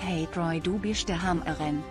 Hey Troy, du bist der Hammerin.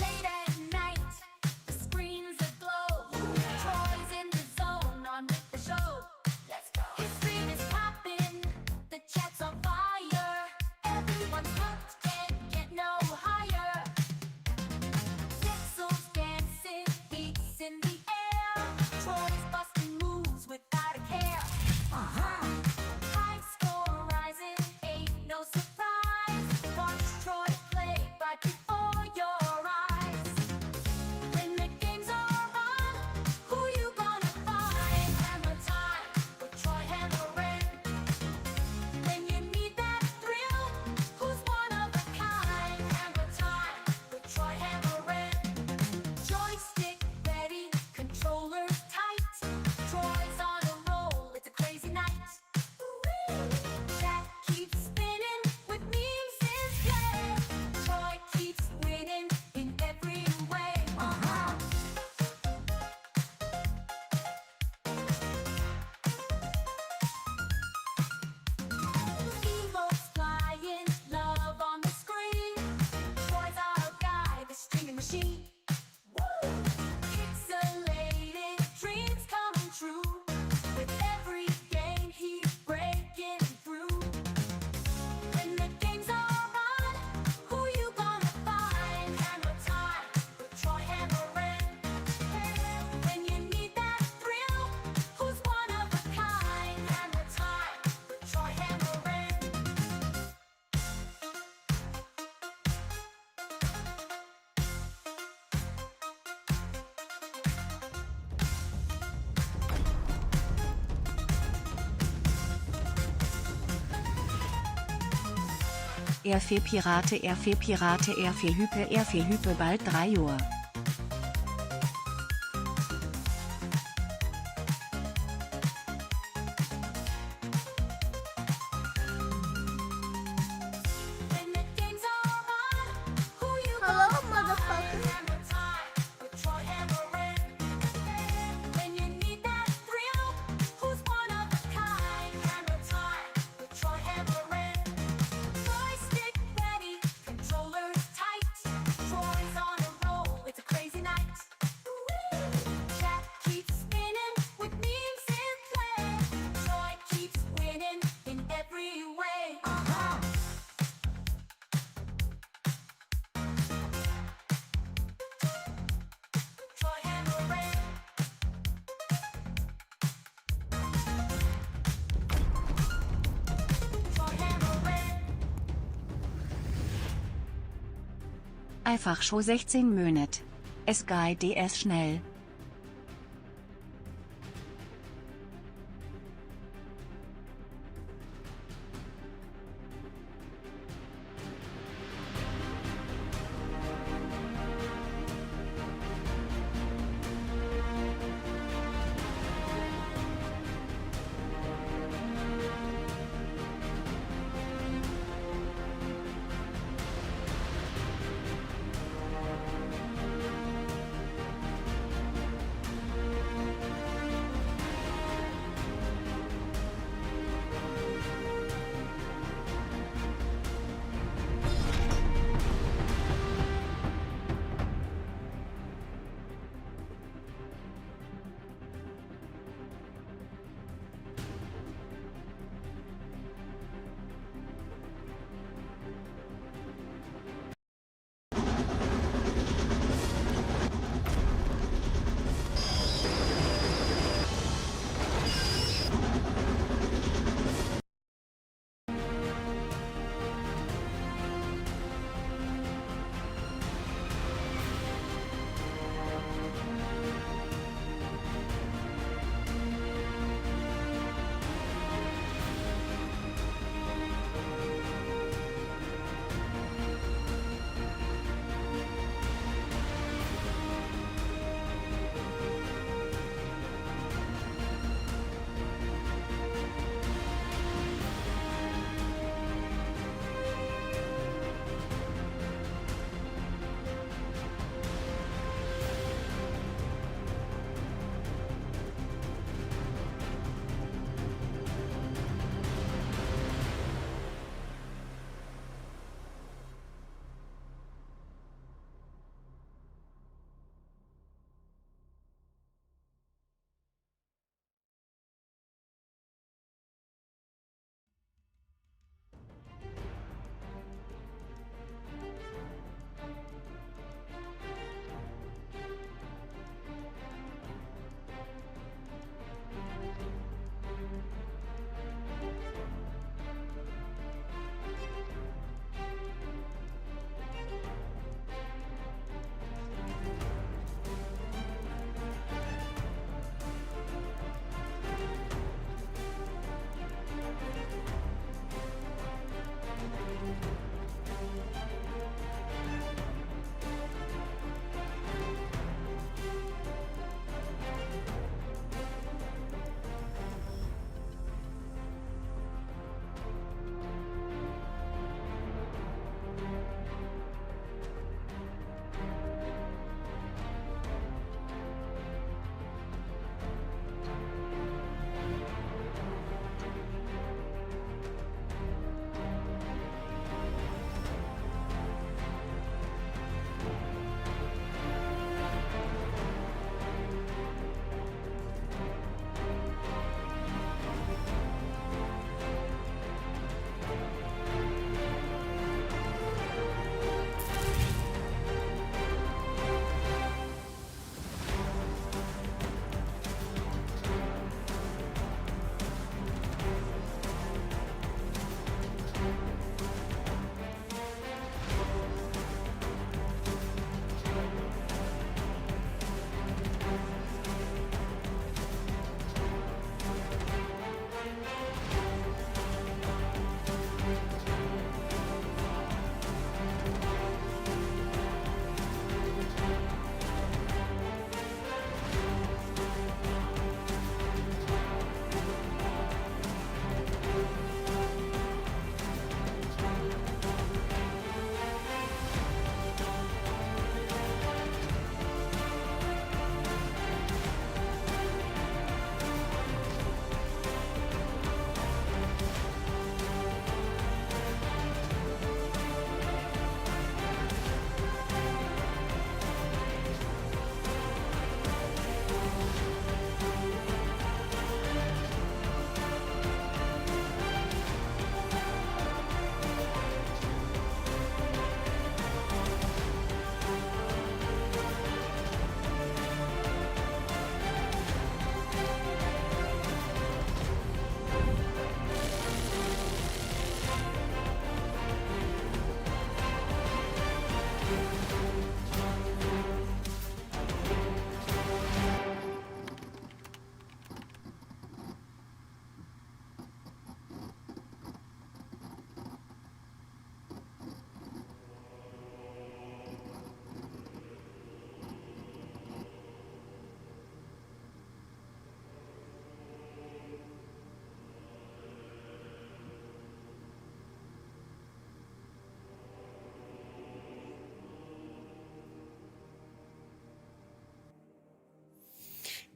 Late at night, the screens aglow. Troy's in the zone on with the show. Let's go. His screen is popping, the chat's on fire. Everyone's hooked, can't get no higher. Pixels dancing, beats in the air. Troy's busting moves without a care. High score rising, ain't no surprise. Watch Troy play right before your eyes. When the games are on, who you gonna find? Hammer time with Troy Hammerin'. When you need that thrill, who's one of a kind? Hammer time with Troy Hammerin'. Joystick ready, controller tight. Troy's on a roll, it's a crazy night. Chat keeps spinning with memes in play. Troy keeps winning in every way. Emotes flying, love on the screen. Troy's our guy, the streaming machine. Pixelated dreams coming true. With every game he's breaking through. When the games are on, who you gonna find? Hammer time with Troy Hammerin'. When you need that thrill, who's one of a kind? Hammer time with Troy Hammerin'. Pirate, Hype, bald 3 Uhr. When the games are on, who you Hello, gonna find? motherfucker. Hammer time with Troy Hammerin'. When you need that thrill, who's one of a kind? Hammer time with Troy Hammerin'. Joystick ready, controllers tight. Troy's on a roll, it's a crazy night. Chat keeps spinning with memes in play. Troy keeps winning in every way. Troy Hammerin'. Troy Hammerin'. Einfach schon 16 Monat. Es geht DS schnell.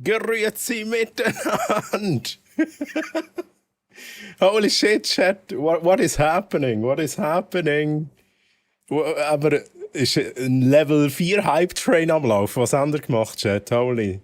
Grüezi miteinander. Holy shit, Chat. What is happening? What is happening? Aber ist ein Level 4 Hype-Train am Laufen. Was haben ihr gemacht, Chat? Holy.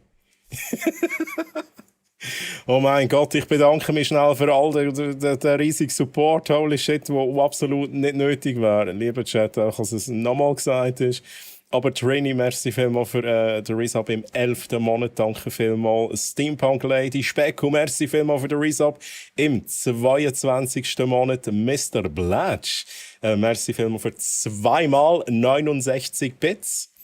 Oh mein Gott, ich bedanke mich schnell für all den riesigen Support. Holy shit, wo absolut nicht nötig wäre. Lieber Chat, auch dass es nochmal gesagt ist. Aber Trini, merci vielmals für den Resub im 11. Monat. Danke vielmals. Steampunk Lady, Specko, merci vielmals für den Resub im 22. Monat. Mr. Blatch, merci vielmals für 2x69 Bits.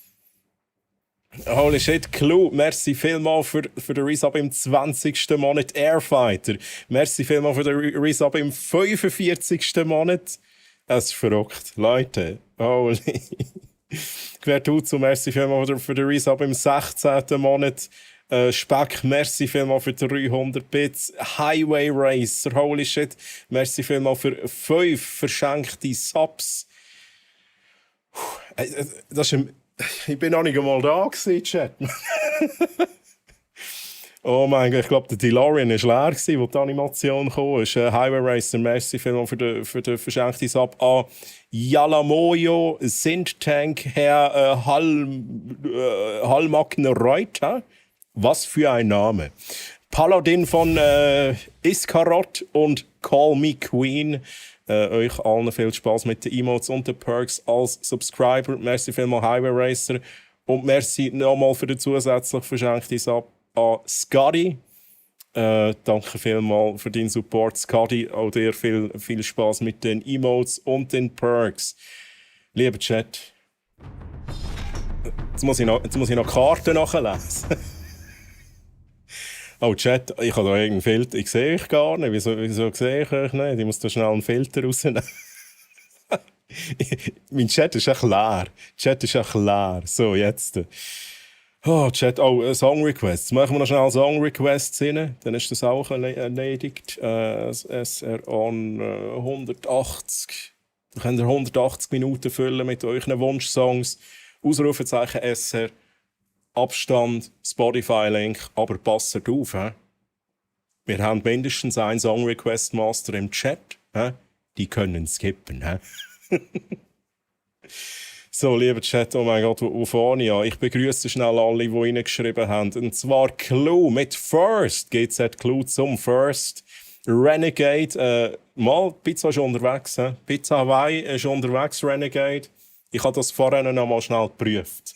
Holy shit, Clue, merci vielmals für den Resub im 20. Monat. Airfighter, merci vielmals für den Resub im 45. Monat. Es ist verrückt, Leute. Holy. Quertuzo, merci vielmals für den Resub im 16. Monat. Speck, merci vielmals für 300 Bits. Highway Racer, holy shit, merci vielmals für 5 verschenkte Subs. Das ist ich bin noch nicht einmal da gewesen, Chat. Oh mein Gott, ich glaube, der DeLorean war leer, als die Animation kam. Highway Racer, merci vielmals für den verschenkten Sub an Yalamoyo, Sinttank, Herr Hallmagner Reuter. Was für ein Name. Paladin von Iskarot und Call Me Queen. Euch allen viel Spaß mit den Emotes und den Perks als Subscriber. Merci vielmals Highway Racer. Und merci nochmal für den zusätzlich verschenkten Sub an Scotty. Danke vielmals für deinen Support, Scotty. Auch dir viel Spaß mit den Emotes und den Perks. Lieber Chat, jetzt muss ich noch Karten nachlesen. Oh, Chat, ich habe da irgendeinen Filter. Ich sehe euch gar nicht. Wieso sehe ich euch nicht? Ich muss da schnell einen Filter rausnehmen. Mein Chat ist echt leer. So, jetzt. Oh, Chat, Song Requests. Machen wir noch schnell Song Requests rein. Dann ist das auch erledigt. SR on 180. Dann könnt ihr 180 Minuten füllen mit euren Wunschsongs. Ausrufezeichen SR. Abstand, Spotify-Link, aber passt auf, he? Wir haben mindestens einen Song-Request-Master im Chat. He? Die können skippen. He? So, lieber Chat, oh mein Gott, wo vorne an? Ich begrüße schnell alle, die reingeschrieben haben. Und zwar Clue mit First. GZ Clue zum First. Renegade, Pizza ist unterwegs. He? Pizza Hawaii ist unterwegs, Renegade. Ich habe das vorhin noch mal schnell geprüft.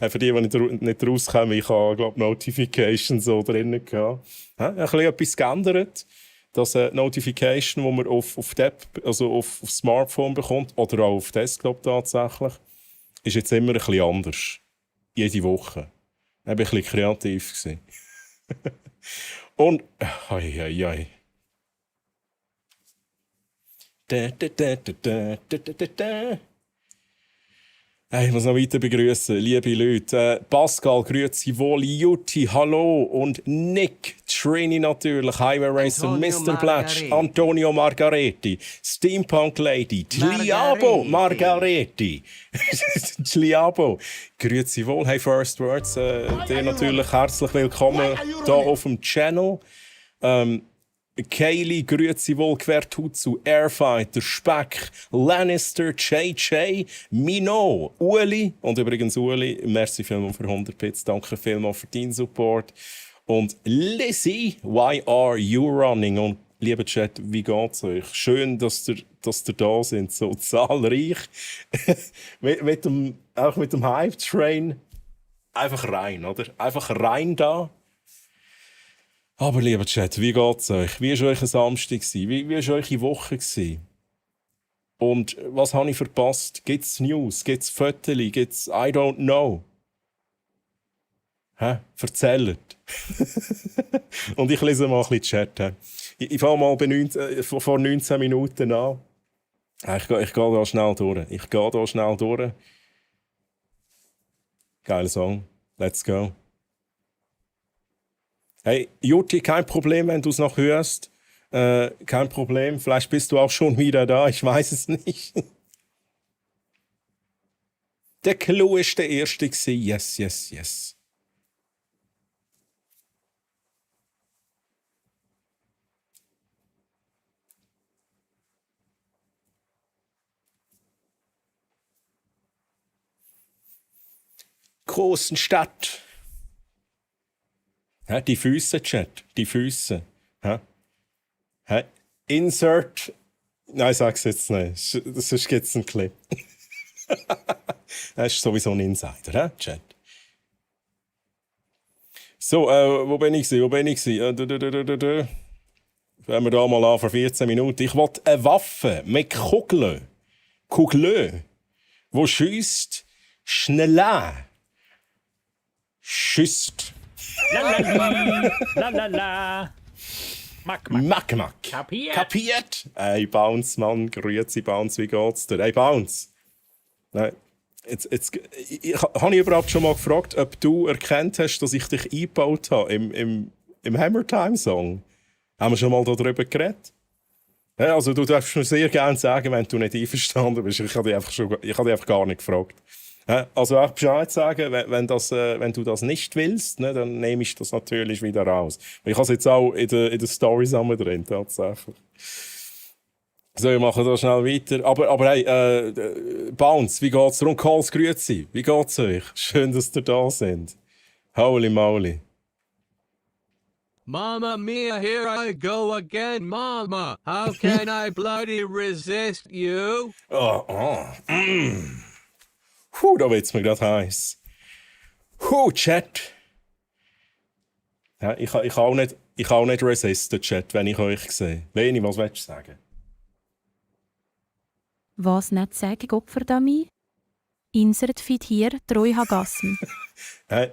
Für die nicht rauskommen, ich habe, glaube Notifications so drinnen gehabt. Ein bisschen etwas geändert. Das Notification, die man auf Smartphone bekommt, oder auch auf Desktop tatsächlich, ist jetzt immer ein bisschen anders. Jede Woche. Ich war ein bisschen kreativ gewesen. Und, ei. Ich muss noch weiter begrüßen, liebe Leute. Pascal, grüezi wohl, Jutti, hallo. Und Nick, Trini natürlich, Highway Racer, Mr. Blatch, Antonio Margaretti, Steampunk Lady, Tliabo Margaretti. Tliabo, grüezi wohl. Hey, First Words, dir natürlich herzlich willkommen hier auf dem Channel. Kaylee, grüezi wohl, Quertuzu, Airfighter, Speck, Lannister, JJ, Mino, Uli. Und übrigens Uli, merci vielmals für 100 Bits, danke vielmals für deinen Support. Und Lizzie, why are you running? Und lieber Chat, wie geht's euch? Schön, dass ihr da sind, so zahlreich. Auch mit dem Hype-Train. Einfach rein, oder? Einfach rein da. Aber lieber Chat, wie geht's euch? Wie war euch ein Samstag? Wie war eure Woche? Und was habe ich verpasst? Gibt's News? Gibt's Fotos? Gibt's I don't know? Erzählt. Und ich lese mal ein bisschen Chat. Ich fange mal vor 19 Minuten an. Ich gehe da schnell durch. Geiler Song. Let's go. Hey, Jutti, kein Problem, wenn du es noch hörst. Kein Problem, vielleicht bist du auch schon wieder da, ich weiß es nicht. Der Clou war der Erste. Yes. großen Stadt. Die Füße, Chat, die Füße. Insert. Nein, sag's jetzt nicht. Sonst gibt's einen Clip. Das ist sowieso ein Insider, Chat. So, wo bin ich? Wenn wir da mal an vor 14 Minuten. Ich wollte eine Waffe mit Kugeln, die schiesst, schneller. Schüsst. La. Mack. Kapiert? Hey, Bounce, Mann. Grüezi, Bounce. Wie geht's dir? Hey, Bounce. Nein. Habe ich überhaupt schon mal gefragt, ob du erkannt hast, dass ich dich eingebaut habe im Hammer Time Song? Haben wir schon mal darüber geredet? Ja, also du darfst mir sehr gerne sagen, wenn du nicht einverstanden bist. Ich habe dich einfach gar nicht gefragt. Ja, also auch Bescheid sagen, wenn du das nicht willst, ne, dann nehme ich das natürlich wieder raus. Ich habe es jetzt auch in der Story drin, tatsächlich. So, wir machen da schnell weiter. Aber hey, Bounce, wie geht's dir? Und Calls, grüezi. Wie geht's euch? Schön, dass ihr da sind. Holy moly. Mamma mia, here I go again, Mama. How can I bloody resist you? Da wird's mir gerade heiß. Chat. Ja, ich kann auch nicht resisten, Chat, wenn ich euch sehe. Leni, was willst du sagen? Was nicht sagen, Opferdami? Insert feed hier, Troy Hagassen.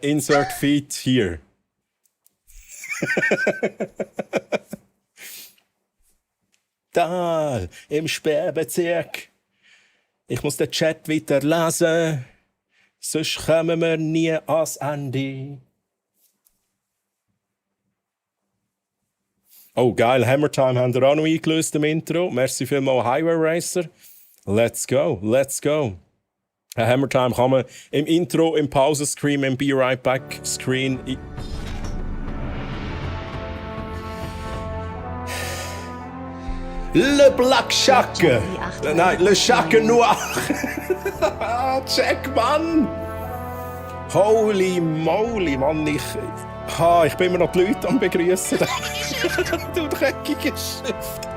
Insert feed here. Da, im Sperrbezirk. Ich muss den Chat weiter lesen, sonst kommen wir nie ans Ende. Oh, geil, Hammer Time haben wir auch noch eingelöst im Intro. Merci vielmals, Highway Racer. Let's go. Hammer Time kann man im Intro, im Pause-Screen, im Be Right Back-Screen. Le Black Chaque. Nein, Le Chaque Noir. Check, Mann. Holy moly, Mann. Ich bin immer noch die Leute am begrüßen. Du dreckiger Stift.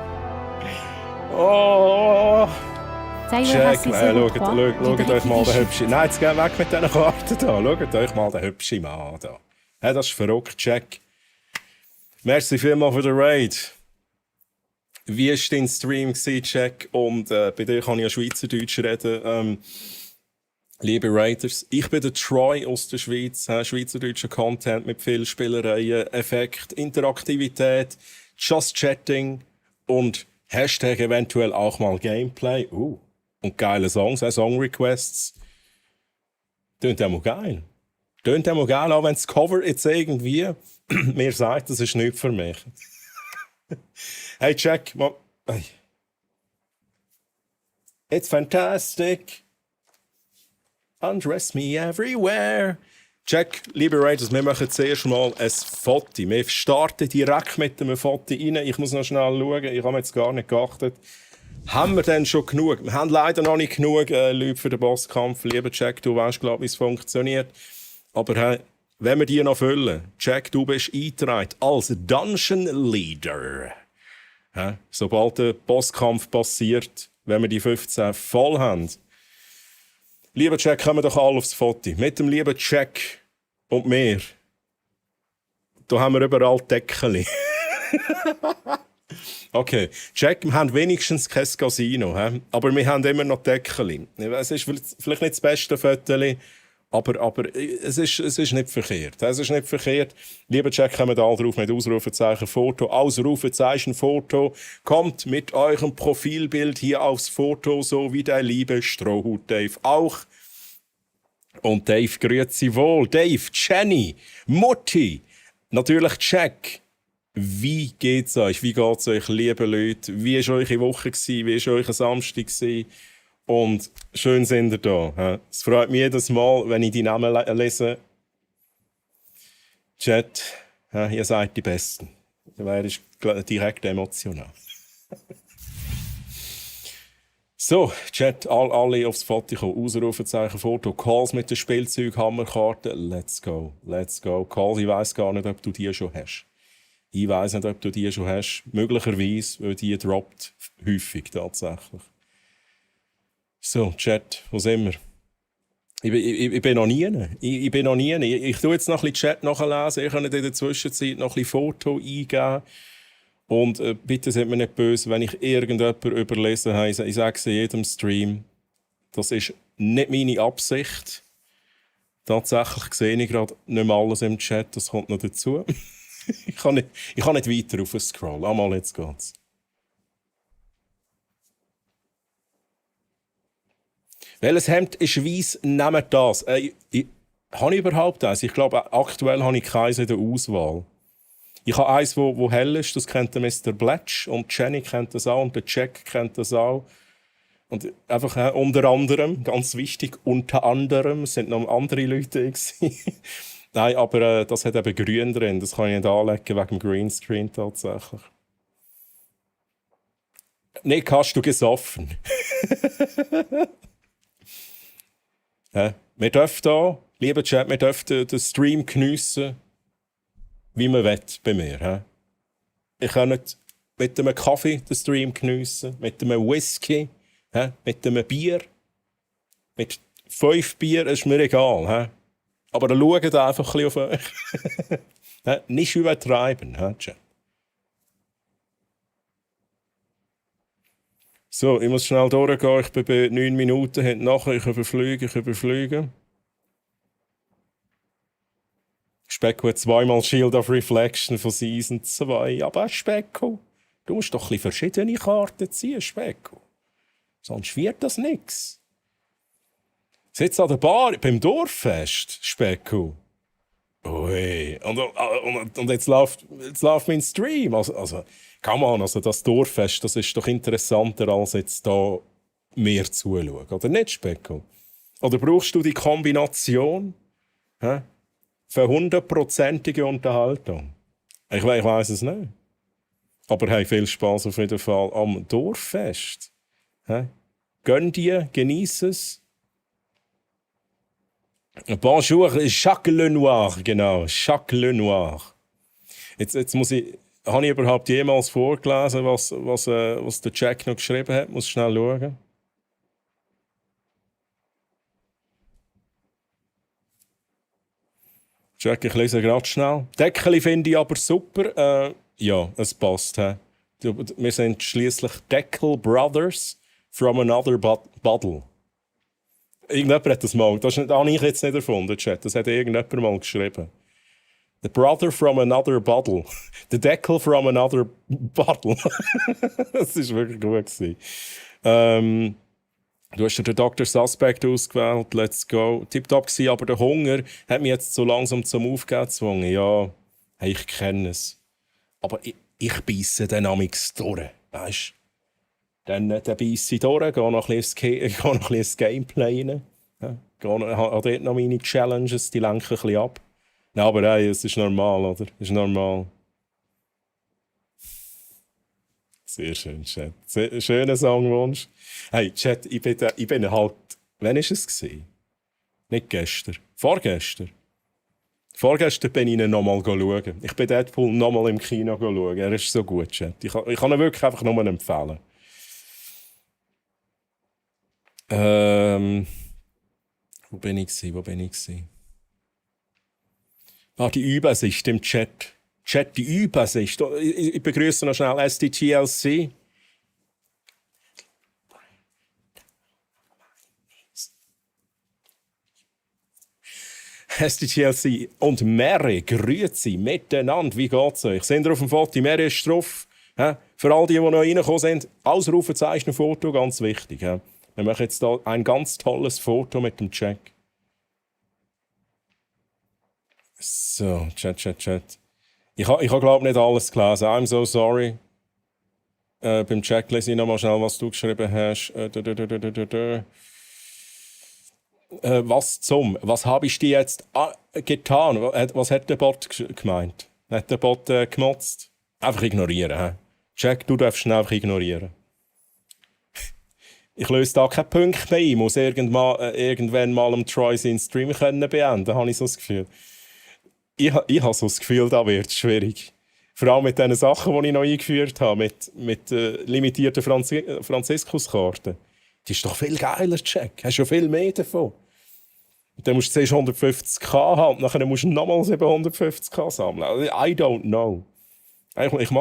Oh. Check, schaut euch mal den hübschen. Nein, jetzt geht weg mit diesen Karten da. Schaut euch mal den hübschen Mann da. Ja, das ist verrückt, Check. Merci vielmals für den Raid. Wie war dein Stream, Check? Und bei dir kann ich ja Schweizerdeutsch reden. Liebe Raiders, ich bin der Troy aus der Schweiz. Schweizerdeutscher Content mit viel Spielereien, Effekt, Interaktivität, Just Chatting und Hashtag eventuell auch mal Gameplay. Und geile Songs, Song-Requests. Tönt immer geil. Auch wenn das Cover jetzt irgendwie mir sagt, das ist nichts für mich. Hey, Jack, it's fantastic. Undress me everywhere. Jack, liebe Raiders, wir machen zuerst mal ein Foto. Wir starten direkt mit einem Foto rein. Ich muss noch schnell schauen, ich habe jetzt gar nicht geachtet. Haben wir denn schon genug? Wir haben leider noch nicht genug Leute für den Bosskampf. Lieber Jack, du weißt, glaube ich, wie es funktioniert. Aber wenn wir die noch füllen, Jack, du bist eingetragen als Dungeon Leader. Sobald der Bosskampf passiert, wenn wir die 15 voll haben. Lieber Jack, kommen doch alle aufs Foto. Mit dem lieben Jack und mir. Da haben wir überall Deckel. Okay, Jack, wir haben wenigstens kein Casino, aber wir haben immer noch Deckel. Es ist vielleicht nicht das beste Foto, aber es ist nicht verkehrt. Es ist nicht verkehrt. Lieber Jack, kommt alle drauf mit Ausrufezeichen Foto. Ausrufezeichen Foto. Kommt mit eurem Profilbild hier aufs Foto, so wie der liebe Strohhut Dave auch. Und Dave, grüezi wohl. Dave, Jenny, Mutti, natürlich Jack. Wie geht's euch? Wie geht's euch, liebe Leute? Wie war eure Woche? Wie war euer Samstag? Und schön sind ihr da. Es freut mich jedes Mal, wenn ich die Namen lese. Chat, ihr seid die Besten. Da wäre ich direkt emotional. So, Chat, alle aufs Foto kommen. Ausrufezeichen, Foto, Calls mit der Spielzeughammerkarte. Let's go, let's go. Calls, ich weiss gar nicht, ob du die schon hast. Ich weiss nicht, ob du die schon hast. Möglicherweise, weil die droppt häufig tatsächlich. So, Chat, wo sind wir? Ich bin noch nie. Ich bin noch nie. Ich tue jetzt noch ein bisschen Chat nachlesen. Ich kann in der Zwischenzeit noch ein bisschen Foto eingeben. Und bitte seid mir nicht böse, wenn ich irgendjemanden überlesen habe. Ich sage es in jedem Stream. Das ist nicht meine Absicht. Tatsächlich sehe ich gerade nicht mehr alles im Chat. Das kommt noch dazu. ich kann nicht weiter rauf scrollen. Einmal, jetzt geht's. Welches Hemd ist weiss? Nehmt das. Habe ich überhaupt eins? Ich glaube, aktuell habe ich keins in der Auswahl. Ich habe eins, wo hell ist, das kennt der Mr. Bletch. Und Jenny kennt das auch und der Jack kennt das auch. Und einfach unter anderem, ganz wichtig, unter anderem, es sind noch andere Leute gewesen. Nein, aber das hat eben grün drin. Das kann ich nicht anlegen wegen dem Greenscreen tatsächlich. Nick, hast du gesoffen? Ja, wir dürfen hier, lieber Chat, wir dürfen den Stream geniessen, wie man will bei mir. Ja. Ich kann nicht mit einem Kaffee den Stream geniessen, mit einem Whisky, ja, mit einem Bier. Mit 5 Bier ist mir egal. Ja. Aber dann schaut einfach ein bisschen auf euch. Ja, nicht übertreiben, ja, Chat. So, ich muss schnell durchgehen. Ich bin bei 9 Minuten hinten nachher. Ich überfliege. Specko hat 2-mal Shield of Reflection von Season 2. Aber Specko, du musst doch ein bisschen verschiedene Karten ziehen, Specko. Sonst wird das nix. Sitzt an der Bar beim Dorffest, Specko. Ui. Und jetzt läuft mein Stream. Also, come on, also das Dorffest, das ist doch interessanter, als jetzt da mehr zuschauen. Oder nicht, Specko? Oder brauchst du die Kombination für 100%ige Unterhaltung? Ich weiss es nicht. Aber hey, viel Spaß auf jeden Fall am Dorffest. Gönn dir, genieß es. Bonjour, Jacques Lenoir, genau, Jacques Lenoir. Jetzt muss ich, habe ich überhaupt jemals vorgelesen, was der Jack noch geschrieben hat? Muss schnell schauen. Jack, ich lese gerade schnell. Deckeli finde ich aber super. Ja, es passt. Wir sind schließlich Deckel Brothers from another bottle. Irgendjemand hat das mal, das habe ich jetzt nicht erfunden, Chat. Das hat irgendjemand mal geschrieben. The brother from another bottle. The Deckel from another bottle. Das war wirklich gut gewesen. Du hast den Dr. Suspect ausgewählt, let's go. Tipptopp gewesen, aber der Hunger hat mich jetzt so langsam zum Aufgehen gezwungen. Ja, hey, ich kenne es. Aber ich beisse dann amix durch, weißt du? Dann beisse ich durch, gehe noch ein bisschen ins Gameplay rein. Ja, habe dort noch meine Challenges, die lenken ein bisschen ab. Nein, aber hey, es ist normal, oder? Es ist normal. Sehr schön, Chat. Schöner Songwunsch. Hey, Chat, ich bin halt... Wann war es gewesen? Nicht gestern. Vorgestern. Vorgestern bin ich ihn nochmal schauen. Ich bin Deadpool nochmal im Kino schauen. Er ist so gut, Chat. Ich kann ihn wirklich einfach nur empfehlen. Wo bin ich gewesen? Die Übersicht im Chat. Chat, die Übersicht. Ich begrüße noch schnell SDTLC. SDTLC und Mary, grüezi miteinander. Wie geht's euch? Sind ihr auf dem Foto? Mary ist drauf. Für all die noch reingekommen sind, Ausrufezeichen Foto, ganz wichtig. Wir machen jetzt hier ein ganz tolles Foto mit dem Jack. So, Chat. Ich habe glaube nicht alles gelesen. I'm so sorry. Beim Jack lese ich noch mal schnell, was du geschrieben hast. Was habe ich dir jetzt getan? Was hat der Bot gemeint? Hat der Bot gemotzt? Einfach ignorieren. Jack, du darfst ihn einfach ignorieren. Ich löse da keine Punkte mehr ein. Ich muss irgendwann mal am Troy seinen Stream können beenden, habe ich so das Gefühl. Ich habe so das Gefühl, da wird es schwierig. Vor allem mit den Sachen, die ich noch eingeführt habe, mit limitierten Franziskuskarten. Die ist doch viel geiler, Jack. Hast ja viel mehr davon. Und dann musst du zuerst 150k haben, und nachher musst du nochmal 750k sammeln. Also, I don't know. Ich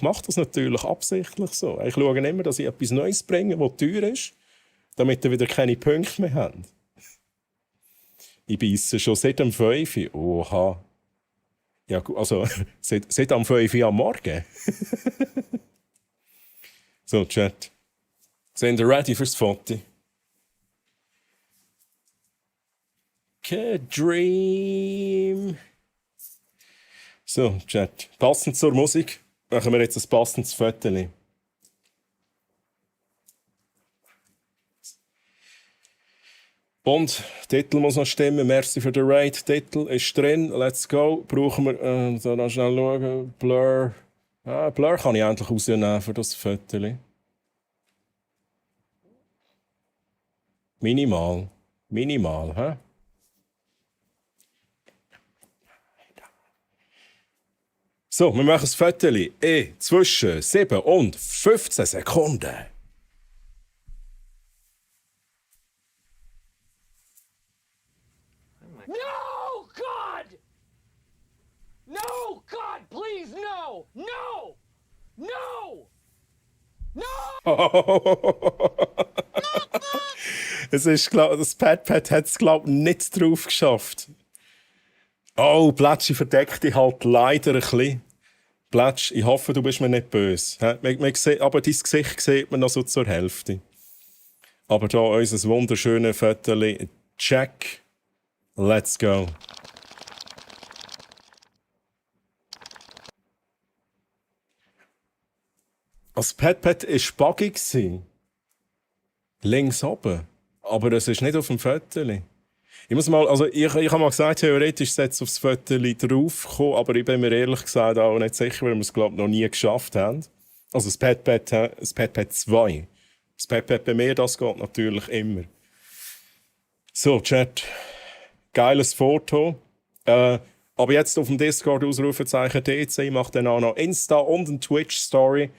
mache das natürlich absichtlich so. Ich schaue immer, dass ich etwas Neues bringe, das teuer ist, damit ihr wieder keine Punkte mehr habt. Ich beisse schon seit dem 5 Uhr. Oha. Ja, also seit am 5 Uhr am Morgen. So, Chat. Sind ihr ready fürs Foto? Dream. So, Chat. Passend zur Musik machen wir jetzt ein passendes Foto. Und Titel muss noch stimmen. Merci für den Raid. Titel ist drin. Let's go. Brauchen wir, so noch schnell schauen. Blur. Blur kann ich endlich rausnehmen für das Foto. Minimal. Minimal, hä? So, wir machen das Foto zwischen 7 und 15 Sekunden. No, God! No, God, please, no! No! No! Es ist, das Pad hat es, glaube ich, nicht drauf geschafft. Oh, Plätschi verdeckt dich halt leider ein bisschen. Plätsch, ich hoffe, du bist mir nicht böse. Aber dein Gesicht sieht man noch so zur Hälfte. Aber da unser wunderschönes Foto. Check. Let's go. Das Pad war buggy. Links oben. Aber das ist nicht auf dem Foto. Ich muss mal, also ich habe mal gesagt, theoretisch ist es aufs Foto draufgekommen, aber ich bin mir ehrlich gesagt auch nicht sicher, weil wir es, glaube ich, noch nie geschafft haben. Also das Padpad 2. Das Padpad bei mir, das geht natürlich immer. So, Chat. Geiles Foto. Aber jetzt auf dem Discord Ausrufezeichen DC. Ich mache dann auch noch Insta und eine Twitch-Story.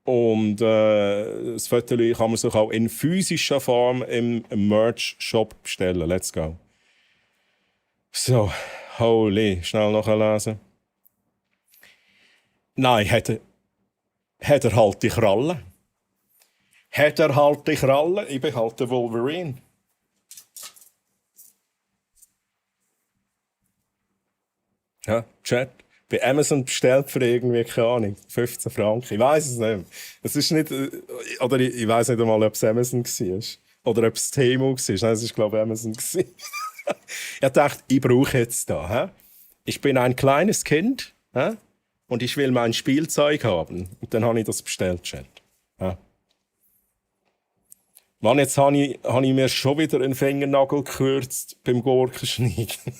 Und das Foto kann man sich auch in physischer Form im Merch-Shop bestellen. Let's go. So, holy, schnell nachlesen. Nein, hat er halt die Kralle. Hat er halt die Kralle. Ich bin halt der Wolverine. Ja, Chat. Bei Amazon bestellt für irgendwie, keine Ahnung, 15 Franken. Ich weiß es nicht. Es ist nicht, oder ich weiß nicht einmal, ob es Amazon war. Oder ob es Temu war. Nein, es war, glaube ich, Amazon. Ich dachte, ich brauche jetzt da. Hä? Ich bin ein kleines Kind, hä? Und ich will mein Spielzeug haben. Und dann habe ich das bestellt, Chat. Hä? Mann, jetzt habe ich mir schon wieder einen Fingernagel gekürzt beim Gurkenschneiden.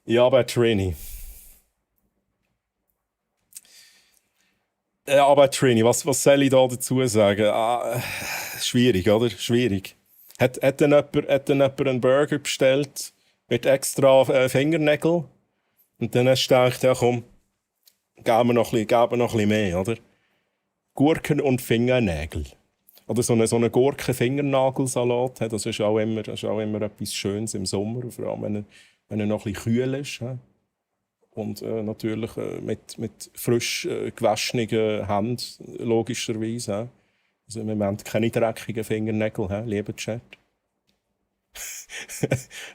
Ja, aber Trini. Ja, aber Trini, was soll ich da dazu sagen? Schwierig, oder? Schwierig. Hat dann jemand einen Burger bestellt mit extra Fingernägeln? Und dann hast du gedacht, ja komm, geben wir noch ein bisschen mehr, oder? Gurken und Fingernägel. Oder so eine Gurken-Fingernagelsalat. Das ist auch immer etwas Schönes im Sommer, vor allem wenn er noch ein bisschen kühl ist. Und natürlich mit frisch gewaschenen Händen, logischerweise. Also wir haben keine dreckigen Fingernägel, lieber Chat.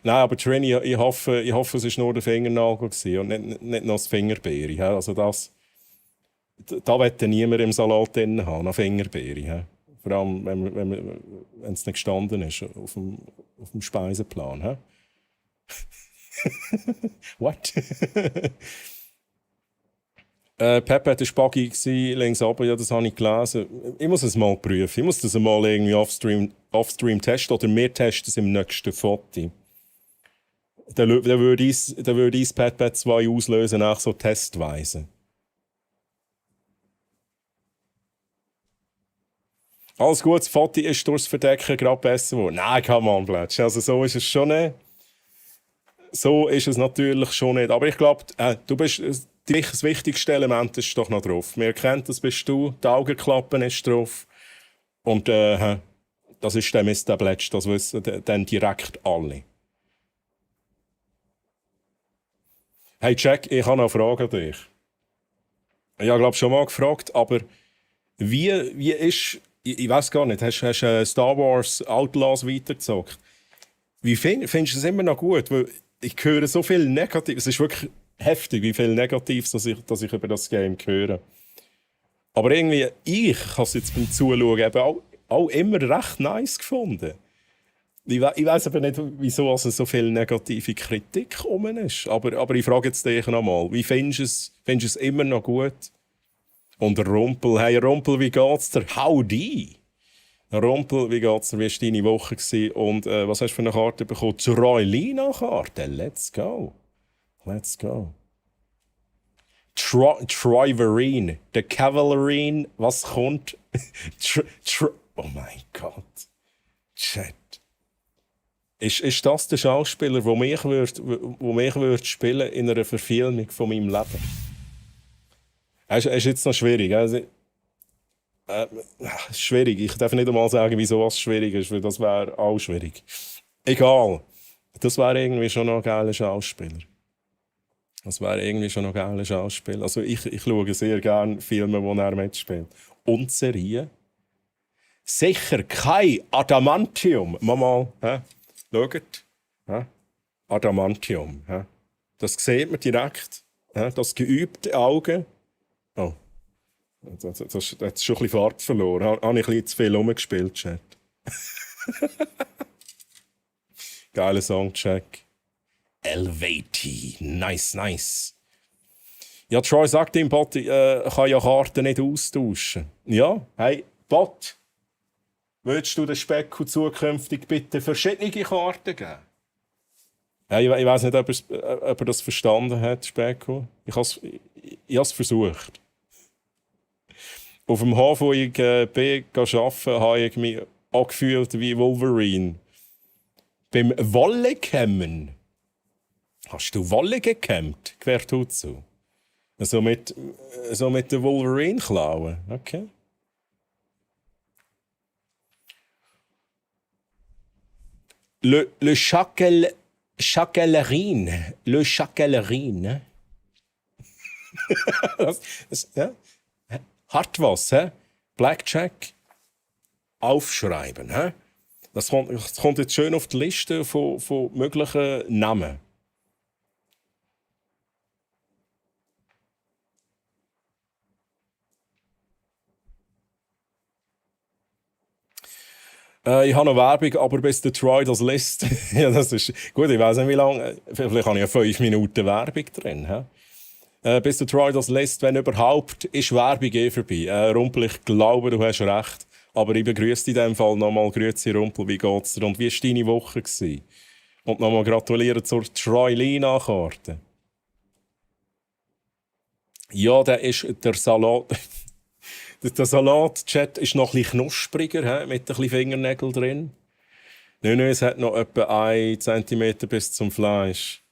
Nein, aber Trini, ich hoffe, es war nur der Fingernagel und nicht noch das Fingerbeere. Also das, da will niemand im Salat drin haben, eine Fingerbeere. Vor allem, wenn es nicht gestanden ist, auf dem Speiseplan. What? Pepe war buggy, links oben, ja, das habe ich gelesen. Ich muss es mal prüfen. Ich muss das mal irgendwie offstream testen oder wir testen es im nächsten Foto. Dann würde ich das Pad 2 auslösen, nach so testweise. Alles gut, das Foto ist durchs Verdecken gerade besser geworden. Nein, come on, Bletsch. Also so ist es schon nicht. So ist es natürlich schon nicht. Aber ich glaube, du bist, das wichtigste Element ist doch noch drauf. Wir erkennen, das bist du, die Augenklappe ist drauf. Und das ist der Mr. Bletsch, das wissen dann direkt alle. Hey Jack, ich habe noch eine Frage an dich. Ich habe, glaube schon mal gefragt, aber wie ist, ich weiß gar nicht, hast du Star Wars Outlaws weitergezockt? Wie findest du es immer noch gut? Weil ich höre so viel Negatives. Es ist wirklich heftig, wie viel Negatives dass ich über das Game höre. Aber irgendwie, ich habe es jetzt beim Zuschauen eben auch immer recht nice gefunden. Ich weiss aber nicht, wieso also so viel negative Kritik rum ist. Aber ich frage jetzt dich nochmal, wie findest du es immer noch gut? Und Rumpel, hey Rumpel, wie geht's dir? Howdy! Rumpel, wie geht's dir? Wie war deine Woche gewesen? Und was hast du für eine Karte bekommen? Troy-Lina-Karte. Let's go. Let's go. Troy-Verine. Der Cavalrine. Was kommt? Oh mein Gott. Chat. Ist das der Schauspieler, der mich würd spielen in einer Verfilmung von meinem Leben? Es ist jetzt noch schwierig. Also, schwierig. Ich darf nicht einmal sagen, wieso es schwierig ist, weil das wäre auch schwierig. Egal. Das wäre irgendwie schon noch ein geiler Schauspieler. Also ich schaue sehr gerne Filme, wo er mitspielt. Und Serien. Sicher kein Adamantium. Mal, schaut. Adamantium. Das sieht man direkt. Das geübte Auge. Oh. Das hat schon ein bisschen Fahrt verloren. Habe ich ein bisschen zu viel rumgespielt, Chat. Geiler Song, Jack. LVT. Nice. Ja, Troy sagt ihm, Bot, kann ja Karten nicht austauschen. Ja, hey, Bot, willst du den Specko zukünftig bitte verschiedene Karten geben? Ja, ich weiss nicht, ob er das verstanden hat, Specko. Ich habe es versucht. Auf dem Hof, wo ich arbeite, habe ich mich auch gefühlt wie Wolverine. Beim Wollekämmen. Hast du Wolle gekämmt, Quertutsu? So mit den Wolverine-Klauen. Okay. Le Chacalerin. Le Chacalerin. Ja. Hat was, hä? Blackjack. Aufschreiben, hä? Das kommt jetzt schön auf die Liste von möglichen Namen. Ich habe noch Werbung, aber bis der Troy das liest. Ja, das ist gut, ich weiß nicht wie lange. Vielleicht habe ich ja 5 Minuten Werbung drin. Bis der Troy das liest, wenn überhaupt, ist Werbung vorbei. Rumpel, ich glaube, du hast recht. Aber ich begrüße dich in diesem Fall nochmal. Grüezi Rumpel, wie geht's dir? Und wie war deine Woche gewesen? Und nochmal gratulieren zur Troy-Lina-Karte. Ja, der ist der Salat. Der Salat-Chat ist noch ein bisschen knuspriger, mit ein bisschen Fingernägeln drin. Nein, es hat noch etwa 1 Zentimeter bis zum Fleisch.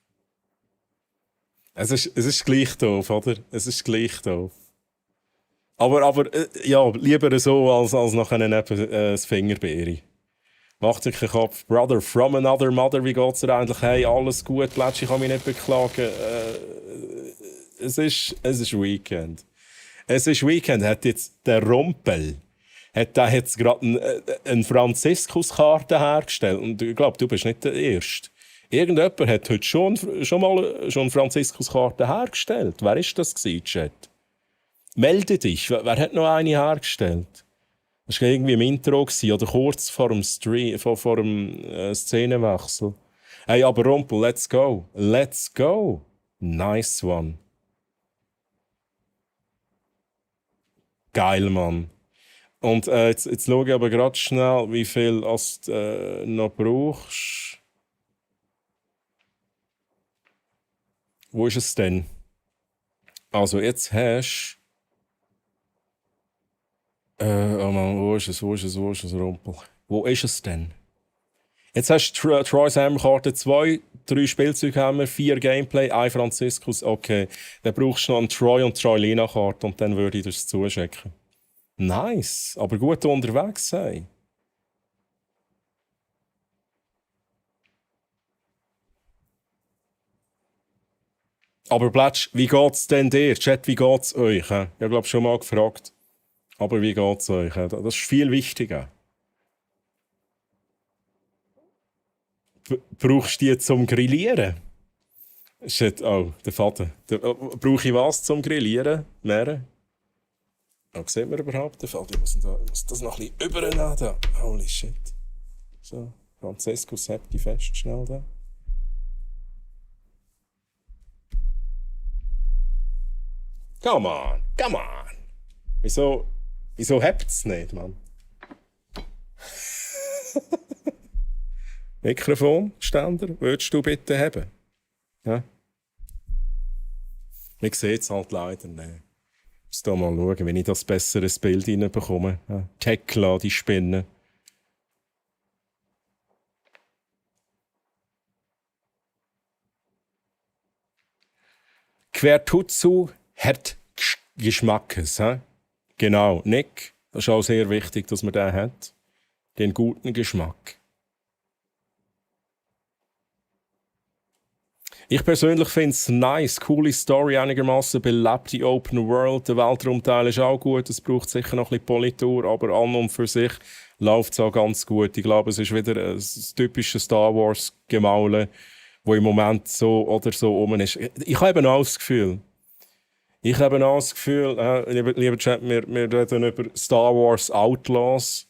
Es ist gleich doof, oder? Es ist gleich doof. Aber ja, lieber so, als nachher neben das Fingerbeere. Macht sich keinen Kopf. Brother from another mother, wie geht's dir eigentlich? Hey, alles gut, Plätsch, ich kann mich nicht beklagen. Es ist Weekend. Es ist Weekend, hat jetzt der Rumpel jetzt gerade eine Franziskuskarte hergestellt. Und ich glaube, du bist nicht der Erste. Irgendjemand hat heute schon eine Franziskuskarte hergestellt. Wer ist das gewesen, Chat? Melde dich. Wer hat noch eine hergestellt? Das war irgendwie im Intro oder kurz vor dem Szenenwechsel. Hey, aber Rumpel, let's go. Let's go. Nice one. Geil, Mann. Und jetzt schaue ich aber gerade schnell, wie viel du noch brauchst. Wo ist es denn? Also, jetzt hast Oh Mann, wo ist es, Rumpel? Wo ist es denn? Jetzt hast du Troy's Hammerkarte 2, 3 Spielzeuge haben wir, 4 Gameplay, 1 Franziskus. Okay, dann brauchst du noch einen Troy und Troylina-Karte und dann würde ich das zuschicken. Nice, aber gut unterwegs sein. Aber Blatsch, wie geht's denn dir? Chat, wie geht's euch? Ich glaube schon mal gefragt. Aber wie geht's euch? Das ist viel wichtiger. Brauchst du die zum Grillieren? Shit, oh, der Vater. Brauche ich was zum Grillieren? Mehr? Oh, sieht man überhaupt den Vater? Ich muss das noch ein bisschen übernehmen. Da. Holy shit. So, Franziskus, hebt die fest, schnell da. Come on, come on. Wieso hebt es nicht, Mann? Mikrofonständer, würdest du bitte haben? Ja? Man sieht es halt leider nicht. Ich muss da mal schauen, wenn ich das besseres Bild reinbekomme. Ja? Tekla, die Spinne. Quertutsu hat Geschmackes. He? Genau, Nick. Das ist auch sehr wichtig, dass man den hat. Den guten Geschmack. Ich persönlich finde es nice, coole Story, einigermaßen belebte Open World. Der Weltraumteil ist auch gut, es braucht sicher noch ein bisschen Politur, aber an und für sich läuft es auch ganz gut. Ich glaube, es ist wieder ein typisches Star Wars Gemaule, wo im Moment so oder so rum ist. Ich habe eben auch das Gefühl, lieber Chat, wir reden über Star Wars Outlaws.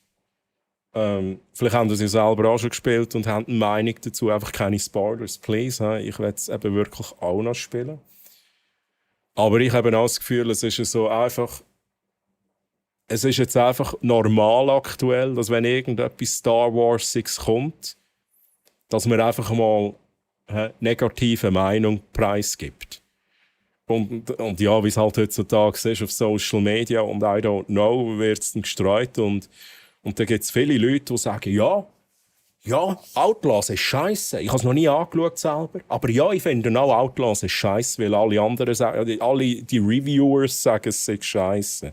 Vielleicht haben sie selber auch schon gespielt und haben eine Meinung dazu. Einfach keine Spoilers, please. Ich will es eben wirklich auch noch spielen. Aber ich habe auch das Gefühl, es ist so einfach. Es ist jetzt einfach normal aktuell, dass wenn irgendetwas Star Warsiges kommt, dass man einfach mal negative Meinung preisgibt. Und ja, wie es halt heutzutage ist auf Social Media und I don't know, wird es dann gestreut und dann gibt es viele Leute, die sagen, ja, Outlaws ist scheiße. Ich habe es noch nie angeschaut selber. Aber ja, ich finde auch Outlaws ist scheiße, weil alle anderen sagen, alle die Reviewers sagen, es sei scheiße.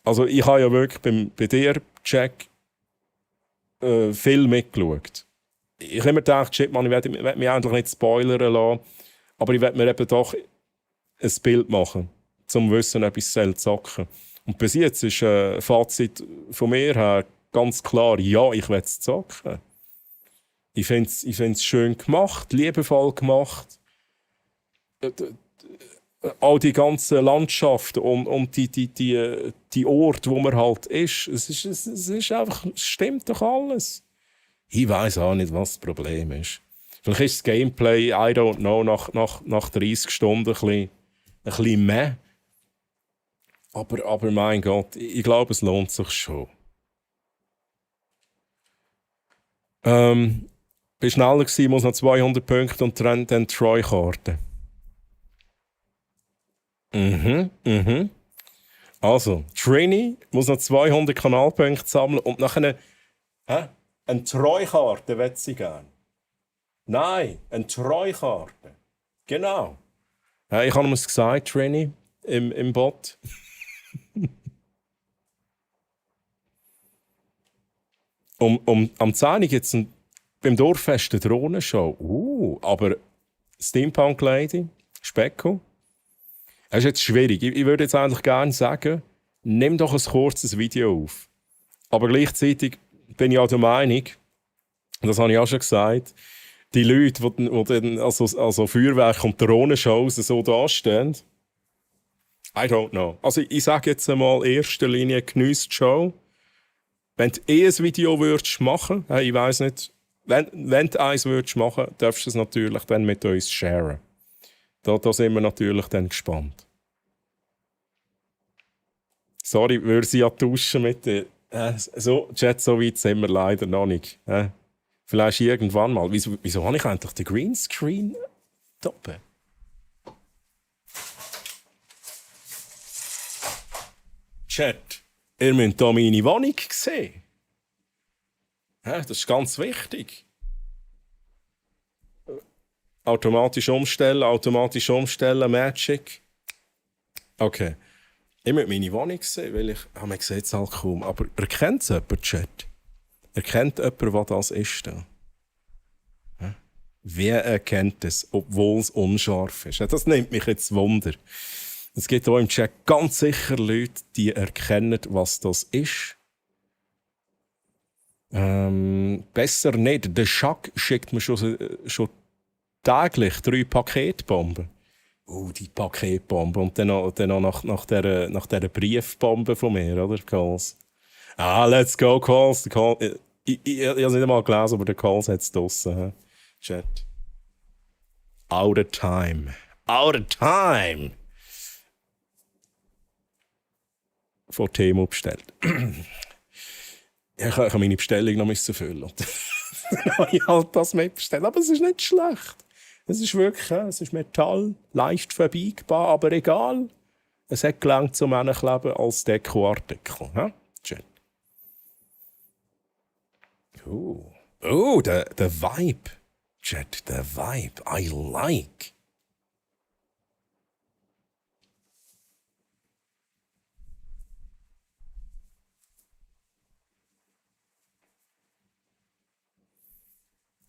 Also ich habe ja wirklich bei dir, Jack, viel mitgeschaut. Ich habe mir gedacht, shit, man, ich will mich eigentlich nicht spoilern lassen, aber ich will mir eben doch ein Bild machen, um zu wissen, ob ich es zocken soll. Und bis jetzt ist ein Fazit von mir her ganz klar, ja, ich will es zocken. Ich finde es schön gemacht, liebevoll gemacht. All die ganzen Landschaften und die Orte, wo man halt ist, es ist einfach, es stimmt doch alles. Ich weiss auch nicht, was das Problem ist. Vielleicht ist das Gameplay, I don't know, nach 30 Stunden ein bisschen mehr. Aber mein Gott, ich glaube, es lohnt sich schon. Bin schneller gewesen, muss noch 200 Punkte und dann Troy-Karte. Also, Trini muss noch 200 Kanalpunkte sammeln und nachher eine Troy-Karte will sie gerne. Nein, eine Troy-Karte. Genau. Ich habe es gesagt, Trini, im Bot. Am 10 gibt es beim Dorffest eine Drohnenshow. Aber Steampunk Lady, Specko. Es ist jetzt schwierig. Ich würde jetzt eigentlich gerne sagen, nimm doch ein kurzes Video auf. Aber gleichzeitig bin ich auch der Meinung, das habe ich auch schon gesagt, die Leute, die dann also Feuerwerk und Drohnenshows so dastehen, I don't know. Also ich sage jetzt einmal, in erster Linie geniesst die Show. Wenn du ein Video würdest machen, ich weiss nicht, wenn du eins würdest machen, darfst du es natürlich dann mit uns sharen. Da sind wir natürlich dann gespannt. Sorry, würde sie ja tauschen mit dir. So, Chat, so weit sind wir leider noch nicht. Vielleicht irgendwann mal. Wieso habe ich eigentlich den Greenscreen toppen? Chat, ihr müsst hier meine Wohnung sehen. Das ist ganz wichtig. Automatisch umstellen, Magic. Okay. Ich möchte meine Wohnung sehen, weil man sieht es halt kaum. Aber erkennt es jemand, Chat? Erkennt jemand, was das ist? Da? Wer erkennt es, obwohl es unscharf ist? Das nimmt mich jetzt Wunder. Es gibt auch im Chat ganz sicher Leute, die erkennen, was das ist. Besser nicht. Der Schack schickt mir schon täglich 3 Paketbomben. Die Paketbombe. Und dann noch nach dieser Briefbombe von mir, oder, Calls? Let's go, Calls. Ich habe es nicht einmal gelesen, aber der Calls hat es draussen. Chat. Out of time. Von Temo bestellt. Ich habe meine Bestellung noch füllen. Dann habe ich halt das mitbestellt. Aber es ist nicht schlecht. Es ist wirklich, es ist Metall, leicht verbiegbar, aber egal. Es hat gelangt zum Hinkleben als Dekoartikel. Chat. Der Vibe. Chat, der Vibe. I like.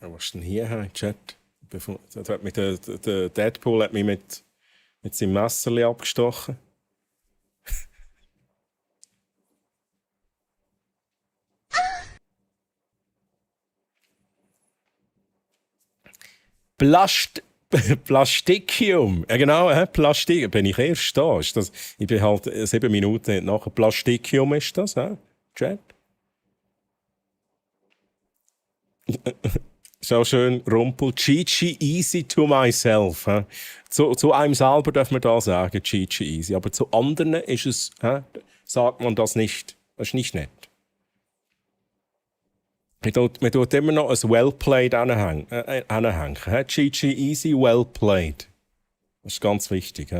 Was ist denn hier, Chat? Der Deadpool hat mich mit seinem Messerli abgestochen. Plastikium. Ja, genau, Plastik. Bin ich erst da? Ich bin halt 7 Minuten nachher. Plastikium ist das, Chat? Ist auch schön, Rumpel. Chichi easy to myself. Zu einem selber darf man da sagen, Chichi easy. Aber zu anderen ist es, sagt man das nicht. Das ist nicht nett. Man tut immer noch ein well-played anhängen. Chichi easy, well-played. Das ist ganz wichtig.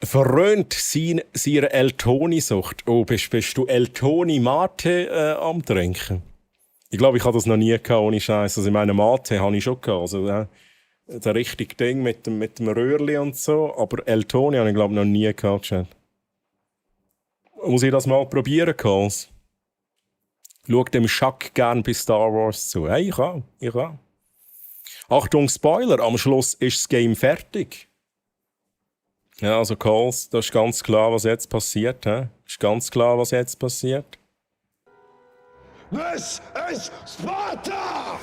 Verröhnt seine Eltoni-Sucht. Bist du Eltoni-Mate am Trinken? Ich glaube, ich habe das noch nie gehabt, ohne Scheiß. Also, ich meine, Mate habe ich schon gehabt. Also, das richtige Ding mit dem Röhrli und so. Aber Eltoni habe ich, glaube ich, noch nie gehabt, Chat. Muss ich das mal probieren, Calls? Schau dem Schack gern bei Star Wars zu. Hey, ich auch. Achtung, Spoiler, am Schluss ist das Game fertig. Ja, also Calls, das ist ganz klar, was jetzt passiert. Ist ganz klar, was jetzt passiert. This is Sparta!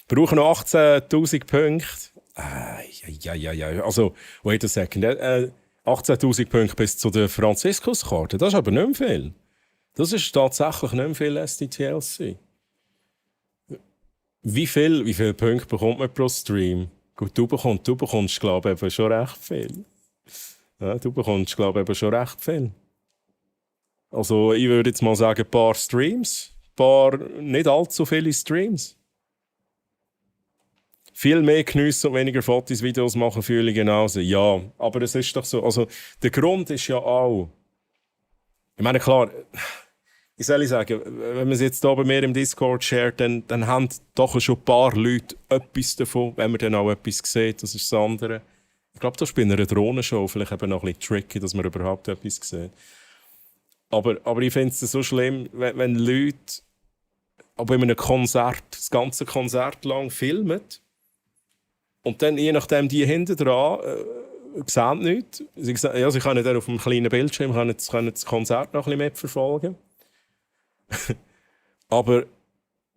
Brauchen noch 18'000 Punkte. Ja. Also, wait a second. 18'000 Punkte bis zu der Franziskuskarte. Das ist aber nicht mehr viel. Das ist tatsächlich nicht mehr viel SDTLC. Wie viele Punkte bekommt man pro Stream? Gut, du bekommst, glaube ich, eben schon recht viel. Ja, du bekommst, glaube ich, eben schon recht viel. Also, ich würde jetzt mal sagen, ein paar Streams. Nicht allzu viele Streams. Viel mehr geniessen und weniger Fotos, Videos machen, fühle ich genauso. Ja, aber es ist doch so. Also, der Grund ist ja auch. Ich meine, klar, ich soll sagen, wenn man es jetzt hier bei mir im Discord shared, dann haben doch schon ein paar Leute etwas davon, wenn man dann auch etwas sieht. Das ist das andere. Ich glaube, das ist bei einer Drohnenshow vielleicht eben noch ein bisschen tricky, dass man überhaupt etwas sieht. Aber ich finde es so schlimm, wenn Leute aber in einem Konzert, das ganze Konzert lang filmen und dann je nachdem die hinten dran sehen nichts. Sie können dann auf einem kleinen Bildschirm das Konzert noch ein bisschen mitverfolgen. aber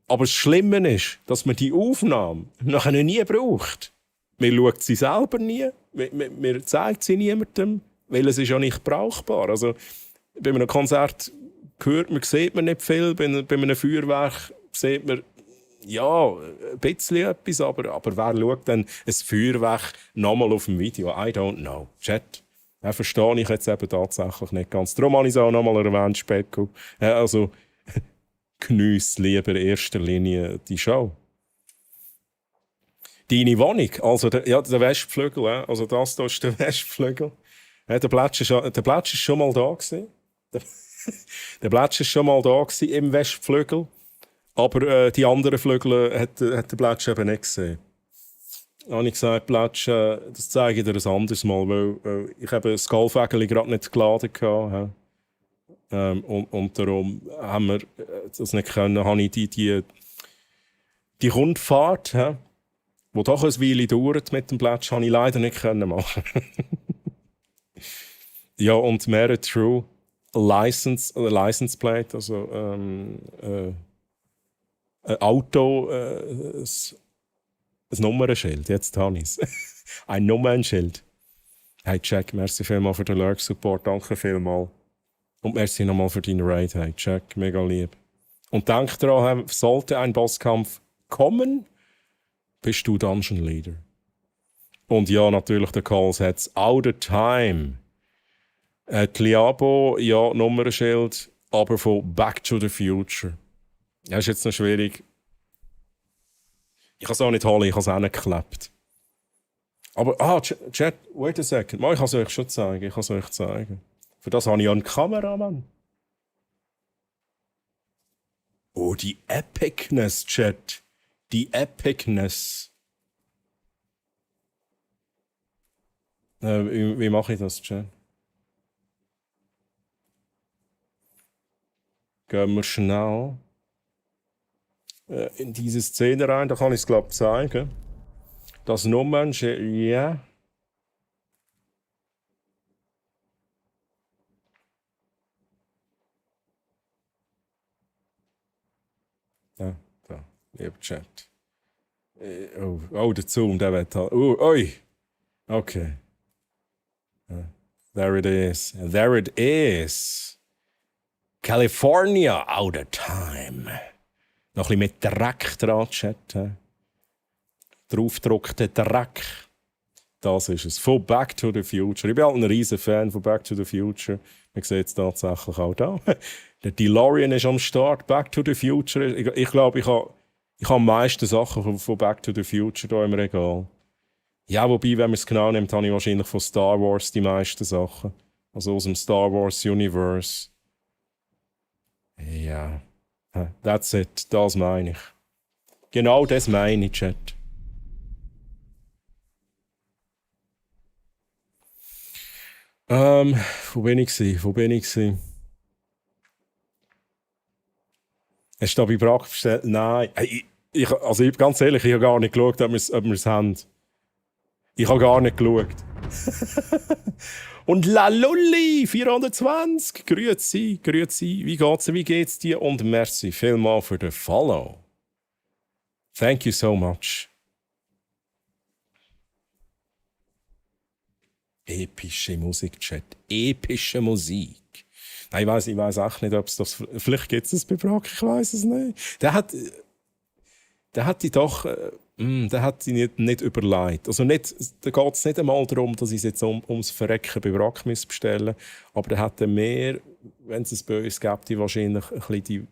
das Schlimme ist, dass man die Aufnahme nachher nie braucht. Man schaut sie selber nie, man zeigt sie niemandem, weil es ist ja nicht brauchbar. Also, bei einem Konzert sieht man nicht viel, bei einem Feuerwerk sieht man ja, ein bisschen etwas, aber wer schaut dann ein Feuerwerk nochmal auf dem Video? I don't know. Chat, Ja, verstehe ich jetzt eben tatsächlich nicht ganz. Darum habe ich es auch noch mal erwähnt, Specko. Also, geniesse lieber in erster Linie die Show. Deine Wohnung, also der Westflügel, also das hier ist der Westflügel. Der Plätsch ist schon mal da gewesen. Der Plätsch ist schon mal da gewesen im Westflügel. Aber die anderen Flügel hat der Plätsch eben nicht gesehen. Da habe ich gesagt, Plätsch, das zeige ich dir ein anderes Mal, weil ich habe das Golfwägeli gerade nicht geladen hatte. Und darum haben wir das nicht können, habe ich die Rundfahrt, die doch ein Weile dauert mit dem Plätsch, habe ich leider nicht können machen. Ja, und mehr True License Plate, also ein Auto, ein Nummernschild, jetzt habe ich es. Ein Nummernschild. Hey Jack, merci vielmals für den Lurk-Support, danke vielmals. Und merci nochmal für deinen Raid, hey Jack, mega lieb. Und denk daran, sollte ein Bosskampf kommen, bist du Dungeon Leader. Und ja, natürlich, der Calls hat's all the time. Liabo, ja, Nummernschild, aber von Back to the Future. Ja, ist jetzt noch schwierig. Ich kann es auch nicht holen, ich habe es auch nicht geklebt. Aber, Chat, wait a second. Ich kann es euch schon zeigen. Für das habe ich ja eine Kamera, Mann. Oh, die Epicness, Chat. Die Epicness. Wie mache ich das, Chat? Gehen wir schnell in diese Szene rein. Da kann ich es, glaube ich, zeigen. Das Nummernschild, ja. Da, lieber Chat. Oh, der Zoom, der wird halt. Ui. Okay. There it is. There it is. California all the time. Noch ein bisschen mit Dreck dran, Chat. Draufgedruckter Dreck. Das ist es. Von Back to the Future. Ich bin halt ein riesen Fan von Back to the Future. Man sieht es tatsächlich auch da. Der DeLorean ist am Start. Back to the Future. Ich glaube, ich habe am meisten Sachen von Back to the Future hier im Regal. Ja, wobei, wenn man es genau nimmt, habe ich wahrscheinlich von Star Wars die meisten Sachen. Also aus dem Star Wars Universe. Ja. That's it. Das meine ich. Genau das meine ich, Chat. Wo bin ich? Hast du da bei Brack bestellt? Nein. Also ganz ehrlich, ich habe gar nicht geschaut, ob wir es haben. Ich habe gar nicht geschaut. Und Lalulli, 420. Grüezi. Wie geht's? Wie geht's dir? Und merci vielmals für den Follow. Thank you so much. Epische Musik, Chat. Epische Musik. Nein, ich weiss echt nicht, ob es das... Vielleicht gibt es das bei Brack, ich weiss es nicht. Der hat die doch... der hat die nicht überlegt. Also da geht es nicht einmal darum, dass ich es jetzt ums Verrecken bei Brack bestellen muss. Aber der hat mehr, wenn es bei uns gibt, wahrscheinlich ein bisschen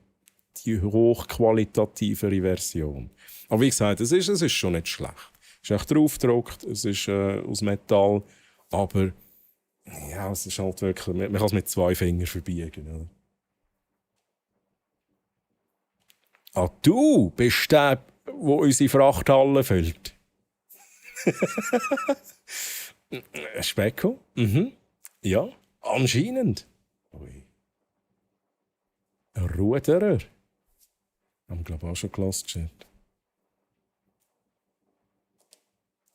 die hochqualitativere Version. Aber wie gesagt, es ist schon nicht schlecht. Es ist echt draufgedruckt, es ist aus Metall. Aber ja, es ist halt wirklich, man kann es mit 2 Fingern verbiegen. Oder? Ah, du bist der, der unsere Frachthalle füllt. Specko? Mhm. Ja, anscheinend. Ui. Ein Ruderer. Haben wir, glaube ich, auch schon gelassen, Chat.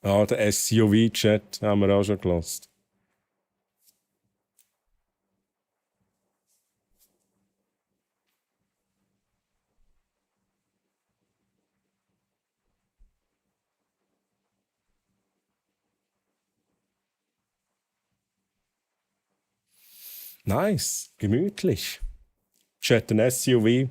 Ah, der SUV-Chat haben wir auch schon gelassen. Nice, gemütlich. Chat, ein SUV.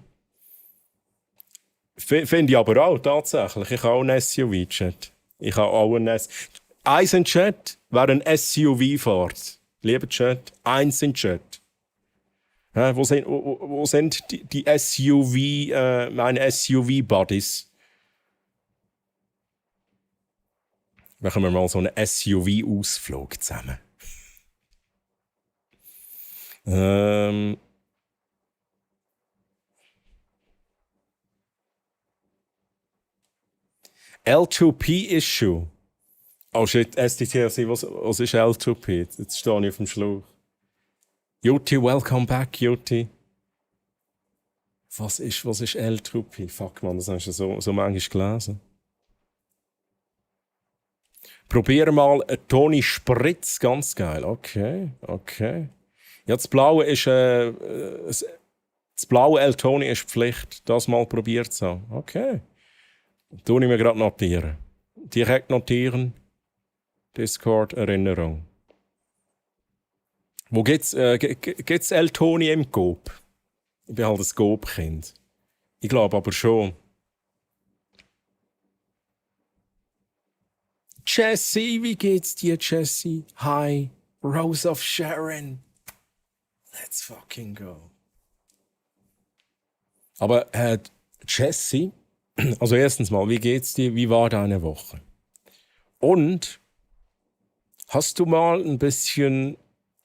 Finde ich aber auch tatsächlich. Ich habe auch ein SUV-Chat. Ich habe auch ein SUV. Chat, wer ein SUV fährt. Lieber Chat, eins in Chat. Wo sind die SUV, meine SUV-Buddies? Machen wir mal so einen SUV-Ausflug zusammen. L2P-Issue. Oh shit, SDTLC, was ist L2P? Jetzt stehe ich auf dem Schlauch. Juti, welcome back, Juti. Was ist L2P? Fuck, man, das hast du so manchmal gelesen. Probier mal Toni Spritz, ganz geil. Okay. Ja, das blaue L-Toni ist Pflicht. Das mal probiert zu haben. Okay. Tue ich mir gerade notieren. Direkt notieren. Discord-Erinnerung. Wo gibt's L-Toni im Coop? Ich bin halt ein Coop-Kind. Ich glaube aber schon. Jessie, wie geht's dir, Jessie? Hi, Rose of Sharon. Let's fucking go. Aber Jessie, also erstens mal, wie geht's dir? Wie war deine Woche? Und hast du mal ein bisschen,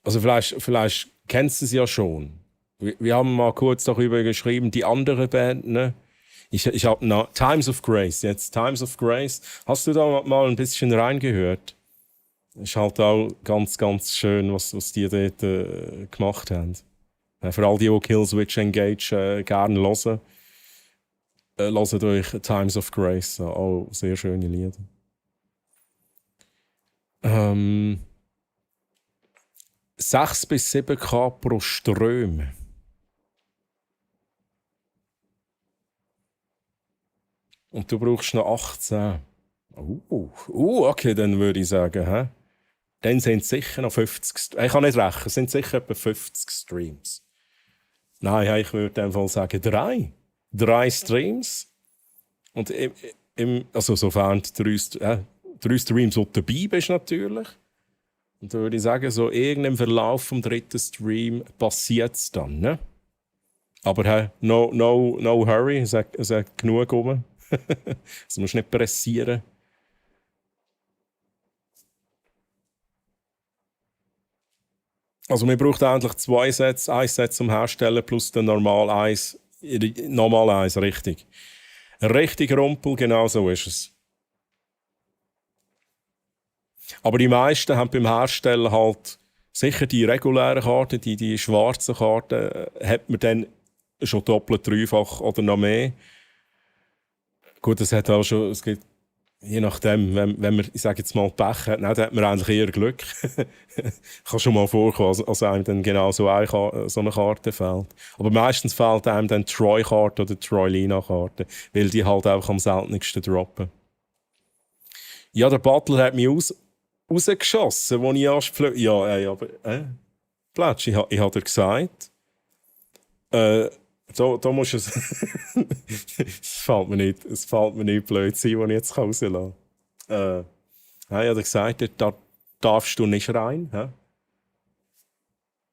also vielleicht kennst du es ja schon. Wir haben mal kurz darüber geschrieben, die andere Band, ne? Ich habe Times of Grace, jetzt Times of Grace. Hast du da mal ein bisschen reingehört? Ist halt auch ganz, ganz schön, was die dort gemacht haben. Für all die Killswitch Engage gerne hören. Hört euch Times of Grace. Auch sehr schöne Lieder. 6 bis 7K pro Ström. Und du brauchst noch 18. Okay, dann würde ich sagen, dann sind es sicher noch 50. Ich kann nicht rechnen, es sind sicher etwa 50 Streams. Nein, ich würde einfach sagen 3. 3 Streams. Und also sofern du 3 Streams auch dabei bist natürlich. Und dann würde ich sagen, so irgendein Verlauf vom 3. Stream passiert es dann. Ne? Aber no hurry, es hat genug rum. Das musst du nicht pressieren. Also man braucht eigentlich 2 Sets, 1 Set zum Herstellen plus den normal Eis, richtig. Richtig Rumpel, genau so ist es. Aber die meisten haben beim Herstellen halt sicher die regulären Karten, die schwarzen Karten, hat man dann schon doppelt, dreifach oder noch mehr. Gut, es gibt, je nachdem, wenn man, ich sage jetzt mal, Pech hat, dann hat man eigentlich eher Glück. Kann schon mal vorkommen, als einem dann genau so eine Karte fehlt. Aber meistens fehlt einem dann die Troy-Karte oder die Troy-Lina-Karte, weil die halt einfach am seltensten droppen. Ja, der Battle hat mich rausgeschossen, wo ich erst aber Plätsch, ich hab dir gesagt, da musst du es. Es fällt mir nicht blöd sein, was ich jetzt rauslassen kann. Ich habe gesagt, da darfst du nicht rein. He?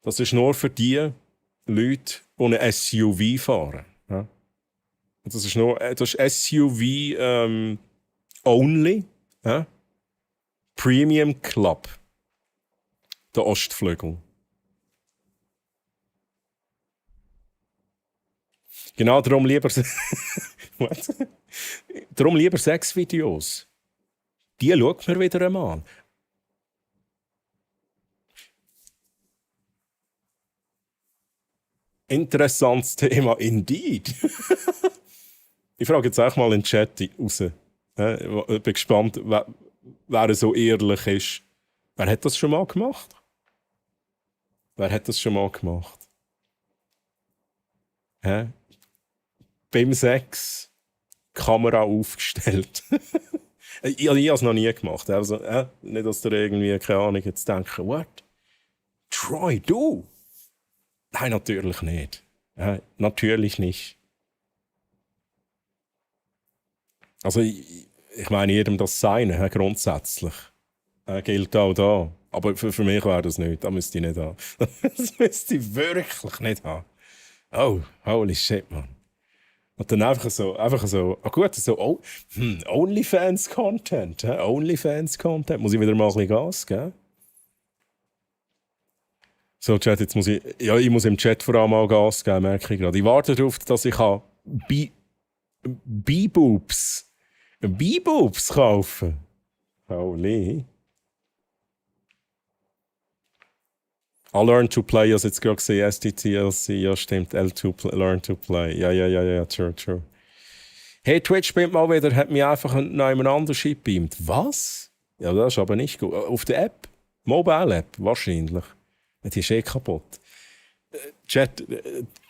Das ist nur für die Leute, die ein SUV fahren. He? Das ist SUV only. He? Premium Club. Der Ostflügel. Genau, darum lieber Sexvideos. Die schaut mir wieder einmal. Interessantes Thema, indeed. Ich frage jetzt auch mal in den Chat raus. Ich bin gespannt, wer so ehrlich ist. Wer hat das schon mal gemacht? Beim Sex Kamera aufgestellt. Ich habe es noch nie gemacht. Also, nicht, dass ihr irgendwie, keine Ahnung, jetzt denken, what? Troy, du? Nein, natürlich nicht. Natürlich nicht. Also, ich meine jedem das Seine, grundsätzlich. Gilt auch da. Aber für mich wäre das nicht. Das müsste ich nicht haben. Das müsste ich wirklich nicht haben. Oh, holy shit, man. Und dann einfach so, gut, so, OnlyFans-Content, OnlyFans-Content. Muss ich wieder mal ein bisschen Gas geben? So, Chat, jetzt muss ich muss im Chat vor allem mal Gas geben, merke ich gerade. Ich warte darauf, dass ich B-Boobs kaufen. Holy. I learn to play, als jetzt gerade gesehen, STTLC, ja stimmt, learn to play. Ja, true. Hey, Twitch spielt mal wieder, hat mich einfach noch jemand anders beamt. Was? Ja, das ist aber nicht gut. Auf der App? Mobile-App, wahrscheinlich. Die ist kaputt. Chat,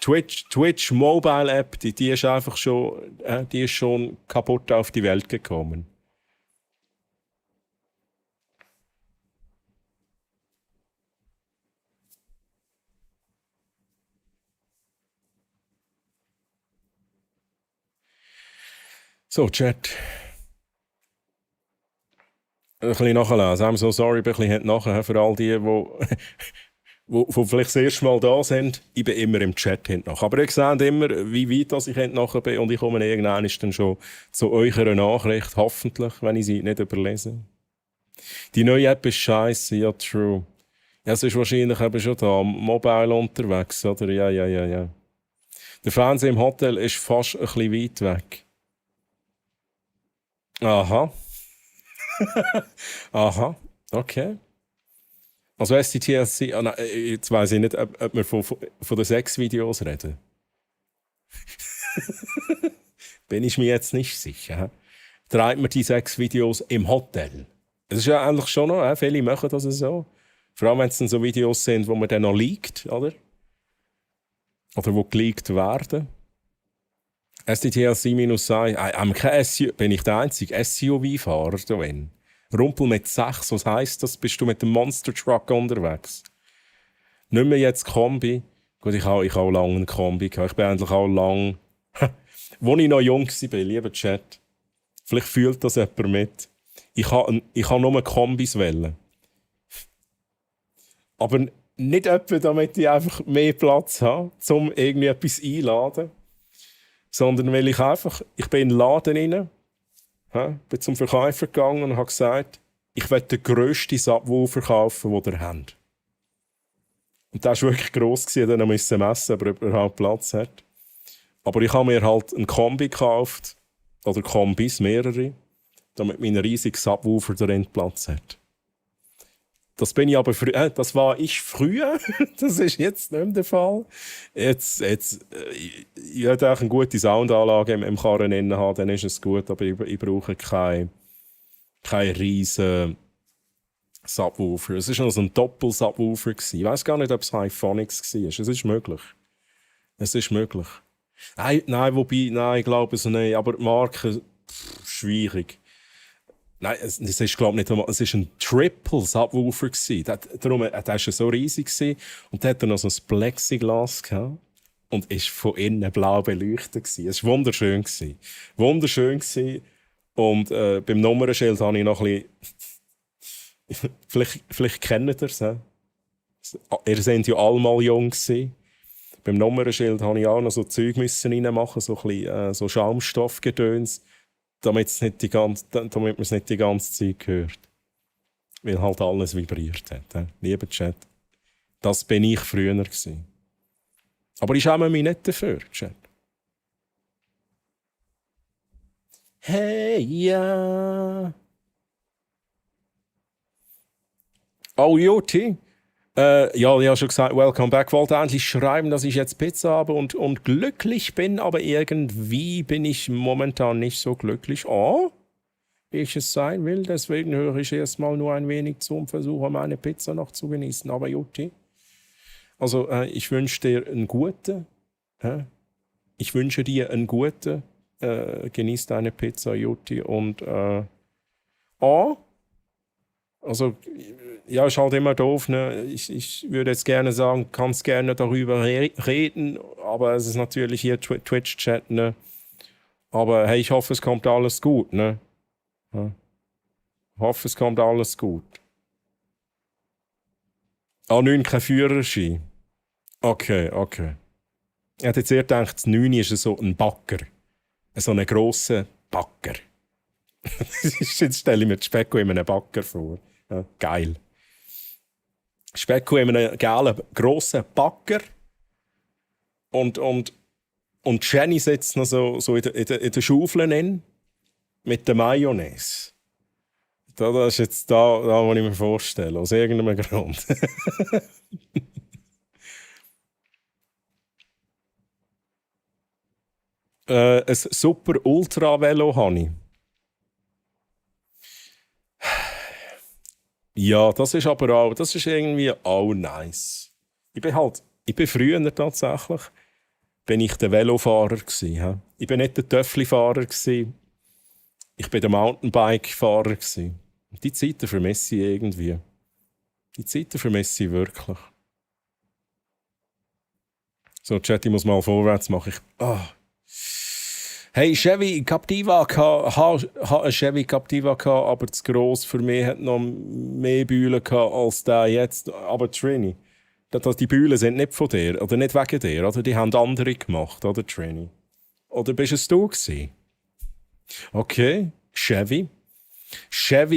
Twitch Mobile-App, die ist einfach schon kaputt auf die Welt gekommen. So, Chat. Ein bisschen nachlesen. I'm so sorry, ein bisschen nachher für all die, die vielleicht das erste Mal da sind. Ich bin immer im Chat hinten nach. Aber ihr seht immer, wie weit ich hinten nachher bin. Und ich komme irgendwann dann schon zu eurer Nachricht. Hoffentlich, wenn ich sie nicht überlese. Die neue App ist scheiße, ja, true. Ja, es ist wahrscheinlich eben schon da, mobile unterwegs, oder? Ja. Der Fernseher im Hotel ist fast ein bisschen weit weg. Aha, okay. Also STTLC, nein, jetzt weiss ich nicht, ob wir von den Sexvideos reden. Bin ich mir jetzt nicht sicher. Treibt man die Sexvideos im Hotel? Das ist ja eigentlich schon noch, viele machen das so. Vor allem, wenn es dann so Videos sind, wo man dann noch liegt, oder? Oder wo geleakt werden. STTLC-1, bin ich der einzige SUV-Fahrer da wenn? Rumpel mit 6, was heisst das? Bist du mit dem Monster Truck unterwegs? Nicht mehr jetzt Kombi. Gut, ich habe auch lange einen Kombi gehabt. Ich bin eigentlich auch lang. Als ich noch jung war, lieber Chat. Vielleicht fühlt das jemand mit. Ich habe nur Kombis wählen. Aber nicht etwa, damit ich einfach mehr Platz habe, um irgendwie etwas einzuladen. Sondern weil ich bin in den Laden rein, bin zum Verkäufer gegangen und habe gesagt, ich will den grössten Subwoofer kaufen, den ihr habt. Und der war wirklich gross, dann musste ich messen, ob er überhaupt Platz hat. Aber ich habe mir halt einen Kombi gekauft, oder Kombis, mehrere, damit mein riesiger Subwoofer drin Platz hat. Das bin ich aber das war ich früher. Das ist jetzt nicht mehr der Fall. Ich hätte eine gute Soundanlage im Karren haben, dann ist es gut, aber ich brauche keinen riesen Subwoofer. Es war noch so ein Doppel-Subwoofer. Ich weiß gar nicht, ob es Hyphonics war. Es ist möglich. Nein, ich glaube es nicht. Aber die Marke, schwierig. Nein, es ist, glaube ich, nicht einmal. Es war ein Triple-Subwoofer. Der war so riesig. Und der hatte noch so ein Plexiglas gehabt. Und war von innen blau beleuchtet. Es war wunderschön. Und beim Nummernschild habe ich noch ein bisschen... vielleicht kennt ihr es. Ihr seid ja alle mal jung gewesen. Beim Nummernschild musste ich auch noch so Zeug reinmachen, so ein bisschen so Schaumstoffgedöns. Damit man es nicht die ganze Zeit hört. Weil halt alles vibriert hat. Lieber Chat. Das bin ich früher gewesen. Aber ich schäme mich nicht dafür, Chat. Hey, ja. Oh, Joti. Ja, ich habe schon gesagt, welcome back. Ich wollte eigentlich schreiben, dass ich jetzt Pizza habe und glücklich bin, aber irgendwie bin ich momentan nicht so glücklich. Wie ich es sein will, deswegen höre ich erstmal nur ein wenig zu und versuche, meine Pizza noch zu genießen. Aber Jutti, also ich wünsche dir einen guten. Genieß deine Pizza, Jutti. Und also, ja, ist halt immer doof. Ne? Ich würde jetzt gerne sagen, kannst gerne darüber reden, aber es ist natürlich hier Twitch-Chat. Ne? Aber hey, ich hoffe, es kommt alles gut. Ne? Ja. Ich hoffe, es kommt alles gut. A9 kein Führerschein. Okay. Ich hätte jetzt eher gedacht, das 9 ist so ein Bagger. So einen grossen Bagger. Jetzt stelle ich mir die Specko in einem Bagger vor. Ja, geil. Specko in einem gelben, grossen Bagger. Und Jenny sitzt noch so in der Schaufel in, mit der Mayonnaise. Das ist jetzt da, was ich mir vorstelle, aus irgendeinem Grund. Ein super Ultra-Velo habe ich. Ja, das ist aber auch, das ist irgendwie auch nice. Ich bin früher tatsächlich, bin ich der Velofahrer gsi. Ja? Ich bin nicht der Töffli-Fahrer gsi. Ich bin der Mountainbike-Fahrer gsi. Und die Zeiten vermisse ich irgendwie. Die Zeiten vermisse ich wirklich. So, Chat, ich muss mal vorwärts machen. Hey, Chevy Captiva hatte ein Chevy Captiva, aber zu gross für mich hat noch mehr Bühlen als der jetzt. Aber Trini, die Bühlen sind nicht von dir, oder nicht wegen dir, oder? Die haben andere gemacht, oder Trini? Oder bist es du gewesen? Okay, Chevy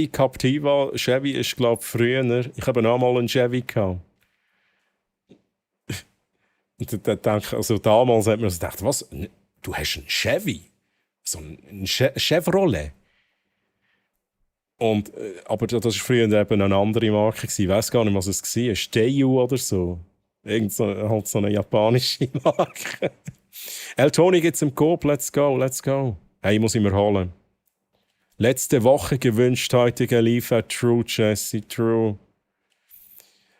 Captiva. Chevy ist, glaube ich, früher. Ich habe noch mal einen Chevy gehabt. Und dann denke ich, also damals hat man so gedacht, was? Du hast einen Chevy? So ein Chevrolet? Und, aber das war früher eben eine andere Marke. Ich weiß gar nicht, was es war. Steiyu oder so. Halt so eine japanische Marke. El Toni gibt's im Coop. Let's go. Hey, ich muss ihn mir holen. Letzte Woche gewünscht, heute geliefert. True, Jesse, true.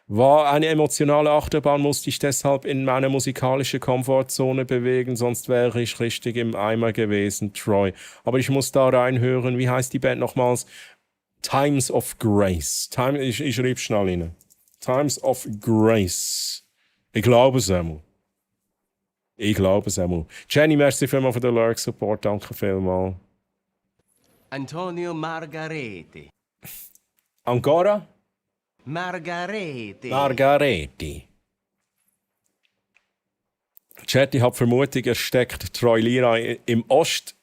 War eine emotionale Achterbahn, musste ich deshalb in meine musikalische Komfortzone bewegen, sonst wäre ich richtig im Eimer gewesen, Troy. Aber ich muss da reinhören, wie heißt die Band nochmals? Times of Grace. Ich schreibe schnell rein. Times of Grace. Ich glaube es einmal. Jenny, merci vielmals für den Lurk-Support, danke vielmals. Antonio Margareti. Ancora? Margareti. Chat, ich habe Vermutung, er versteckt Troilina im Ostflügel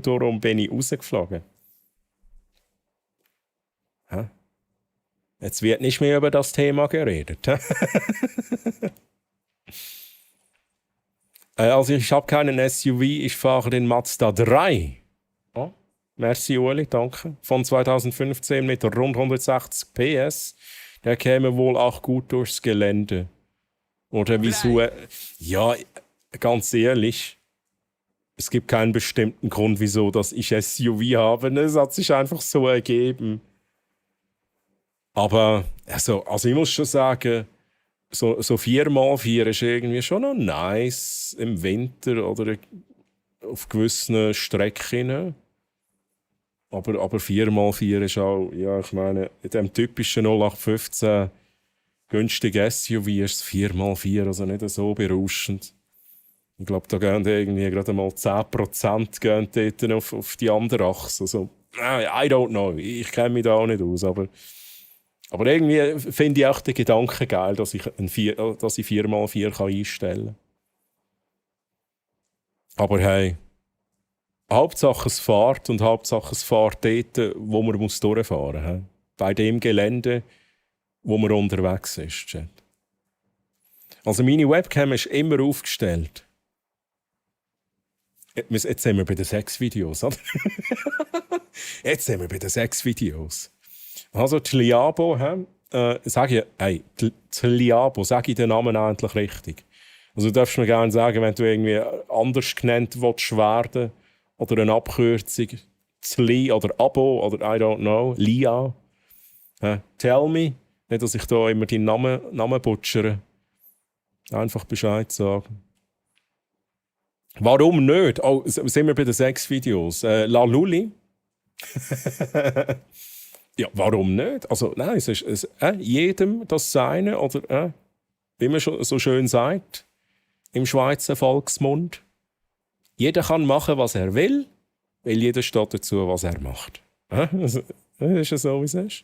durch und bin ich rausgeflogen. Hä? Jetzt wird nicht mehr über das Thema geredet. Also ich habe keinen SUV, ich fahre den Mazda 3. Oh. Merci, Ueli, danke. Von 2015 mit rund 160 PS. Der käme wohl auch gut durchs Gelände. Oder wieso? Ja, ganz ehrlich, es gibt keinen bestimmten Grund, wieso dass ich SUV habe. Es hat sich einfach so ergeben. Aber also ich muss schon sagen, so 4x4 ist irgendwie schon noch nice im Winter oder auf gewissen Strecken. Aber 4x4 ist auch, ja, ich meine, in dem typischen 0815 günstigen SUV ist es 4x4, also nicht so berauschend. Ich glaube, da gehen irgendwie gerade mal 10% gehen dort auf die andere Achse. Also, I don't know, ich kenne mich da auch nicht aus, aber irgendwie finde ich auch den Gedanken geil, dass ich 4x4 einstellen kann. Aber hey, Hauptsache es fährt und Hauptsache es fährt dort, wo man durchfahren muss. Bei dem Gelände, wo man unterwegs ist. Chat. Also meine Webcam ist immer aufgestellt. Jetzt sind wir bei den Sexvideos, oder? Jetzt sind wir bei den Sexvideos. Also Tliabo, Tliabo, sage ich den Namen endlich richtig. Also du darfst mir gerne sagen, wenn du irgendwie anders genannt willst werden oder eine Abkürzung, Tli oder Abo oder I don't know, Lia. Tell me, nicht, dass ich da immer deinen Namen butchere. Einfach Bescheid sagen. Warum nicht? Oh, sind wir bei den Sexvideos? La Luli? Ja, warum nicht? Also, nein, es ist jedem das Seine, oder wie man schon so schön sagt, im Schweizer Volksmund. Jeder kann machen, was er will, weil jeder steht dazu, was er macht. Das ist ja so, wie es ist.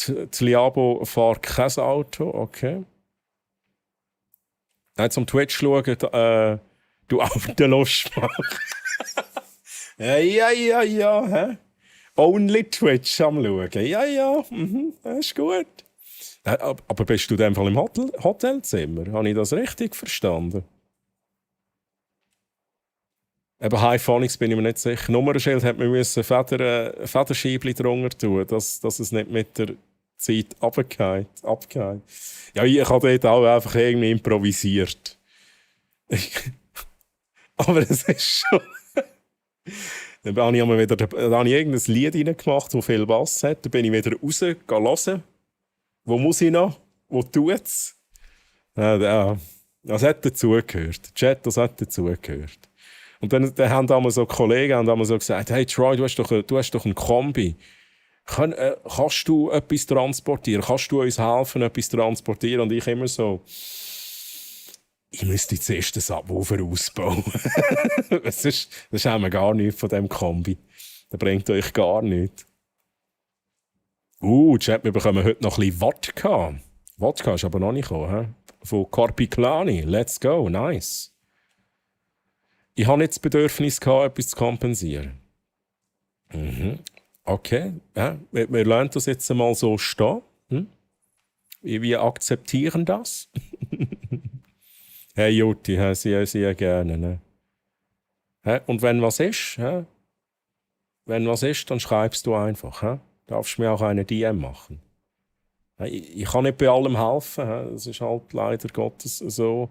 Die Liabo fährt kein Auto, okay. Nein, zum Twitch schauen, du auch den Lust machen. Ja, hä? Only Twitch am Schauen. Ja, das ist gut. Aber bist du in dem Fall im Hotelzimmer? Habe ich das richtig verstanden? Eben High Phonics bin ich mir nicht sicher. Nummernschild hat man Federscheibchen drunter tun, dass es nicht mit der Zeit abgeht. Ja, ich habe dort auch einfach irgendwie improvisiert. Aber es ist schon... Dann habe ich irgendein Lied reingemacht, das viel Bass hat. Dann bin ich wieder raus, hören. Wo muss ich noch? Wo tut es? Das hat dazugehört. Chat, das hat dazugehört. Und dann haben einmal so Kollegen gesagt, hey Troy, du hast doch ein Kombi. Kannst du etwas transportieren? Kannst du uns helfen, etwas transportieren? Und ich immer so... Ich müsste zuerst den Subwoofer ausbauen. das haben wir gar nichts von diesem Kombi. Das bringt euch gar nichts. Chat, wir bekommen heute noch ein bisschen Wodka. Wodka ist aber noch nicht gekommen. Von Carpiclani. Let's go, nice. Ich habe nicht das Bedürfnis gehabt, etwas zu kompensieren. Okay, ja, wir lernen das jetzt mal so stehen. Wir akzeptieren das. Hey Jutti, sehr gerne. Ne? Und wenn was ist, dann schreibst du einfach. Darfst mir auch eine DM machen. Ich kann nicht bei allem helfen, das ist halt leider Gottes so.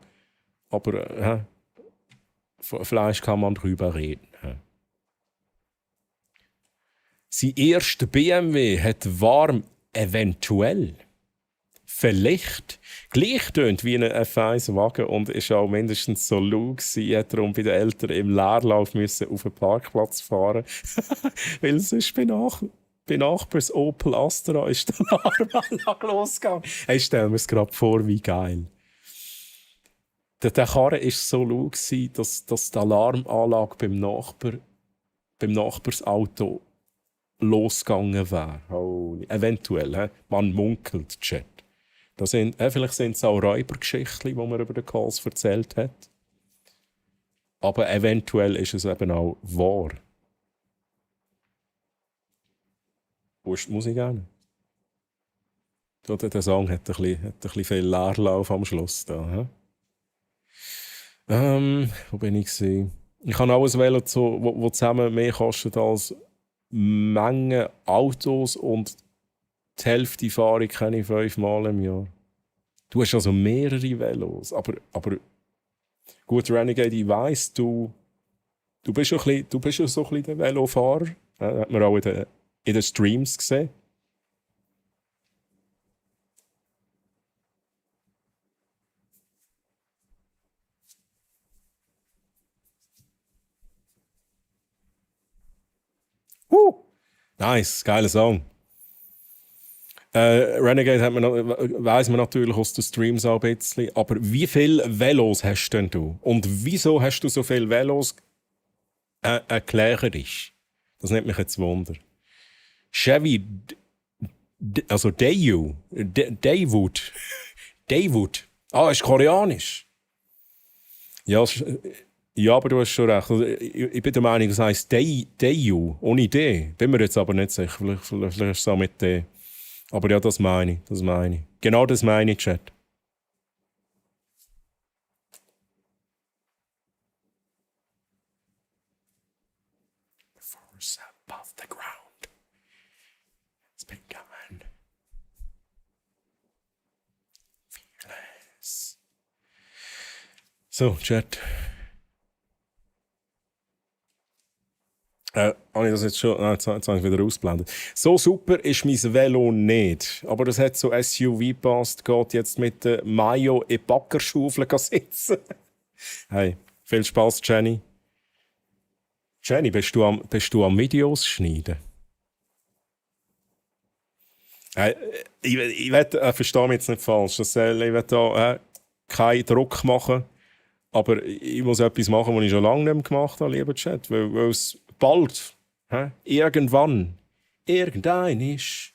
Aber vielleicht kann man drüber reden. Sein erster BMW hat warm eventuell. Vielleicht gleich tönt wie ein F1-Wagen und ist auch mindestens so laut gewesen, hat darum bei den Eltern im Leerlauf müssen auf den Parkplatz fahren, weil sonst bei Nachbars Opel Astra ist der Alarmanlage losgegangen. Hey, stell mir es gerade vor, wie geil. Der Karre war so laut gewesen, dass die Alarmanlage beim Nachbarsauto losgegangen wäre. Eventuell, man munkelt, Chat. Vielleicht sind es auch Räubergeschichten, die man über den Calls erzählt hat. Aber eventuell ist es eben auch wahr. Wo ist die Musik hin? Der Song hat ein bisschen viel Leerlauf am Schluss. Da, wo bin ich gewesen? Ich habe alles wählen, wo zusammen mehr kostet als Menge Autos und die Hälfte fahre ich 5-mal im Jahr. Du hast also mehrere Velos. Aber gut, Renegade, ich weiss, du bist schon so ein bisschen der Velofahrer. Das hat man auch in den Streams gesehen. Nice, geiler Song. Renegade weiss man natürlich aus den Streams auch ein bisschen. Aber wie viele Velos hast denn du? Und wieso hast du so viele Velos? Erkläre dich. Das nimmt mich jetzt Wunder. Chevy, also Daewoo. Ist koreanisch. Ja, aber du hast schon recht. Also, ich bin der Meinung, das heisst Daewoo, ohne D. Bin mir jetzt aber nicht sicher. Vielleicht ist es auch mit D. Aber ja, das meine ich. Genau das meine ich, Chat. The force above the ground. It's begun. Fearless. So, Chat. Habe ich das jetzt schon? Nein, jetzt habe ich wieder ausgeblendet. So super ist mein Velo nicht. Aber das hat so SUV gepasst. Geht jetzt mit der Mayo in Backerschaufel sitzen. Hey, viel Spaß, Jenny. Jenny, bist du am Videos schneiden? Hey, ich verstehe mich jetzt nicht falsch. Ich will da keinen Druck machen. Aber ich muss etwas machen, was ich schon lange nicht mehr gemacht habe, lieber Chat. Weil es bald, irgendwann, irgendein ist,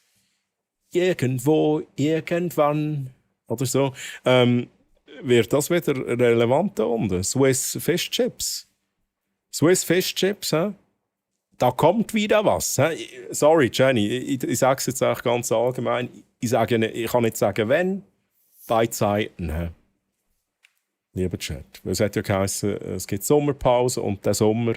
irgendwo, irgendwann oder so, wird das wieder relevant da unten. Swiss Fish Chips. Swiss Fish Chips, hä? Da kommt wieder was. Hä? Sorry, Jenny, ich sage es jetzt eigentlich ganz allgemein. Ich kann nicht sagen, wenn, bei Zeiten. Hä? Lieber Chat. Weil es hat ja geheißen, es gibt Sommerpause und der Sommer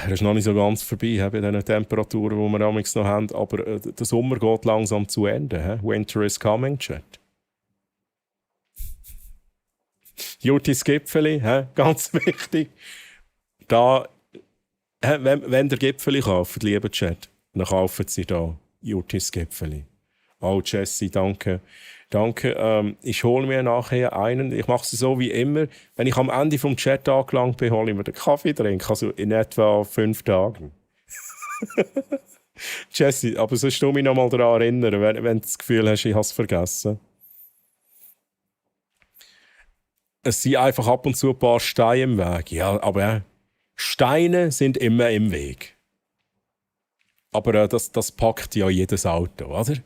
er ist noch nicht so ganz vorbei bei den Temperaturen, die wir damals noch haben. Aber der Sommer geht langsam zu Ende. Hä? Winter is coming, Chat. Jutis Gipfeli, ganz wichtig. Da, wenn der Gipfeli kauft, lieber Chat, dann kaufen Sie da Jutis Gipfeli. Oh, Jesse, danke. Danke. Ich hole mir nachher einen. Ich mache es so wie immer. Wenn ich am Ende vom Chat angelangt bin, hole ich mir den Kaffee trinken. Also in etwa 5 Tagen. Jesse, aber sonst du mich noch mal daran erinnern, wenn du das Gefühl hast, ich habe es vergessen. Es sind einfach ab und zu ein paar Steine im Weg. Ja, aber Steine sind immer im Weg. Aber das packt ja jedes Auto, oder?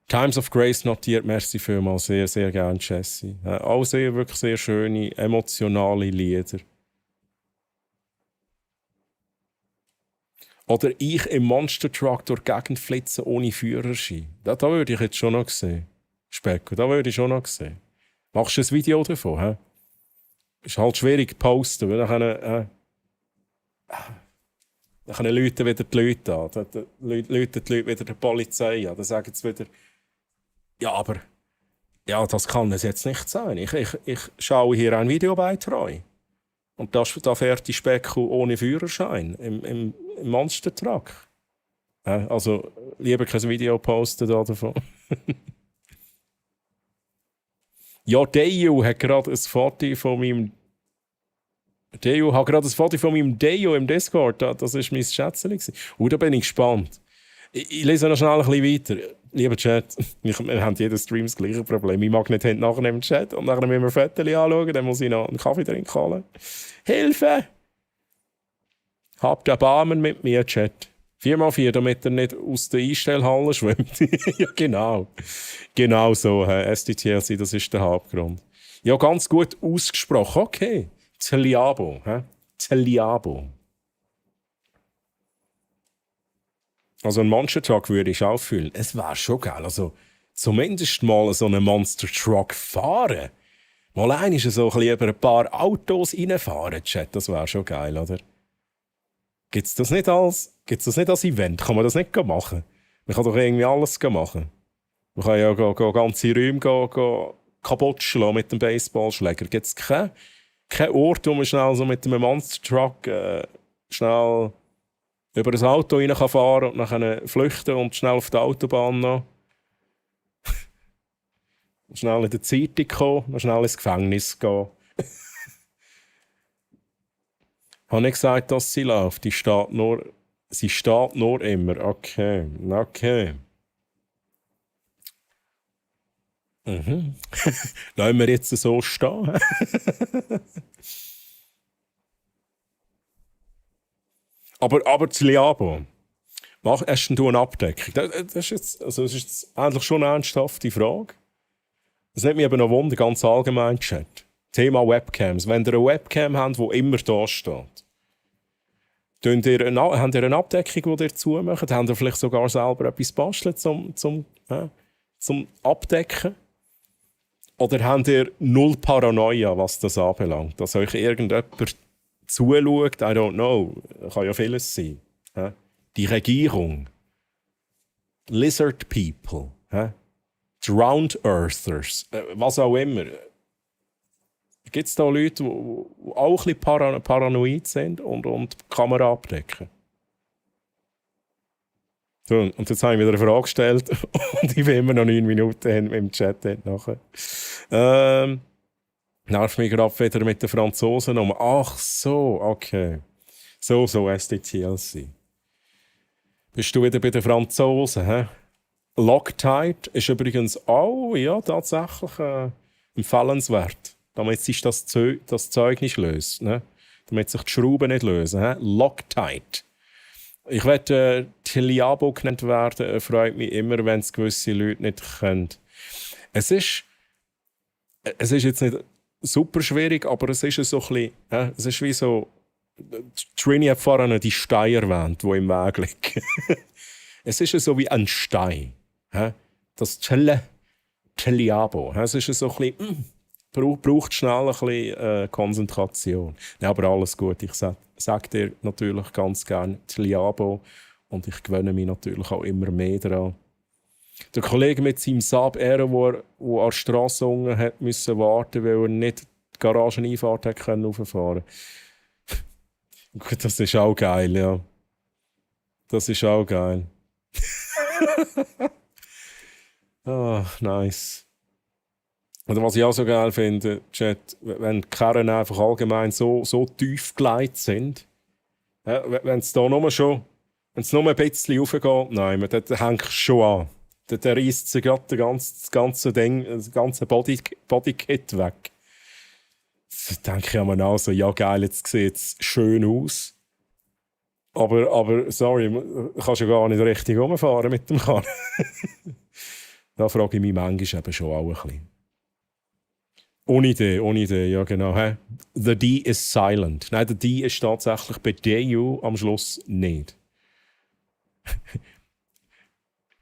Times of Grace notiert, merci vielmals, sehr, sehr gerne, Jesse. Auch wirklich sehr schöne, emotionale Lieder. Oder ich im Monster Truck durch die Gegend flitzen ohne Führerschein. Da würde ich jetzt schon noch sehen. Specko, da würde ich schon noch sehen. Machst du ein Video davon? He? Ist halt schwierig zu posten, weil dann läuten wieder die Leute an. Dann läuten die Leute wieder die Polizei an. Dann sagen sie wieder, ja, aber ja, das kann es jetzt nicht sein. Ich schaue hier ein Videobeitrag. Und da fährt die Specko ohne Führerschein im Monster-Truck. Also lieber kein Video posten davon. Ja, Dejo hat gerade ein Foto von meinem Dejo im Discord. Das war mein Schätzchen. Da bin ich gespannt. Ich lese noch schnell ein bisschen weiter. Lieber Chat, wir haben jeden Stream das gleiche Problem. Ich mag nicht nachher im Chat und nachher müssen wir Fotos anschauen, dann muss ich noch einen Kaffee trinken holen. Hilfe! Habt Erbarmen mit mir, Chat. 4x4, damit er nicht aus der Einstellhalle schwimmt. Ja, genau. Genau so, SDTLC, das ist der Hauptgrund. Ja, ganz gut ausgesprochen. Okay. Teliabo. Teliabo. Also ein Monster Truck würde ich auch fühlen. Es wäre schon geil. Also zumindest mal so einen Monster Truck fahren. Mal einmal so lieber ein paar Autos reinfahren, Chat. Das wäre schon geil, oder? Gibt es das nicht als Event? Kann man das nicht machen? Man kann doch irgendwie alles machen. Man kann ja ganze Räume kaputt schlagen mit dem Baseballschläger. Gibt es keinen Ort, wo man schnell so mit einem Monster Truck schnell über ein Auto rein fahren und dann flüchten und schnell auf die Autobahn noch. Schnell in die Zeitung kommen, noch schnell ins Gefängnis gehen. Habe ich gesagt, dass sie läuft? Sie steht nur immer. Okay. Mhm. Lassen wir jetzt so stehen. aber das Liabo. Hast du eine Abdeckung? Das ist jetzt eigentlich schon eine ernsthafte Frage. Das nimmt mich aber noch Wunder, ganz allgemein, Chat. Thema Webcams. Wenn ihr eine Webcam habt, die immer da steht, habt ihr eine Abdeckung, die ihr zumacht? Habt ihr vielleicht sogar selber etwas bastelt zum Abdecken? Oder habt ihr null Paranoia, was das anbelangt? Dass euch irgendjemand zuschaut? I don't know. Kann ja vieles sein. Die Regierung. Lizard People. Drowned Earthers. Was auch immer. Gibt es da Leute, die auch ein bisschen paranoid sind und die Kamera abdecken? So, und jetzt habe ich wieder eine Frage gestellt und ich bin immer noch 9 Minuten im Chat nachher. Nervt mich gerade wieder mit den Franzosen um. Ach so, okay. So, SDTLC. Bist du wieder bei den Franzosen, hä? Loctite ist übrigens auch, ja, tatsächlich empfehlenswert. Damit sich das Zeug nicht löst. Ne? Damit sich die Schrauben nicht lösen. Loctite. Ich werde Tliabo genannt werden, freut mich immer, wenn es gewisse Leute nicht können. Es ist jetzt nicht super schwierig, aber es ist so ein bisschen, es ist wie so, Trini hat vorhin die Steine erwähnt, die im Weg liegen. Es ist so wie ein Stein. Das Tliabo. Es ist so ein bisschen, braucht schnell ein bisschen Konzentration. Ja, aber alles gut. Ich sage dir natürlich ganz gerne Tliabo und ich gewöhne mich natürlich auch immer mehr daran. Der Kollege mit seinem Saab Aero, der an der Straße unten hat müssen warten, weil er nicht die Garageneinfahrt hat rauffahren konnte. Gut, das ist auch geil, ja. Das ist auch geil. Nice. Oder was ich auch so geil finde, Chat, wenn die Karren einfach allgemein so tief geleitet sind, wenn es da nur ein bisschen raufgeht, nein, dann hängt es schon an. Dann reißt sie gerade das ganze Ding, das ganze Bodykit weg. Da denke ich mir auch so, ja geil, jetzt sieht es schön aus. Aber sorry, du kannst ja gar nicht richtig rumfahren mit dem Karren. Da frage ich mich manchmal eben schon auch ein bisschen. Ohne Idee, ja genau. The D is silent. Nein, der D ist tatsächlich bei DU am Schluss nicht.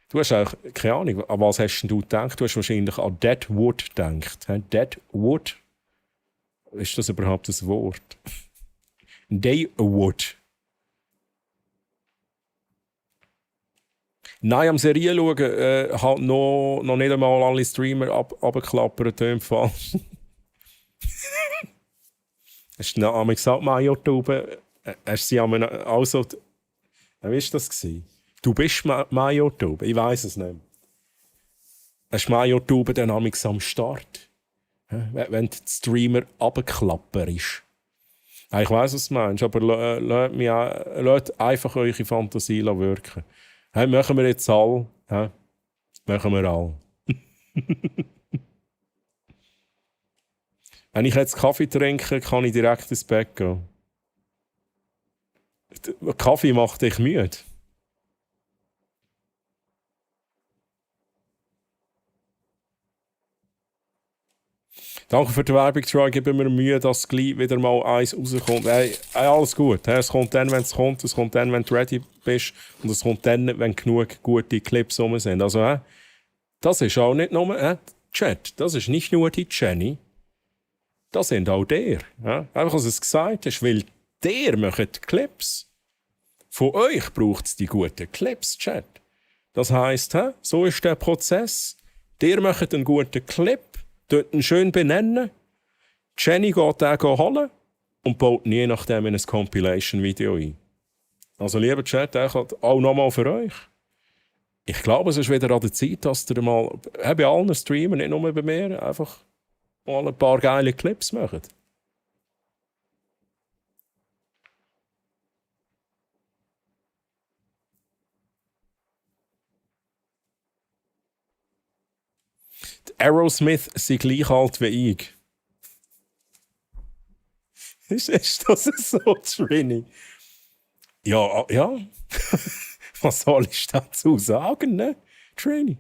Du hast eigentlich keine Ahnung, an was hast du gedacht? Du hast wahrscheinlich an Deadwood gedacht. Deadwood? Ist das überhaupt ein Wort? Daywood. Nein, am Serie schauen, halt noch nicht einmal alle Streamer abklappern, tönt falsch. Hast du einmal gesagt, Major-Tube? Hast du sie einmal also... Wie war das? Du bist Major-Tube? Ich weiss es nicht. Hast du Major-Tube dann einmal am Start? Wenn der Streamer abklapperst. Ich weiss, was du meinst, aber lasst einfach eure Fantasie wirken. Machen wir jetzt alle. Machen wir alle. Wenn ich jetzt Kaffee trinke, kann ich direkt ins Bett gehen. Kaffee macht dich müde. Danke für die Werbung, Troy. Gib mir Mühe, dass gleich wieder mal eins rauskommt. Hey, alles gut. Es kommt dann, wenn es kommt. Es kommt dann, wenn du ready bist. Und es kommt dann, wenn genug gute Clips rum sind. Also, das ist auch nicht nur Chat. Das ist nicht nur die Jenny. Das sind auch der. Einfach, was es gesagt hast, weil der macht Clips. Von euch braucht es die guten Clips, Chat. Das heisst, so ist der Prozess. Der macht einen guten Clip. Dort ihn schön benennen. Jenny geht den holen und baut je nachdem in ein Compilation-Video ein. Also, lieber Chat, auch nochmal für euch. Ich glaube, es ist wieder an der Zeit, dass ihr mal bei allen Streamern, nicht nur bei mir, einfach mal ein paar geile Clips macht. Aerosmith sei gleich alt wie ich. Ist das so, Trini? Ja. Was soll ich dazu sagen, ne? Trini.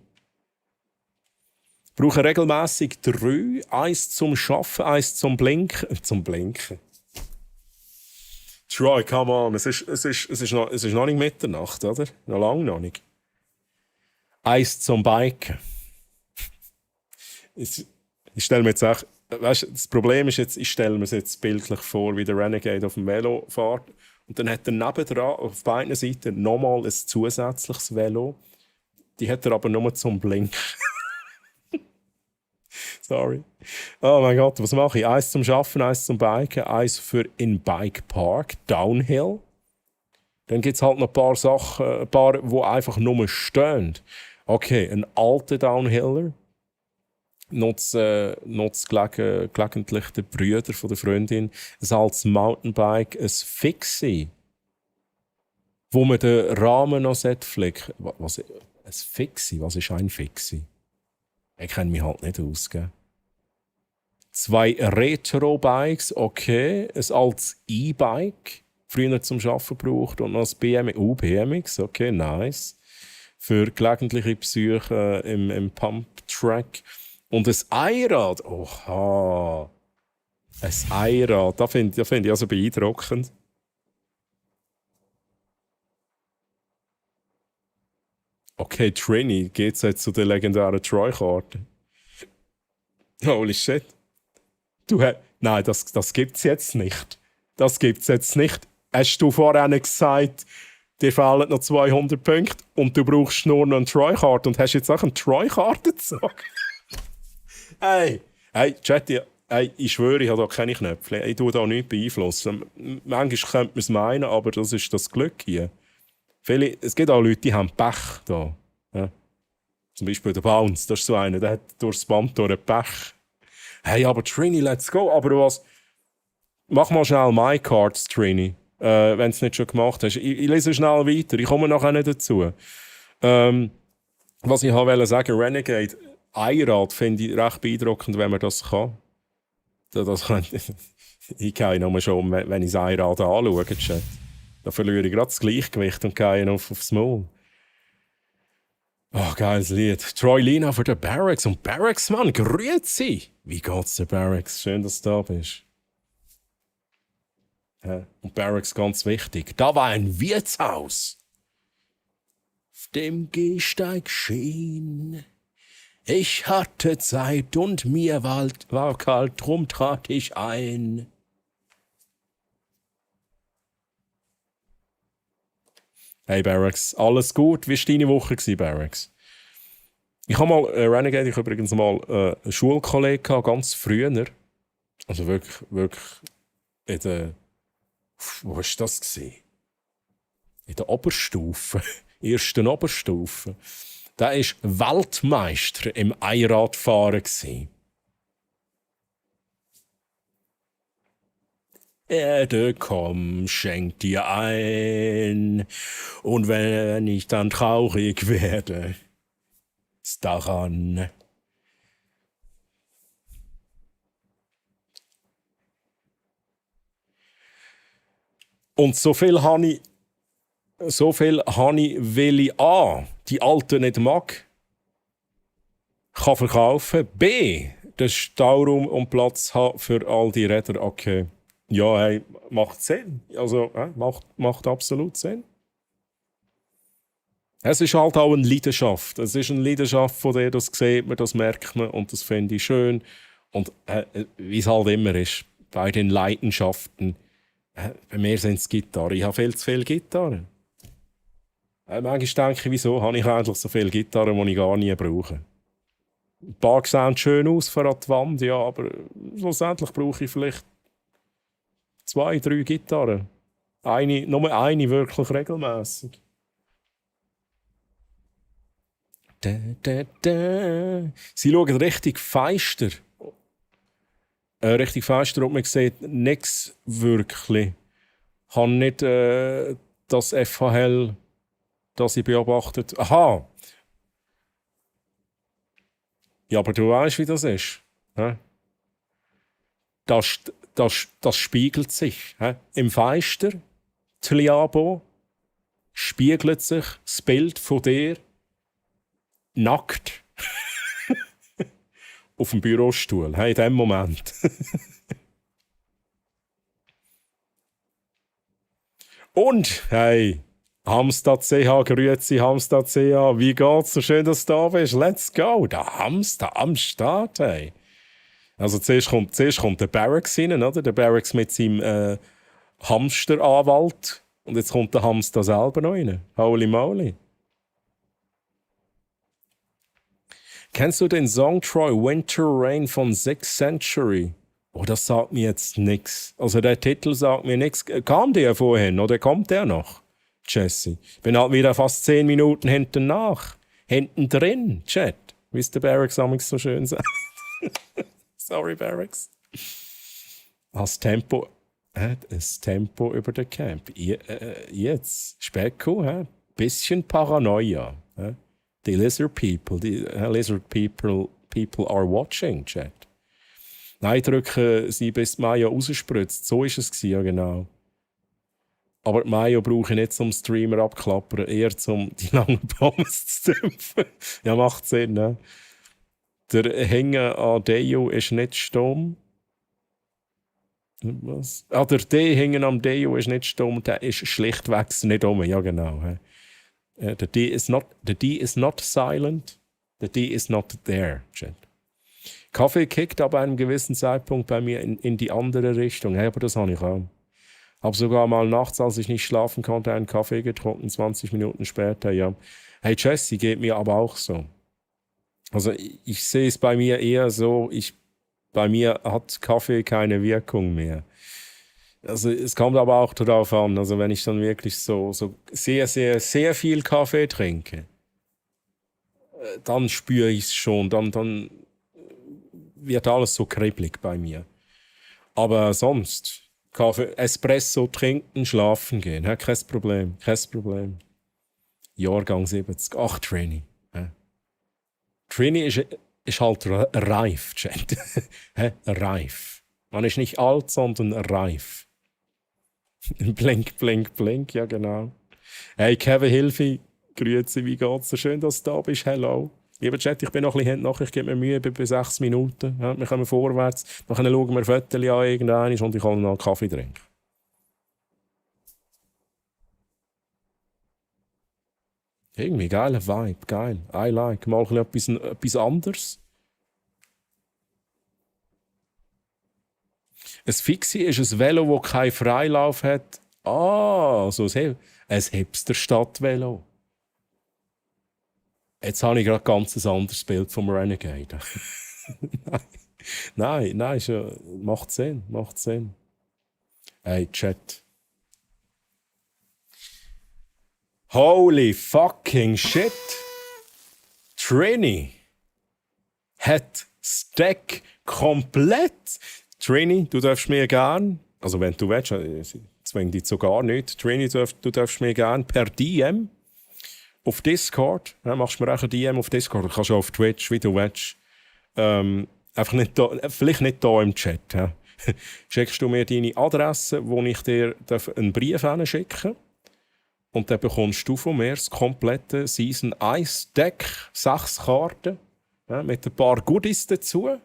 Ich brauche regelmässig 3. 1 zum Schaffen, 1 zum Blinken. Troy, come on. Es ist noch nicht Mitternacht, oder? Noch lange noch nicht. 1 zum Biken. Ich stelle mir jetzt auch, weißt, das Problem ist jetzt, ich stelle mir jetzt bildlich vor, wie der Renegade auf dem Velo fährt und dann hat er nebendran auf beiden Seiten nochmal ein zusätzliches Velo. Die hat er aber nur zum Blinken. Sorry. Oh mein Gott, was mache ich? 1 zum Schaffen, 1 zum Biken, 1 für in Bike Park, Downhill. Dann gibt es halt noch ein paar Sachen, die einfach nur stehen. Okay, ein alter Downhiller. Nutzt gelegentlich den Brüder von der Freundin ein altes Mountainbike, ein Fixie, wo man den Rahmen noch flicken. Ein Fixie? Was ist ein Fixie? Ich kenne mich halt nicht aus. Gell? 2 Retro-Bikes, okay. Ein altes E-Bike. früher zum Arbeiten gebraucht und noch ein BMX, okay, nice. Für gelegentliche Psyche im Pump-Track. Und ein Einrad, oha. Ein Einrad, das find ich also beeindruckend. Okay, Trini, geht's jetzt zu der legendären Troy-Karte? Holy shit. Nein, das gibt's jetzt nicht. Das gibt's jetzt nicht. Hast du vorher gesagt, dir fehlen noch 200 Punkte und du brauchst nur noch eine Troy-Karte und hast jetzt auch eine Troy-Karte gezogen? Hey, Chat, ich schwöre, ich habe da keine Knöpfe. Ich tue da nichts beeinflussen. Manchmal könnte man es meinen, aber das ist das Glück hier. Es gibt auch Leute, die haben Pech da. Ja. Zum Beispiel der Bounce, das ist so einer, der hat durchs Band durch Pech. Hey, aber Trini, let's go. Aber was? Mach mal schnell MyCards, Trini, wenn du es nicht schon gemacht hast. Ich lese schnell weiter, ich komme nachher nicht dazu. Was ich wollte sagen, Renegade, Einrad finde ich recht beeindruckend, wenn man das kann. Ich gehe nur schon, wenn ich das Einrad anschaue, Chat. Da verliere ich gerade das Gleichgewicht und gehe aufs Maul. Oh, geiles Lied. Troy Lina für den Barracks. Und Barracks, Mann, grüezi! Wie geht's dir, Barracks? Schön, dass du da bist. Ja, und Barracks, ganz wichtig. Da war ein Wirtshaus. Auf dem Gehsteig schien. Ich hatte Zeit und mir war kalt, drum trat ich ein. Hey Barracks, alles gut? Wie war deine Woche, Barracks? Ich habe mal, Renegade, ich habe übrigens mal einen Schulkollegen gehabt, ganz früher. Also wirklich in der, wo war das gewesen? In der Oberstufe, ersten Oberstufe. Der war Weltmeister im Einradfahren gewesen. Erde, komm, schenk dir ein. Und wenn ich dann traurig werde, ist daran. Und so viel habe ich, weil ich A, die Alten nicht mag, kann verkaufen, B, den Stauraum und Platz haben für all die Räder. Okay. Ja, hey, macht Sinn. Also, macht absolut Sinn. Es ist halt auch eine Leidenschaft. Es ist eine Leidenschaft, von der das sieht man, das merkt man und das finde ich schön. Und wie es halt immer ist, bei den Leidenschaften, bei mir sind es Gitarren. Ich habe viel zu viele Gitarren. Manchmal denke ich, wieso habe ich eigentlich so viele Gitarren, die ich gar nie brauche. Ein paar sehen schön aus für an die Wand, ja, aber schlussendlich brauche ich vielleicht 2, 3 Gitarren. Nur eine wirklich regelmäßig. Sie schauen richtig feister. Richtig feister und man sieht nichts wirklich. Ich habe nicht das FHL, das ich beobachtet. Aha! Ja, aber du weißt, wie das ist. Das spiegelt sich. Im Feister, Tliabo, spiegelt sich das Bild von dir nackt auf dem Bürostuhl. In dem Moment. Und, hey, Hamstad CH, grüezi Hamstad CH, wie geht's? So schön, dass du da bist. Let's go. Der Hamstad am Start, hey. Also zuerst kommt der Barracks rein, oder? Der Barracks mit seinem Hamsteranwalt. Und jetzt kommt der Hamster selber noch rein. Holy moly. Kennst du den Song Troy Winter Rain von Sixth Century? Oh, das sagt mir jetzt nichts. Also der Titel sagt mir nichts. Kam der vorhin oder kommt der noch? Jesse. Ich bin halt wieder fast 10 Minuten hinten drin, Chat. Wie es der Barracks so schön sagt. Sorry, Barracks. Das Tempo über der Camp. Jetzt, Specko, bisschen Paranoia. Die Lizard People are watching, Chat. Nein, drücken sie bis Maya rausspritzt. So war es, ja genau. Aber die Mayo brauche ich nicht zum Streamer abklappern, eher zum die langen Pommes zu dämpfen. Ja, macht Sinn, ne? Der Hängen an Deo ist nicht stumm. Was? Ah, der D hängen am Deo ist nicht stumm, der ist schlichtweg nicht um. Ja, genau. The D is not silent. The D is not there, Chat. Kaffee kickt ab einem gewissen Zeitpunkt bei mir in die andere Richtung. Hey, aber das habe ich auch. Habe sogar mal nachts, als ich nicht schlafen konnte, einen Kaffee getrunken, 20 Minuten später, ja. Hey, Jesse, geht mir aber auch so. Also ich sehe es bei mir eher so, bei mir hat Kaffee keine Wirkung mehr. Also es kommt aber auch darauf an, also wenn ich dann wirklich so sehr, sehr, sehr viel Kaffee trinke, dann spüre ich es schon, dann wird alles so kribbelig bei mir. Aber sonst, Kaffee, Espresso trinken, schlafen gehen, kein Problem, kein Problem. Jahrgang 70, ach Trini. Trini ist halt reif, Chat. Reif. Man ist nicht alt, sondern reif. Blink, blink, blink, ja genau. Hey Kevin Hilfi, grüezi, wie geht's? Schön, dass du da bist, hello. Lieber Chat, ich bin noch ein bisschen noch, ich gebe mir Mühe, bei 6 Minuten. Ja, wir kommen vorwärts, dann schauen wir Fotos an irgendwann und ich kann noch einen Kaffee trinken. Irgendwie geiler Vibe, geil. I like. Mal etwas anderes. Ein Fixie ist ein Velo, das keinen Freilauf hat. Ah, so ein Hipster-Stadtvelo. Jetzt habe ich gerade ganz ein anderes Bild vom Renegade. Nein, macht Sinn, macht Sinn. Hey, Chat. Holy fucking shit! Trini hat Stack komplett. Trini, du darfst mir gern, also wenn du willst, zwing dich so gar nicht. Trini, du darfst mir gern per DM auf Discord, machst mir auch ein DM auf Discord, du kannst auch auf Twitch, wie du willst. Einfach nicht da, vielleicht nicht da im Chat. Ja. Schickst du mir deine Adresse, wo ich dir einen Brief hinschicken darf. Und dann bekommst du von mir das komplette Season 1 Deck, 6 Karten, ja, mit ein paar Goodies dazu.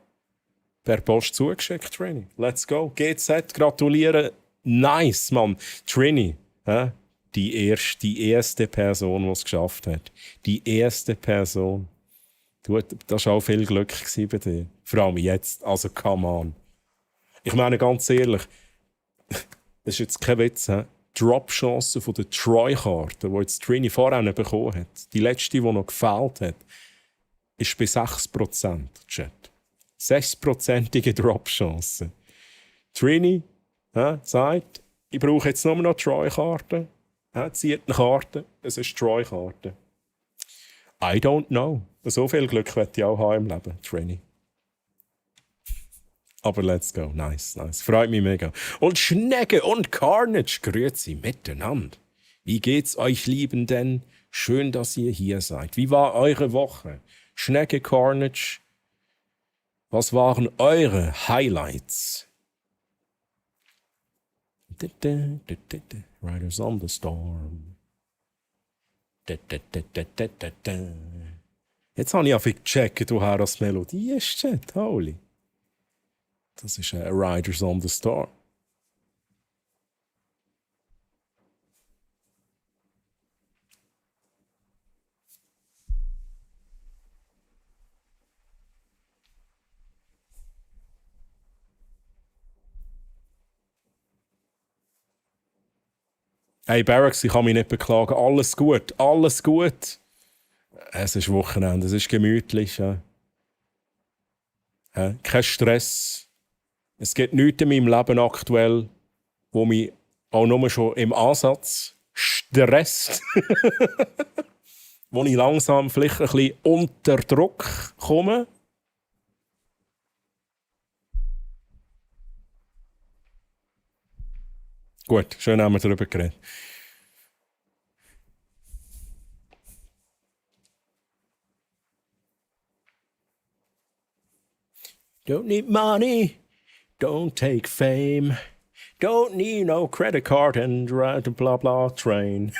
Per Post zugeschickt, Trini. Let's go. GZ, gratulieren. Nice, Mann. Trini, ja, die erste Person, die es geschafft hat. Die erste Person. Das war auch viel Glück bei dir. Vor allem jetzt. Also, come on. Ich meine, ganz ehrlich, das ist jetzt kein Witz, he? Drop-Chance von der Troy-Karte, die jetzt Trini vorher bekommen hat, die letzte, die noch gefehlt hat, ist bei 6%, Chat. 6%ige Drop-Chance. Trini sagt, ich brauche jetzt nur noch Troy-Karte. Zieht eine Karte, es ist Troy-Karte. I don't know. So viel Glück möchte ich auch haben im Leben, Trini. Aber let's go. Nice, nice. Freut mich mega. Und Schnecke und Carnage, grüezi miteinander. Wie geht's euch Liebenden? Schön, dass ihr hier seid. Wie war eure Woche? Schnecke, Carnage, was waren eure Highlights? Riders on the Storm. Jetzt habe ich ja gecheckt, woher das Melodie ist, Chat. Holy. Das ist Riders on the Storm. Hey Barracks, ich kann mich nicht beklagen. Alles gut, alles gut. Es ist Wochenende, es ist gemütlich. Ja. Kein Stress. Es gibt nichts in meinem Leben aktuell, wo mich auch nur schon im Ansatz stresst. Wo ich langsam vielleicht ein bisschen unter Druck komme. Gut, schön haben wir darüber geredet. Don't need money, don't take fame, Don't need no credit card and ride the blah blah train.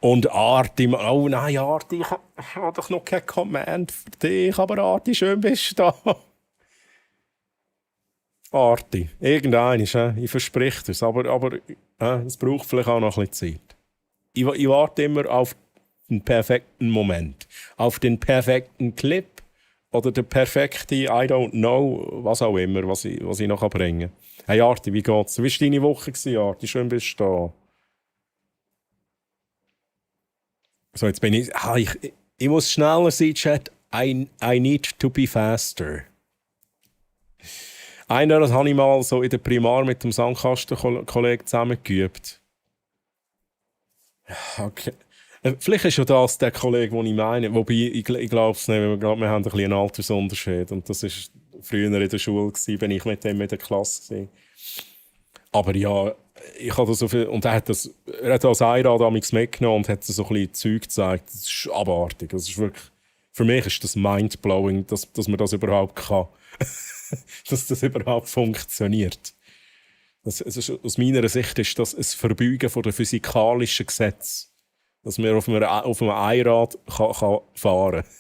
Und Arti, oh nein, Arti, ich habe doch noch kein Command für dich, aber Arti, schön bist du da. Arti, irgendein ist, ich verspreche es, aber es braucht vielleicht auch noch ein bisschen Zeit. Ich warte immer auf den perfekten Moment, auf den perfekten Clip oder den perfekten I don't know, was auch immer, was ich noch bringen kann. Hey Arti, wie geht's? Wie war deine Woche, Arti? Schön bist du da. So, jetzt bin ich. Ich muss schneller sein, Chat. I need to be faster. Das habe ich mal so in der Primar mit dem Sandkastenkollegen zusammen geübt. Okay. Vielleicht ist ja das der Kollege, den ich meine. Wobei, ich glaube es nicht, wir haben ein bisschen einen Altersunterschied. Und das war früher in der Schule, wenn ich mit dem in der Klasse war. Aber ja, ich hatte so viel. Und er hat das Einrad damals mitgenommen und hat so ein bisschen Zeug gezeigt. Das ist abartig. Das ist wirklich, für mich ist das mindblowing, dass man das überhaupt kann. Dass das überhaupt funktioniert. Aus meiner Sicht ist das ein Verbeugen von den physikalischen Gesetzen. Dass man auf einem Einrad kann fahren kann.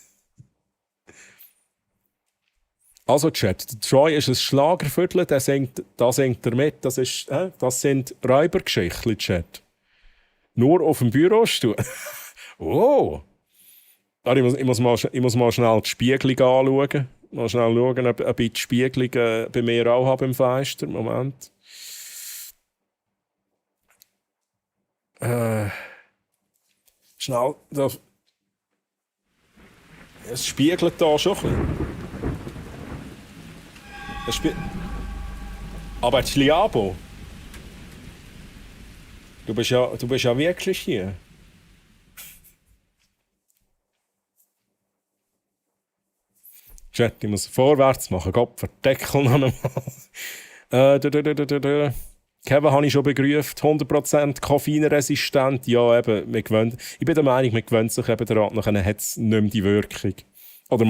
Also Chat, der Troy ist ein Schlagerviertel, da singt er mit. Das sind Räubergeschichten, Chat. Nur auf dem Bürostuhl. Oh! Ich muss mal schnell die Spiegelung anschauen. Mal schnell schauen, ob ich die Spiegelung bei mir auch habe im Fenster. Moment. Schnell. Es spiegelt da schon ein bisschen. Aber Liabo, du bist ja wirklich hier. Chat, ich muss vorwärts machen. Gott, verdeckel noch einmal. Kevin habe ich schon begrüßt. 100% koffeinresistent. Ja, eben, ich bin der Meinung, man gewöhnt sich eben daran, nachher hat es nicht mehr die Wirkung. Oder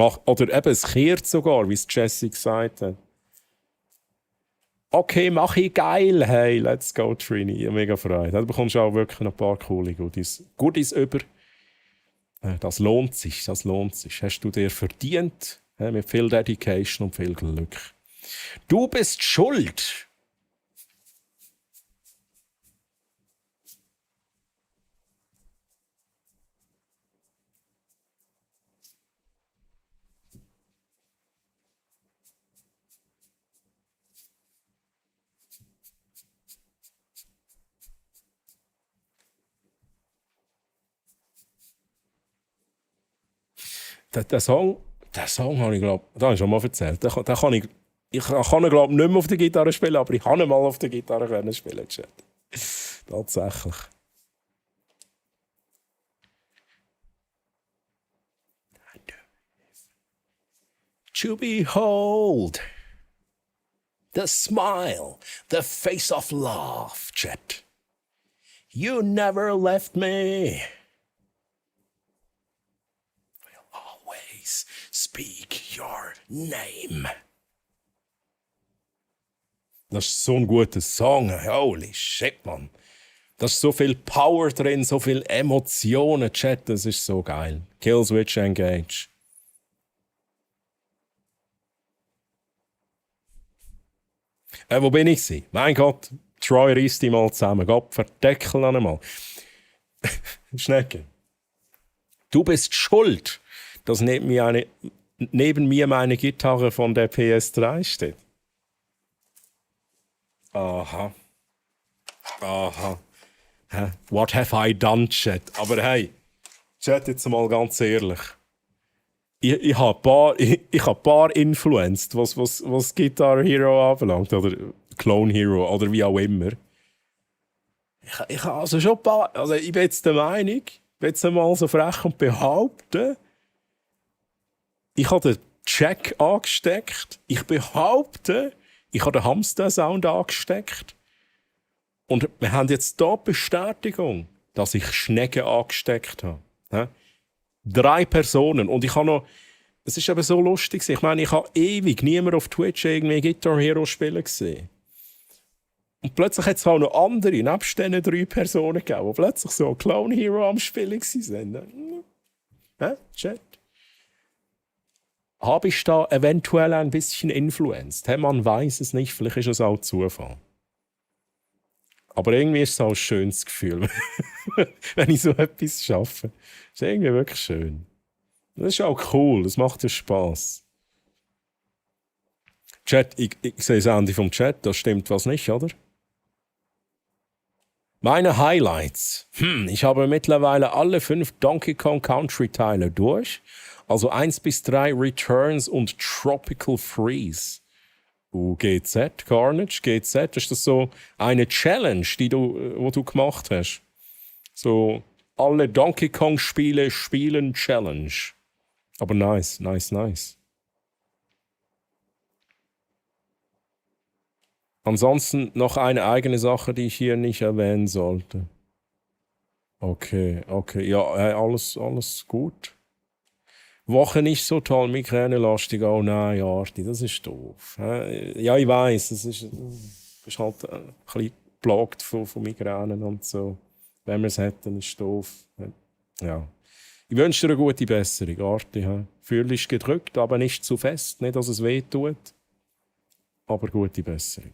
eben, es kehrt sogar, wie es Jessie gesagt hat. Okay, mach ich geil. Hey, let's go, Trini. Ich habe mega Freude. Da bekommst du auch wirklich noch ein paar coole Goodies über. Das lohnt sich, das lohnt sich. Hast du dir verdient, mit viel Dedication und viel Glück. Du bist schuld. Der Song habe ich, glaube ich, schon mal erzählt. Ich kann ihn, glaube ich, nicht mehr auf der Gitarre spielen, aber ich kann ihn mal auf der Gitarre spielen. Tatsächlich. To behold the smile, the face of love, Chet. You never left me. Speak your name. Das ist so ein guter Song. Holy shit, Mann. Da ist so viel Power drin, so viel Emotionen. Chat, das ist so geil. Killswitch Engage. Wo bin ich? Mein Gott, Troy reißt die mal zusammen. Gott, verdeckel noch einmal. Schnecke. Du bist schuld, dass neben mir meine Gitarre von der PS3 steht. Aha. What have I done, Chat? Aber hey, Chat, jetzt mal ganz ehrlich. Ich habe ein paar influenced, was Guitar Hero anbelangt. Oder Clone Hero, oder wie auch immer. Ich habe also schon ein paar. Also ich bin jetzt der Meinung, ich bin jetzt mal so frech und behaupten, ich habe den Jack angesteckt. Ich behaupte, ich habe den Hamster-Sound angesteckt. Und wir haben jetzt hier Bestätigung. dass ich Schnecken angesteckt habe. Hä? 3 Personen. Und ich habe noch... Es ist eben so lustig. Ich meine, ich habe ewig niemand auf Twitch irgendwie Guitar Hero spielen gesehen. Und plötzlich hat es auch noch andere, nebst diesen 3 Personen gegeben, die plötzlich so Clone Hero am Spielen waren. Hä? Chat? Habe ich da eventuell ein bisschen influenced? Hey, man weiß es nicht, vielleicht ist es auch Zufall. Aber irgendwie ist es auch ein schönes Gefühl, wenn ich so etwas schaffe. Das ist irgendwie wirklich schön. Das ist auch cool, das macht ja Spaß. Chat, ich sehe das Ende vom Chat, da stimmt was nicht, oder? Meine Highlights. Ich habe mittlerweile alle 5 Donkey Kong Country Teile durch. Also 1 bis 3 Returns und Tropical Freeze. GZ, Carnage, GZ, ist das so eine Challenge, die du gemacht hast? So alle Donkey Kong Spiele spielen Challenge. Aber nice. Ansonsten noch eine eigene Sache, die ich hier nicht erwähnen sollte. Okay. Ja, alles gut. Woche nicht so toll, migränelastig. Oh nein, Arti, das ist doof. Ja, ich weiss, du bist halt ein bisschen geplagt von Migränen und so. Wenn wir es hätten, ist es doof. Ja. Ich wünsche dir eine gute Besserung, Arti. Fühl dich gedrückt, aber nicht zu fest. Nicht, dass es weh tut. Aber gute Besserung.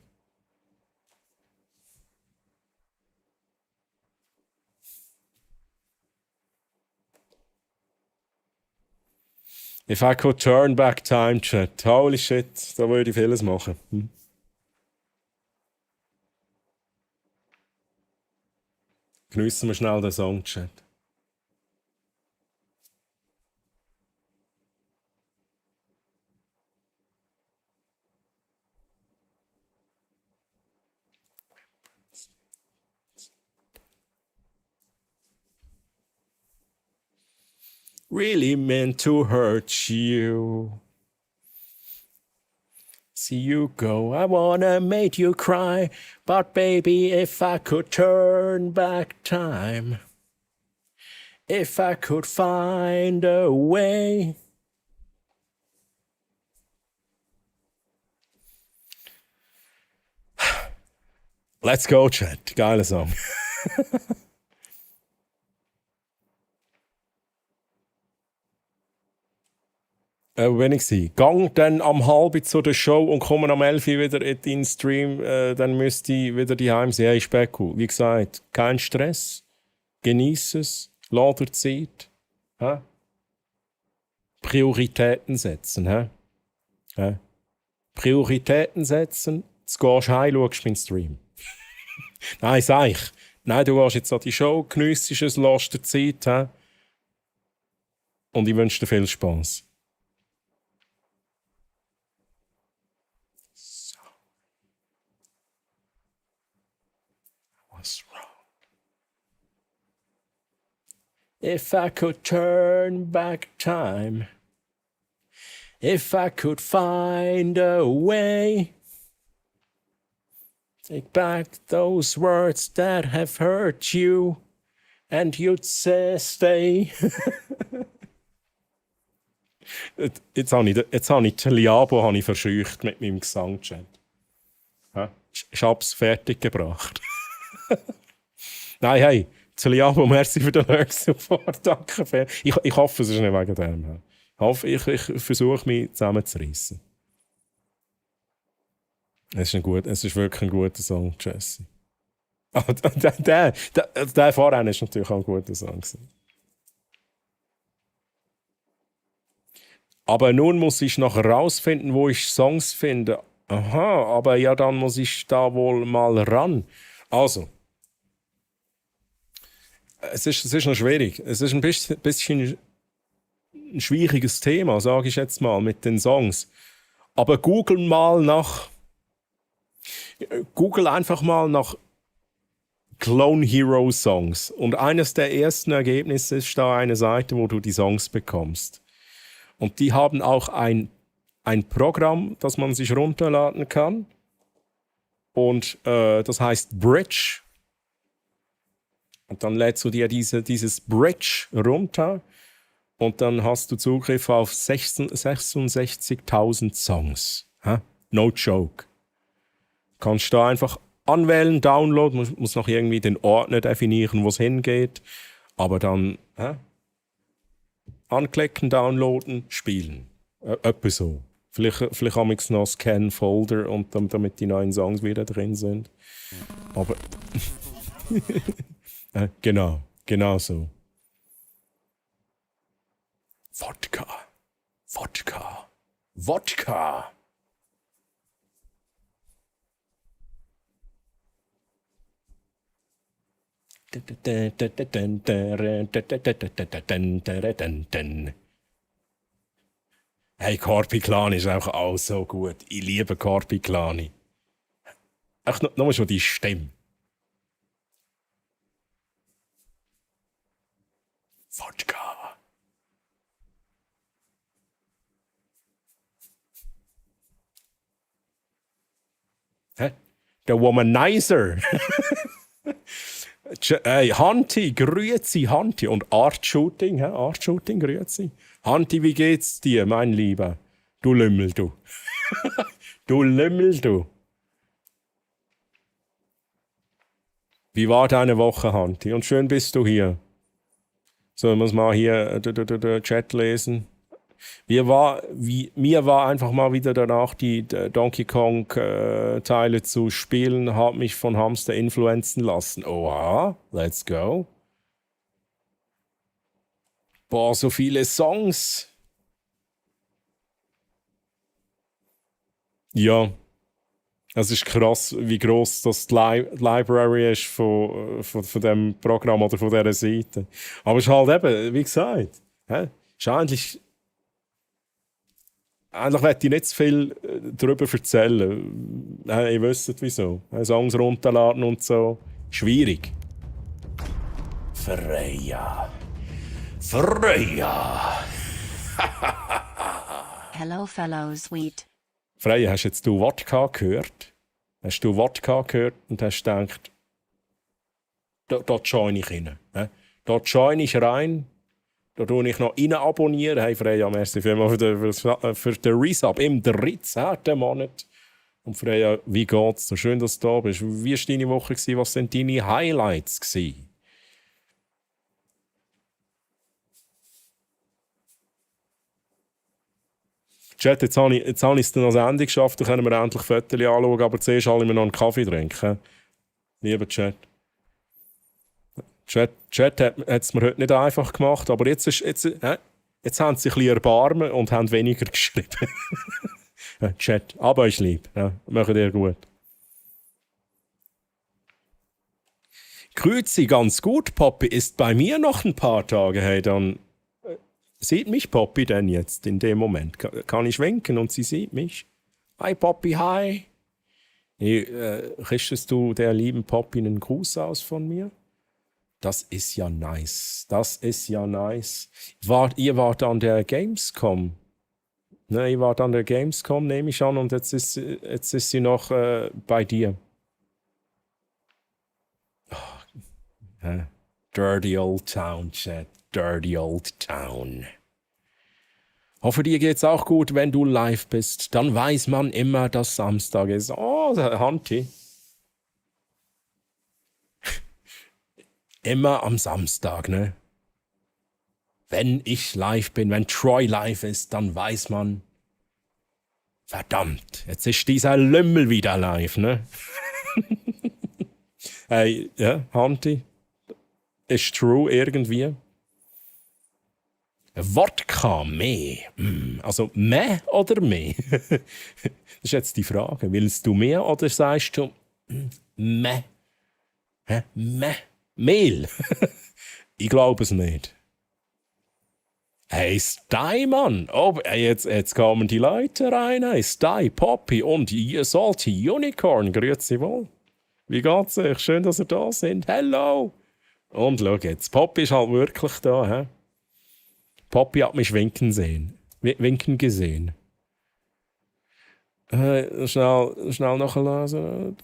If I could turn back time, Chat. Holy shit, da würde ich vieles machen. Geniessen wir schnell den Song, Chat. Really meant to hurt you. See you go, I wanna make you cry. But baby, if I could turn back time, if I could find a way. Let's go, Chat. Geiler Song. Wo bin ich? Gang dann am 10:30 zu der Show und komme am 11 wieder in den Stream. Dann müsste ich wieder daheim sein. Hey, Specku, wie gesagt, kein Stress. Genieß es. Lass dir Zeit. Hä? Prioritäten setzen. Hä? Prioritäten setzen. Jetzt gehst du heim, schaust meinen Stream. Nein, sag ich. Nein, du gehst jetzt an die Show, geniessest es, lass dir Zeit. Hä? Und ich wünsche dir viel Spaß. If I could turn back time, if I could find a way, take back those words that have hurt you, and you'd say stay. Jetzt habe ich Teliabo verscheucht mit meinem Gesangchat. Ich habe es fertig gebracht. Nein, hey. Teliabo, merci für den Support. Danke. Ich hoffe, es ist nicht wegen dem. Ich versuche, mich zusammenzureissen. Es ist wirklich ein guter Song, Jesse. Der vorhin ist natürlich auch ein guter Song. Aber nun muss ich noch herausfinden, wo ich Songs finde. Aha, aber ja, dann muss ich da wohl mal ran. Also. Es ist noch schwierig. Es ist ein bisschen ein schwieriges Thema, sage ich jetzt mal, mit den Songs. Aber google einfach mal nach Clone Hero Songs. Und eines der ersten Ergebnisse ist da eine Seite, wo du die Songs bekommst. Und die haben auch ein Programm, das man sich runterladen kann. Und das heißt Bridge. Und dann lädst du dir dieses Bridge runter und dann hast du Zugriff auf 66.000 Songs. Hä? No joke. Kannst da einfach anwählen, downloaden, muss noch irgendwie den Ordner definieren, wo es hingeht. Aber dann anklicken, downloaden, spielen. Etwa so. Vielleicht haben wir noch Scan Folder und damit die neuen Songs wieder drin sind. Aber genau so. Wodka. Hey, Korpiklani ist einfach auch so gut. Ich liebe Korpiklani. Echt nochmal schon die Stimme. Wodka. Hä? Der Womanizer. Hey, Hanti, grüezi, Hanti. Und Art Shooting, grüezi. Hanti, wie geht's dir, mein Lieber? Du Lümmel, du. Du Lümmel, du. Wie war deine Woche, Hanti? Und schön bist du hier. So, ich muss mal hier den Chat lesen. Mir war einfach mal wieder danach, die Donkey Kong Teile zu spielen, habe mich von Hamster influenzen lassen. Oha, let's go. Boah, so viele Songs. Ja, es ist krass, wie gross das die Library ist von dem Programm oder von dieser Seite. Aber es ist halt eben, wie gesagt, ist eigentlich möchte ich nicht zu viel darüber erzählen. Ihr wisst wieso. Songs runterladen und so. Schwierig. Freya. Hello, fellow sweet. Freya, hast jetzt du Wodka gehört? Hast du Wodka gehört und hast gedacht, da join ich rein. Da join ich rein. Da tue ich noch rein abonnieren. Hey Freya, merci vielmals für den Resub im 13. Monat. Und Freya, wie geht's? So schön, dass du da bist. Wie war deine Woche? Was sind deine Highlights? Chat, jetzt habe ich es dann ans Ende geschafft. Da können wir endlich Fotos anschauen, aber zuerst alle noch einen Kaffee trinken. Lieber Chat. Chat hat es mir heute nicht einfach gemacht, aber jetzt haben sie sich ein bisschen erbarmen und haben weniger geschrieben. Chat, aber ich lieb. Ja, macht ihr gut. Grüezi, ganz gut. Poppy ist bei mir noch ein paar Tage. Hey, dann sieht mich Poppy denn jetzt in dem Moment? Kann ich winken und sie sieht mich? Hi Poppy, hi. Richtest du der lieben Poppy einen Gruß aus von mir? Das ist ja nice. Ihr wart an der Gamescom. Ne, ihr wart an der Gamescom, nehme ich an, und jetzt ist sie noch bei dir. Oh, dirty old town, Chat. Dirty old town. Hoffe, dir geht's auch gut, wenn du live bist. Dann weiß man immer, dass Samstag ist. Oh, der Hanti. Immer am Samstag, ne? Wenn ich live bin, wenn Troy live ist, dann weiß man, verdammt, jetzt ist dieser Lümmel wieder live, ne? Hey, ja, Hanti, ist true irgendwie. Wodka, mehr. Also mehr oder mehr? Das ist jetzt die Frage. Willst du mehr oder sagst du mehr? Mehr? Mehl? Ich glaube es nicht. Hey, Sty, Mann! Oh, jetzt kommen die Leute rein. Hey, Sty, Poppy und Salty Unicorn. Grüezi wohl. Wie geht's euch? Schön, dass ihr da sind. Hello! Und schau jetzt, Poppy ist halt wirklich da. He? Poppy hat mich winken gesehen. Schnell nachlesen.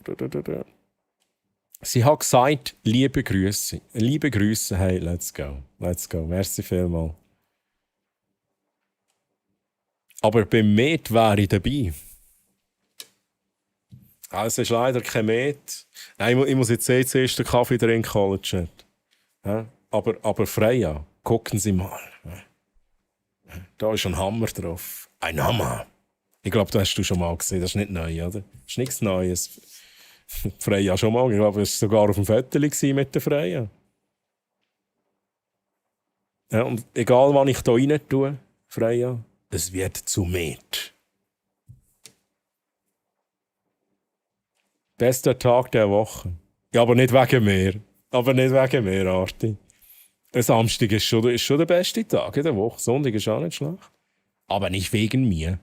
Sie hat gesagt, liebe Grüße. Liebe Grüße, hey, let's go. Let's go. Merci vielmals. Aber beim Met wäre ich dabei. Es ist leider kein Met. Nein, ich muss jetzt zuerst den Kaffee trinken, College. Ja? Aber Freya, gucken Sie mal. Da ist ein Hammer drauf. Ein Hammer. Ich glaube, das hast du schon mal gesehen. Das ist nicht neu, oder? Das ist nichts Neues. Freya schon mal. Ich glaube, es war sogar auf dem Foto mit der Freya. Ja, und egal, wann ich da rein tue, Freya, es wird zu Met. Bester Tag der Woche. Ja, aber nicht wegen mir. Arti. Der Samstag ist schon der beste Tag in der Woche. Sonntag ist auch nicht schlecht. Aber nicht wegen mir.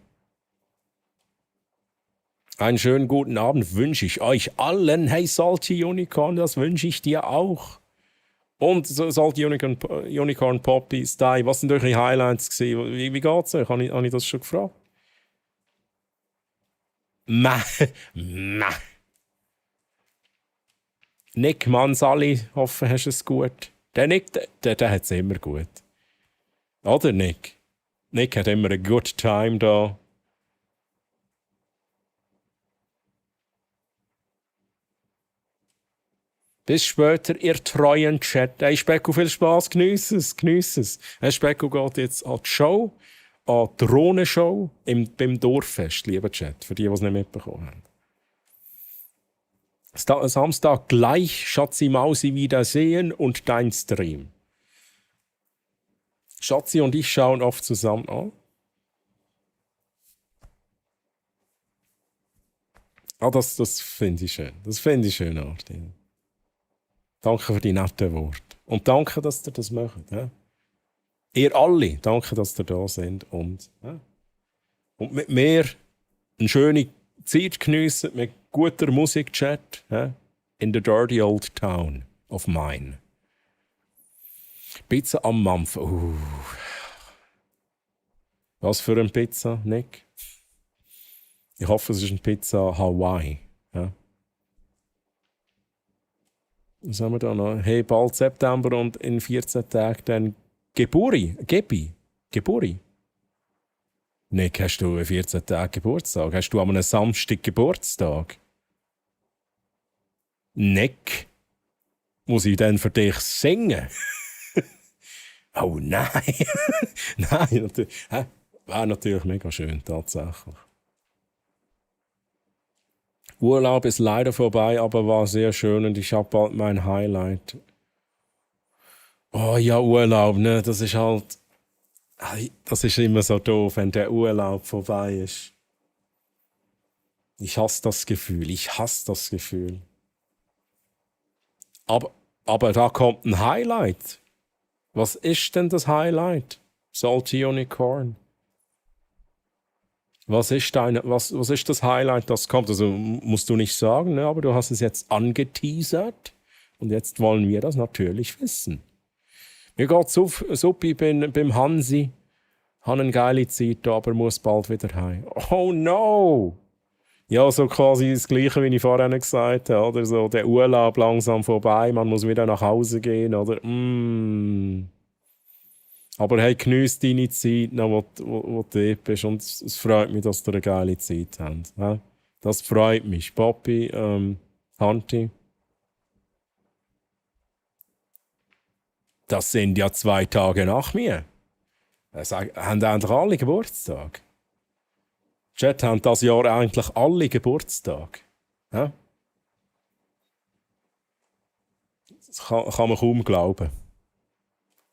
Einen schönen guten Abend wünsche ich euch allen. Hey Salty Unicorn, das wünsche ich dir auch. Und Salty Unicorn Poppy, Style, was sind eure Highlights gewesen? Wie geht's euch? Habe ich das schon gefragt? Meh. Nick Mansali, hoffe, hast du es gut. Der Nick, der hat es immer gut. Oder Nick? Nick hat immer eine good time da. Bis später, ihr treuen Chat. Hey Specko, viel Spaß, geniess es. Hey Specko geht jetzt an die Show, an die Drohnenshow beim Dorffest, lieber Chat, für die es nicht mitbekommen haben. Samstag gleich, Schatzi Mausi, wiedersehen und dein Stream. Schatzi und ich schauen oft zusammen an. Das finde ich schön. Das finde ich schön, Arti. Danke für die netten Worte. Und danke, dass ihr das macht. Ja? Ihr alle, danke, dass ihr da seid. Und mit mir eine schöne Zeit geniessen, mit guter Musik-Chat. Ja? In the dirty old town of mine. Pizza am Mampf. Was für eine Pizza, Nick? Ich hoffe, es ist eine Pizza Hawaii. Ja? Was haben wir da noch? Hey, bald September und in 14 Tagen dann Geburtstag. Nick, hast du in 14 Tagen Geburtstag? Hast du an einem Samstag Geburtstag? Nick, muss ich dann für dich singen? Oh nein! Nein, natürlich. Wäre natürlich mega schön, tatsächlich. Urlaub ist leider vorbei, aber war sehr schön und ich habe bald mein Highlight. Oh ja, Urlaub, ne? Das ist halt. Das ist immer so doof, wenn der Urlaub vorbei ist. Ich hasse das Gefühl. Aber da kommt ein Highlight. Was ist denn das Highlight? Salty Unicorn. Was ist das Highlight, das kommt? Also musst du nicht sagen, ne? Aber du hast es jetzt angeteasert. Und jetzt wollen wir das natürlich wissen. Mir geht's super beim Hansi. Habe eine geile Zeit, aber muss bald wieder heim. Oh no! Ja, so quasi das Gleiche, wie ich vorhin gesagt habe. Oder so, der Urlaub langsam vorbei, man muss wieder nach Hause gehen. Oder Aber hey, geniess deine Zeit, noch, wo du dort bist. Und es freut mich, dass ihr eine geile Zeit habt. Ja? Das freut mich. Papi, Hanti. Das sind ja 2 Tage nach mir. Haben eigentlich alle Geburtstag? Chat, haben das Jahr eigentlich alle Geburtstag? Ja? Das kann man kaum glauben.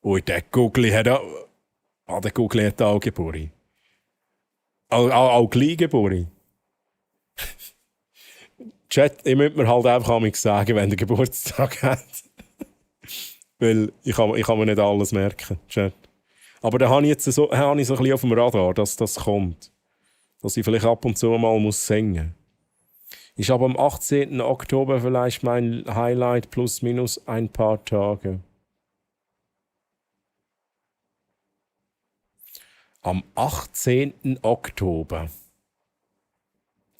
Und der Gugli hat auch... der Gugli hat auch Geburt. Auch gleich Geburt. Chat, ich müsste mir halt einfach sagen, wenn der Geburtstag hat. Weil ich kann mir nicht alles merken, Chat. Aber da habe ich jetzt so ein bisschen auf dem Radar, dass das kommt. Dass ich vielleicht ab und zu mal singen muss. Ich habe am 18. Oktober vielleicht mein Highlight plus minus ein paar Tage. Am 18. Oktober.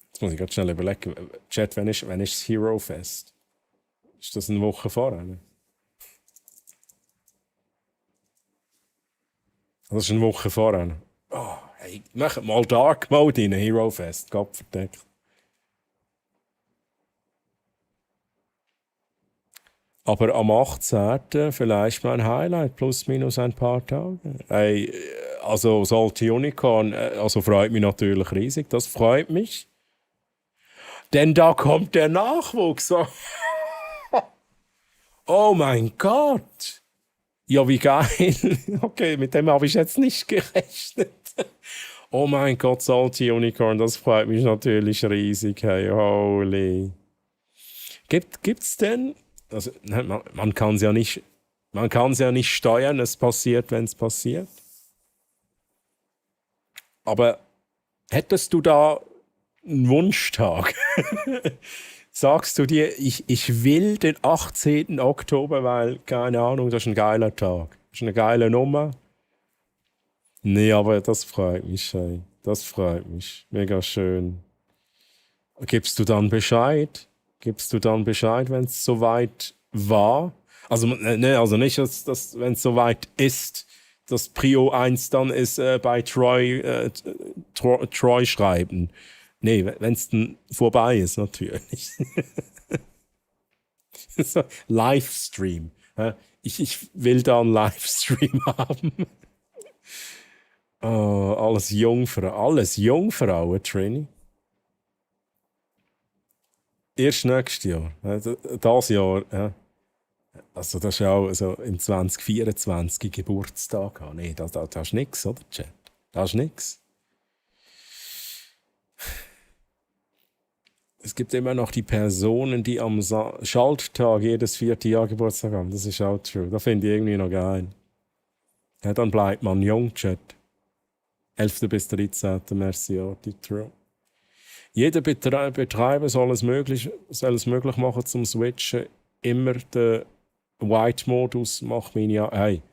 Jetzt muss ich ganz schnell überlegen. Chat, wann ist das Hero Fest? Ist das eine Woche vorher? Das ist eine Woche vorher. Oh, hey, macht mal Dark Mode in Hero Fest. Gott verdeckt. Aber am 18. vielleicht mein Highlight, plus minus ein paar Tage. Hey, also Salty Unicorn, also freut mich natürlich riesig. Das freut mich. Denn da kommt der Nachwuchs. Oh mein Gott. Ja, wie geil. Okay, mit dem habe ich jetzt nicht gerechnet. Oh mein Gott, Salty Unicorn, das freut mich natürlich riesig. Hey, holy. Gibt's denn? Also, man kann es ja nicht, steuern, es passiert, wenn es passiert. Aber hättest du da einen Wunschtag? Sagst du dir, ich will den 18. Oktober, weil, keine Ahnung, das ist ein geiler Tag. Das ist eine geile Nummer. Nee, aber das freut mich, hey. Das freut mich. Mega schön. Gibst du dann Bescheid? Wenn es soweit war? Also, ne, also nicht, dass wenn es soweit ist, dass Prio 1 dann ist bei Troy schreiben. Nee, wenn es dann vorbei ist, natürlich. So, Livestream. Ich will da einen Livestream haben. Oh, alles Jungfrauen, Trini. Erst nächstes Jahr. Das Jahr. Also das ist auch so im 2024 Geburtstag haben. Nee, das ist nix, oder, Chat? Das ist nix. Es gibt immer noch die Personen, die am Schalttag jedes 4. Jahr Geburtstag haben. Das ist auch true. Das finde ich irgendwie noch geil. Ja, dann bleibt man jung, Chat. 11. bis 13. Merci, die true. Jeder Betreiber soll es möglich machen zum Switchen. Immer den White-Modus macht meine ja. Hey.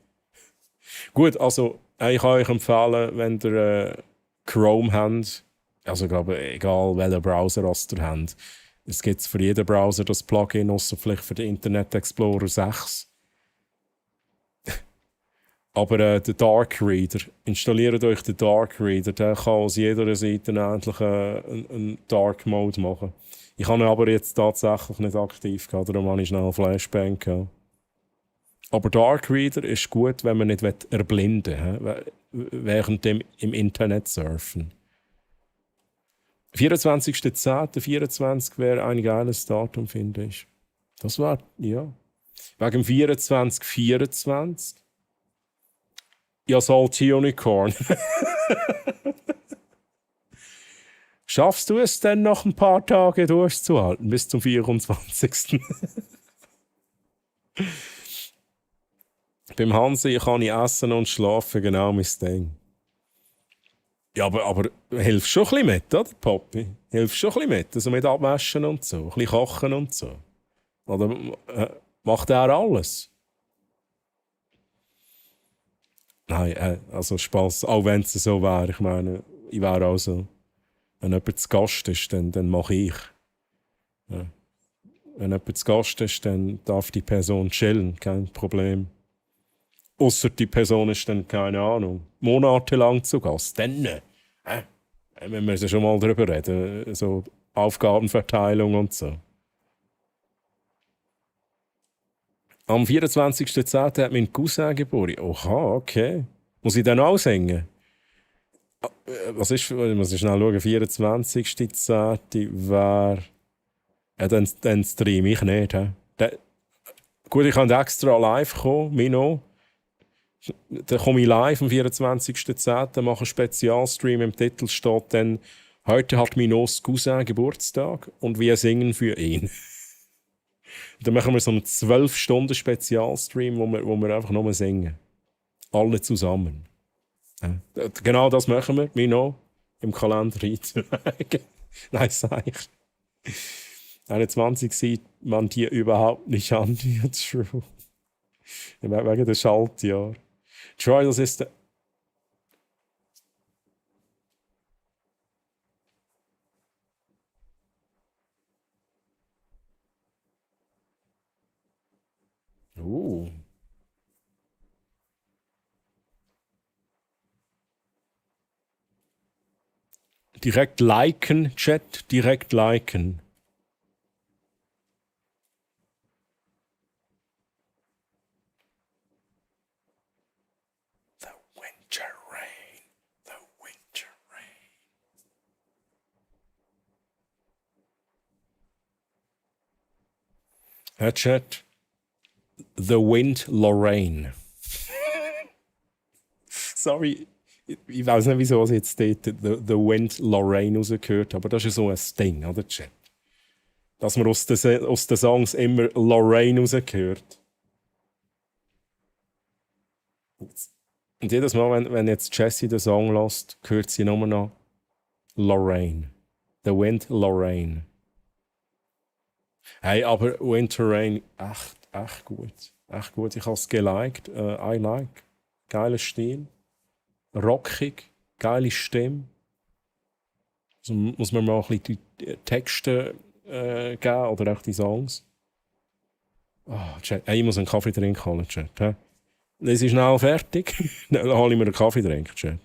Gut, also ich kann euch empfehlen, wenn ihr Chrome habt, also ich glaube, egal welchen Browser ihr habt, es gibt für jeden Browser das Plugin, außer vielleicht für den Internet Explorer 6. Aber der Dark Reader, installiert euch den Dark Reader, der kann aus jeder Seite endlich einen Dark Mode machen. Ich habe ihn aber jetzt tatsächlich nicht aktiv gehabt, darum habe ich schnell einen Flashbang gehabt. Aber Dark Reader ist gut, wenn man nicht erblinden will, während dem im Internet surfen. 24.10.24 wäre ein geiles Datum, finde ich. Das war, ja. Wegen 24.24. Ja, Salty Unicorn. Schaffst du es denn noch ein paar Tage durchzuhalten, bis zum 24. Beim Hansi kann ich essen und schlafen, genau mein Ding. Ja, aber hilfst schon ein bisschen mit, oder, Poppy? Hilfst schon ein bisschen mit, also mit Abwaschen und so, ein bisschen kochen und so. Oder macht er alles? Nein, also Spass, auch wenn es so wäre. Ich meine, ich wäre auch so, wenn jemand zu Gast ist, dann mache ich. Ja. Wenn jemand zu Gast ist, dann darf die Person chillen, kein Problem. Ausser die Person ist dann, keine Ahnung, monatelang zu Gast. Dann, wir müssen schon mal darüber reden, so Aufgabenverteilung und so. Am 24.10. hat mein Cousin Geburtstag. Oha, okay. Muss ich dann auch singen? Was ist, ich muss schnell schauen, 24.10. wäre... Ja, dann streame ich nicht. Gut, ich kann extra live kommen, Mino. Dann komme ich live am 24.10., mache einen Spezialstream. Im Titel steht dann, heute hat Minos Cousin Geburtstag und wir singen für ihn. Dann machen wir so einen 12-Stunden-Spezialstream, wo wir einfach nur singen. Alle zusammen. Ja. Genau das machen wir, Mino, im Kalender eintragen. Nein, sag ich. 21 sieht man die überhaupt nicht an, die True. Wegen der Schaltjahr. Troy, das ist der... Direkt liken, Chat, direkt liken. The winter rain, the winter rain. Herr Chat, The Wind Lorraine. Sorry, ich weiß nicht, wieso es jetzt dort The Wind Lorraine rausgehört, aber das ist so ein Ding, oder Chat? Dass man aus den Songs immer Lorraine rausgehört. Und jedes Mal, wenn jetzt Jessie den Song lässt, hört sie nur noch Lorraine. The Wind Lorraine. Hey, aber Winter Rain, echt gut. Echt gut. Ich habe es geliked. I like. Geiler Stil. Rockig. Geile Stimme. Also muss man mal ein bisschen die Texte geben oder auch die Songs. Oh, Chat. Hey, ich muss einen Kaffee trinken, holen, Chat. He? Das ist schnell fertig. Dann hole ich mir einen Kaffee trinken, Chat.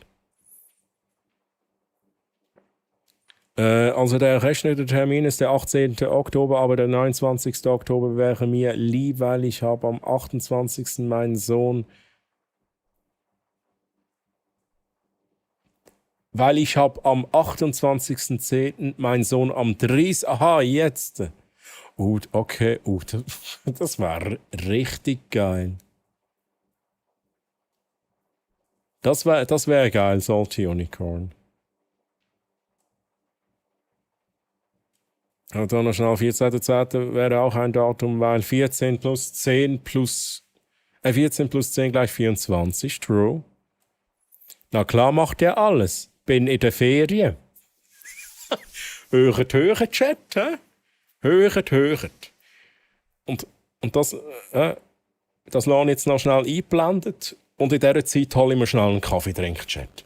Also der errechnete Termin ist der 18. Oktober, aber der 29. Oktober wäre mir lieb, weil ich habe am 28. meinen Sohn... Weil ich habe am 28.10. meinen Sohn am 30... Aha, jetzt. Okay. Das war richtig geil. Das wär geil, Salty Unicorn. Und dann noch schnell 14.10. wäre auch ein Datum, weil 14 plus 10 gleich 24, true. Na klar macht er alles. Bin in der Ferien. Hört, Chat, hä? Hört. Und das lasse ich jetzt noch schnell eingeblendet. Und in dieser Zeit hole ich mir schnell einen Kaffee trinken, Chat.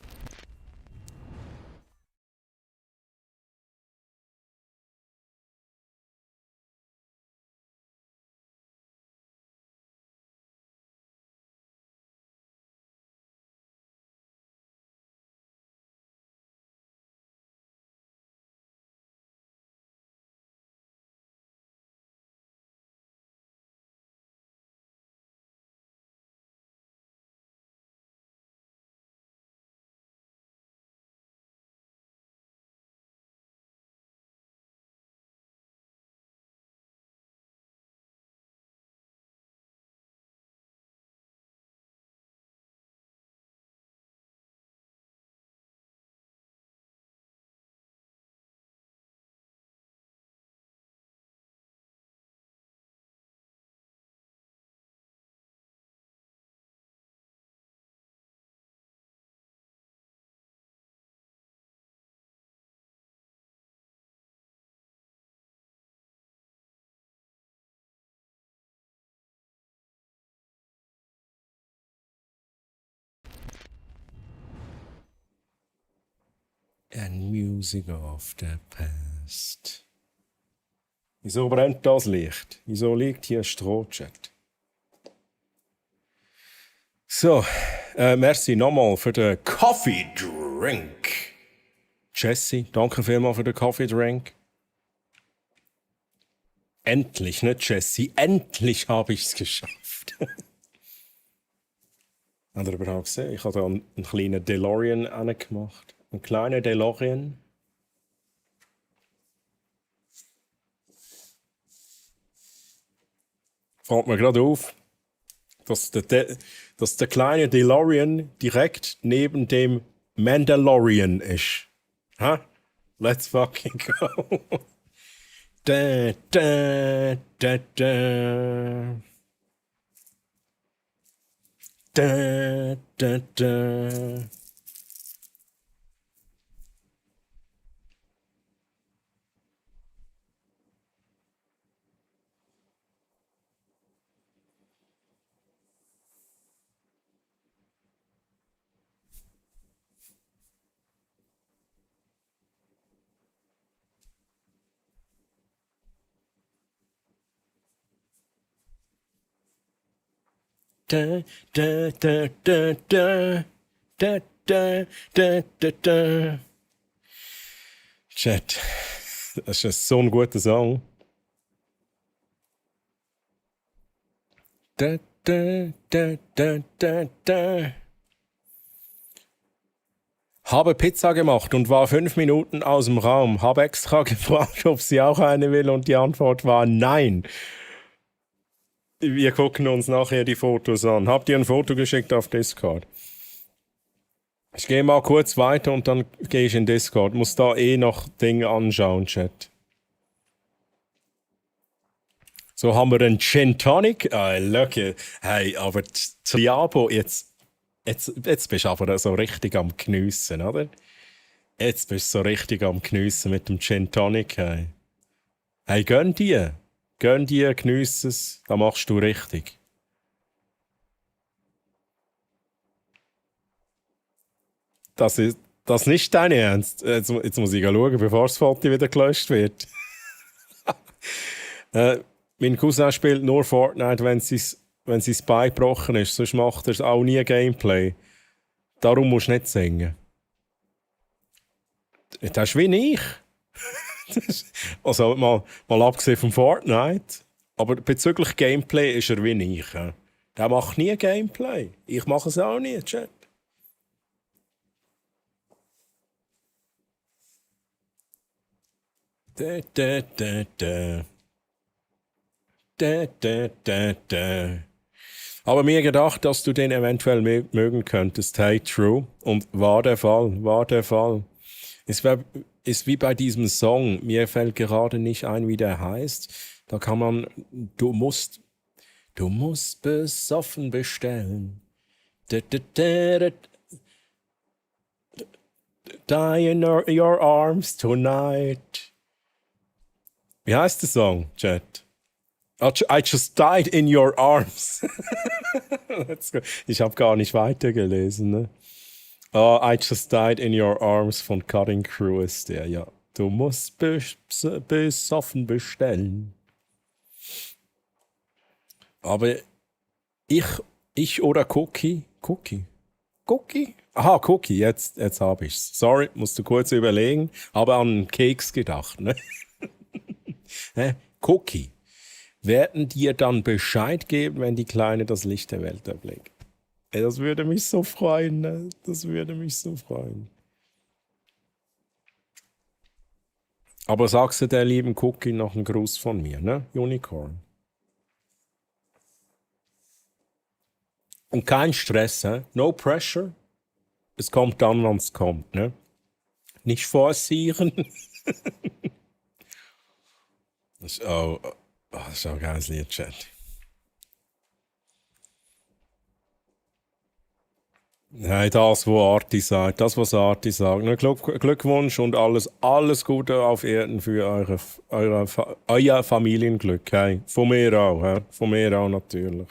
And music of the past. Wieso brennt das Licht? Wieso liegt hier Strohchat? So, merci nochmal für den Coffee Drink. Jesse, danke vielmals für den Coffee Drink. Endlich, ne Jesse? Endlich habe ich es geschafft. Habt ihr überhaupt gesehen? Ich habe da einen kleinen DeLorean angemacht. Ein kleiner DeLorean. Fällt mir gerade auf, dass der kleine DeLorean direkt neben dem Mandalorian ist. Ha? Let's fucking go. Da, da, da, da. Da, da, da. Da, da, da, da, da, da, da, da, da, da. Chat, das ist so ein guter Song. Da, da, da, da, da, da. Habe Pizza gemacht und war 5 Minuten aus dem Raum. Habe extra gefragt, ob sie auch eine will und die Antwort war nein. Wir gucken uns nachher die Fotos an. Habt ihr ein Foto geschickt auf Discord? Ich gehe mal kurz weiter und dann gehe ich in Discord. Muss da noch Dinge anschauen, Chat. So haben wir einen Gin Tonic. Look, hey, aber Diabo, jetzt bist du aber so richtig am Geniessen, oder? Jetzt bist du so richtig am Geniessen mit dem Gin Tonic, hey. Hey, gönn dir, geniess es, da machst du richtig. Das ist nicht dein Ernst. Jetzt muss ich schauen, bevor das Foto wieder gelöscht wird. Mein Cousin spielt nur Fortnite, wenn sein Bein gebrochen ist. Sonst macht er auch nie Gameplay. Darum musst du nicht singen. Das ist wie ich. Also mal abgesehen von Fortnite. Aber bezüglich Gameplay ist er wie ich. Der macht nie Gameplay. Ich mache es auch nie, Chat. Da, da, da, da. Da, da, da, da. Aber mir gedacht, dass du den eventuell mögen könntest. Hey, true. Und war der Fall. Ist wie bei diesem Song. Mir fällt gerade nicht ein, wie der heißt. Da kann man, du musst besoffen bestellen. Da, da, da, da. Die in your arms tonight. Wie heißt der Song, Chat? I just died in your arms. Ich habe gar nicht weitergelesen. Ne? I just died in your arms von Cutting Crew ist der, ja. Du musst besoffen bestellen. Aber ich oder Cookie? Aha, Cookie, jetzt habe ich's. Sorry, musst du kurz überlegen. Habe an einen Keks gedacht, ne? Cookie. Werden dir dann Bescheid geben, wenn die Kleine das Licht der Welt erblickt? Das würde mich so freuen, ne? Das würde mich so freuen. Aber sagst du der lieben Cookie noch einen Gruß von mir, ne? Unicorn. Und kein Stress, ne? No pressure. Es kommt dann, wann es kommt, ne? Nicht forcieren. Das ist auch ein geiles Lied, Chat. Nein, das, was Arti sagt. Ne, Glückwunsch und alles Gute auf Erden für euer Familienglück. Hey. Von mir auch, he? Von mir auch natürlich.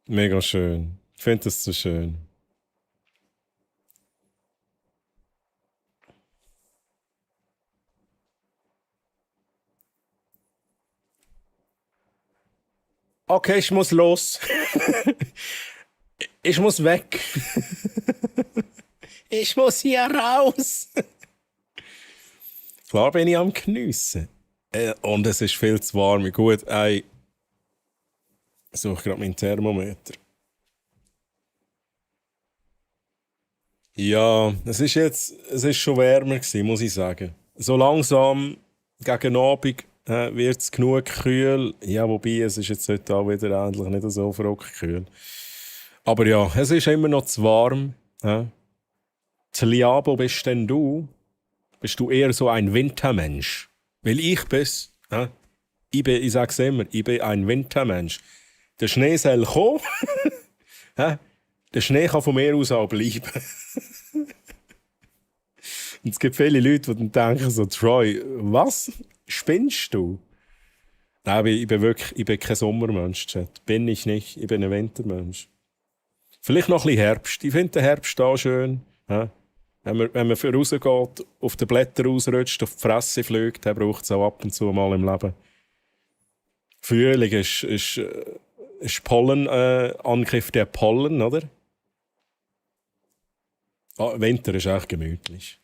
Mega schön. Ich finde das so schön. Okay, ich muss los. Ich muss weg. Ich muss hier raus. Klar bin ich am Geniessen. Und es ist viel zu warm. Gut, ich suche gerade meinen Thermometer. Ja, es ist schon wärmer gewesen, muss ich sagen. So langsam gegen Abend wird es genug kühl. Ja, wobei, es ist jetzt heute auch wieder endlich nicht so verrückt kühl. Aber ja, es ist immer noch zu warm. Liabo, bist denn du? Bist du eher so ein Wintermensch? Weil ich bin's. Ich sag's immer, ich bin ein Wintermensch. Der Schnee soll kommen. Der Schnee kann von mir aus auch bleiben. Und es gibt viele Leute, die dann denken so, Troy, was? Spinnst du? Nein, ich bin kein Sommermensch, Chat. Bin ich nicht. Ich bin ein Wintermensch. Vielleicht noch ein bisschen Herbst. Ich finde den Herbst auch schön. Wenn man rausgeht, auf die Blätter rausrutscht, auf die Fresse fliegt, dann braucht es auch ab und zu mal im Leben. Frühling ist Pollen, Angriff der Pollen, oder? Winter ist echt gemütlich.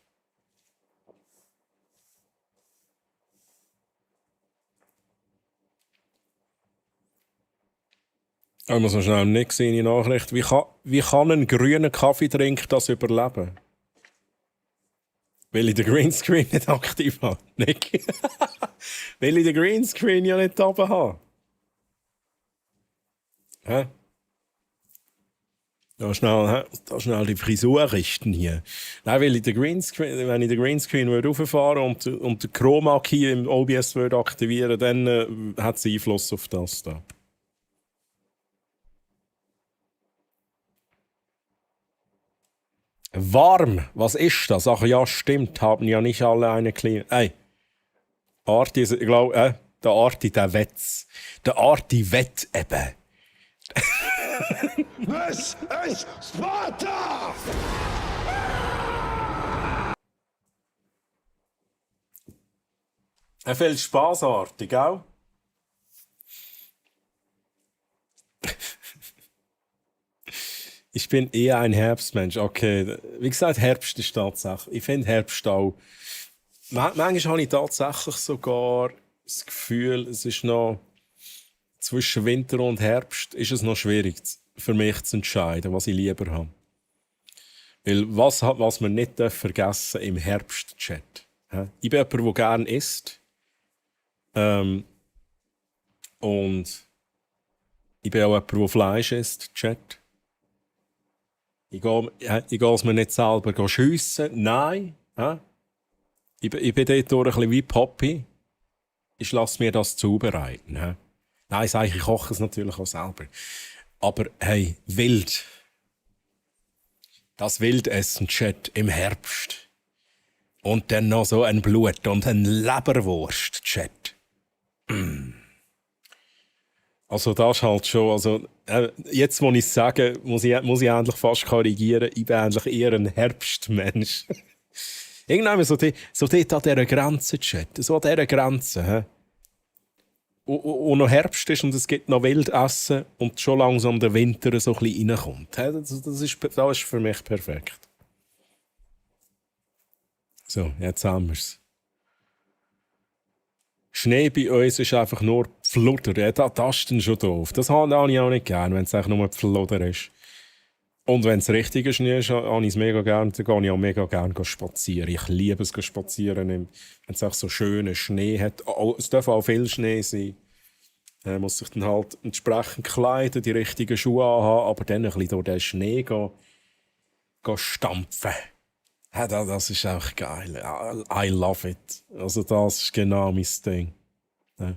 Ich muss noch schnell nicht sehen, die Nachricht. Wie kann ein grüner Kaffeetrink das überleben? Weil ich den Greenscreen nicht aktiv habe. Nicht? Weil ich den Greenscreen ja nicht oben habe. Hä? Da schnell die Frisur richten hier. Nein, weil ich den Greenscreen, wenn ich den Greenscreen rauffahren und den Chroma Key im OBS würde aktivieren, dann hat es Einfluss auf das da. Warm, was ist das? Ach ja, stimmt, haben ja nicht alle eine Klima. Ey, Arti, ich glaube, der Arti, der wett's. Der Arti wett eben. This is Sparta! Viel Spaß, Arti, gell? Ich bin eher ein Herbstmensch. Okay, wie gesagt, Herbst ist Tatsache. Ich finde Herbst auch. Manchmal habe ich tatsächlich sogar das Gefühl, es ist noch zwischen Winter und Herbst ist es noch schwierig für mich zu entscheiden, was ich lieber habe. Weil was man nicht vergessen im Herbst-Chat. Ich bin jemand, der gerne isst. Und ich bin auch jemand, der Fleisch isst, Chat. Ich gehe es mir nicht selber schiessen. Nein. Ich bin dort ein bisschen wie Poppy. Ich lasse mir das zubereiten. Nein, ich koche es natürlich auch selber. Aber hey, wild. Das Wildessen-Chat im Herbst. Und dann noch so ein Blut und ein Leberwurst-Chat. Also das ist halt schon, also jetzt, wo ich es sage, muss ich endlich fast korrigieren, ich bin eigentlich eher ein Herbstmensch. Irgendwann so dort an dieser Grenze, Chat, so an dieser Grenze. He? Und noch Herbst ist und es gibt noch Wildessen und schon langsam der Winter so ein bisschen reinkommt. He? Das ist für mich perfekt. So, jetzt haben wir es. Schnee bei uns ist einfach nur Pfluder. Ja, das ist dann schon doof. Das habe ich auch nicht gern, wenn es einfach nur Pfluder ist. Und wenn es richtiger Schnee ist, habe ich es mega gern. Dann gehe ich auch mega gern spazieren. Ich liebe es, spazieren, wenn es auch so schönen Schnee hat. Es darf auch viel Schnee sein. Man muss sich dann halt entsprechend kleiden, die richtigen Schuhe anhaben, aber dann ein bisschen durch den Schnee gehen stampfen. Ja, das ist auch geil. I love it. Also das ist genau mein Ding. Ja.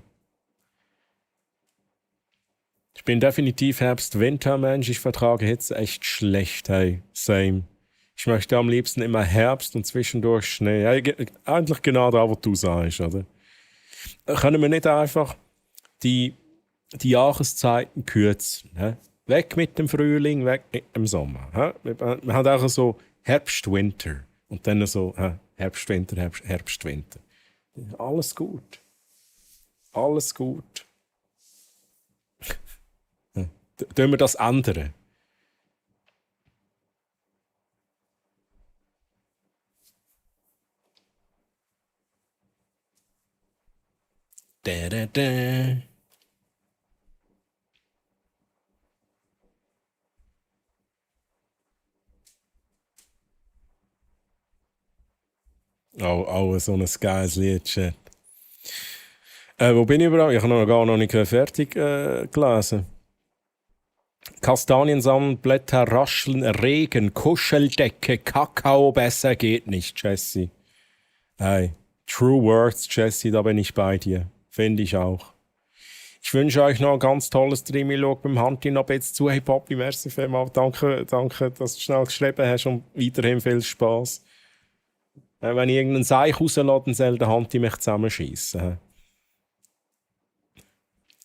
Ich bin definitiv Herbst-Winter-Mensch. Ich vertrage Hitze echt schlecht. Hey, same. Ich möchte am liebsten immer Herbst und zwischendurch Schnee. Ja, eigentlich genau da, wo du sagst, oder? Können wir nicht einfach die Jahreszeiten kürzen? He? Weg mit dem Frühling, weg mit dem Sommer. He? Wir haben auch so Herbst-Winter. Und dann so Herbst-Winter, Herbst-Winter. Alles gut. Alles gut. Tun wir das ändern? Da, da, da. Auch so ein geiles Lied, Chat. Wo bin ich überhaupt? Ich habe gar noch nicht fertig gelesen. Kastaniensamen, Blätter rascheln, Regen, Kuscheldecke, Kakao, besser geht nicht, Jesse. Hey, true words, Jesse, da bin ich bei dir. Finde ich auch. Ich wünsche euch noch ein ganz tolles Streaming-Log beim Hanti noch jetzt zu. Hey Papi, merci vielmals. Danke, dass du schnell geschrieben hast und weiterhin viel Spaß. Wenn ich irgendeinen Seich rauslasse, dann soll der Hanti mich zusammenschießen.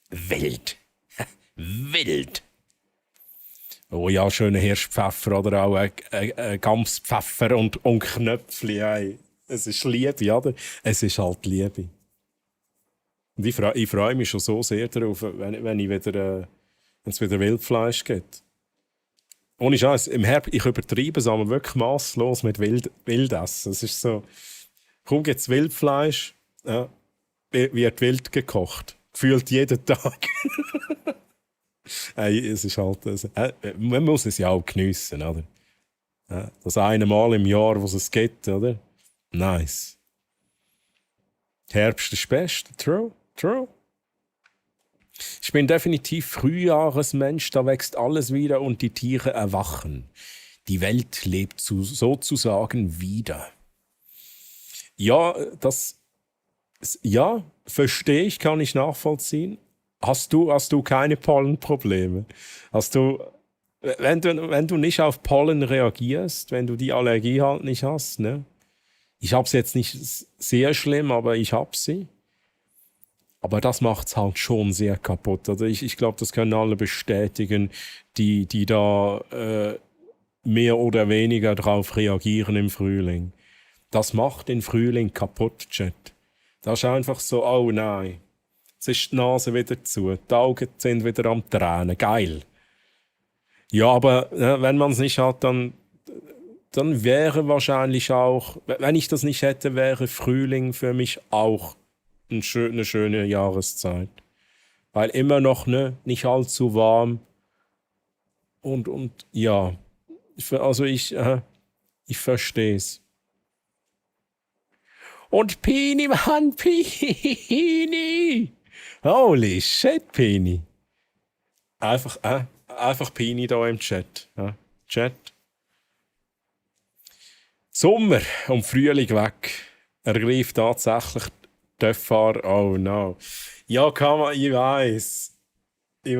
Wild. Wild. Oh ja, schöner Hirschpfeffer oder auch ein Gamspfeffer und Knöpfli. Hey. Es ist Liebe, oder? Es ist halt Liebe. Und ich freue mich schon so sehr darauf, wenn es wieder Wildfleisch gibt. Ohne Scheiß, im Herbst, ich übertreibe es aber wirklich masslos mit Wildessen. Es ist so, kaum gibt es Wildfleisch, wird wild gekocht. Gefühlt jeden Tag. Es ist halt, man muss es ja auch geniessen, oder? Das eine Mal im Jahr, wo es gibt, oder? Nice. Herbst ist das Beste. True, true. Ich bin definitiv Frühjahresmensch, da wächst alles wieder und die Tiere erwachen. Die Welt lebt sozusagen wieder. Ja, ja, verstehe ich, kann ich nachvollziehen. Hast du keine Pollenprobleme? Wenn du nicht auf Pollen reagierst, wenn du die Allergie halt nicht hast, ne? Ich hab's jetzt nicht sehr schlimm, aber ich hab sie. Aber das macht's halt schon sehr kaputt. Also ich glaube, das können alle bestätigen, die da mehr oder weniger drauf reagieren im Frühling. Das macht den Frühling kaputt, Chat. Das ist einfach so, oh nein. Jetzt ist die Nase wieder zu, die Augen sind wieder am Tränen. Geil. Ja, aber wenn man es nicht hat, dann wäre wahrscheinlich auch, wenn ich das nicht hätte, wäre Frühling für mich auch eine schöne Jahreszeit. Weil immer noch nicht allzu warm. Und ja, also ich verstehe es. Und Pini, Mann, Pini! Holy shit, Pini! Einfach Pini da im Chat. Ja, Chat. Sommer und Frühling weg. Ergreift tatsächlich Töpffahrer. Oh no. Ja, kann man, ich weiß. Ich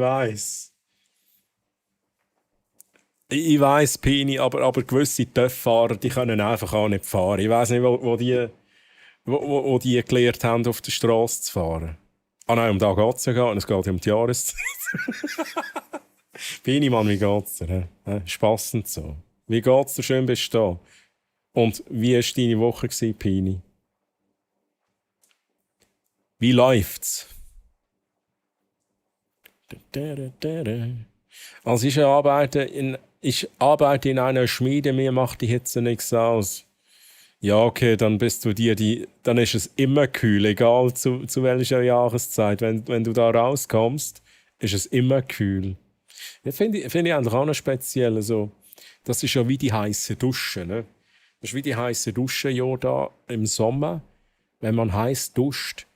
weiß, Pini, aber gewisse Töpffahrer, die können einfach auch nicht fahren. Ich weiß nicht, wo die gelernt haben, auf der Straße zu fahren. Ah nein, um da geht es ja gar nicht. Es geht ja um die Jahreszeit. Pini, Mann, wie geht's dir? Spassend so. Wie geht's dir? Schön bist du da. Und wie war deine Woche, Pini? Wie läuft's? Also ich arbeite in einer Schmiede, mir macht die Hitze nichts aus. Ja, okay, dann bist du dann ist es immer kühl, egal zu welcher Jahreszeit. Wenn du da rauskommst, ist es immer kühl. Das finde ich eigentlich auch noch speziell. Also, das ist ja wie die heiße Dusche. Ne? Das ist wie die heiße Dusche ja da im Sommer. Wenn man heiß duscht,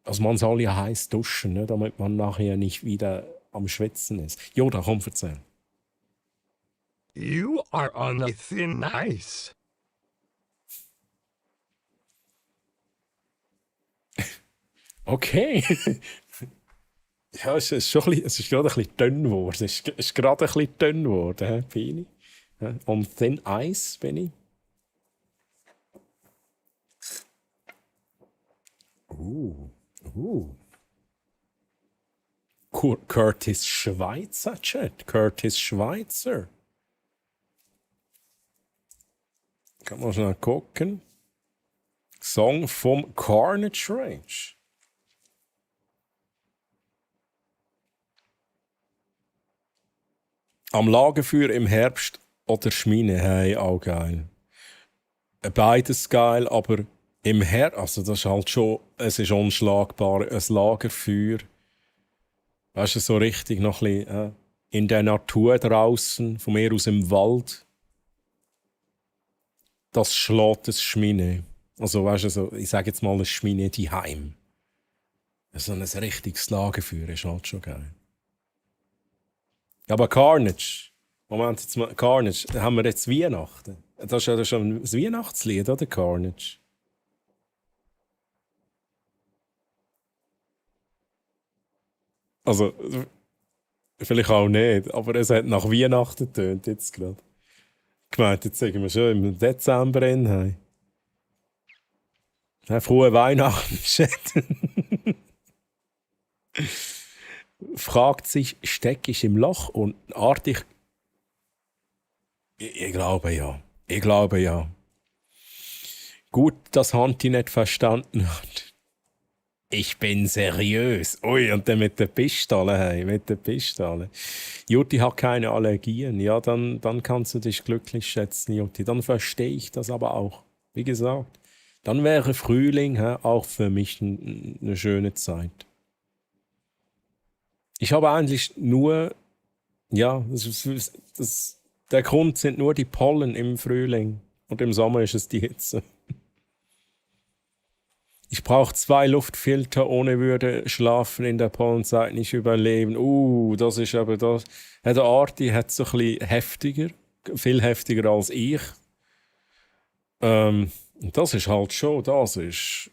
also man soll ja heiß duschen, ne? Damit man nachher nicht wieder am Schwitzen ist. Joda, komm, erzähl. You are on a thin ice. Okay. Ja, es ist gerade ein bisschen dünn geworden. Es ist gerade ein bisschen dünn geworden, Pini. Ja, on thin ice bin ich. Curtis Schweitzer, Chat. Curtis Schweitzer. Kann man schnell gucken. Song vom Carnage Range. Am Lagerfeuer im Herbst oder Schmine, hey, auch geil. Beides geil, aber im Herbst, also das ist halt schon, es ist unschlagbar, ein Lagerfeuer. Weißt du, so richtig noch ein bisschen in der Natur draußen, von mir aus im Wald. Das schlägt das Schmine. Also weißt du, so, ich sage jetzt mal, ein Schmine die Heim. So ein richtiges Lagerfeuer ist halt schon geil. Ja, aber Carnage. Moment, jetzt mal, Carnage, da haben wir jetzt Weihnachten. Das ist ja schon ein Weihnachtslied, oder? Carnage. Also, vielleicht auch nicht, aber es hat nach Weihnachten getönt jetzt gerade. Gemeint, jetzt sagen wir schon im Dezember in. Ja, frohe Weihnachten, Chat. Fragt sich, stecke ich im Loch und artig. Ich glaube ja. Ich glaube ja. Gut, dass Hanti nicht verstanden hat. Ich bin seriös. Ui, und dann mit der Pistole, hey, mit der Pistole. Jutti hat keine Allergien. Ja, dann kannst du dich glücklich schätzen, Jutti. Dann verstehe ich das aber auch. Wie gesagt, dann wäre Frühling auch für mich eine schöne Zeit. Ich habe eigentlich nur, ja, der Grund sind nur die Pollen im Frühling und im Sommer ist es die Hitze. Ich brauche 2 Luftfilter, ohne würde schlafen in der Pollenzeit nicht überleben. Das ist aber das. Ja, der Arti hat so ein bisschen heftiger, viel heftiger als ich. Das ist halt schon, das ist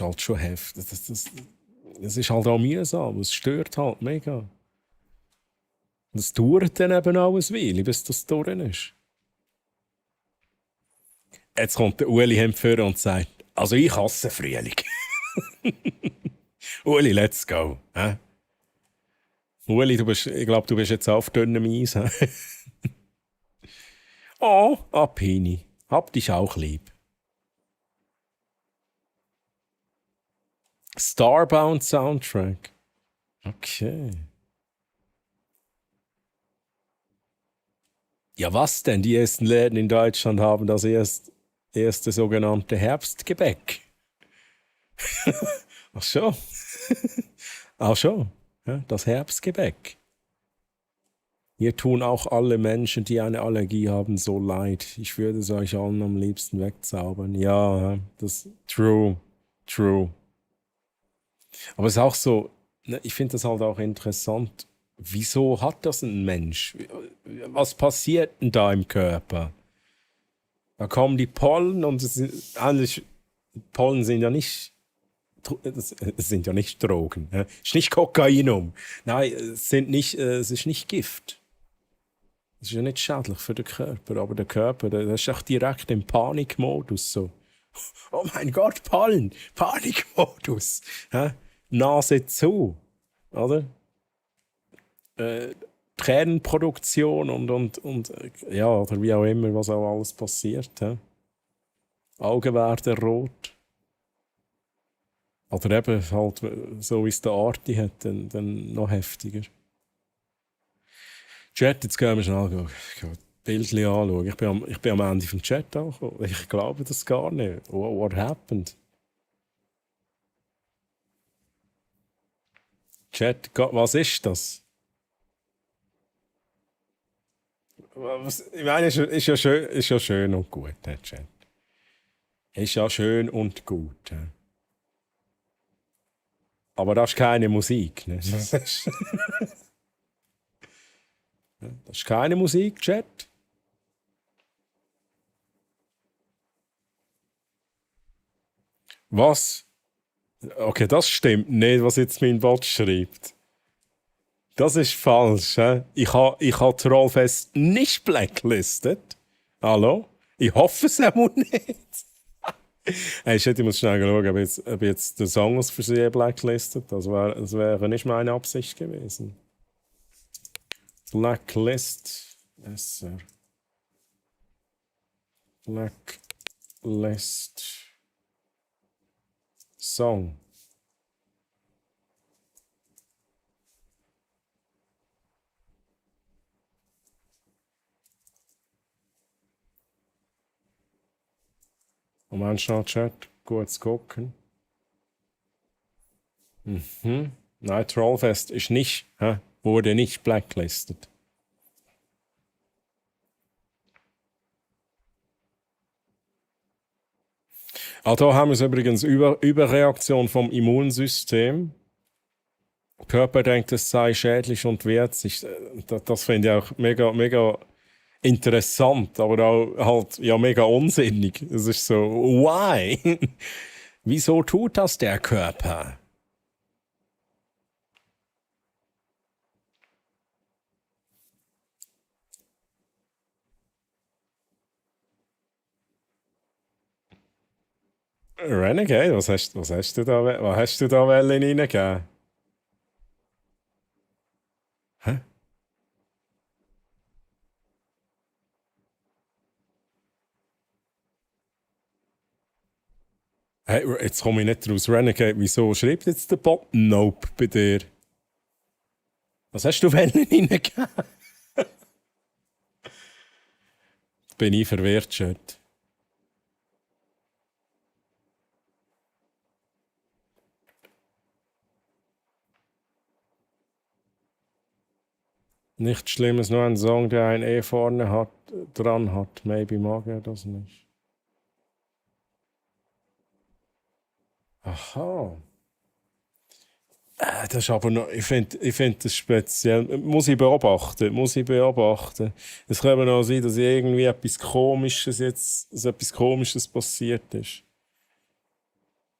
halt schon heftig. Das ist halt auch mühsam, es stört halt mega. Das dauert dann eben auch ein Weile, bis das durch ist. Jetzt kommt der Uli Hempführer und sagt, also ich hasse Frühling. Uli, let's go. Hä? Uli, ich glaube, du bist jetzt auf dünnem Eis. Hä? Oh, Pini, hab dich auch lieb. Starbound Soundtrack. Okay. Ja, was denn? Die ersten Läden in Deutschland haben das erste sogenannte Herbstgebäck. Ach so. Ach schon. Ja, das Herbstgebäck. Hier tun auch alle Menschen, die eine Allergie haben, so leid. Ich würde es euch allen am liebsten wegzaubern. Ja, das true. Aber es ist auch so, ich finde das halt auch interessant. Wieso hat das ein Mensch? Was passiert denn da im Körper? Da kommen die Pollen und Pollen sind ja nicht, das sind ja nicht Drogen. Es ist nicht Kokainum. Nein, es ist nicht Gift. Das ist ja nicht schädlich für den Körper, aber der Körper, der ist auch direkt im Panikmodus. So. Oh mein Gott, Pollen! Panikmodus! Nase zu, oder? Tränenproduktion und ja, oder wie auch immer, was auch alles passiert. Augen werden rot. Oder eben halt, so wie es der Arti hat, dann noch heftiger. Chat, jetzt gehen wir schnell Bildchen anschauen. Ich bin am Ende vom Chat auch. Ich glaube das gar nicht. What happened? Chat, was ist das? Ich meine, ist ja schön und gut, der Chat. Ist ja schön und gut. Aber das ist keine Musik. Ne? Das ist keine Musik, Chat. Was? Okay, das stimmt nicht, was jetzt mein Bot schreibt. Das ist falsch. Ich ha Trollfest nicht blacklistet. Hallo? Ich hoffe es auch nicht. Hey, shit, ich muss schnell schauen, ob jetzt der Song aus Versehen blacklistet. Das wäre nicht meine Absicht gewesen. Blacklist. Besser. Blacklist. Song. Moment schnell, Chat. Gut zu gucken. Nein, Trollfest ist nicht, wurde nicht blacklisted. Da haben wir es übrigens Überreaktion vom Immunsystem. Der Körper denkt, es sei schädlich und wehrt sich. Das finde ich auch mega, mega interessant, aber auch halt ja mega unsinnig. Es ist so, why? Wieso tut das der Körper? Renegade, was hast du da reingegeben? Hä? Hey, jetzt komme ich nicht raus. Renegade, wieso schreibt jetzt der Bot Nope bei dir? Was hast du reingegeben? Bin ich verwirrt, Chat. Nichts Schlimmes, nur ein Song, der ein E vorne hat, dran hat. Maybe mag er das nicht. Aha. Das ist aber noch, ich find das speziell. Muss ich beobachten, muss ich beobachten. Es kann aber auch sein, dass irgendwie etwas Komisches passiert ist.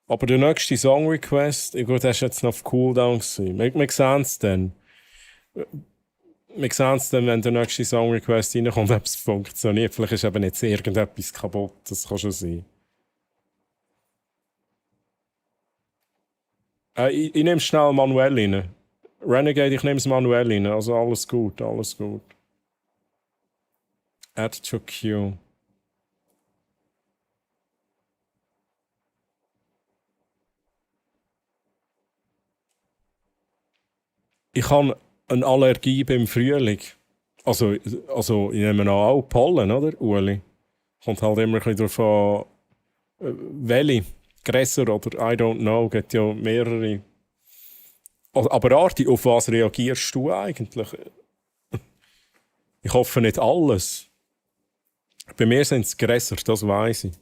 Aber der nächste Song-Request, gut, der ist jetzt noch auf Cooldown gewesen. Wir sehen es dann. Wir sehen es dann, wenn der nächste Song-Request reinkommt, ob es funktioniert. Vielleicht ist eben jetzt irgendetwas kaputt, das kann schon sein. Ich nehme es schnell manuell rein. Renegade, ich nehme es manuell rein. Also alles gut, alles gut. Add to queue. Ich habe eine Allergie beim Frühling. Also ich nehme an, auch Pollen, oder, Ueli? Kommt halt immer ein bisschen darauf an, welche. Gräser oder I don't know, gibt ja mehrere. Aber Arti, auf was reagierst du eigentlich? Ich hoffe nicht alles. Bei mir sind es Gräser, das weiß ich.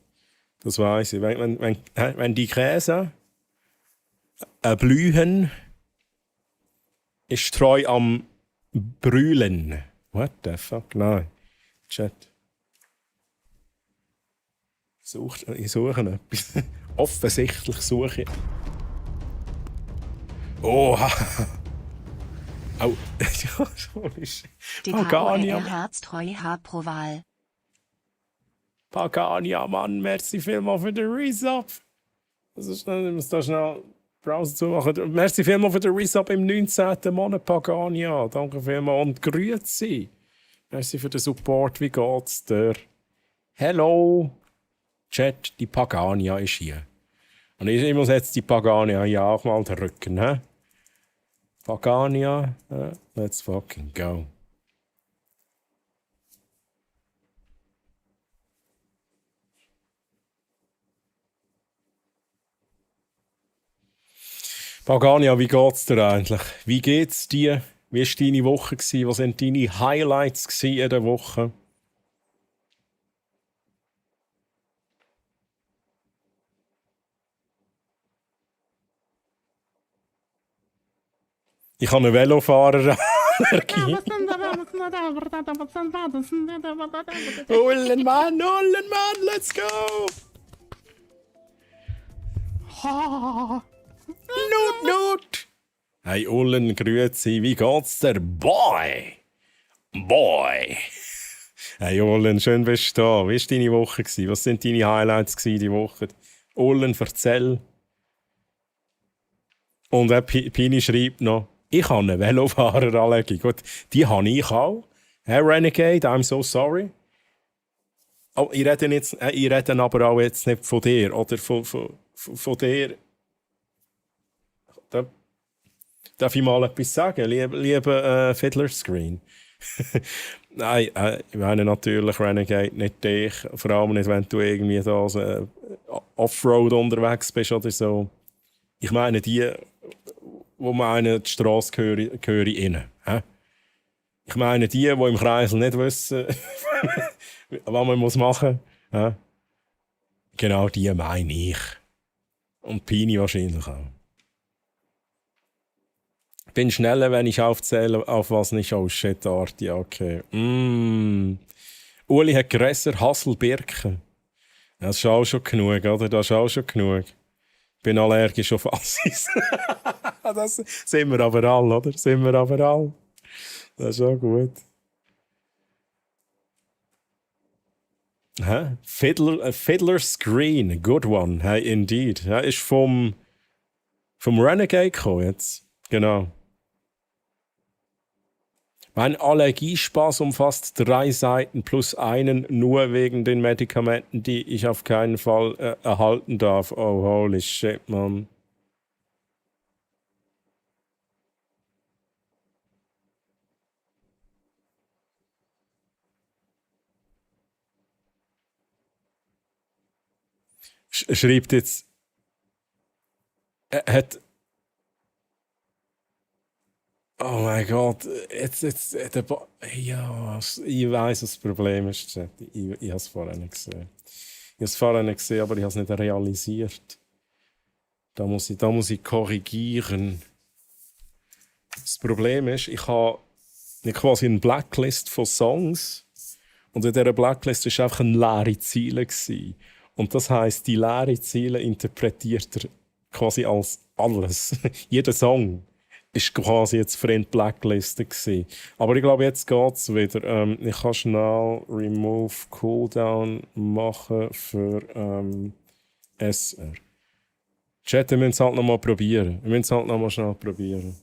Das weiß ich. Wenn die Käse blühen, ist treu am Brüllen. What the fuck? Nein. Chat. Ich suche etwas. Offensichtlich suche ich. Oh! Oh! Pagania. Herztreue H-Pro-Wahl. Pagania, Mann, merci vielmals für den Resub. Also schnell, ich muss da schnell Browser zumachen. Merci vielmals für den Resub im 19. Monat, Pagania. Danke vielmals und grüezi. Merci für den Support. Wie geht's dir? Hello! Chat, die Pagania ist hier. Und ich muss jetzt die Pagania hier auch mal drücken. He? Pagania, let's fucking go. Pagania, wie geht's dir eigentlich? Wie geht's dir? Wie war deine Woche? Was waren deine Highlights in der Woche? Ich habe einen Velofahrer-Allergie. Ullenmann, let's go! Nut! Hey Ullen, grüezi, wie geht's dir? Boy! Hey Ullen, schön bist du da. Wie war deine Woche? Was sind deine Highlights diese Woche? Ullen, erzähl. Und Pini schreibt noch, ich habe eine Velofahrerallergie. Gut, die habe ich auch. Hey Renegade, I'm so sorry. Oh, ich rede aber auch jetzt nicht von dir. Oder von dir. Darf ich mal etwas sagen, lieber Fiddler Screen? Nein, ich meine natürlich Renegade, nicht dich. Vor allem nicht, wenn du irgendwie da Offroad unterwegs bist oder so. Ich meine die, wo meinen, die Strasse gehöre innen. Ich meine die im Kreisel nicht wissen, was man machen muss. Genau die meine ich. Und Pini wahrscheinlich auch. Ich bin schneller, wenn ich aufzähle, auf was nicht. Oh shit, Arti, okay. Uli hat Gräser, Hassel, Birken. Das ist auch schon genug, oder? Das ist auch schon genug. Ich bin allergisch auf Assis. Das sind wir aber alle, oder? Sind wir aber alle. Das ist auch gut. Fiddler Screen, good one. Hey, indeed. Ja, ist vom Renegade gekommen jetzt. Genau. Mein Allergiespaß umfasst 3 Seiten plus einen nur wegen den Medikamenten, die ich auf keinen Fall erhalten darf. Oh, holy shit, man. Schreibt jetzt, er hat Oh mein Gott, ja, ich weiß, was das Problem ist, Chat. Ich habe es vorher nicht gesehen. Ich habe es vorher nicht gesehen, aber ich habe es nicht realisiert. Da muss ich korrigieren. Das Problem ist, ich habe quasi eine Blacklist von Songs und in dieser Blacklist war einfach eine leere Ziele gewesen. Und das heisst, die leere Ziele interpretiert er quasi als alles. Jeder Song ist quasi jetzt für ihn die Blackliste gewesen. Aber ich glaube, jetzt geht es wieder. Ich kann schnell Remove Cooldown machen für SR. Chat, wir müssen es halt nochmal probieren. Wir müssen es halt nochmal schnell probieren.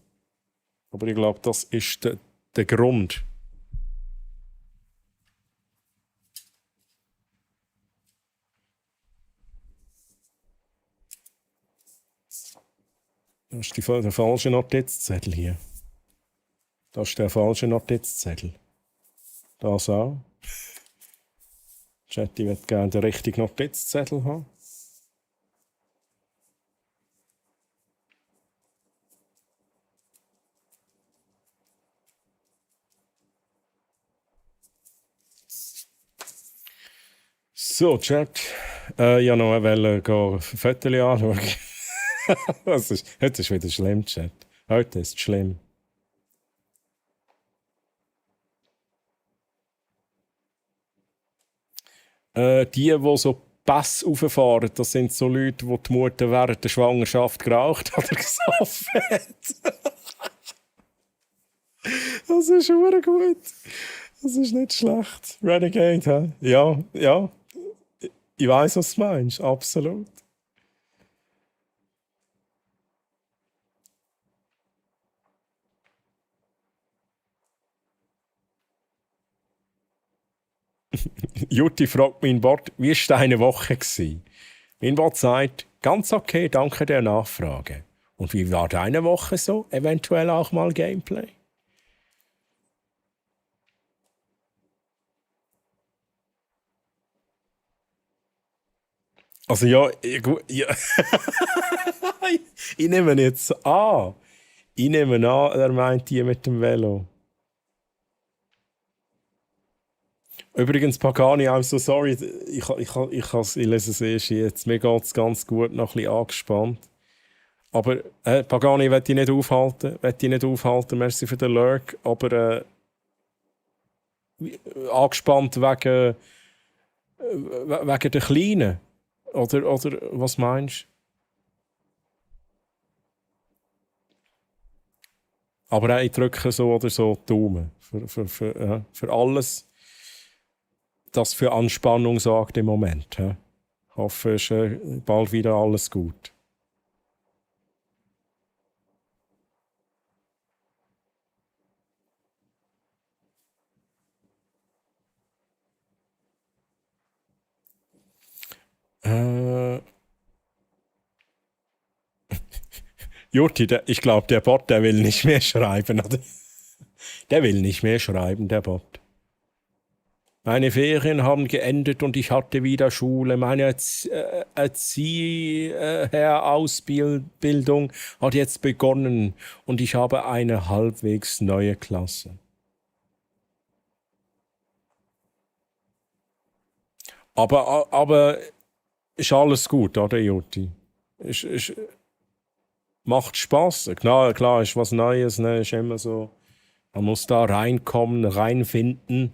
Aber ich glaube, das ist der Grund. Das ist der falsche Notizzettel hier. Das ist der falsche Notizzettel. Das auch. Chat, ich würde gerne den richtigen Notizzettel haben. So, Chat. Ich wollte noch Fotos anschauen. Heute ist wieder schlimm, Chat. Heute ist es schlimm. Die so Pass rauffahren, das sind so Leute, die Mutter während der Schwangerschaft geraucht oder gesoffen hat. Das ist schon gut. Das ist nicht schlecht. Renegade, hä? Ja, ja. Ich weiß, was du meinst. Absolut. Jutti fragt mein Wort, wie war deine Woche gewesen? Mein Wort sagt, ganz okay, danke der Nachfrage. Und wie war deine Woche so? Eventuell auch mal Gameplay? Also ja, ja. Ich nehme jetzt an. Ich nehme an, er meint die mit dem Velo. Übrigens, Pagani, auch so sorry, ich lese es erst jetzt. Mir geht es ganz gut, noch ein bisschen angespannt. Aber Pagani, ich will dich nicht aufhalten. Merci für den Lurk. Aber angespannt wegen der Kleinen. Oder was meinst du? Aber ich drücke so oder so die Daumen für alles, das für Anspannung sorgt im Moment. Ich hoffe, es ist bald wieder alles gut. Jutti, ich glaube, der Bot, der will nicht mehr schreiben, oder? Der will nicht mehr schreiben, der Bot. Meine Ferien haben geendet und ich hatte wieder Schule. Meine Ausbildung hat jetzt begonnen und ich habe eine halbwegs neue Klasse. Aber ist alles gut, oder, Jutti? Macht Spaß. Klar, ist was Neues, ne? Ist immer so. Man muss da reinkommen, reinfinden.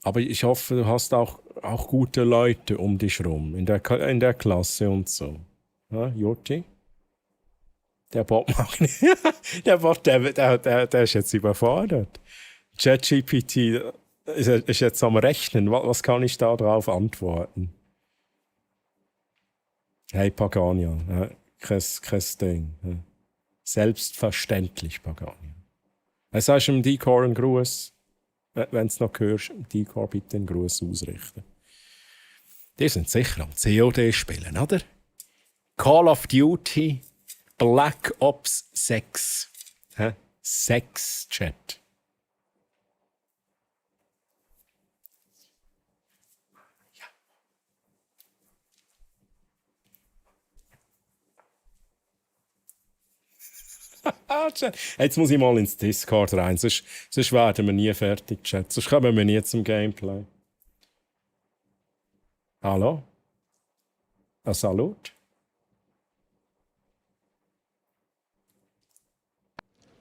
Aber ich hoffe, du hast auch gute Leute um dich rum, in der Klasse und so. Ja, Joti? Der Bot macht nicht. Der Bot, der ist jetzt überfordert. ChatGPT ist jetzt am Rechnen. Was kann ich da drauf antworten? Hey, Pagania. Ja, kein Ding. Ja. Selbstverständlich, Pagania. Sagst du dem Decor einen Gruß? Wenn du es noch hörst, Decor bitte einen Gruß ausrichten. Die sind sicher am COD spielen, oder? Call of Duty Black Ops 6. 6 Chat. Ja. Chat. Jetzt muss ich mal ins Discord rein, sonst werden wir nie fertig, Chat. Sonst kommen wir nie zum Gameplay. Hallo? Salut?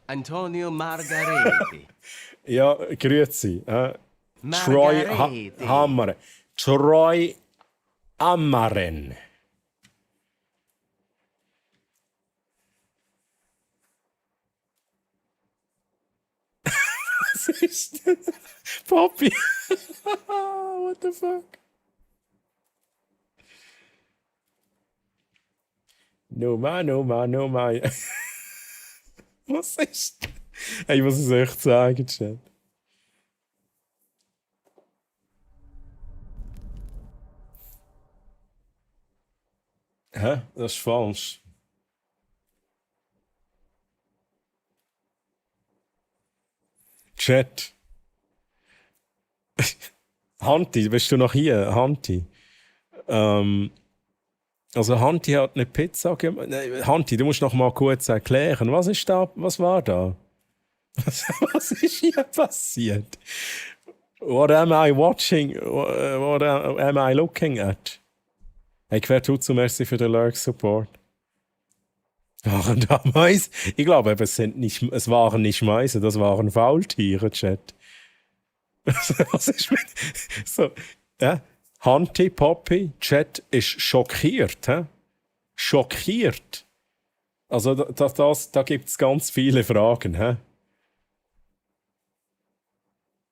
Antonio Margareti. Ja, grüezi. Troy Margareti. Hammeren. Troy Ammaren. Was ist denn? Papi. What the fuck? Nummer. Was ist? Hey, ich muss es echt sagen, Chat. Hä? Das ist falsch. Chat. Hanti, bist du noch hier? Hanti. Also Hanti hat eine Pizza gemacht. Hanti, du musst noch mal kurz erklären. Was ist da? Was war da? Was ist hier passiert? What am I watching? What am I looking at? Hey, quer tut so merci für den Lurk-Support. Waren da Mais? Ich glaube, es waren nicht Mäuse, das waren Faultiere, Chat. Was ist mit... So, ja? Hanti, Poppy, Chat ist schockiert. Hä? Schockiert. Also da gibt es ganz viele Fragen. Hä?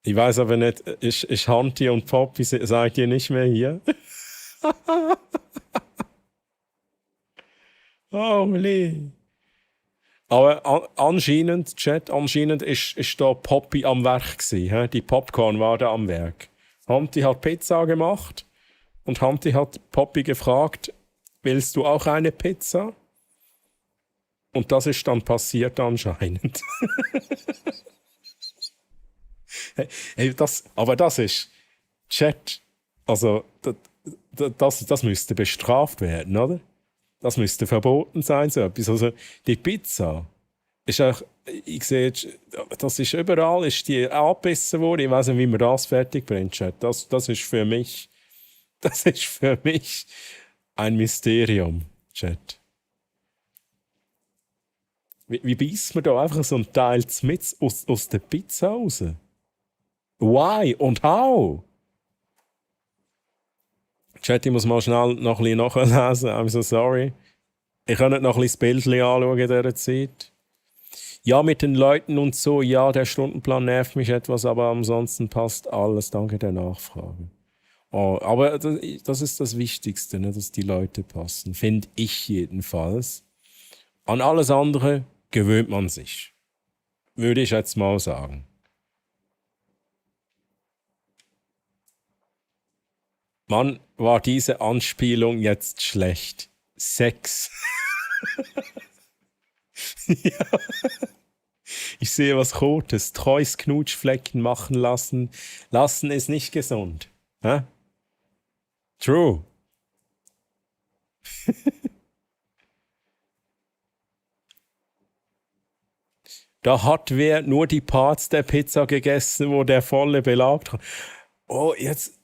Ich weiß aber nicht, ist Hanti und Poppy, seid ihr nicht mehr hier? Oh, nee. Aber anscheinend, Chat, ist da Poppy am Werk gewesen. He? Die Popcorn war da am Werk. Hanti hat Pizza gemacht und Hanti hat Poppy gefragt, willst du auch eine Pizza? Und das ist dann passiert anscheinend. Hey, aber das ist Chat. Also, das müsste bestraft werden, oder? Das müsste verboten sein, so etwas. Also, die Pizza ist auch, ich sehe, das ist überall, ist die abgebissen worden. Ich weiß nicht, wie man das fertig bringt, Chat. Das ist für mich ein Mysterium, Chat. Wie beißt man da einfach so ein Teil mit aus der Pizza raus? Why und how? Chat, ich muss mal schnell noch ein bisschen nachlesen. I'm so sorry. Ich kann nicht noch ein bisschen das Bild anschauen in dieser Zeit. Ja, mit den Leuten und so, ja, der Stundenplan nervt mich etwas, aber ansonsten passt alles. Danke der Nachfrage. Oh, aber das ist das Wichtigste, ne, dass die Leute passen. Finde ich jedenfalls. An alles andere gewöhnt man sich. Würde ich jetzt mal sagen. Mann, war diese Anspielung jetzt schlecht. Sex. Ja. Ich sehe was Rotes. Treus Knutschflecken machen lassen. Lassen ist nicht gesund. Hä? True. Da hat wer nur die Parts der Pizza gegessen, wo der volle Belag hat. Oh, jetzt...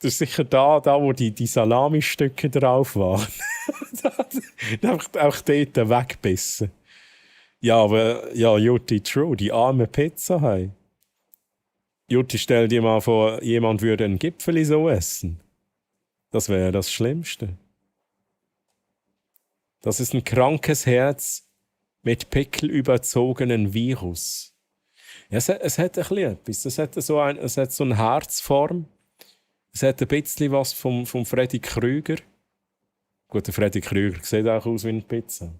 Das ist sicher da wo die Salami-Stücke drauf waren. auch dort weggebissen. Ja, aber ja, Jutti, true, die arme Pizza, hey. Jutti, stell dir mal vor, jemand würde ein Gipfeli so essen. Das wäre das Schlimmste. Das ist ein krankes Herz mit pickelüberzogenen Virus. Ja, es hat ein bisschen etwas. Es hat so eine Herzform. Es hat ein bisschen was vom Freddy Krüger. Gut, der Freddy Krüger sieht auch aus wie eine Pizza.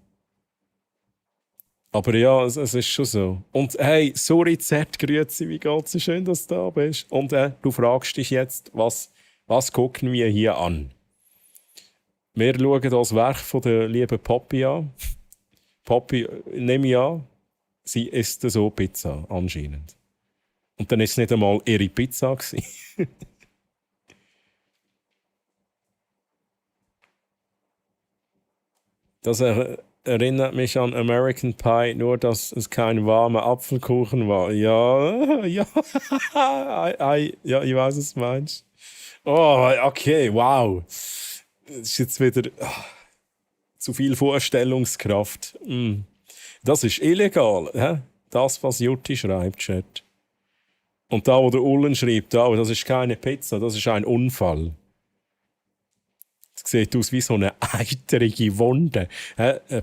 Aber ja, es ist schon so. Und hey, sorry Z, grüezi, wie geht's? Schön, dass du da bist. Und du fragst dich jetzt, was gucken wir hier an? Wir schauen das Werk von der lieben Poppy an. Poppy, nehme ich an, sie isst so Pizza, anscheinend. Und dann war es nicht einmal ihre Pizza gewesen. Das erinnert mich an American Pie, nur dass es kein warmer Apfelkuchen war. Ja, ja, ja, ich weiß, was du meinst. Oh, okay, wow. Das ist jetzt wieder zu viel Vorstellungskraft. Das ist illegal. Hä? Das, was Jutti schreibt, Chat. Und da, wo der Ullen schreibt, das ist keine Pizza, das ist ein Unfall. Das sieht aus wie so eine eiterige Wunde.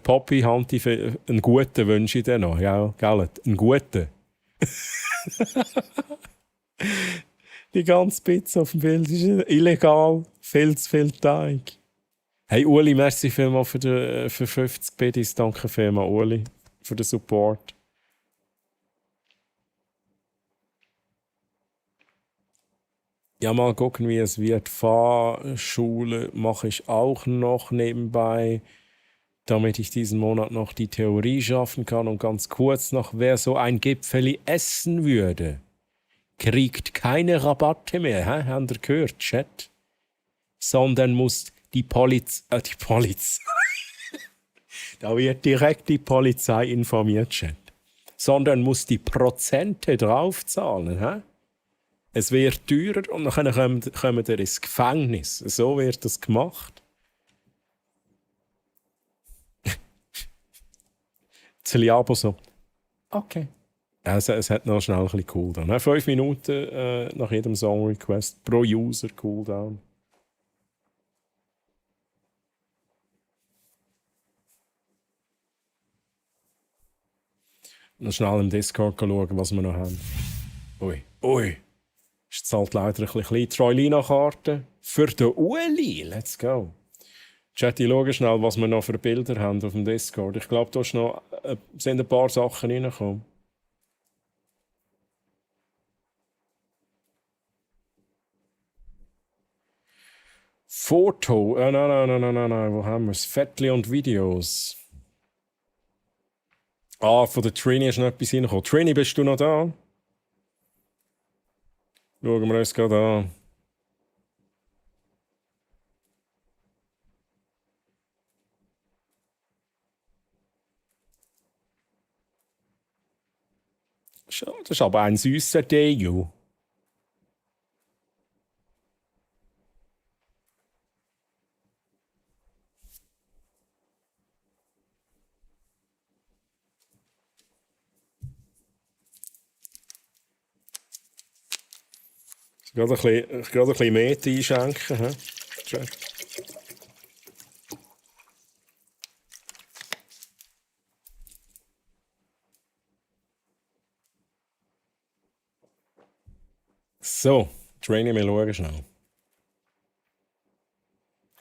Poppy, Hanti, einen guten wünsche ich dir noch. Ja, gell? Einen guten. Die ganze Pizza auf dem Bild ist illegal. Viel zu viel Teig. Hey Uli, merci vielmals für 50 Biddies. Danke vielmals, Uli, für den Support. Ja, mal gucken, wie es wird. Fahrschule mache ich auch noch nebenbei, damit ich diesen Monat noch die Theorie schaffen kann. Und ganz kurz noch, wer so ein Gipfeli essen würde, kriegt keine Rabatte mehr, habt ihr gehört, Chat? Sondern muss die Polizei, da wird direkt die Polizei informiert, Chat. Sondern muss die Prozente draufzahlen, hä? Es wird teurer und dann kommen wir ins Gefängnis. So wird das gemacht. Zeliabo so. Okay. Also, es hat noch schnell ein bisschen Cooldown. 5 Minuten nach jedem Song-Request pro User Cooldown. Noch schnell im Discord schauen, was wir noch haben. Ui. Ist halt leider ein bisschen Troilina-Karte für den Uli. Let's go. Chat, ich schaue schnell, was wir noch für Bilder haben auf dem Discord. Ich glaube, da sind ein paar Sachen reingekommen. Foto. Nein. Wo haben wir es? Fettli und Videos. Von der Trini ist noch etwas reingekommen. Trini, bist du noch da? Schauen wir uns gerade an. Das ist aber ein süßer Deo. Gerade ein bisschen mehr einschenken. He? So, Training, wir schauen schnell.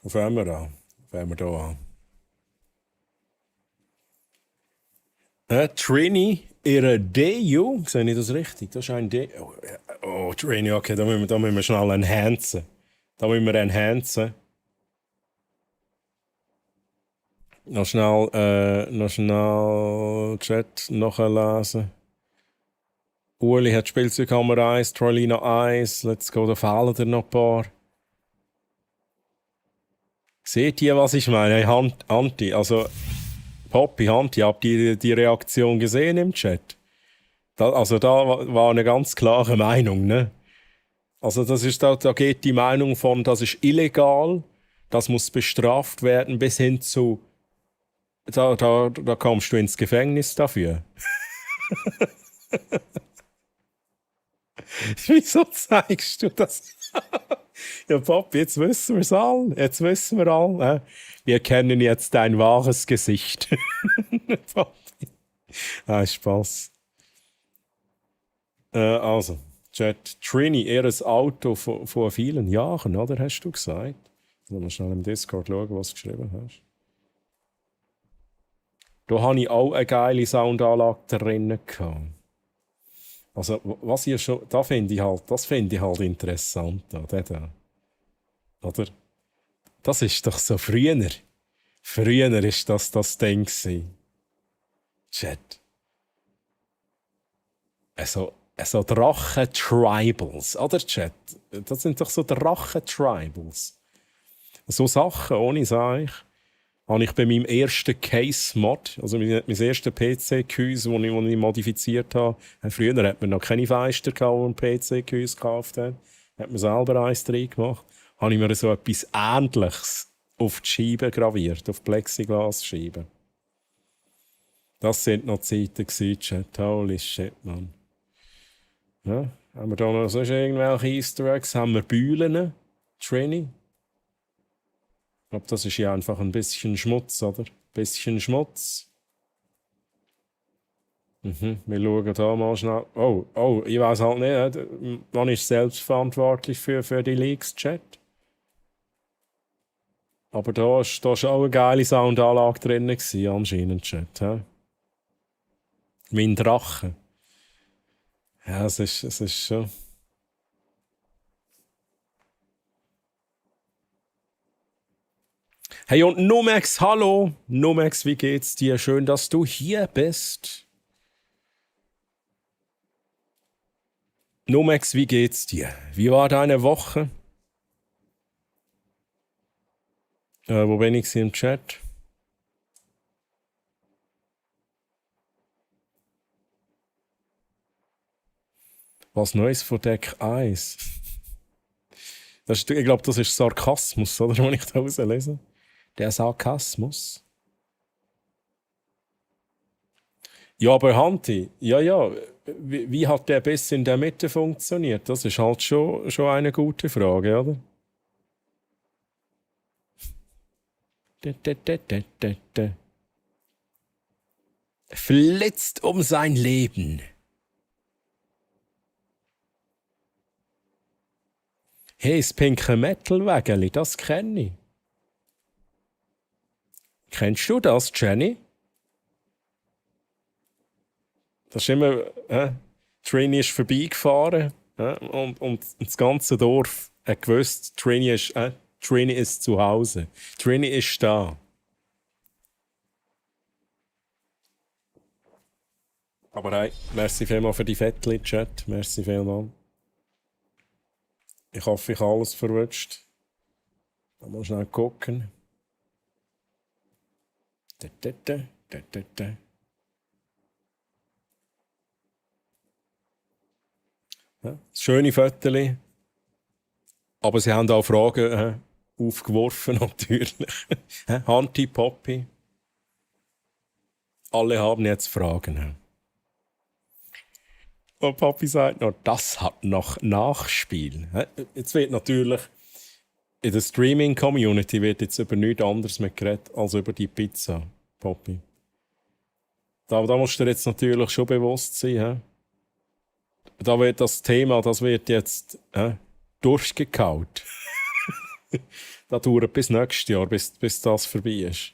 Wo fangen wir an? Fangen wir hier an. Trini, ihre DU, sehe ich das richtig? Das ist ein D. Oh, Trini, okay, da müssen wir schnell enhancen. Noch schnell Chat nachlesen. Uli hat Spielzeughammer 1, Troilina 1, let's go, da fehlen dir noch ein paar. Seht ihr, was ich meine? Hey, Anti, also Poppy, Hanti, habt ihr die Reaktion gesehen im Chat? Da war eine ganz klare Meinung, ne? Also da geht die Meinung von, das ist illegal, das muss bestraft werden, bis hin zu, da kommst du ins Gefängnis dafür. Wieso zeigst du das? Ja, Poppy, jetzt wissen wir alle. Wir kennen jetzt dein wahres Gesicht. Spaß. Also, Chat, Trini, ihres Auto vor vielen Jahren, oder? Hast du gesagt? Mal schnell im Discord schauen, was du geschrieben hast. Da hatte ich auch eine geile Soundanlage drin. Also, was hier schon, das finde ich halt interessant. Oder? Das ist doch so früher. Früher ist das Ding gewesen. Chat. Also Drachen-Tribals, oder Chat? Das sind doch so Drachen-Tribals. So Sachen, ohne sag ich. habe ich bei meinem ersten Case-Mod, also mein erstes PC-Gehäuse, das ich modifiziert habe, früher hat man noch keine Fenster gehabt, wo ein PC-Gehäuse gekauft hat, hat man selber eins drin gemacht, habe ich mir so etwas Ähnliches auf die Scheibe graviert, auf Plexiglas-Scheiben. Das sind noch Zeiten gewesen, Chat. Holy shit, man. Ja, haben wir da noch sonst irgendwelche Easter Eggs? Haben wir Bühlen? Trini? Ich glaube, das ist ja einfach ein bisschen Schmutz, oder? Ein bisschen Schmutz. Wir schauen da mal schnell. Oh, ich weiß halt nicht. Man ist selbst verantwortlich für die Leaks, Chat. Aber da war auch eine geile Soundanlage drin, anscheinend, Chat. He? Mein Drache. Ja, es ist schon. Hey, und Nomex, hallo! Nomex, wie geht's dir? Schön, dass du hier bist. Nomex, wie geht's dir? Wie war deine Woche? Wo bin ich im Chat? Was Neues von Deck 1? Ich glaube, das ist Sarkasmus, oder? Wenn ich da rauslese. Der Sarkasmus. Ja, aber Hanti, ja. Wie hat der Biss in der Mitte funktioniert? Das ist halt schon eine gute Frage, oder? Flitzt um sein Leben. Hey, das pinke Metal-Wägeli, das kenne ich. Kennst du das, Jenny? Das ist immer, Trini ist vorbeigefahren und das ganze Dorf hat gewusst, Trini ist zu Hause. Trini ist da. Aber hey, merci vielmals für die Fettli-Chat. Merci vielmals. Ich hoffe, ich habe alles verwünscht. Mal schnell gucken. Ja, schöne Fotos. Aber sie haben auch Fragen aufgeworfen, natürlich. Hanti, Poppy. Alle haben jetzt Fragen. Und Papi sagt noch, das hat noch Nachspiel. Jetzt wird natürlich in der Streaming-Community wird jetzt über nichts anderes mehr geredet als über die Pizza, Papi. Da musst du dir jetzt natürlich schon bewusst sein. Da wird das Thema, das wird jetzt durchgekaut. Das dauert bis nächstes Jahr, bis das vorbei ist.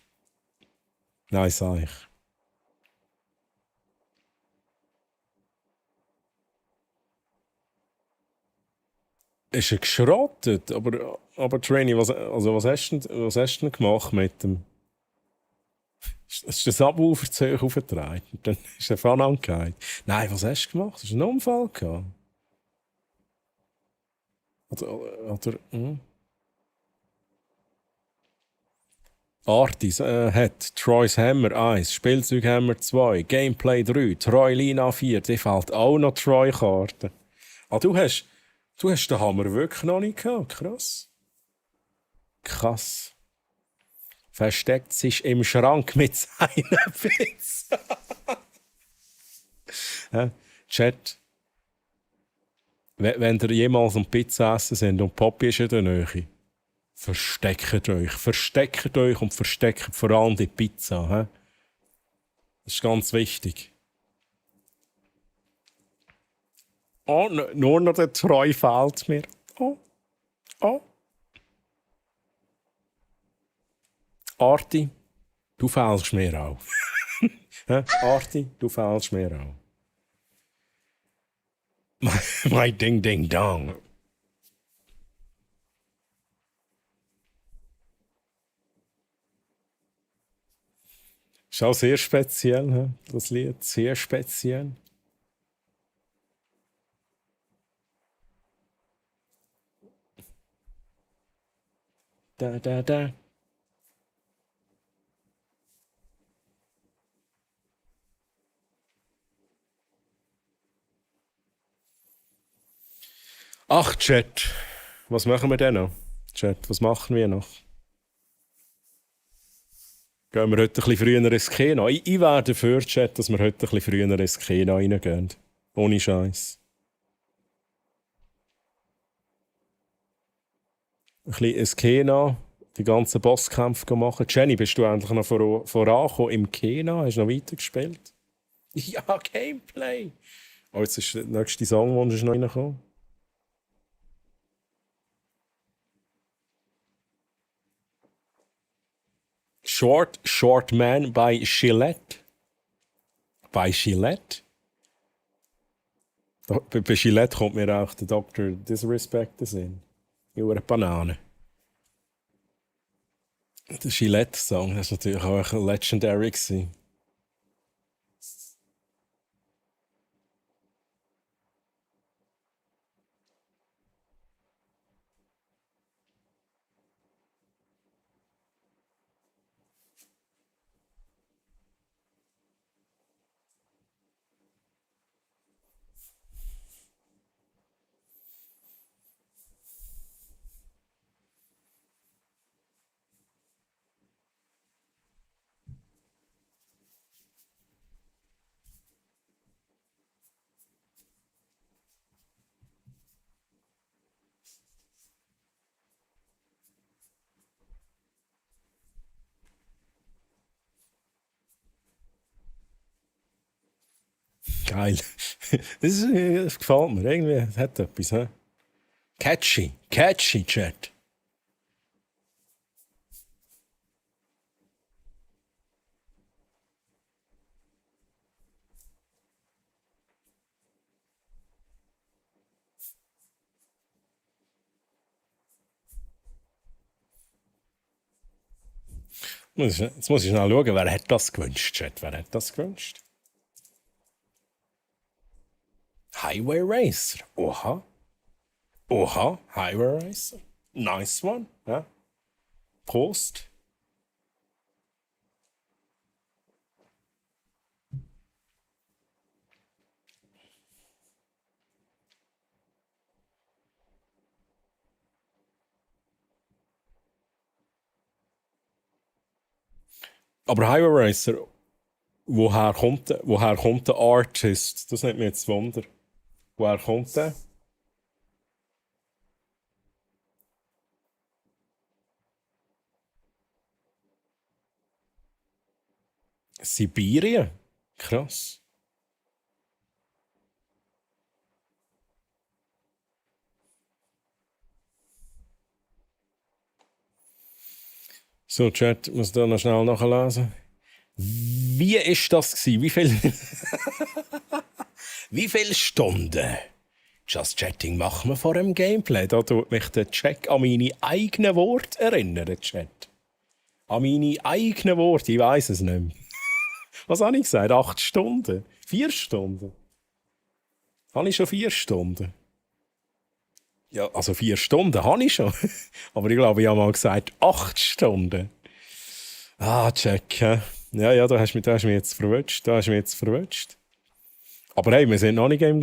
Nein, sag ich. Ist er geschrottet? Aber Trainee, was hast du denn gemacht mit dem? Hast du das Abwurf zu hoch aufgetragen? Dann ist er voran angehört. Nein, was hast du gemacht? Hast du einen Unfall gehabt? Oder Artis hat Troy's Hammer 1, Spielzeug Hammer 2, Gameplay 3, Troy Lina 4, dir fehlt auch noch Troy-Karten. Du hast den Hammer wirklich noch nicht gehabt. Krass. Versteckt sich im Schrank mit seiner Pizza. Chat. Wenn ihr jemals eine Pizza essen seid und Papi ist in der Nähe, versteckt euch und versteckt vor allem die Pizza. Das ist ganz wichtig. Oh, nur noch der Treu fehlt mir. Oh. Arti, du fehlst mir auch. Arti, du fehlst mir auch. Mein Ding Ding Dong. Ist auch sehr speziell, das Lied. Sehr speziell. Da. Ach, Chat. Was machen wir denn noch? Chat, was machen wir noch? Gehen wir heute ein bisschen früher ins Kino? Ich wäre dafür, Chat, dass wir heute ein bisschen früher ins Kino reingehen. Ohne Scheiß. Ein bisschen ins Kino, die ganzen Bosskämpfe machen. Jenny, bist du endlich noch vorangekommen im Kino? Hast du noch weitergespielt? Ja, Gameplay! Oh, jetzt ist der nächste Songwunsch noch reingekommen. Short Man bei Gillette. Bei Gillette? Bei Gillette kommt mir auch der Dr. Disrespect in. Über eine Banane. Der Gillette-Song, das war natürlich auch ein legendary gewesen. Geil. Das gefällt mir. Irgendwie das hat etwas. He? Catchy, Chat. Jetzt muss ich schnell schauen, wer hat das gewünscht, Chat? Wer hat das gewünscht? Highway Racer. Oha. Highway Racer. Nice one. Ja. Prost. Aber Highway Racer, woher kommt der Artist? Das nimmt mich jetzt Wunder. Woher kommt der? Sibirien? Krass. So, Chat, ich muss da noch schnell nachlesen. Wie ist das gewesen? Wie viele Stunden Just Chatting machen wir vor dem Gameplay? Da tut mich der Check an meine eigenen Worte erinnern, Chat. An meine eigenen Worte, ich weiß es nicht mehr. Was habe ich gesagt? 8 Stunden? 4 Stunden? Habe ich schon 4 Stunden? Ja, also 4 Stunden habe ich schon. Aber ich glaube, ich habe mal gesagt 8 Stunden. Ah, check. Ja, da hast du mich jetzt verwutscht. Aber hey, wir sind noch nicht im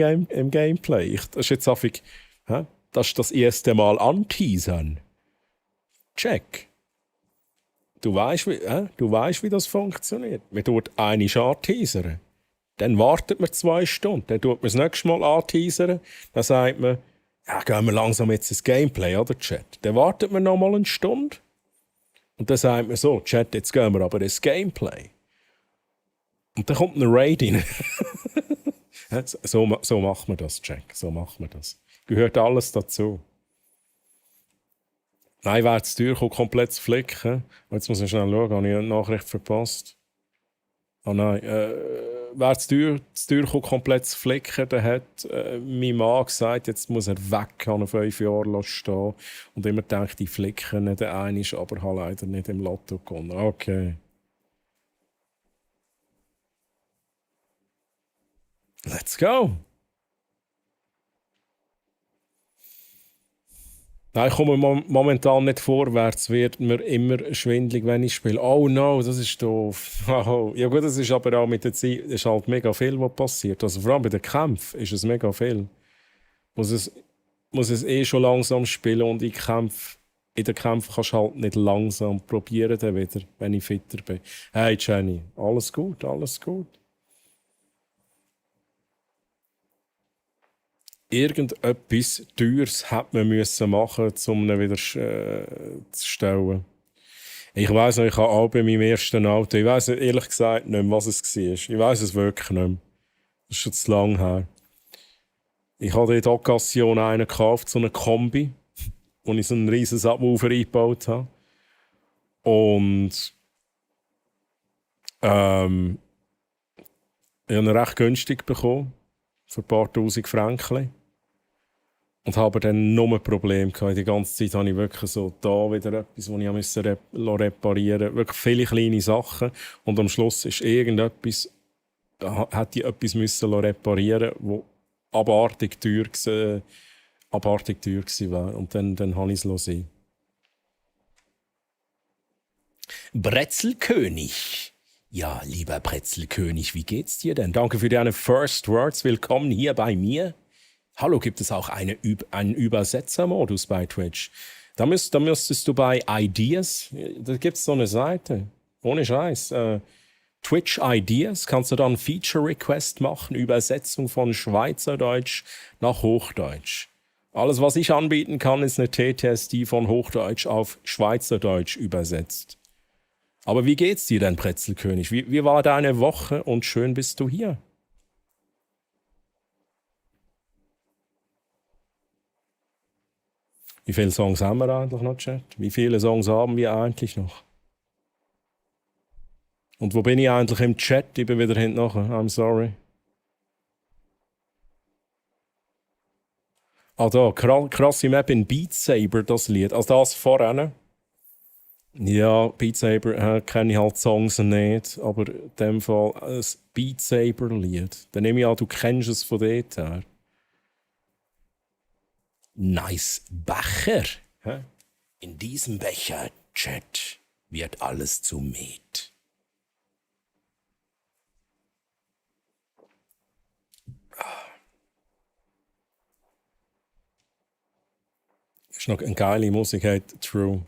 Gameplay. Das ist jetzt affig. Das ist das erste Mal anteasern. Check. Du weißt, wie das funktioniert. Man tut eine anteasern. Dann wartet man 2 Stunden. Dann tut man das nächste Mal anteasern. Dann sagt man, ja, gehen wir langsam jetzt ins Gameplay, oder Chat? Dann wartet man noch mal eine Stunde. Und dann sagt man so, Chat, jetzt gehen wir aber ins Gameplay. Und dann kommt ein Raid rein. So macht man das, Jack. So macht man das. Gehört alles dazu. Nein, wer zu Tür kommt, komplett zu flicken. Jetzt muss ich schnell schauen, habe ich eine Nachricht verpasst? Oh nein. Wer zu Tür kommt, komplett zu flicken, der hat mein Mann gesagt, jetzt muss er weg, habe 5 Jahre stehen. Und immer denkt, ich flicke nicht einmal, aber habe leider nicht im Lotto gewonnen. Okay. Let's go! Nein, ich komme momentan nicht vorwärts, wird mir immer schwindelig, wenn ich spiele. Oh no, das ist doof. Oh. Ja gut, das ist aber auch mit der Zeit, ist halt mega viel, was passiert. Also vor allem bei den Kämpfen ist es mega viel. muss es eh schon langsam spielen und in den Kämpfen kannst du halt nicht langsam probieren dann wieder, wenn ich fitter bin. Hey Jenny, alles gut, alles gut. Irgendetwas Teures hätte man müssen machen, um ihn wieder zu stellen. Ich weiss noch, ich habe auch bei meinem ersten Auto, ich weiss ehrlich gesagt nicht mehr, was es war. Ich weiss es wirklich nicht mehr. Das ist schon zu lang her. Ich hatte in der Occasion einen gekauft, so eine Kombi, wo ich so einen riesen Subwoofer eingebaut habe. Und ich habe ihn recht günstig bekommen, für ein paar tausend Franken. Und habe dann nur ein Problem gehabt. Die ganze Zeit habe ich wirklich so da wieder etwas, was ich musste reparieren musste. Wirklich viele kleine Sachen. Und am Schluss ist irgendetwas, hätte ich etwas müssen reparieren müssen, das abartig teuer war. Und dann habe ich es sein. Brezelkönig. Ja, lieber Brezelkönig, wie geht's dir denn? Danke für deine First Words. Willkommen hier bei mir. Hallo, gibt es auch einen Übersetzermodus bei Twitch? Da müsstest du bei Ideas, da gibt es so eine Seite, ohne Scheiß, Twitch Ideas, kannst du dann Feature Request machen, Übersetzung von Schweizerdeutsch nach Hochdeutsch. Alles, was ich anbieten kann, ist eine TTS, die von Hochdeutsch auf Schweizerdeutsch übersetzt. Aber wie geht's dir denn, Brezelkönig? Wie war deine Woche und schön bist du hier? Wie viele Songs haben wir eigentlich noch, Chat? Wie viele Songs haben wir eigentlich noch? Und wo bin ich eigentlich im Chat? Ich bin wieder hinten nachher. I'm sorry. Ah, da, krasse Map in Beat Saber, das Lied. Also das vorne. Ja, Beat Saber kenne ich halt Songs nicht, aber in dem Fall ein Beat Saber Lied. Dann nehme ich an, du kennst es von dort her. Nice Becher. In diesem Becher, Chat, wird alles zu Met. Das ist noch eine geile Musik, True.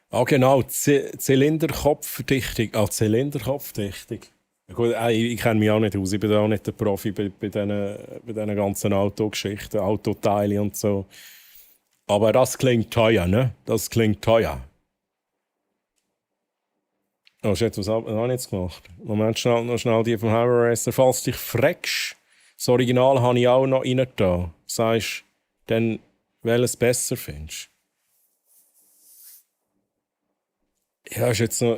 Ah, genau, Zylinderkopfdichtung. Zylinderkopfdichtung. Gut, ich kenne mich auch nicht aus, ich bin auch nicht der Profi bei diesen ganzen Autogeschichten, Autoteile und so. Aber das klingt teuer, ne? Das klingt teuer. Oh shit, was habe ich jetzt gemacht? Moment, schnell die vom Power Racer. Falls dich fragst, das Original habe ich auch noch rein da. Sagst dann, welches besser findest? Ja, ist jetzt noch.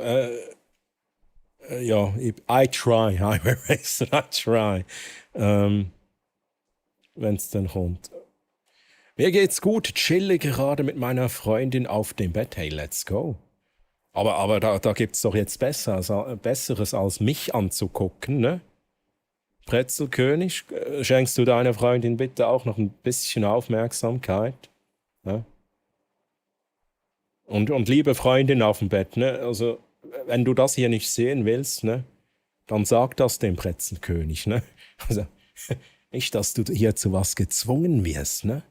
Ja, I try, Highway Racer, I try. Wenn es dann kommt. Mir geht's gut, chille gerade mit meiner Freundin auf dem Bett. Hey, let's go. Aber da gibt's doch jetzt Besseres als mich anzugucken, ne? Brezelkönig, schenkst du deiner Freundin bitte auch noch ein bisschen Aufmerksamkeit? Ne? Und liebe Freundin auf dem Bett, ne? Also, wenn du das hier nicht sehen willst, ne? Dann sag das dem Brezelkönig, ne? Also, nicht, dass du hier zu was gezwungen wirst, ne?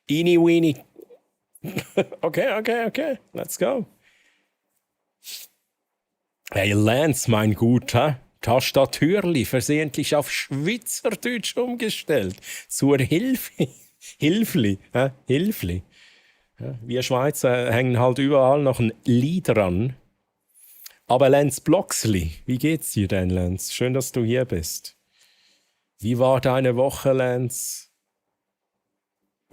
Eenie weenie. Okay. Let's go. Hey Lance, mein Guter. Tastatürli versehentlich auf Schweizerdeutsch umgestellt. Zur Hilfe. Hilfli. Hilfli. Ja, wir Schweizer hängen halt überall noch ein Lied dran. Aber Lance Bloxley, wie geht's dir denn, Lance? Schön, dass du hier bist. Wie war deine Woche, Lance?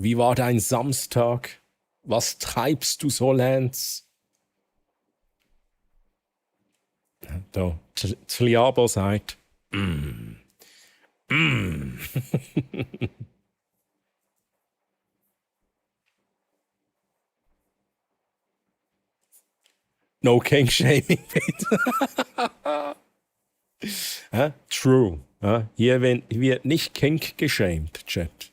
Wie war dein Samstag? Was treibst du so, Lance? Da, Tliabo sagt, No King-Shaming, bitte. True. Hier wird nicht Kink geschämt, Chat.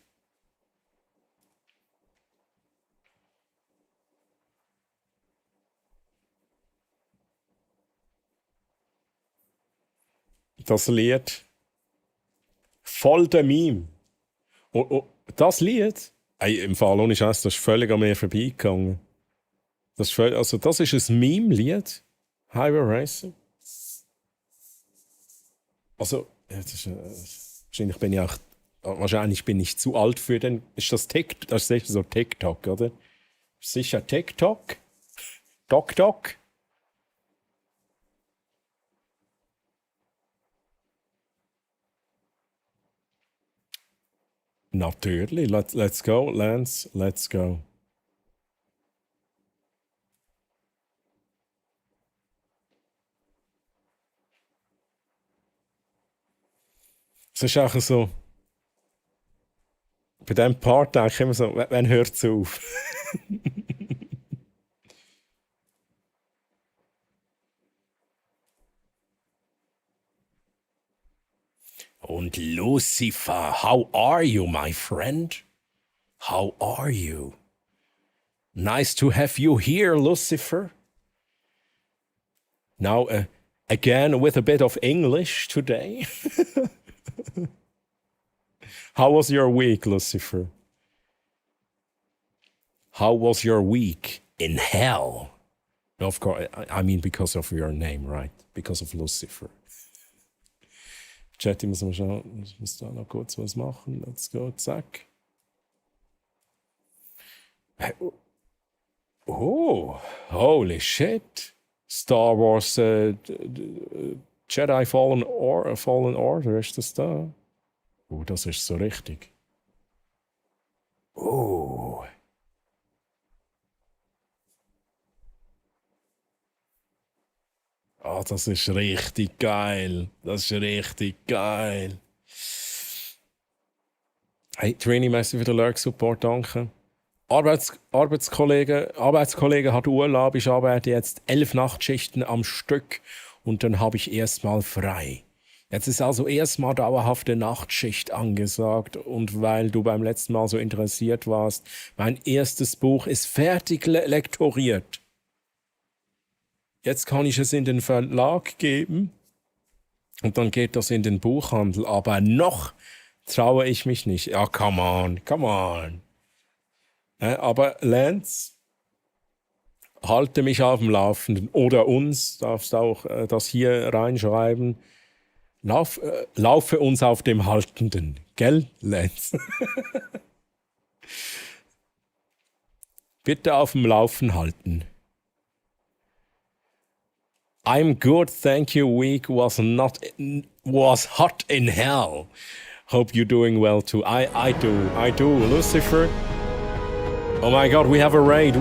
Das Lied. Voll der Meme. Das Lied? Ey, im Fall ohne Scheiß, das ist völlig an mir vorbeigegangen. Das ist ein Meme-Lied. Highway Racer. Also, wahrscheinlich bin ich zu alt für den. Ist das TikTok? Das ist sicher so TikTok, oder? Sicher TikTok? Tok. Natürlich. Let's go, Lance. Let's go. Es ist auch so. Bei diesem Part denke ich immer so, wann hört es auf? Und Lucifer, how are you, my friend? How are you? Nice to have you here, Lucifer. Now, again with a bit of English today. How was your week, Lucifer? How was your week in hell? Of course, I mean because of your name, right? Because of Lucifer. Chat, ich muss mal schauen, ich muss da noch kurz was machen. Let's go, zack. Oh, holy shit. Star Wars Jedi Fallen Order, ist das da? Oh, das ist so richtig. Oh. Ah, das ist richtig geil. Das ist richtig geil. Hey, Trini, merci für den Lurk-Support, danke. Arbeitskollege hat Urlaub, ich arbeite jetzt 11 Nachtschichten am Stück und dann habe ich erstmal frei. Jetzt ist also erstmal dauerhafte Nachtschicht angesagt und weil du beim letzten Mal so interessiert warst, mein erstes Buch ist fertig lektoriert. Jetzt kann ich es in den Verlag geben und dann geht das in den Buchhandel, aber noch traue ich mich nicht. Ja, come on. Aber Lance, halte mich auf dem Laufenden oder uns, darfst auch das hier reinschreiben. Laufe uns auf dem Haltenden, gell, Lance? Bitte auf dem Laufen halten. I'm good, thank you. Week was hot in hell. Hope you're doing well too. I do. Lucifer. Oh my God, we have a raid.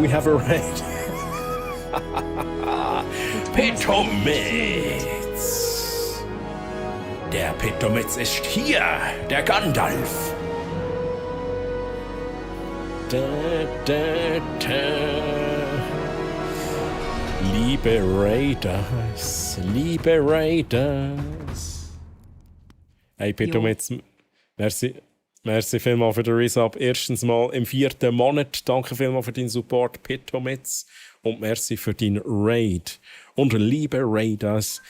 Petomitz. Der Petomitz ist hier, der Gandalf. Liebe Raiders. Hey Petomitz, merci vielmals für den Resub. Erstens mal im 4. Monat. Danke vielmals für deinen Support, Petomitz. Und merci für deinen Raid. Und liebe Raiders,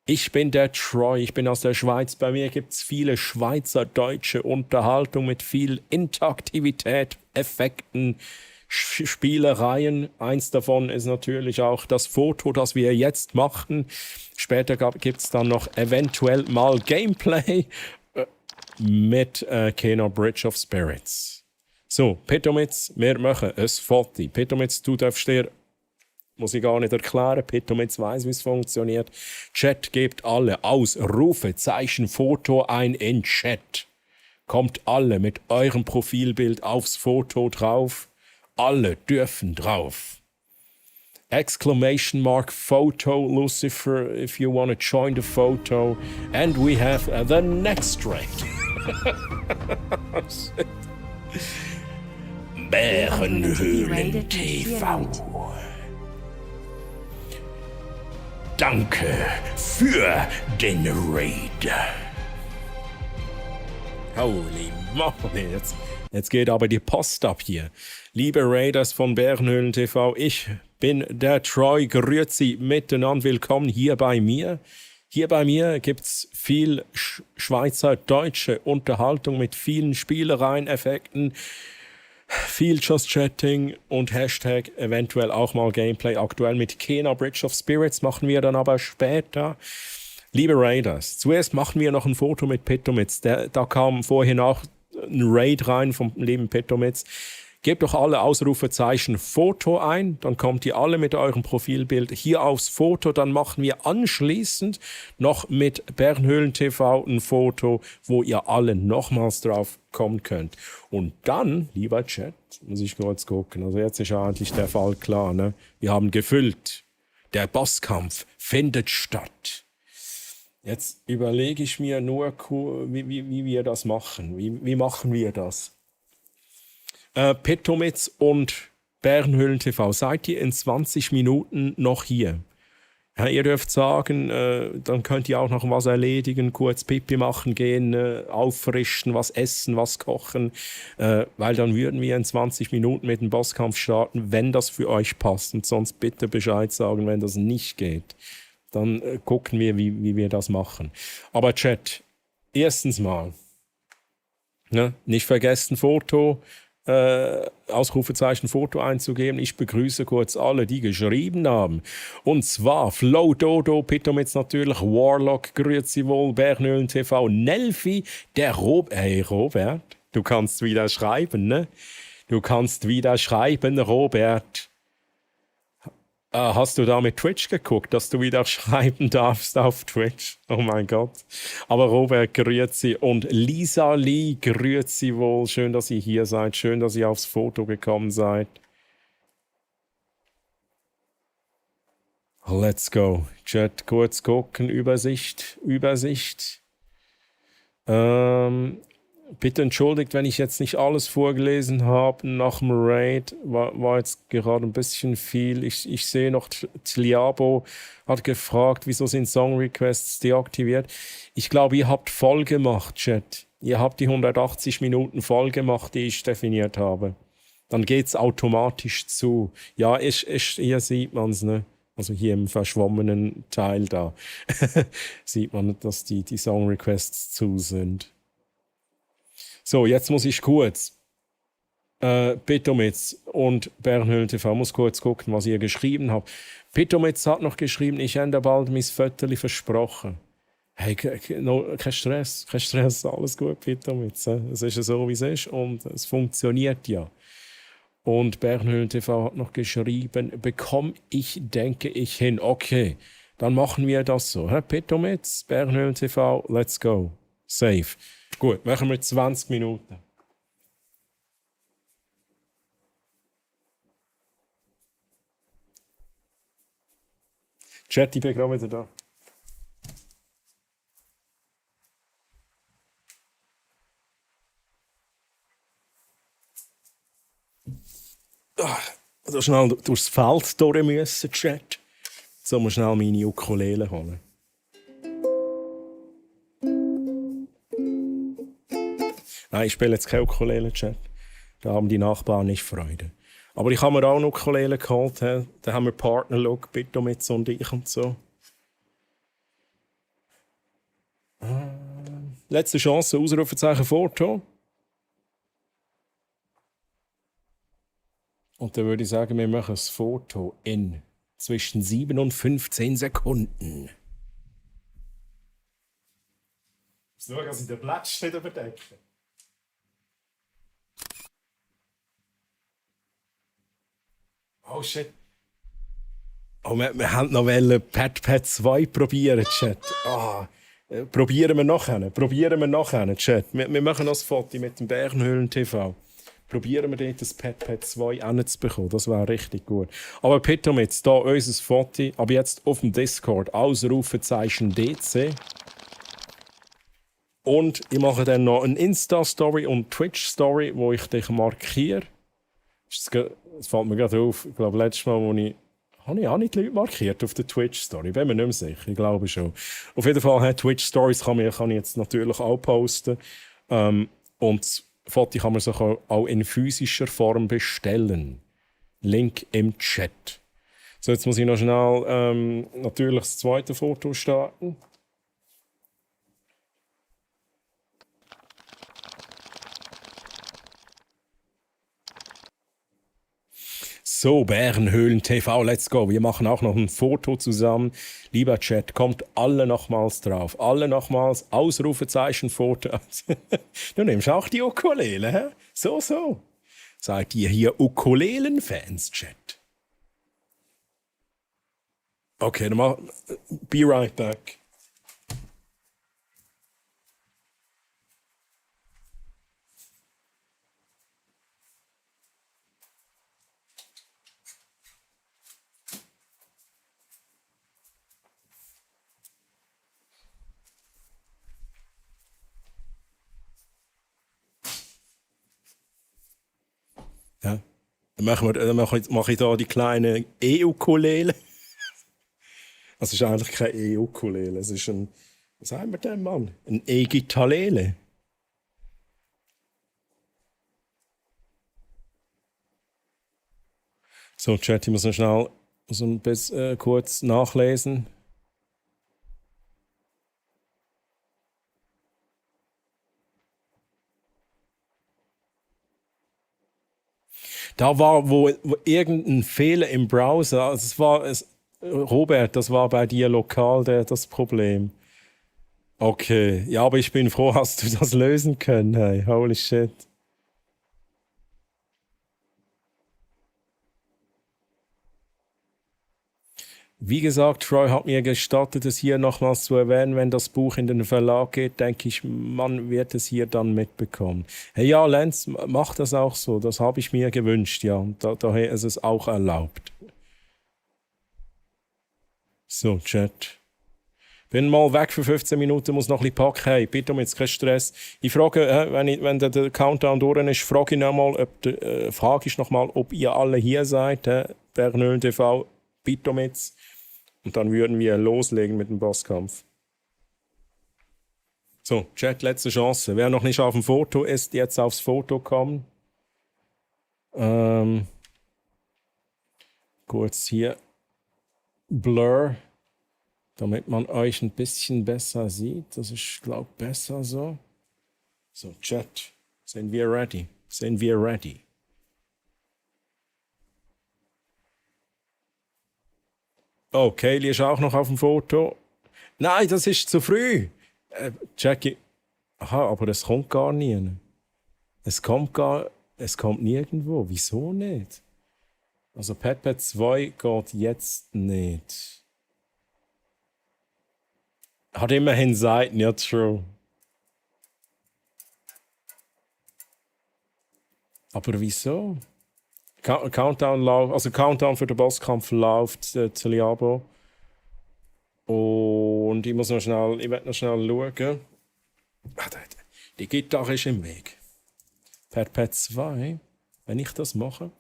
ich bin der Troy, ich bin aus der Schweiz. Bei mir gibt es viele schweizerdeutsche Unterhaltung mit viel Interaktivität, Effekten, Spielereien. Eins davon ist natürlich auch das Foto, das wir jetzt machen. Später gibt es dann noch eventuell mal Gameplay mit Kena Bridge of Spirits. So, Petomitz, wir machen ein Foto. Petomitz, du darfst dir, muss ich gar nicht erklären, Petomitz weiss, wie es funktioniert. Chat, gebt alle Ausrufezeichen Foto ein in Chat. Kommt alle mit eurem Profilbild aufs Foto drauf. Alle dürfen drauf. Exclamation mark photo, Lucifer, if you want to join the photo. And we have the next raid. Bärenhöhlen TV. Danke für den Raid. Holy moly, jetzt geht aber die Post ab hier. Liebe Raiders von Bärenhöhlen TV, ich bin der Troy. Grüezi miteinander, willkommen hier bei mir. Hier bei mir gibt es viel schweizerdeutsche Unterhaltung mit vielen Spielereien, Effekten, viel Just Chatting und Hashtag eventuell auch mal Gameplay. Aktuell mit Kena Bridge of Spirits machen wir dann aber später. Liebe Raiders, zuerst machen wir noch ein Foto mit Petomitz. Da kam vorhin auch ein Raid rein vom lieben Petomitz. Gebt doch alle Ausrufezeichen Foto ein, dann kommt ihr alle mit eurem Profilbild hier aufs Foto. Dann machen wir anschließend noch mit Bärenhöhlen TV ein Foto, wo ihr alle nochmals drauf kommen könnt. Und dann, lieber Chat, muss ich kurz gucken, also jetzt ist ja eigentlich der Fall klar, ne? Wir haben gefüllt. Der Bosskampf findet statt. Jetzt überlege ich mir nur, wie wir das machen. Wie machen wir das? Petomitz und Bärenhöhlen TV, seid ihr in 20 Minuten noch hier? Ja, ihr dürft sagen, dann könnt ihr auch noch was erledigen, kurz Pipi machen gehen, auffrischen, was essen, was kochen, weil dann würden wir in 20 Minuten mit dem Bosskampf starten, wenn das für euch passt. Und sonst bitte Bescheid sagen, wenn das nicht geht. Dann gucken wir, wie wir das machen. Aber Chat, erstens mal, ne, nicht vergessen, Foto, Ausrufezeichen Foto einzugeben. Ich begrüße kurz alle, die geschrieben haben. Und zwar Flow Dodo, Petomitz natürlich, Warlock, grüezi wohl, Bärenhöhlen TV, Nelfi, der Robert, du kannst wieder schreiben, ne? Du kannst wieder schreiben, Robert. Hast du da mit Twitch geguckt, dass du wieder schreiben darfst auf Twitch? Oh mein Gott. Aber Robert, grüezi. Und Lisa Lee, grüezi wohl. Schön, dass ihr hier seid. Schön, dass ihr aufs Foto gekommen seid. Let's go. Chat, kurz gucken. Übersicht. Bitte entschuldigt, wenn ich jetzt nicht alles vorgelesen habe. Nach dem Raid war jetzt gerade ein bisschen viel. Ich sehe noch, Tliabo hat gefragt, wieso sind Song Requests deaktiviert. Ich glaube, ihr habt voll gemacht, Chat. Ihr habt die 180 Minuten voll gemacht, die ich definiert habe. Dann geht es automatisch zu. Ja, hier sieht man es, ne? Also hier im verschwommenen Teil da sieht man, dass die Song Requests zu sind. So, jetzt muss ich kurz Petomitz und Bärenhöhlen TV muss kurz gucken, was ihr geschrieben habt. Petomitz hat noch geschrieben, ich ändere bald mein Viertel versprochen. Hey, kein Stress, alles gut, Petomitz. Es ist ja so, wie es ist und es funktioniert ja. Und Bärenhöhlen TV hat noch geschrieben, denke ich hin. Okay, dann machen wir das so. Petomitz, Bärenhöhlen TV, let's go. Safe. Gut, machen wir 20 Minuten. Chat, ich bin gerade wieder da. So schnell durchs Feld durch müssen, Chat. So muss schnell meine Ukulele holen. Nein, ich spiele jetzt keine Ukulele-Chat. Da haben die Nachbarn nicht Freude. Aber ich habe mir auch eine Ukulele geholt. Da haben wir Partner-Look, Petomitz und ich und so. Letzte Chance, Ausrufezeichen Foto. Und dann würde ich sagen, wir machen das Foto in zwischen 7 und 15 Sekunden. Schau, dass ich den Platz nicht überdecke. Oh shit. Oh, wir haben noch Pad 2 probieren, Chat. Probieren wir nachher, Chat. Wir machen das Foto mit dem Bärenhöhlen TV. Probieren wir dort das Pad 2 hinzubekommen. Das wäre richtig gut. Aber Petomitz, da unser Foto. Aber jetzt auf dem Discord. Ausrufezeichen DC. Und ich mache dann noch eine Insta-Story und Twitch-Story, wo ich dich markiere. Es fällt mir gerade auf. Ich glaube, letztes Mal, als ich Habe ich auch nicht die Leute markiert auf der Twitch-Story? Bin mir nicht mehr sicher. Ich glaube schon. Auf jeden Fall, Twitch-Stories kann ich jetzt natürlich auch posten. Und das Foto kann man sich auch in physischer Form bestellen. Link im Chat. So, jetzt muss ich noch schnell natürlich das zweite Foto starten. So, Bärenhöhlen TV, let's go. Wir machen auch noch ein Foto zusammen. Lieber Chat, kommt alle nochmals drauf. Alle nochmals, Ausrufezeichen, Foto. Du nimmst auch die Ukulele, hä? So. Seid ihr hier Ukulelen-Fans, Chat? Okay, dann mach... Be right back. Ja. Dann mache ich da die kleine E-Ukulele. Das ist eigentlich kein E-Ukulele. Es ist ein, was sagen wir denn, Mann? Ein E-Gitarrele. So, Chat, ich muss noch schnell so ein bisschen kurz nachlesen. Da war wohl irgendein Fehler im Browser. Also Robert, das war bei dir lokal das Problem. Okay, ja, aber ich bin froh, hast du das lösen können. Hey, holy shit. Wie gesagt, Troy hat mir gestattet, es hier nochmals zu erwähnen. Wenn das Buch in den Verlag geht, denke ich, man wird es hier dann mitbekommen. Hey, ja, Lenz, mach das auch so. Das habe ich mir gewünscht, ja. Und daher ist es auch erlaubt. So, Chat. Bin mal weg für 15 Minuten, muss noch ein bisschen packen. Hey, bitte um jetzt keinen Stress. Ich frage, wenn der Countdown durch ist, frage ich nochmal, ob ihr alle hier seid. Bärenhöhlen TV, bitte um jetzt. Und dann würden wir loslegen mit dem Bosskampf. So, Chat, letzte Chance. Wer noch nicht auf dem Foto ist, jetzt aufs Foto kommen. Kurz hier Blur, damit man euch ein bisschen besser sieht. Das ist, glaube ich, besser so. So, Chat, sind wir ready? Sind wir ready? Oh, Kaylee ist auch noch auf dem Foto. Nein, das ist zu früh. Jackie. Aha, aber das kommt gar nie. Es kommt nirgendwo. Wieso nicht? Also Pet 2 geht jetzt nicht. Hat immerhin Seiten, ja, true. Aber wieso? Countdown für den Bosskampf läuft Zeliabo. Und ich werde noch schnell schauen. Die Gitarre ist im Weg. Pet 2, wenn ich das mache,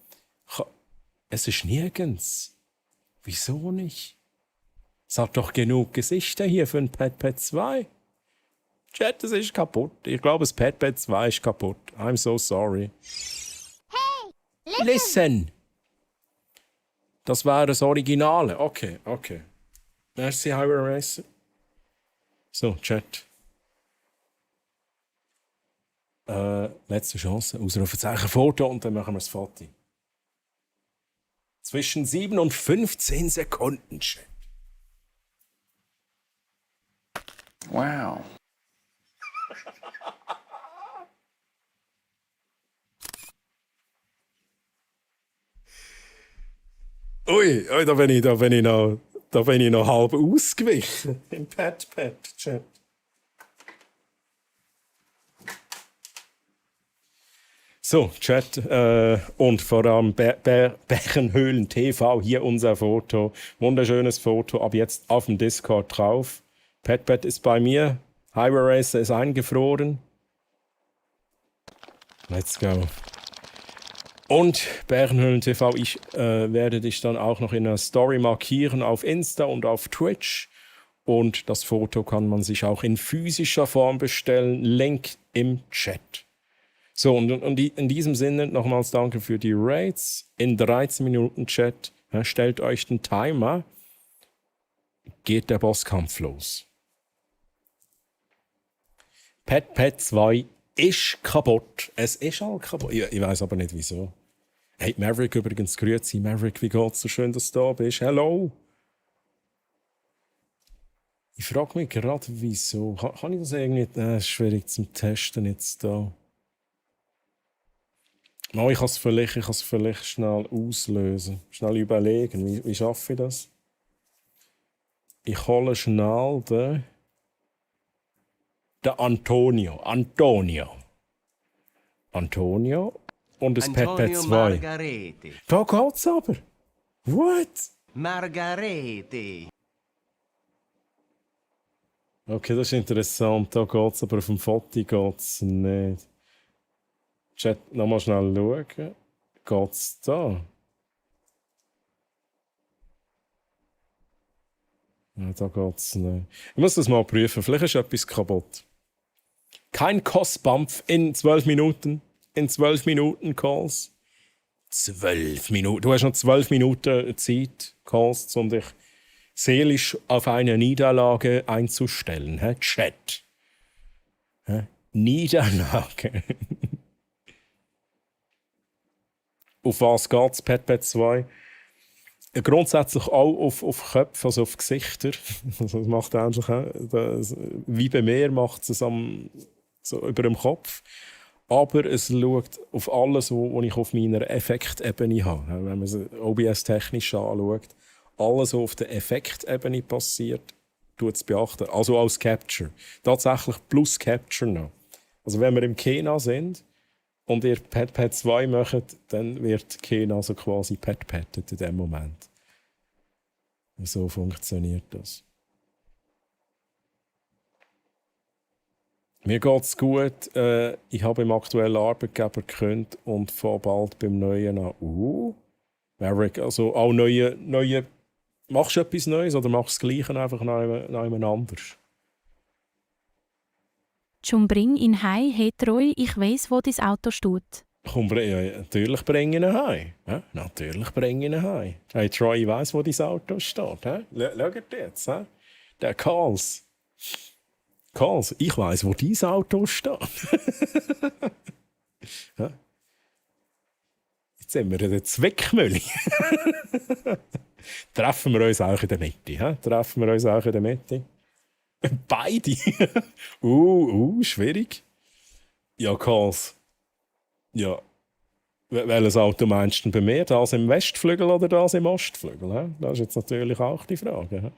es ist nirgends. Wieso nicht? Es hat doch genug Gesichter hier für ein Pet 2. Chat, es ist kaputt. Ich glaube, das Pet 2 ist kaputt. I'm so sorry. Listen! Das war das Originale. Okay. Merci, Highway Racer. So, Chat. Letzte Chance. Ausrufezeichen Foto und dann machen wir das Foto. Zwischen 7 und 15 Sekunden, Chat. Wow. Ui, da bin ich noch halb ausgewichen im Pet-Chat. So, Chat und vor allem Bärenhöhlen TV, hier unser Foto. Wunderschönes Foto, ab jetzt auf dem Discord drauf. Pet ist bei mir, Highway Racer ist eingefroren. Let's go. Und Bärenhöhlen TV, ich werde dich dann auch noch in einer Story markieren auf Insta und auf Twitch. Und das Foto kann man sich auch in physischer Form bestellen. Link im Chat. So, und in diesem Sinne nochmals danke für die Raids. In 13 Minuten Chat. Stellt euch den Timer. Geht der Bosskampf los. Pet 2 ist kaputt. Es ist halt kaputt. Ich weiß aber nicht wieso. Hey, Maverick übrigens, grüezi. Maverick, wie geht's? So schön, dass du da bist. Hello. Ich frage mich gerade, wieso. Kann ich das irgendwie... Das ist schwierig zum Testen jetzt da. Oh, ich kann es vielleicht schnell auslösen. Schnell überlegen. Wie schaffe ich das? Ich hole schnell den Antonio und das Pet 2. Margarete. Da geht's aber. What? Margarete. Okay, das ist interessant. Da geht's aber auf dem Foto geht's nicht. Chat, nochmal schnell schauen. Geht's da? Ja, da geht's nicht. Ich muss das mal prüfen. Vielleicht ist etwas kaputt. Kein Kostbampf in 12 Minuten. In 12 Minuten Calls. 12 Minuten. Du hast noch 12 Minuten Zeit, Calls, um dich seelisch auf eine Niederlage einzustellen. Hä? Chat. Hä? Niederlage. Auf was geht's, Pet 2? Grundsätzlich auch auf Köpfe, also auf Gesichter. Also das macht eigentlich wie bei mir macht es so über dem Kopf. Aber es schaut auf alles, was ich auf meiner Effektebene habe. Wenn man es OBS-technisch anschaut, alles, was auf der Effektebene passiert, tut es beachten. Also als Capture. Tatsächlich plus Capture noch. Also wenn wir im Kena sind und ihr Pet 2 macht, dann wird Kena so quasi pettet in dem Moment. So funktioniert das. Mir geht's gut. Ich habe im aktuellen Arbeitgeber gekündigt und fange bald beim Neuen an. Maverick, also auch neue. Machst du etwas Neues oder machst du das Gleiche einfach noch jemand anders? Schon bring ihn heim, hey Troy, ich weiss, wo dein Auto steht. Komm, ja, natürlich bringe ich ihn heim. Ja, natürlich bringe ich ihn heim. Hey Troy, ich weiss, wo dein Auto steht. Schaut jetzt, der Karls, ich weiss, wo dein Auto steht. Ja? Jetzt sind wir in der Zwickmühle. Treffen wir uns auch in der Mitte. Treffen wir uns auch in der Mitte. Beide? Schwierig. Ja, Karls. Ja. Welches Auto meinst du denn bei mir? Das im Westflügel oder das im Ostflügel? Das ist jetzt natürlich auch die Frage.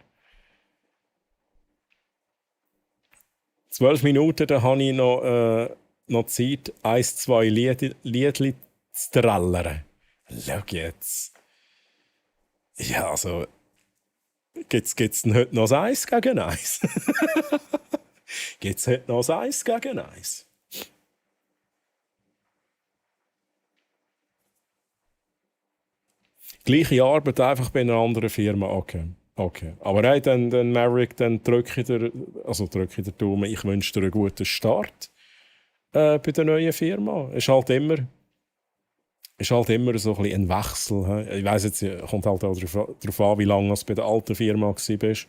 12 Minuten, da habe ich noch Zeit, 1, 2 Liedli zu trällern. Schau jetzt. Ja, also... Gibt's denn heute noch ein 1 gegen 1? Gibt's heute noch ein 1 gegen 1? Gleiche Arbeit, einfach bei einer anderen Firma. Okay. Aber hey, dann Maverick, dann drücke ich dir den Daumen. Ich wünsche dir einen guten Start bei der neuen Firma. Ist halt immer so ein bisschen ein Wechsel. Ich weiss jetzt, kommt halt auch darauf an, wie lange du bei der alten Firma warst.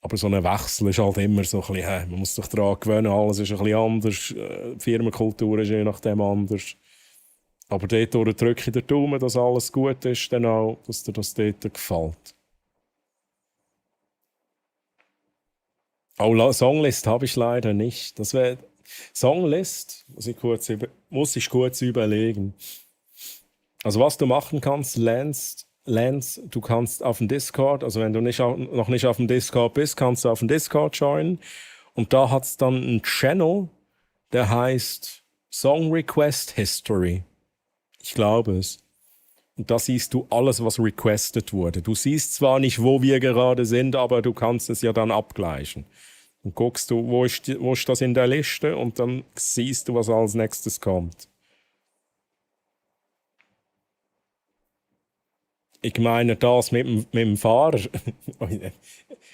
Aber so ein Wechsel ist halt immer so ein bisschen, man muss sich daran gewöhnen, alles ist ein bisschen anders. Die Firmenkultur ist je nachdem anders. Aber dort drücke ich den Daumen, dass alles gut ist, dann auch, dass dir das dort gefällt. Auch Songlist habe ich leider nicht. Das wäre Songlist, muss ich kurz überlegen. Also was du machen kannst, Lance, du kannst auf dem Discord, also wenn du noch nicht auf dem Discord bist, kannst du auf dem Discord joinen. Und da hat es dann einen Channel, der heißt Song Request History. Ich glaube es. Und da siehst du alles, was requested wurde. Du siehst zwar nicht, wo wir gerade sind, aber du kannst es ja dann abgleichen. Dann guckst du, wo ist das in der Liste und dann siehst du, was als nächstes kommt. Ich meine das mit dem Fahrer.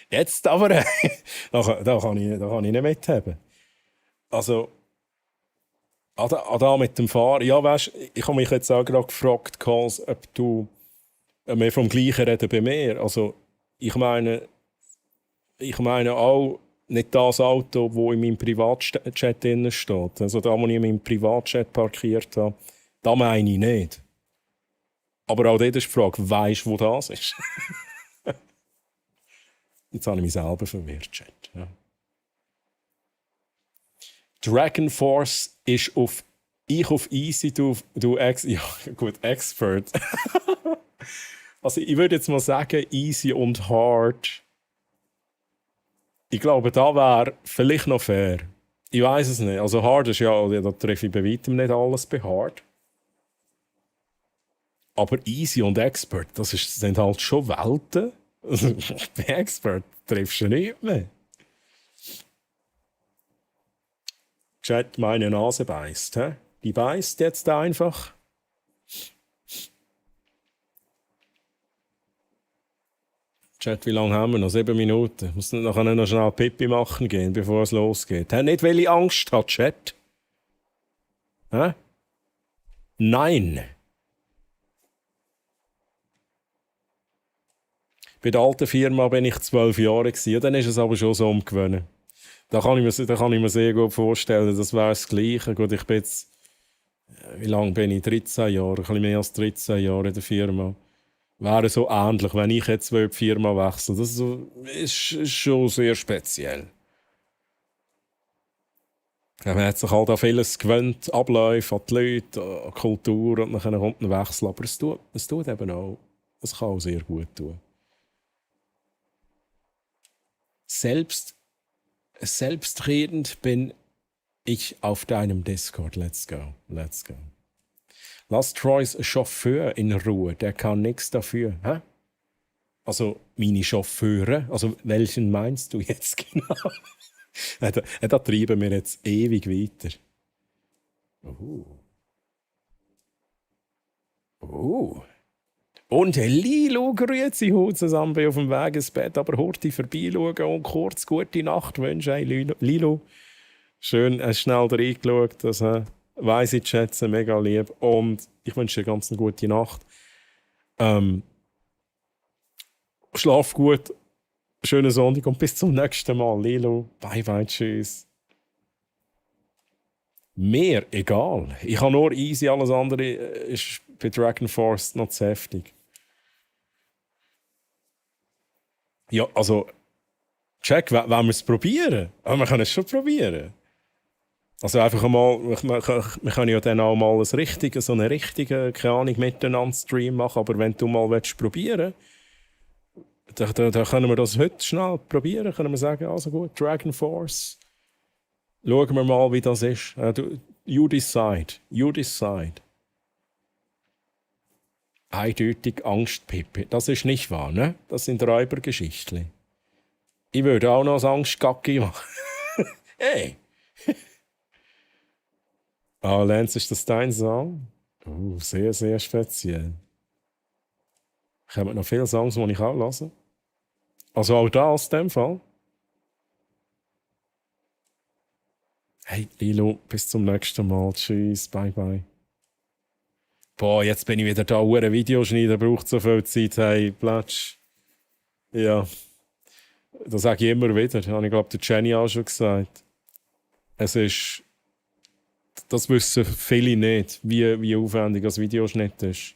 Jetzt aber, da kann ich nicht mithaben. Also, da mit dem Fahrer, ja weißt, ich habe mich jetzt auch gerade gefragt, Kals, ob du mehr vom Gleichen reden bei mir. Also, ich meine auch nicht das Auto, das in meinem Privatchat drin steht. Also da, wo ich in meinem Privatchat parkiert habe, da meine ich nicht. Aber auch dort ist die Frage, weisst du, wo das ist? Jetzt habe ich mich selber verwirrt, Chat. Ja. Dragon Force ist auf easy, du ja gut, Expert. Also ich würde jetzt mal sagen, easy und hard. Ich glaube, da wäre vielleicht noch fair. Ich weiß es nicht. Also hard ist ja, da treffe ich bei weitem nicht alles bei hard. Aber easy und expert, sind halt schon Welten. Bei expert triffst du nicht mehr. Chat, meine Nase beißt. He? Die beißt jetzt einfach. Chat, wie lange haben wir noch? 7 Minuten. Muss nachher noch schnell Pipi machen gehen, bevor es losgeht. Hat nicht, welche Angst hat, Chat? Hä? Nein. Bei der alten Firma bin ich 12 Jahre gewesen. Dann ist es aber schon so umgewöhnen. Da kann ich mir sehr gut vorstellen, das wäre das Gleiche. Gut, ich bin jetzt, wie lange bin ich? 13 Jahre, ein bisschen mehr als 13 Jahre in der Firma. Wäre so ähnlich, wenn ich jetzt die Firma wechsle. Das ist schon sehr speziell. Man hat sich halt an vieles gewöhnt, Abläufe, an die Leute, an die Kultur und dann kommt ein Wechsel. Aber es tut eben auch, es kann auch sehr gut tun. Selbstredend bin ich auf deinem Discord. Let's go. Lass Troys Chauffeur in Ruhe, der kann nichts dafür. Hä? Also meine Chauffeure, also welchen meinst du jetzt genau? Da treiben wir jetzt ewig weiter. Und Lilo, grüezi zusammen, bin auf dem Weg ins Bett, aber Horti vorbeischauen und kurz gute Nacht wünschen. Hey, Lilo, schön, hast schnell reingeschaut, das weiss ich zu schätzen, mega lieb. Und ich wünsche dir ganz eine gute Nacht. Schlaf gut, schönen Sonntag und bis zum nächsten Mal. Lilo, bye bye, tschüss. Mir egal. Ich habe nur easy, alles andere ist bei Dragon Force noch zu heftig. Ja, also, check, wollen wir es probieren? Aber wir können es schon probieren. Also einfach einmal, wir können ja dann auch mal so einen richtigen, keine Ahnung, miteinander Stream machen, aber wenn du mal probieren willst, dann können wir das heute schnell probieren, können wir sagen, also gut, Dragon Force, schauen wir mal, wie das ist. You decide. Eindeutig Angstpippe. Das ist nicht wahr, ne? Das sind Räubergeschichten. Ich würde auch noch als Angstgacki machen. Hey! Lance, ist das dein Song? Sehr, sehr speziell. Ich habe noch viele Songs, die ich auch höre. Also auch das in dem Fall. Hey, Lilo, bis zum nächsten Mal. Tschüss, bye bye. Boah, jetzt bin ich wieder da, ein Videoschneider, braucht so viel Zeit. Hey, Platsch. Ja, das sage ich immer wieder. Das habe ich, glaube der Jenny auch schon gesagt. Es ist, das wissen viele nicht, wie aufwendig das Videoschnitt ist.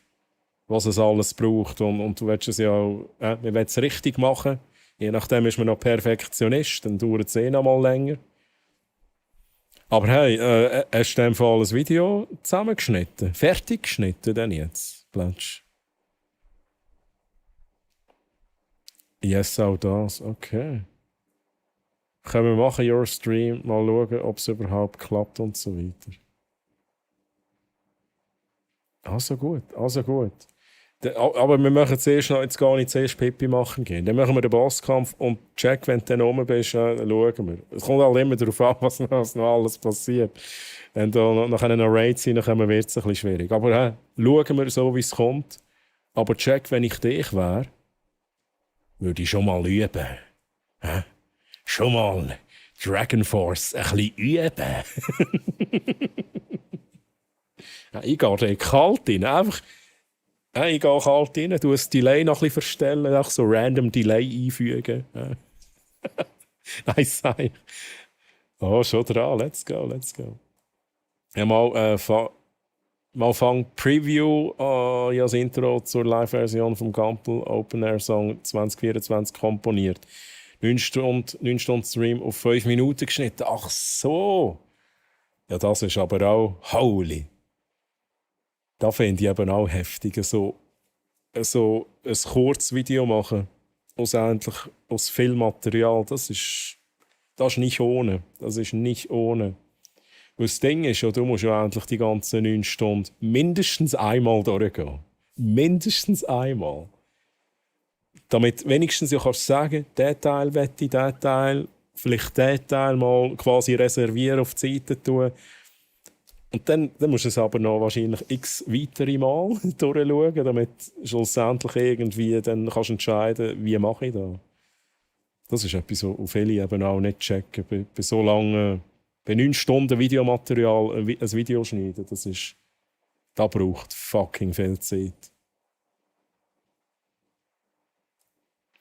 Was es alles braucht. Und du willst es ja auch, wir wollen es richtig machen. Je nachdem ist man noch Perfektionist, dann dauert es noch mal länger. Aber hey, hast du in dem Fall ein Video zusammengeschnitten? Fertig geschnitten denn jetzt, Platsch? Yes, auch das, okay. Können wir machen, Your Stream, mal schauen, ob es überhaupt klappt und so weiter. Also gut. Aber wir machen jetzt gar nicht zuerst Pippi machen gehen. Dann machen wir den Bosskampf und check, wenn du dann oben bist, schauen wir. Es kommt halt immer darauf an, was noch alles passiert. Wenn da noch Raids sein, dann wird es ein bisschen schwierig. Aber schauen wir so, wie es kommt. Aber check, wenn ich dich wäre, würde ich schon mal üben. Hä? Schon mal Dragon Force ein bisschen üben. Ja, ich gehe da kalt rein. Einfach, ja, ich gehe kalt rein, tu das Delay noch ein bisschen verstellen, einfach so random Delay einfügen. Ja. Nice. Oh, schon dran. Let's go, let's go. Ja, mal fang Preview an. Ich habe das Intro zur Live-Version vom Gampel Open Air Song 2024 komponiert. 9 Stunden Stream auf 5 Minuten geschnitten. Ach so. Ja, das ist aber auch holy. Da finde ich eben auch heftig. So ein Kurzvideo machen, aus Filmmaterial, das ist nicht ohne. Das ist nicht ohne. Weil das Ding ist, ja, du musst ja eigentlich die ganzen 9 Stunden mindestens einmal durchgehen. Mindestens einmal. Damit wenigstens du kannst sagen, der Teil wette ich, der Teil, vielleicht den Teil mal quasi reservieren, auf die Seite tun. Und dann musst du es aber noch wahrscheinlich x weitere Mal durchschauen, damit schlussendlich irgendwie dann kannst du entscheiden, wie mache ich das. Das ist etwas, was viele eben auch nicht checken. Bei so langen, bei 9 Stunden Videomaterial ein Video schneiden, das braucht fucking viel Zeit.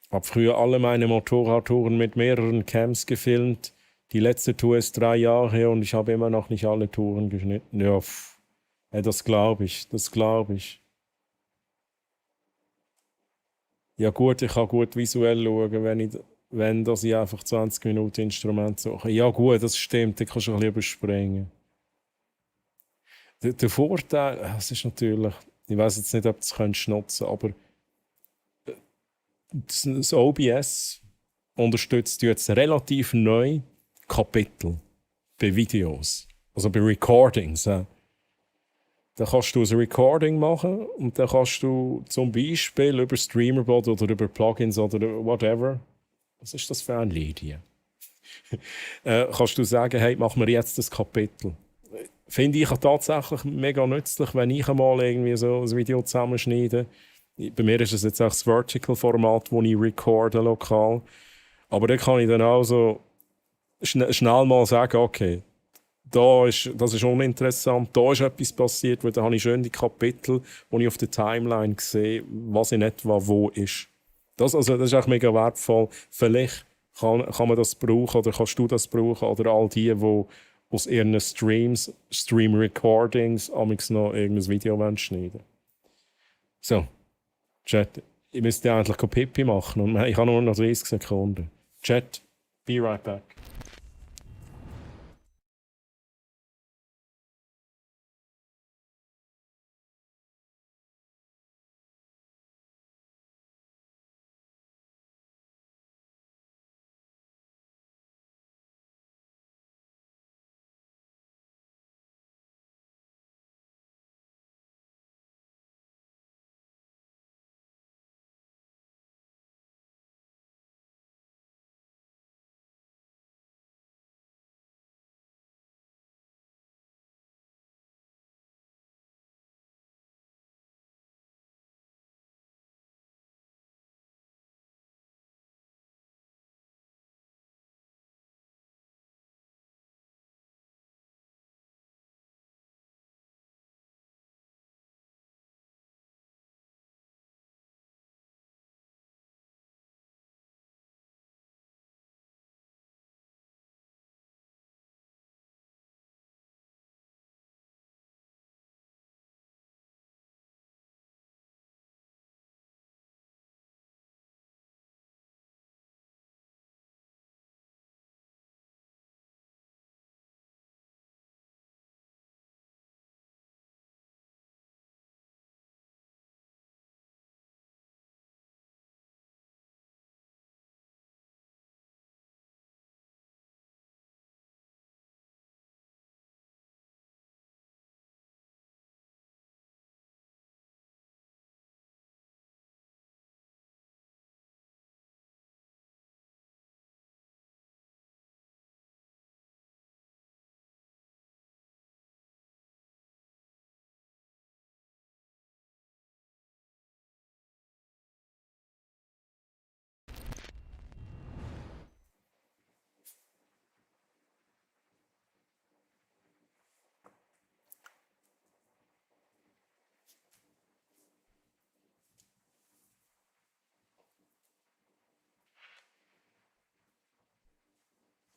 Ich habe früher alle meine Motorradtouren mit mehreren Cams gefilmt. Die letzte Tour ist 3 Jahre her und ich habe immer noch nicht alle Touren geschnitten. Ja, das glaube ich, Ja gut, ich kann gut visuell schauen, wenn ich einfach 20 Minuten Instrument suche. Ja gut, das stimmt, ich kann schon ein bisschen überspringen. Der Vorteil, es ist natürlich, ich weiß jetzt nicht, ob du es nutzen könntest, aber das OBS unterstützt jetzt relativ neu Kapitel bei Videos, also bei Recordings. Da kannst du ein Recording machen und dann kannst du zum Beispiel über Streamerbot oder über Plugins oder whatever, was ist das für ein Lied hier? Kannst du sagen, hey, mach mir jetzt das Kapitel. Finde ich tatsächlich mega nützlich, wenn ich einmal irgendwie so ein Video zusammenschneide. Bei mir ist es jetzt auch das Vertical-Format, das ich recorde lokal. Aber dann kann ich dann auch so schnell mal sagen, okay, das ist uninteressant, da ist etwas passiert, weil da habe ich schön die Kapitel, wo ich auf der Timeline sehe, was in etwa wo ist. Das ist auch mega wertvoll. Vielleicht kann man das brauchen oder kannst du das brauchen oder all die aus ihren Stream-Recordings amigs noch irgendein Video schneiden. So, Chat, ich müsste eigentlich Pipi machen und ich habe nur noch 30 Sekunden. Chat, be right back.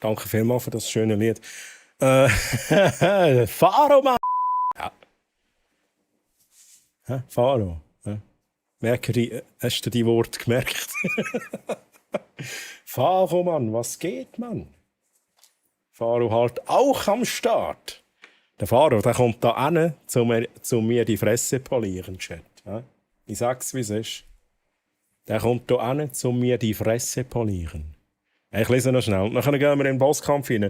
Danke vielmals für das schöne Lied. Faro, Mann! Ja. Faro. Ja. Hast du die Worte gemerkt? Faro, Mann, was geht, Mann? Faro halt auch am Start. Der Faro, der kommt da hin, zu mir die Fresse polieren, Chat. Ja? Ich sag's, wie es ist. Der kommt da hin, zu mir die Fresse polieren. Ich lese noch schnell. Dann gehen wir in den Bosskampf rein.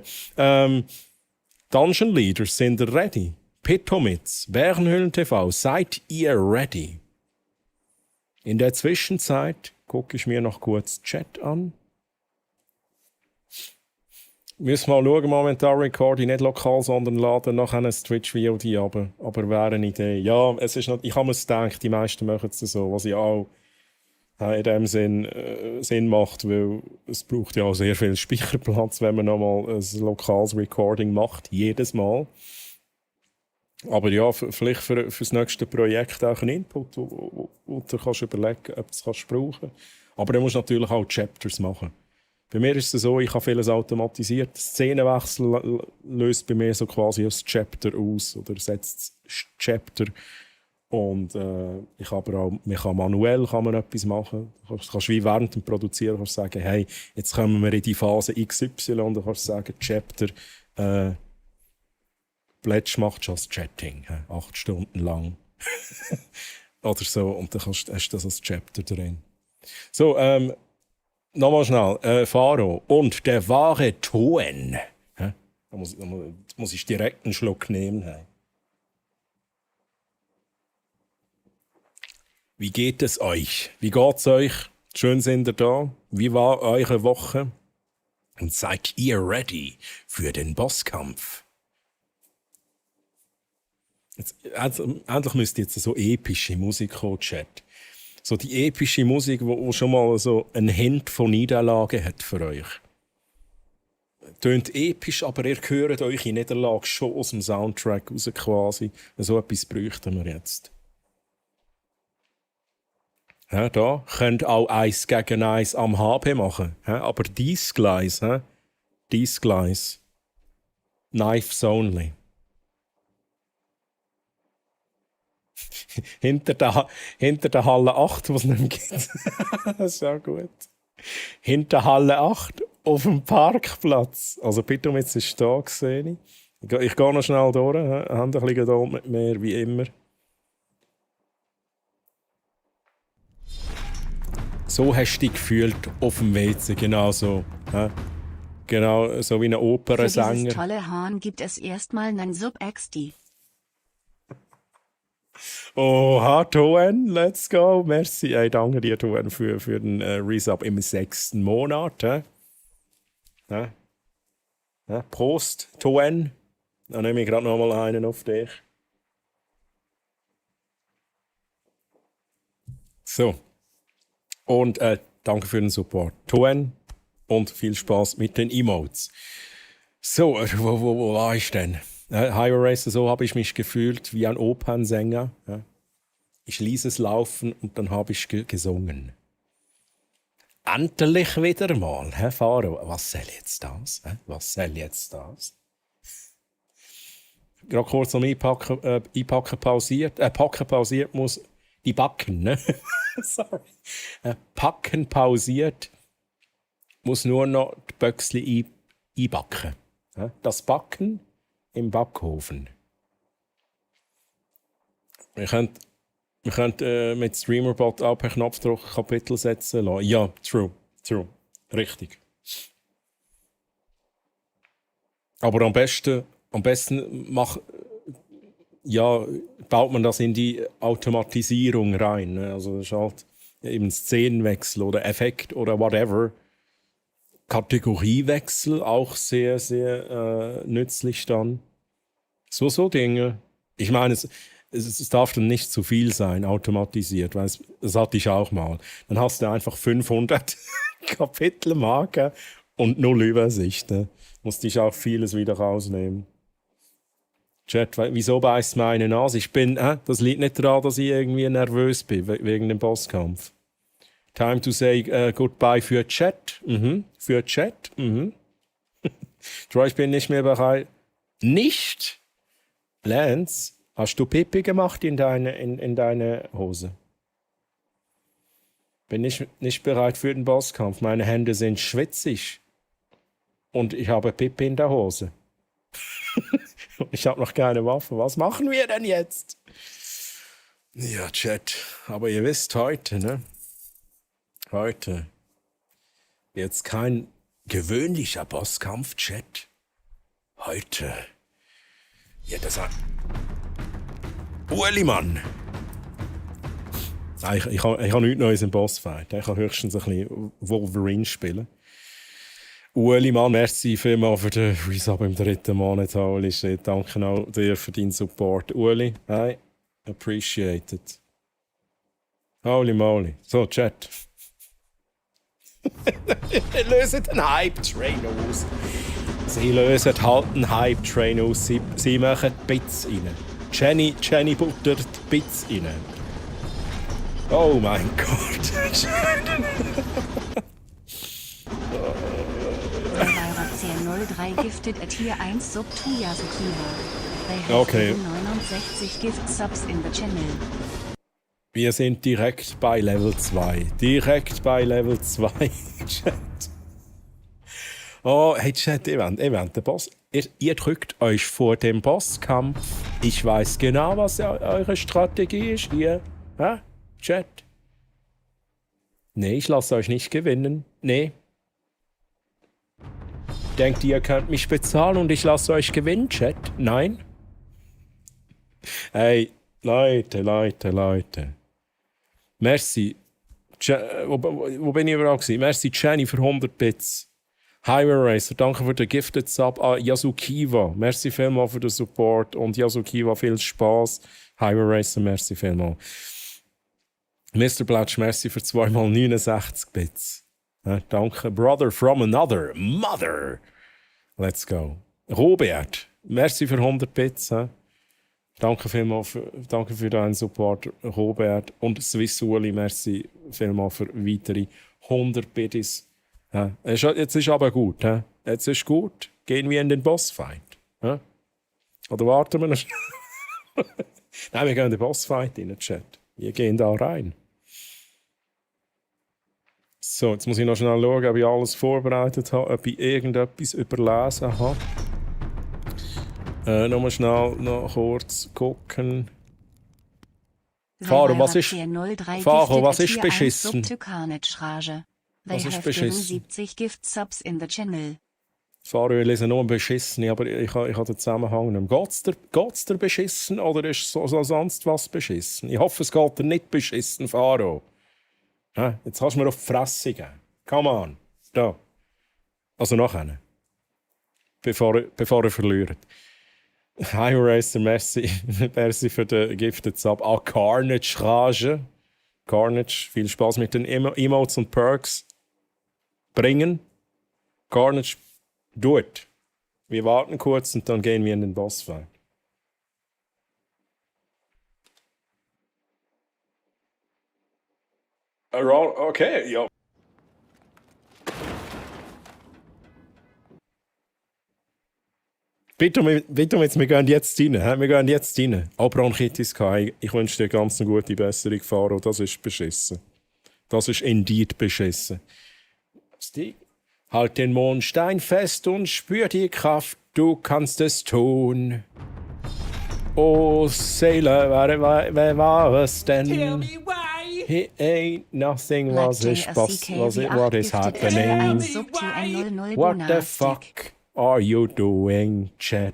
Dungeon Leaders, sind ihr ready? Pitomitz, Bärenhöhlen TV, seid ihr ready? In der Zwischenzeit gucke ich mir noch kurz Chat an. Müssen mal schauen, momentan recorde ich nicht lokal, sondern laden nachher ein Twitch-VOD ab. Aber wäre eine Idee. Ja, es ist noch, ich habe mir gedacht, die meisten machen es so, was ja auch in dem Sinn macht, weil es braucht ja auch sehr viel Speicherplatz, wenn man nochmal ein lokales Recording macht, jedes Mal. Aber ja, vielleicht für das nächste Projekt auch einen Input, wo du kannst überlegen, ob du es brauchen kannst. Aber du musst natürlich auch Chapters machen. Bei mir ist es so, ich habe vieles automatisiert. Szenenwechsel löst bei mir so quasi das Chapter aus oder setzt das Chapter. Und ich aber auch, manuell kann man etwas machen. Du kannst wie während dem Produzieren kannst sagen, hey, jetzt kommen wir in die Phase XY und dann kannst du sagen, Chapter Pledge macht schon das Chatting, 8 Stunden lang. Oder so, und dann hast du das als Chapter drin. So, nochmal schnell, Faro und der wahre Toen. Da muss ich direkt einen Schluck nehmen. Wie geht es euch? Wie geht's euch? Schön sind ihr da. Wie war eure Woche? Und seid ihr ready für den Bosskampf? Endlich müsste jetzt so epische Musik kommen, Chat. So die epische Musik, wo schon mal so einen Hint von Niederlage hat für euch. Tönt episch, aber ihr hört eure Niederlage schon aus dem Soundtrack raus quasi. So etwas bräuchten wir jetzt. Ja, da könnt auch 1 gegen 1 am HB machen. Ja, aber dies Gleis, Knives only. hinter der Halle 8, was es nicht mehr gibt. Das ist ja gut. Hinter Halle 8 auf dem Parkplatz. Also Pitomitz ist da, sehe ich. Ich gehe noch schnell durch. Habt ein bisschen Geduld mit mir, wie immer. So hast du dich gefühlt auf dem WC, genau so. Genau, so wie ein Für Opernsänger. dieses tolle Horn gibt es erstmal nen Sub XD. Oha, Toen, let's go. Merci. Hey, danke dir, Toen, für den Resub im 6. Monat. Prost, Toen. Dann nehme ich gerade noch mal einen auf dich. So. Und danke für den Support. Toen. Und viel Spaß mit den Emotes. So, wo war ich denn? High Racer, so habe ich mich gefühlt wie ein Opernsänger. Ja. Ich ließ es laufen und dann habe ich gesungen. Endlich wieder mal, Herr Faro. Was soll jetzt das? Was soll jetzt das? Gerade kurz am Einpacken pausiert. Packen pausiert muss die Backen, ne? Sorry. Packen pausiert muss nur noch die Böckchen einbacken. Das Backen im Backofen. Wir können mit Streamerbot auch per Knopfdruck Kapitel setzen lassen. Ja, true. Richtig. Aber am besten baut man das in die Automatisierung rein. Ne? Also das ist halt eben Szenenwechsel oder Effekt oder whatever. Kategoriewechsel auch sehr, sehr nützlich dann. So Dinge. Ich meine, es darf dann nicht zu viel sein, automatisiert, weil das hatte ich auch mal. Dann hast du einfach 500 Kapitelmarken und 0 Übersicht. Ne? Musste ich auch vieles wieder rausnehmen. Chat, wieso beißt meine Nase? Das liegt nicht daran, dass ich irgendwie nervös bin wegen dem Bosskampf. Time to say goodbye für Chat. Für Chat. Troy, ich bin nicht mehr bereit. Nicht? Lance, hast du Pipi gemacht in deine Hose? Bin nicht bereit für den Bosskampf. Meine Hände sind schwitzig. Und ich habe Pipi in der Hose. Ich habe noch keine Waffe. Was machen wir denn jetzt? Ja, Chat. Aber ihr wisst heute, ne? Heute. Jetzt kein gewöhnlicher Bosskampf, Chat. Heute. Ja, das hat. Ueli, Mann! Ich habe nichts Neues im Bossfight. Ich kann höchstens ein bisschen Wolverine spielen. Ueli, Mann, merci vielmals für den Resub im 3. Monat. Holy shit. Danke auch dir für deinen Support. Ueli, I appreciate it. Holy moly. So, Chat. Lösen den Hype-Train aus. Sie lösen halt einen Hype-Train aus. Sie machen Bits rein. Jenny buttert Bits rein. Oh mein Gott. Valrazier 03 gifted a Tier 1 Sub to Yasukiwa. They have Okay. 69 Gift Subs in the channel. Wir sind direkt bei Level 2. Direkt bei Level 2. Chat. Oh, hey Chat, ihr wollt den Boss. Ihr drückt euch vor dem Bosskampf. Ich weiß genau, was eure Strategie ist hier. Hä? Chat. Nee, ich lasse euch nicht gewinnen. Nee. Denkt ihr, könnt mich bezahlen und ich lasse euch gewinnen, Chat? Nein. Hey, Leute. Merci. Wo bin ich überall gewesen? Merci, Jenny, für 100 Bits. Highway Racer, danke für den Gifted Sub. Yasukiwa, merci vielmals für den Support. Und Yasukiwa, viel Spaß. Highway Racer, merci vielmals. Mr. Blatch, merci für 2x69 Bits. Danke. Brother from another mother. Let's go. Robert, merci für 100 Bits. Danke vielmals danke für deinen Support, Robert. Und Swissuli, merci vielmals für weitere 100 Bits. Jetzt ist aber gut. Jetzt ist gut. Gehen wir in den Bossfight. Oder warten wir noch? Nein, wir gehen in den Bossfight in den Chat. Wir gehen da rein. So, jetzt muss ich noch schnell schauen, ob ich alles vorbereitet habe, ob ich irgendetwas überlesen habe. Nochmal schnell noch kurz gucken. Faro, was ist beschissen? Was ist beschissen? 70 Gift Subs in the channel. Faro, ich lese nur beschissen, aber ich habe den Zusammenhang nicht. Geht's dir beschissen oder ist so sonst was beschissen? Ich hoffe, es geht dir nicht beschissen, Faro. Jetzt kannst du mir auf die Fresse geben. Come on. Da. Also noch einen. Bevor ihr verliert. Hi Racer, merci. Merci für den Gifted Sub. Carnage Rage. Carnage, viel Spaß mit den Emotes und Perks. Bringen. Carnage, do it. Wir warten kurz und dann gehen wir in den Bossfight. Okay, ja. Bitte, wir gehen jetzt rein. Wir gehen jetzt rein. Auch Bronchitis gehabt. Ich wünsche dir ganz eine gute Besserung, Faro. Das ist beschissen. Das ist indeed beschissen. Halt den Mondstein fest und spür die Kraft. Du kannst es tun. Oh, Sailor, wer war es denn? Tell me why. He ain't nothing what is happening. What the fuck are you doing, Chat?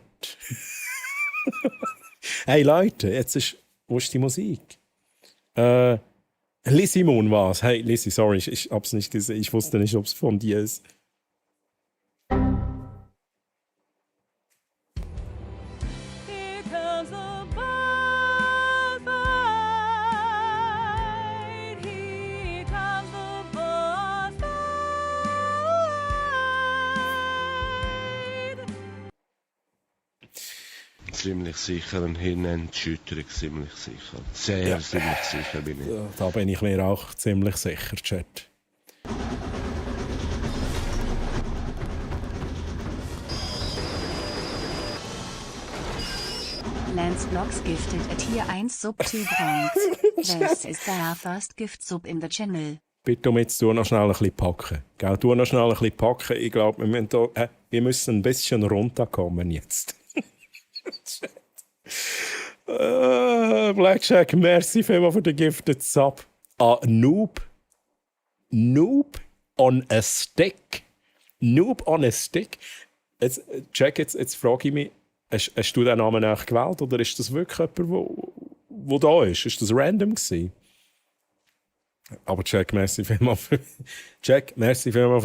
Hey Leute, jetzt ist. Wo ist die Musik? Lizzie Moon war's. Hey Lizzie, sorry, ich hab's nicht gesehen. Ich wusste nicht, ob es von dir ist. Here comes the boss fight. Here comes the boss fight. Ziemlich sicher ein Hirnentschütterung, ziemlich sicher. Sehr ziemlich sicher bin ich. Da bin ich mir auch ziemlich sicher, Chat. Lance Blocks gifted a tier 1 sub to Bronx. This is their first gift sub in the channel. Bitte jetzt noch schnell ein bisschen packen. Gell, noch schnell ein bisschen packen. Ich glaube, wir müssen ein bisschen runterkommen jetzt. Blackjack, merci vielmals für den Gifted Sub. Noob. Noob on a Stick. Noob on a Stick. Jetzt frage ich mich, hast du den Namen eigentlich gewählt oder ist das wirklich jemand, wo da ist? Ist das random gewesen? Aber Jack, merci vielmals für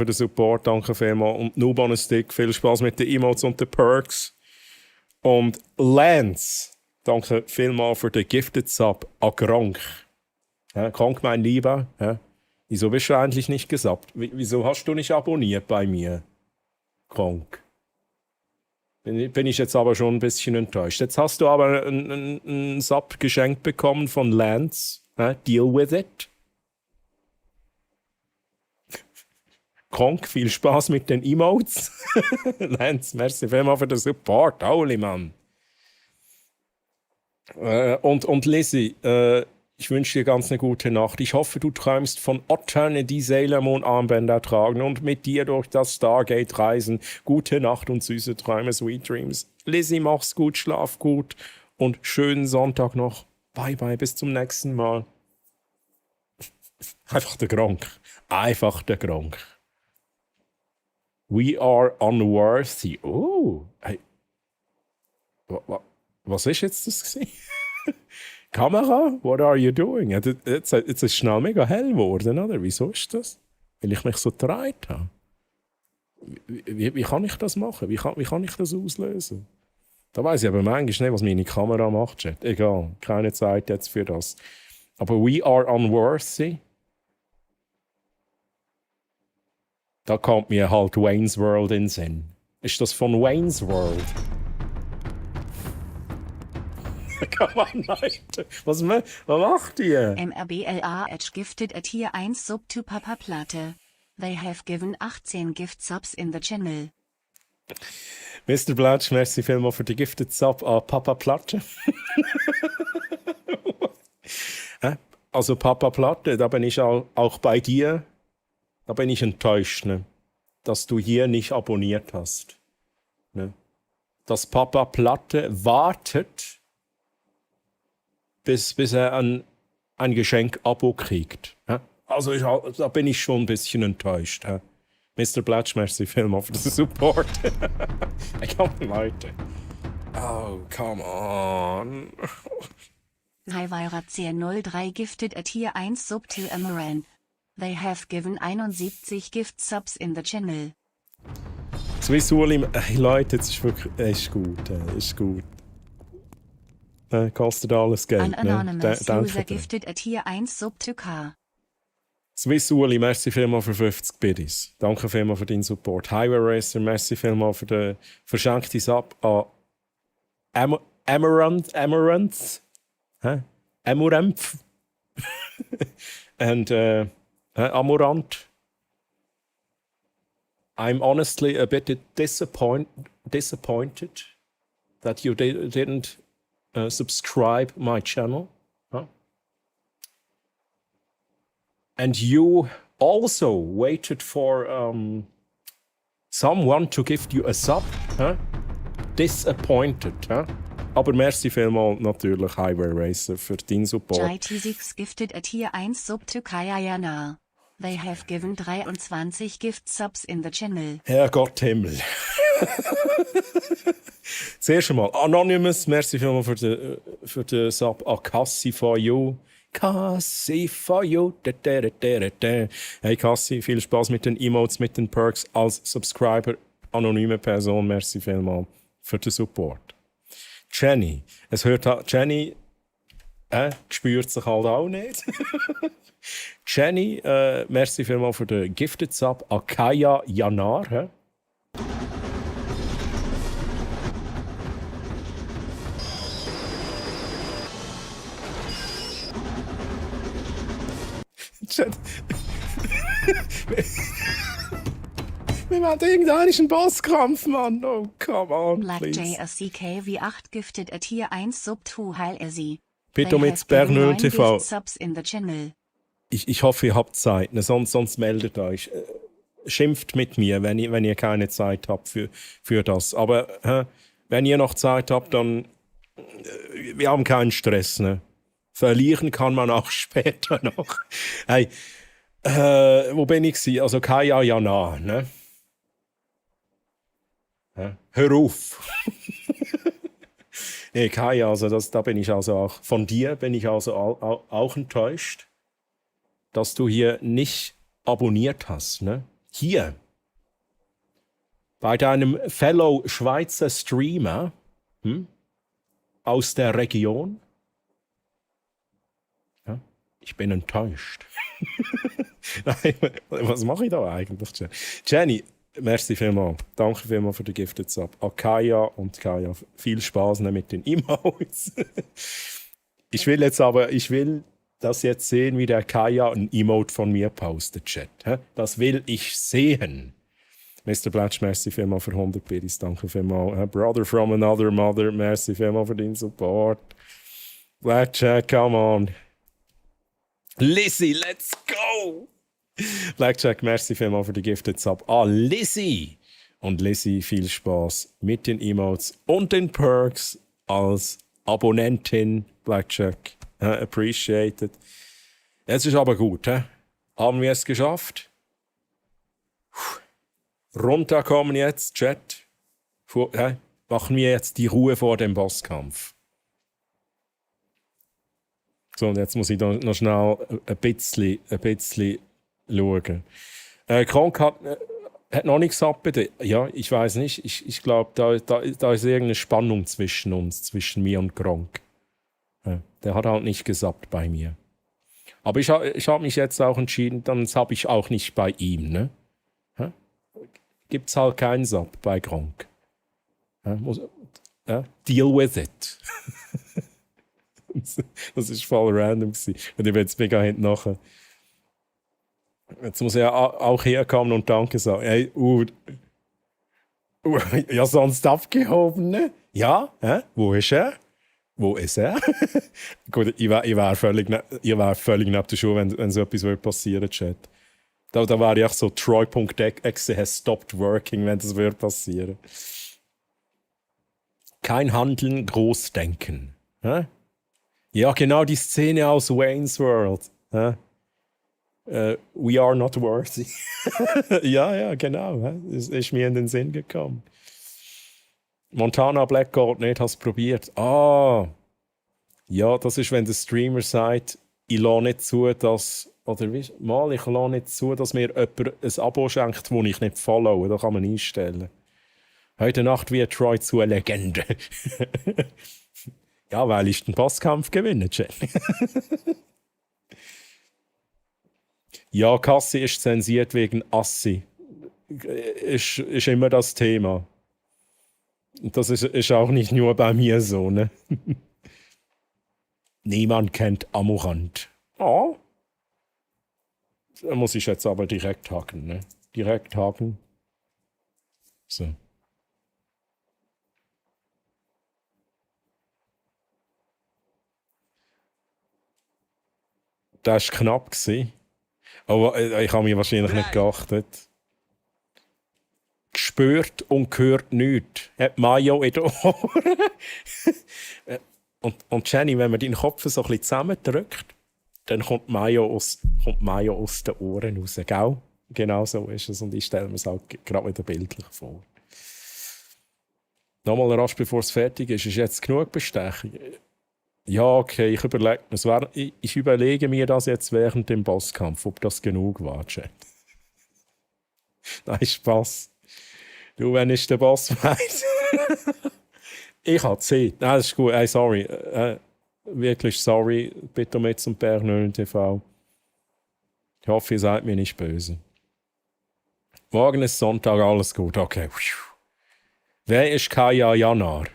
den Support. Danke vielmals. Und Noob on a Stick, viel Spaß mit den Emotes und den Perks. Und Lance, danke vielmals für den Gifted Sub an Krank. Ja, Krank, mein Lieber. Ja. Wieso bist du eigentlich nicht gesubbt? Wieso hast du nicht abonniert bei mir? Krank. Bin ich jetzt aber schon ein bisschen enttäuscht. Jetzt hast du aber einen Sub geschenkt bekommen von Lance. Ja, deal with it. Krank, viel Spaß mit den Emotes. Lance, merci vielmals für den Support. Holy Mann. Und Lizzie, ich wünsche dir ganz eine gute Nacht. Ich hoffe, du träumst von Otterne, die Sailor Moon Armbänder tragen und mit dir durch das Stargate reisen. Gute Nacht und süße Träume, Sweet Dreams. Lizzie, mach's gut, schlaf gut und schönen Sonntag noch. Bye bye, bis zum nächsten Mal. Einfach der Gronk. Einfach der Gronk. We are unworthy. Oh, hey. Was ist jetzt das gewesen? Kamera, what are you doing? Jetzt ist es schnell mega hell geworden, oder? Wieso ist das? Weil ich mich so gedreht habe. Wie kann ich das machen? Wie kann ich das auslösen? Da weiss ich aber manchmal nicht, was meine Kamera macht. Chat. Egal, keine Zeit jetzt für das. Aber we are unworthy. Da kommt mir halt Wayne's World in den Sinn. Ist das von Wayne's World? Come on, Leute. Was macht ihr? MRBLA Edge gifted a tier 1 sub to Papa Platte. They have given 18 gift subs in the channel. Mr. Blatsch, merci vielmals für die Gifted Sub an Papa Platte. Also Papa Platte, da bin ich auch bei dir. Da bin ich enttäuscht, ne? Dass du hier nicht abonniert hast. Ne? Dass Papa Platte wartet, bis er ein Geschenk-Abo kriegt. Ja? Also da bin ich schon ein bisschen enttäuscht. Ja? Mr. Blatsch, merci vielmals für den Support. Komm, Leute. Oh, come on. Highwire 1003 gifted a tier 1 sub to Amaranth. They have given 71 gift subs in the channel. Swiss Uli, hey Leute, jetzt ist wirklich, ist gut. Kostet alles Geld. An anonymous Danke user dir. gifted a tier 1 sub to K. Swiss Uli, merci vielmals für 50 Biddies. Danke vielmals für deinen Support. Highway Racer, merci vielmals für den verschenkten Sub an Amaranth. Amaranth. And Amaranth. I'm honestly a bit disappointed that you didn't subscribe my channel. Huh? And you also waited for someone to give you a sub. Huh? Disappointed. Huh? Aber merci vielmals natürlich Highway Racer für deinen Support. JT6 gifted a tier 1 sub to Kayayana. They have given 23 gift subs in the channel. Herrgott Himmel. Zuerst einmal Anonymous, merci vielmals für den Sub an Cassie for You. Cassie for You. Hey Cassie, viel Spaß mit den Emotes, mit den Perks als Subscriber, anonyme Person. Merci vielmals für den Support. Jenny, Jenny spürt sich halt auch nicht. Jenny, merci vielmals für den Gifted Sub an Kaya Janar. Hä? Wir machen irgendeinen Bosskampf, Mann. Oh, come on, Black please. JSCK V8 gifted at Tier 1 Sub 2 Heil Ersi. Bitte mit have given 9 Bernöl TV. gift subs in the channel. Ich hoffe, ihr habt Zeit, ne? Sonst meldet euch. Schimpft mit mir, wenn ihr keine Zeit habt für das. Aber wenn ihr noch Zeit habt, dann wir haben keinen Stress. Ne? Verlieren kann man auch später noch. Hey, wo bin ich sie? Also Kaya Jana, ne? Hör auf. Nee, Kaya, also da bin ich also auch, von dir bin ich also auch enttäuscht, dass du hier nicht abonniert hast, ne? Hier, bei deinem Fellow Schweizer Streamer aus der Region. Ja, ich bin enttäuscht. Nein, was mache ich da eigentlich, Jenny? Merci vielmals. Danke vielmals für den Gifted Sub. An Kaya und Kaya, viel Spaß mit den Emotes. Ich will das jetzt sehen, wie der Kaya ein Emote von mir postet, Chat. Das will ich sehen. Mr. Blatch, merci vielmals für 100 Biddies. Danke vielmals. Brother from another mother, merci vielmals für den Support. Blackjack, come on. Lizzie, let's go! Blackjack, merci vielmals für die Gifted Sub. Lizzie! Und Lizzie, viel Spaß mit den Emotes und den Perks als Abonnentin. Blackjack, appreciated. Jetzt ist aber gut, haben wir es geschafft? Runterkommen jetzt, Chat. Machen wir jetzt die Ruhe vor dem Bosskampf. So, und jetzt muss ich da noch schnell ein bisschen schauen. Kronk hat noch nichts abgedeckt. Ja, ich weiß nicht. Ich glaube, da ist irgendeine Spannung zwischen uns, zwischen mir und Kronk. Ja, der hat halt nicht gesappt bei mir. Aber ich hab mich jetzt auch entschieden, dann habe ich auch nicht bei ihm. Ne? Ja? Gibt's halt keinen Sap bei Kronk. Deal with it. Das ist voll random gewesen. Und ich bin jetzt mega hinten nachher. Jetzt muss er auch herkommen und Danke sagen. Hey, ja, sonst abgehoben, ne? Ja, wo ist er? Wo ist er? Gut, ich war völlig neben der Schuhe, wenn so etwas passieren Chat. Da war ich auch so, Troy.exe has stopped working, wenn das passieren. Kein Handeln, groß denken. Ja, genau die Szene aus Wayne's World. We are not worthy. ja, genau. Ist mir in den Sinn gekommen. Montana Black Gold nicht, hast probiert. Ja, das ist, wenn der Streamer sagt, ich lasse nicht zu, dass, oder ich lasse nicht zu, dass mir jemand ein Abo schenkt, das ich nicht followe. Da kann man einstellen. Heute Nacht wird Troy zu einer Legende. Ja, weil ich den Bosskampf gewinne, Jenny. Ja, Cassie ist zensiert wegen Assi. Ist immer das Thema. Und das ist auch nicht nur bei mir so, ne? Niemand kennt Amorant. Oh. Da muss ich jetzt aber direkt haken, ne? Direkt haken. So. Das war knapp gewesen. Aber ich habe mir wahrscheinlich nicht geachtet. Gespürt und gehört nichts. Hat Mayo in den Ohren. und Jenny, wenn man deinen Kopf so ein bisschen zusammendrückt, dann kommt Mayo aus den Ohren raus. Gell? Genau so ist es. Und ich stelle mir es auch gerade wieder bildlich vor. Nochmal rasch, bevor es fertig ist. Ist jetzt genug Bestechung? Ja, okay, ich überlege mir das jetzt während dem Bosskampf, ob das genug war, Chat. Nein, Spaß. Du, wenn ich der Boss weiß. Ich habe Zeit. Nein, das ist gut. Hey, sorry. Wirklich sorry. Bitte mit zum Bernöl TV. Ich hoffe, ihr seid mir nicht böse. Morgen ist Sonntag, alles gut. Okay. Wer ist Kaya Janar?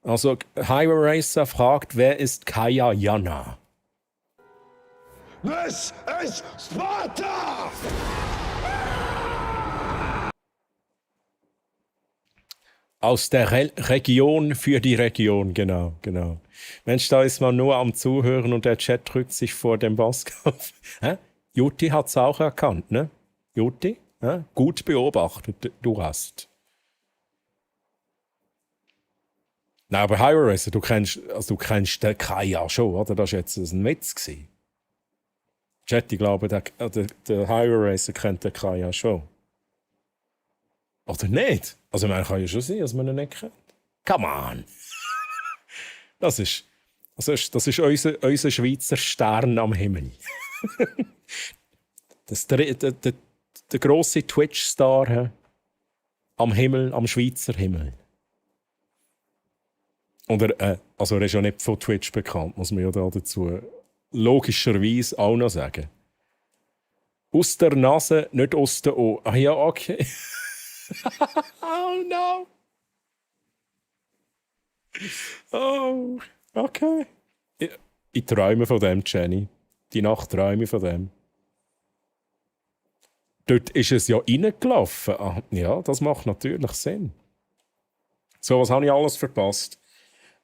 Also, Highway Racer fragt, wer ist Kaya Jana? This is Sparta! Aus der Region für die Region, genau. Mensch, da ist man nur am Zuhören und der Chat drückt sich vor dem Bosskampf. Jutti hat es auch erkannt, ne? Jutti, gut beobachtet, du hast. Nein, aber Hyrule Racer, du kennst den Kaya schon, oder? Das war jetzt ein Witz gewesen. Chat, ich glaube, der Hyrule Racer kennt den Kaya schon. Oder nicht? Also, man kann ja schon sein, dass man ihn nicht kennt. Come on! Das ist unser Schweizer Stern am Himmel. Der grosse Twitch-Star am Himmel, am Schweizer Himmel. Und er ist ja nicht von Twitch bekannt, muss man ja da dazu logischerweise auch noch sagen. Aus der Nase, nicht aus den Ohren. Ah ja, okay. Oh no. Oh, okay. Ich träume von dem, Jenny. Die Nacht träume ich von dem. Dort ist es ja reingelaufen. Ah, ja, das macht natürlich Sinn. So, was habe ich alles verpasst?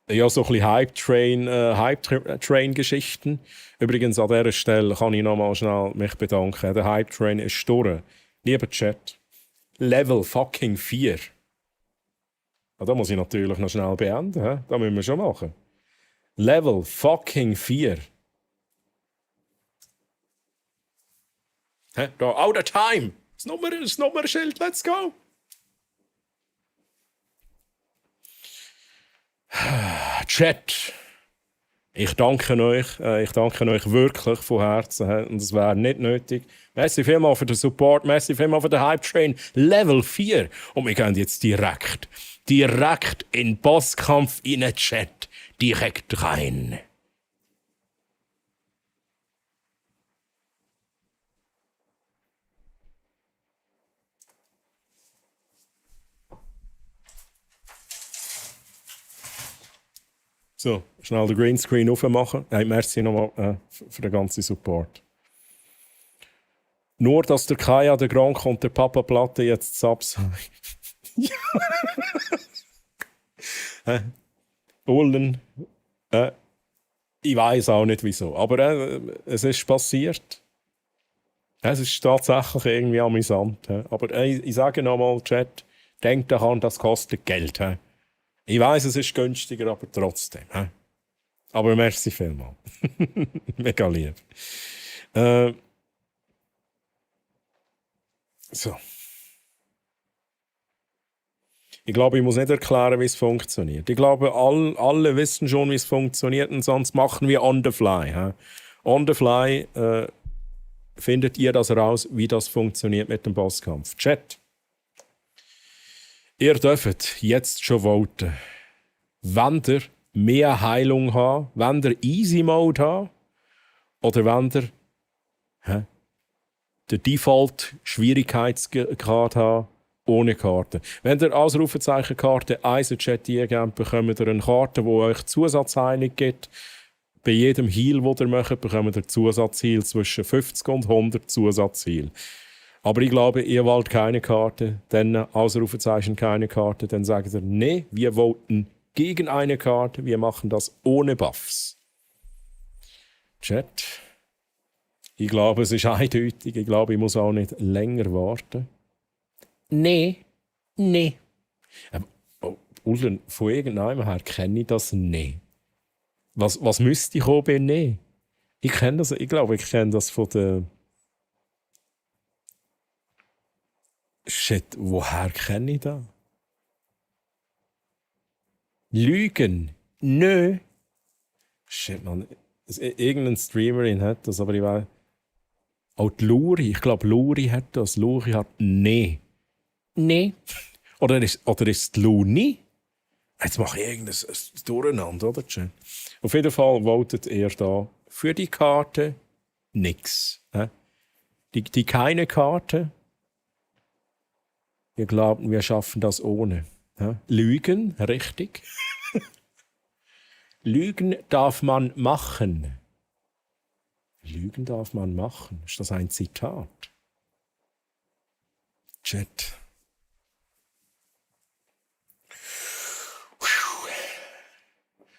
Ja, so ein bisschen Hype-Train-Geschichten. Übrigens, an dieser Stelle kann ich noch mal schnell mich bedanken. Der Hype-Train ist durch. Lieber Chat, Level fucking 4. Ja, da muss ich natürlich noch schnell beenden. He? Das müssen wir schon machen. Level fucking 4. Da, out of time. Das Nummernschild, let's go. Chat, ich danke euch wirklich von Herzen. Und es wäre nicht nötig. Merci vielmals für den Support, merci vielmals für den Hype-Train. Level 4. Und wir gehen jetzt direkt in den Bosskampf in den Chat. Direkt rein. So, schnell den Greenscreen aufmachen. Hey, merci nochmal für den ganzen Support. Nur, dass der Kaya, der Gronk und der Papa Platte jetzt Subs haben. Ullen. Ich weiß auch nicht wieso. Aber es ist passiert. Es ist tatsächlich irgendwie amüsant. Aber ich sage nochmal, Chat, denkt daran, das kostet Geld. Ich weiss, es ist günstiger, aber trotzdem. Aber merci vielmals. Mega lieb. So. Ich glaube, ich muss nicht erklären, wie es funktioniert. Ich glaube, alle wissen schon, wie es funktioniert und sonst machen wir on the fly. On the fly findet ihr das raus, wie das funktioniert mit dem Bosskampf. Chat. Ihr dürft jetzt schon voten. Wollt ihr mehr Heilung haben? Wollt ihr Easy Mode haben? Oder wollt ihr den Default-Schwierigkeitsgrad haben? Ohne Karte. Wenn ihr Ausrufezeichen-Karte Eisenchat eingebt, bekommt ihr eine Karte, die euch Zusatzheilung gibt. Bei jedem Heal, den ihr macht, bekommt ihr Zusatzheal zwischen 50 und 100 Zusatzheal. Aber ich glaube, ihr wollt keine Karte, dann Ausrufezeichen keine Karte, dann sagt ihr, nee, wir voten gegen eine Karte, wir machen das ohne Buffs. Chat. Ich glaube, es ist eindeutig, ich glaube, ich muss auch nicht länger warten. Nee. Ulrich, von irgendeinem her kenne ich das nicht. Was müsste ich kommen bei nee? Ich kenne das, ich glaube, ich kenne das von der... Shit, woher kenne ich das? Lügen? Nö. Shit, man. Irgendein Streamerin hat das, aber ich weiß. Auch die Luri, ich glaube, Luri hat das. Luri hat nee. Oder ist es die Luni? Jetzt mache ich irgendein Durcheinander, oder? Auf jeden Fall votet ihr da für die Karte nix. Die keine Karte. Wir glauben, wir schaffen das ohne. Lügen, richtig. Lügen darf man machen. Lügen darf man machen. Ist das ein Zitat? Chat.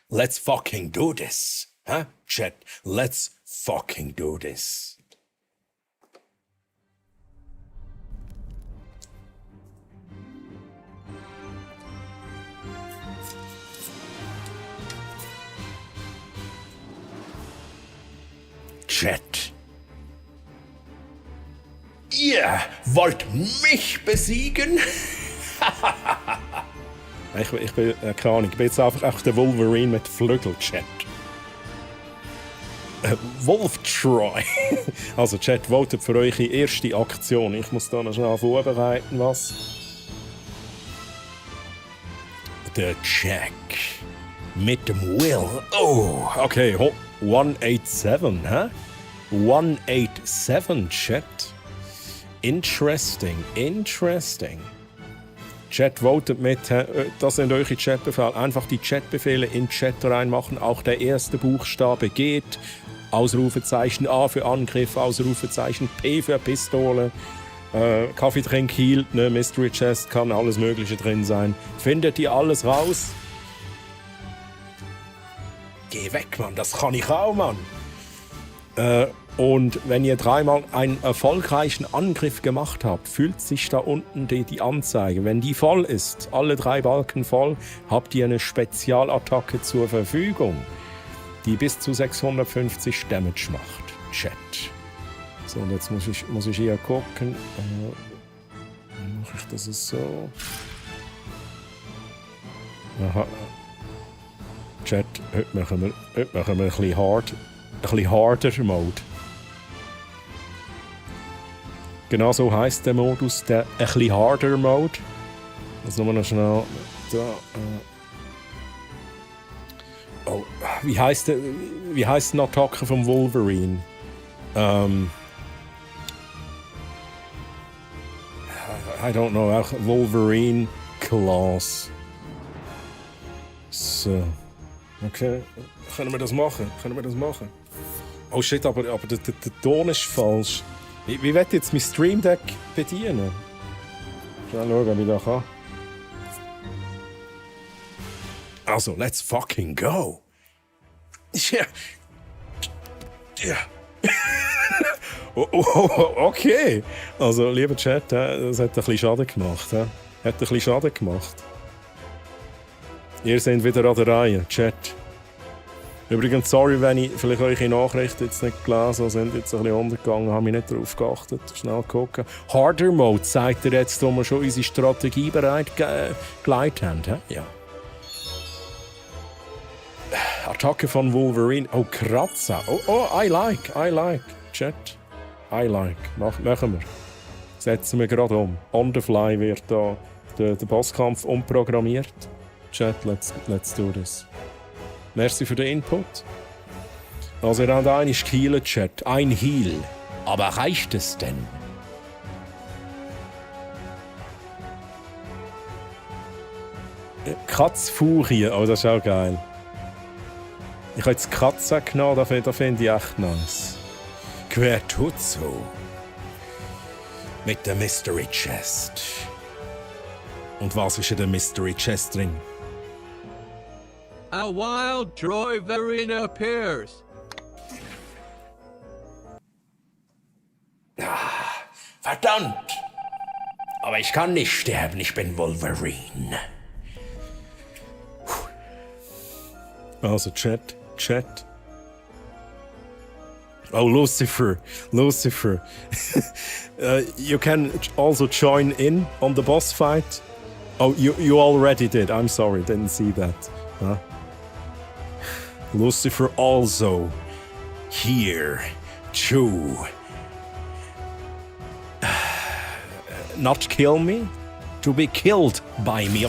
Let's fucking do this. Huh? Chat, let's fucking do this. Chat. Ihr wollt mich besiegen? ich bin, keine Ahnung, ich bin jetzt einfach der Wolverine mit Flügel-Chat. Wolf Troy. Also, Chat, votet für eure erste Aktion. Ich muss da noch schnell vorbereiten, was. Der Jack. Mit dem Will. Oh, okay. 187, hä? 187, Chat. Interesting. Chat, votet mit. Das sind eure Chatbefehle. Einfach die Chatbefehle in den Chat reinmachen. Auch der erste Buchstabe geht. Ausrufezeichen A für Angriff, Ausrufezeichen P für Pistole. Kaffeetrink hielt, ne, Mystery Chest, kann alles Mögliche drin sein. Findet ihr alles raus? Geh weg, Mann, das kann ich auch, Mann. Und wenn ihr dreimal einen erfolgreichen Angriff gemacht habt, fühlt sich da unten die Anzeige. Wenn die voll ist, alle 3 Balken voll, habt ihr eine Spezialattacke zur Verfügung, die bis zu 650 Damage macht. Chat. So, und jetzt muss ich hier gucken. Mache ich das so? Aha. Chat, heute machen wir ein bisschen harder Mode. Genau so heisst der Modus, der ein bisschen harder Mode. Jetzt nochmal noch schnell. Da, Oh, wie heisst die Attacke vom Wolverine? I don't know, auch Wolverine Claws. So. Okay. Können wir das machen? Oh shit, aber der Ton ist falsch. Wie wird jetzt mein Stream Deck bedienen? Schnell schauen, wie ich das kann. Also, let's fucking go. Ja. Okay. Also, lieber Chat, das hat ein bisschen Schaden gemacht. Ihr seid wieder an der Reihe, Chat. Übrigens, sorry, wenn ich vielleicht eure Nachrichten jetzt nicht gelesen habe, sind jetzt ein bisschen untergegangen, habe mich nicht darauf geachtet. Schnell gucken. Harder Mode zeigt ihr jetzt, wo wir schon unsere Strategie bereit gelegt haben. Ja. Attacke von Wolverine. Oh, Kratzer. Oh, I like. Chat. I like. Machen wir. Setzen wir gerade um. On the fly wird da der Bosskampf umprogrammiert. Chat, let's do this. Merci für den Input. Also, ihr habt einen Heal, Chat. Ein Heal. Aber reicht es denn? Katzfurie. Oh, das ist auch geil. Ich habe jetzt Katze genommen, das finde ich echt nice. Quertuzzo. Mit der Mystery Chest. Und was ist in der Mystery Chest drin? A wild Troyverine appears. Verdammt! Aber ich kann nicht sterben, ich bin Wolverine. Also, Chat. Oh, Lucifer. You can also join in on the boss fight. Oh, you already did. I'm sorry, didn't see that. Huh? Lucifer also here to not kill me, to be killed by me.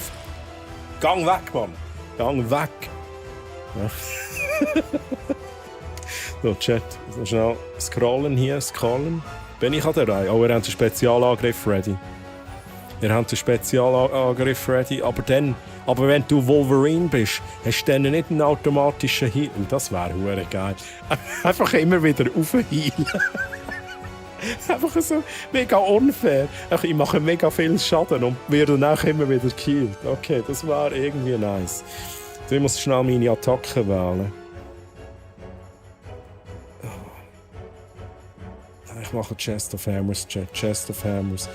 Gang weg, Mann. Gang weg. Ja. So, Chat. So schnell scrollen. Bin ich an der Reihe? Oh, ihr habt einen Spezialangriff ready. Aber wenn du Wolverine bist, hast du dann nicht einen automatischen Heal. Das wäre hure geil. Einfach immer wieder aufhealen. Einfach so mega unfair. Ich mache mega viel Schaden und werde dann auch immer wieder geheilt. Okay, das war irgendwie nice. So, ich muss schnell meine Attacke wählen. Ich mache Chest of Hammers, Chat. Chest of Hammers.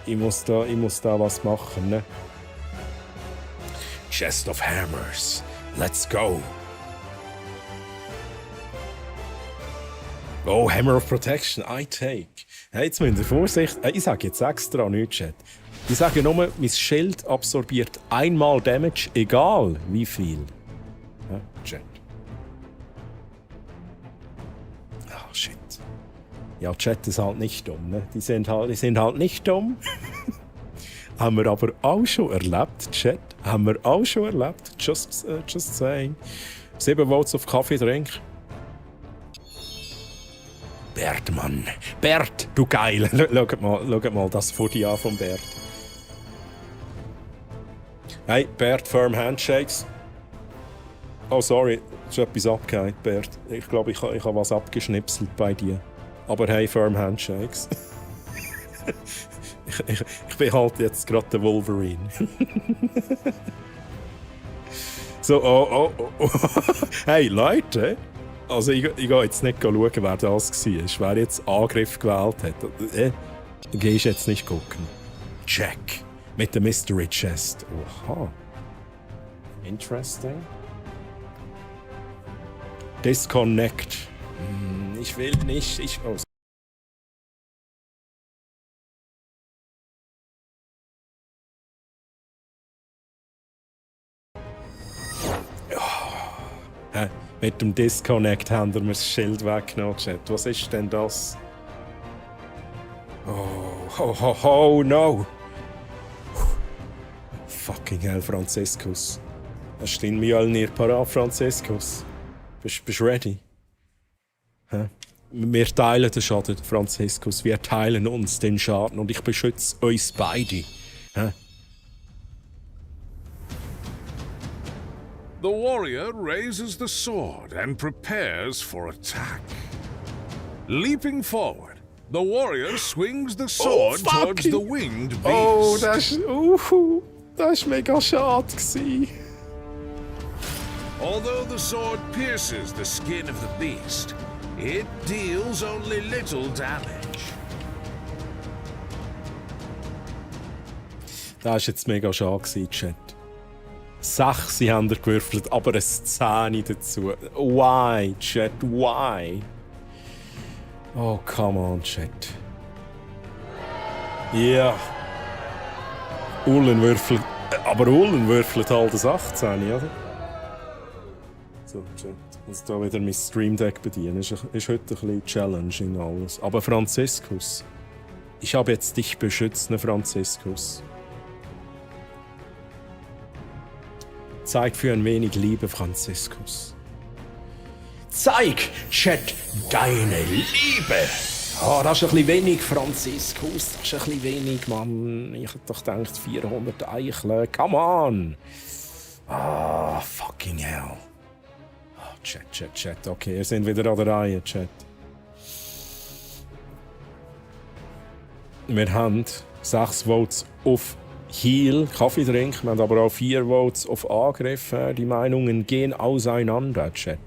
Ich muss da was machen, ne? Chest of Hammers. Let's go. Oh, Hammer of Protection. I take. Hey, jetzt müsst ihr Vorsicht. Ich sage jetzt extra nichts, Chat. Ich sage nur, mein Schild absorbiert einmal Damage, egal wie viel. Ja, Chat. Ah, shit. Ja, Chat ist halt nicht dumm, ne? Die sind halt nicht dumm. Haben wir aber auch schon erlebt, Chat. Haben wir auch schon erlebt. Just saying. 7 Votes auf Kaffeetrink. Bert, Mann. Bert, du Geil. Schaut mal das Foto an vom Bert. Hey, Bert, Firm Handshakes. Oh, sorry. Es ist etwas abgehauen, Bert. Ich glaube, ich habe was abgeschnipselt bei dir. Aber hey, Firm Handshakes. ich bin halt jetzt gerade der Wolverine. So, oh. Hey, Leute. Also ich gehe jetzt nicht schauen, wer das war. Wer jetzt Angriff gewählt hat. Gehst jetzt nicht gucken. Check. Mit der Mystery Chest. Oha. Interesting. Disconnect. Ich will nicht. Oh. Mit dem Disconnect haben wir das Schild weggenommen, Chat. Was ist denn das? Oh no! Fucking hell, Franziskus. Hast du den Mjölnir parat, Franziskus? Bist du ready? Wir teilen den Schaden, Franziskus. Wir teilen uns den Schaden und ich beschütze uns beide. The warrior raises the sword and prepares for attack. Leaping forward, the warrior swings the sword towards the winged beast. Oh, das war mega schade. Although the sword pierces the skin of the beast, it deals only little damage. Das war jetzt mega schade, Chat. 6 haben er gewürfelt, aber eine 10 dazu. Why, Chat? Why? Oh, come on, Chat. Ja. Yeah. Ullen würfelt. Aber Ullen würfelt halt das 18, oder? So, Chat. Muss da wieder mein Stream Deck bedienen. Ist heute ein bisschen challenging alles. Aber Franziskus. Ich habe jetzt dich beschützt, ne Franziskus. Zeig für ein wenig Liebe, Franziskus. Zeig, Chat, deine Liebe! Oh, das ist ein bisschen wenig, Franziskus. Das ist ein bisschen wenig, Mann. Ich hätte doch gedacht, 400 Eicheln. Come on! Ah, fucking hell. Oh, Chat. Okay, wir sind wieder an der Reihe, Chat. Wir haben 6 Votes auf Heal, Kaffee trinken, wir haben aber auch 4 Votes auf Angriff. Die Meinungen gehen auseinander, Chat.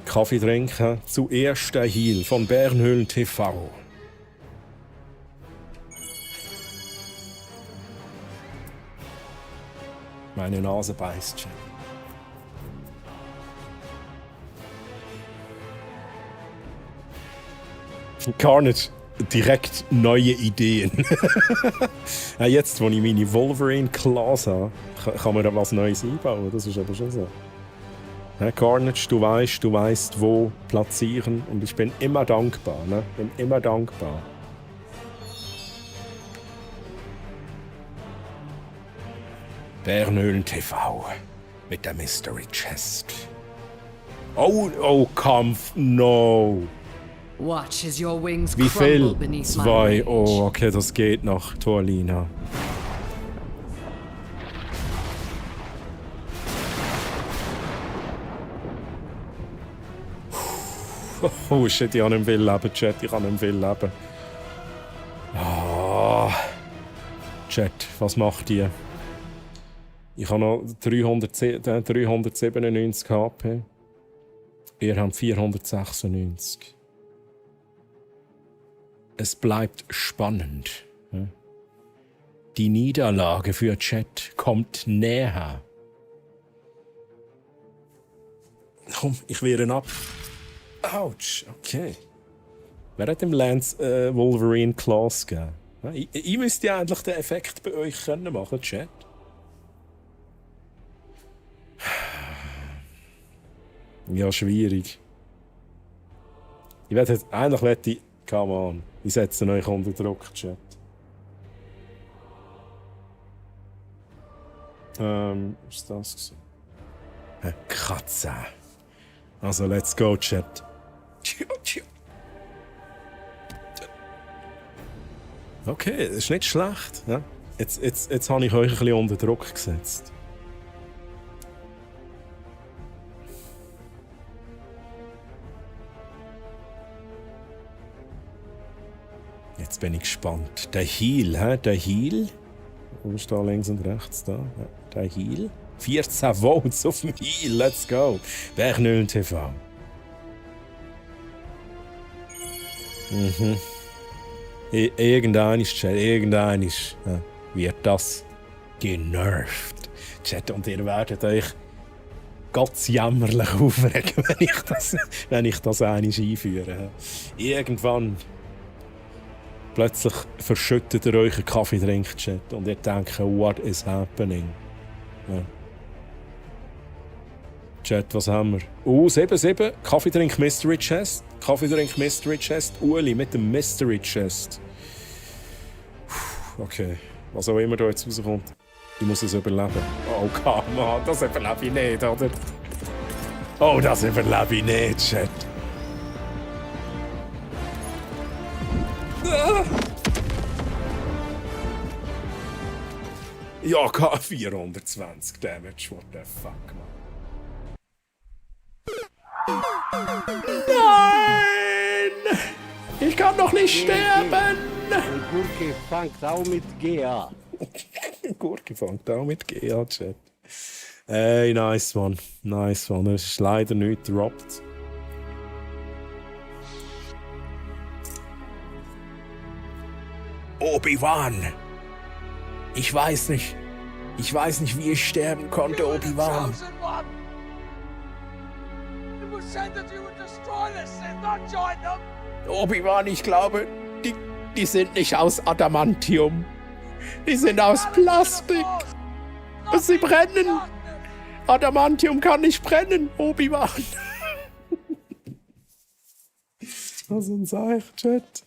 Kaffee trinken, zuerst der Heal von Bernhöhlen TV. Meine Nase beißt, Chat. Carnage. Direkt neue Ideen. Ja, jetzt, wo ich meine Wolverine-Claws habe, kann man da was Neues einbauen. Das ist aber schon so. Ja, Carnage, du weißt, wo platzieren. Und ich bin immer dankbar. Ne? Bin immer dankbar. Bernhöhlen TV mit der Mystery Chest. Oh, Kampf, no. Watch as your wings Wie viel? crumble beneath 2. my rage. Oh, okay, das geht noch, Torlina. Oh shit, ich habe nicht viel Leben, Chat. Ich habe nicht viel Leben. Oh. Chat, was macht ihr? Ich habe noch 397 HP. Ihr habt 496. Es bleibt spannend. Die Niederlage für Chat kommt näher. Komm, ich wehre ihn ab. Autsch, okay. Wer hat dem Lance Wolverine Claws gegeben? Ich müsste ja eigentlich den Effekt bei euch können machen, Chat. Ja, schwierig. Eigentlich wette ich... Come on. Ich setze euch unter Druck, Chat. Was war das? Eine Katze. Also, let's go, Chat. Okay, das ist nicht schlecht. Ja? Jetzt habe ich euch ein bisschen unter Druck gesetzt. Jetzt bin ich gespannt. Der Heal, hä? Der Heal? Wo ist da links und rechts da? Ja, der Heal. 14 Votes auf dem Heal, let's go. Bernöl TV. Mhm. Irgendein wird das genervt. Chat, und ihr werdet euch ganz jämmerlich aufregen, wenn ich das einmal einführe. Irgendwann plötzlich verschüttet ihr euch einen Kaffeetrink, Chat, und ihr denkt, what is happening? Ja. Chat, was haben wir? 7-7, Kaffeetrink Mystery Chest. Kaffeetrink Mystery Chest. Uli mit dem Mystery Chest. Okay, was auch immer da jetzt rauskommt. Ich muss es überleben. Oh, come on, das überlebe ich nicht, oder? Oh, das überlebe ich nicht, Chat. Ja, 420 Damage, what the fuck, man. Nein! Ich kann doch nicht sterben! Gurke fängt auch mit GA. Gurke fängt auch mit GA, Chat. Ey, nice one. Nice one. Es ist leider nicht gedroppt. Obi-Wan! Ich weiß nicht, wie ich sterben konnte, Obi-Wan. Obi-Wan, ich glaube, die sind nicht aus Adamantium. Die sind aus Plastik. Und sie brennen. Adamantium kann nicht brennen, Obi-Wan. Was ein Seich, Chat.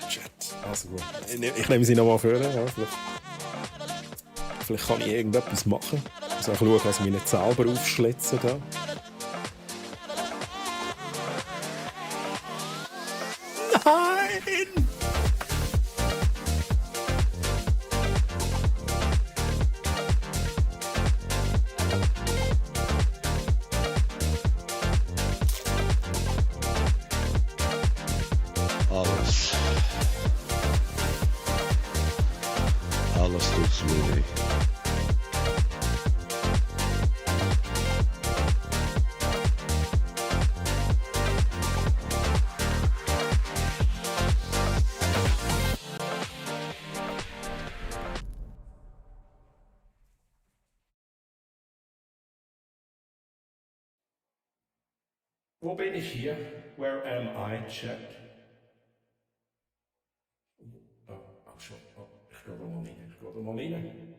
Chat. Also gut. Ich nehme sie nochmal vor. Ja, vielleicht kann ich irgendetwas machen. Ich muss auch schauen, dass ich mich nicht selber aufschlitze. Da. Nein! Alles tut's mir weh. Wo bin ich hier? Where am I, Chat? Oh, schon. Oh, ich gehe da mal rein.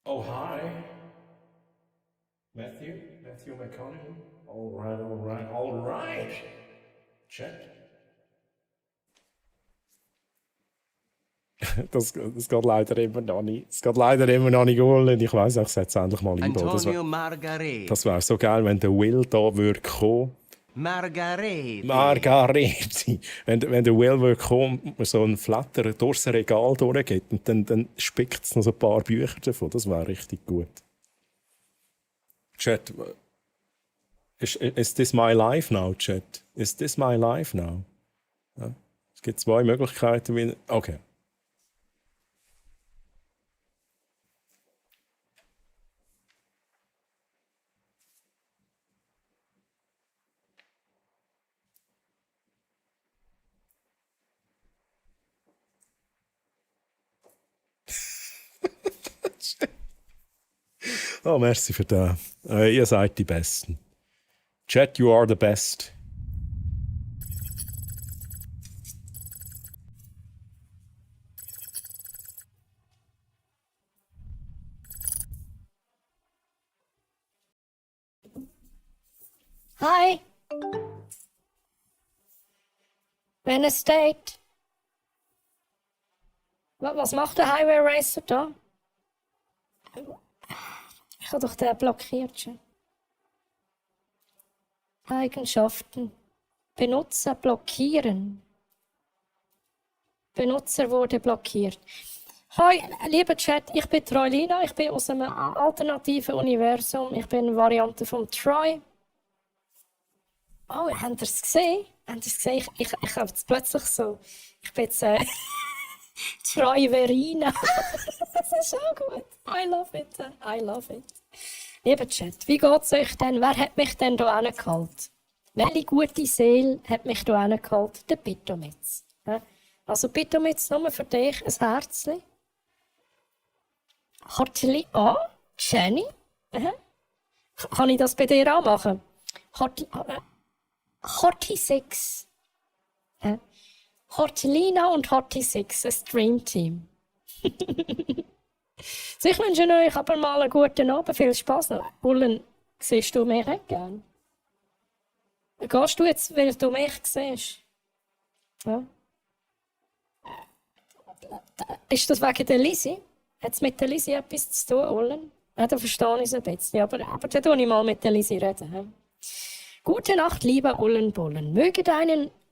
Oh, hi. Matthew McConaughey. Alright. Chat. Das geht leider immer noch nicht. Es geht leider immer noch nicht holen. Ich weiss, ich setze endlich mal ein. Antonio Margarete. Das wäre so geil, wenn der Will da würde kommen. Margarete. Wenn der Will würde kommen, so ein Flatter durchs Regal durchgeht und dann spickt es noch so ein paar Bücher davon. Das wäre richtig gut. Chat. Is this my life now, Chat? Is this my life now? Ja. Es gibt zwei Möglichkeiten. Okay. Oh, merci für das. Ihr seid die Besten. Chat, you are the best. Hi. Wenn es steht. Was macht der Highway Racer da? Ich habe doch den blockiert schon. Eigenschaften. Benutzer blockieren. Benutzer wurde blockiert. Hi, lieber Chat, ich bin Troilina, ich bin aus einem alternativen Universum. Ich bin eine Variante von Troy. Oh, habt ihr es gesehen? Habt ihr es gesehen? Ich habe jetzt plötzlich so. Ich bin jetzt Troy Verina. Das ist auch gut. I love it. I love it. Lieber Chat, wie geht's euch denn? Wer hat mich denn hier hingeholt? Welche gute Seele hat mich hier hingeholt? Der Pitomitz. Also Pitomitz, nur für dich ein Herzchen. Hartli an, Jenny. Kann ich das bei dir auch machen? Horti 6. Hortelina und Horti 6, ein Stream Team. So, ich wünsche euch aber mal einen guten Abend, viel Spaß noch. Bullen, siehst du mich nicht gern? Gehst du jetzt, weil du mich siehst? Ja. Ist das wegen der Lisi? Hat es mit der Lisi etwas zu tun, Ullen? Ja, da verstehe ich es ein bisschen. Aber dann tue ich mal mit der Lisi reden. Ja. Gute Nacht, lieber Ullenbullen.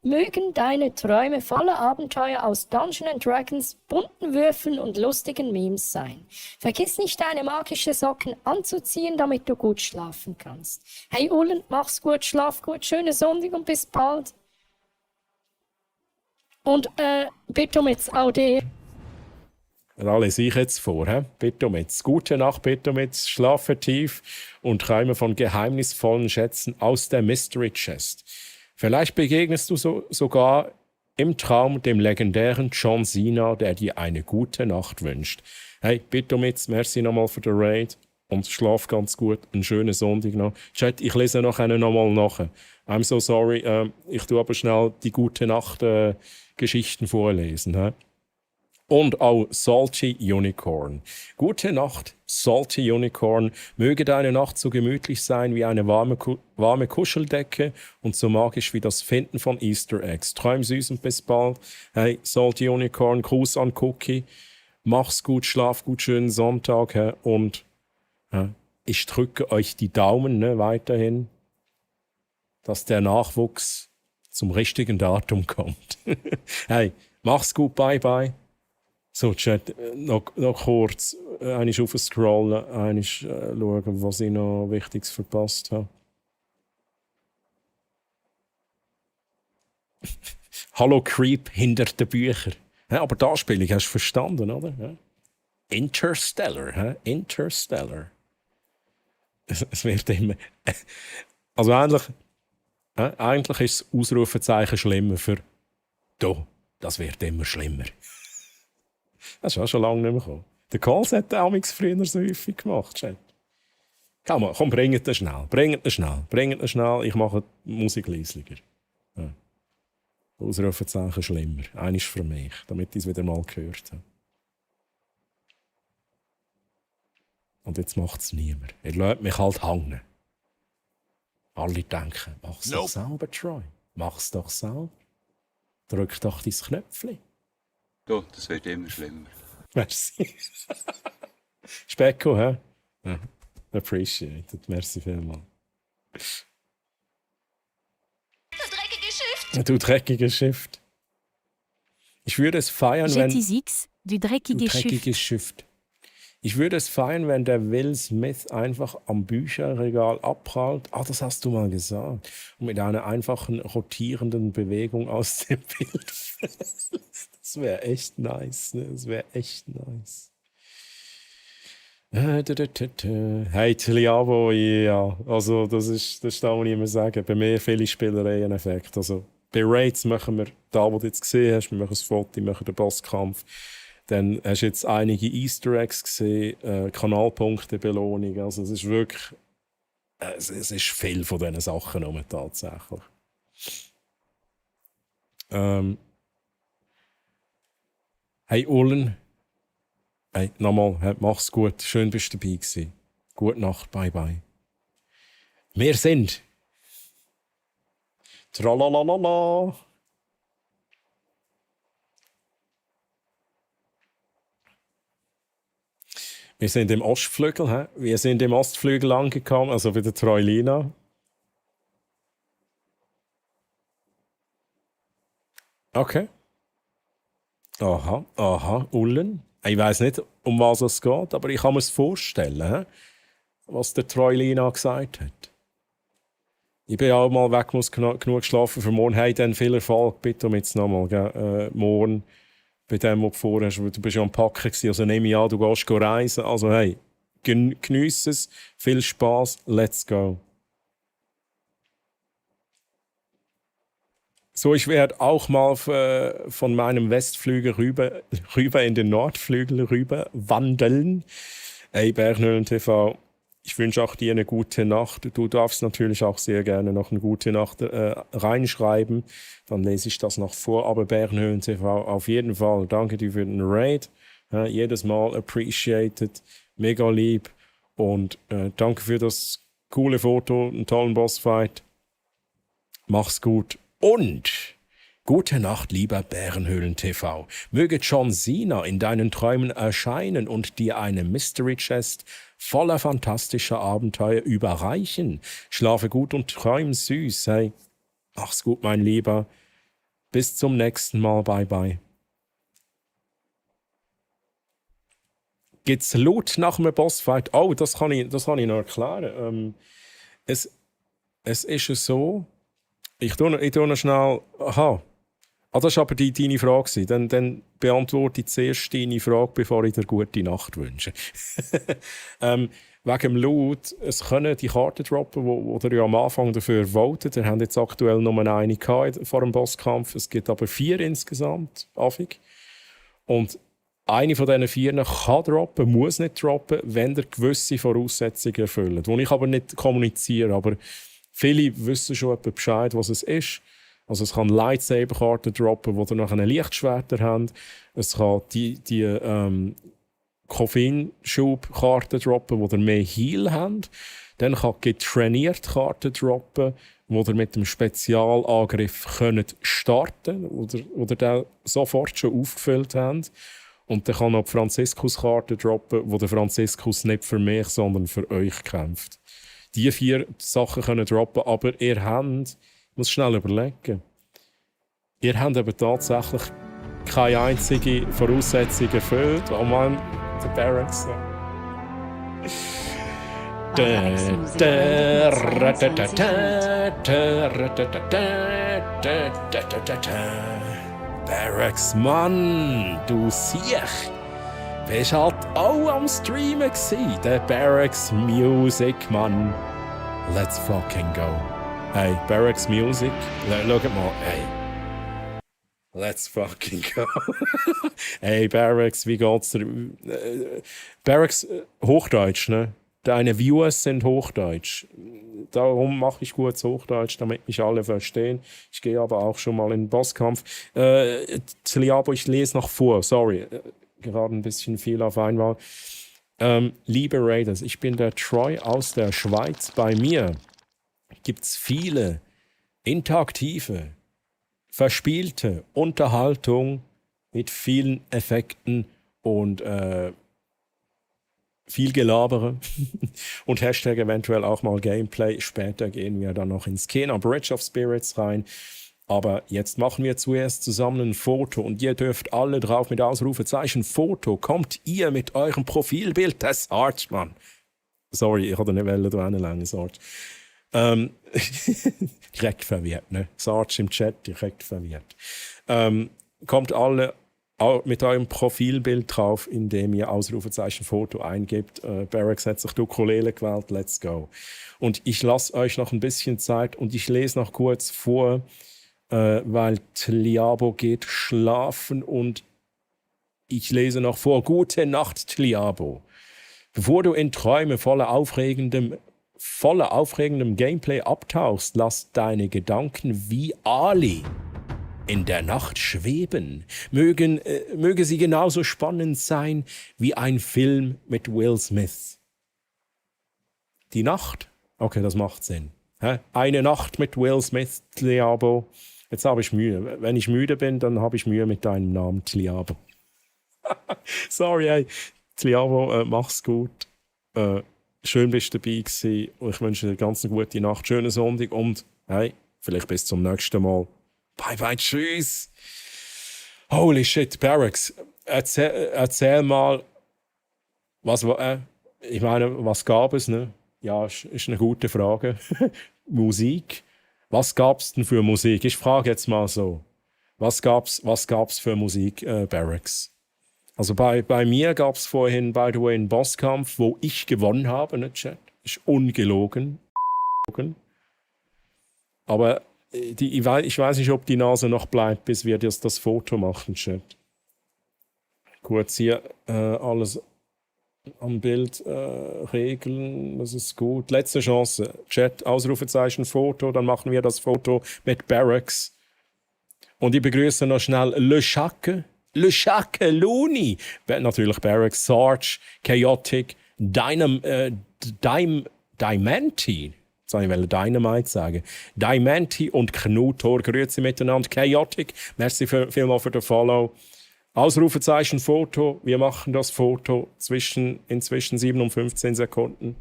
Mögen deine Träume voller Abenteuer aus Dungeons & Dragons, bunten Würfeln und lustigen Memes sein. Vergiss nicht, deine magischen Socken anzuziehen, damit du gut schlafen kannst. Hey Ullen, mach's gut, schlaf gut, schöne Sonntag und bis bald. Und bitte mit auch dir. Da lese ich jetzt vor. Pitomitz. Gute Nacht, Pitomitz. Schlafe tief und träume von geheimnisvollen Schätzen aus der Mystery Chest. Vielleicht begegnest du sogar im Traum dem legendären John Cena, der dir eine gute Nacht wünscht. Hey, Pitomitz, merci nochmal für den Raid und schlaf ganz gut. Einen schönen Sonntag noch. Chat, ich lese noch einen nochmal nach. I'm so sorry, ich tue aber schnell die gute Nacht Geschichten vorlesen. Und auch Salty Unicorn. Gute Nacht, Salty Unicorn. Möge deine Nacht so gemütlich sein wie eine warme Kuscheldecke und so magisch wie das Finden von Easter Eggs. Träum süß und bis bald. Hey, Salty Unicorn, Gruß an Cookie. Mach's gut, schlaf gut, schönen Sonntag. Und ich drücke euch die Daumen weiterhin, dass der Nachwuchs zum richtigen Datum kommt. Hey, mach's gut, bye bye. So, Chat, noch kurz einmal aufscrollen, einmal schauen, was ich noch Wichtiges verpasst habe. Hallo Creep hinter den Büchern. Aber die Anspielung hast du verstanden, oder? Interstellar. Interstellar. Es wird immer... Also eigentlich ist das Ausrufezeichen schlimmer für «Do, das wird immer schlimmer». Das ist auch schon lange nicht mehr gekommen. Der Calls hat damals früher so häufig gemacht, Chat. Komm, bringt das schnell. Ich mache die Musik leislicher. Ja. Ausrufezeichen schlimmer. Eines für mich, damit ich es wieder mal gehört habe. Und jetzt macht es niemand. Er lässt mich halt hängen. Alle denken, mach's doch selber, Troy. Mach's doch selber. Drück doch dein Knöpfchen. Du, das wird immer schlimmer. Merci. Specko, hä? Ja. Appreciated. Merci vielmals. Du dreckiges Schiff. Ich würde es feiern, wenn... GT6, du dreckiges Schiff. Ich würde es feiern, wenn der Will Smith einfach am Bücherregal abprallt. Ah, das hast du mal gesagt. Und mit einer einfachen rotierenden Bewegung aus dem Bild fällt. Das wäre echt nice. Ne? Das wäre echt nice. Hey, Tiliabo, ja. Also, das ist das, was ich immer sage. Bei mir viele Spielereien-Effekte. Also, bei Raids machen wir, da wo du jetzt gesehen hast, wir machen das Foto, wir machen den Bosskampf. Dann hast du jetzt einige Easter Eggs gesehen, Kanalpunkte-Belohnung. Also, es ist wirklich, es ist viel von diesen Sachen rum, tatsächlich. Hey, Ullen. Hey, nochmal, mach's gut. Schön, bist du dabei gewesen. Gute Nacht, bye bye. Wir sind. Tralalala. Wir sind im Ostflügel, hä? Wir sind im Ostflügel angekommen, also bei der Troilina. Okay. Aha, Ullen. Ich weiß nicht, um was es geht, aber ich kann mir es vorstellen, hä? Was der Troilina gesagt hat. Ich bin auch mal weg, muss genug geschlafen für morgen. Hey, dann viel Erfolg, bitte um jetzt nochmal, morgen. Bei dem, was du vorhast, du bist ja am Packen gewesen, also nehme ich an, du gehst reisen. Also hey, geniesse es, viel Spaß, let's go. So, ich werde auch mal von meinem Westflügel rüber in den Nordflügel rüber wandeln. Hey, Bernhöhlen TV, ich wünsche auch dir eine gute Nacht. Du darfst natürlich auch sehr gerne noch eine gute Nacht reinschreiben. Dann lese ich das noch vor. Aber Bernhöhlen TV, auf jeden Fall, danke dir für den Raid. Jedes Mal appreciated, mega lieb. Und danke für das coole Foto, einen tollen Bossfight. Mach's gut. Und gute Nacht, lieber Bärenhöhlen TV. Möge John Cena in deinen Träumen erscheinen und dir eine Mystery Chest voller fantastischer Abenteuer überreichen. Schlafe gut und träum süß. Hey, mach's gut, mein Lieber. Bis zum nächsten Mal. Bye, bye. Gibt's Loot nach einem Bossfight? Oh, das kann ich noch erklären. Es ist so, ich tue noch schnell. Aha. Das war aber deine Frage. Dann beantworte ich zuerst deine Frage, bevor ich dir gute Nacht wünsche. Wegen dem Loot, es können die Karten droppen, wo ihr ja am Anfang dafür votet. Wir haben jetzt aktuell nur eine gehabt vor dem Bosskampf. Es gibt aber 4 insgesamt, Affig. Und eine von diesen 4 kann droppen, muss nicht droppen, wenn ihr gewisse Voraussetzungen erfüllt. Die ich aber nicht kommuniziere. Aber viele wissen schon etwa Bescheid, was es ist. Also es kann Lightsaber-Karten droppen, die dann nachher Lichtschwerter haben. Es kann die Koffeinschub-Karten droppen, die mehr Heal haben. Dann kann getrainiert Karten droppen, die ihr mit dem Spezialangriff starten könnt oder den sofort schon aufgefüllt habt. Und dann kann auch die Franziskus-Karte droppen, wo der Franziskus nicht für mich, sondern für euch kämpft. Diese 4 Sachen können droppen, aber ihr habt, ich muss schnell überlegen, ihr habt aber tatsächlich keine einzige Voraussetzung erfüllt. Oh Mann, der Barracks. Barracks, Mann, du siehst. Bist halt auch am Streamen gsi, der Barracks Music, Mann. Let's fucking go. Hey, Barracks Music, schau mal, hey. Let's fucking go. Hey, Barracks, wie geht's dir? Barracks, Hochdeutsch, ne? Deine Viewers sind Hochdeutsch. Darum mache ich kurz Hochdeutsch, damit mich alle verstehen. Ich gehe aber auch schon mal in den Bosskampf. Tliabo, ich lese noch vor, sorry. Gerade ein bisschen viel auf einmal. Liebe Raiders, ich bin der Troy aus der Schweiz. Bei mir gibt es viele interaktive, verspielte Unterhaltung mit vielen Effekten und viel Gelabere und Hashtag eventuell auch mal Gameplay. Später gehen wir dann noch ins Kena Bridge of Spirits rein. Aber jetzt machen wir zuerst zusammen ein Foto und ihr dürft alle drauf mit Ausrufezeichen Foto. Kommt ihr mit eurem Profilbild des Sarge, Mann. Sorry, ich hatte nicht lange Sarge. Direkt verwirrt, ne? Sarge im Chat, direkt verwirrt. Kommt alle mit eurem Profilbild drauf, indem ihr Ausrufezeichen Foto eingebt. Barracks hat sich die Ukulele gewählt, let's go. Und ich lasse euch noch ein bisschen Zeit und ich lese noch kurz vor, weil Tliabo geht schlafen und ich lese noch vor. Gute Nacht, Tliabo. Bevor du in Träume voller aufregendem Gameplay abtauchst, lass deine Gedanken wie Ali in der Nacht schweben. Möge sie genauso spannend sein wie ein Film mit Will Smith. Die Nacht? Okay, das macht Sinn. Eine Nacht mit Will Smith, Tliabo. Jetzt habe ich Mühe. Wenn ich müde bin, dann habe ich Mühe mit deinem Namen, Tliabo. Sorry, ey. Tliabo, mach's gut. Schön bist du dabei gewesen. Ich wünsche dir eine ganz gute Nacht, schönen Sonntag und hey, vielleicht bis zum nächsten Mal. Bye bye, tschüss. Holy shit, Barracks. Erzähl mal, was gab es, ne? Ja, ist eine gute Frage. Musik. Was gab's denn für Musik? Ich frage jetzt mal so. Was gab's für Musik, Barracks? Also bei mir gab es vorhin, by the way, einen Bosskampf, wo ich gewonnen habe, ne, Chat? Ist ungelogen. Aber ich weiß nicht, ob die Nase noch bleibt, bis wir das Foto machen, Chat. Kurz hier alles am Bild regeln, das ist gut. Letzte Chance, Chat, Ausrufezeichen, Foto, dann machen wir das Foto mit Barracks. Und ich begrüße noch schnell Le Chaque, Looney, natürlich Barracks, Sarge, Chaotic, Diamanti, jetzt wollte ich Dynamite sagen, Diamanti und Knutor, grüezi miteinander, Chaotic, merci vielmals für den Follow. Ausrufezeichen Foto, wir machen das Foto inzwischen 7 und 15 Sekunden.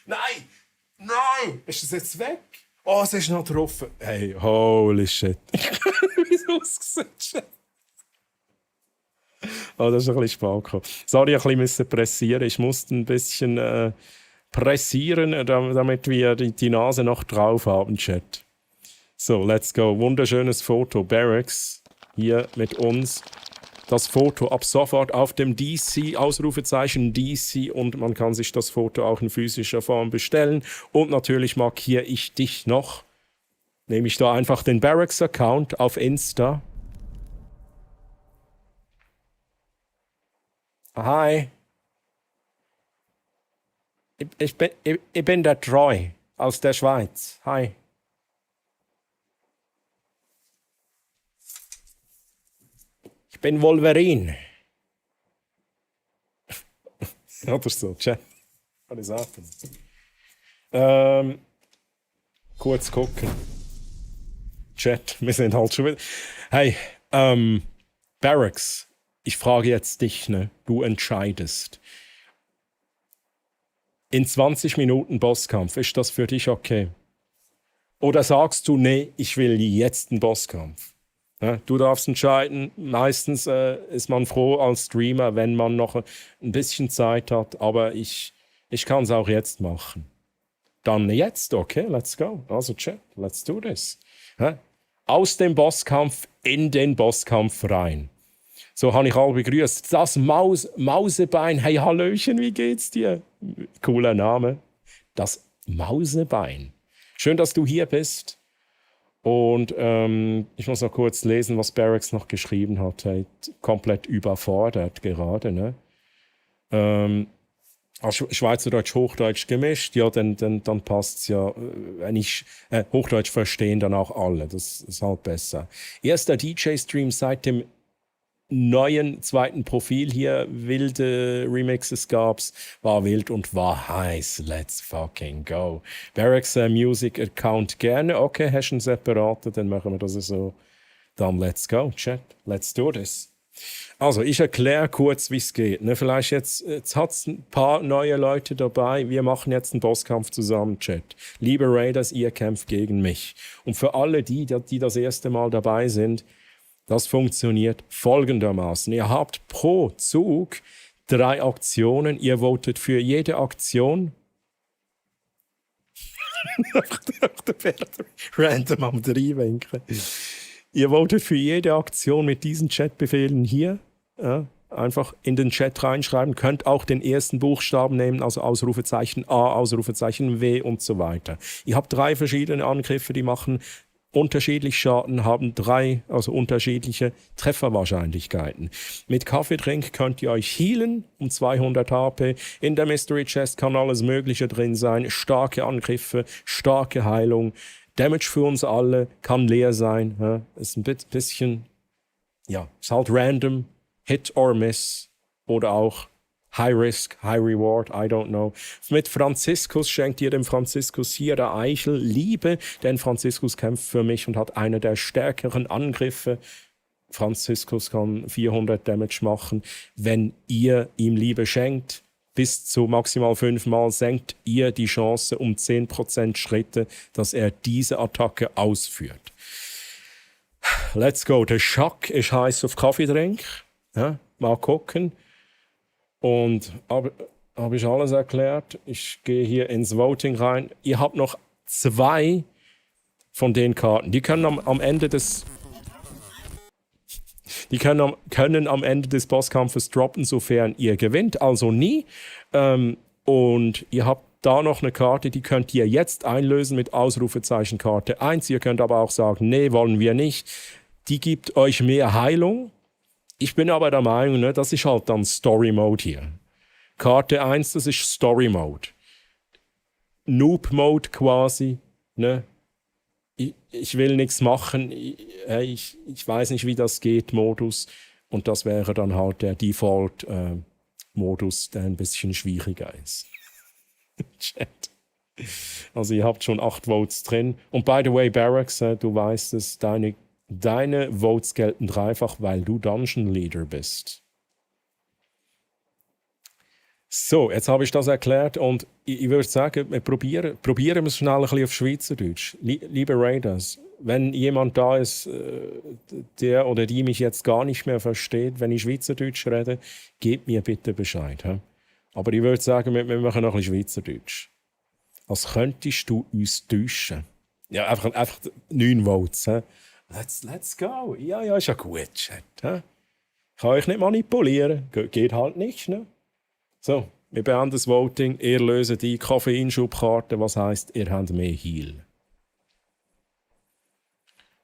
Nein! Nein! Ist das jetzt weg? Oh, es ist noch drauf. Hey, holy shit. Wie es ausgesehen. Oh, das ist ein bisschen spät gekommen. Sorry, ich musste pressieren. Ich musste ein bisschen pressieren, damit wir die Nase noch drauf haben, Chat. So, let's go. Wunderschönes Foto. Barracks hier mit uns. Das Foto ab sofort auf dem DC, Ausrufezeichen DC, und man kann sich das Foto auch in physischer Form bestellen. Und natürlich markiere ich dich noch. Nehme ich da einfach den Barracks-Account auf Insta. Hi. Ich bin der Troy aus der Schweiz. Hi. Ich bin Wolverine. Oder so, Chat. Kann ich sagen. Kurz gucken. Chat, wir sind halt schon wieder. Hey, Barracks, ich frage jetzt dich, ne? Du entscheidest. In 20 Minuten Bosskampf, ist das für dich okay? Oder sagst du, nee, ich will jetzt einen Bosskampf? Ja, du darfst entscheiden. Meistens ist man froh als Streamer, wenn man noch ein bisschen Zeit hat, aber ich kann es auch jetzt machen. Dann jetzt, okay, let's go. Also Chat, let's do this. Ja? Aus dem Bosskampf in den Bosskampf rein. So habe ich alle begrüßt. Das Mausebein. Hey, Hallöchen, wie geht's dir? Cooler Name. Das Mausebein. Schön, dass du hier bist. Und ich muss noch kurz lesen, was Barracks noch geschrieben hat. Hey, komplett überfordert gerade. Ne? Also Schweizerdeutsch, Hochdeutsch gemischt. Ja, dann passt es ja. Wenn ich Hochdeutsch verstehen, dann auch alle. Das ist halt besser. Erster DJ-Stream seit dem neuen zweiten Profil hier, wilde Remixes gab's, war wild und war heiß. Let's fucking go. Barracks Music Account gerne. Okay, hast du einen separaten, dann machen wir das so. Dann let's go, Chat. Let's do this. Also, ich erkläre kurz, wie es geht. Ne, vielleicht jetzt hat es ein paar neue Leute dabei. Wir machen jetzt einen Bosskampf zusammen, Chat. Liebe Raiders, ihr kämpft gegen mich. Und für alle die das erste Mal dabei sind, das funktioniert folgendermaßen. Ihr habt pro Zug 3 Aktionen. Ihr votet für jede Aktion. Random am Reinwinken. Ihr votet für jede Aktion mit diesen Chatbefehlen hier. Ja, einfach in den Chat reinschreiben. Könnt auch den ersten Buchstaben nehmen, also Ausrufezeichen A, Ausrufezeichen W und so weiter. Ihr habt 3 verschiedene Angriffe, die machen unterschiedlich Schaden, haben 3, also unterschiedliche Trefferwahrscheinlichkeiten. Mit Kaffeetrink könnt ihr euch healen um 200 HP. In der Mystery Chest kann alles Mögliche drin sein. Starke Angriffe, starke Heilung. Damage für uns alle kann leer sein. Ja. Ist ein bisschen, ja, ist halt random. Hit or Miss. Oder auch High Risk, High Reward, I don't know. Mit Franziskus schenkt ihr dem Franziskus hier der Eichel Liebe, denn Franziskus kämpft für mich und hat einer der stärkeren Angriffe. Franziskus kann 400 Damage machen. Wenn ihr ihm Liebe schenkt, bis zu maximal 5 Mal senkt ihr die Chance um 10% Schritte, dass er diese Attacke ausführt. Let's go. Der Schack ist heiß auf Kaffeetrink. Ja, mal gucken. Und habe ich alles erklärt? Ich gehe hier ins Voting rein. Ihr habt noch 2 von den Karten. Die können am Ende des können am Ende des Bosskampfes droppen, sofern ihr gewinnt, also nie. Und ihr habt da noch eine Karte, die könnt ihr jetzt einlösen mit Ausrufezeichen Karte 1. Ihr könnt aber auch sagen, nee, wollen wir nicht. Die gibt euch mehr Heilung. Ich bin aber der Meinung, ne, das ist halt dann Story Mode hier. Karte 1, das ist Story Mode. Noob Mode quasi. Ne? Ich will nichts machen. Ich weiß nicht, wie das geht, Modus. Und das wäre dann halt der Default Modus, der ein bisschen schwieriger ist. Chat. Also ihr habt schon 8 Votes drin. Und by the way, Barracks, du weißt es, deine Votes gelten dreifach, weil du Dungeon Leader bist. So, jetzt habe ich das erklärt und ich würde sagen, wir probieren wir es schnell ein bisschen auf Schweizerdeutsch. Liebe Raiders, wenn jemand da ist, der oder die mich jetzt gar nicht mehr versteht, wenn ich Schweizerdeutsch rede, gebt mir bitte Bescheid. He? Aber ich würde sagen, wir machen noch ein bisschen Schweizerdeutsch. Als könntest du uns täuschen. Ja, einfach 9 Votes. He? Let's go. Ja, ist ja gut, Chat. He? Ich kann euch nicht manipulieren. Geht halt nicht, ne? So, wir beenden das Voting. Ihr löst die Koffeinschubkarte, was heisst, ihr habt mehr Heal.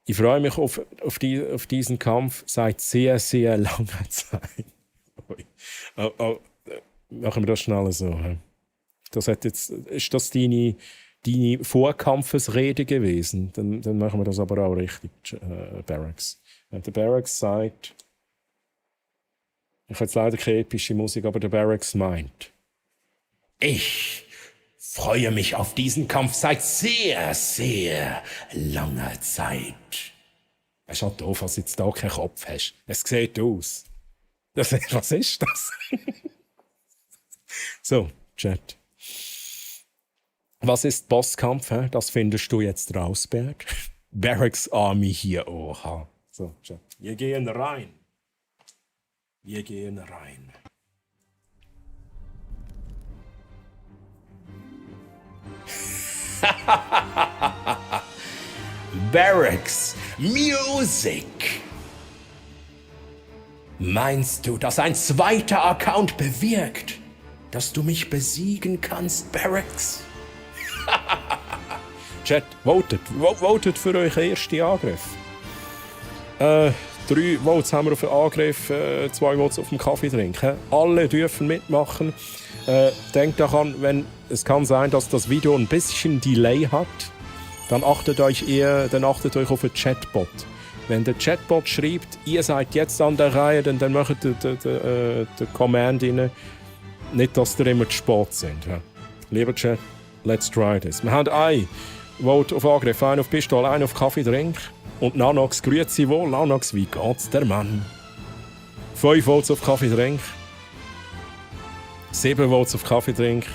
Ich freue mich auf diesen Kampf seit sehr, sehr langer Zeit. Machen wir das schnell so. Ist das deine Vorkampfesrede gewesen? Dann machen wir das aber auch richtig, Barracks. Der Barracks sagt... Ich habe jetzt leider keine epische Musik, aber der Barracks meint: Ich freue mich auf diesen Kampf seit sehr, sehr langer Zeit. Es ist halt doof, dass du jetzt da keinen Kopf hast. Es sieht aus. Was ist das? So, Chat. Was ist Bosskampf? Das findest du jetzt raus, Berg. Barracks Army hier, oha. So, Chat. Wir gehen rein. Wir gehen rein. Barracks Music. Meinst du, dass ein zweiter Account bewirkt, dass du mich besiegen kannst, Barracks? Chat, votet für euren ersten Angriff. 3 Votes haben wir auf den Angriff, 2 Votes auf den Kaffee trinken. Alle dürfen mitmachen. Denkt daran, es kann sein, dass das Video ein bisschen Delay hat, dann achtet euch auf den Chatbot. Wenn der Chatbot schreibt, ihr seid jetzt an der Reihe, dann macht der Command rein, nicht, dass ihr immer zu spät sind. Lieber Chat, let's try this. Wir haben ein Vote auf Angriff, ein auf Pistole, ein auf Kaffee trinken. Und Nanox, grüezi wohl, Nanox, wie geht's der Mann? 5 Votes auf Kaffeetrink. 7 Votes auf Kaffeetrink.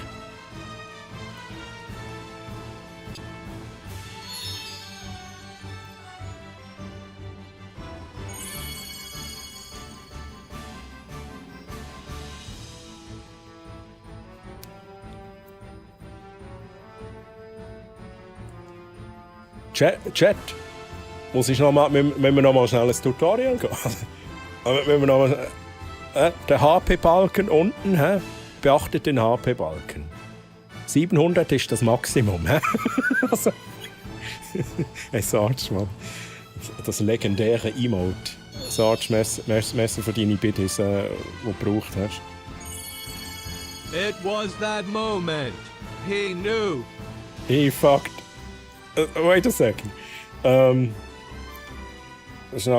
Chat. Müssen wir noch mal schnell ein Tutorial gehen? Wenn wir noch mal, der HP-Balken unten, beachtet den HP-Balken. 700 ist das Maximum. Also, hey Sarge, Mann. Das legendäre Emote. Sarge, merci für deine Biddies, die du gebraucht hast. It was that moment. He knew. He fucked. Wait a second. Schnell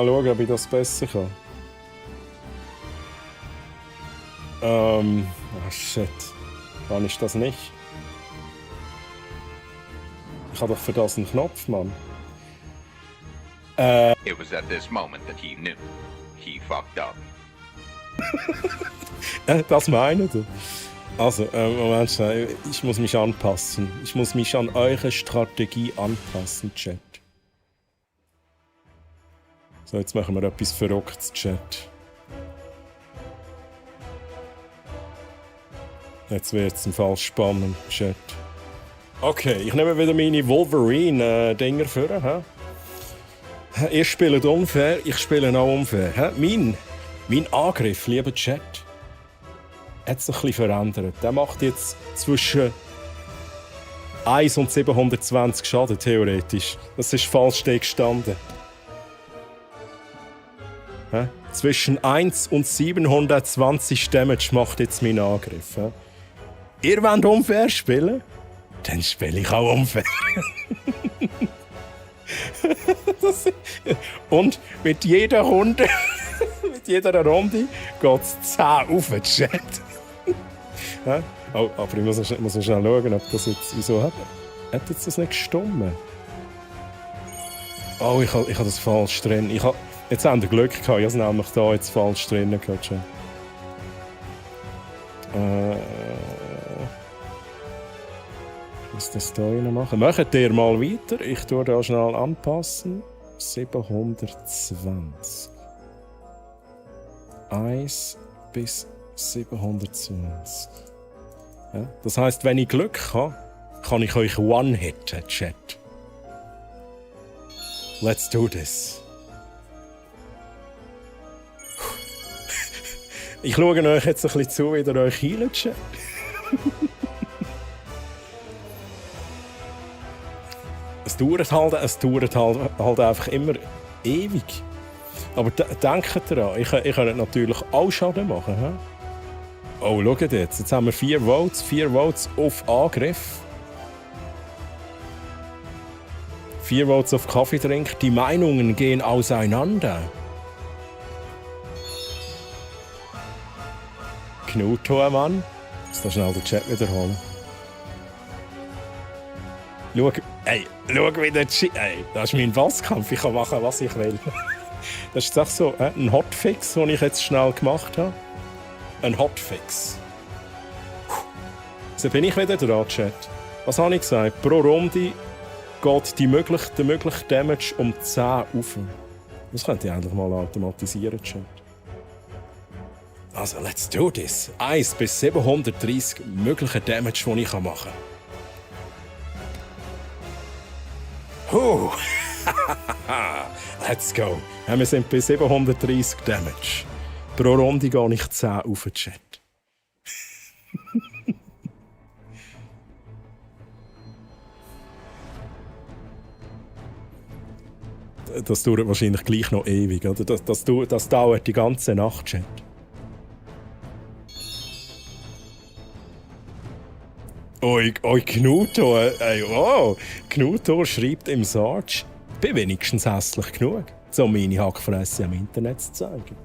schauen, ob ich das besser kann. Shit. Wann ist das nicht? Ich habe doch für das einen Knopf, Mann. It was at this moment that he knew. He fucked up. Das meint ihr? Also, Moment schnell. Ich muss mich anpassen. Ich muss mich an eure Strategie anpassen, Chat. So, jetzt machen wir etwas Verrücktes, Chat. Jetzt wird es im Fall spannend, Chat. Okay, ich nehme wieder meine Wolverine-Dinger vor. Ihr spielt unfair, ich spiele auch unfair. Mein Angriff, lieber Chat, hat sich ein bisschen verändert. Der macht jetzt zwischen 1 und 720 Schaden, theoretisch. Das ist falsch gestanden. Zwischen 1 und 720 Damage macht jetzt mein Angriff. Ihr wollt unfair spielen? Dann spiele ich auch unfair. Und mit jeder Runde geht es 10 auf den Chat. Oh, aber ich muss schnell schauen, ob das jetzt... Wieso hat jetzt das nicht gestummt? Oh, ich habe das falsch drin. Jetzt haben wir Glück gehabt, ich habe es nämlich da jetzt falsch drin gehabt. Ich muss das hier rein machen. Macht ihr mal weiter. Ich tue da schnell anpassen. 720. 1 bis 720. Ja, das heisst, wenn ich Glück habe, kann ich euch one-hitten, Chat. Let's do this. Ich schaue euch jetzt ein bisschen zu, wie ihr euch heilt, Chat. Es dauert halt einfach immer ewig. Aber denkt daran, ich kann natürlich auch Schaden machen. He? Oh, schaut jetzt. Jetzt haben wir 4 Votes auf Angriff. 4 Votes auf Kaffeetrink. Die Meinungen gehen auseinander. Knuto, Mann. Muss da schnell den Chat wiederholen. Schau, wie der Chat... Ey, das ist mein Bosskampf. Ich kann machen, was ich will. Das ist jetzt auch so ein Hotfix, den ich jetzt schnell gemacht habe. Ein Hotfix. So bin ich wieder dran, Chat. Was habe ich gesagt? Pro Runde geht der mögliche Damage um 10 auf. Das könnte ich endlich mal automatisieren, Chat. Also, let's do this. 1 bis 730 mögliche Damage, die ich machen kann. Let's go. Wir sind bei 730 Damage. Pro Runde gehe ich 10 auf den Chat. Das dauert wahrscheinlich gleich noch ewig, oder? Das dauert die ganze Nacht, Chat. Oi, Knuto, ey, wow. Knuto schreibt im Sarge, ich bin wenigstens hässlich genug, um meine Hackfresse am Internet zu zeigen.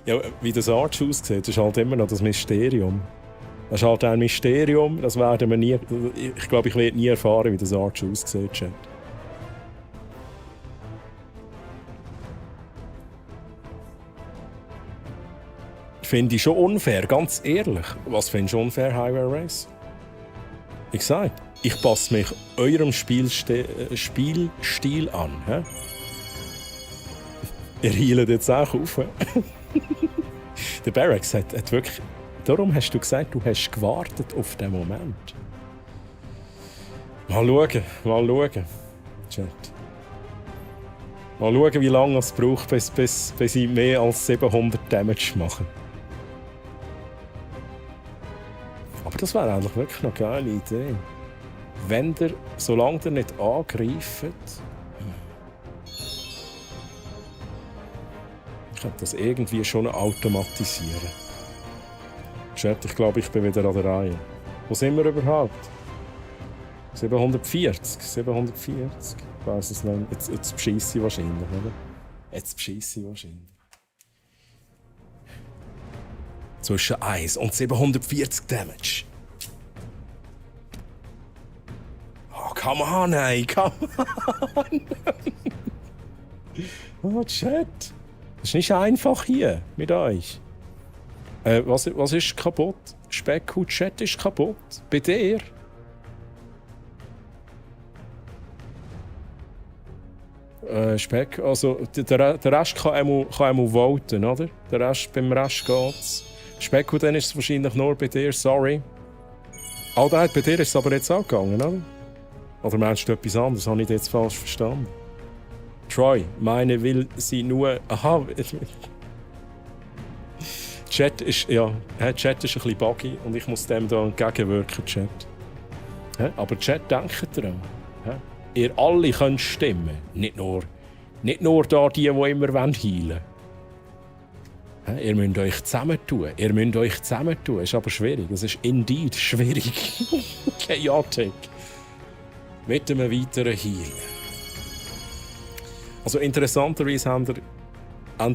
Ja, wie der Sarge aussieht, ist halt immer noch das Mysterium. Das ist halt ein Mysterium, das werden wir nie... Ich glaube, ich werde nie erfahren, wie der Sarge aussieht, Chat. finde ich schon unfair, ganz ehrlich. Was findest du unfair, Highway Race? Ich sage, ich passe mich eurem Spielstil an. He? Ihr healt jetzt auch auf. Der Barracks hat wirklich... Darum hast du gesagt, du hast gewartet auf den Moment. Mal schauen. Chat. Mal schauen, wie lange es braucht, bis ich mehr als 700 Damage mache. Aber das wäre eigentlich wirklich eine geile Idee. Wenn ihr, solange ihr nicht angreift... Ich könnte das irgendwie schon automatisieren. Chat, ich glaube, ich bin wieder an der Reihe. Wo sind wir überhaupt? 740. Ich weiss es nicht. Jetzt bescheisse ich wahrscheinlich, oder? Zwischen 1 und 740 Damage. Oh, come on, ey, come on! Oh, Chat. Das ist nicht einfach hier mit euch. Was ist kaputt? Speckhut Chat ist kaputt. Bei dir? Speck, also der Rest kann einmal voten, oder? Beim Rest geht's. Speckhut, dann ist es wahrscheinlich nur bei dir, sorry. Bei dir ist es aber jetzt angegangen, oder? Oder meinst du etwas anderes? Habe ich das jetzt falsch verstanden? Troy, meine will sie nur... Aha. Chat ist ein bisschen buggy und ich muss dem da entgegenwirken, Chat. Aber Chat, denkt daran. Ihr alle könnt stimmen. Nicht nur da die immer healen wollen. Ihr müsst euch zusammentun. Ist aber schwierig. Es ist indeed schwierig. Chaotic. Mit einem weiteren Heal. Also interessanterweise haben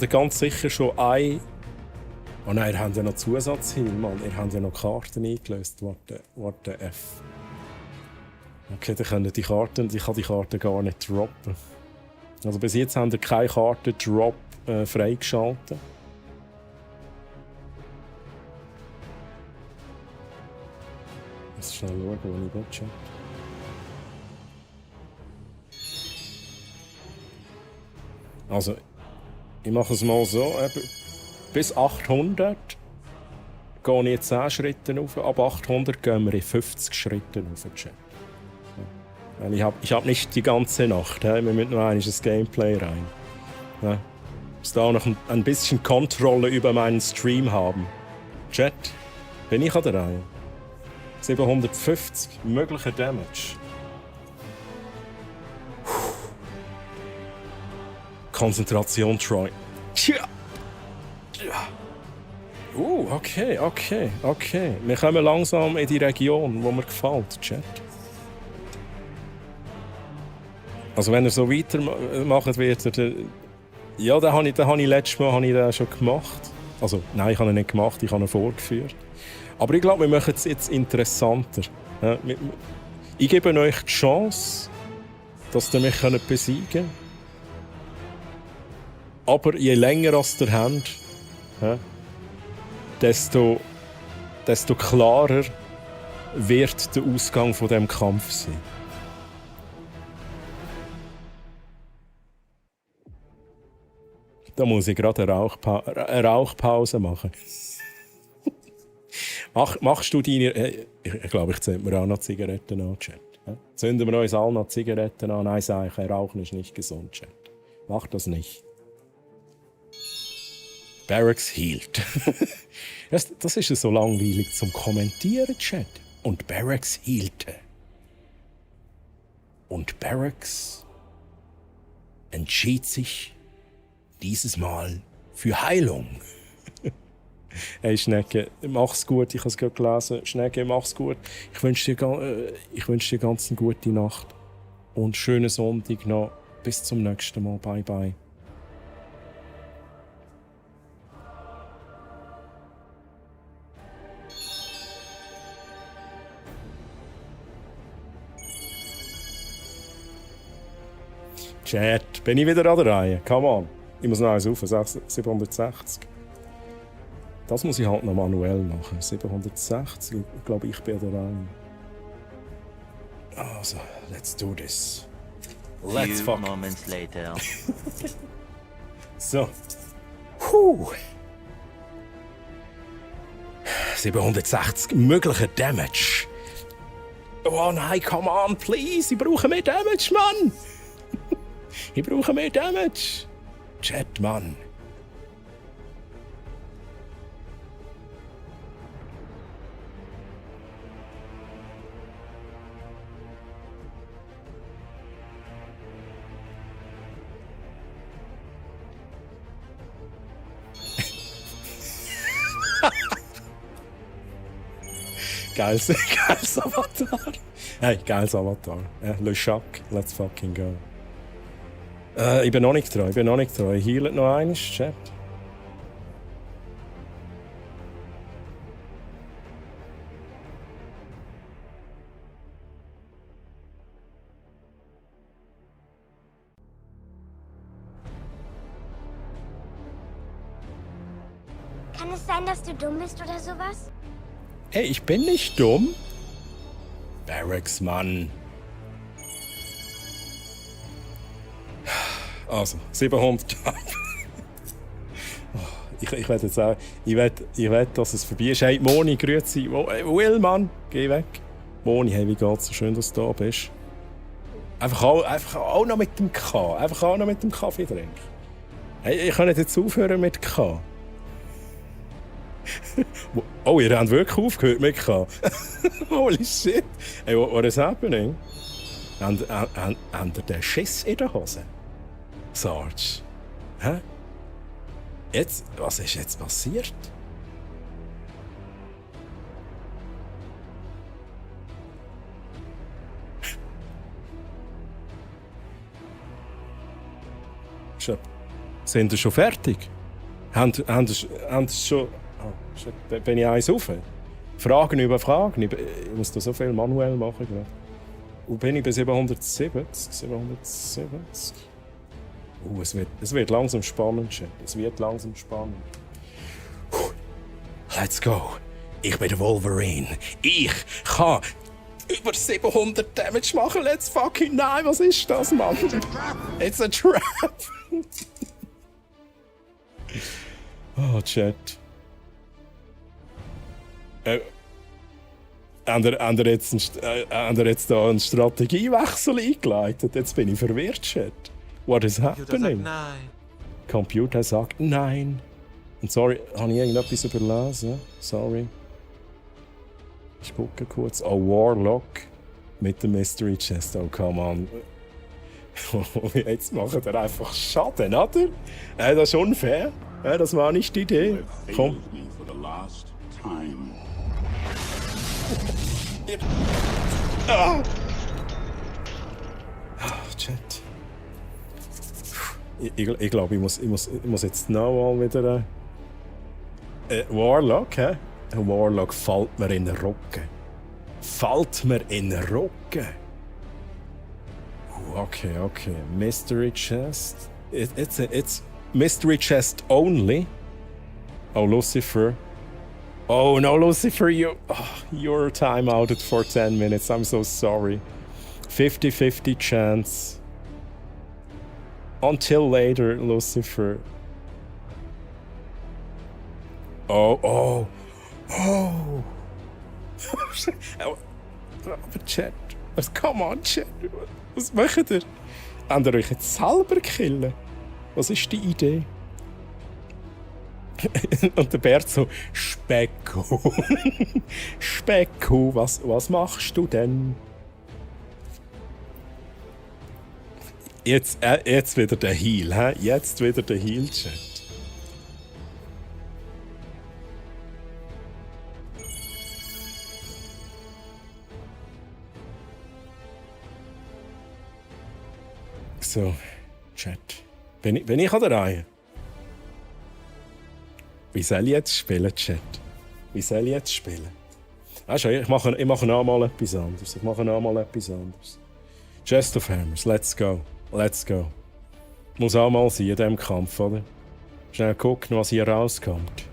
ihr ganz sicher schon ein... Oh nein, ihr habt ja noch Zusatzheal, Mann. Ihr habt ja noch Karten eingelöst. What the F. Okay, dann können ich kann die Karten gar nicht droppen. Also bis jetzt haben ihr keine Karten-Drop freigeschaltet. Ich muss schnell schauen, wo ich will. Also, ich mache es mal so. Bis 800 gehe ich in 10 Schritte rauf. Ab 800 gehen wir in 50 Schritte rauf. Weil ich hab nicht die ganze Nacht. Wir müssen noch einmal ins Gameplay rein. Ich muss da noch ein bisschen Kontrolle über meinen Stream haben. Chat, bin ich an der Reihe? 750 mögliche Damage. Konzentration, Troy. Okay. Wir kommen langsam in die Region, wo mir gefällt, Chat. Also wenn er so weitermacht wird, ja, den habe ich letztes Mal schon gemacht. Also nein, ich habe ihn nicht gemacht, ich habe ihn vorgeführt. Aber ich glaube, wir machen es jetzt interessanter. Ich gebe euch die Chance, dass ihr mich besiegen könnt. Aber je länger als ihr habt, desto klarer wird der Ausgang von dem Kampf sein. Da muss ich gerade eine Rauchpause machen. Machst du deine... Ich glaube, ich zünde mir auch noch Zigaretten an, Chat. Zünden wir uns alle noch Zigaretten an? Nein, sage ich, Rauchen ist nicht gesund, Chat. Mach das nicht. Barracks healt. Das ist so langweilig zum Kommentieren, Chat. Und Barracks healte. Und Barracks entschied sich dieses Mal für Heilung. Hey Schnecke, mach's gut. Ich habe es gerade gelesen. Schnecke, mach's gut. Ich wünsche dir ganz eine gute Nacht. Und schönen Sonntag noch. Bis zum nächsten Mal. Bye, bye. Chat, bin ich wieder an der Reihe? Come on. Ich muss noch eins auf, 760. Das muss ich halt noch manuell machen. 760, ich glaube, ich bin da rein. Also, let's do this. Let's Few fuck. moments later. So. Puh. 760 mögliche Damage. Oh nein, come on, please. Ich brauche mehr Damage, Mann. Ich brauche mehr Damage. Chat, Mann. Geiles Avatar. Hey, geiles Avatar. Le Jacques, let's fucking go. Ich bin noch nicht dran, Ich heale noch eines, Chat. Kann es sein, dass du dumm bist oder sowas? Hey, ich bin nicht dumm. Barracks, Mann. Also, 700. Ich werde jetzt auch. Ich will, dass es vorbei ist. Hey, Moni, grüezi. Will, Mann, geh weg. Moni, hey, wie geht's? So schön, dass du da bist. Einfach auch noch mit dem K. Einfach auch noch mit dem Kaffee trinken. Hey, ich kann nicht jetzt aufhören mit K. Oh, ihr habt wirklich aufgehört mit K. Holy shit. Hey, what is happening? Habt ihr den Schiss in der Hose? Sarge. Hä? Jetzt? Was ist jetzt passiert? Sind ihr schon fertig? Haben ihr schon... Oh, bin ich eins rauf? Fragen über Fragen. Ich muss da so viel manuell machen gerade. Und bin ich bei 770? 770? Es wird langsam spannend, Chat. Es wird langsam spannend. Let's go. Ich bin der Wolverine. Ich kann über 700 Damage machen. Let's fucking... Nein, was ist das, Mann? It's a trap. Oh, Chat. Haben ihr jetzt da einen Strategiewechsel eingeleitet? Jetzt bin ich verwirrt, Chat. What is happening? Computer sagt nein. Und sorry, habe ich irgendetwas überlesen? Sorry. Ich gucke kurz. Oh, Warlock mit dem Mystery Chest. Oh, come on. Jetzt macht er einfach Schaden, oder? Das ist unfair. Das war nicht die Idee. Komm. Ah. Chat. Ich glaube, ich muss jetzt noch mal wieder... Warlock, hä? Ein Warlock fällt mir in den Rücken. Fällt mir in den Rücken. Okay. Mystery Chest. It's Mystery Chest only. Oh, Lucifer. Oh no, Lucifer, you're time outed for 10 minutes. I'm so sorry. 50-50 chance. Until later, Lucifer. Oh. Aber Chat, come on, Chat. Was macht ihr? Habt ihr euch jetzt selber killen? Was ist die Idee? Und der Bert so, Specko. Specko, was machst du denn? Jetzt wieder der Heal, hä? Jetzt wieder der Heal-Chat. So, Chat. Bin ich an der Reihe? Wie soll ich jetzt spielen, Chat? Wie soll ich jetzt spielen? Ich mache noch mal etwas anderes. Chest of Hammers, let's go. Muss auch mal sein in diesem Kampf, oder? Schnell gucken, was hier rauskommt.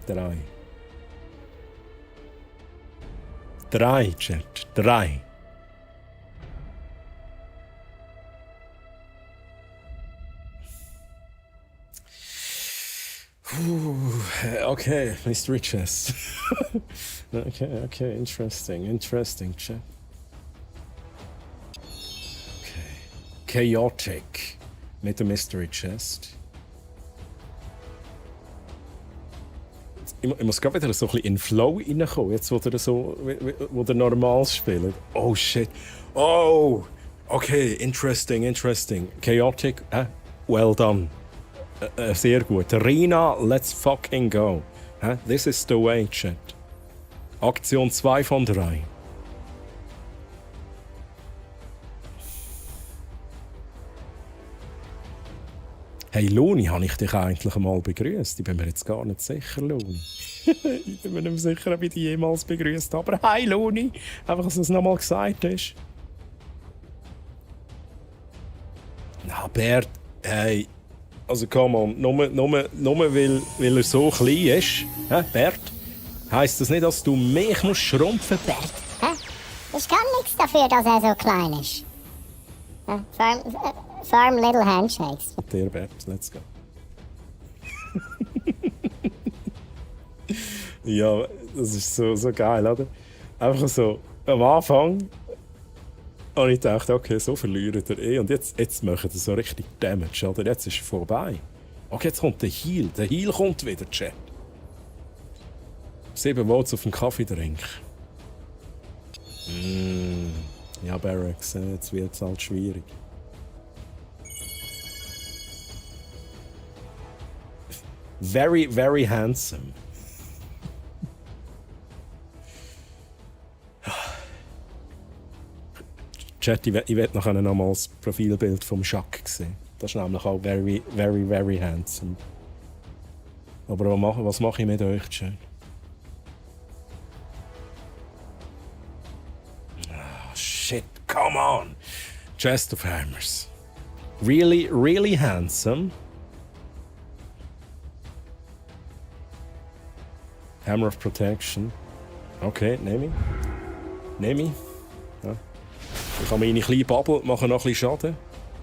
3. 3, Chat. 3. Okay, Mystery Chest. Okay, interesting, Chat. Okay. Chaotic mit der Mystery Chest. Ich muss gerade wieder so ein bisschen in Flow reinkommen, jetzt wo der normal spielt. Oh shit. Oh! Okay, interesting. Chaotic, well done. Sehr gut. Rina, let's fucking go. This is the way, Chat. Aktion 2 von 3. Hey Luni, habe ich dich eigentlich einmal begrüßt? Ich bin mir jetzt gar nicht sicher, Luni. Ich bin mir nicht mehr sicher, ob ich dich jemals begrüßt habe. Aber hi Luni! Einfach, dass es nochmal gesagt ist. Na, Bert, hey. Also, come on. Nur weil er so klein ist. Bert? Heisst das nicht, dass du mich musst schrumpfen, Bert? Ich kann nichts dafür, dass er so klein ist. Firm little handshakes. Der Bert, let's go. Ja, das ist so geil, oder? Einfach so, am Anfang habe ich gedacht, okay, so verliert er eh. Und jetzt macht er so richtig Damage, oder? Jetzt ist er vorbei. Okay, jetzt kommt der Heal. Der Heal kommt wieder, Chat. 7 Votes auf dem Kaffeedrink. Ja, Barracks, jetzt wird es halt schwierig. Very, very handsome. Chat, ich will nachher nochmal das Profilbild vom Jacques sehen. Das ist nämlich auch very, very, very handsome. Aber was mache ich mit euch, Chat? Oh, shit, come on! Chest of Hammers. Really, really handsome. Hammer of Protection. Okay, nehme ich. Ja. Ich habe meine kleine Bubble, mache noch ein bisschen Schaden.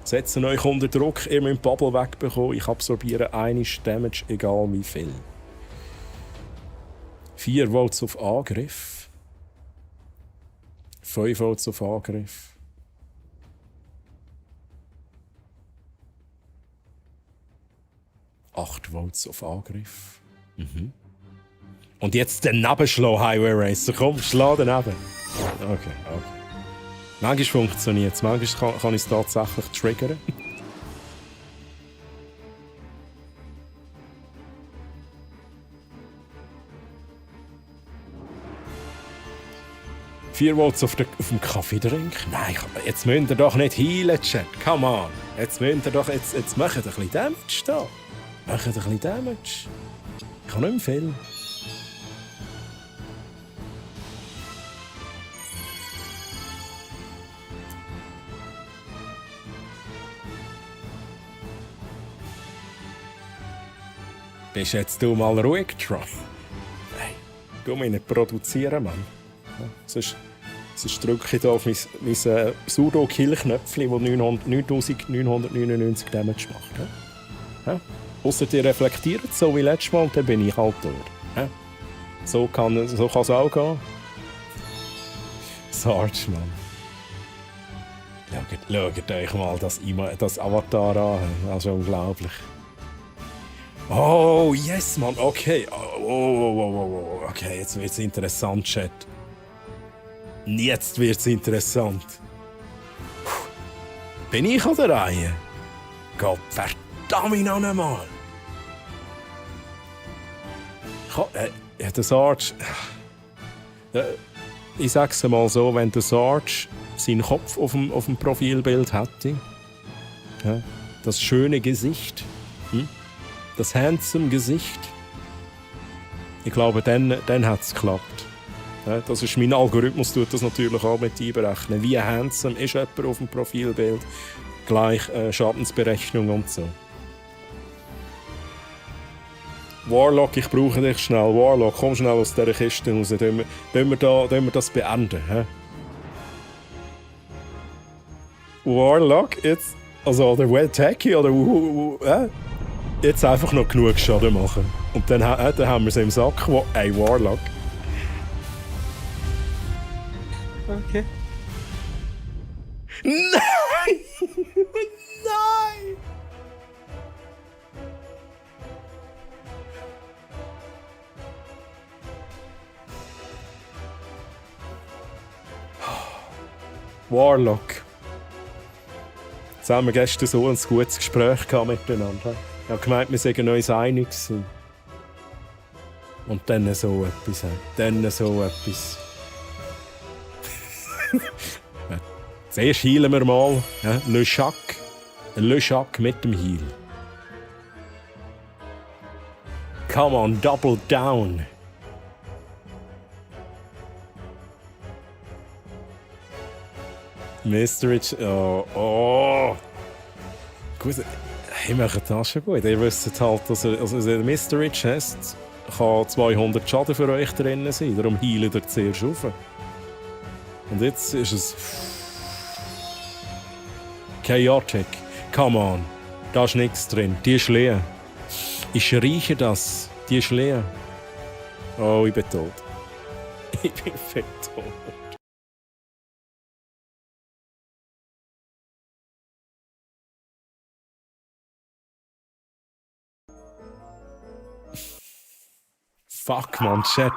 Setze euch unter Druck, ihr müsst die Bubble wegbekommen. Ich absorbiere eine Damage, egal wie viel. 4 Volts auf Angriff. 5 Volts auf Angriff. Acht Volts auf Angriff. Und jetzt den Nebenschlag, Highway Racer. Komm, schlag daneben. Okay. Manchmal funktioniert es, manchmal kann ich es tatsächlich triggern. Vier Volts auf dem Kaffeedrink? Nein, jetzt müsst ihr doch nicht healen, Chat. Come on. Jetzt macht ihr ein bisschen Damage da. Macht ein bisschen Damage. Ich kann nicht mehr viel. Bist jetzt du mal ruhig, Troy? Nein, tu mich nicht produzieren, Mann. Ja, sonst drücke ich hier auf mein Pseudo-Kill-Knöpfchen, das 9999 Damage macht. Ja? Ausser die reflektiert so wie letztes Mal, und dann bin ich halt tot. Ja? So kann es auch gehen. Sarge, Mann. Schaut euch mal das Avatar an. Das ist unglaublich. Oh, yes, Mann. Okay. Oh. Okay, jetzt wird's interessant, Chat. Jetzt wird's interessant. Bin ich an der Reihe? Gott verdammt noch einmal. Der Sarge... Ich sag's mal so, wenn der Sarge seinen Kopf auf dem Profilbild hätte, ja, das schöne Gesicht, das handsome Gesicht, ich glaube, dann hat es geklappt. Ja, das ist mein Algorithmus, tut das natürlich auch mit einberechnen. Wie handsome ist jemand auf dem Profilbild, gleich Schadensberechnung und so. Warlock, ich brauche dich schnell. Warlock, komm schnell aus dieser Kiste raus. Können wir das beenden? Hä? Warlock, jetzt... Also, oder Well-Tacky, oder... Jetzt einfach noch genug Schaden machen. Und dann haben wir es im Sack. Ey, Warlock. Okay. Nein! Nein! Warlock. Jetzt haben wir gestern so ein gutes Gespräch gehabt miteinander. Ich habe gemeint, wir seien uns einig gewesen. Und dann so etwas. Dann so etwas. Zuerst heilen wir mal. Ja? Le Chac mit dem Heal. Come on, double down. Mystery. Oh. Gut, ich mache das schon gut. Ihr wisst halt, dass der Mystery Chest kann 200 Schaden für euch drin sein. Darum heilen ihr zuerst auf. Und jetzt ist es. Chaotic. Come on. Da ist nichts drin. Die ist leer. Ich rieche das. Die ist leer. Oh, ich bin tot. Ich bin fett tot. Fuck, man, Chat.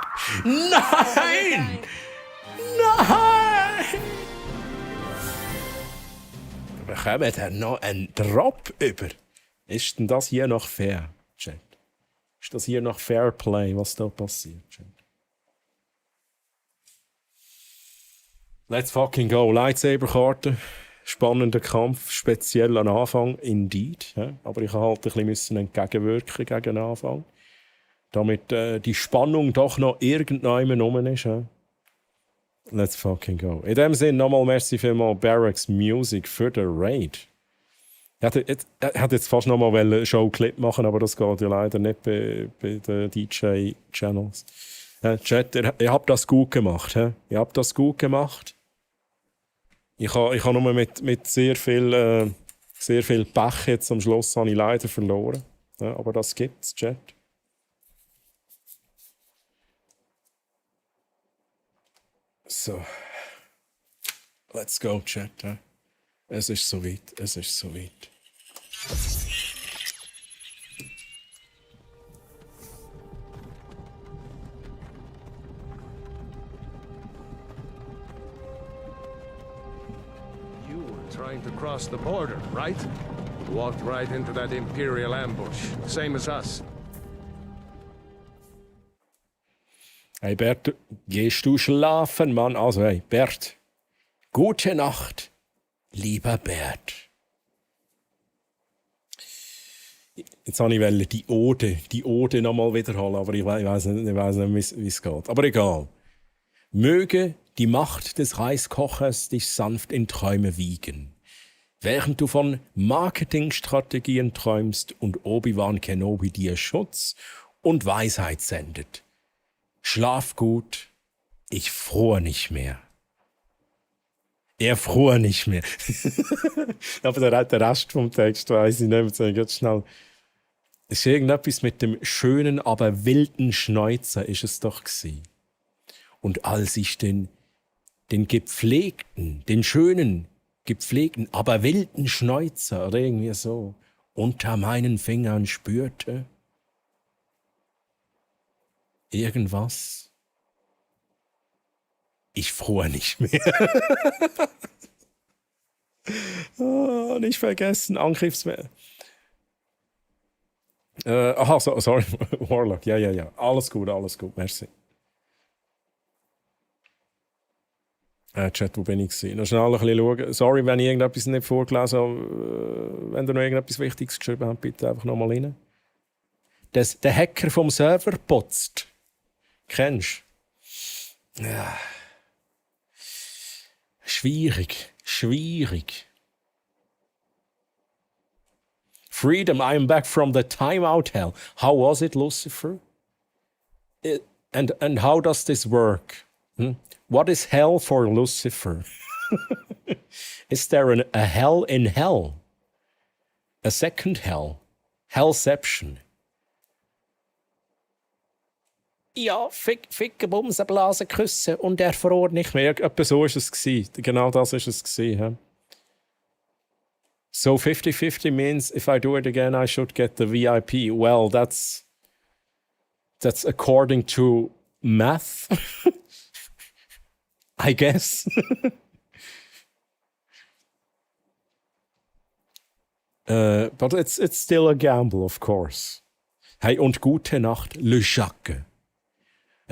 Nein! Nein! Wir bekommen dann noch einen Drop über. Ist denn das hier noch fair, Chat? Ist das hier noch Fair Play, was da passiert, Chat? Let's fucking go. Lightsaber-Karte. Spannender Kampf, speziell am Anfang, indeed. Ja? Aber ich halt ein bisschen entgegenwirken gegen den Anfang. Damit die Spannung doch noch irgendwann rum ist. Ja? Let's fucking go. In dem Sinne nochmal merci vielmals Barracks Music für den Raid. Er hat jetzt fast nochmal einen Show-Clip machen, aber das geht ja leider nicht bei den DJ-Channels. Chat, ihr habt das gut gemacht. He? Ihr habt das gut gemacht. Ich habe nur mit sehr viel Pech jetzt am Schluss habe ich leider verloren. Ja, aber das gibt's, Chat. So. Let's go, Chat. Ja. Es ist soweit. Es ist soweit. You were trying to cross the border, right? Walked right into that Imperial ambush, same as us. Hey Bert, gehst du schlafen, Mann? Also hey, Bert, gute Nacht, lieber Bert. Jetzt wollte ich die Ode nochmal wiederholen, aber ich weiß nicht, wie es geht. Aber egal. Möge die Macht des Reiskochers dich sanft in Träume wiegen, während du von Marketingstrategien träumst und Obi-Wan Kenobi dir Schutz und Weisheit sendet. Schlaf gut, ich fror nicht mehr. Er fror nicht mehr. Aber der Rest vom Text weiss ich nicht mehr. Ganz schnell. Es ist irgendetwas mit dem schönen, aber wilden Schnäuzer ist es doch gewesen. Und als ich den gepflegten, den schönen, gepflegten, aber wilden Schnäuzer oder irgendwie so unter meinen Fingern spürte, irgendwas. Ich fror nicht mehr. Oh, nicht vergessen, Angriffswelle. Sorry, Warlock. Ja. Alles gut, merci. Chat, wo bin ich gewesen? Noch schnell ein bisschen schauen. Sorry, wenn ich irgendetwas nicht vorgelesen habe. Wenn ihr noch irgendetwas Wichtiges geschrieben habt, bitte einfach nochmal rein. Der Hacker vom Server putzt. Kennst du? Ja. Schwierig. freedom, I am back from the timeout hell. How was it, Lucifer? And how does this work? What is hell for Lucifer? Is there a hell in hell? A second hell? Hellception? Ja, ficken, bumsen, blasen, küssen und er verrohrt nicht mehr. Etwa so war es gewesen. Genau das war es gewesen. So 50-50 means if I do it again, I should get the VIP. Well, that's according to math, I guess. But it's still a gamble, of course. Hey, und gute Nacht, Le Jacques.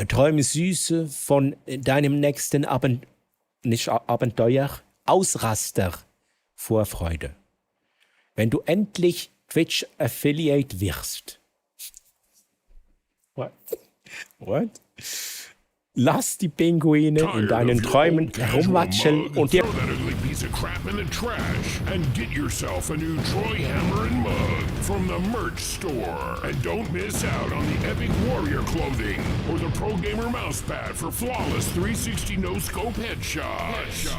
Träume Süße von deinem nächsten Abenteuer, Ausraster, Vorfreude. Wenn du endlich Twitch-Affiliate wirst. What? Lass die Pinguine in deinen Träumen herumwatscheln und dir... Throw that ugly piece of crap in the trash and get yourself a new Troy Hammer and mug from the merch store. And don't miss out on the Epic Warrior clothing or the Pro Gamer mousepad for flawless 360 no-scope headshots.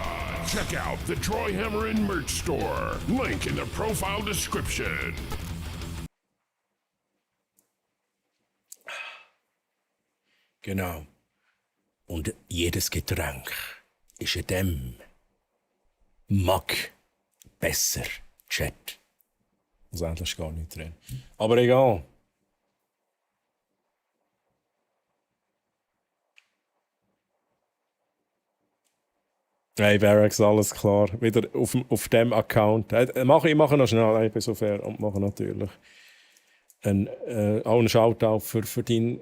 Check out the Troy Hammer and merch store. Link in the profile description. Genau. Und jedes Getränk ist in dem Mag besser Chat. Also eigentlich ist gar nicht drin. Aber egal. Hey Barracks, alles klar. Wieder auf dem Account. Ich mache noch schnell, ich bin so fair und mache natürlich auch einen Shoutout für den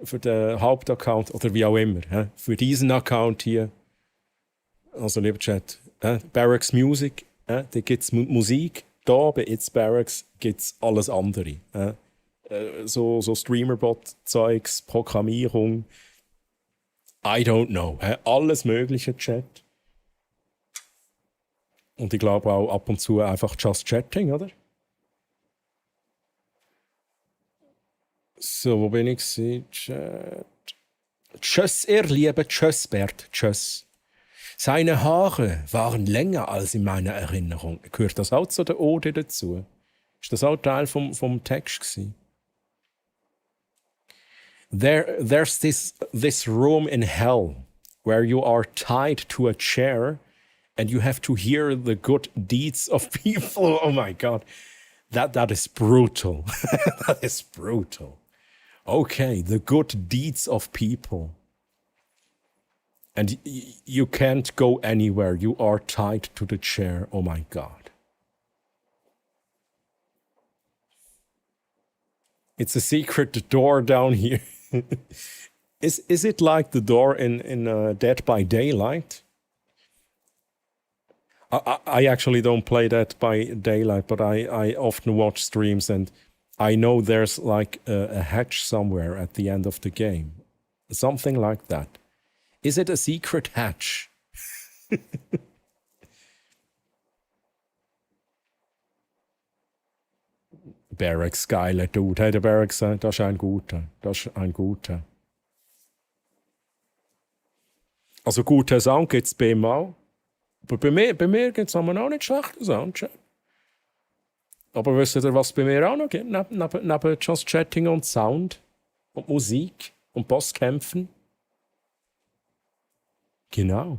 Hauptaccount oder wie auch immer. Für diesen Account hier. Also lieber Chat, Barracks Music, da gibt es Musik. Da bei It's Barracks gibt es alles andere. So Streamerbot-Zeugs, Programmierung. I don't know. Alles mögliche Chat. Und ich glaube auch ab und zu einfach Just Chatting, oder? So, wo bin ich? Chat. Tschüss, ihr Lieben. Tschüss, Bert. Tschüss. Seine Haare waren länger als in meiner Erinnerung. Gehört das auch zu der Ode dazu? Ist das auch Teil vom Text gewesen? There's this room in hell where you are tied to a chair and you have to hear the good deeds of people. Oh my God. That is brutal. That is brutal. Okay, the good deeds of people. And you can't go anywhere. You are tied to the chair. Oh my God. It's a secret door down here. Is it like the door in Dead by Daylight? I actually don't play Dead by Daylight, but I often watch streams and I know there's like a hatch somewhere at the end of the game. Something like that. Is it a secret hatch? Barracks, geiler Dude. Hey, der Barracks, das ist ein guter. Das ist ein guter. Also guten Sound gibt es bei ihm auch. Aber bei mir gibt es auch nicht schlechten Sound. Aber wisst ihr, was bei mir auch noch gibt? Neben Just Chatting und Sound und Musik und Bosskämpfen? Genau.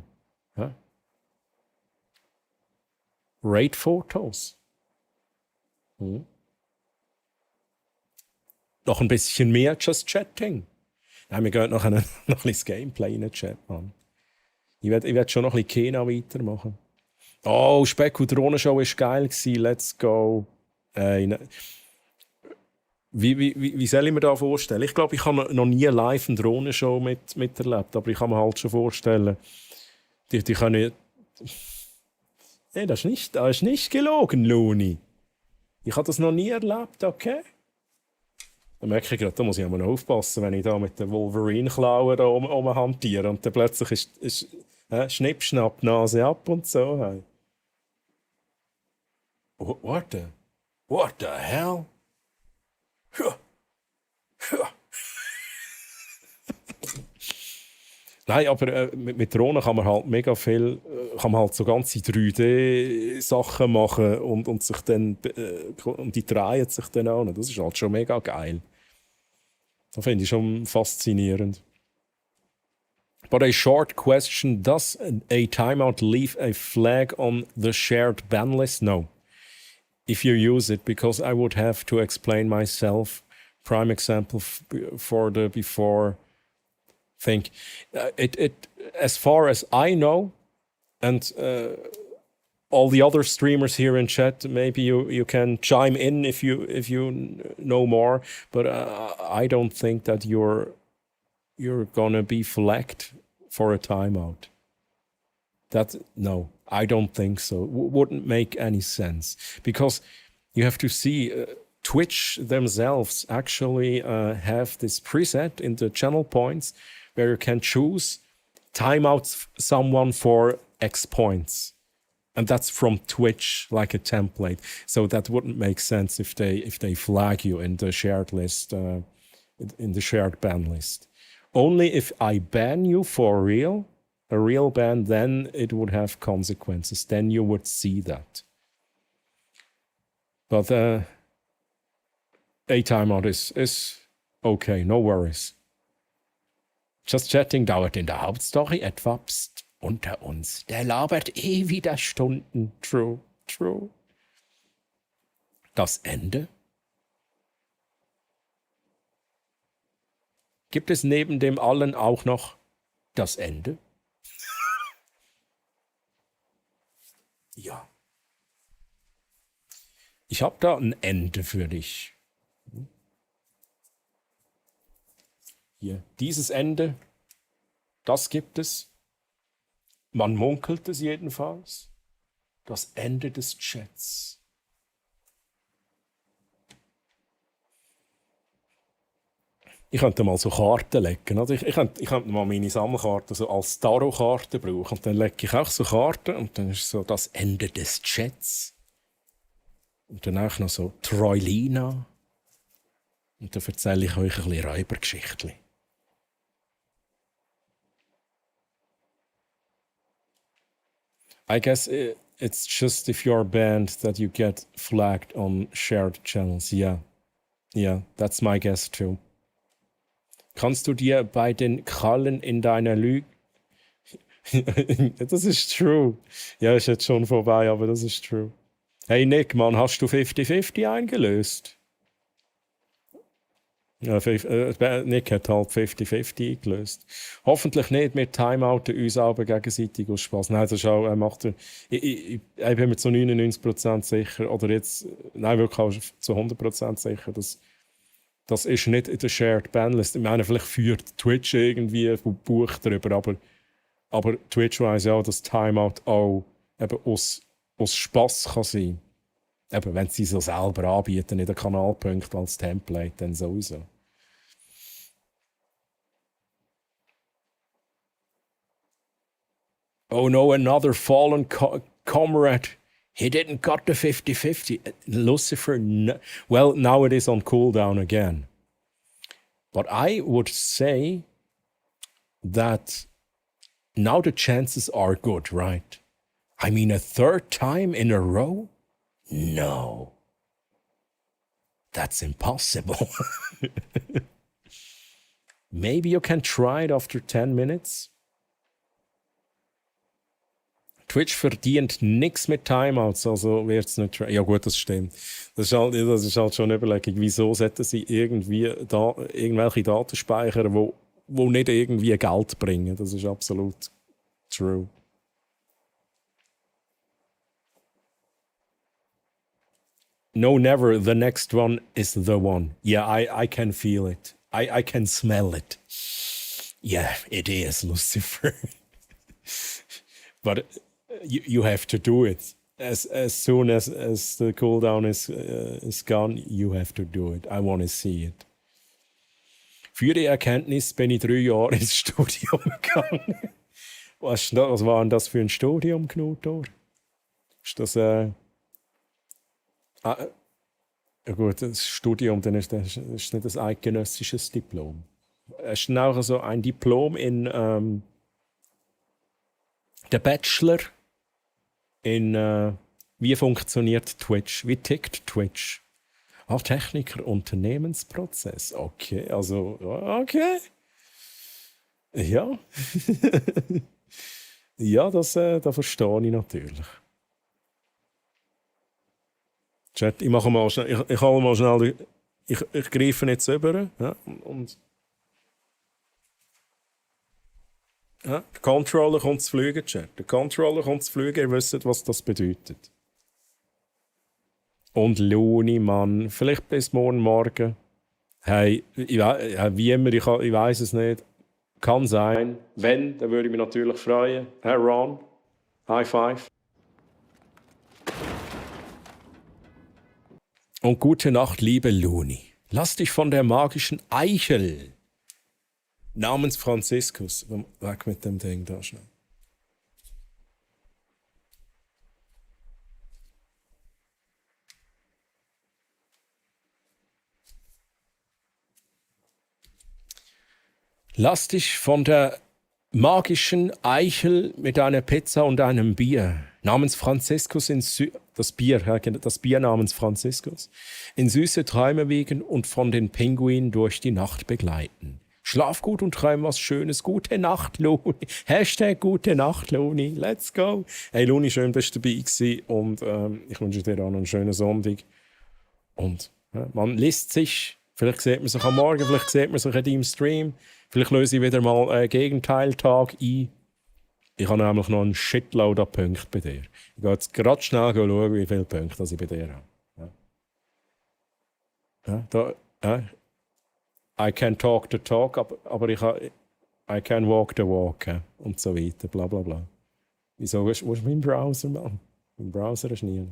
Ja. Raid-Fotos. Noch ein bisschen mehr Just Chatting. Nein, wir gehen noch ein bisschen Gameplay in den Chat, Mann. Ich werd schon noch ein bisschen Kena weitermachen. Oh, Speck und Drohnenshow war geil gewesen. Let's go. Wie soll ich mir das vorstellen? Ich glaube, ich habe noch nie live eine Drohnenshow miterlebt, aber ich kann mir halt schon vorstellen, die können... Nee, das ist nicht gelogen, Luni. Ich habe das noch nie erlebt, okay? Da merke ich gerade, da muss ich noch aufpassen, wenn ich da mit den Wolverine-Klauen da hantiere und dann plötzlich ist Schnipp, Schnapp, Nase ab und so. Hey. What the hell? Nein, aber mit Drohnen kann man halt mega viel, kann man halt so ganze 3D-Sachen machen und sich dann, und die drehen sich dann auch noch. Das ist halt schon mega geil. Das finde ich schon faszinierend. But a short question, does a timeout leave a flag on the shared ban list? No. If you use it, because I would have to explain myself. Prime example for the before thing. It as far as I know, and all the other streamers here in chat, maybe you can chime in if you know more. But I don't think that you're gonna be flagged for a timeout. No, I don't think so. Wouldn't make any sense, because you have to see Twitch themselves actually have this preset in the channel points where you can choose timeout someone for X points. And that's from Twitch, like a template. So that wouldn't make sense if they flag you in the shared list, in the shared ban list. Only if I ban you for real, a real ban, then it would have consequences. Then you would see that. But a timeout is okay, no worries. Just Chatting dauert in der Hauptstory etwa unter uns. Der labert wieder Stunden. True. Das Ende? Gibt es neben dem allen auch noch das Ende? Ja. Ich habe da ein Ende für dich. Hier, dieses Ende, das gibt es. Man munkelt es jedenfalls. Das Ende des Chats. Ich könnte mal so Karten legen. Oder? Ich könnte mal meine Sammelkarten so als Tarotkarten brauchen. Und dann lege ich auch so Karten und dann ist so das Ende des Chats. Und dann auch noch so Troilina. Und dann erzähle ich euch ein bisschen Räubergeschichten. I guess it's just if you're banned that you get flagged on shared channels. Yeah, that's my guess too. Kannst du dir bei den Krallen in deiner Lüge... Das ist true. Ja, ist jetzt schon vorbei, aber das ist true. Hey Nick, Mann, hast du 50-50 eingelöst? Ja, Nick hat halt 50-50 eingelöst. Hoffentlich nicht, wir timeouten uns aber gegenseitig aus Spaß. Nein, das ist auch, ich bin mir zu 99% sicher, oder jetzt, nein, wirklich auch zu 100% sicher, das ist nicht in der Shared Banlist. Ich meine, vielleicht führt Twitch irgendwie ein Buch darüber, aber Twitch weiss ja, dass Timeout auch eben aus Spass kann sein. Eben, wenn sie so selber anbieten in den Kanalpunkten als Template, dann sowieso. Oh no, another fallen comrade. He didn't got the 50-50. Lucifer, no. Well, now it is on cooldown again. But I would say that now the chances are good, right? I mean, a third time in a row? No. That's impossible. Maybe you can try it after 10 minutes. Twitch verdient nichts mit Timeouts, also wird es nicht... Ja gut, das stimmt. Das ist halt schon eine Überlegung, wieso sollten sie irgendwelche Daten speichern, wo nicht irgendwie Geld bringen. Das ist absolut true. No, never. The next one is the one. Yeah, I can feel it. I can smell it. Yeah, it is, Lucifer. But... You have to do it. As soon as the cooldown is gone, you have to do it. I want to see it. Für die Erkenntnis bin ich 3 Jahre ins Studium gegangen. Was war denn das für ein Studium, Knutor? Ist das Ja gut, das Studium, dann ist das ist nicht ein eidgenössisches Diplom. Es ist auch so ein Diplom in der Bachelor in wie funktioniert Twitch, wie tickt Twitch. Techniker, Unternehmensprozess. Okay, also, okay. Ja. Ja, das verstehe ich natürlich. Chat, ich mache mal schnell, ich hole mal schnell, ich greife jetzt über. Ja, und ja, der Controller kommt zu fliegen, Chat. Der Controller kommt zu fliegen, ihr wisst, was das bedeutet. Und Luni, Mann, vielleicht bis morgen. Hey, wie immer, ich weiß es nicht. Kann sein. Wenn, dann würde ich mich natürlich freuen. Herr Ron, High Five. Und gute Nacht, liebe Luni. Lass dich von der magischen Eichel namens Franziskus. Weg mit dem Ding da schnell. Lass dich von der magischen Eichel mit einer Pizza und einem Bier namens Franziskus das Bier namens Franziskus in süße Träume wiegen und von den Pinguinen durch die Nacht begleiten. Schlaf gut und träum was Schönes. Gute Nacht, Luni. Hashtag Gute Nacht, Luni. Let's go. Hey, Luni, schön, dass du dabei gewesen und ich wünsche dir auch noch einen schönen Sonntag. Und man liest sich, vielleicht sieht man sich am Morgen, vielleicht sieht man sich in deinem Stream. Vielleicht löse ich wieder mal einen Gegenteiltag ein. Ich habe nämlich noch einen Shitload an Punkten bei dir. Ich gehe jetzt gerade schnell schauen, wie viele Punkte ich bei dir habe. Ja, I can talk the talk, aber I can walk the walk. Und so weiter, bla bla bla. Wieso? Wo ist mein Browser, Mann? Mein Browser ist nie.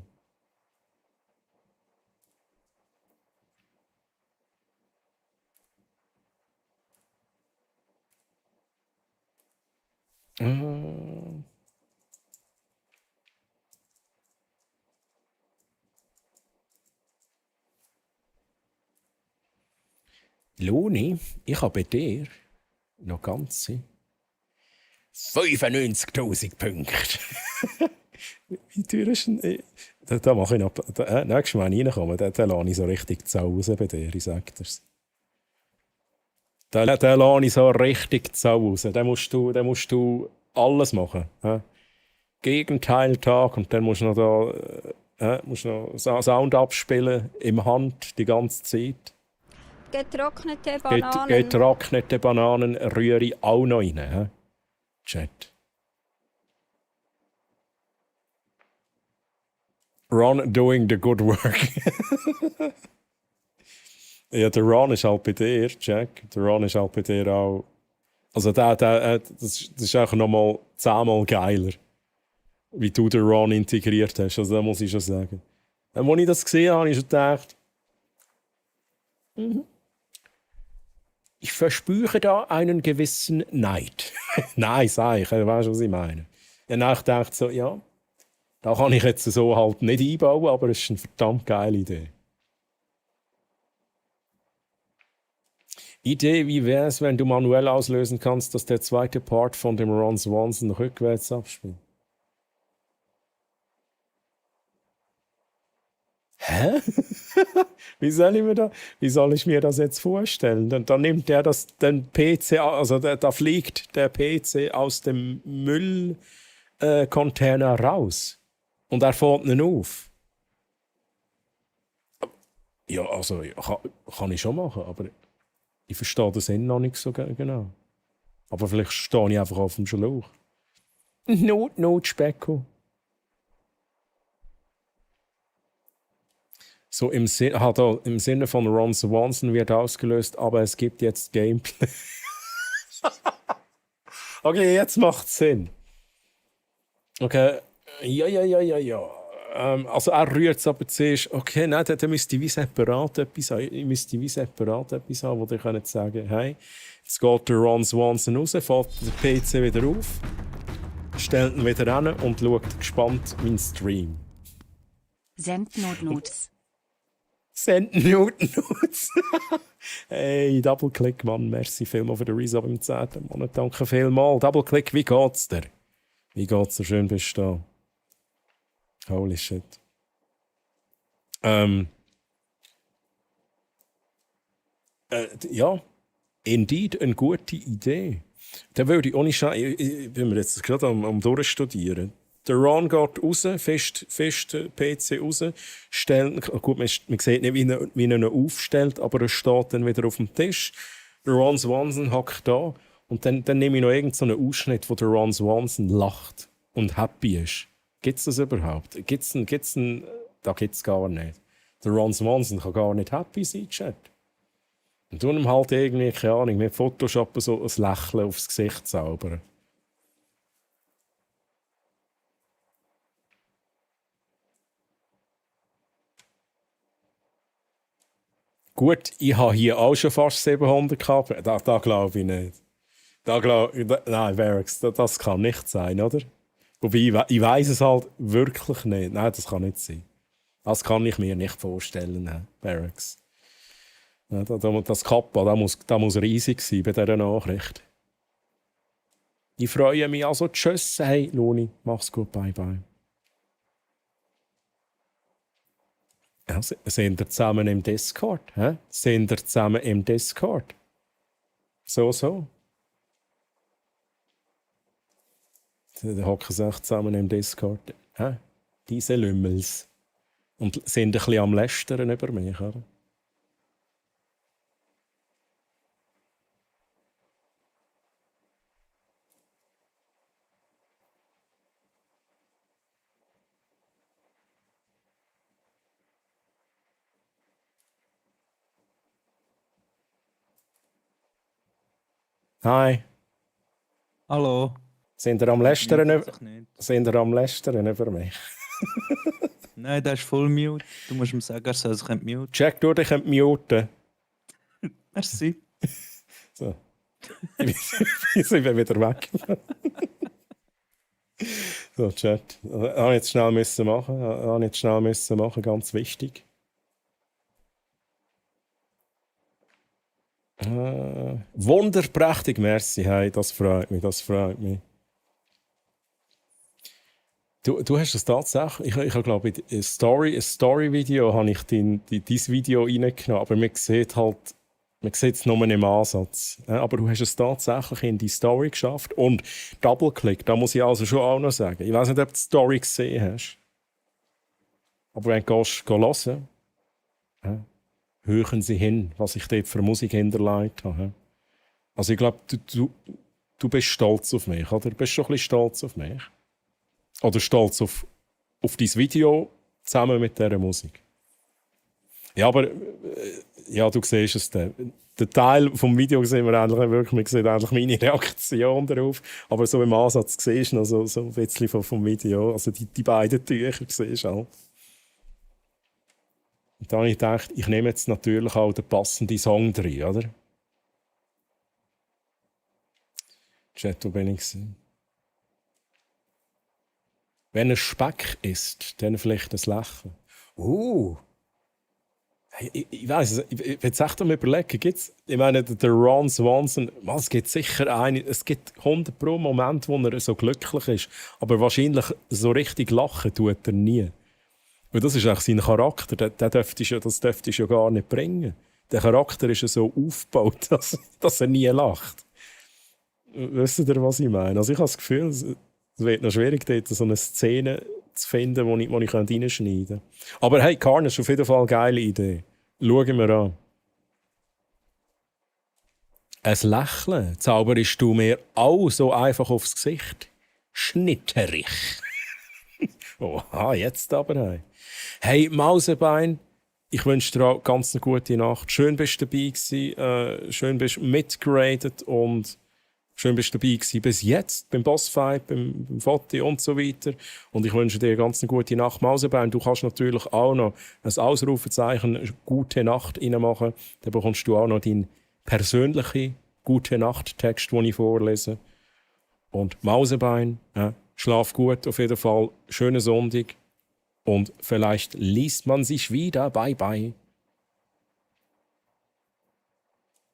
Loni, ich habe bei dir noch ganze 95.000 Punkte. Wie teuer ist denn? Da mache ich noch. Nächstes Mal reinkommen, da lasse ich so richtig zu Hause bei dir, ich sage dir's. Da lasse ich so richtig zu Hause. Da musst du alles machen. Gegenteiltag und dann musst du noch Sound abspielen im Hand die ganze Zeit. Getrocknete Bananen. Getrocknete Bananen rühre ich auch noch rein. Chat. Ron doing the good work. Ja, der Ron ist halt bei dir, Jack. Der Ron ist halt bei dir auch. Also das ist auch nochmal 10-mal geiler, wie du den Ron integriert hast. Also da muss ich schon sagen. Als ich das gesehen habe, habe ich schon gedacht, ich verspüre da einen gewissen Neid. Nein, sag ich, weißt du, was ich meine? Danach dachte ich so, ja, da kann ich jetzt so halt nicht einbauen, aber es ist eine verdammt geile Idee. Idee, wie wäre es, wenn du manuell auslösen kannst, dass der zweite Part von dem Ron Swanson rückwärts abspielt? Hä? Wie soll ich mir das jetzt vorstellen? Dann nimmt der den PC, also da fliegt der PC aus dem Müllcontainer raus und er fährt ihn auf. Ja, also kann ich schon machen, aber ich verstehe den Sinn noch nicht so genau. Aber vielleicht stehe ich einfach auf dem Schlauch. Not, Specko. So im Sinne von Ron Swanson wird ausgelöst, aber es gibt jetzt Gameplay. Okay, jetzt macht es Sinn. Okay, ja. Also er rührt es aber zuerst, okay, nein, dann müsste ich wie separat etwas haben. Ich müsste wie separat etwas haben, wo ihr könnt sagen, hey, jetzt geht der Ron Swanson raus, fährt den PC wieder auf, stellt ihn wieder hin und schaut gespannt meinen Stream. Send Notes. Send Newton aus. Hey, Double-Click, Mann. Merci vielmals für den Resub im 10. Monat. Danke vielmals. Double-Click, wie geht's dir? Wie geht's dir? Schön bist du da. Holy shit. Ja, indeed, eine gute Idee. Dann würde ich ohne Scheiß, wenn wir jetzt gerade am Durchstudieren. Der Ron geht raus, fest PC raus, gut, man sieht nicht, wie er ihn aufstellt, aber er steht dann wieder auf dem Tisch. Der Ron Swanson hackt da und dann nehme ich noch irgendeinen so Ausschnitt, wo der Ron Swanson lacht und happy ist. Gibt es das überhaupt? Da gibt es gar nicht. Der Ron Swanson kann gar nicht happy sein, Chat. Und tun ihm halt irgendwie, keine Ahnung, mit Photoshop so ein Lächeln aufs Gesicht zaubern. Gut, ich habe hier auch schon fast 700 gehabt. Da glaube ich nicht. Nein, Varix, das kann nicht sein, oder? Wobei, ich weiss es halt wirklich nicht. Nein, das kann nicht sein. Das kann ich mir nicht vorstellen, Varix. Ja, das Kappa, da muss riesig sein bei dieser Nachricht. Ich freue mich also. Tschüss, hey, Loni, mach's gut, bye bye. Ja, sind wir zusammen im Discord? Hä? Sind wir zusammen im Discord? So. Da hocken sie echt zusammen im Discord. Hä? Diese Lümmels. Und sind ein bisschen am Lästern über mich, oder? Hi. Hallo. Sind ihr am Lästern über mich? Nein, der ist voll mute. Du musst ihm sagen, er soll sich entmuten. Check, du dich entmuten. Merci. So. Ich bin wieder weg. So, Chat. Habe ich jetzt schnell machen. Ganz wichtig. Wunderprächtig, merci. Hey, das freut mich. Du hast es tatsächlich. Ich glaube, in ein Story-Video habe ich dein Video reingenommen, aber man sieht es nur im Ansatz. Aber du hast es tatsächlich in die Story geschafft. Und Double-Click, da muss ich also schon auch noch sagen. Ich weiß nicht, ob du die Story gesehen hast. Aber wenn du hören, hören Sie hin, was ich dort für Musik hinterlegt habe. Also ich glaube, du bist stolz auf mich, oder? Du bist schon ein bisschen stolz auf mich. Oder stolz auf dein Video zusammen mit dieser Musik. Ja, aber ja, du siehst es dann. Der Teil vom Video sehen wir eigentlich wirklich, man sieht eigentlich meine Reaktion darauf. Aber so im Ansatz siehst du noch so ein bisschen vom Video, also die beiden Tücher siehst du halt. Und dann habe ich gedacht, ich nehme jetzt natürlich auch den passenden Song drin, oder? Chat, wo bin ich? Wenn er Speck isst, dann vielleicht ein Lächeln. Hey, ich weiss, ich will jetzt echt mal überlegen, ich meine, der Ron Swanson, es gibt sicher es gibt 100 pro Moment, wo er so glücklich ist, aber wahrscheinlich so richtig lachen tut er nie. Weil das ist eigentlich sein Charakter, das dürftest du ja gar nicht bringen. Der Charakter ist ja so aufgebaut, dass er nie lacht. Wisst ihr, was ich meine? Also ich habe das Gefühl, es wird noch schwierig, dort so eine Szene zu finden, wo ich reinschneiden kann. Aber hey, Carnage ist auf jeden Fall eine geile Idee. Schauen wir an. Ein Lächeln zauberst du mir auch so einfach aufs Gesicht. Schnitterig. Oha, jetzt aber. Hey, Mausebein, ich wünsche dir auch ganz eine gute Nacht. Schön bist du dabei gewesen, schön bist du mitgeradet und schön bist du dabei gewesen bis jetzt, beim Bossfight, beim Foti und so weiter. Und ich wünsche dir ganz eine gute Nacht. Mausebein, du kannst natürlich auch noch ein Ausrufezeichen «Gute Nacht» reinmachen. Dann bekommst du auch noch deinen persönlichen «Gute-Nacht»-Text, den ich vorlese. Und Mausebein, schlaf gut auf jeden Fall. Schönen Sonntag. Und vielleicht liest man sich wieder. Bye, bye.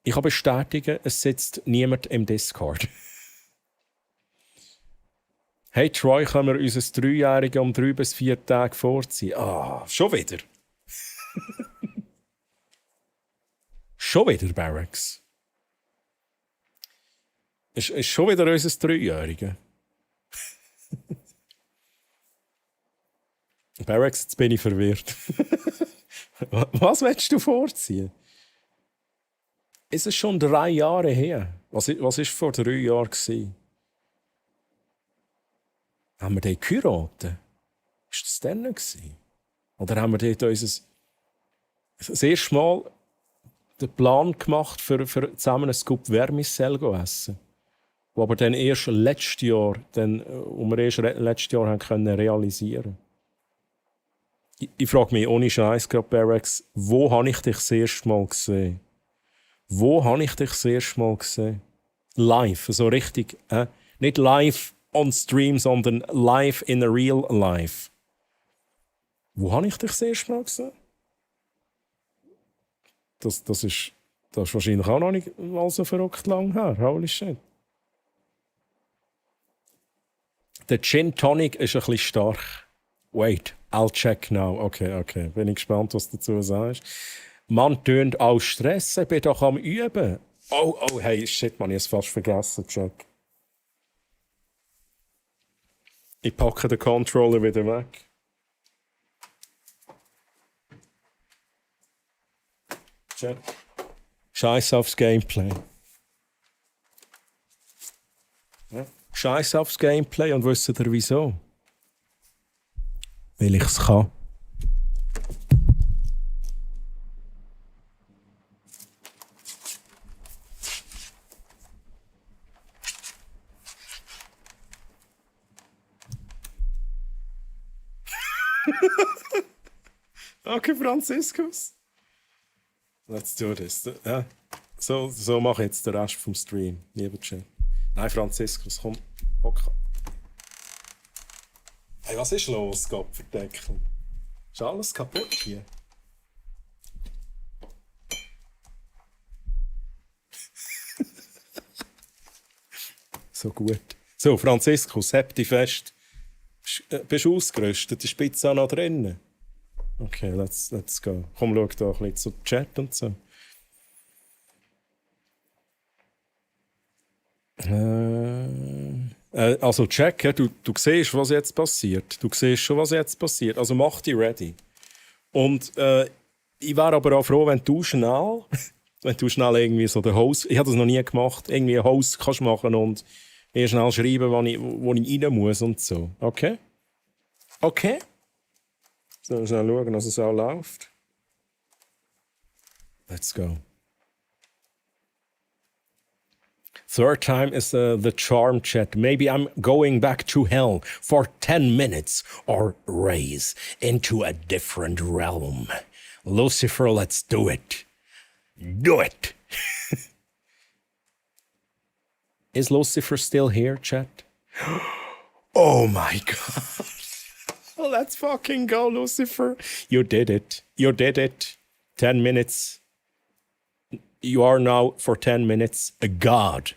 Ich kann bestätigen, es sitzt niemand im Discord. Hey Troy, können wir unser 3-Jähriges um 3 bis 4 Tage vorziehen? Ah, schon wieder. Schon wieder, Barracks. Ist schon wieder unser 3-Jähriges. Barracks, jetzt bin ich verwirrt. Was willst du vorziehen? Ist es schon 3 Jahre her? Was war vor 3 Jahren? Haben wir dort geheiratet? War das dann noch? Oder haben wir dort das erste Mal den Plan gemacht, für zusammen ein Scoop Vermicell zu essen? Wo aber dann erst letztes Jahr, haben können realisieren. Ich frage mich ohne Scheiß gerade, Barracks, wo habe ich dich das erste Mal gesehen? Wo habe ich dich das erste Mal gesehen? Live, so richtig. Nicht live on Stream, sondern live in a real life. Wo habe ich dich das erste Mal gesehen? Das ist wahrscheinlich auch noch nicht mal so verrückt lang her. Holy shit. Der Gin Tonic ist ein bisschen stark. Wait, I'll check now. Okay. Bin ich gespannt, was du dazu sagst. Man tönt auch Stress, ich bin doch am Üben. Oh, hey, shit, man, ich hab's fast vergessen, check. Ich packe den Controller wieder weg. Check. Scheiß aufs Gameplay. Ja. Scheiß aufs Gameplay und wisst ihr wieso? Weil ich es kann. Okay, Franziskus. Let's do this. Ja. So mache ich jetzt den Rest vom Stream, lieber Chat. Nein, Franziskus, komm. Okay. Hey, was ist los, Gottverdeckel? Ist alles kaputt hier? So gut. So, Franziskus, heb dich fest. Bist du ausgerüstet? Ist die Pizza noch drinnen? Okay, let's go. Komm, schau da ein bisschen zu Chat und so. Also check, du siehst, was jetzt passiert. Du siehst schon, was jetzt passiert. Also mach dich ready. Und ich wäre aber auch froh, wenn du schnell irgendwie so den Host, ich habe das noch nie gemacht, irgendwie einen Host kannst machen und mir schnell schreiben, wo ich rein muss und so. Okay? Okay? So, schnell schauen, dass es auch läuft. Let's go. Third time is the charm chat. Maybe I'm going back to hell for 10 minutes or raise into a different realm. Lucifer, let's do it. Do it! Is Lucifer still here, chat? Oh my god. Let's fucking go, Lucifer. You did it. You did it. 10 minutes. You are now, for 10 minutes, a god.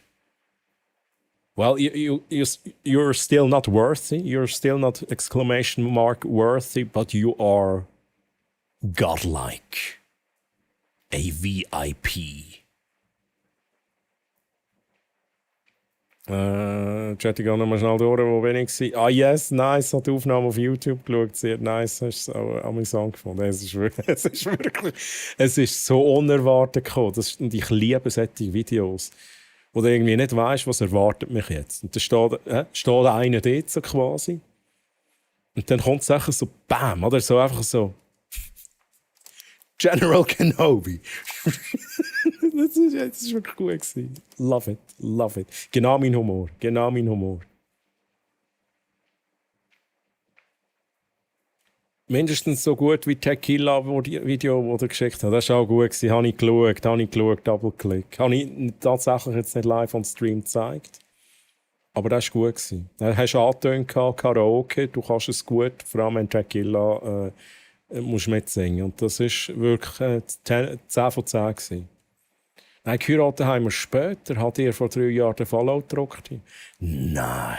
Well, you're still not worthy. You're still not exclamation mark worthy, but you are godlike. A VIP. Chat, ich gehe nochmal schnell durch, wo bin ich? Ah, yes, nice, hat die Aufnahme auf YouTube geschaut, sehr nice, hast du es amüsant gefunden. Es ist wirklich, es ist so unerwartet gekommen. Und ich liebe solche Videos, wo du irgendwie nicht weißt, was erwartet mich jetzt. Und da steht einer dort so quasi. Und dann kommt es einfach so, bam, oder so einfach so. General Kenobi. Das ist wirklich gut gewesen. Love it, love it. Genau mein Humor, genau mein Humor. Mindestens so gut wie Tequila-Video, das du geschickt hast. Das war auch gut gewesen. Habe ich geschaut, Double-Click. Habe ich tatsächlich jetzt nicht live on Stream gezeigt. Aber das war gut gewesen. Da hast du angetönt, Karaoke, du kannst es gut, vor allem wenn Tequila musst mitsingen. Und das war wirklich 10 von 10 gewesen. Nein, geheiratet haben wir später. Hat ihr vor 3 Jahren den Fallout gedruckt? Nein.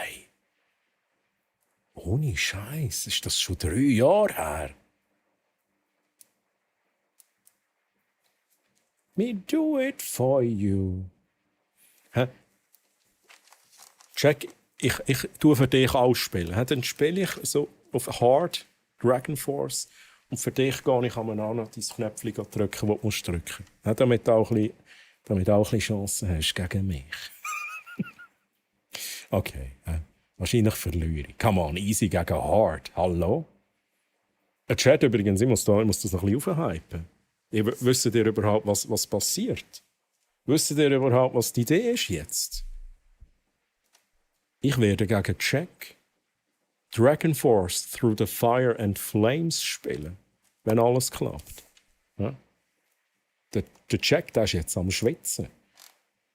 Ohne Scheiß, ist das schon 3 Jahre her? Me do it for you. Hä? Check, ich tue für dich ausspielen. Dann spiele ich so auf Hard, Dragon Force, und für dich gehe ich an dein Knöpfchen drücken, das du musst drücken musst. Damit du auch ein bisschen Chancen hast gegen mich. Okay, wahrscheinlich verliere ich. Come on, easy gegen Hard. Hallo? Ein Chat übrigens, ich muss das noch ein bisschen aufhypen. Wisst ihr überhaupt, was passiert? Wisst ihr überhaupt, was die Idee ist jetzt? Ich werde gegen Jack Dragon Force Through the Fire and Flames spielen, wenn alles klappt. Ja? Der Jack, der ist jetzt am Schwitzen.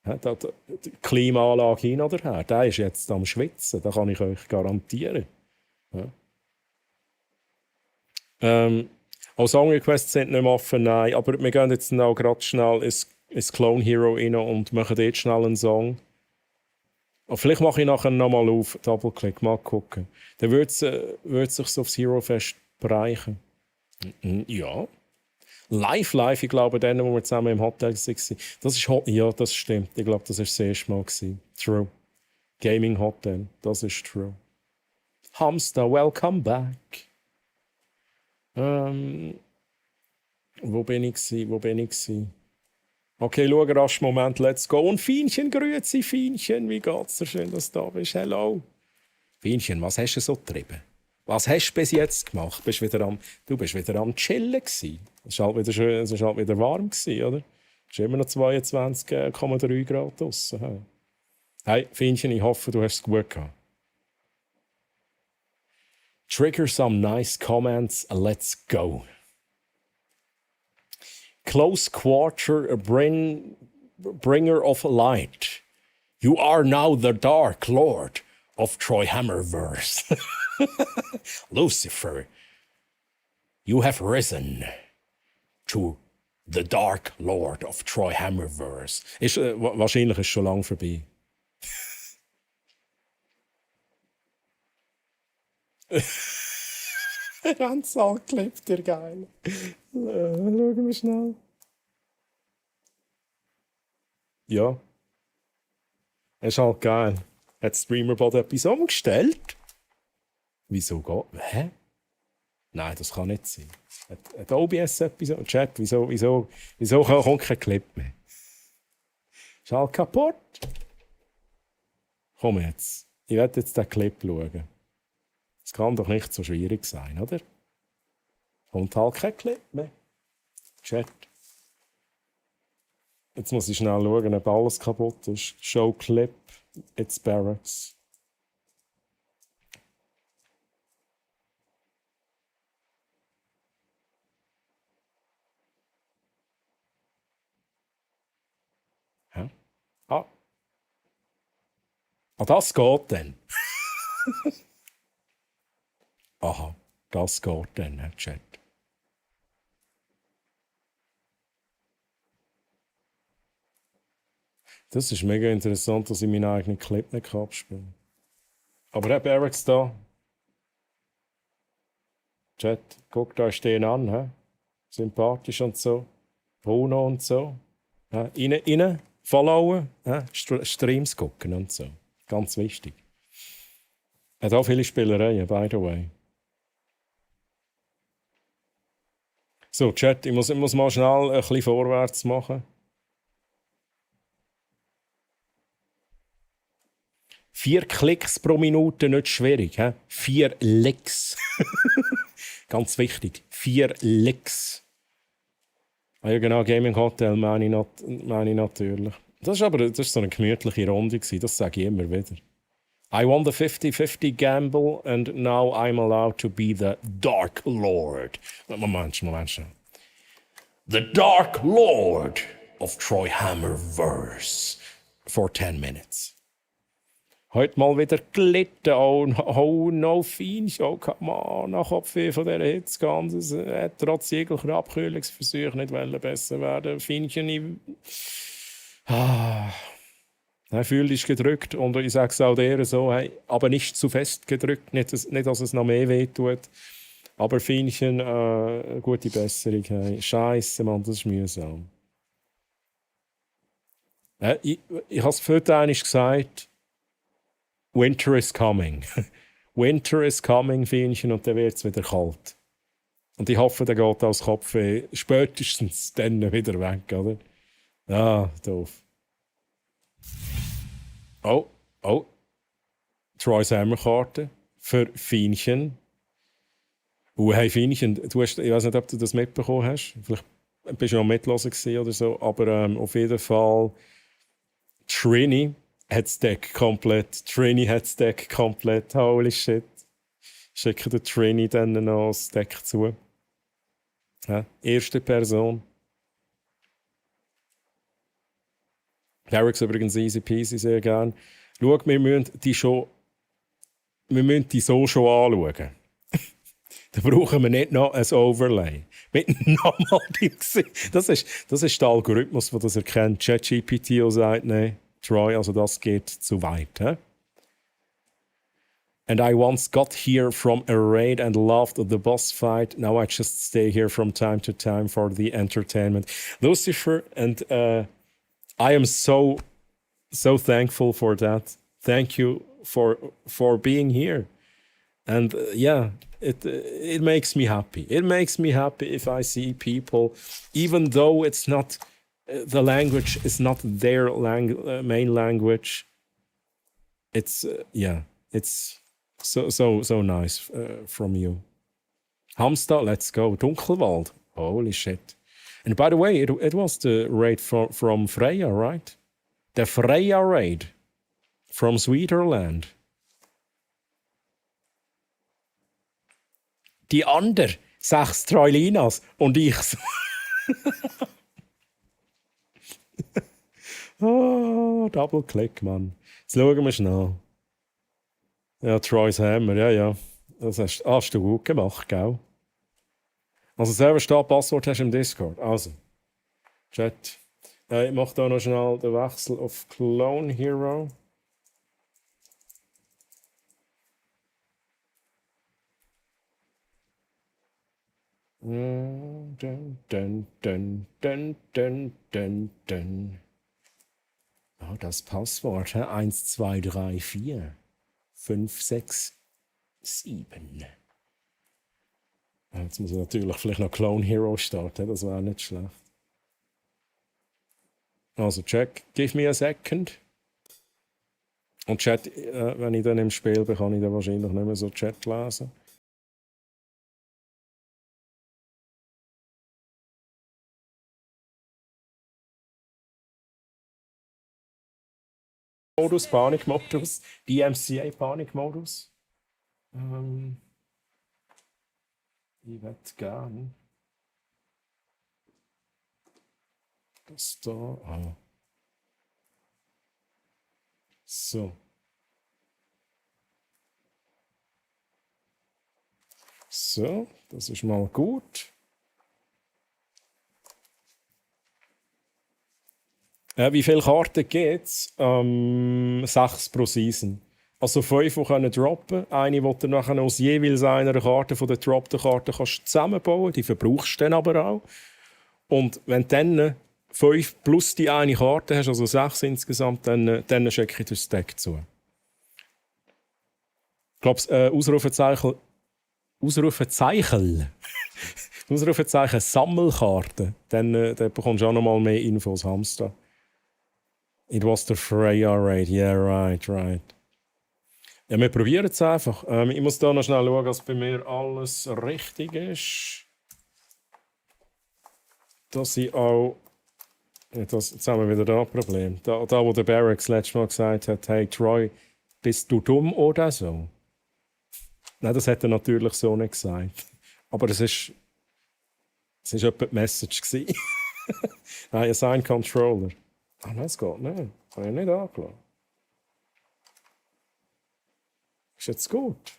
Ja, die Klimaanlage hin oder her, der ist jetzt am Schwitzen, das kann ich euch garantieren. Ja. Auch Song Requests sind nicht mehr offen, nein, aber wir gehen jetzt auch gerade schnell ins Clone Hero rein und machen dort schnell einen Song. Und vielleicht mache ich nachher nochmal auf Doppelklick, mal gucken. Dann würde es sich so aufs Hero Fest bereichen. Ja. Live, ich glaube, dann, wo wir zusammen im Hotel waren. Das ist ja, das stimmt. Ich glaube, das war das erste Mal. True. Gaming Hotel, das ist true. Hamster, welcome back. Wo bin ich? Okay, schau, rasch Moment, let's go. Und Fienchen, grüezi Fienchen, wie geht's dir? Schön, dass du da bist. Hello. Fienchen, was hast du so getrieben? Was hast du bis jetzt gemacht? Du bist wieder am Chillen gewesen. Es war halt wieder schön, es war halt wieder warm gewesen, oder? Es ist immer noch 22,3 Grad draussen. Hey, Fienchen, ich hoffe, du hast es gut gehabt. Trigger some nice comments. Let's go. Close quarter bringer of light. You are now the Dark Lord of Troy Hammerverse. Lucifer, you have risen to the Dark Lord of Troy Hammerverse. Wahrscheinlich ist es schon lange vorbei. Ganz angeklippt, ihr geil. Schauen wir schnell. Ja. Es ist halt geil. Hat Streamerbot etwas umgestellt? Wieso geht? Hä? Nein, das kann nicht sein. Hat OBS etwas? Chat, wieso kommt kein Clip mehr? Ist halt kaputt. Komm jetzt. Ich werde jetzt den Clip schauen. Es kann doch nicht so schwierig sein, oder? Kommt halt kein Clip mehr. Chat. Jetzt muss ich schnell schauen, ob alles kaputt ist. Show Clip, it's Barracks. Hä? Ah, das geht dann. Aha, das geht dann, Herr Chat. Das ist mega interessant, dass ich meinen eigenen Clip nicht abspielen kann. Aber Herr Barracks da. Chat, guckt euch den an, he? Sympathisch und so. Bruno und so. Rein, followen, Streams gucken und so. Ganz wichtig. Er hat auch viele Spielereien, by the way. So, Chat, ich muss mal schnell ein bisschen vorwärts machen. 4 Klicks pro Minute, nicht schwierig. 4 Licks. Ganz wichtig, 4 Licks. Ah ja genau, Gaming Hotel meine ich natürlich. Das ist so eine gemütliche Runde gewesen, das sage ich immer wieder. I won the 50-50 gamble and now I'm allowed to be the Dark Lord. Moment schnell. The Dark Lord of Troy Hammerverse for 10 minutes. Heute mal wieder gelitten. Oh no, fein. Oh, come on. Nach Abwehr von dieser Hitze hat trotz jeglicher Abkühlungsversuche nicht besser werden. Feinchen, Hey, fühl dich gedrückt und ich sage es auch dir so, hey, aber nicht zu fest gedrückt, nicht, dass es noch mehr wehtut. Aber Fienchen, gute Besserung. Hey. Scheiße, Mann, das ist mühsam. Ich habe es heute einmal gesagt, Winter is coming. Winter is coming, Fienchen, und dann wird es wieder kalt. Und ich hoffe, der geht aus Kopfweh spätestens dann wieder weg, oder? Ah, doof. Oh. Troy's Hammerkarte für Fienchen. Hey Fienchen, ich weiß nicht, ob du das mitbekommen hast. Vielleicht bist du auch mitlosen oder so. Aber auf jeden Fall, Trini hat das Deck komplett. Holy shit. Schicke der Trini dann noch das Deck zu. Ja, erste Person. Derrick's übrigens easy peasy, sehr gern. Schau, wir müssen die so schon anschauen. Da brauchen wir nicht noch ein Overlay. Mit nochmal die Gesicht. Das ist der Algorithmus, der das erkennt. ChatGPT sagt, nein, Troy, also das geht zu weit. He? And I once got here from a raid and loved the boss fight. Now I just stay here from time to time for the entertainment. Lucifer, and I am so thankful for that. Thank you for being here. And it makes me happy. It makes me happy if I see people, even though it's not the language is not their main language. It's it's so nice from you. Hamster, let's go. Dunkelwald. Holy shit. And by the way, it was the raid from Freya, right? The Freya raid from Sweeterland. Die andere 6 Troilinas und ich. Double Click, Mann. Jetzt schauen wir schnell. Ja, Troy's Hammer, ja. Das hast du gut gemacht, gell? Also selber steht Passwort hast du im Discord. Also, Chat. Ich mache da noch schnell den Wechsel auf Clone Hero. Oh, das Passwort, 1, 2, 3, 4, 5, 6, 7. Jetzt muss ich natürlich vielleicht noch Clone Hero starten, das wäre nicht schlecht. Also check, give me a second. Und Chat, wenn ich dann im Spiel bin, kann ich dann wahrscheinlich nicht mehr so Chat lesen. Panikmodus, DMCA Panikmodus. Ich würde gerne das da. So. So, das ist mal gut. Wie viele Karten gibt es? 6 pro Season. Also 5, die können droppen. Eine, die du nachher aus jeweils einer Karte von den droppten Karten kannst zusammenbauen. Die verbrauchst du dann aber auch. Und wenn du dann 5 plus die eine Karte hast, also 6 insgesamt, dann schicke ich das Deck zu. Ich glaube, Ausrufezeichen Sammelkarten. Dann bekommst du auch noch mal mehr Infos, Hamster. It was the Freya raid. Yeah, right. Ja, wir probieren es einfach. Ich muss da noch schnell schauen, dass bei mir alles richtig ist. Dass ich auch... Jetzt haben wir wieder da ein Problem. Da wo der Barracks letztes Mal gesagt hat, hey Troy, bist du dumm oder so? Nein, das hat er natürlich so nicht gesagt. Aber es ist etwa die Message gewesen. Nein, Assign Controller. Ah, nein, es geht nicht. Habe ich nicht angelassen. Ist jetzt gut.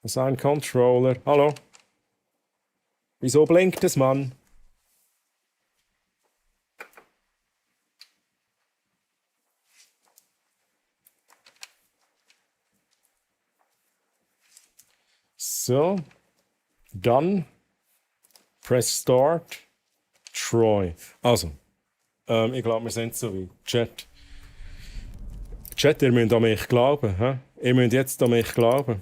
Assign Controller. Hallo? Wieso blinkt es, Mann? So. Dann. Press Start. Troy. Also. Ich glaube, wir sind so weit. Chat. Chat, ihr müsst an mich glauben. He? Ihr müsst jetzt an mich glauben.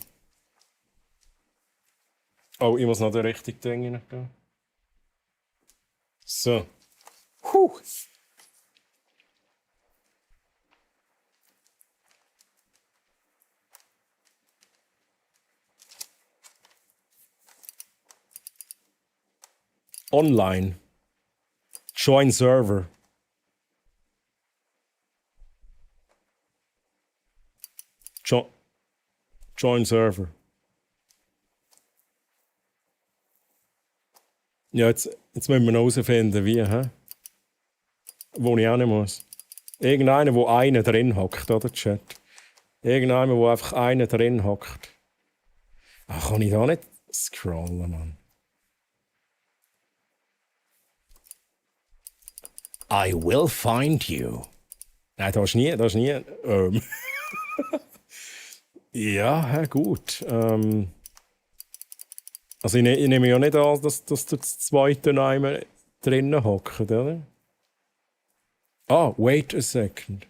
Oh, ich muss noch den richtigen Ding reingehen. So. Huh. Online. Join server. Join server. Ja, jetzt müssen wir noch herausfinden, wie, hä? Wo ich auch nicht muss. Irgendeiner, wo einer drin hockt, oder, Chat? Irgendeiner, wo einfach einer drin hockt. Ach, kann ich da nicht scrollen, Mann? I will find you. Nein, das ist nie. Ja, gut. Also ich nehme ja nicht an, dass der zweite Name drinnen hockt, oder? Ah, wait a second.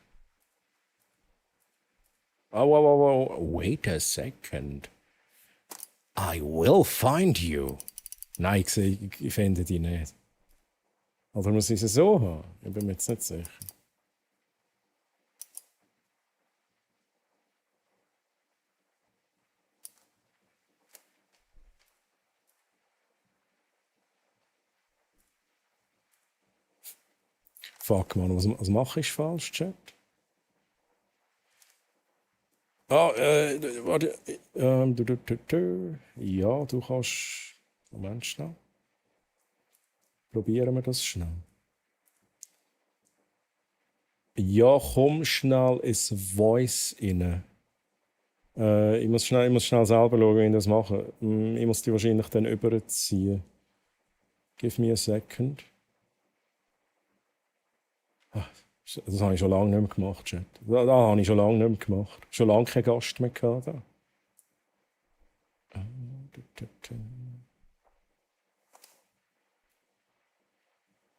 Oh, wait a second. I will find you. Nein, ich finde die nicht. Oder muss ich sie so haben? Ich bin mir jetzt nicht sicher. Fuck, Mann, was mache ich falsch, Chat? Warte. Ja, du kannst. Moment schnell. Probieren wir das schnell. Ja, komm schnell ins Voice rein. Ich muss schnell selber schauen, wie ich das mache. Ich muss die wahrscheinlich dann überziehen. Give me a second. Das habe ich schon lange nicht mehr gemacht, Chat. Da habe ich schon lange nicht mehr gemacht. Schon lange keinen Gast mehr gehabt. Da.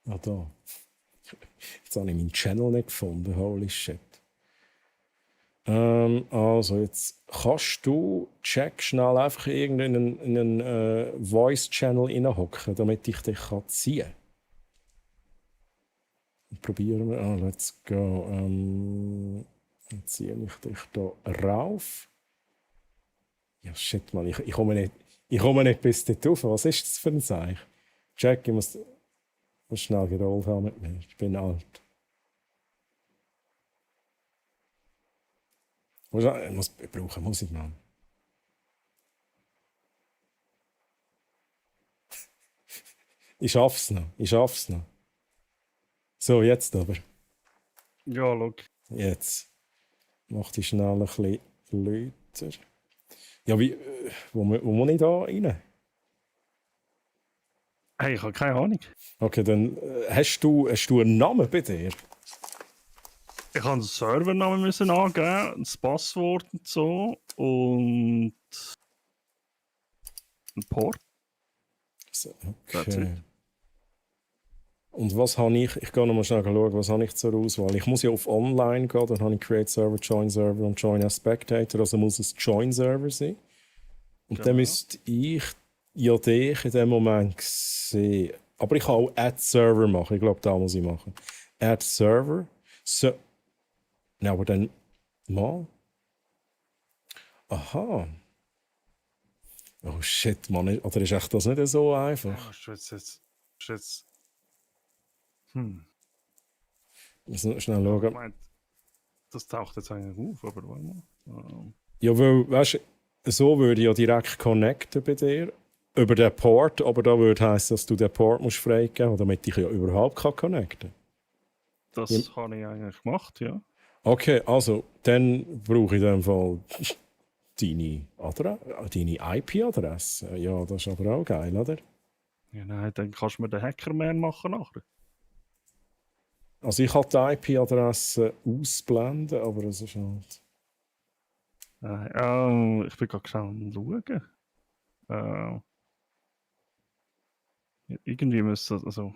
Ah, da. Jetzt habe ich meinen Channel nicht gefunden. Holy shit. Also, jetzt kannst du, check schnell einfach irgendeinen Voice-Channel reinhocken, damit ich dich ziehen kann. Probieren wir. Let's go. Dann ziehe ich dich da rauf. Ja, shit, Mann. Ich komme nicht bis dort rauf. Was ist das für ein Zeichen? Jack, ich muss schnell gerollt haben mit mir. Ich bin alt. Ich brauche Musik, Mann. Ich schaff's noch. So, jetzt aber. Ja, schau. Jetzt. Mach die schnell ein bisschen lauter. Ja, wo muss ich da rein? Hey, ich habe keine Ahnung. Okay, dann hast du einen Namen bei dir? Ich habe den Servernamen angeben, das Passwort und so und einen Port. Okay. Und was habe ich? Ich gehe nochmal schnell schauen, was habe ich zur Auswahl? Ich muss ja auf Online gehen, dann habe ich Create Server, Join Server und Join as Spectator, also muss es Join Server sein. Und dann müsste ich ja dich in dem Moment sehen. Aber ich kann auch Add Server machen, ich glaube, da muss ich machen. Add Server. So. Ja, aber dann mal. Aha. Oh shit, Mann. Oder ist echt das nicht so einfach? Ja, jetzt. Ich muss schnell schauen. Ich meine, das taucht jetzt eigentlich auf, aber warte mal. Ja, weil, weißt du, so würde ich ja direkt connecten bei dir. Über den Port, aber da würde heißen, dass du den Port musst freigeben musst, damit ich ja überhaupt connecten kann. Das habe ich eigentlich gemacht, ja. Okay, also, dann brauche ich in dem Fall deine IP-Adresse. Ja, das ist aber auch geil, oder? Ja, nein, dann kannst du mir den Hackerman machen nachher. Also ich kann die IP-Adresse ausblenden, aber es ist halt... Ich bin gerade schnell am Schauen. Irgendwie müssen, also...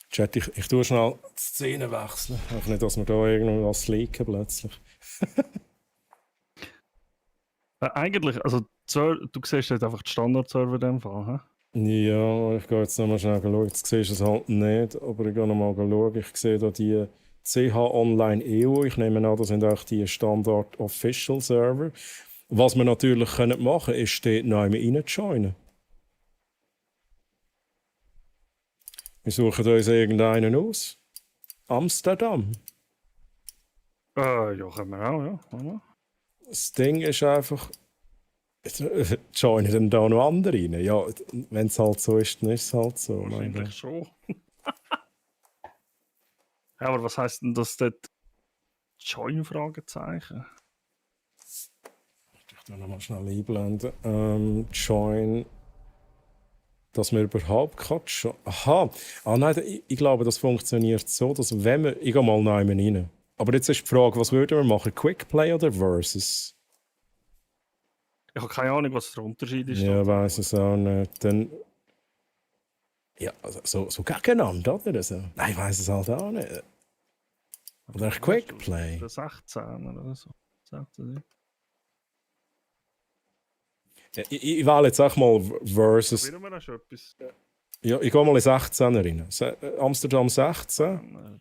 Chat, ich tue schnell die Szene wechseln. Einfach nicht, dass wir da irgendwas leaken plötzlich. Eigentlich, also du siehst jetzt einfach die Standard-Server in dem Fall, hä? Ja, ich gehe jetzt nochmal schnell schauen. Jetzt siehst du es halt nicht, aber ich gehe nochmal schauen. Ich sehe da die CH Online EU. Ich nehme an, das sind auch die Standard-Official-Server. Was wir natürlich machen können, ist dort noch einmal reinjoinen. Wir suchen uns irgendeinen aus. Amsterdam. Ja, können wir auch, ja. Das Ding ist einfach, joinen dann da noch andere rein? Ja, wenn es halt so ist, dann ist es halt so. Wahrscheinlich schon. Ja, aber was heisst denn das dort? Join-Fragezeichen? Ich noch mal schnell einblenden. Join. Dass man überhaupt kann. Aha. Ah nein, ich glaube, das funktioniert so, dass wenn wir... Ich gehe mal noch einmal rein. Aber jetzt ist die Frage, was würden wir machen? Quickplay oder Versus? Ich habe keine Ahnung, was der Unterschied ist. Ja, weiß es auch nicht. Dann... Ja, also, so gegeneinander, oder? Also, nein, ich weiß es halt auch nicht. Oder Quickplay? Oder 16 oder so. 16. Ich wähle jetzt auch mal Versus. Probieren wir noch schon etwas? Ja, ich gehe mal in 16 rein. Amsterdam 16.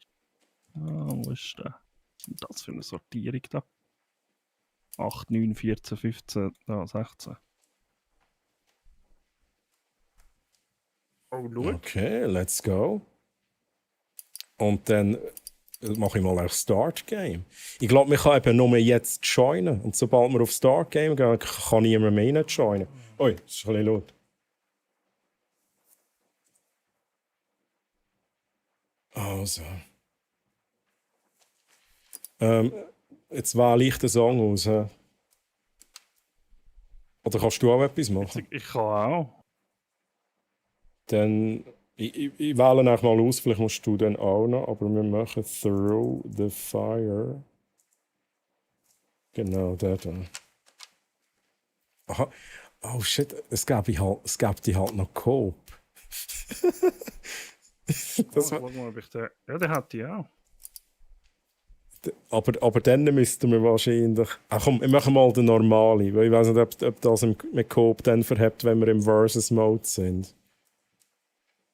Wo ist der? Was ist das für eine Sortierung da? 8, 9, 14, 15, 16. Oh, schau. Okay, let's go. Und dann mache ich mal ein Start Game. Ich glaube, man kann eben nur jetzt joinen. Und sobald wir auf Start Game gehen, kann niemand mehr rein joinen. Ui, das ist ein bisschen laut. Also. Jetzt wähle ich den Song aus. Oder kannst du auch etwas machen? Ich kann auch. Dann, ich wähle einfach mal aus, vielleicht musst du dann auch noch, aber wir machen Through the Fire. Genau, der dann. Aha. Oh shit, es gab die halt noch Coop. Guck mal, ob ich den... Ja, den hat die auch. Aber dann müssten wir wahrscheinlich... Ach komm, wir machen mal den normalen, weil ich weiß nicht, ob das mit Coop dann verhebt, wenn wir im Versus-Mode sind.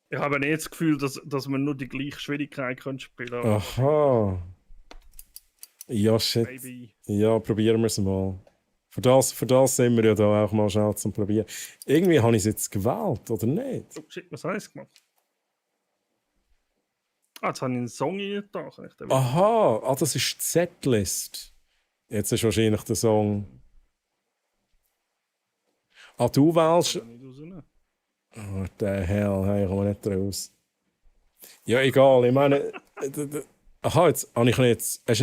Ich habe nicht das Gefühl, dass wir nur die gleiche Schwierigkeit können spielen können. Aha. Ja, shit. Baby. Ja, probieren wir es mal. Für das sind wir ja da auch mal schnell zum Probieren. Irgendwie habe ich es jetzt gewählt, oder nicht? Oh shit, was habe ich gemacht? Ah, jetzt habe ich einen Song reingetan. Aha, das ist die Setlist. Jetzt ist wahrscheinlich der Song. Ah, du wählst. Oh, der Hell, hey, ich komme nicht raus. Ja, egal, ich meine. Aha, jetzt habe ich jetzt. Hast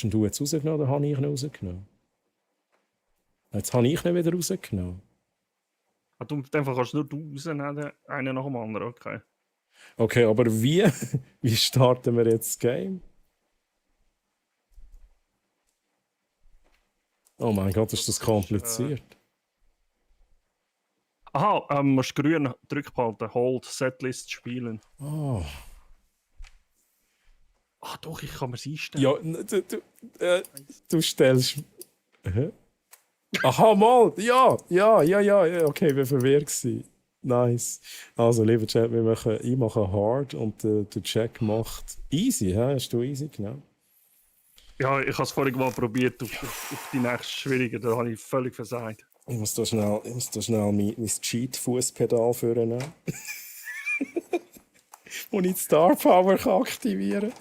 du jetzt rausgenommen oder habe ich ihn rausgenommen? Jetzt habe ich ihn wieder rausgenommen. Ah, du, in dem Fall kannst du nur du rausnehmen, einen nach dem anderen, okay. Okay, aber wie starten wir jetzt das Game? Oh mein Gott, ist das kompliziert. Aha, musst grün drückbehalten, Hold, Setlist spielen. Oh. Ah doch, ich kann mir es einstellen. Ja, du stellst... Aha, mal! Ja, okay, ich war verwirrt gewesen. Nice. Also, lieber Chat, ich mache hard und der Jack macht easy. Hast du easy genommen? Ja, ich habe es vorhin mal probiert auf die nächste Schwierige, da habe ich völlig versagt. Ich muss da schnell mein Cheat-Fußpedal vornehmen. Und ich die Star Power aktivieren kann.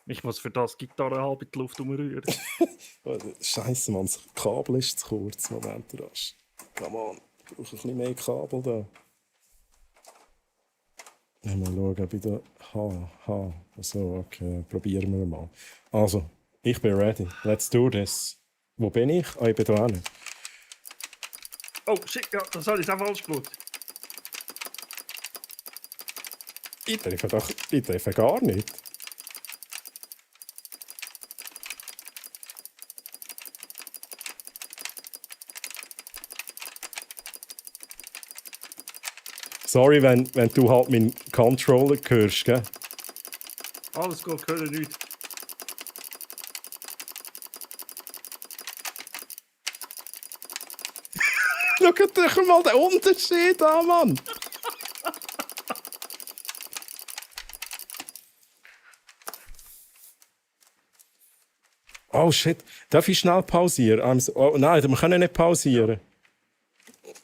Ich muss für das Gitarre halb in die Luft umrühren. Scheiße, Mann, das Kabel ist zu kurz. Moment, rasch. Come on, ich brauche ein bisschen mehr Kabel da. Mal schauen, ob ich da... So, okay, probieren wir mal. Also, ich bin ready. Let's do this. Wo bin ich? Ah, ich bin da nicht. Oh shit, ja, das habe ich auch falsch geschaut. Ich treffe gar nicht. Sorry, wenn du halt meinen Controller hörst, gell? Alles gut, können nicht. Schau dir mal den Unterschied an, Mann! Oh shit, darf ich schnell pausieren? Oh, nein, wir können nicht pausieren.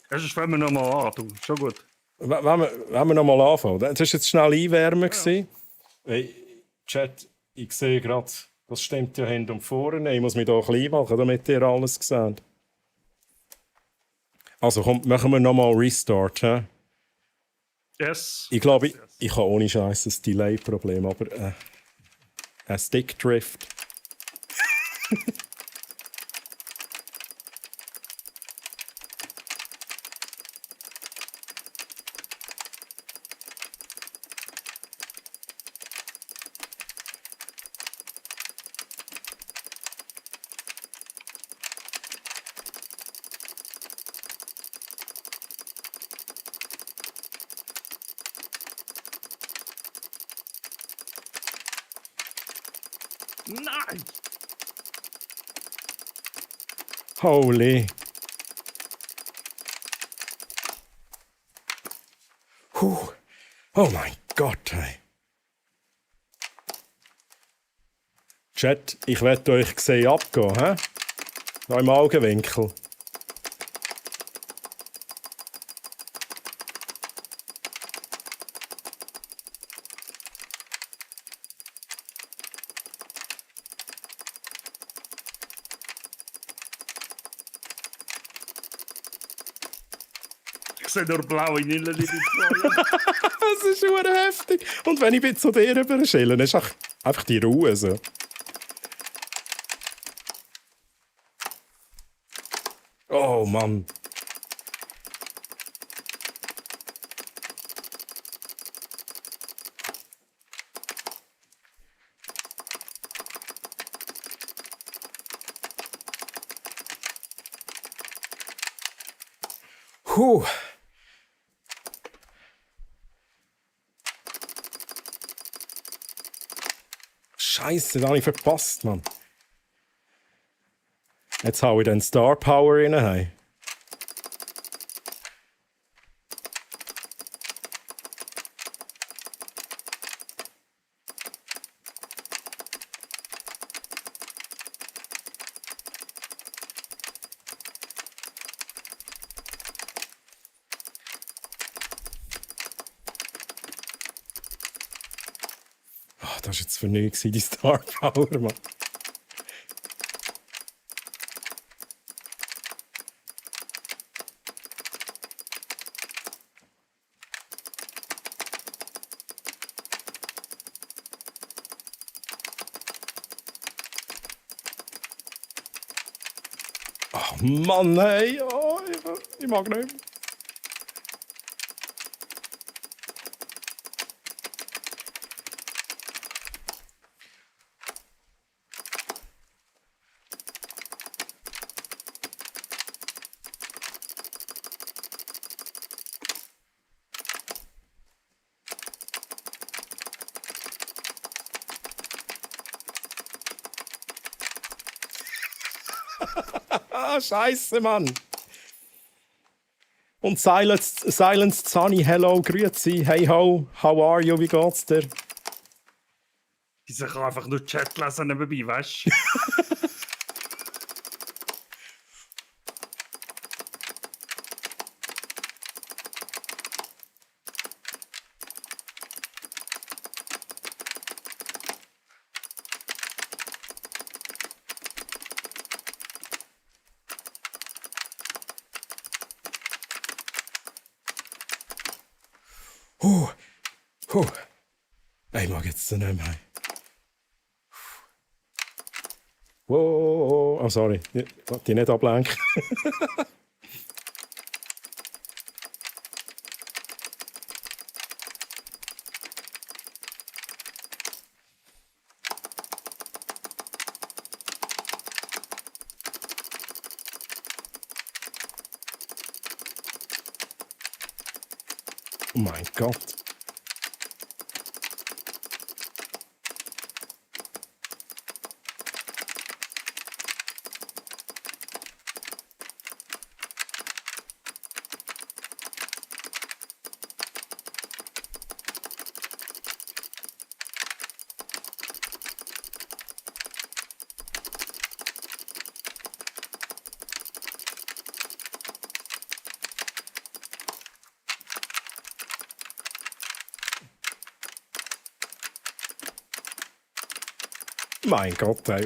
Sonst fangen wir nochmal an, du. Schon gut. Wenn wir nochmal anfangen. Das war jetzt schnell einwärmen. Ja. Hey, Chat, ich sehe gerade, das stimmt ja hinten und vorne. Ich muss mich hier klein machen, damit ihr alles seht. Also komm, machen wir nochmal Restart. He? Yes. Ich glaube, ich habe ohne Scheiß ein Delay-Problem, aber ein Stick-Drift. Nein! Holy. Puh. Oh mein Gott, hey. Chat, ich werde euch sehen abgehen, hä? Da im Augenwinkel. Ich sehe nur blaue Nillen in den Das ist schon heftig. Und wenn ich zu dir rüberschille, ist einfach die Ruhe so. Oh Mann. Puh. Scheiße, das habe ich verpasst, Mann. Jetzt hau ich den Star Power rein. Ach, das war jetzt für nichts, die Star Power, Mann. Ach Mann, hey, oh, ich mag nicht mehr. Scheiße, Mann. Und Silence Sunny, hello, grüezi, hey ho, how are you, wie geht's dir? Dieser kann einfach nur Chat lesen nebenbei, weißt du? Ich mag jetzt nicht mehr. Wow, oh sorry, ich wollte dich nicht ablenken. mein Gott. Mein Gott, ey.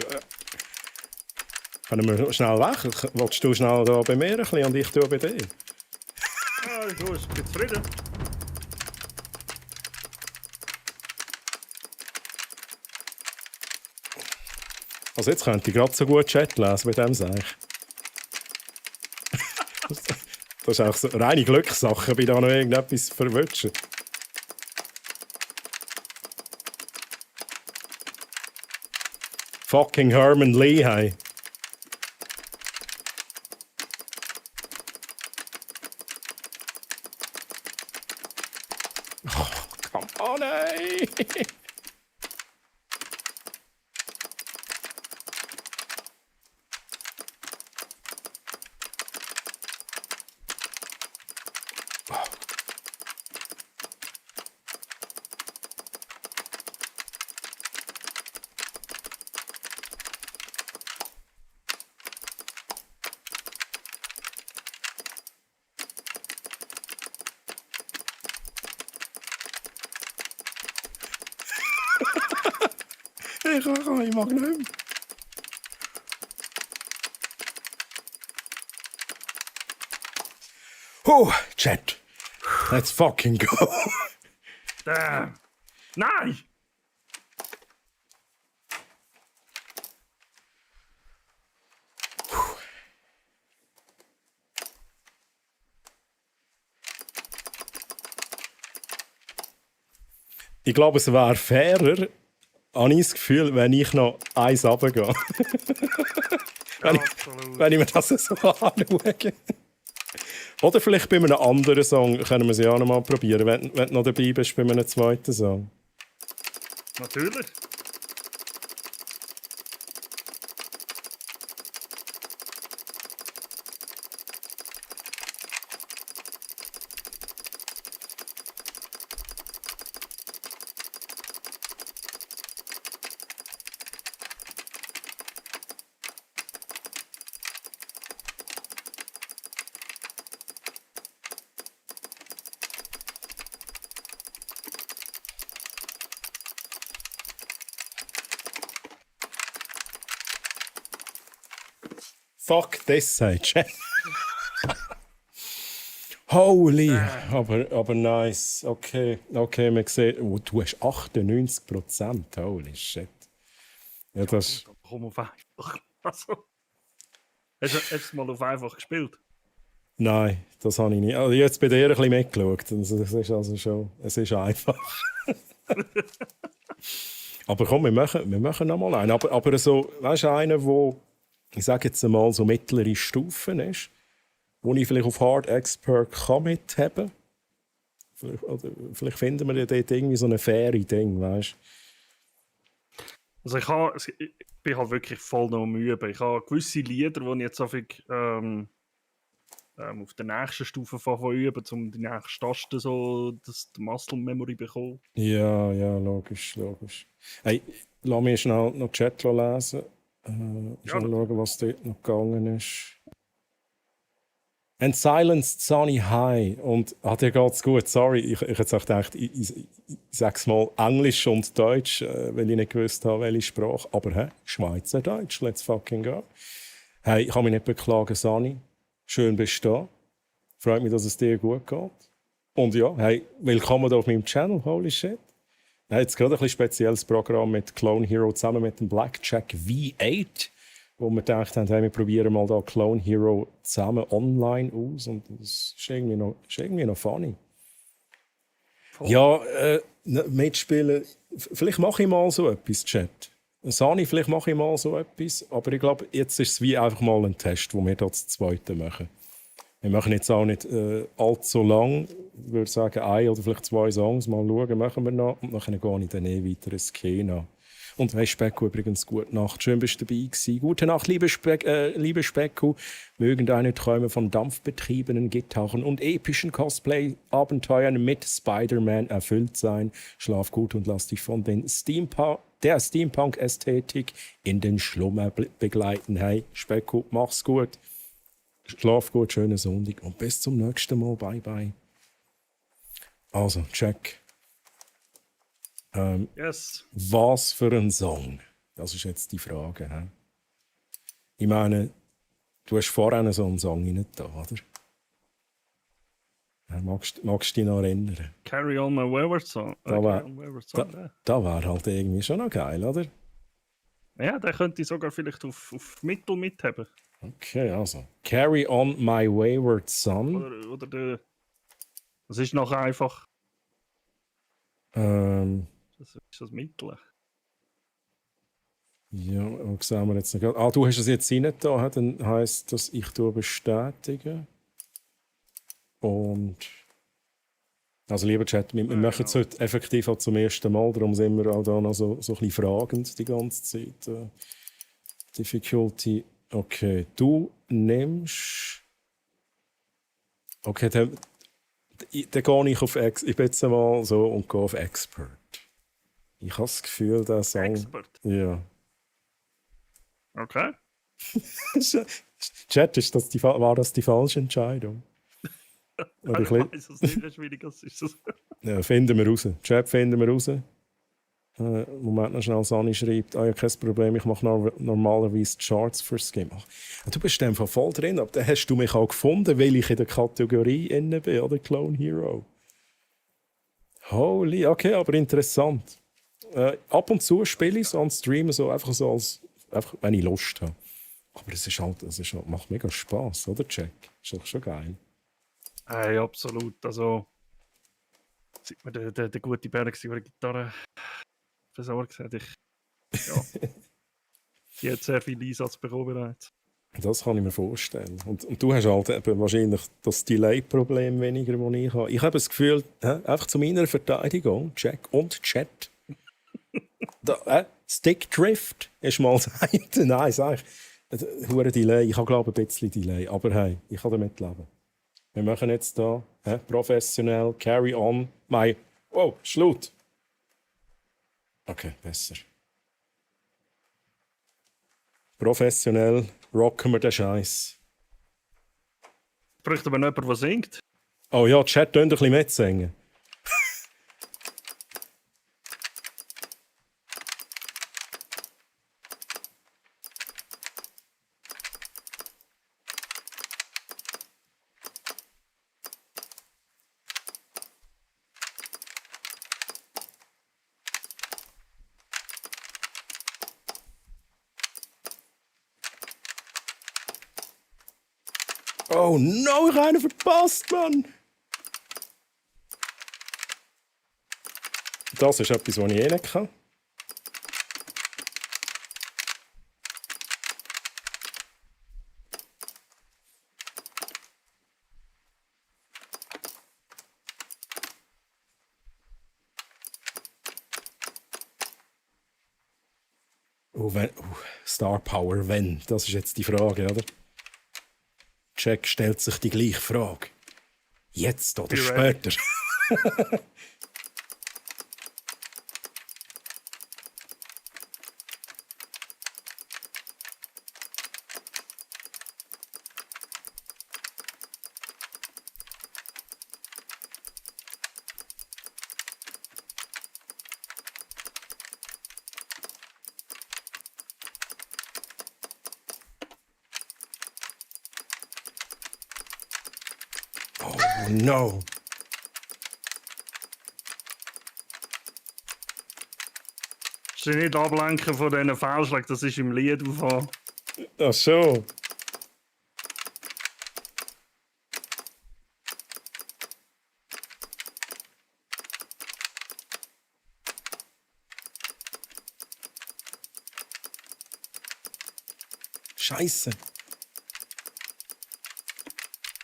Können wir schnell weg? Willst du schnell da bei mir ein bisschen und ich tue bei dir? Ja, ich bin zufrieden. Also jetzt könnte ich gerade so gut Chat lesen bei dem sage ich. Das ist auch so reine Glückssache, bei da noch irgendetwas verwünschen. Fucking Herman Lee, hey. Oh, come on, ey. Ich mag nicht mehr. Chat. Let's fucking go. Damn. Nein! Ich glaube, es wäre fairer, habe ich das Gefühl, wenn ich noch eins runtergehe. wenn ich mir das so anschaue. Oder vielleicht bei einem anderen Song können wir es ja auch noch mal probieren, wenn du noch dabei bist bei einem zweiten Song. Natürlich. Fuck this, sagt Holy, aber nice. Okay, man sieht, du hast 98%. Holy shit. Ja, das... Komm auf einfach. Also, hast du es mal auf einfach gespielt? Nein, das habe ich nicht. Also jetzt bei dir ein bisschen mitgeschaut. Es ist also schon... Es ist einfach. Aber komm, wir machen noch mal einen. Aber so, weißt du, einer, der... Ich sage jetzt einmal so mittlere Stufen ist, wo ich vielleicht auf Hard Expert kann mithaben. Vielleicht finden wir dort irgendwie so eine faire Ding, weißt du? Also ich bin halt wirklich voll noch am Üben. Ich habe gewisse Lieder, die ich jetzt auf der nächsten Stufe üben, um die nächste Taste so die Muscle Memory zu bekommen. Ja, logisch. Hey, lass mich schnell noch Chat lesen. Mal schauen, was dort noch gegangen ist. And silenced Sunny High. Und dir geht's gut. Sorry, ich hätte auch gedacht, ich sag's mal Englisch und Deutsch, weil ich nicht gewusst habe, welche Sprache. Aber Schweizerdeutsch, let's fucking go. Hey, ich kann mich nicht beklagen, Sunny. Schön bist du da. Freut mich, dass es dir gut geht. Und ja, hey, willkommen hier auf meinem Channel. Holy shit. Jetzt gerade ein bisschen spezielles Programm mit Clone Hero zusammen mit dem Blackjack V8, wo wir gedacht haben, hey, wir probieren mal da Clone Hero zusammen online aus und das ist irgendwie noch funny. Voll. Ja, mitspielen, vielleicht mache ich mal so etwas, Chat. Sani, vielleicht mache ich mal so etwas, aber ich glaube, jetzt ist es wie einfach mal ein Test, wo wir da das zweite machen. Wir machen jetzt auch nicht allzu lang. Ich würde sagen, 1 oder vielleicht 2 Songs mal schauen, machen wir noch. Und dann gehe ich dann weiter ins Kino. Und hey Specko, übrigens, gute Nacht. Schön, bist du dabei gewesen. Gute Nacht, liebe Specko. Mögen deine Träume von dampfbetriebenen Gitarren und epischen Cosplay-Abenteuern mit Spider-Man erfüllt sein. Schlaf gut und lass dich von der Steampunk-Ästhetik in den Schlummer begleiten. Hey Specko, mach's gut. Schlaf gut, schönen Sonntag und bis zum nächsten Mal. Bye, bye. Also, check. Yes. Was für ein Song? Das ist jetzt die Frage. He? Ich meine, du hast vorhin so einen Song rein da, oder? Magst du dich noch erinnern? Carry on my wayward song. Da Carry wär on wayward song, ja. wär halt irgendwie schon noch geil, oder? Ja, der könnte sogar vielleicht auf Mittel mithaben. Okay, also. Carry on my wayward son. Oder der. Das ist noch einfach. Das ist das Mittel. Ja, was sehen wir jetzt noch? Du hast es jetzt rein da, dann heisst das, ich bestätige. Und. Also, lieber Chat, wir machen es heute effektiv auch zum ersten Mal, darum sind wir auch da noch so ein bisschen fragend die ganze Zeit. Difficulty. Okay, du nimmst. Okay, dann gehe ich auf ich bin jetzt mal so und gehe auf Expert. Ich habe das Gefühl, der Song. Expert? Ja. Okay. Chat, war das die falsche Entscheidung? Oder Ich weiß es nicht, wie schwierig es ist. Ja, finden wir raus. Chat finden wir raus. Moment, noch schnell Sani schreibt, ja, kein Problem, ich mache normalerweise Charts fürs Game. Du bist einfach voll drin, aber dann hast du mich auch gefunden, weil ich in der Kategorie inne bin, oder Clone Hero. Holy, okay, aber interessant. Ab und zu spiele ich es an Stream, so einfach wenn ich Lust habe. Aber es macht mega Spass, oder Jack? Ist doch schon geil. Hey, absolut. Also, seit mir der gute Berg über die Gitarre versorgt hat, die hat sehr viel Einsatz bekommen bereits. Das kann ich mir vorstellen. Und du hast halt eben wahrscheinlich das Delay-Problem weniger, das ich habe. Ich habe das Gefühl, einfach zu meiner Verteidigung, Jack und Chat, Stick-Drift ist mal das eine. Nein, sag ich. Hure Delay. Ich habe, glaube ich, ein bisschen Delay. Aber hey, ich kann damit leben. Wir machen jetzt hier professionell Carry on my... Oh, Schlut. Okay, besser. Professionell rocken wir den Scheiß. Bräuchte aber noch jemand, der singt? Oh ja, Chat, könnt ein bisschen mitsingen. Oh no, ich habe einen verpasst, Mann! Das ist etwas, was ich eh nicht kann. Star Power, wenn? Das ist jetzt die Frage, oder? Jack stellt sich die gleiche Frage. Jetzt oder später? Oh no. Sie nicht ablenken von diesen Fehlschlägen, das ist im Lied auf. Ach so. Scheiße.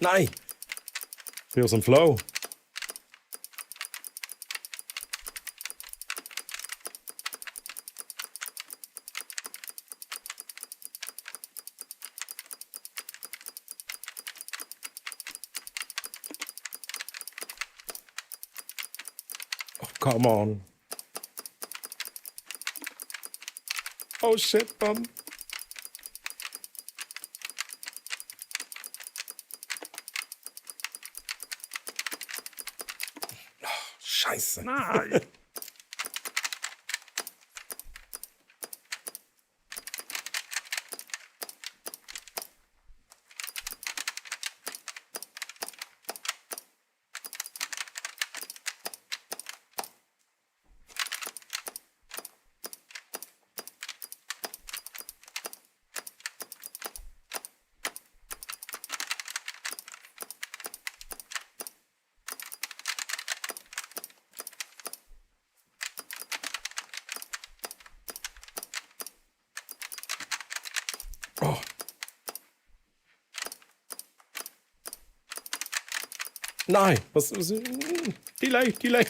Nein! Ich bin aus dem Flow. Oh, come on. Oh shit, man. Scheiße. Nein! Oh. Nein, was? Delay.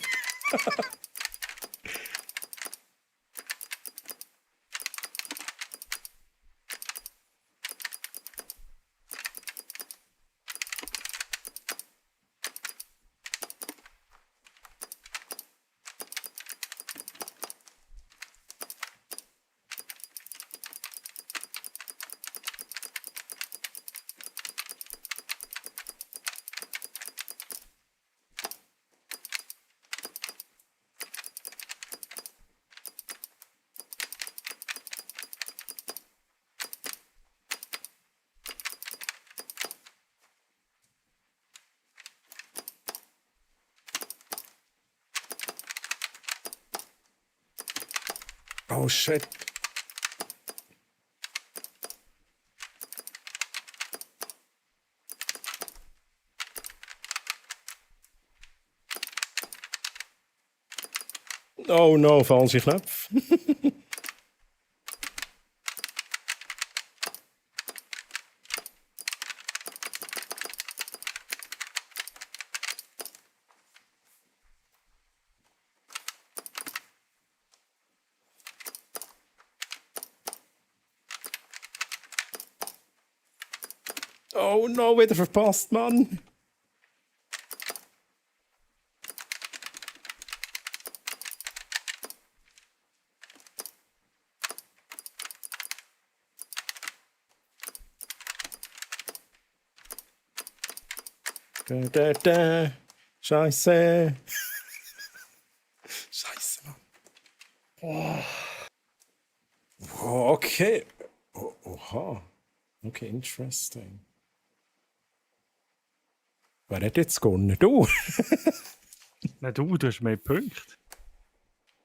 Oh shit. Oh no, falsche Knopf. Oh no, wieder verpasst, Mann. Scheiße. Scheiße, Mann. Oh. Oh, okay. Oh, oha. Okay, interesting. Wer hat jetzt gewonnen? Du? Nein, du hast mehr Punkte.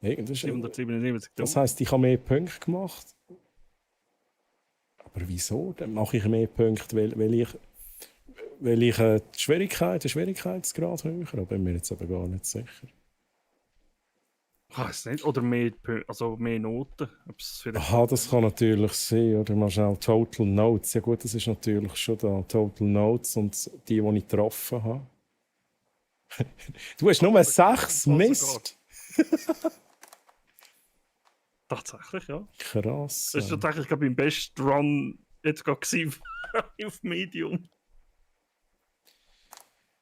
Das 777. Das heisst, ich habe mehr Punkte gemacht. Aber wieso? Dann mache ich mehr Punkte, weil ich den Schwierigkeitsgrad höher habe. Bin mir jetzt aber gar nicht sicher. Ich weiß nicht. Oder mehr, also mehr Noten. Aha, das kann natürlich sein. Oder mal schnell Total Notes. Ja gut, das ist natürlich schon da. Total Notes und die ich getroffen habe. Du hast nur 6 Mist. Tatsächlich, ja. Krass. Das war tatsächlich mein bester Run jetzt gerade auf Medium.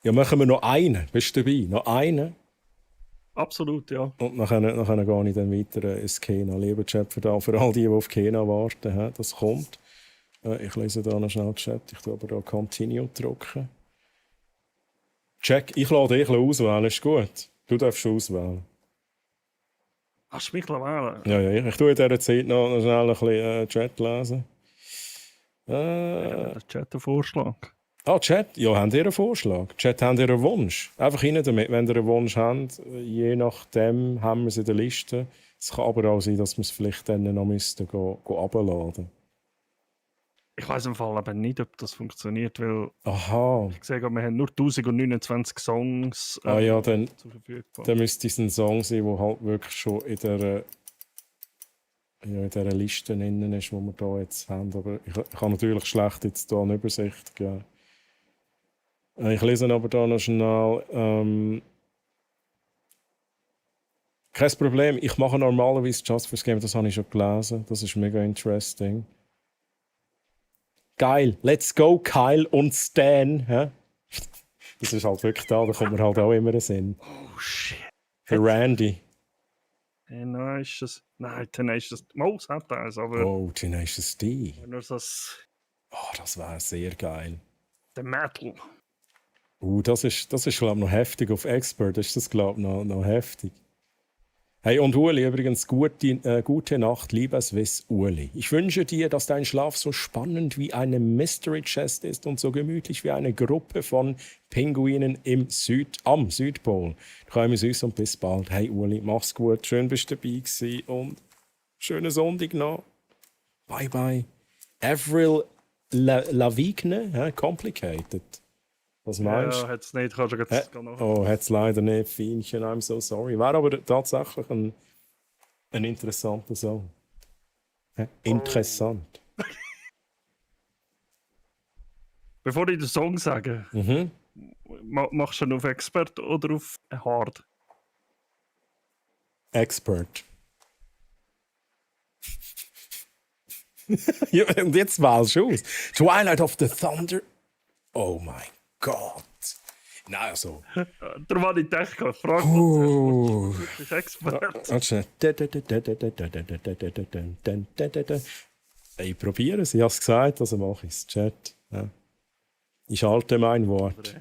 Ja, machen wir noch einen. Bist du dabei? Noch einen? Absolut, ja. Und nachher gehe ich dann weiter ins Kena. Lieber Chat für all die auf Kena warten. Das kommt. Ich lese da noch schnell Chat. Ich tue aber da Continue drücken. Check, ich lade dich auswählen. Ist gut. Du darfst auswählen. Hast du mich wählen? Ja. Ich tue in dieser Zeit noch schnell ein bisschen Chat lesen. Der Chat einen Vorschlag. Ah, Chat? Ja, habt ihr einen Vorschlag? Chat, habt ihr einen Wunsch? Einfach rein damit, wenn ihr einen Wunsch habt. Je nachdem haben wir es in der Liste. Es kann aber auch sein, dass wir es vielleicht dann noch müssten runterladen. Ich weiss im Fall aber nicht, ob das funktioniert, weil Aha. Ich sehe, wir haben nur 1029 Songs ja, dann verfügbar. Dann müsste es ein Song sein, der halt wirklich schon in dieser Liste drin ist, die wir hier jetzt haben. Aber ich kann natürlich schlecht jetzt hier eine Übersicht geben. Ich lese aber da noch schnell. Kein Problem, ich mache normalerweise Just fürs Game, das habe ich schon gelesen. Das ist mega interesting. Geil, let's go, Kyle und Stan. Hä? Das ist halt wirklich da kommt mir halt auch immer in den Sinn. Oh shit. Der Randy. Tenacious. Nein, Tenacious. Mouse hat das, aber. Oh, Tenacious D. Nur das. Oh, das wäre sehr geil. Der Metal. Das ist glaube ich, noch heftig. Auf Expert ist das, glaube ich, noch heftig. Hey, und Uli, übrigens, gute Nacht, lieber Swiss Uli. Ich wünsche dir, dass dein Schlaf so spannend wie eine Mystery Chest ist und so gemütlich wie eine Gruppe von Pinguinen am Südpol. Träume süß und bis bald. Hey Uli, mach's gut. Schön, bist du dabei gewesen und schönen Sonntag noch. Bye bye. Avril Lavigne, Complicated. Was meinst du? Ja, hat's nicht. Kannst du jetzt noch. Oh, hat's leider nicht. Fienchen, I'm so sorry. Wäre aber tatsächlich ein interessanter Song. Interessant. Bevor ich den Song sage, machst du ihn auf Expert oder auf Hard? Expert. Ja, und jetzt wählst du aus. Twilight of the Thunder. Oh mein Gott. Nein, also. Darum habe ich gedacht, frag uns. Das ist Expert. Ich probiere es, ich habe es gesagt, also mache ich es. Chat. Ja. Ich halte mein Wort.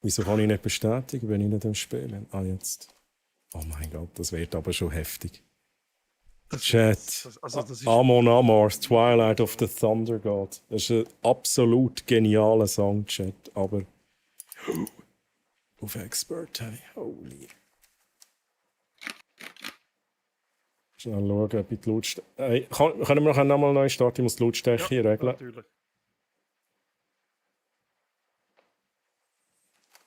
Wieso kann ich nicht bestätigen, wenn ich nicht am Spielen? Jetzt. Oh mein Gott, das wird aber schon heftig. Chat. Amon Amarth, Twilight of the Thunder God. Das ist ein absolut genialer Song, Chat. Aber auf Expert, hey, holy. Schnell schauen, ob ich die Lautstärke. Hey, können wir noch einmal neu starten? Ich muss die Lautstärke hier regeln. Natürlich.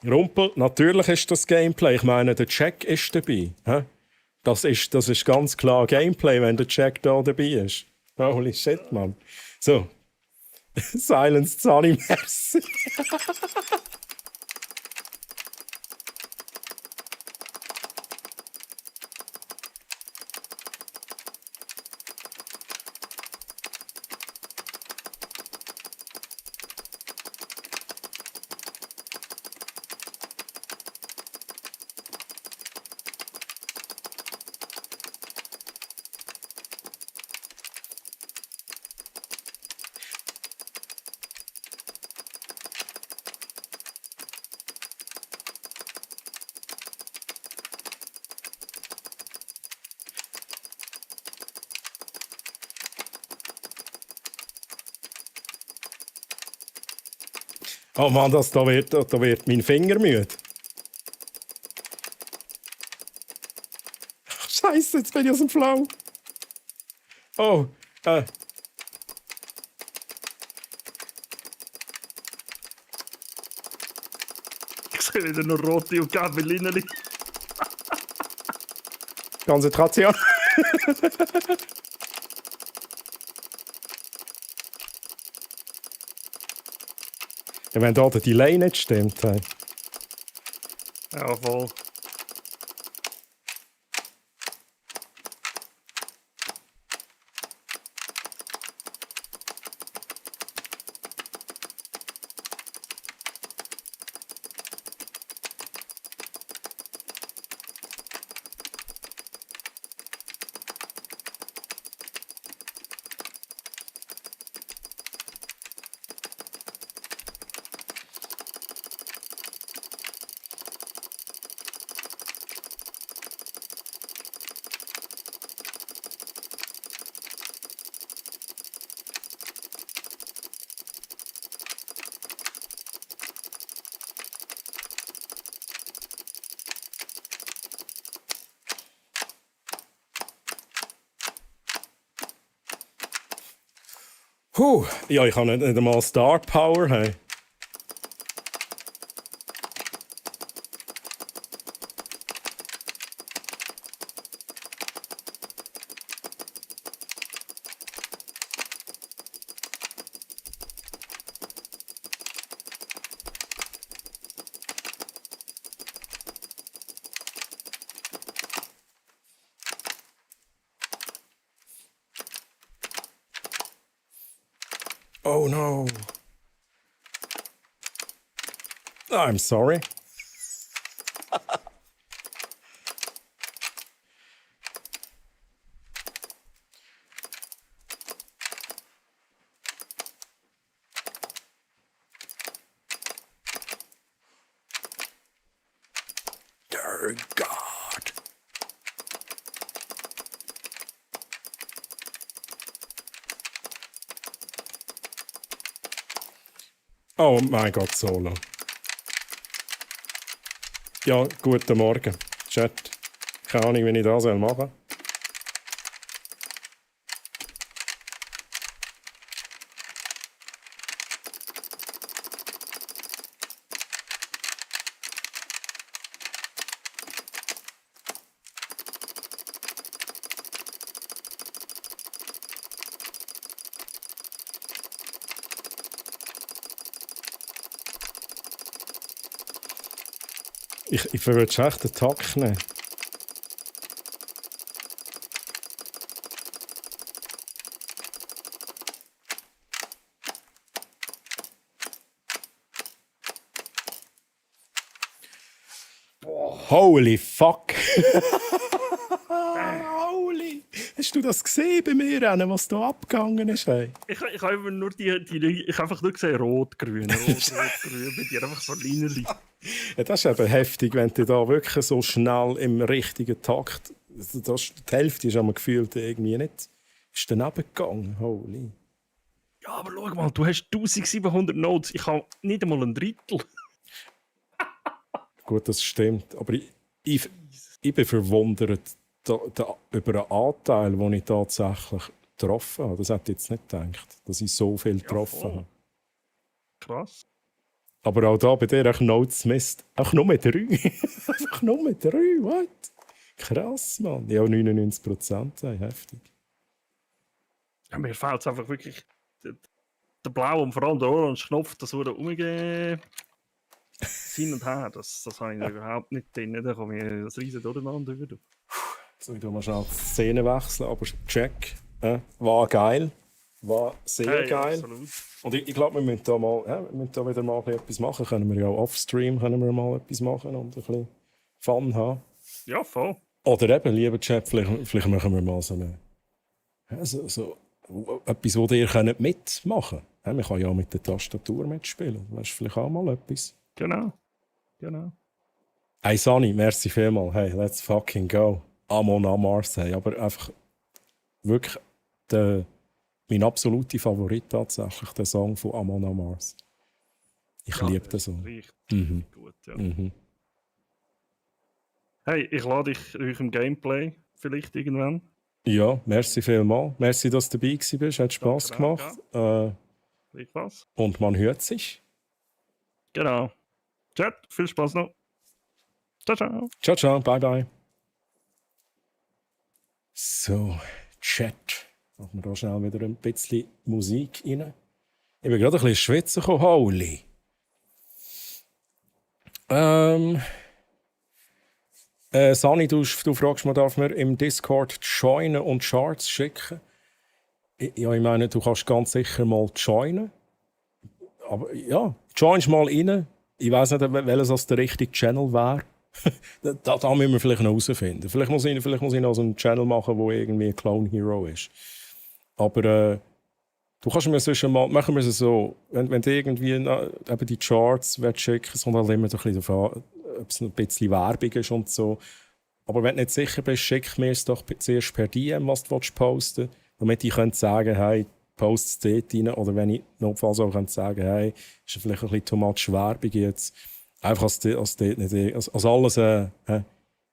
Rumpel, natürlich ist das Gameplay. Ich meine, der Jack ist dabei. Hä? Das ist ganz klar Gameplay, wenn der Jack da dabei ist. Holy shit, Mann. So. Silence Zani, merci. Oh Mann, da wird mein Finger müde. Scheiße, jetzt bin ich aus dem Flow. Oh, Ich sehe wieder nur rote und gelbe Linien. Konzentration. Ja, wenn da der Delay nicht stimmt. Hey. Ja, voll. Ja, ich habe nicht einmal Star Power. Hey. Oh no. I'm sorry. Dear God. Oh mein Gott, Solo. Ja, guten Morgen, Chat. Keine Ahnung, wie ich das machen soll. Ich würde echt den Takt nehmen. Holy fuck! Holy! Hast du das gesehen bei mir, was da abgegangen ist? Hey? Ich habe immer nur ich habe einfach nur gesehen, rot-grün, rot-grün, bei dir einfach so Linerli. Ja, das ist eben heftig, wenn du da wirklich so schnell im richtigen Takt. Die Hälfte ist aber gefühlt irgendwie nicht. Ist daneben gegangen. Holy. Ja, aber schau mal, du hast 1700 Notes, ich habe nicht einmal ein Drittel. Gut, das stimmt. Aber ich bin verwundert über einen Anteil, den ich tatsächlich getroffen habe. Das hätte ich jetzt nicht gedacht, dass ich so viel getroffen habe. Krass. Aber auch da bei dir auch Notes misst. Auch nur mit 3. Einfach nur mit 3. What? Krass, Mann. Ja, 99%. Heftig. Ja, mir fehlt es einfach wirklich. Der blaue und vor allem der orange Knopf, das wurde umgehen. Hin und her, das habe ich überhaupt nicht drin. Da komme ich das riesen Durcheinander über. So, ich mal schnell die Szene wechseln, aber check. War geil. War sehr geil. Absolut. Und ich glaube, wir müssen da wieder mal etwas machen. Können wir ja auch offstream mal etwas machen und ein bisschen Fun haben. Ja, voll. Oder eben, lieber Chat, vielleicht machen wir mal so etwas, wo ihr könnt mitmachen könnt. Man kann ja auch mit der Tastatur mitspielen. Das ist vielleicht auch mal etwas. Genau. Hey Sunny, merci vielmals. Hey, let's fucking go. Amon Amarth. Hey. Aber einfach wirklich mein absoluter Favorit tatsächlich, der Song von Amon Amarth. Ich liebe den Song. Richtig gut, ja. Hey, ich lade euch im Gameplay vielleicht irgendwann. Ja, merci vielmals. Merci, dass du dabei bist. Hat Spass gemacht. Was? Und man hört sich. Genau. Chat, viel Spaß noch. Ciao, ciao. Ciao, ciao. Bye, bye. So, Chat. Machen wir da schnell wieder ein bisschen Musik rein. Ich bin gerade ein bisschen schwitzen gekommen. Holy. Sani, du fragst mich, darf man im Discord joinen und Charts schicken? Ja, ich meine, du kannst ganz sicher mal joinen. Aber ja, joinst mal rein. Ich weiss nicht, welches der richtige Channel wäre. da müssen wir vielleicht noch herausfinden. Vielleicht muss ich noch so einen Channel machen, wo irgendwie ein Clone Hero ist. Aber du kannst mir sonst mal, machen wir es so, wenn du irgendwie eben die Charts schicken, es kommt halt immer so ein bisschen davon, ob es ein bisschen Werbung ist und so. Aber wenn du nicht sicher bist, schick mir es doch zuerst per DM, was du posten willst, damit ich sagen kann, hey, post es dort rein. Oder wenn ich notfalls auch sagen kann, hey, ist vielleicht ein bisschen too much Werbung jetzt. Einfach, als alles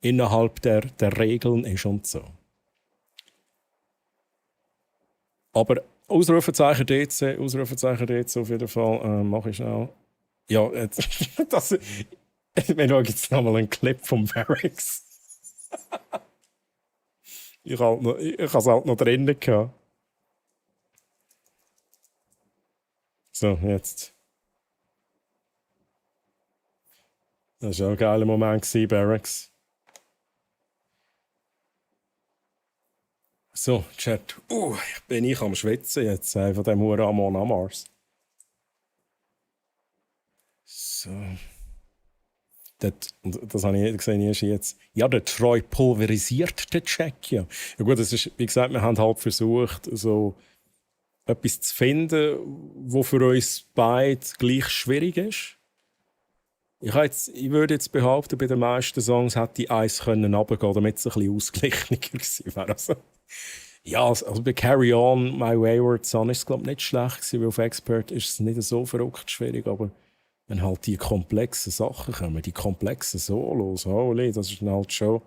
innerhalb der Regeln ist und so. Aber Ausrufezeichen DC auf jeden Fall, mache ich schnell. Ja, wir schauen jetzt nochmal einen Clip von Barracks. ich habe es halt noch drinnen gehabt. So, jetzt. Das war auch ein geiler Moment, Barracks. So, Chat. Bin ich am Schwitzen jetzt von dem Amon Amars. So. Das habe ich gesehen erst jetzt. Ja, der Troy pulverisiert den Check. Ja, gut, das ist, wie gesagt, wir haben halt versucht, so etwas zu finden, was für uns beide gleich schwierig ist. Ich würde jetzt behaupten, bei den meisten Songs hätte eins runtergehen können, damit es ein bisschen ausgeglichener gewesen wäre. Also, ja, also bei Carry On, My Wayward Son ist es, glaube ich, nicht schlecht gewesen, weil auf Expert ist es nicht so verrückt schwierig, aber wenn halt die komplexen Sachen kommen, die komplexen Solos, holy, das ist dann halt schon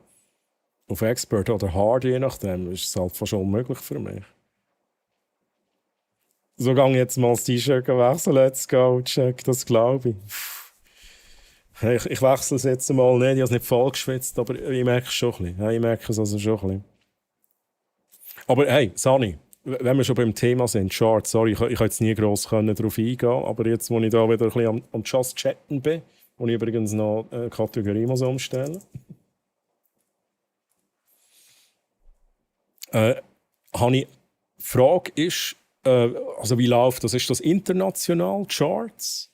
auf Expert oder Hard, je nachdem, ist es halt fast unmöglich für mich. So gehe ich jetzt mal das T-Shirt wechseln, let's go, check, das glaube ich. Ich wechsle es jetzt mal nicht, ich habe es nicht voll geschwitzt, aber ich merke es schon ein bisschen. Ja, ich merke es also schon ein bisschen. Aber hey, Sani, wenn wir schon beim Thema sind, Charts, sorry, ich konnte jetzt nie gross darauf eingehen, aber jetzt, wo ich da wieder ein bisschen am Just Chatten bin, wo ich übrigens noch eine Kategorie muss umstellen habe ich, die Frage ist, also wie läuft das? Ist das international, Charts?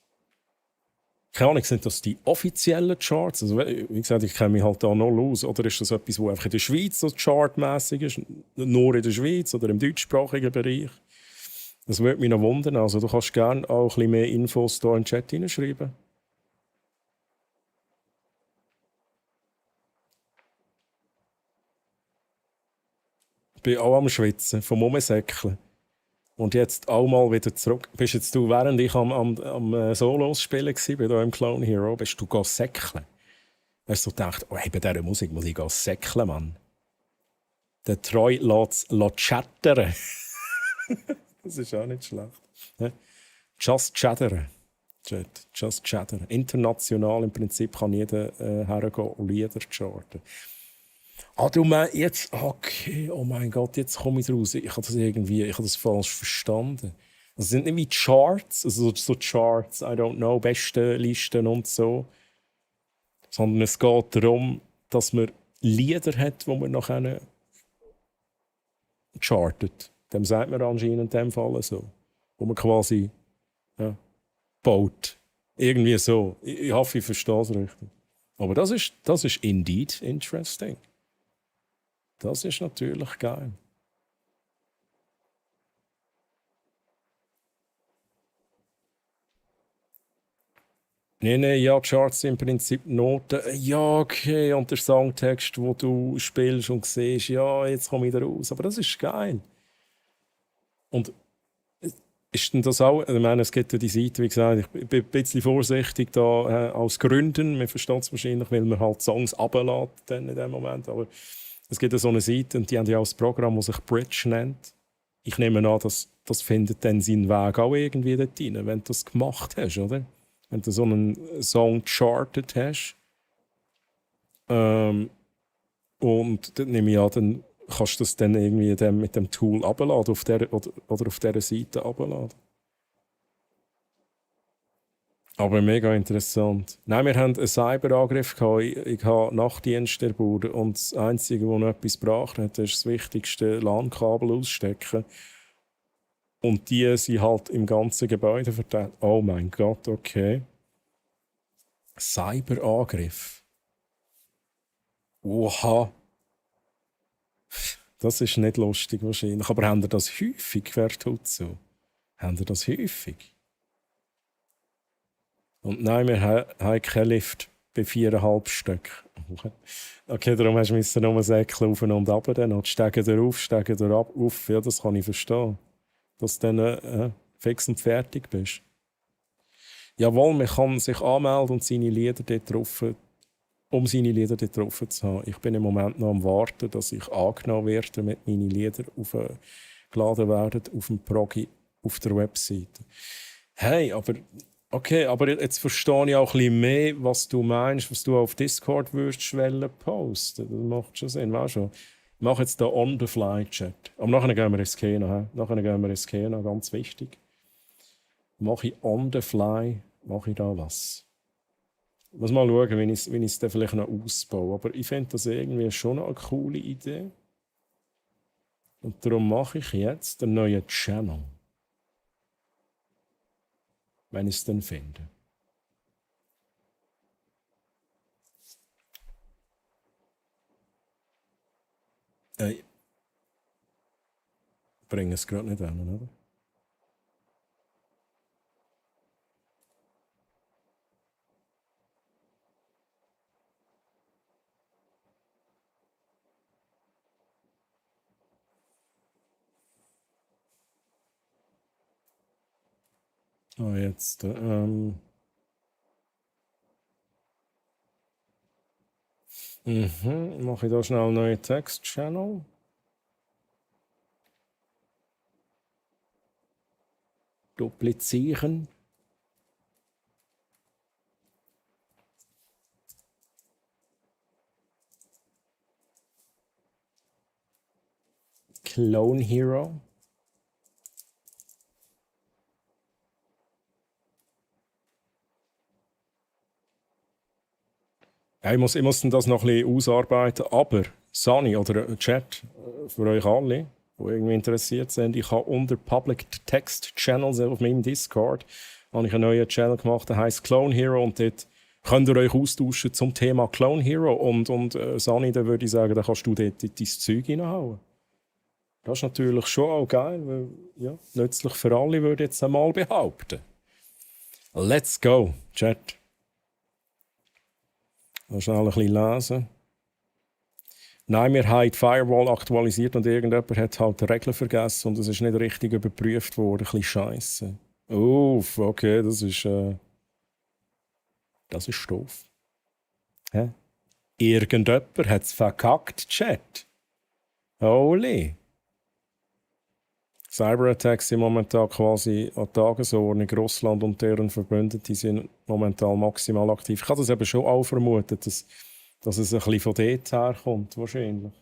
Keine Ahnung, sind das die offiziellen Charts? Also, wie gesagt, ich kenne mich halt da noch aus. Oder ist das etwas, das einfach in der Schweiz so chartmässig ist? Nur in der Schweiz oder im deutschsprachigen Bereich? Das würde mich noch wundern. Also, du kannst gerne auch ein bisschen mehr Infos hier in den Chat hineinschreiben. Ich bin auch am Schwitzen, vom Umsäckeln. Und jetzt auch mal wieder zurück. Bist jetzt du, während ich am Solos spielen war, bei im Clone Hero, bist du säckeln? Hast du gedacht, oh, hey, bei dieser Musik muss ich säckeln, Mann. Der Troy lässt chattern. Das ist auch nicht schlecht. Just chattern. Just chattern. International im Prinzip kann jeder hergehen und Lieder charten. Ah, du meinst jetzt, okay, oh mein Gott, jetzt komme ich raus. Ich habe das falsch verstanden. Das sind nicht wie Charts, also so Charts, I don't know, beste Listen und so. Sondern es geht darum, dass man Lieder hat, die man nachher chartet. Dem sagt man anscheinend in dem Fall so. Wo man quasi baut. Irgendwie so. Ich hoffe, ich verstehe es richtig. Aber das ist indeed interesting. Das ist natürlich geil. Nein, ja, Charts sind im Prinzip Noten. Ja, okay, und der Songtext, wo du spielst und siehst, ja, jetzt komme ich da raus. Aber das ist geil. Und ist denn das auch, ich meine, es gibt ja die Seite, wie gesagt, ich bin ein bisschen vorsichtig da aus Gründen. Man versteht es wahrscheinlich, weil man halt Songs runterlässt in dem Moment. Aber es gibt ja so eine Seite und die haben ja auch ein Programm, das sich Bridge nennt. Ich nehme an, das findet dann seinen Weg auch irgendwie dort rein, wenn du das gemacht hast, oder? Wenn du so einen Song charted hast. Und dann nehme ich an, dann kannst du das dann irgendwie mit dem Tool runterladen oder auf dieser Seite runterladen. Aber mega interessant. Nein, wir hatten einen Cyberangriff gehabt. Ich habe Nachtdienst erbaut und das Einzige, was noch etwas gebracht hat, ist das wichtigste LAN-Kabel ausstecken. Und die sind halt im ganzen Gebäude verteilt. Oh mein Gott, okay. Cyberangriff. Oha. Das ist nicht lustig wahrscheinlich. Aber haben ihr das häufig, wer tut so? Haben ihr das häufig? Und nein, wir haben keinen Lift bei 4,5 Stück. Okay, darum musst du nur einen Säckel auf und ab. Dann steigen wir auf, steigen wir ab. Auf. Ja, das kann ich verstehen. Dass du dann fix und fertig bist. Jawohl, man kann sich anmelden und seine Lieder dort drauf, um seine Lieder dort drauf zu haben. Ich bin im Moment noch am Warten, dass ich angenommen werde, damit meine Lieder aufgeladen werden auf dem Progi auf der Webseite. Hey, aber jetzt verstehe ich auch ein bisschen mehr, was du meinst, was du auf Discord würdest posten. Das macht schon Sinn, weißt du? Ich mache jetzt da On-the-Fly-Chat. Aber nachher gehen wir ins Kino. Ganz wichtig. Mache ich On-the-Fly, mache ich da was? Ich muss mal schauen, wie ich es dann vielleicht noch ausbaue. Aber ich finde das irgendwie schon eine coole Idee. Und darum mache ich jetzt einen neuen Channel. Wenn ich es dann finde. Ich bringe es gerade nicht an, oder? Ah, jetzt. Mache ich da schnell einen neuen Text-Channel. Duplizieren. Clone Hero. Ja, ich muss das noch ein bisschen ausarbeiten, aber Sunny oder Chat, für euch alle, die irgendwie interessiert sind, ich habe unter Public Text Channels auf meinem Discord habe ich einen neuen Channel gemacht, der heißt Clone Hero und dort könnt ihr euch austauschen zum Thema Clone Hero und Sunny, da würde ich sagen, da kannst du dort dein Zeug reinhauen. Das ist natürlich schon auch geil, weil, ja, nützlich für alle, würde ich jetzt einmal behaupten. Let's go, Chat. Schnell ein bisschen lesen. Nein, wir haben die Firewall aktualisiert und irgendjemand hat halt die Regeln vergessen und es ist nicht richtig überprüft worden. Ein bisschen scheisse. Uff, okay, das ist doof. Hä? Irgendjemand hat es verkackt, Chat. Holy. Cyberattacks sind momentan quasi an der Tagesordnung. Russland und deren Verbündete sind momentan maximal aktiv. Ich habe das eben schon auch vermutet, dass es ein bisschen von dort herkommt, wahrscheinlich.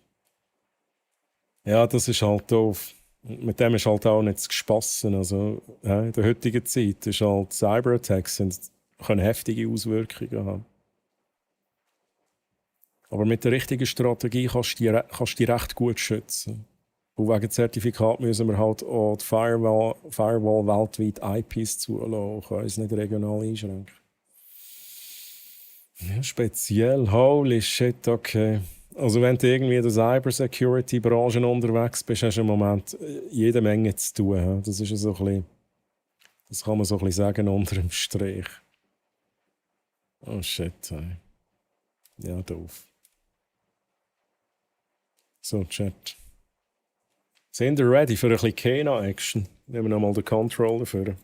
Ja, das ist halt doof. Mit dem ist halt auch nicht zu spassen. Also, in der heutigen Zeit ist halt Cyberattacks können heftige Auswirkungen haben. Aber mit der richtigen Strategie kannst du dich recht gut schützen. Und wegen Zertifikat müssen wir halt auch die Firewall weltweit IPs zulassen, können uns nicht regional einschränken. Ja, speziell, holy shit, okay. Also wenn du irgendwie in der Cybersecurity-Branche unterwegs bist, hast du im Moment jede Menge zu tun. Das ist so ein bisschen, das kann man so ein bisschen sagen unter dem Strich. Oh shit, hey. Ja, doof. So, Chat. Sind ihr ready für ein bisschen Kena-Action? Nehmen wir nochmal den Controller vor. Ich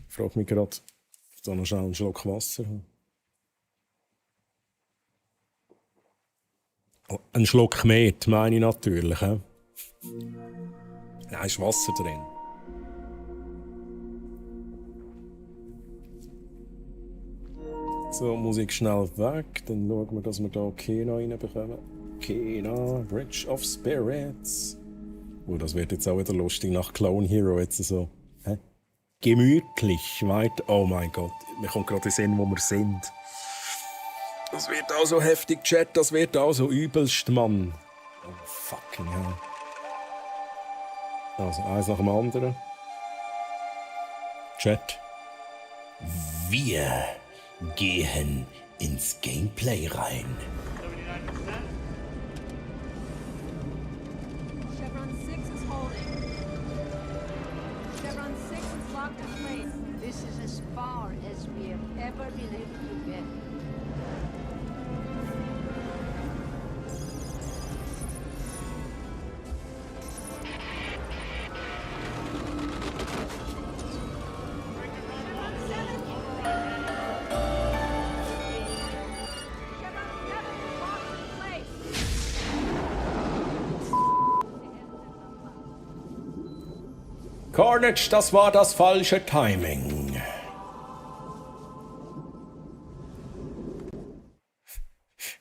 frage mich gerade, ob ich da noch schnell einen Schluck Wasser habe. Oh, ein Schluck Met, meine ich natürlich. He? Da ist Wasser drin. So, Musik schnell weg. Dann schauen wir, dass wir hier Kena reinbekommen. Kena, Bridge of Spirits. Oh, das wird jetzt auch wieder lustig nach Clone Hero. Jetzt so gemütlich weit. Oh mein Gott, mir kommt gerade in den Sinn, wo wir sind. Das wird auch so heftig, Chat. Das wird auch so übelst, Mann. Oh, fucking hell. Also, eins nach dem anderen. Chat. Wir gehen ins Gameplay rein. Chevron 6 is holding. Chevron 6 is locked in place. This is as far as we have ever been able to get. Carnage, das war das falsche Timing.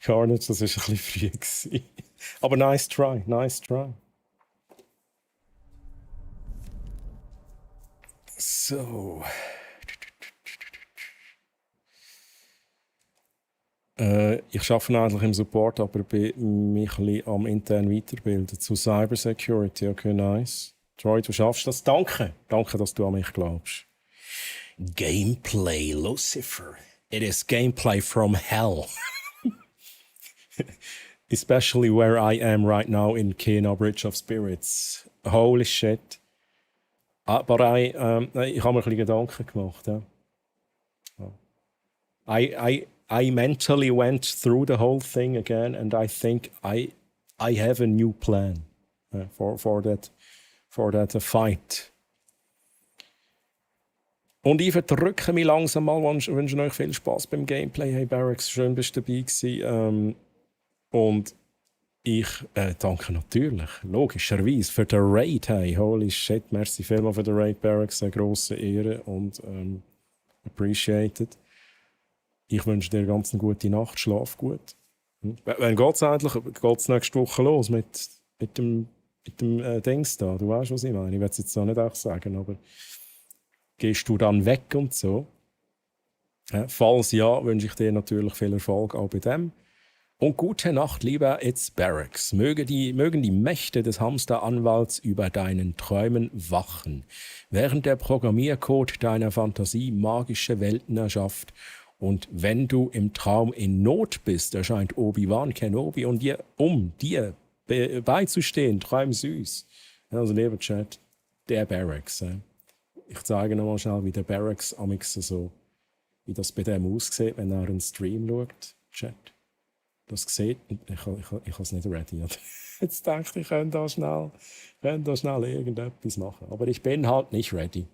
Carnage, das war ein bisschen früh gewesen. Aber nice try, nice try. So. Ich arbeite eigentlich im Support, aber bin mich ein bisschen am intern weiterbilden zu Cybersecurity. Okay, nice. Troy, du schaffst das. Danke. Danke, dass du an mich glaubst. Gameplay Lucifer. It is gameplay from hell. Especially where I am right now in Kena Bridge of Spirits. Holy shit. Aber ich habe mir ein bisschen Gedanken gemacht. Ja. I mentally went through the whole thing again, and I think I have a new plan for that fight. Und ich verdrücke mich langsam mal. Wünsche euch viel Spaß beim Gameplay. Hey Barracks, schön bist du dabei gewesen. Und ich danke natürlich, logischerweise, für den Raid. Hey, holy shit, merci vielmals für den Raid, Barracks. Eine grosse Ehre und appreciated. Ich wünsche dir ganz eine gute Nacht, schlaf gut. Wann geht es eigentlich? Geht es nächste Woche los mit dem Dings da? Du weißt, was ich meine. Ich werde es jetzt noch nicht auch sagen, aber gehst du dann weg und so? Falls ja, wünsche ich dir natürlich viel Erfolg auch bei dem. Und gute Nacht, lieber It's Barracks. Mögen die Mächte des Hamsteranwalts über deinen Träumen wachen, während der Programmiercode deiner Fantasie magische Welten erschafft. Und wenn du im Traum in Not bist, erscheint Obi-Wan Kenobi, um dir beizustehen. Träum süß. Also, lieber Chat, der Barracks. Ich zeige noch mal schnell, wie der Barracks amix so, wie das bei dem aussieht, wenn er einen Stream schaut. Chat. Das sieht, ich habe es nicht ready. Jetzt dachte ich, könnte da schnell irgendetwas machen. Aber ich bin halt nicht ready.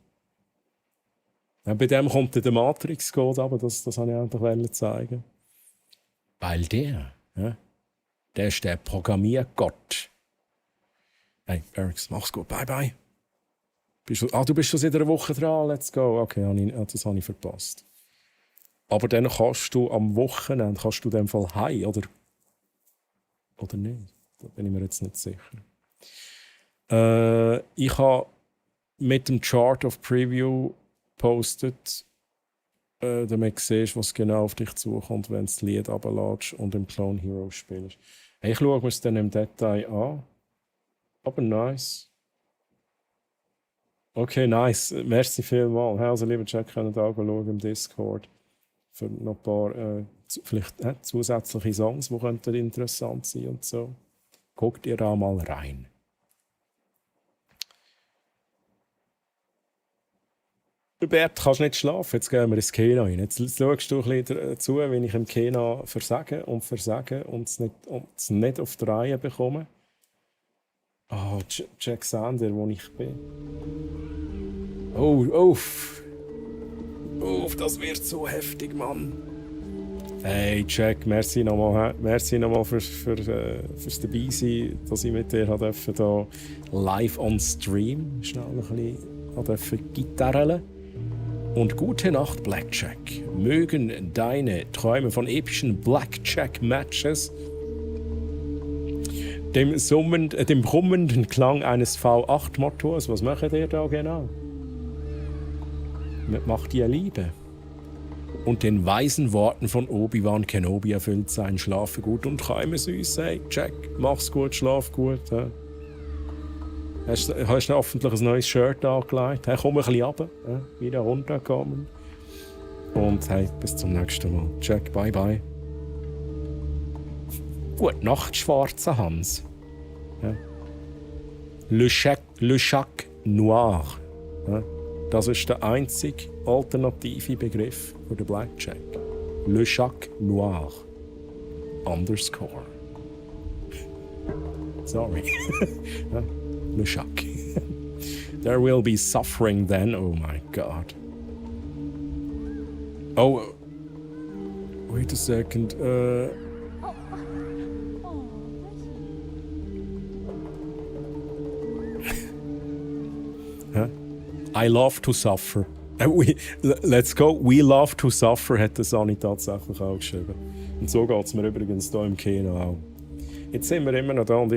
Ja, bei dem kommt der Matrix-Code, aber das wollte ich einfach zeigen. Weil der ist der Programmiergott. Hey, Barracks, mach's gut, bye bye. Du bist schon seit einer Woche dran, let's go. Okay, das habe ich verpasst. Aber dann kannst du am Wochenende, in dem Fall heim, oder nicht? Da bin ich mir jetzt nicht sicher. Ich habe mit dem Chart of Preview gepostet, damit du siehst, was genau auf dich zukommt, wenn du das Lied runterlädst und im Clone Hero spielst. Ich schaue mir es dann im Detail an. Aber nice. Okay, nice. Merci vielmals. Also, lieber Chat, könnt ihr auch schauen im Discord. Für noch ein paar vielleicht zusätzliche Songs, die könnten interessant sein und so. Guckt ihr da mal rein. Bert, kannst nicht schlafen? Jetzt gehen wir ins Kena rein. Jetzt schaust du ein bisschen zu, wenn ich im Kena versage und es nicht auf die Reihe bekomme. Oh, Jack Sander, wo ich bin. Oh, das wird so heftig, Mann. Hey, Jack, merci nochmal fürs Dabeisein, dass ich mit dir durfte, da live on Stream schnell ein bisschen gitarren. Und gute Nacht, Blackjack. Mögen deine Träume von epischen Blackjack-Matches dem brummenden Klang eines V8-Motors. Was macht ihr da genau? Macht ihr Liebe? Und den weisen Worten von Obi-Wan Kenobi erfüllt sein. Schlafe gut und träume süß. Hey, Jack, mach's gut, schlaf gut. Ja. Hast du hoffentlich ein neues Shirt angelegt? Hey, komm ein bisschen runter, wieder runterkommen. Und hey, bis zum nächsten Mal. Jack, bye bye. Gute Nacht, schwarzer Hans. Ja. Le Chac Noir. Ja. Das ist der einzige alternative Begriff für den Blackjack. Le Chac Noir. Underscore. Sorry. Ja. Le Chac. There will be suffering then. Oh my God. Oh. Wait a second. I love to suffer. Let's go. We love to suffer, hat der Sani tatsächlich auch geschrieben. Und so geht es mir übrigens hier im Kino auch. Jetzt sind wir immer noch da und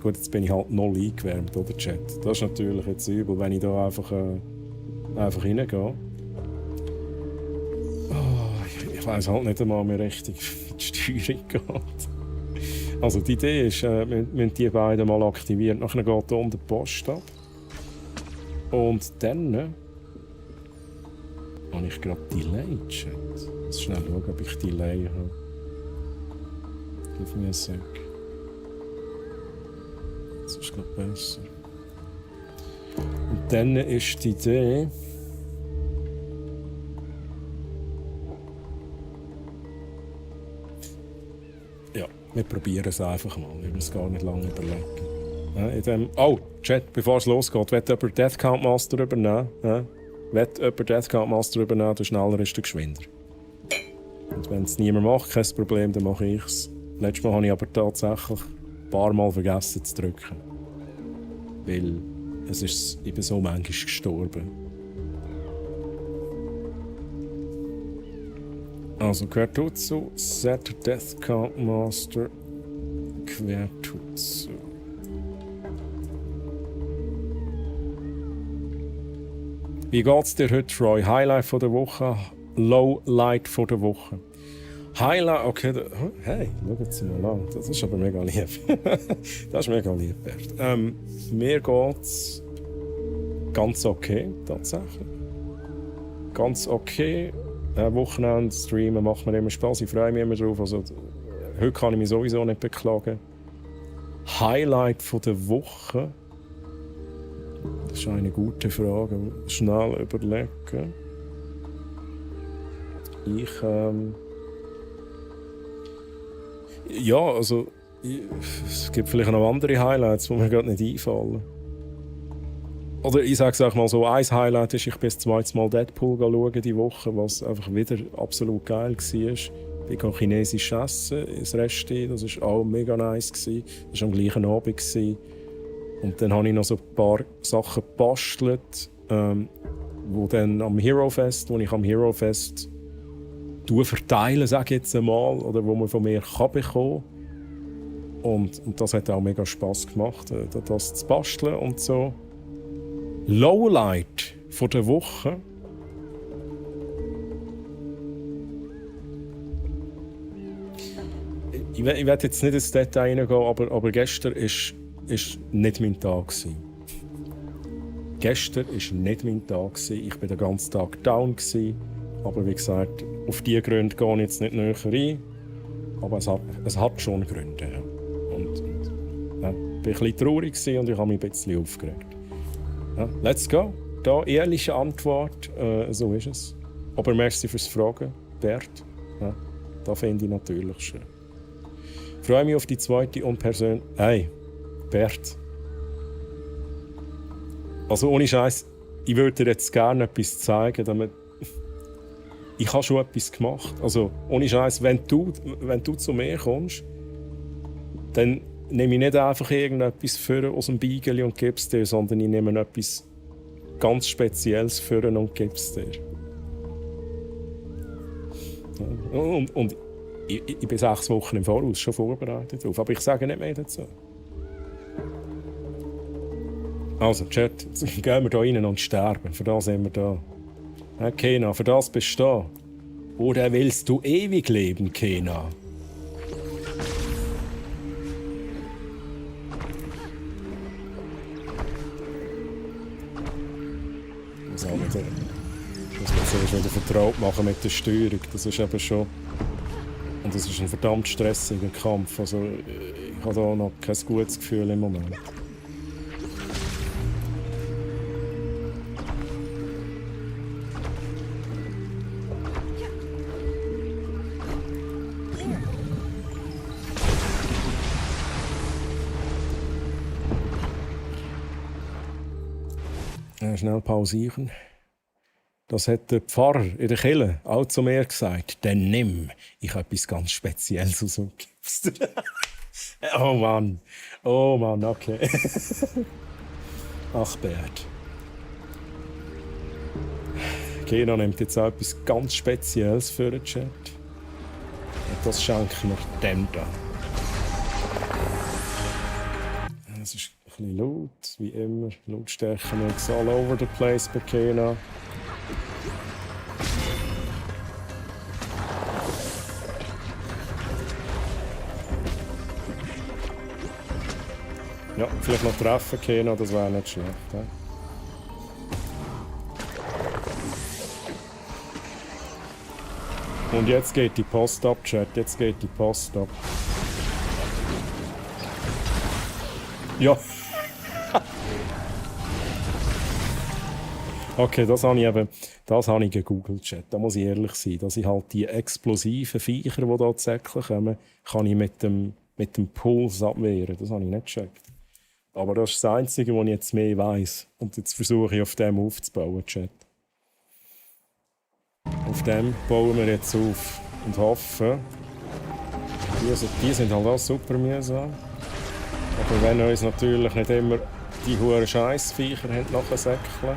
gut, jetzt bin ich halt null eingewärmt, oder Chat? Das ist natürlich jetzt übel, wenn ich da einfach reingehe. Oh, ich Ich weiss halt nicht einmal mehr richtig, wie die Steuerung geht. Also die Idee ist, wir müssen die beiden mal aktivieren. Nachher geht hier unten die Post ab. Und dann habe ich gerade Delay Chat. Ich muss schnell schauen, ob ich Delay habe. Gib mir einen Sec. Das ist gerade besser. Und dann ist die Idee... Ja, wir probieren es einfach mal. Wir müssen es gar nicht lange überlegen. Ja, in dem... Oh, Chat, bevor es losgeht, will jemand Death Count Master übernehmen? Ja? Will jemand Death Count Master übernehmen, der schneller ist, der geschwinder. Und wenn es niemand macht, kein Problem, dann mache ich es. Letztes Mal habe ich aber tatsächlich ein paar Mal vergessen zu drücken. Weil ich bin so manchmal gestorben. Also Quertutsu, Set Death Count Master, Quertutsu. Wie geht's dir heute, Troy? Highlight von der Woche, Lowlight von der Woche. Highlight, okay, hey, schaut sie mal an. Das ist aber mega lieb. Das ist mega lieb, Bert. Mir geht's ganz okay, tatsächlich. Ganz okay. Wochenende streamen macht mir immer Spaß. Ich freue mich immer drauf. Also, heute kann ich mich sowieso nicht beklagen. Highlight von der Woche. Das ist eine gute Frage. Schnell überlegen. Ja, also es gibt vielleicht noch andere Highlights, die mir gerade nicht einfallen. Oder ich sage es auch mal so, ein Highlight ist, ich bin das zweite Mal Deadpool schauen diese Woche, was einfach wieder absolut geil war. Ich bin chinesisch essen ins Restaurant, das war auch mega nice. Das war am gleichen Abend. Und dann habe ich noch so ein paar Sachen gebastelt, wo dann am Hero Fest verteilen, sage ich jetzt einmal, oder wo man von mir kann bekommen. Und das hat auch mega Spass gemacht, das zu basteln und so. Lowlight von der Woche. Ich werde jetzt nicht ins Detail reingehen, aber gestern ist nicht mein Tag gewesen. Gestern war nicht mein Tag gewesen. Ich war den ganzen Tag down gewesen. Aber wie gesagt, auf diese Gründe gehe ich jetzt nicht näher ein. Aber es hat schon Gründe. Ja. Und ich war ein bisschen traurig und ich habe mich ein bisschen aufgeregt. Ja, let's go. Da ehrliche Antwort, so ist es. Aber merci fürs Fragen, Bert. Ja, das finde ich natürlich schön. Ich freue mich auf die zweite und persönlich. Hey, Bert. Also ohne Scheiß, ich würde dir jetzt gerne etwas zeigen, damit. Ich habe schon etwas gemacht. Also ohne Scheiß, wenn du zu mir kommst, dann nehme ich nicht einfach irgendetwas für aus dem Beigeli und gebe es dir, sondern ich nehme etwas ganz Spezielles für und gebe es dir. Und ich bin 6 Wochen im Voraus schon vorbereitet drauf, aber ich sage nicht mehr dazu. Also, Chat, jetzt gehen wir da rein und sterben. Für das sind wir da. Ja, Kena, für das bist du da. Oder willst du ewig leben, Kena? Ich muss zuerst wieder vertraut machen mit der Steuerung. Das ist eben schon. Und das ist ein verdammt stressiger Kampf. Also, ich habe da noch kein gutes Gefühl im Moment. Schnell pausieren. Das hat der Pfarrer in der Kirche auch zu mir gesagt. Dann nimm, ich habe etwas ganz Spezielles aus dem Gipster. Oh Mann, okay. Ach, Bert. Kena nimmt jetzt auch etwas ganz Spezielles für den Chat. Und das schenken wir dem da. Das ist ein bisschen laut, wie immer. Lautstärke ist all over the place bei Kena. Ja, vielleicht noch treffen können, das wäre nicht schlecht. Ja. Und jetzt geht die Post ab, Chat. Jetzt geht die Post ab. Ja. Okay, das habe ich gegoogelt, Chat. Da muss ich ehrlich sein, dass ich halt die explosiven Viecher, die da tatsächlich kommen, kann ich mit dem Puls abwehren. Das habe ich nicht gecheckt. Aber das ist das Einzige, was ich jetzt mehr weiss. Und jetzt versuche ich, auf dem aufzubauen, Chat. Auf dem bauen wir jetzt auf und hoffen. Die sind halt auch super mühsam. Aber wenn uns natürlich nicht immer die hohen Scheissviecher nachsäckeln.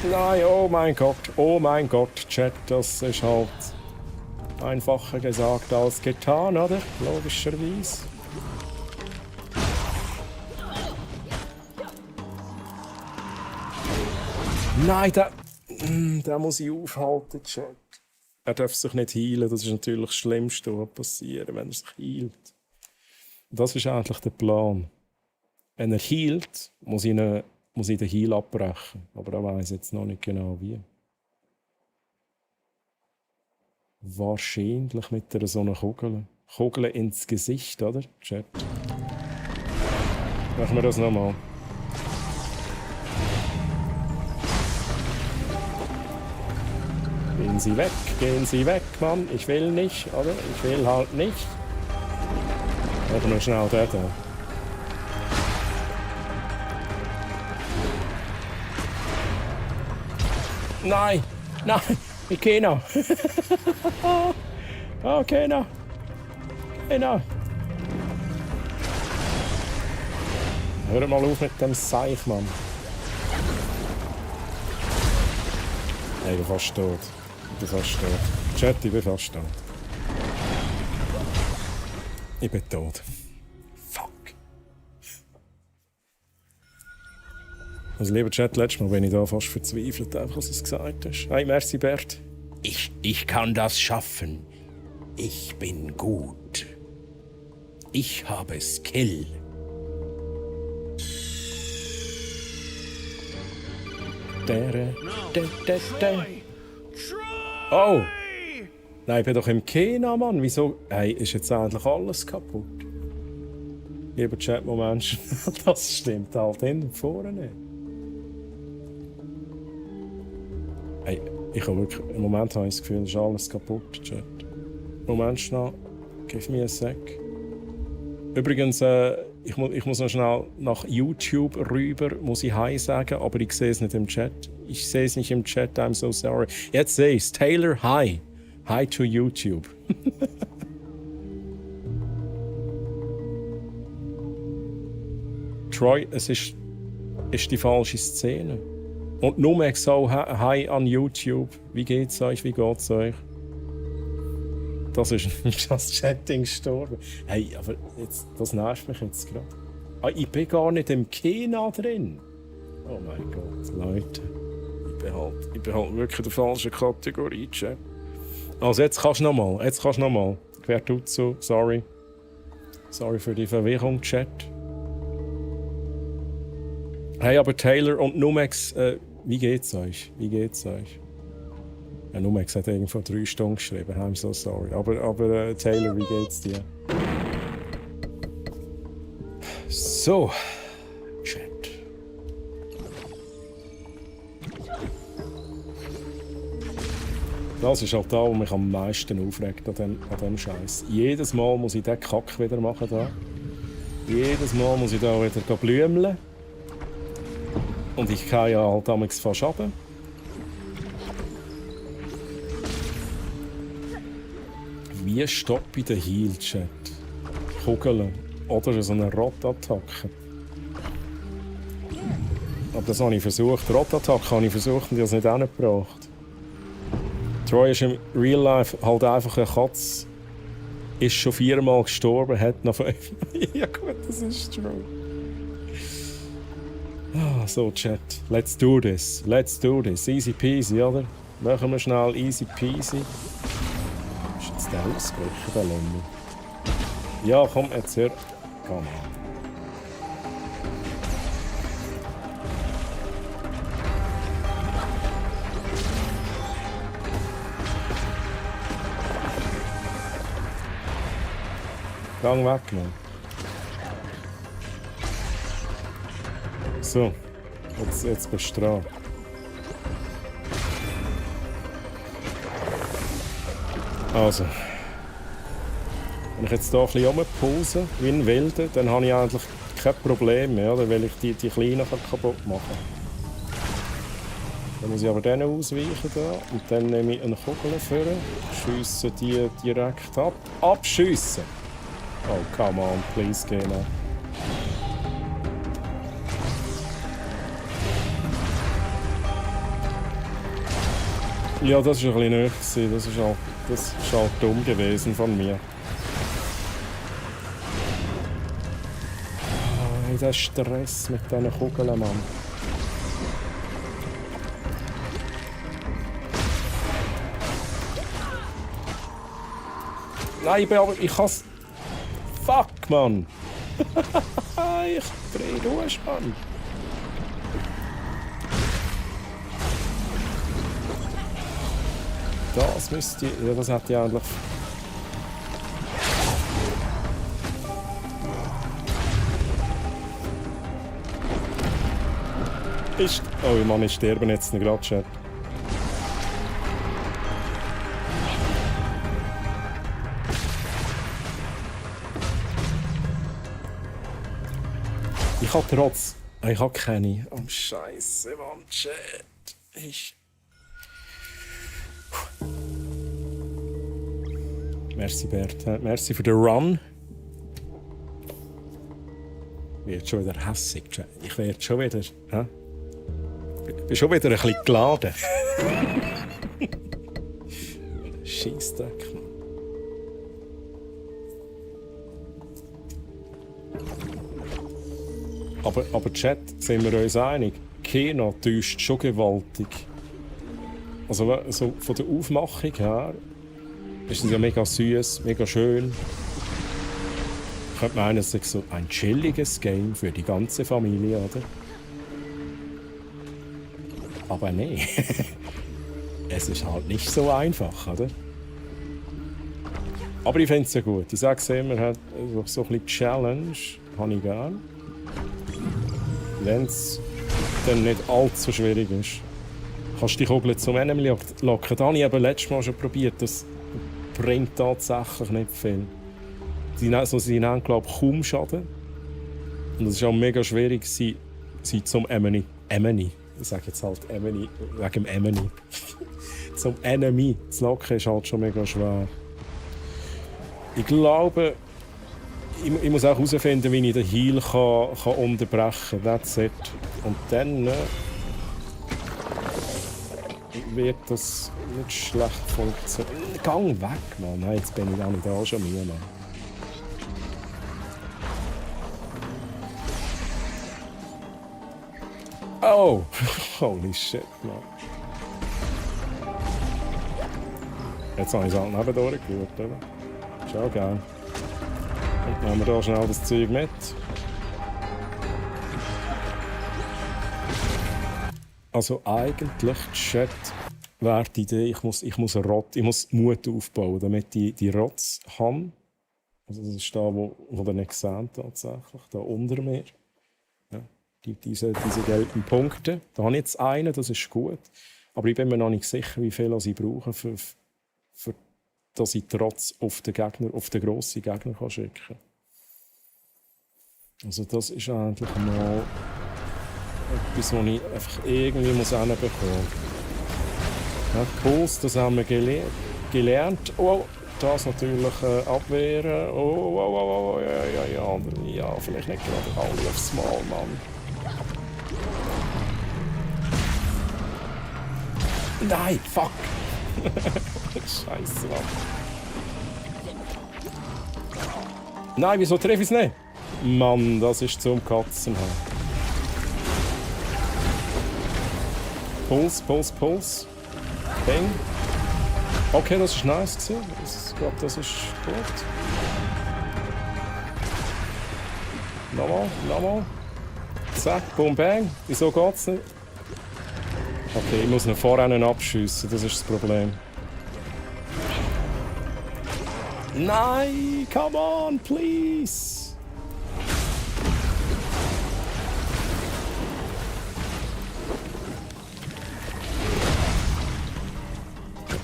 Nein, oh mein Gott, Chat, das ist halt einfacher gesagt als getan, oder? Logischerweise. Nein, den muss ich aufhalten, Chat. Er darf sich nicht heilen, das ist natürlich das Schlimmste, was passiert, wenn er sich heilt. Das ist eigentlich der Plan. Wenn er heilt, muss ich den Heal abbrechen. Aber da weiss ich jetzt noch nicht genau wie. Wahrscheinlich mit so einer Kugel. Kugel ins Gesicht, oder? Chat. Machen wir das nochmal. Gehen Sie weg, Mann. Ich will nicht, oder? Ich will halt nicht. Machen wir schnell den da. Nein! Nein! Ich gehe noch! Oh, geh noch! Geh noch! Hör mal auf mit dem Seich, Mann! Ich bin fast tot. Ich bin fast tot. Chat, ich bin fast tot. Ich bin tot. Fuck. Also, lieber Chat, letztes Mal bin ich da fast verzweifelt, einfach, was es gesagt hast. Hey, merci, Bert. Ich kann das schaffen. Ich bin gut. Ich habe Skill. Oh! Nein, ich bin doch im Kena, Mann. Wieso? Hey, ist jetzt eigentlich alles kaputt? Lieber Chat-Moment, das stimmt halt hinten und vorne nicht. Hey, ich habe wirklich, im Moment habe ich das Gefühl, es ist alles kaputt, Chat. Moment schnell, give me a sec. Übrigens, ich muss noch schnell nach YouTube rüber, muss ich Hi sagen, aber ich sehe es nicht im Chat. Ich sehe es nicht im Chat, I'm so sorry. Jetzt sehe ich es. Taylor, Hi. Hi to YouTube. Troy, es ist die falsche Szene. Und nur so Hi an YouTube. Wie geht's euch? Wie geht's euch? Das ist das Chatting gestorben. Hey, aber jetzt, das nervt mich jetzt gerade. Ah, ich bin gar nicht im Kena drin. Oh mein Gott, Leute. Ich bin halt wirklich in der falschen Kategorie, Chat. Also jetzt kannst du nochmal. Quer tut so, sorry. Sorry für die Verwirrung, Chat. Hey, aber Taylor und Numex, wie geht's euch? Ja, Numex hat irgendwo 3 Stunden geschrieben, I'm so sorry. Aber Taylor, wie geht's dir? So, Chat. Das ist halt da, was mich am meisten aufregt an dem Scheiß. Jedes Mal muss ich den Kack wieder machen da. Jedes Mal muss ich da wieder blümeln. Und ich kann ja halt damals fast runter. Wie stoppe ich den Heal-Chat? Kugeln oder so eine Rotattacke. Aber das habe ich versucht. Rotattacke habe ich versucht und ich habe es nicht hingebracht. Troy ist im Real Life halt einfach eine Katze. Ist schon 4-mal gestorben, hat noch 5. Ja gut, das ist true. Ah, so, Chat. Let's do this. Let's do this. Easy peasy, oder? Machen wir schnell easy peasy. Ist jetzt der ausgebrochen, der Lemmy? Ja, komm, jetzt hör. Komm her. Gang weg, Mann. So, jetzt bist du dran. Also, wenn ich jetzt hier ein bisschen rumpause, wie ein Wilder, dann habe ich eigentlich kein Problem mehr, oder? Weil ich die Kleinen kaputt machen kann. Dann muss ich aber denen ausweichen da, und dann nehme ich eine Kugel vor, schiesse die direkt ab. Abschiessen! Oh, come on, please, geh nach. Ja, das war ein bisschen nötig. Das ist halt dumm gewesen von mir. Oh, der Stress mit diesen Kugeln, Mann. Nein, ich kann's. Fuck, Mann! Ich dreh durch, Mann! Das müsste ich. Ja, das hätte ich eigentlich. Oh Mann, ich sterbe jetzt nicht gerade, Chat. Ich habe trotz. Ich habe keine. Oh, Scheiße, Mann, Chat. Merci, Bert. Merci für den Run. Ich werde schon wieder hässig. Ich werde schon wieder. Ich bin schon wieder ein bisschen geladen. Scheissdreck. Aber Chat, sind wir uns einig? Kena täuscht schon gewaltig. Also so von der Aufmachung her ist es ja mega süß, mega schön. Ich könnte meinen, es ist so ein chilliges Game für die ganze Familie, oder? Aber nee. Es ist halt nicht so einfach, oder? Aber ich finde es ja gut. Ich sage es immer, hat so ein bisschen Challenge, habe ich gerne. Wenn es dann nicht allzu schwierig ist. Kannst du die Kugel zum Enemy locken. Das habe ich eben letztes Mal schon probiert. Das bringt tatsächlich nicht viel. Sie haben, glaube ich, kaum Schaden. Und es ist auch mega schwierig, sie zum Enemy. Ich sage jetzt halt Enemy, wegen dem Enemy. Zum Enemy zu locken ist halt schon mega schwer. Ich glaube, ich muss auch herausfinden, wie ich den Heal kann unterbrechen kann. That's it. Und dann wird das nicht schlecht funktionieren. Gang weg, Mann. Hey, jetzt bin ich auch nicht da, schon mir, Mann. Oh! Holy shit, Mann. Jetzt habe ich es halt neben durchgeführt, oder? Ist auch geil. Und nehmen wir hier schnell das Zeug mit. Also eigentlich, Chat, wäre die Idee, ich muss Mut aufbauen, damit die Rotz habe. Also das ist da, wo ihr nicht seht, tatsächlich, da unter mir. Ja, diese gelben Punkte. Da habe ich jetzt einen, das ist gut. Aber ich bin mir noch nicht sicher, wie viel ich brauche, für dass ich trotz auf den grossen Gegner schicken kann. Also das ist eigentlich mal etwas, was ich einfach irgendwie hinbekommen muss. Ja, Puls, das haben wir gelernt. Oh, das natürlich abwehren. Oh, ja, vielleicht nicht gerade alle aufs Mal, Mann. Nein, fuck! Scheiße, Mann. Nein, wieso treffe ich es nicht? Mann, das ist zum Katzen. Puls. Bang. Okay, das war nice gewesen. Ich glaube, das ist gut. Nochmal. Zack, boom, bang. Wieso geht's nicht? Okay, ich muss ihn vorrennen abschiessen, das ist das Problem. Nein, come on, please.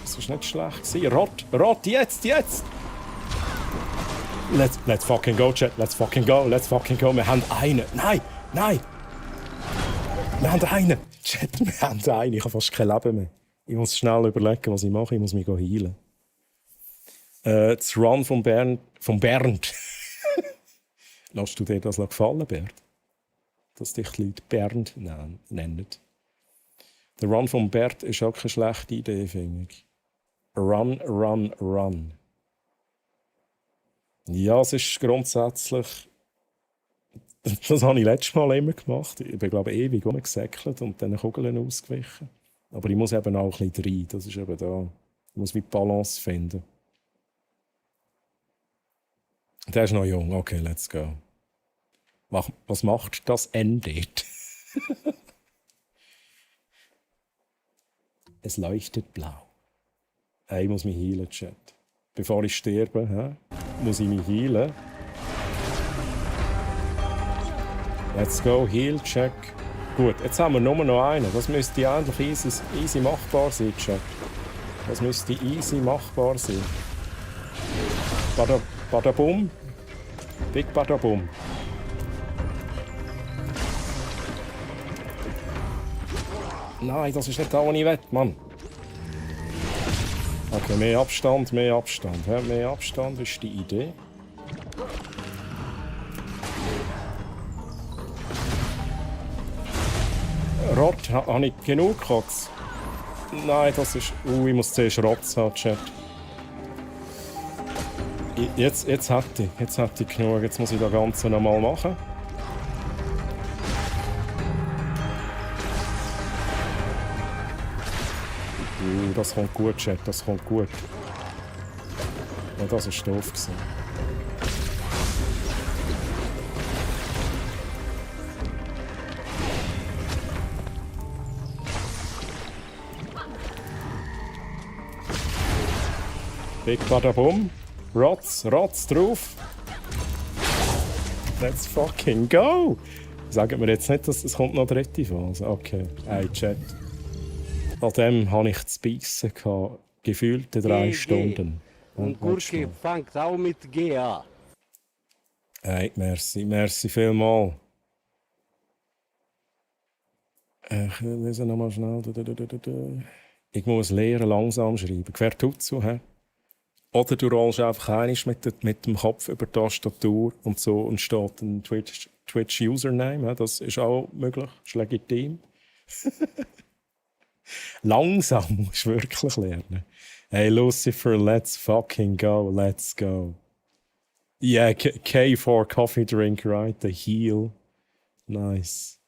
Das ist nicht schlecht gewesen. Rot, jetzt! Let's fucking go, Chat. Let's fucking go. Wir haben einen. Nein! Wir haben einen. Chat, wir haben einen. Ich habe fast kein Leben mehr. Ich muss schnell überlegen, was ich mache. Ich muss mich heilen. Das Run von Bernd. Lass du dir das gefallen, Bernd? Dass dich die Leute Bernd nennen. Der Run von Bernd ist auch keine schlechte Idee, finde ich. Run. Ja, es ist grundsätzlich... Das habe ich letztes Mal immer gemacht. Ich bin, glaube ich, ewig rumgesäckelt und dann Kugeln ausgewichen. Aber ich muss eben auch ein bisschen rein. Das ist eben da. Ich muss die Balance finden. Der ist noch jung. Okay, let's go. Was macht das Ende? Es leuchtet blau. Ich muss mich heilen, Chat. Bevor ich sterbe, muss ich mich heilen. Let's go, Heal, check. Gut, jetzt haben wir nur noch einen. Das müsste eigentlich easy machbar sein, Chat. Das müsste easy machbar sein. Badabum. Big Badabum. Nein, das ist nicht da, was ich will, Mann. Okay, mehr Abstand. Mehr Abstand ist die Idee. Rot, habe ich genug Kotz? Nein, das ist... ich muss zuerst Rotz haben, Chat. Jetzt hätte ich genug. Jetzt muss ich das Ganze nochmal machen. Das kommt gut, Chat. Das kommt gut. Ja, das war doof gewesen. Big Badabum. Rotz drauf. Let's fucking go! Sagen wir jetzt nicht, dass es kommt noch dritte Phase. Okay, hey, Chat. An dem hatte ich zu beißen. Gefühlte 3 Stunden. Und Gurke fängt auch mit G an. Hey, merci vielmals. Ich lese nochmal schnell. Ich muss lernen, langsam schreiben. Quer tutsu, hä? Oder du rollst einfach einmal mit dem Kopf über die Tastatur und so entsteht ein Twitch-Username. Das ist auch möglich, ist legitim. Langsam musst du wirklich lernen. Hey Lucifer, let's fucking go, let's go. Yeah, K4 Coffee Drink, right? The Heal. Nice.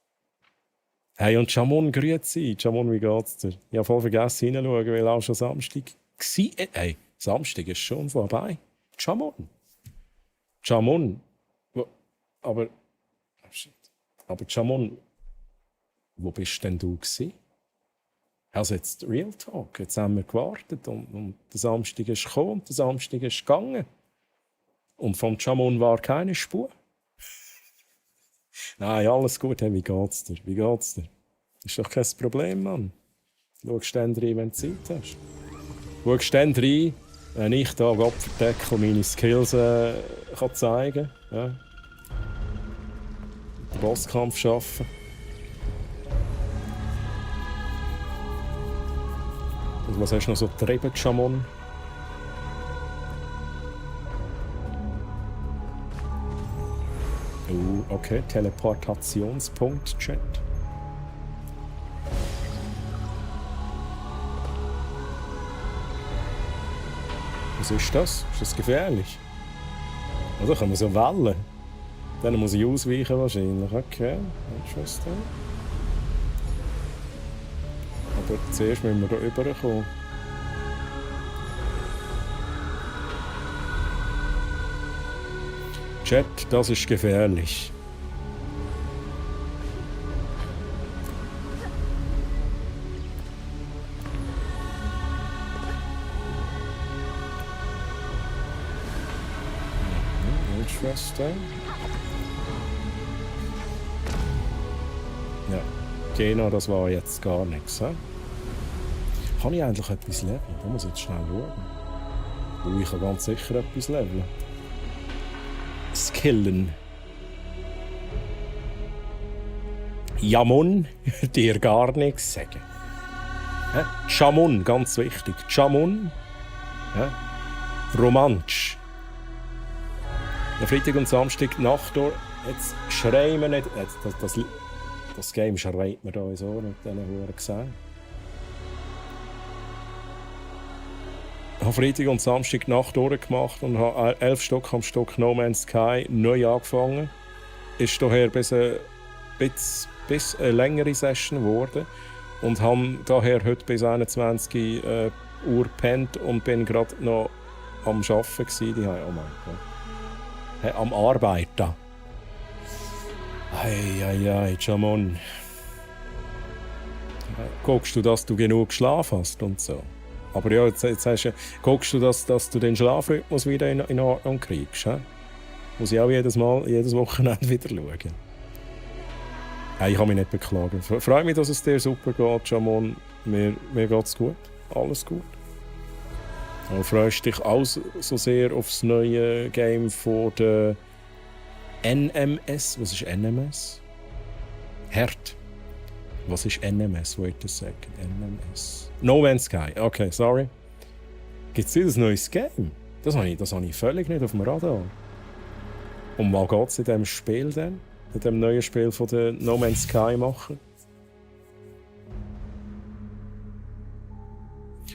Hey, und Jamon, grüezi. Jamon, wie geht's dir? Ich habe voll vergessen hinzuschauen, weil auch schon Samstag war. Hey, Samstag ist schon vorbei. Jamon. Aber Jamon, wo bist denn du gewesen? Also jetzt Real Talk. Jetzt haben wir gewartet und der Samstag ist gekommen und der Samstag ist gegangen. Und vom Jamon war keine Spur. Nein, alles gut. Hey, wie geht's dir? Ist doch kein Problem, Mann. Schaust dann rein, wenn du Zeit hast. Schaust dann rein, wenn ich da Gottverdeckel meine Skills kann zeigen kann. Ja. Den Bosskampf schaffen. Und was hast du noch so getrieben, Jamon? Okay, Teleportationspunkt, Chat. Was ist das? Ist das gefährlich? Oder können wir so Wellen? Dann muss ich ausweichen wahrscheinlich. Okay, interesting. Aber zuerst müssen wir hier rüberkommen. Chat, das ist gefährlich. Interesting. Ja, genau, das war jetzt gar nichts. He? Kann ich eigentlich etwas leveln? Da muss ich jetzt schnell schauen. Ich kann ganz sicher etwas leveln. Skillen. Jamon, dir gar nichts sagen. Jamon, ganz wichtig. Jamon. Romansch. Freitag und Samstag Nacht durch. Jetzt schreien wir nicht. Das Game schreit mir da so nicht, diesen Huren gesehen. Ich habe Freitag und Samstag Nacht durchgemacht und habe 11 Stück am Stück No Man's Sky neu angefangen. Ist daher bis eine längere Session geworden und habe daher heute bis 21 Uhr gepennt und bin gerade noch am Arbeiten gewesen. Oh mein Gott. Am Arbeiten. Ei, Jamon. Guckst du, dass du genug Schlaf hast und so? Aber ja, jetzt hast du, guckst du, dass du den Schlafrhythmus wieder in Ordnung kriegst? He? Muss ich auch jedes Wochenende wieder schauen. Hey, ich kann mich nicht beklagen. Freut mich, dass es dir super geht, Jamon. Mir geht es gut. Alles gut. Und freust dich auch so sehr auf das neue Game von der NMS. Was ist NMS? Herd. Was ist NMS? Wait a second. NMS. No Man's Sky. Okay, sorry. Gibt es wieder ein neues Game? Das habe ich völlig nicht auf dem Radar. Um was geht es in diesem Spiel denn? In diesem neuen Spiel von der No Man's Sky machen?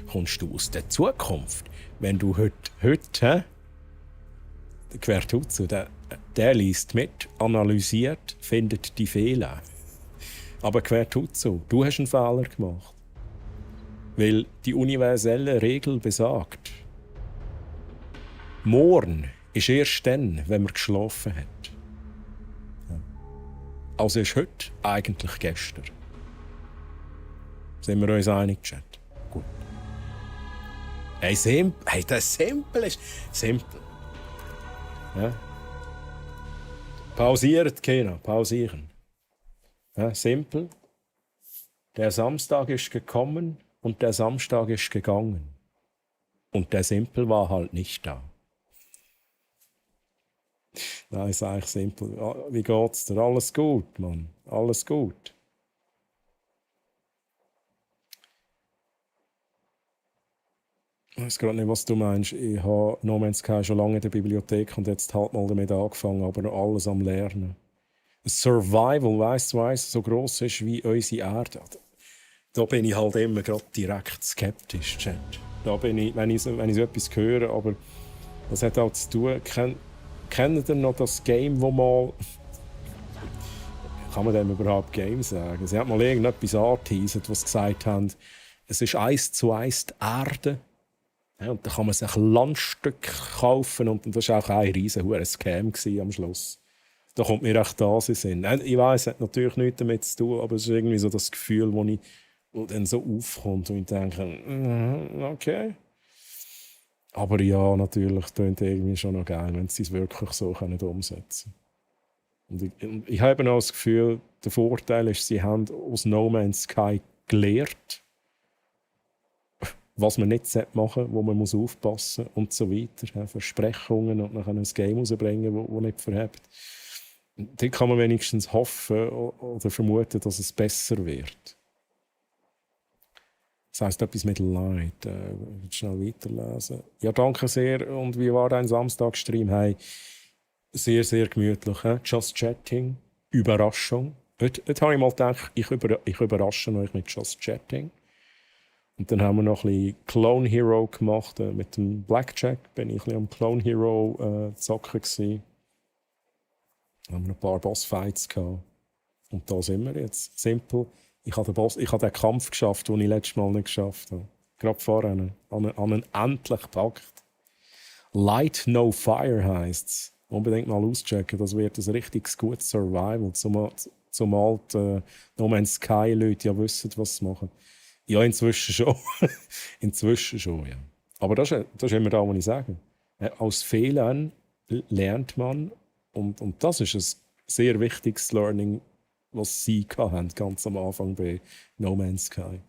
Kommst du aus der Zukunft? Wenn du heute der Quertuzzo, der liest mit, analysiert, findet die Fehler. Aber Quertuzzo, du hast einen Fehler gemacht. Weil die universelle Regel besagt, morgen ist erst dann, wenn man geschlafen hat. Also ist heute eigentlich gestern. Sind wir uns einig, Chat? Gut. Hey, das Simpel ist simpel. Ja. Pausiert, Kena, pausieren. Ja, simpel. Der Samstag ist gekommen und der Samstag ist gegangen. Und der Simpel war halt nicht da. Nein, ist eigentlich simpel. Wie geht's dir? Alles gut, Mann. Alles gut. Ich weiß gerade nicht, was du meinst. Ich habe No Man's Sky schon lange in der Bibliothek und jetzt halt mal damit angefangen, aber noch alles am Lernen. Survival, weißt du, so gross ist wie unsere Erde. Da bin ich halt immer gerade direkt skeptisch, Chat. Da bin ich, wenn ich so etwas höre, aber das hat auch zu tun. Kennt ihr noch das Game, wo mal... Kann man dem überhaupt Game sagen? Sie hat mal irgendetwas angeteasert, was gesagt haben, es ist 1:1 die Erde. Ja, und da kann man sich Landstücke kaufen und das war auch ein riesen Scam am Schluss. Da kommt mir echt das in Sinn. Ich weiss, es hat natürlich nichts damit zu tun, aber es ist irgendwie so das Gefühl, das dann so aufkommt und ich denke, okay. Aber ja, natürlich klingt irgendwie schon noch geil, wenn sie es wirklich so umsetzen können. Und ich habe auch das Gefühl, der Vorteil ist, sie haben aus No Man's Sky gelernt, was man nicht machen sollte, wo man aufpassen muss und so weiter. Ja, Versprechungen und dann ein Game rausbringen, das nicht verhebt. Da kann man wenigstens hoffen oder vermuten, dass es besser wird. Das heisst etwas mit Light. Ich will schnell weiterlesen. Ja, danke sehr. Und wie war dein Samstagstream? Hey, sehr, sehr gemütlich. He? Just Chatting. Überraschung. Heute habe ich mal gedacht, ich überrasche euch mit Just Chatting. Und dann haben wir noch ein bisschen Clone Hero gemacht. Mit dem Blackjack bin ich ein bisschen am Clone Hero zocken gewesen. Da haben wir ein paar Bossfights gehabt. Und da sind wir jetzt. Simpel. Ich habe den Kampf geschafft, den ich letztes Mal nicht geschafft habe. Gerade vorhin. An einen endlich gepackt. Light No Fire heisst es. Unbedingt mal auschecken. Das wird ein richtig gutes Survival. Zumal die No Man's Sky-Leute ja wissen, was sie machen. Ja, inzwischen schon. Inzwischen schon, ja. Aber das ist immer das, was ich sage. Aus Fehlern lernt man. Und das ist ein sehr wichtiges Learning, was sie hatten, ganz am Anfang bei No Man's Sky.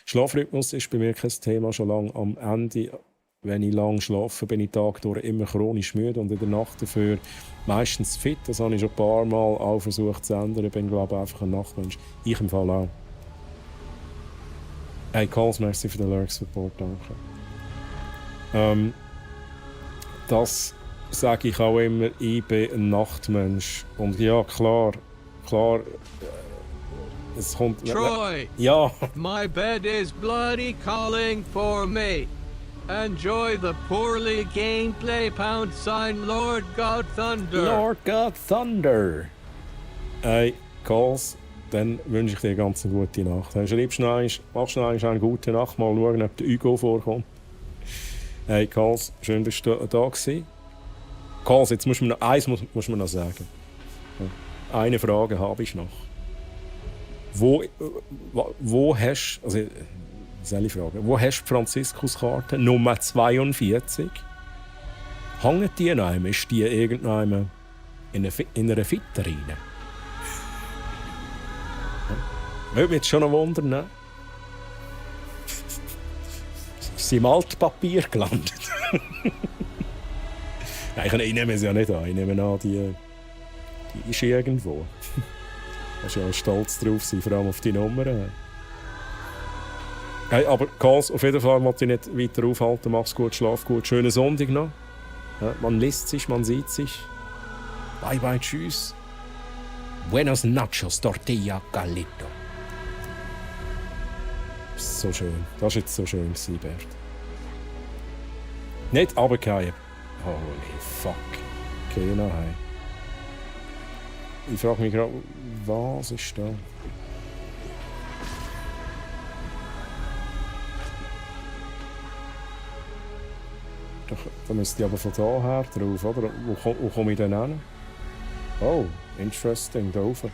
Schlafrhythmus ist bei mir kein Thema, schon lange am Ende. Wenn ich lange schlafe, bin ich tagdurch immer chronisch müde und in der Nacht dafür meistens fit. Das habe ich schon ein paar Mal auch versucht zu ändern. Ich bin, glaube ich, einfach ein Nachtmensch. Ich im Fall auch. Hey, Calls, merci für den Lurk-Support, danke. Das sage ich auch immer, ich bin ein Nachtmensch. Und ja, klar, es kommt... Troy! Ja! My bed is bloody calling for me. Enjoy the poorly gameplay #, Lord God Thunder. Lord God Thunder! Hey, Calls, dann wünsche ich dir ganz eine gute Nacht. Schreibst machst du eine gute Nacht, mal schauen, ob der Hugo vorkommt. Hey, Calls, schön, dass du da gewesen. Calls, jetzt muss man noch eins muss man noch sagen. Eine Frage habe ich noch. Wo hast du, also, soll ich fragen, wo hast du die Franziskuskarte Nummer 42? Hängt die noch einmal? Ist die irgendwann in einer Vitrine? Würde mich jetzt schon noch wundern, ne? Ist sie im Altpapier gelandet? Nein, ich nehme es ja nicht an. Ich nehme an, die ist irgendwo. Du kannst ja auch stolz drauf sein, vor allem auf die Nummern. Hey, aber Calls, auf jeden Fall möchte ich nicht weiter aufhalten. Mach's gut, schlaf gut. Schönen Sonntag noch. Ja, man liest sich, man sieht sich. Bye bye, tschüss. Buenos nachos, tortilla calito. So schön. Das war jetzt so schön, Bert. Nicht runterfallen. Holy fuck. Okay, nachher. Ich frage mich gerade, was ist da? Doch, da müsste ich aber von da her drauf, oder? Wo komme ich denn hin? Oh, interesting, da rauf.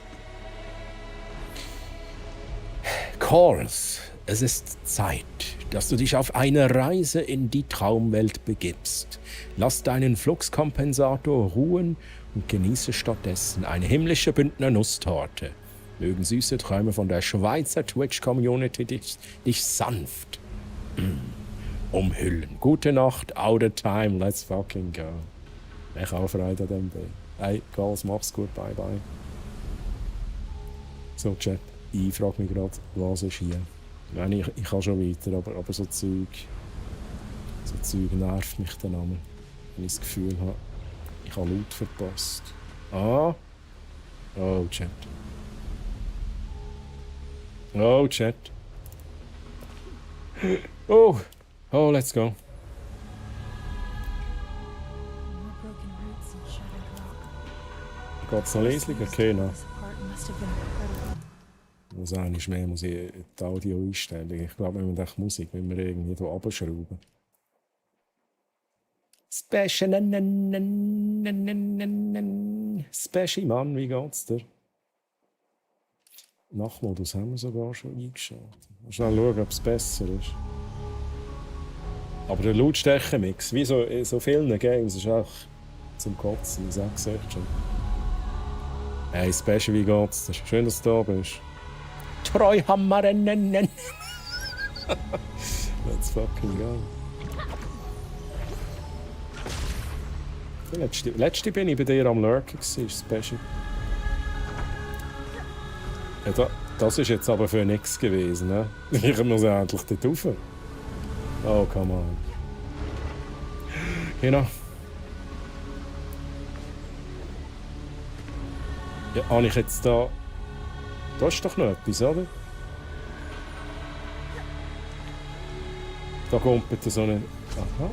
Calls, es ist Zeit, dass du dich auf eine Reise in die Traumwelt begibst. Lass deinen Fluxkompensator ruhen und genieße stattdessen eine himmlische Bündner Nusstorte. Mögen süße Träume von der Schweizer Twitch-Community dich sanft umhüllen. Gute Nacht, out of time, let's fucking go. Ich habe auch Freude an dem Bild. Hey, Calls, mach's gut, bye bye. So, Chat, ich frage mich gerade, was ist hier? Nein, ich kann schon weiter, aber so Zeug nervt mich dann einmal. Wenn ich das Gefühl habe, ich habe laut verpasst. Ah. Oh, Chat. Oh, Chat. Oh. Oh, let's go. Geht's noch leislich? Okay, noch. Was eigentlich mehr muss ich die Audio einstellen. Ich glaube, wenn man Musik wenn wir irgendwie hier runterschrauben. Special Mann, wie geht's dir? Nachtmodus haben wir sogar schon eingeschaltet. Mal schnell schauen, ob es besser ist. Aber der Lautstärke-Mix, wie so vielen Games, ist auch zum Kotzen. Ich sag's echt schon. Hey, Special, wie geht's dir? Schön, dass du da bist. Treuhammerennen. Let's fucking go. Letzte bin ich bei dir am Lurken gewesen, Special. Ja, das ist jetzt aber für nichts gewesen, ne? Ich muss endlich dort rauf. Oh, come on. Genau. Ja, habe ich jetzt da... Da ist doch noch etwas, oder? Da kommt bitte so eine... Aha.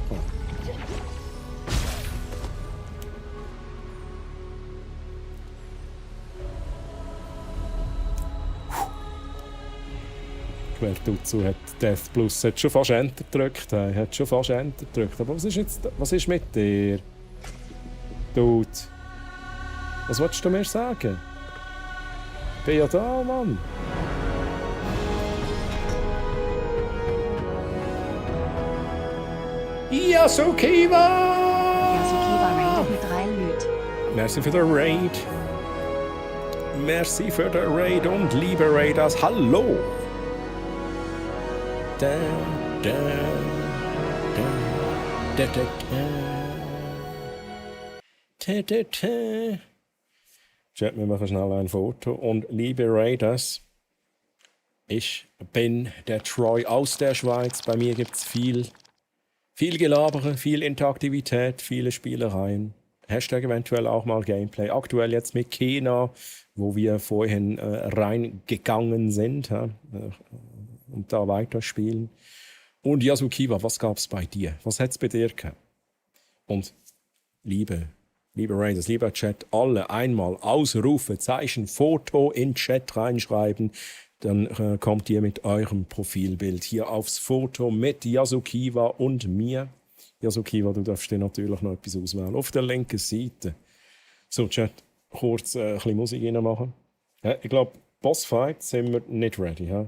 wer Tutsu hat. Death Plus hat schon fast Enter gedrückt. Aber was ist mit dir? Dude. Was wolltest du mir sagen? Ich bin ja da, Mann. Yasukiwa! Yasukiwa raidet mit 3 Lüt. Merci für den Raid. Merci für den Raid und liebe Raiders, hallo! Da, da, da, da, da, da, da, da. Chat, wir machen schnell ein Foto. Und liebe Raiders, ich bin der Troy aus der Schweiz. Bei mir gibt es viel Gelabere, viel Interaktivität, viele Spielereien. Hashtag eventuell auch mal Gameplay. Aktuell jetzt mit Kena, wo wir vorhin reingegangen sind und da weiterspielen. Und Yasukiwa, was gab es bei dir? Was hat es bei dir gehabt? Und liebe Raiders, lieber Chat, alle einmal Ausrufezeichen, Foto in Chat reinschreiben. Dann kommt ihr mit eurem Profilbild hier aufs Foto mit Yasukiwa und mir. Yasukiwa, du darfst dir natürlich noch etwas auswählen. Auf der linken Seite. So, Chat, kurz ein bisschen Musik reinmachen. Ich glaube, Bossfight sind wir nicht ready.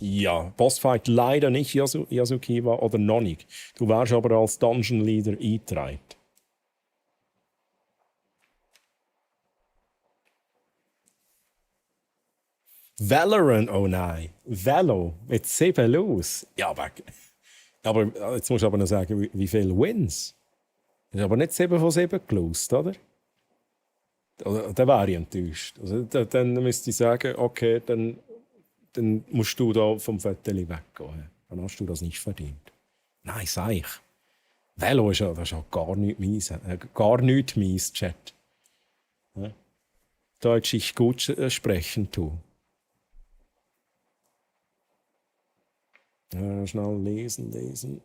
Ja, Bossfight leider nicht, Yasukiwa, oder noch nicht. Du wärst aber als Dungeon Leader eingetragen. Valorant, oh nein. Valo mit 7 los. Ja, aber jetzt musst du aber noch sagen, wie viele Wins. Das ist aber nicht 7 von 7 gelost, oder? Dann wäre ich enttäuscht. Also, dann müsste ich sagen, okay, dann musst du da vom Viertel weggehen. Dann hast du das nicht verdient. Nein, sag ich. Velo ist ja gar nichts mies, Chat. Ja? Deutsch ich gut sprechen, du. Schnell lesen.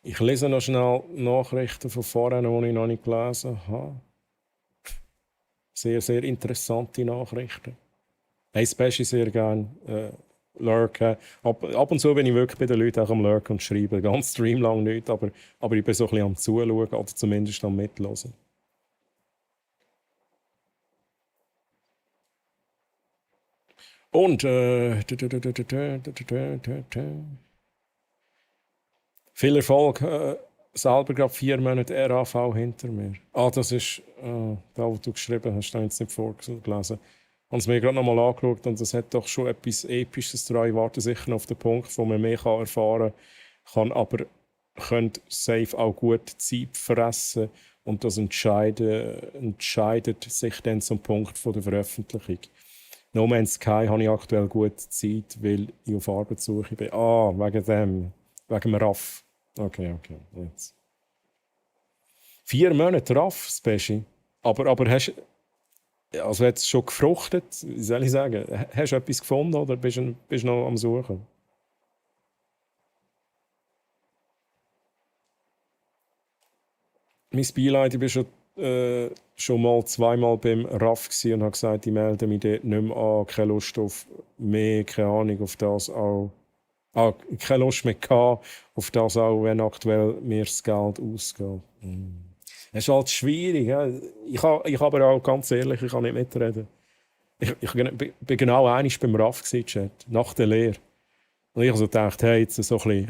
Ich lese noch schnell Nachrichten von vorhin, die ich noch nicht gelesen habe. Sehr, sehr interessante Nachrichten. Hey, Special sehr gerne lurken. Ab und zu bin ich wirklich bei den Leuten auch am lurken und schreiben. Ganz Stream lang nicht, aber ich bin so ein bisschen am Zuschauen oder zumindest am Mitlosen. Und viel Erfolg. Selber gerade 4 Monate RAV hinter mir. Das ist da, wo du geschrieben hast, da habe ich jetzt nicht vorgelesen. Ich habe es mir gerade nochmal angeschaut und es hat doch schon etwas Episches dran. Ich warte sicher noch auf den Punkt, wo man mehr erfahren kann, aber könnte safe auch gut Zeit fressen und das entscheidet sich dann zum Punkt von der Veröffentlichung. No Man's Sky habe ich aktuell gut Zeit, weil ich auf Arbeitssuche bin. Wegen dem RAF. Okay, jetzt. 4 Monate RAF, Special. Aber hast du jetzt schon gefruchtet? Wie soll ich sagen? Hast du etwas gefunden oder bist du noch am Suchen? Mein Beileid, ich bin schon mal 2-mal beim RAF und habe gesagt, ich melde mich dort nicht mehr an. Keine Lust auf mehr, keine Ahnung, auf das auch. Keine Lust mehr gehabt, auf das auch, wenn aktuell mir das Geld ausgeht. Es ist halt schwierig. Ja? Ich aber auch, ganz ehrlich, ich kann nicht mitreden. Ich bin genau einmal beim RAF Chat, nach der Lehre. Und ich also dachte, hey, jetzt so ein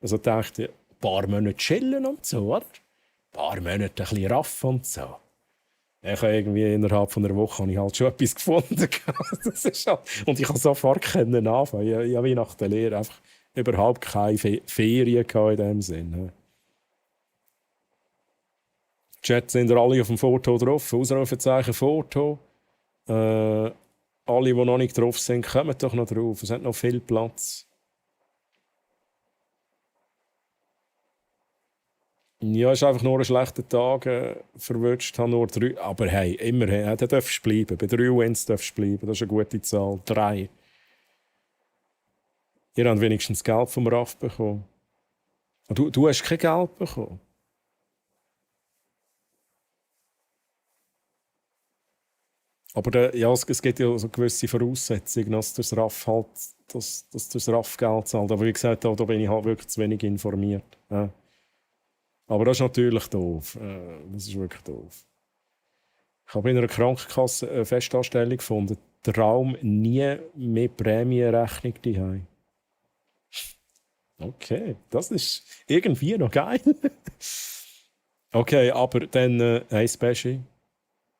bisschen, ein paar Monate chillen und so, oder? Ein paar Monate ein bisschen RAF und so. Ich habe irgendwie innerhalb von einer Woche habe ich halt schon etwas gefunden. Das ist halt, und ich habe sofort anfangen. Ich habe wie nach der Lehre einfach überhaupt keine Ferien in dem Sinn. Chat sind alle auf dem Foto drauf. Ausrufezeichen Foto. Alle, die noch nicht drauf sind, kommen doch noch drauf. Es hat noch viel Platz. Ja, es ist einfach nur ein schlechter Tag verwünscht. Habe nur 3. Aber hey, immerhin, da darfst du bleiben. Bei 3 Wins darfst du bleiben. Das ist eine gute Zahl. 3. Ihr habt wenigstens Geld vom RAF bekommen. Du hast kein Geld bekommen. Aber ja, es gibt ja so gewisse Voraussetzungen, dass das RAF halt, dass das RAF Geld zahlt. Aber wie gesagt, da bin ich halt wirklich zu wenig informiert. Ja. Aber das ist natürlich doof. Das ist wirklich doof. Ich habe in einer Krankenkasse eine Festanstellung gefunden. Traum nie mehr Prämienrechnung daheim. Okay, das ist irgendwie noch geil. Okay, aber dann ein Special.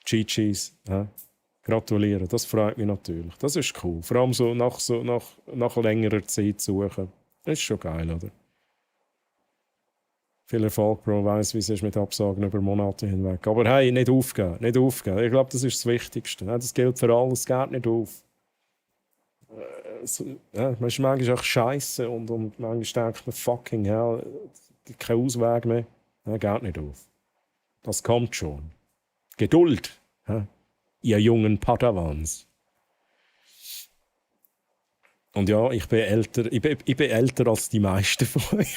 GGs. Ja. Gratulieren, das freut mich natürlich. Das ist cool. Vor allem so nach längerer Zeit suchen. Das ist schon geil, oder? Viel Erfolg, Bro. Weiss, wie es ist mit Absagen über Monate hinweg. Aber hey, nicht aufgeben. Nicht aufgeben. Ich glaube, das ist das Wichtigste. Das gilt für alles. Es geht nicht auf. Man ist manchmal auch scheiße und manchmal denkt man, fucking hell, kein Ausweg mehr. Geht nicht auf. Das kommt schon. Geduld. Ihr jungen Padawans. Und ja, ich bin älter als die meisten von euch.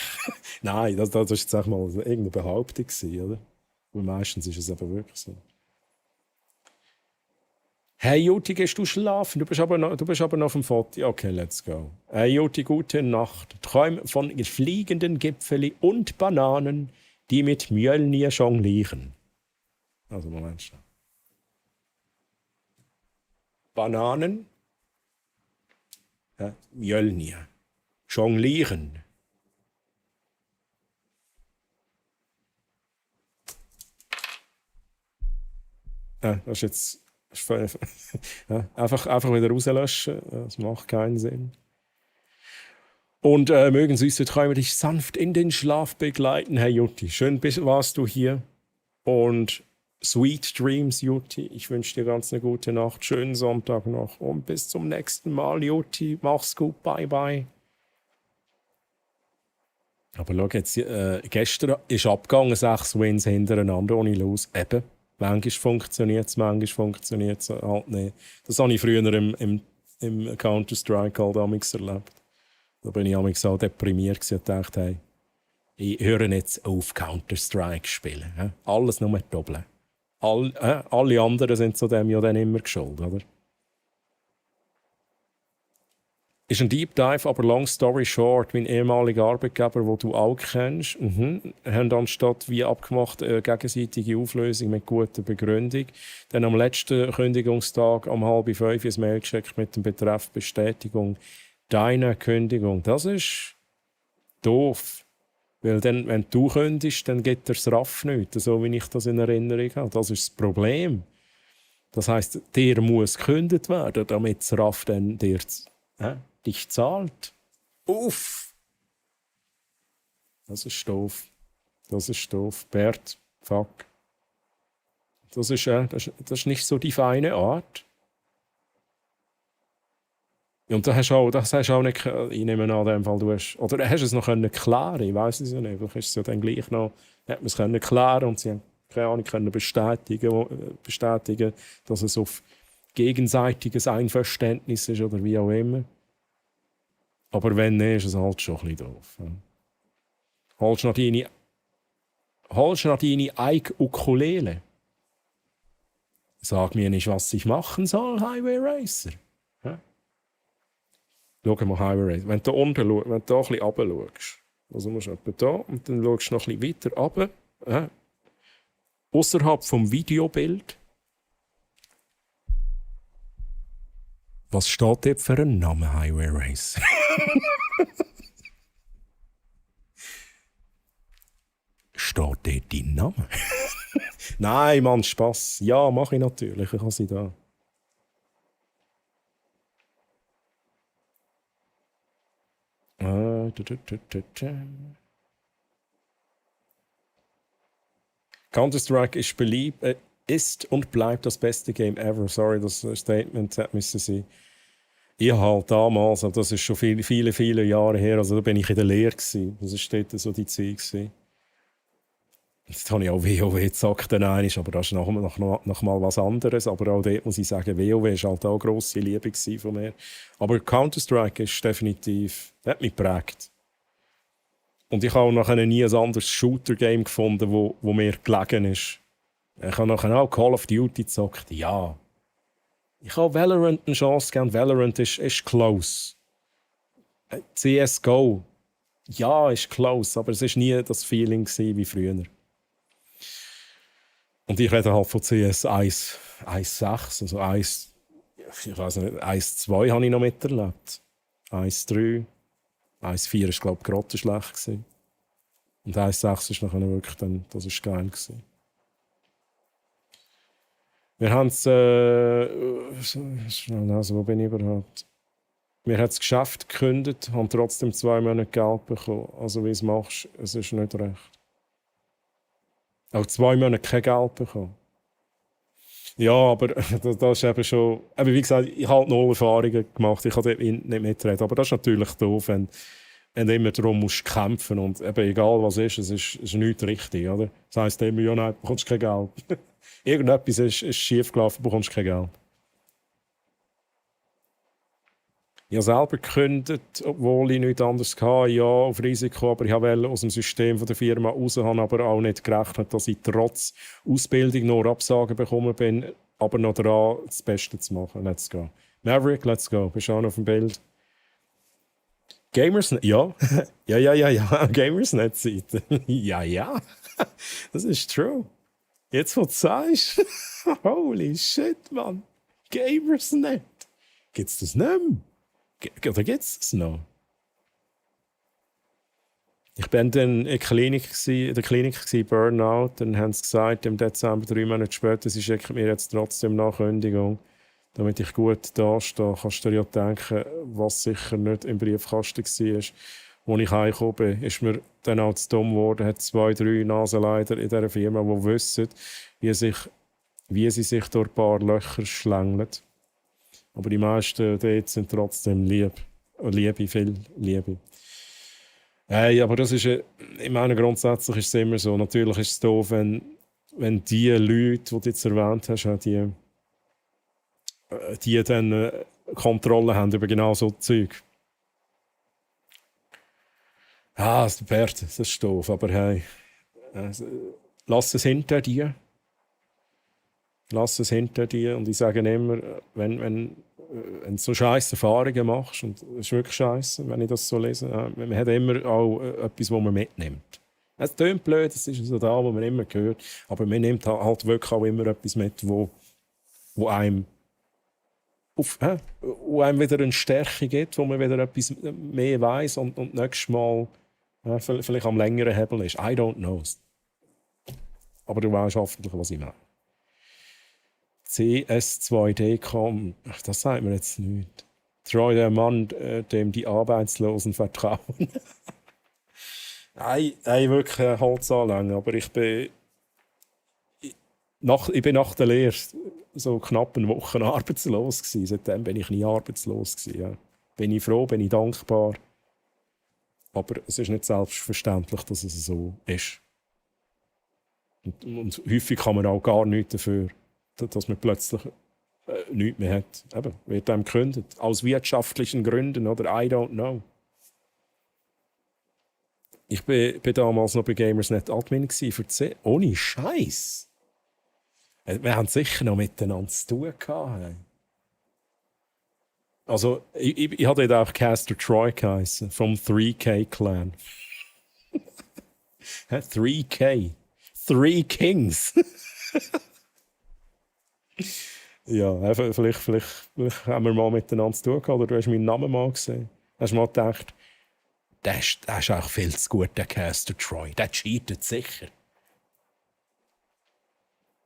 Nein, das war jetzt sag mal irgendeine Behauptung, oder? Aber meistens ist es eben wirklich so. Hey Juti, gehst du schlafen? Du bist aber noch auf dem Foto. Okay, let's go. Hey Juti, gute Nacht. Träum von fliegenden Gipfeln und Bananen, die mit Mjölnir jonglieren. Also Moment schon. Bananen, ja, Mjölnir, jonglieren. Das ist jetzt ja, einfach wieder rauslöschen. Das macht keinen Sinn. Und mögen süße Träume dich sanft in den Schlaf begleiten, Herr Jutti. Schön warst du hier. Und Sweet Dreams, Jutti. Ich wünsche dir ganz eine gute Nacht. Schönen Sonntag noch. Und bis zum nächsten Mal, Jutti. Mach's gut. Bye, bye. Aber schau jetzt, gestern ist abgegangen, 6 Wins hintereinander ohne Los. Eben. Manchmal funktioniert es, manchmal funktioniert es halt nicht. Das habe ich früher im Counter-Strike halt amigs erlebt. Da bin ich amigs auch deprimiert und dachte, hey, ich höre jetzt auf Counter-Strike spielen. He? Alles nur doppeln. Alle anderen sind zu dem ja dann immer geschuldet, oder? Ist ein Deep Dive, aber long story short, mein ehemaliger Arbeitgeber, den du auch kennst, haben anstatt wie abgemacht eine gegenseitige Auflösung mit guter Begründung, dann am letzten Kündigungstag um 4:30 ein Mail geschickt mit dem Betreff Bestätigung deiner Kündigung. Das ist doof. Weil dann, wenn du kündigst, dann gibt das RAF nicht, so wie ich das in Erinnerung habe. Das ist das Problem. Das heisst, dir muss gekündigt werden, damit das RAF dann dich zahlt. Uff! Das ist doof. Das ist doof. Bert, fuck. Das ist nicht so die feine Art. Und das hast du auch nicht, ich nehme an, dem Fall, du hast, oder hast du es noch klären? Ich weiß es ja nicht. Vielleicht ist es ja dann gleich noch, hat man es klären und sie haben keine Ahnung, können bestätigen, dass es auf gegenseitiges Einverständnis ist oder wie auch immer. Aber wenn nicht, ist es halt schon ein bisschen doof. Ja. Holst du noch deine eigene Ukulele? Sag mir nicht, was ich machen soll, Highway Racer. Ja. Schau mal, Highway Racer. Wenn du unten schaust, wenn du da ein bisschen runter schaust, also musst du etwa da und dann schaust du noch ein bisschen weiter runter. Ja. Außerhalb vom Videobild. Was steht dort für ein Name, Highway Racer? Steht dort dein Name? Nein, Mann, Spass. Ja, mache ich natürlich. Ich habe sie da. Counter-Strike ist beliebt, ist und bleibt das beste Game ever. Sorry, das Statement müssen sein. Ich halt damals, also das ist schon viele Jahre her, also da bin ich in der Lehre gewesen. Das war dort so die Zeit gewesen. Jetzt habe ich auch WoW gezockt, aber das ist noch mal was anderes. Aber auch dort muss ich sagen, WoW war halt auch eine grosse Liebe von mir. Aber Counter-Strike ist definitiv, hat mich geprägt. Und ich habe auch nachher nie ein anderes Shooter-Game gefunden, wo mir gelegen ist. Ich habe nachher auch Call of Duty gezockt, ja. Ich habe Valorant eine Chance gegeben. Valorant ist close. CSGO, ja, ist close, aber es war nie das Feeling wie früher. Und ich rede halt von CS 1.6, also 1, ich weiß nicht, 1.2 habe ich noch miterlebt. 1.3, 1.4 war, glaube ich, grottenschlecht gewesen. Und 1.6 ist nachher wirklich dann, das ist geil gewesen. Wir haben es, also wo bin ich überhaupt? Wir haben das Geschäft gekündigt, haben trotzdem 2 Monate Geld bekommen. Also wie du es machst, es ist nicht recht. Auch 2 Monate kein Geld bekommen. Ja, aber das ist eben schon... Aber wie gesagt, ich habe 0 Erfahrungen gemacht, ich kann dort nicht mitreden. Aber das ist natürlich doof, wenn du immer darum musst kämpfen und eben egal was ist, es ist nichts richtig, oder? Das heisst immer, ja nein, du bekommst kein Geld. Irgendetwas ist schief gelaufen, du bekommst kein Geld. Ich habe selber gekündigt, obwohl ich nichts anderes hatte, ja, auf Risiko, aber ich wollte aus dem System der Firma raus, habe aber auch nicht gerechnet, dass ich trotz Ausbildung nur Absagen bekommen bin, aber noch dran, das Beste zu machen. Let's go. Maverick, let's go. Bist du auch noch auf dem Bild? Gamersnet, ja. ja. Gamersnet-Seite. ja. Das ist true. Jetzt, wo du sagst, holy shit, Mann. Gamersnet. Gibt's das nicht mehr? Oder gibt es das noch? Ich bin dann in der Klinik, Burnout. Dann haben sie gesagt, im Dezember, 3 Monate später, sie schicken mir jetzt trotzdem Nachkündigung, damit ich gut dastehe. Kannst du dir ja denken, was sicher nicht im Briefkasten war. Als ich heimgekommen bin, ist mir dann auch zu dumm geworden. Es hat 2, 3 Nasenleiter in dieser Firma, die wissen, wie sie sich durch ein paar Löcher schlängeln. Aber die meisten dort sind trotzdem lieb. Viel Liebe. Hey, aber das ist, ich meine, grundsätzlich ist es immer so. Natürlich ist es doof, wenn die Leute, die du jetzt erwähnt hast, die dann Kontrolle haben über genau so Zeug. Das ist doof, aber hey, lass es hinter dir. Lass es hinter dir. Und ich sage immer, wenn du so scheiß Erfahrungen machst, und es ist wirklich scheiße, wenn ich das so lese, man hat immer auch etwas, was man mitnimmt. Es klingt blöd, das ist so da, was man immer hört, aber man nimmt halt wirklich auch immer etwas mit, wo einem wieder eine Stärke gibt, wo man wieder etwas mehr weiss und nächstes Mal vielleicht am längeren Hebel ist. I don't know. Aber du weißt hoffentlich, was ich meine. CS2D.com, das sagt mir jetzt nicht. Treu der Mann, dem die Arbeitslosen vertrauen. Nein, wirklich ein Holzanlänge, aber ich bin nach der Lehre so knapp eine Woche arbeitslos gewesen. Seitdem bin ich nie arbeitslos gewesen. Ja. Bin ich froh, bin ich dankbar. Aber es ist nicht selbstverständlich, dass es so ist. Und häufig kann man auch gar nichts dafür, dass man plötzlich nichts mehr hat. Eben, wird einem gekündigt. Aus wirtschaftlichen Gründen, oder? I don't know. Ich bin damals noch bei Gamersnet Admin für 10. Ohne Scheiß. Wir haben sicher noch miteinander zu tun gehabt. Also, ich hatte dort auch Caster Troy geheißen, vom 3K Clan. 3K. 3 Kings. Ja, vielleicht haben wir mal miteinander zu tun gehabt, oder du hast meinen Namen mal gesehen. Hast du mal gedacht, der ist auch viel zu gut, der Caster Troy. Der cheatet sicher.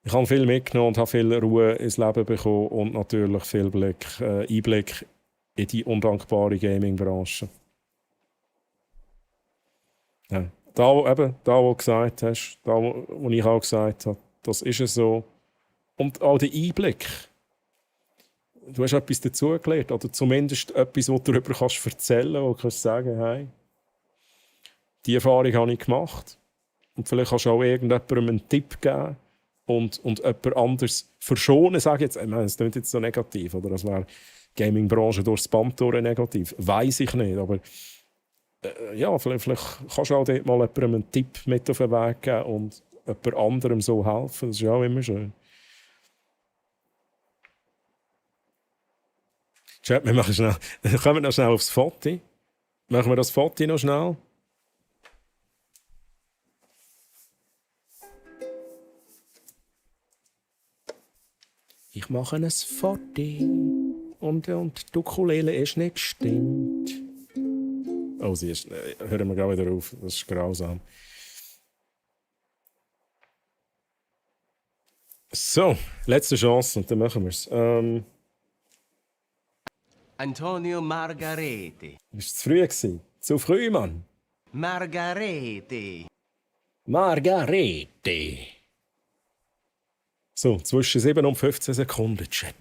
Ich habe viel mitgenommen und habe viel Ruhe ins Leben bekommen und natürlich viel Einblick in die undankbare Gaming-Branche. Ja. Da, wo du gesagt hast, da, wo ich auch gesagt habe, das ist es so. Und auch der Einblick. Du hast etwas dazugelernt, oder zumindest etwas, was du darüber erzählen kannst, wo du kannst sagen, hey, die Erfahrung habe ich gemacht. Und vielleicht kannst du auch irgendjemandem einen Tipp geben und jemand anderes verschonen, sage ich jetzt. Ich meine, das klingt jetzt so negativ, oder? Das wäre Gaming-Branche durchs Band durch negativ. Weiss ich nicht, aber ja, vielleicht kannst du auch dort mal jemandem einen Tipp mit auf den Weg geben und jemand anderem so helfen. Das ist ja auch immer schön. Chat, wir machen schnell. Kommen wir noch schnell aufs Foto. Machen wir das Foto noch schnell. Ich mache ein Foto und die Ukulele ist nicht stimmt. Oh, sie ist. Hören wir gerade wieder auf. Das ist grausam. So, letzte Chance und dann machen wir es. Antonio Margarete. Ist zu früh gewesen? Zu früh, Mann. Margarete. Margarete. So, zwischen 7 und 15 Sekunden, Chat.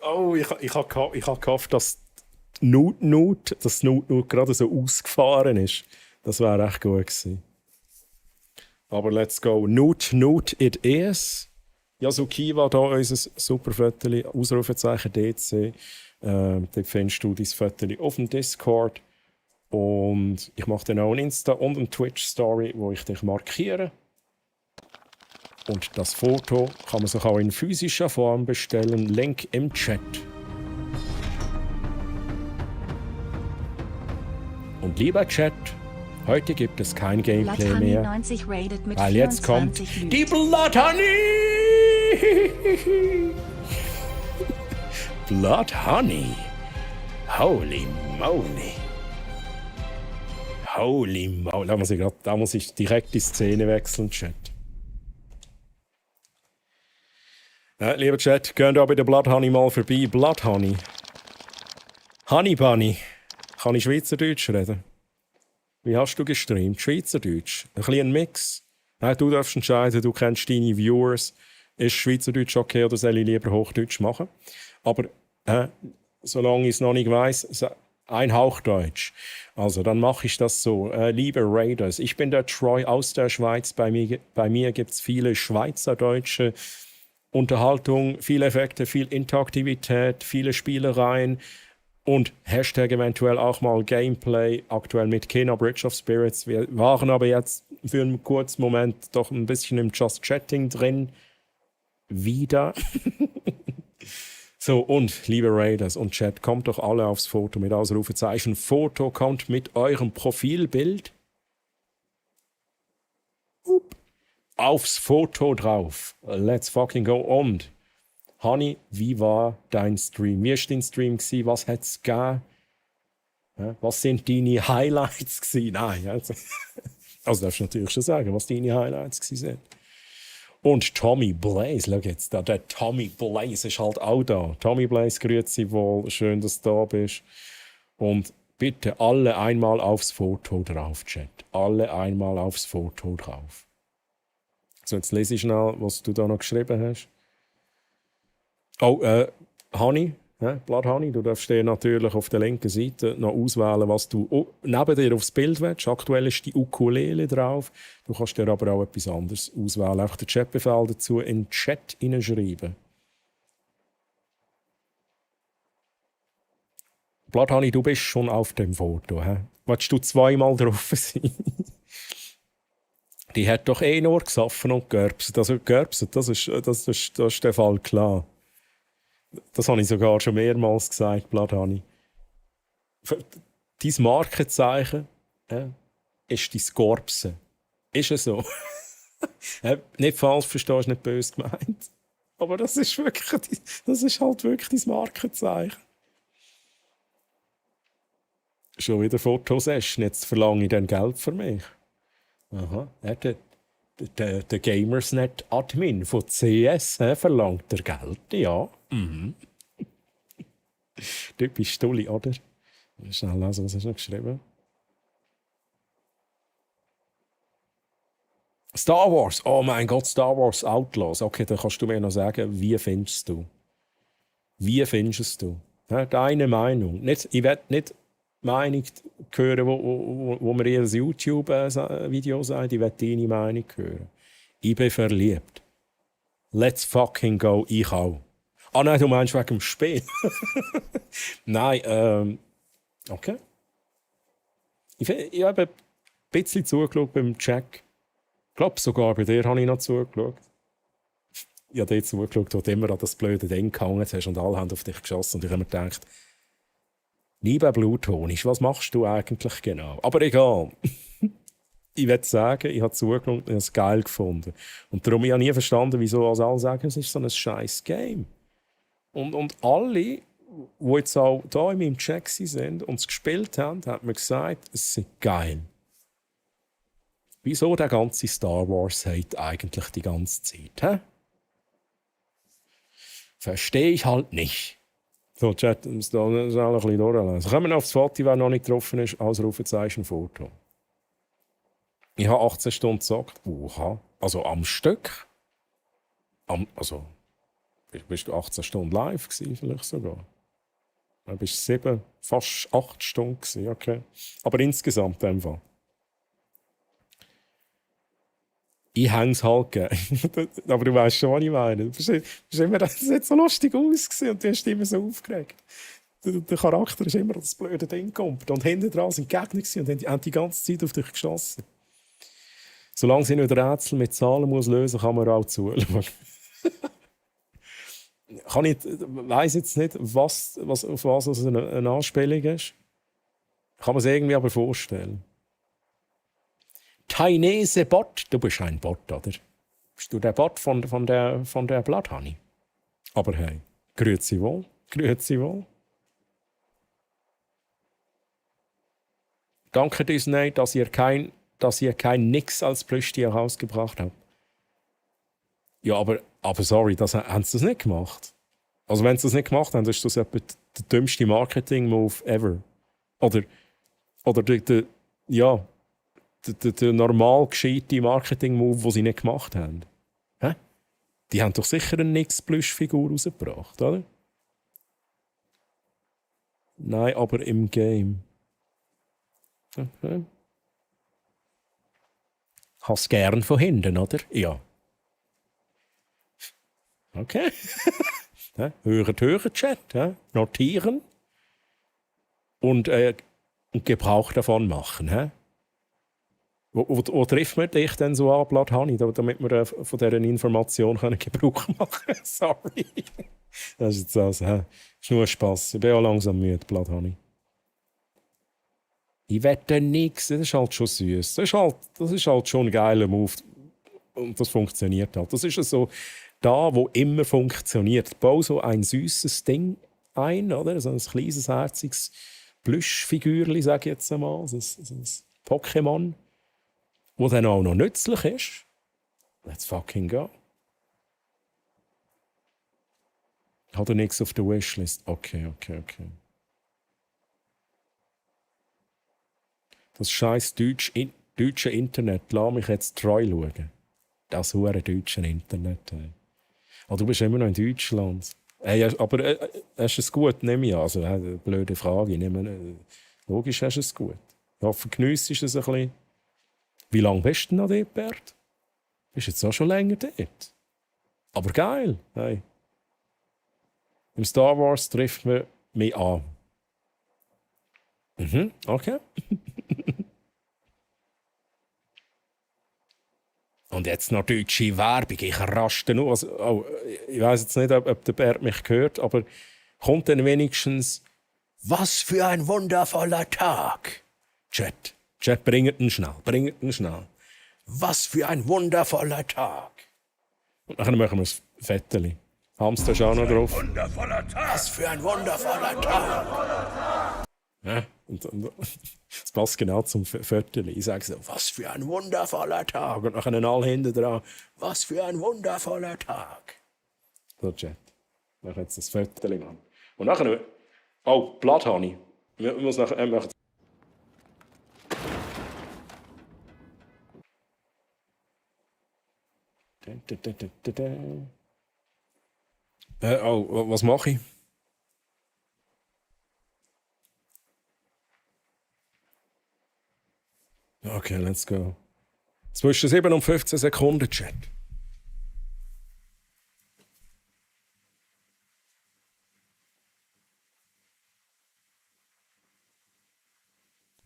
Oh, ich hab gehofft, dass Nut gerade so ausgefahren ist. Das wäre echt gut gewesen. Aber let's go. Nut it is. Yasukiwa, da unser super Viertel, Ausrufezeichen DC. Dort findest du dein Viertel auf dem Discord. Und ich mache dann auch eine Insta- und eine Twitch-Story, wo ich dich markiere. Und das Foto kann man sich auch in physischer Form bestellen. Link im Chat. Und lieber Chat, heute gibt es kein Gameplay Blood Honey mehr. 90 rated mit Weil jetzt kommt 24 die Blood Honey! Blood Honey. Holy moly. Holy moly. Da muss ich direkt die Szene wechseln, Chat. Lieber Chat, geht da bei der Blood Honey mal vorbei. Blood Honey. Honey Bunny. Kann ich Schweizerdeutsch reden? Wie hast du gestreamt? Schweizerdeutsch? Ein bisschen ein Mix? Nein, du darfst entscheiden, du kennst deine Viewers. Ist Schweizerdeutsch okay oder soll ich lieber Hochdeutsch machen? Aber solange ich es noch nicht weiss, ein Hauchdeutsch. Also, dann mache ich das so. Liebe Raiders, ich bin der Troy aus der Schweiz. Bei mir gibt es viele schweizerdeutsche Unterhaltung, viele Effekte, viel Interaktivität, viele Spielereien und Hashtag eventuell auch mal Gameplay, aktuell mit Kena Bridge of Spirits. Wir waren aber jetzt für einen kurzen Moment doch ein bisschen im Just Chatting drin. Wieder. So, und liebe Raiders und Chat, kommt doch alle aufs Foto mit Ausrufezeichen. Foto kommt mit eurem Profilbild aufs Foto drauf. Let's fucking go. Und, Honey, wie war dein Stream? Wie war dein Stream? Was hat es gegeben? Ja, was sind deine Highlights gewesen? Nein, also darfst du natürlich schon sagen, was deine Highlights waren. Und Tommy Blaze, schau jetzt da, der Tommy Blaze ist halt auch da. Tommy Blaze, grüezi wohl, schön, dass du da bist. Und bitte alle einmal aufs Foto drauf, Chat. Alle einmal aufs Foto drauf. So, jetzt lese ich schnell, was du da noch geschrieben hast. Oh, Honey, Blood Honey, du darfst dir natürlich auf der linken Seite noch auswählen, was du neben dir aufs Bild willst. Aktuell ist die Ukulele drauf. Du kannst dir aber auch etwas anderes auswählen. Einfach den Chatbefehl dazu in den Chat hineinschreiben. Blood Honey, du bist schon auf dem Foto. Willst du zweimal drauf sein? Die hat doch nur gesoffen und gerbset. Also gerbset, das ist der Fall klar. Das habe ich sogar schon mehrmals gesagt, Blood Honey. Dein Markenzeichen ist dein Skorpsen. Ist es so? Nicht falsch verstehen, ist nicht böse gemeint. Aber das ist halt wirklich dein Markenzeichen. Schon wieder Fotosession. Jetzt verlange ich dann Geld für mich. Aha, der Gamersnet-Admin von CS verlangt der Geld, ja. Mhm. Typisch Stulli, oder? Schnell lesen, was hast du noch geschrieben? Star Wars, oh mein Gott, Star Wars Outlaws. Okay, dann kannst du mir noch sagen, wie findest du? Wie findest du? Deine Meinung. Ich will nicht Meinung hören, wo mir jedes YouTube-Video sagt, ich will deine Meinung hören. Ich bin verliebt. Let's fucking go, ich auch. Ah nein, du meinst wegen dem Spiel? Nein, Okay. Ich habe ein bisschen zugeschaut beim Jack. Ich glaube, sogar bei dir habe ich noch zugeschaut. Ich habe dir zugeschaut, wo du immer an das blöde Ding gehangen hast und alle haben auf dich geschossen. Und ich habe mir gedacht, lieber Bluthonisch, was machst du eigentlich genau? Aber egal. Ich würde sagen, ich habe zugeschaut und habe es geil gefunden. Und darum habe ich nie verstanden, wieso alle sagen, es ist so ein scheiß Game. Und alle, die jetzt auch hier in meinem Check sind und es gespielt haben, haben mir gesagt, es ist geil. Wieso der ganze Star Wars Hate eigentlich die ganze Zeit? Hä? Verstehe ich halt nicht. So, Chat, wir müssen da ein bisschen durchlesen. Kommen wir auf das Foto, wer noch nicht getroffen ist, als Rufezeichen Foto. Ich habe 18 Stunden gezockt. Oha. Also am Stück. Also, bist du 18 Stunden live gewesen, vielleicht sogar? Dann bist du 7, fast 8 Stunden gewesen, okay. Aber insgesamt in dem Fall. Ich hänge es halt gerne. Aber du weißt schon, was ich meine. Das hat so lustig ausgesehen und du hast dich immer so aufgeregt. Der Charakter ist immer das blöde Ding gekommen. Und hinten dran sind Gegner und haben die ganze Zeit auf dich geschossen. Solange sie nicht Rätsel mit Zahlen muss lösen, kann man auch zuschauen. Ich weiss jetzt nicht, auf was es eine Anspielung ist. Kann man es irgendwie aber vorstellen. Tainese Bot, du bist ein Bot, oder? Bist du der Bot von der Blood Honey? Aber hey, grüezi wohl, grüezi wohl. Danke Disney, dass ihr kein Nix als Plüschtier rausgebracht habt. Ja, aber sorry, haben sie das nicht gemacht? Also wenn sie das nicht gemacht haben, ist das etwa der dümmste Marketing-Move ever. Oder der normal gescheite Marketing-Move, den sie nicht gemacht haben. Hä? Die haben doch sicher eine Nix-Plüsch-Figur rausgebracht, oder? Nein, aber im Game. Okay. Hast gern von hinten, oder? Ja. Okay. hören, Chat. Notieren. Und Gebrauch davon machen. Wo trifft man dich denn so an, Blood Honey, damit wir von dieser Information Gebrauch machen können? Sorry. Das ist jetzt also, ist nur Spass. Ich bin auch langsam müde, Blood Honey. Ich wette nichts, das ist halt schon süß. Das ist halt schon ein geiler Move. Und das funktioniert halt. Das ist so da, wo immer funktioniert. Bau so ein süßes Ding ein, oder? So ein kleines, herziges Plüschfigürchen, sage ich jetzt einmal. So ein Pokémon, das dann auch noch nützlich ist. Let's fucking go. Hat er nichts auf der Wishlist? Okay. Das scheiß deutsche Internet, lass mich jetzt treu schauen. Das hure deutsche Internet. Hey. Oh, du bist immer noch in Deutschland. Hey, aber hast du es gut? Nehme ich an. Also, blöde Frage. Logisch hast du es gut. Ich hoffe, geniessest du es ein bisschen. Wie lange bist du noch dort, Bert? Bist jetzt auch schon länger dort. Aber geil. Hey. Im Star Wars trifft man mich an. Okay. Und jetzt noch deutsche Werbung. Ich raste nur. Also, ich weiss jetzt nicht, ob der Bert mich hört, aber kommt dann wenigstens «Was für ein wundervoller Tag!» Chat, bringt ihn schnell. «Was für ein wundervoller Tag!» Und dann machen wir ein Fetteli. Hamster ist auch noch drauf. «Was für ein wundervoller Tag!» Ja, und das passt genau zum Viertel. Ich sage so, was für ein wundervoller Tag. Und nachher alle hinten dran, was für ein wundervoller Tag. So, Chat. Dann jetzt das Viertel an. Und nachher, oh, Blood Honey. Ich muss nachher, was mache ich? Okay, let's go. Zwischen 7 und 15 Sekunden, Chat.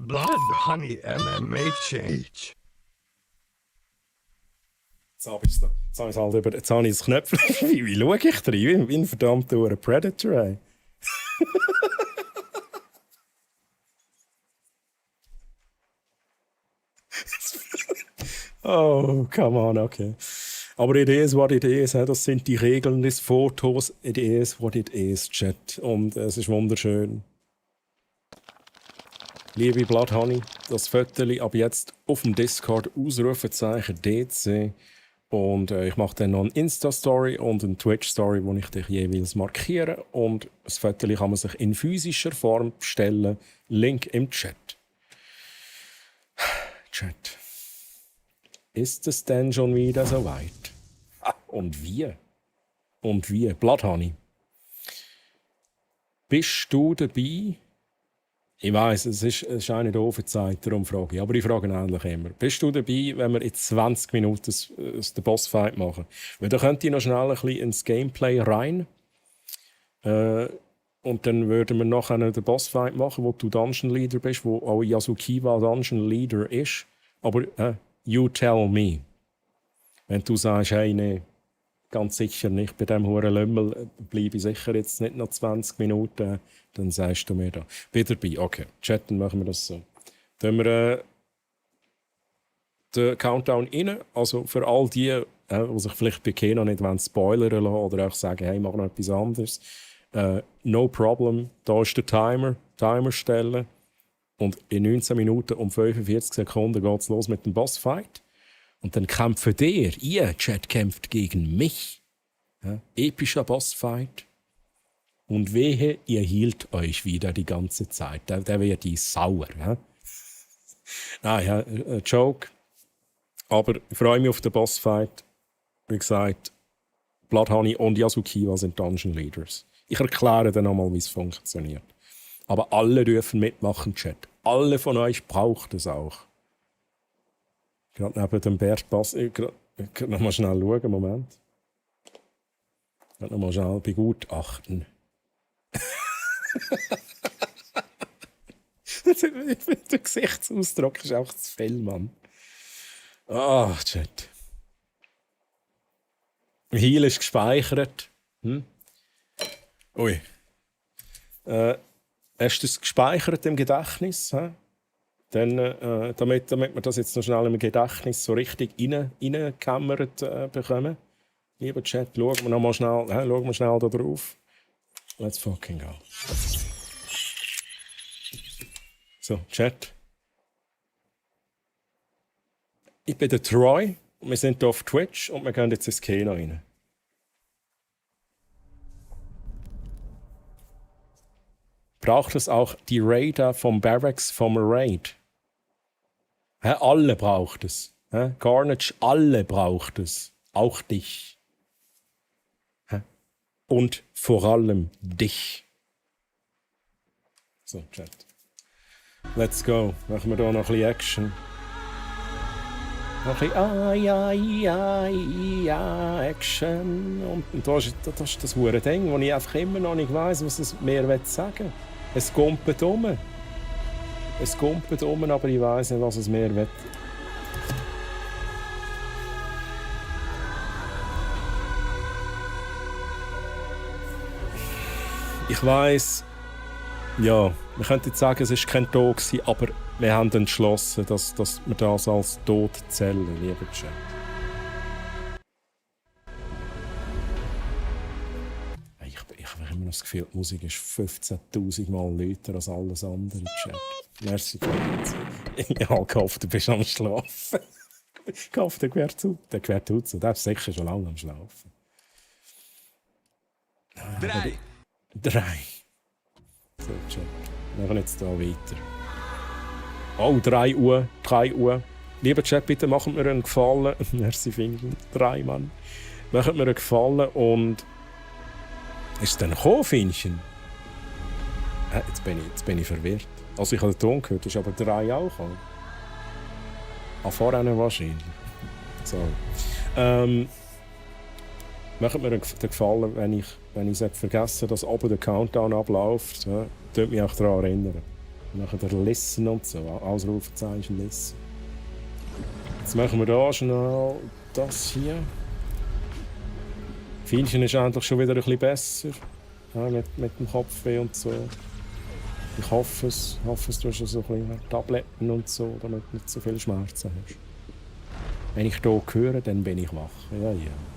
Blood Honey MMA Change. Jetzt habe ich das Knöpfchen. Wie schaue ich rein? Wie ein verdammter Predator, ey. Oh, come on, okay. Aber it is what it is. Das sind die Regeln des Fotos. It is what it is, Chat. Und es ist wunderschön. Liebe Blood Honey, das Foto ab jetzt auf dem Discord Ausrufezeichen DC. Und ich mache dann noch eine Insta-Story und eine Twitch-Story, wo ich dich jeweils markiere. Und das Foto kann man sich in physischer Form bestellen. Link im Chat. Chat. Ist es denn schon wieder so weit? Und wie? Und wie? Blood Honey. Bist du dabei? Ich weiss, es ist eine doofe Zeit, darum frage ich. Aber ich frage eigentlich immer. Bist du dabei, wenn wir in 20 Minuten den Bossfight machen? Weil da könnt ihr noch schnell ein bisschen ins Gameplay rein. Und dann würden wir nachher den Bossfight machen, wo du Dungeon Leader bist, wo auch Yasukiwa Dungeon Leader ist. Aber you tell me. Wenn du sagst, hey, nee, ganz sicher nicht, bei diesem hohen Lümmel bleibe ich sicher jetzt nicht noch 20 Minuten, dann sagst du mir da. Wieder dabei, okay. Chat, dann machen wir das so. Dann wir den Countdown rein, also für all die, die sich vielleicht bei Keno nicht spoilern lassen oder auch sagen, hey, mach noch etwas anderes. No problem, da ist der Timer stellen. Und in 19 Minuten und 45 Sekunden geht es los mit dem Bossfight. Und dann kämpfen ihr Chat kämpft gegen mich. Ja, epischer Bossfight. Und wehe, ihr hielt euch wieder die ganze Zeit. Der wird die sauer. Ja? Joke. Aber ich freue mich auf den Bossfight. Wie gesagt, Blood Honey und Yasukiwa sind Dungeon Leaders. Ich erkläre dann nochmal, wie es funktioniert. Aber alle dürfen mitmachen, Chat. Alle von euch braucht es auch. Gerade neben dem Bergpass. Ich kann noch mal schnell schauen, Moment. Gerade noch mal schnell begutachten. Der Gesichtsausdruck ist auch zu viel, Mann. Ah, Chat. Heal ist gespeichert. Ui. Hast du es gespeichert im Gedächtnis? Dann, damit wir das jetzt noch schnell im Gedächtnis so richtig reingekämmert bekommen. Lieber Chat, schauen wir noch mal schnell, da drauf. Let's fucking go. So, Chat. Ich bin der Troy. Wir sind hier auf Twitch und wir gehen jetzt ins Kino rein. Braucht es auch die Raider vom Barracks vom Raid? Alle braucht es. Carnage, alle braucht es. Auch dich. Und vor allem dich. So, Chat. Let's go. Machen wir hier noch ein bisschen Action. Noch ein bisschen Action. Und das ist das hure Ding, wo ich einfach immer noch nicht weiss, was es mir sagen will. Es kumpelt um. Aber ich weiss nicht, was es mir will. Ich weiss, ja, wir könnten jetzt sagen, es war kein Tod gewesen, aber wir haben entschlossen, dass wir das als Tod zählen, lieber Chat. Ich habe immer noch das Gefühl, die Musik ist 15'000 Mal lauter als alles andere, Chat. Merci für die Zeit. Ich habe gehofft, du bist am Schlafen. Ich hoffe, der gehört zu. Der ist sicher schon lange am Schlafen. 3. So, Chat. Wir machen jetzt hier weiter. Oh, 3 Uhr. Lieber Chat, bitte machen mir einen Gefallen. Merci, Finken. 3, Mann. Machen mir einen Gefallen und... Ist es denn gekommen, Finchen? Jetzt bin ich verwirrt. Also ich habe den Ton gehört, ist aber 3 auch gekommen. Vorher wahrscheinlich. Sorry. Macht mir den Gefallen, wenn ich vergesse, dass oben der Countdown abläuft. Ja, tut mich auch daran erinnern. Machen wir Listen und so. Ausrufezeichen Listen. Jetzt machen wir da schnell das hier. Fienchen ist eigentlich schon wieder ein bisschen besser. Ja, mit dem Kopfweh und so. Ich hoffe es. Du hast so ein bisschen Tabletten und so, damit du nicht so viel Schmerzen hast. Wenn ich hier höre, dann bin ich wach.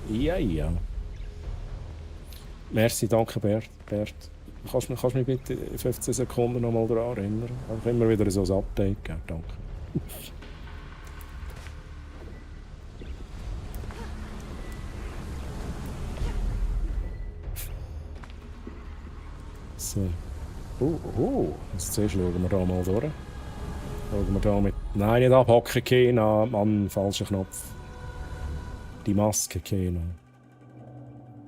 Ja. Merci, danke Bert. Kannst du mich bitte in 15 Sekunden noch mal daran erinnern? Ich immer wieder so ein Update geben, danke. So. Jetzt zuerst schauen wir da mal durch. Schauen wir da mit... Nein, nicht abhacken, Kena. Mann, falscher Knopf. Die Maske, Kena.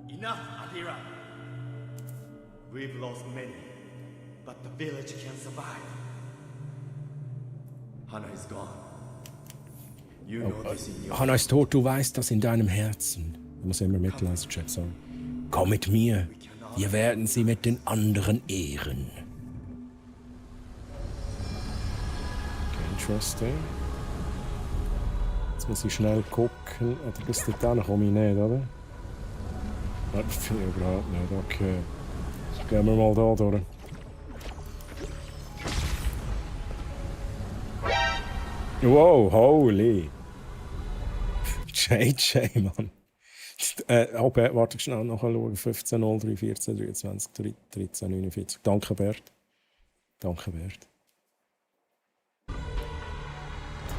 Enough, Adira. We've lost many, but the village can survive. Hana is gone. You know this in your... Hana ist tot, du weißt das in deinem Herzen. Du musst immer Mitleidenschaft sagen. Komm mit mir. Wir werden sie mit den anderen ehren. Okay, interesting. Jetzt muss ich schnell gucken. Oder bis dahin komme ich nicht, oder? Das finde ich überhaupt nicht. Okay. Gehen wir mal da durch. Wow, holy. JJ, Mann. Warte schnell nachschauen. 15, 03, 14, 23, 13, 49. Danke, Bert.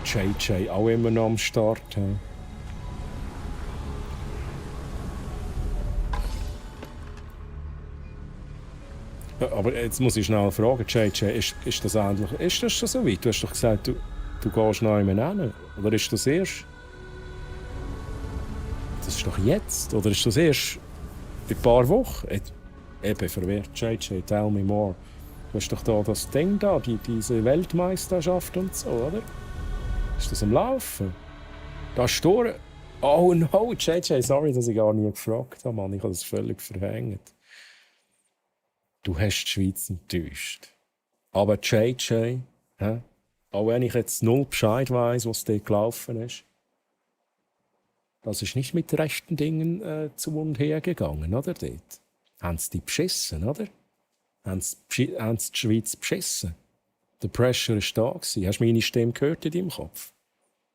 JJ, auch immer noch am Start. He? Aber jetzt muss ich schnell fragen, JJ, ist das eigentlich, ist das schon so weit? Du hast doch gesagt, du gehst noch einmal hin. Oder ist das erst? Das ist doch jetzt, oder ist das erst in ein paar Wochen? Eben verwehrt, JJ, tell me more. Du hast doch da das Ding da, diese Weltmeisterschaft und so, oder? Ist das am Laufen? Da ist durch. Oh no, JJ, sorry, dass ich gar nie gefragt habe, Mann. Ich habe das völlig verhängt. Du hast die Schweiz enttäuscht. Aber JJ, auch wenn ich jetzt null Bescheid weiss, was dort gelaufen ist, das ist nicht mit rechten Dingen zu und her gegangen, oder? Dort. Haben sie die beschissen, oder? Haben sie die Schweiz beschissen? Der Pressure war da. Hast du meine Stimme gehört in deinem Kopf?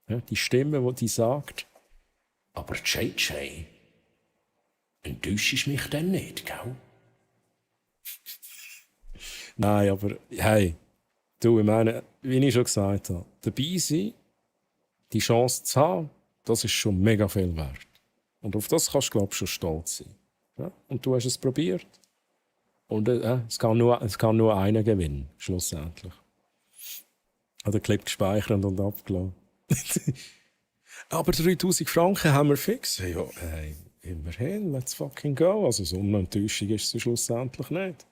Ja, die Stimme, die sagt, aber JJ, enttäuschst mich denn nicht, gell? Nein, aber hey, du, ich meine, wie ich schon gesagt habe, dabei sein, die Chance zu haben, das ist schon mega viel wert. Und auf das kannst du, glaube ich, schon stolz sein. Ja? Und du hast es probiert. Und es kann nur einer gewinnen, schlussendlich. Hat den Clip gespeichert und abgeladen. Aber 3000 Franken haben wir fix. Ja, hey, immerhin, let's fucking go. Also so eine Enttäuschung ist es schlussendlich nicht.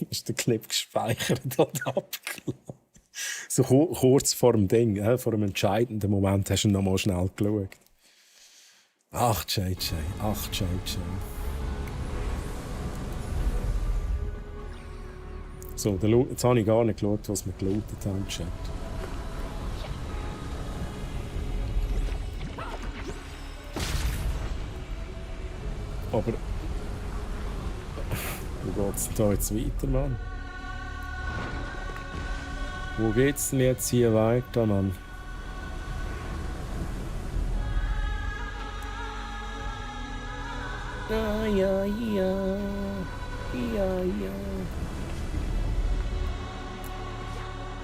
Ist der Clip gespeichert und abgeladen. So kurz vor dem Ding, vor dem entscheidenden Moment hast du noch mal schnell geschaut. Ach, JJ. So, jetzt habe ich gar nicht geschaut, was wir gelootet haben im Chat. Aber... Wo geht es denn jetzt weiter, Mann? Wo geht's denn jetzt hier weiter, Mann? Ja.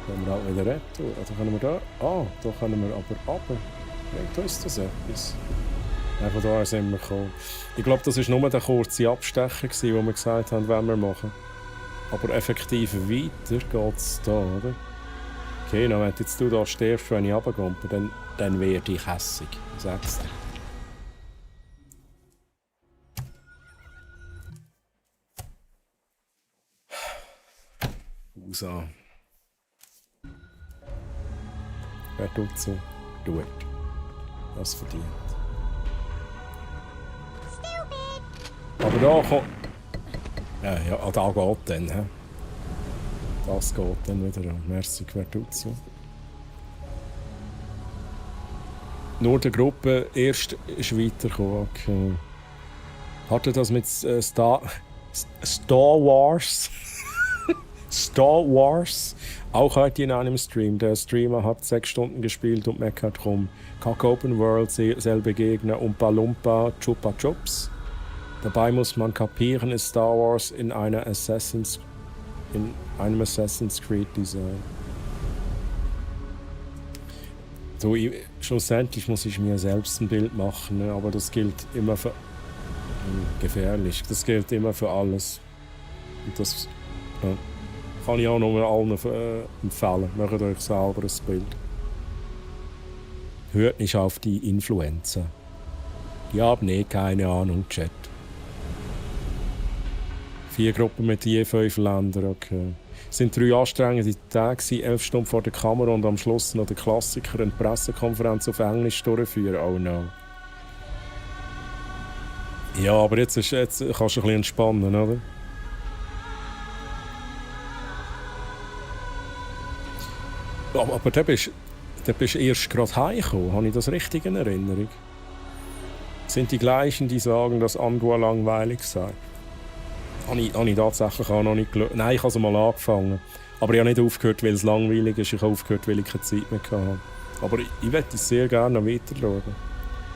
Können wir auch wieder retour? Oder können wir da... Ah, da können wir aber runter. Ja, da ist das etwas. Von da sind wir gekommen. Ich glaube, das war nur der kurze Abstecher, wo wir gesagt haben, was wir machen. Aber effektiv weiter geht es da, oder? Okay, wenn jetzt du da stirbst, wenn ich runterkomme, dann werde ich hässig. Sag's dir. So. Wer tut so? Tut. Das verdient. Aber da kommt... Ja, da geht dann. He? Das geht dann wieder an. Merci, Quertuzio. Nur der Gruppe erst ist weitergekommen. Okay. Hatte das mit Star Wars? Star Wars? Auch heute in einem Stream. Der Streamer hat 6 Stunden gespielt und meckert rum. Kack Open World, selbe Gegner, Umpa Lumpa, Chupa Chups. Dabei muss man kapieren, ist Star Wars in einem Assassin's Creed Design. So, schlussendlich muss ich mir selbst ein Bild machen, ne? Aber das gilt immer für... gefährlich, das gilt immer für alles. Und das kann ich auch noch allen empfehlen. Macht euch selber ein Bild. Hört nicht auf die Influencer. Die haben keine Ahnung, Chat. 4 Gruppen mit je 5 Ländern, okay. Es sind 3 anstrengende Tage, 11 Stunden vor der Kamera und am Schluss noch der Klassiker eine Pressekonferenz auf Englisch durchführen. Oh no. Ja, aber jetzt kannst du ein bisschen entspannen, oder? Aber da bist du erst gerade heimgekommen. Habe ich das richtig in Erinnerung? Sind die gleichen, die sagen, dass Andor langweilig sei? Habe ich tatsächlich auch noch nicht geschaut. Nein, ich habe es mal angefangen. Aber ich habe nicht aufgehört, weil es langweilig ist. Ich habe aufgehört, weil ich keine Zeit mehr hatte. Aber ich möchte es sehr gerne noch weiter schauen.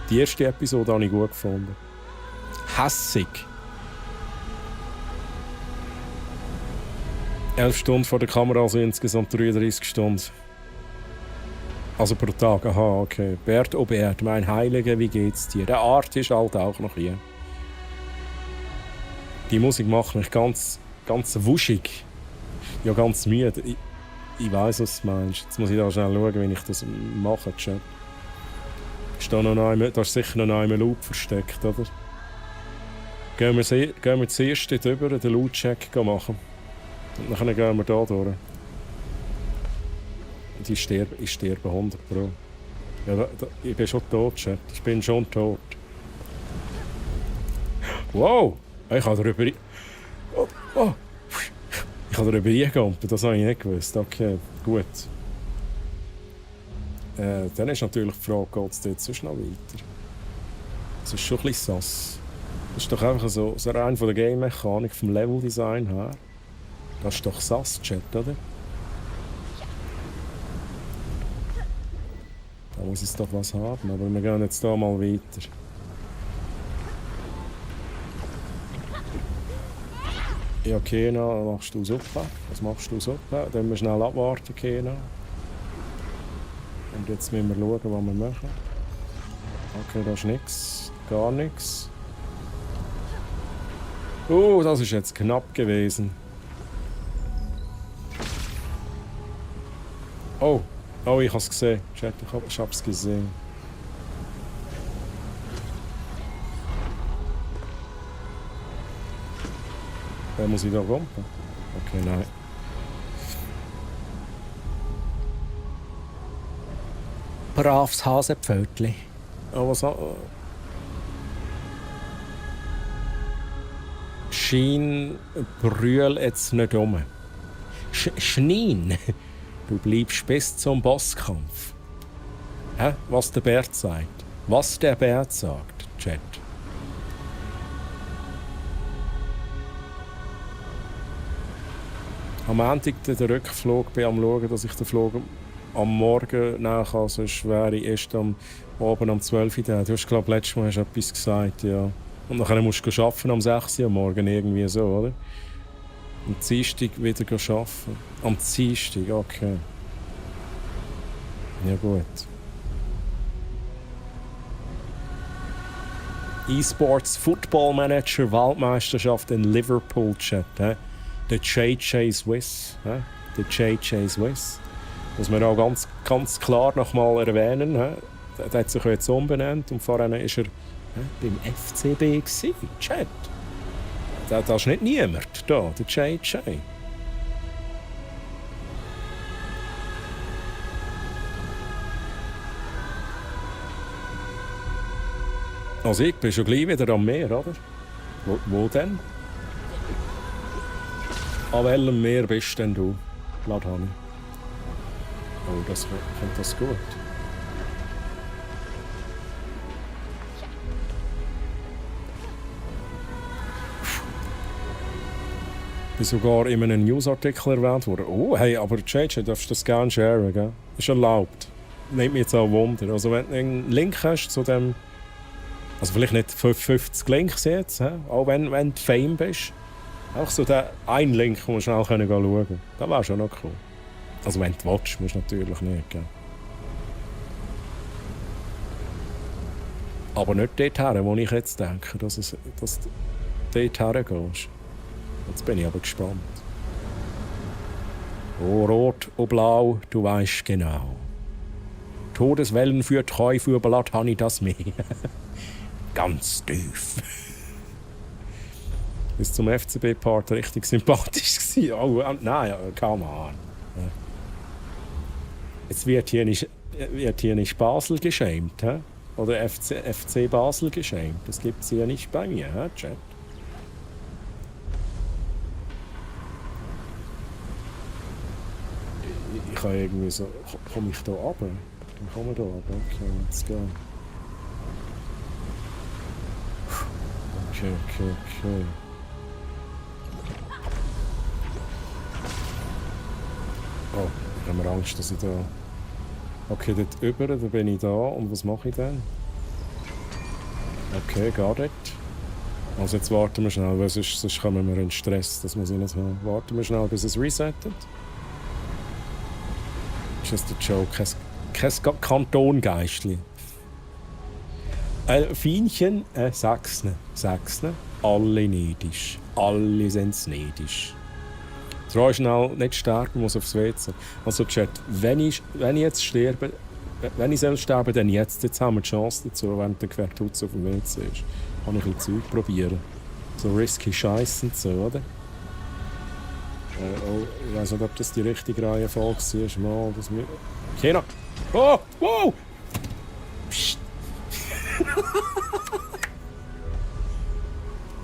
Die erste Episode habe ich gut gefunden. Hässig. 11 Stunden vor der Kamera, also insgesamt 33 Stunden. Also pro Tag, aha, okay. Bert, oh Bert, mein Heiliger, wie geht's dir? Der Art ist halt auch noch hier. Die Musik macht mich ganz wuschig. Ja, ganz müde. Ich weiss, was du meinst. Jetzt muss ich da schnell schauen, wie ich das mache, Chat. Da ist sicher noch einmal Loop versteckt, oder? Gehen wir zuerst dort rüber, den Loot-Check machen. Und dann gehen wir da durch. Und ich sterbe 100 Pro. Ja, ich bin schon tot, Chat. Ich bin schon tot. Wow! Ich habe darüber... Oh. Ich habe darüber eingegangen, das habe ich nicht gewusst. Okay, gut. Dann ist natürlich die Frage, geht es dort sonst noch weiter? Das ist schon ein bisschen sass. Das ist doch einfach so rein von der Game-Mechanik, vom Level-Design her. Das ist doch sass, Chat, oder? Da muss es doch was haben, aber wir gehen jetzt hier mal weiter. Ja, Kena, machst du Suppe? Was machst du Suppe? Dann müssen wir schnell abwarten, Kena. Und jetzt müssen wir schauen, was wir machen. Okay, da ist nichts. Gar nichts. Das ist jetzt knapp gewesen. Oh, ich habe es gesehen. Chat, ich habe es gesehen. Muss ich da rumpen? Okay, nein. Braves Hasepfötli. Oh, was... Schein, brüll jetzt nicht um. Schnein, du bleibst bis zum Bosskampf. Hä? Was der Bert sagt. Was der Bert sagt, Chat. Am Montag der Rückflug bin ich am schauen, dass ich den Flug am Morgen nehmen kann. Sonst wäre ich erst am Abend um 12 Uhr da. Du hast, glaube ich, letztes Mal hast etwas gesagt, ja. Und dann musst du arbeiten am 6 Uhr am Morgen, irgendwie so, oder? Am Dienstag wieder arbeiten. Am Dienstag, okay. Ja, gut. E-Sports Football Manager Weltmeisterschaft in Liverpool, Chat. Der JJ Swiss. Der JJ Swiss. Muss man auch ganz klar noch mal erwähnen. Der hat sich jetzt umbenannt und vorher war er beim FCB gewesen. Chat. Da ist nicht niemand da, der JJ. Also ich bin schon gleich wieder am Meer, oder? Wo denn? An welchem Meer bist denn du? Blood Honey. Oh, das kommt das gut. Bin sogar in einem Newsartikel erwähnt worden. Oh, hey, aber JJ, darfst du das gerne sharen, gell? Ist erlaubt. Nimmt mich jetzt auch Wunder. Also wenn du einen Link hast zu dem... Also vielleicht nicht 50 Links jetzt, he? Auch wenn du Fame bist. Auch so der einen Link, wo man schnell schauen können. Das wäre schon noch cool. Also wenn du willst, musst du natürlich nicht, gell? Aber nicht dorthin, wo ich jetzt denke, dass du dorthin gehst. Jetzt bin ich aber gespannt. Oh, rot, oh, blau, du weißt genau. Todeswellen für treu für Blood Honey das Meer. Ganz tief. Bis zum FCB-Part richtig sympathisch gewesen. Oh, nein, come on. Jetzt wird hier nicht Basel geschämt, he? Oder FC Basel geschämt. Das gibt es hier nicht bei mir, he, Chat. Ich kann irgendwie so... Komme ich da runter? Ich komme da runter. Okay, let's go. Okay. Oh, ich habe mir Angst, dass ich da... Okay, dort über, da bin ich da. Und was mache ich dann? Okay, got it. Also jetzt warten wir schnell, weil sonst kommen wir in Stress. Das muss ich nicht haben. Warten wir schnell, bis es resettet. Just a joke. Kein Kantongeistli. Fienchen, Sachsen. Alle neidisch. Alle sind neidisch. Treu schnell, nicht sterben, muss aufs WC. Also Chat, wenn ich jetzt sterbe, wenn ich sterben, dann jetzt. Jetzt haben wir die Chance dazu, während der Quertutz auf dem WC ist. Kann ich ein bisschen Zeug probieren. So risky Scheiß und so, oder? Ich weiß nicht, ob das die richtige Reihenfolge war. Mal, das mir... Kena! Oh! Wow! Psst!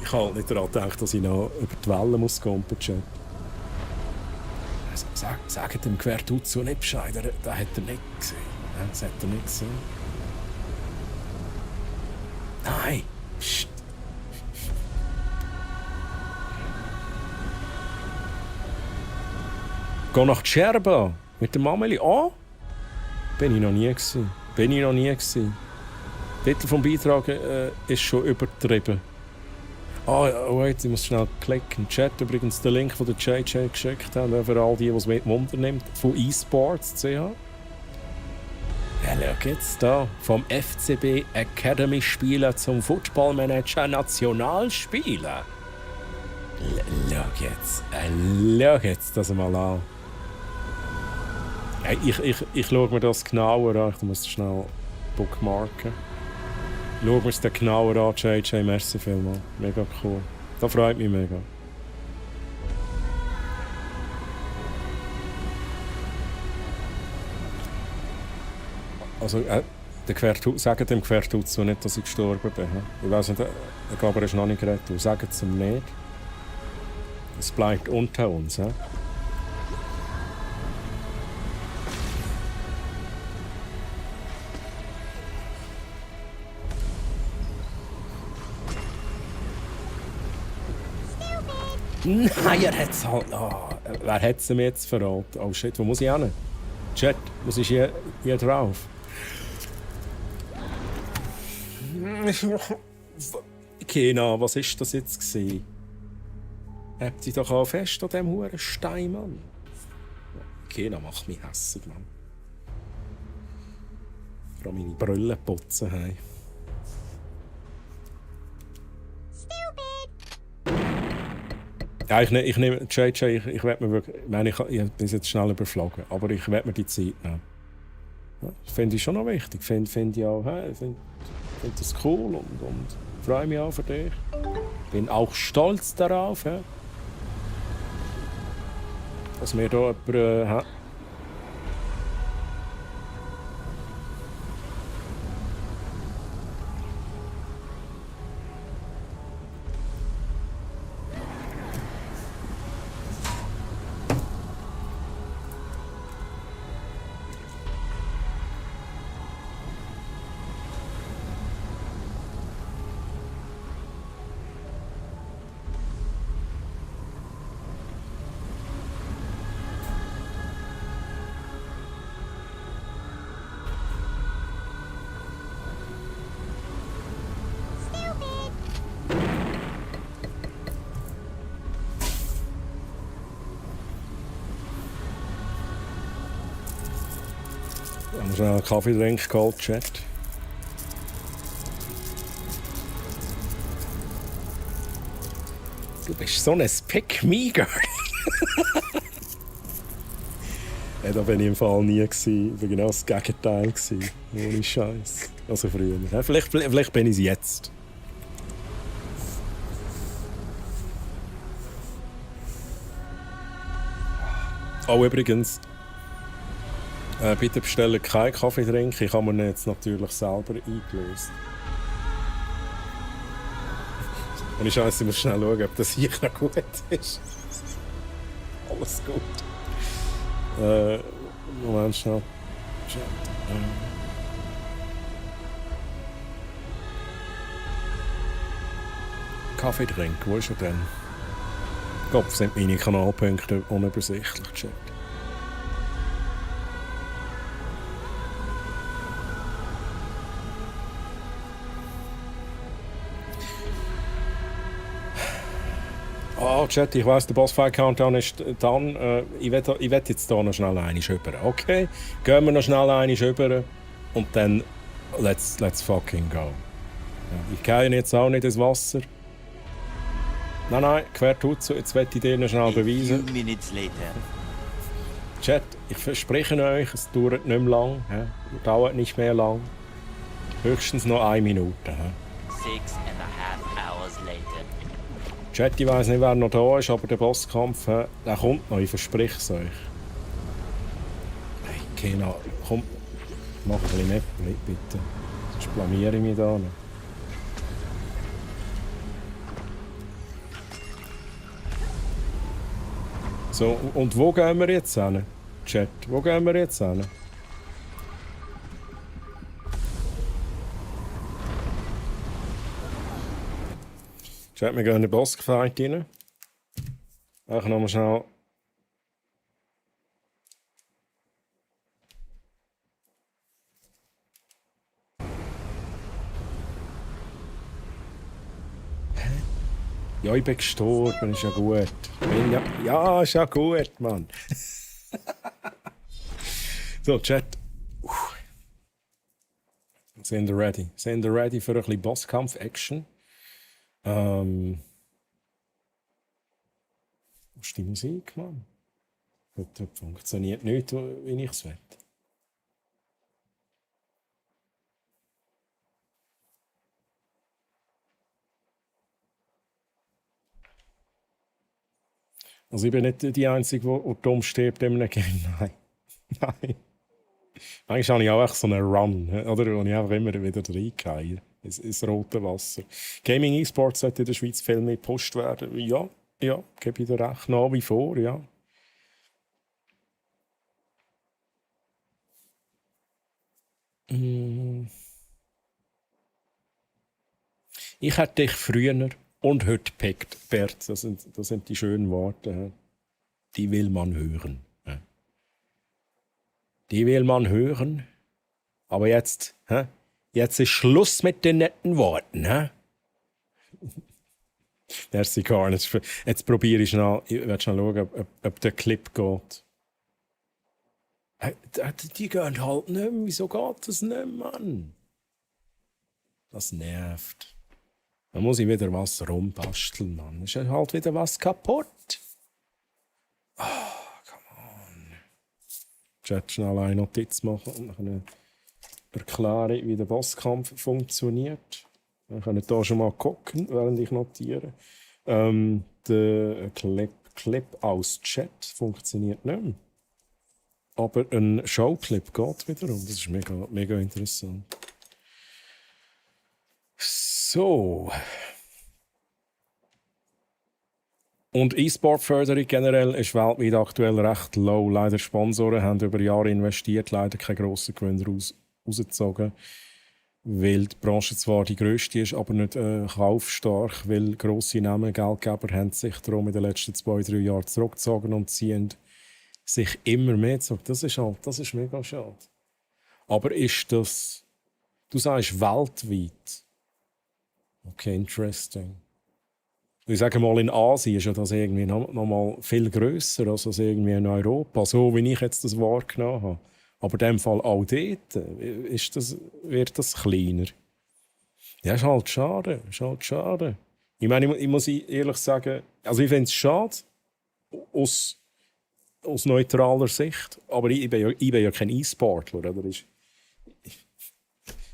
Ich habe halt nicht daran gedacht, dass ich noch über die Wellen muss kommen, Chat. Also, sagt dem Quertutz nicht Bescheid, das hat er nicht gesehen. Das hat er nicht gesehen. Nein! Psst! Geh nach Scherba mit der Mameli. Oh! Bin ich noch nie gewesen. Der Titel vom Beitrag ist schon übertrieben. Wait, ich muss schnell klicken. Chat übrigens den Link, den der JJ geschickt hat, für all die, die es Wunder nimmt, von eSports.ch. Ja, schau jetzt da. Vom FCB Academy Spieler zum Football Manager Nationalspieler. Schau jetzt das mal an. Ich schaue mir das genauer an. Ich muss schnell bookmarken. Schauen wir es dann genauer an, JJ. Merci vielmals. Mega cool. Das freut mich mega. Also, der Quertutz, sagt dem Quertutz nicht, dass ich gestorben bin. Ich weiß nicht, ich glaube, er ist noch nicht gerettet. Sagt es ihm nicht. Es bleibt unter uns. He? Nein, er hat es halt... Oh, wer hat es mir jetzt verraten? Oh shit, wo muss ich hin? Chat, was ist hier drauf? Kena, was ist das jetzt gewesen? Habt ihr doch auch fest an diesem huren Stein, Mann? Kena macht mich hässig, Mann. Vor allem meine Brille putzen. Hey. Ja, ich nehme JJ, ich werde mir wirklich... Ich meine, ich bin jetzt schnell überflogen, aber ich werde mir die Zeit nehmen. Ja, das finde ich schon noch wichtig. Finde ich auch, hey, finde das cool und freue mich auch für dich. Bin auch stolz darauf, ja, dass wir hier jemanden Haben wir schnell einen Kaffeetrink geholt, Chat. Du bist so ein Pick-Me-Girl. Ja, da bin ich im Fall nie gewesen. Ich war genau das Gegenteil gewesen. Ohne Scheiß. Also früher. Ja, vielleicht bin ich es jetzt. Oh, übrigens. Bitte bestellen keinen Kaffeetrink. Ich habe mir jetzt natürlich selber eingelöst. Und ich muss schnell schauen, ob das hier noch gut ist. Alles gut. Moment schnell. Kaffeetrink, wo ist er denn? Kopf sind meine Kanalpunkte unübersichtlich gecheckt. Oh, Chat, ich weiss, der Bossfight-Countdown ist dann. Ich will jetzt hier noch schnell einmal rüber. Okay? Gehen wir noch schnell einmal rüber und dann let's fucking go. Ja, ich gehe jetzt auch nicht ins Wasser. Nein, quer tut's. Jetzt will ich dir noch schnell beweisen. Chat, ich verspreche euch, es dauert nicht mehr lang. Ja? Dauert nicht mehr lang. Höchstens noch 1 Minute. Ja? 6.5 hours later. Chat, ich weiss nicht, wer noch da ist, aber der Bosskampf, der kommt noch, ich verspreche es euch. Hey, Kena, komm, mach ein bisschen mehr, bitte. Sonst blamiere ich mich da noch. So, und wo gehen wir jetzt hin? Chat, wo gehen wir jetzt hin? Chat, wir gehen in den Bossfight rein. Einfach nochmal schnell. Ja, ich bin gestorben, ist ja gut. Ja, ist ja gut, Mann. So, Chat. Sind wir ready? Sind wir ready für ein bisschen Bosskampf-Action? Wo ist die Musik, Mann? Heute funktioniert nicht, wie ich es will. Also ich bin nicht die Einzige, die dumm stirbt in einem Game. Nein. Nein. Eigentlich habe ich auch echt so einen Run, oder? Wo ich einfach immer wieder reingehe. Ins rote Wasser. Gaming E-Sports sollte in der Schweiz viel mehr gepusht werden. Ja, gebe ich dir recht. Nach wie vor, ja. Ich hätte dich früher und heute gepickt, Bert. Das sind die schönen Worte. Die will man hören. Die will man hören. Aber jetzt, jetzt ist Schluss mit den netten Worten. Merci, Karl. Jetzt probiere ich schnell. Ich werde schnell schauen, ob der Clip geht. Die gehen halt nicht mehr. Wieso geht das nicht, Mann? Das nervt. Da muss ich wieder was rumbasteln, Mann. Ist halt wieder was kaputt. Oh, come on. Chat schnell eine Notiz machen und eine Erklärung, wie der Bosskampf funktioniert. Wir können hier schon mal gucken, während ich notiere. Der Clip aus Chat funktioniert nicht mehr. Aber ein Showclip geht wiederum. Das ist mega, mega interessant. So. Und E-Sport-Förderung generell ist weltweit aktuell recht low. Leider Sponsoren haben über Jahre investiert, leider keinen grossen Gewinn rausgezogen. Weil die Branche zwar die grösste ist, aber nicht kaufstark, weil grosse Namen, Geldgeber haben sich darum in den letzten 2-3 Jahren zurückgezogen und ziehen sich immer mehr zurück. Das ist mega schade. Aber ist das, du sagst weltweit? Okay, interesting. Ich sage mal, in Asien ist ja das irgendwie noch mal viel grösser als irgendwie in Europa, so wie ich jetzt das wahrgenommen habe. Aber in dem Fall auch dort wird das kleiner. Ja, ist halt schade. Ich meine, ich muss ehrlich sagen, also ich finde es schade, aus neutraler Sicht, aber ich bin ja kein E-Sportler. Oder? Ich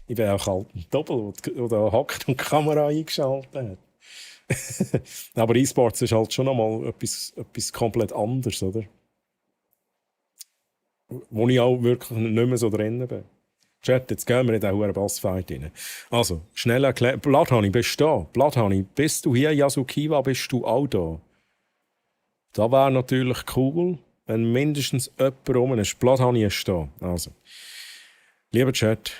bin auch halt ein Doppel, der hackt und die Kamera eingeschaltet hat. Aber E-Sports ist halt schon einmal etwas komplett anderes, oder? Wo ich auch wirklich nicht mehr so drin bin. Chat, jetzt gehen wir in diesen Bossfight rein. Also, schnell erklären. Bloodhoney, bist du da? Bloodhoney, bist du hier? Yasukiwa, bist du auch da? Das wäre natürlich cool, wenn mindestens jemand rum ist. Bloodhoney ist da. Also, lieber Chat,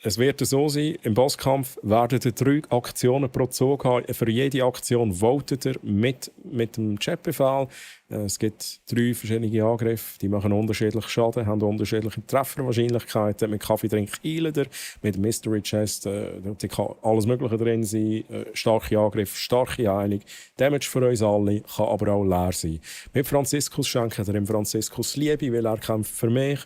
es wird so sein, im Bosskampf werden ihr 3 Aktionen pro Zug haben. Für jede Aktion votet ihr mit dem Chatbefehl. Es gibt 3 verschiedene Angriffe, die machen unterschiedlich Schaden, haben unterschiedliche Trefferwahrscheinlichkeiten. Mit Kaffeetrink heilen ihr, mit Mystery Chest, da kann alles Mögliche drin sein. Starke Angriff, starke Heilung. Damage für uns alle, kann aber auch leer sein. Mit Franziskus schenken ihr dem Franziskus Liebe, weil er kämpft für mich.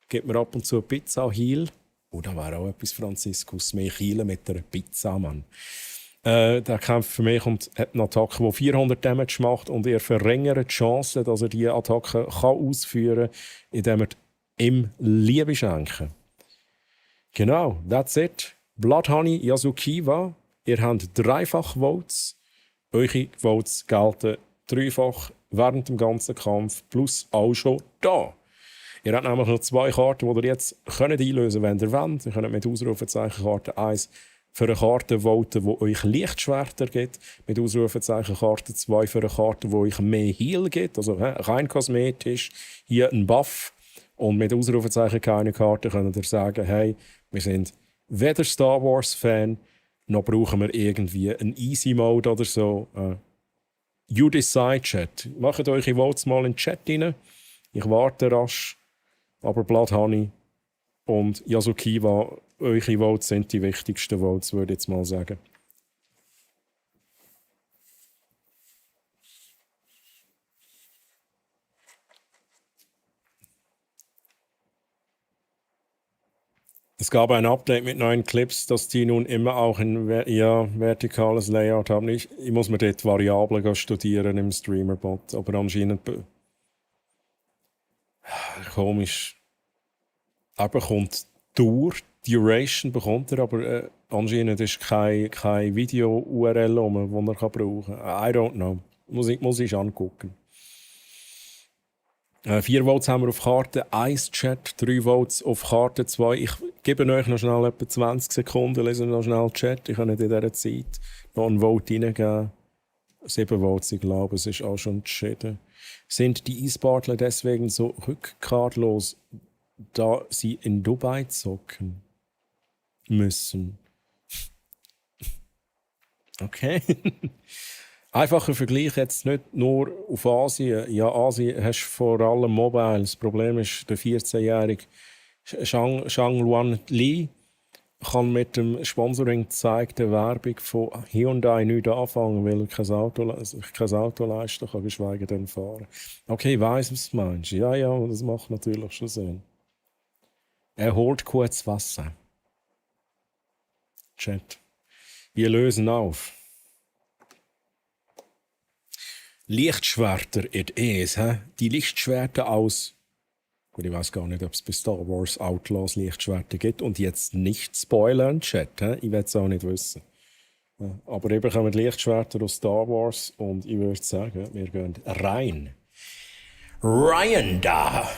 Gibt mir ab und zu Pizza, Heal. Oh, da wäre auch etwas Franziskus. Mehr Kiele mit der Pizza, Mann. Der kämpft für mich und hat eine Attacke, die 400 Damage macht und er verringert die Chance, dass er diese Attacke ausführen kann, indem er ihm Liebe schenken. Genau, that's it. Bloodhoney, Yasukiwa, ihr habt 3-fach Votes. Eure Votes gelten 3-fach während dem ganzen Kampf, plus auch schon da. Ihr habt nämlich noch 2 Karten, die ihr jetzt einlösen könnt, wenn ihr wollt. Ihr könnt mit Ausrufezeichen-Karte 1 für eine Karte voten, die euch Lichtschwerter gibt. Mit Ausrufezeichen-Karte 2 für eine Karte, die euch mehr Heal gibt. Also rein kosmetisch. Hier ein Buff. Und mit Ausrufezeichen keine Karte könnt ihr sagen, hey, wir sind weder Star Wars-Fan, noch brauchen wir irgendwie einen Easy-Mode oder so. You decide, Chat. Macht eure Votes mal in den Chat rein. Ich warte rasch. Aber Bloodhoney und Yasukiwa, eure Votes sind die wichtigsten Votes, würde ich jetzt mal sagen. Es gab ein Update mit neuen Clips, dass die nun immer auch ein vertikales Layout haben. Ich muss mir dort Variablen studieren im Streamerbot, aber anscheinend komisch. Er bekommt Duration bekommt er, aber anscheinend ist kein Video-URL rum, das er brauchen kann. I don't know. Muss ich angucken. 4 Votes haben wir auf Karte 1 Chat, 3 Votes auf Karte 2. Ich gebe euch noch schnell etwa 20 Sekunden, lesen noch schnell Chat. Ich kann nicht in dieser Zeit noch ein Vote reingeben. 7 Votes, ich glaube, es ist auch schon entschieden. Sind die E-Sportler deswegen so rückgratlos, da sie in Dubai zocken müssen? Okay. Einfacher Vergleich jetzt nicht nur auf Asien. Ja, Asien hast vor allem Mobile. Das Problem ist, der 14-jährige Zhang Luan Li kann mit dem Sponsoring gezeigten Werbung von Hyundai nichts anfangen, weil er kein Auto leisten kann, geschweige denn fahren. Okay, ich weiss, was du meinst. Ja, das macht natürlich schon Sinn. Er holt kurz Wasser. Chat. Wir lösen auf. Lichtschwerter it is, Die Lichtschwerter aus... Ich weiß gar nicht, ob es bei Star Wars Outlaws Lichtschwerter gibt. Und jetzt nicht spoilern, Chat. Ich will es auch nicht wissen. Aber eben kommen Lichtschwerter aus Star Wars. Und ich würde sagen, wir gehen rein. Ryan da!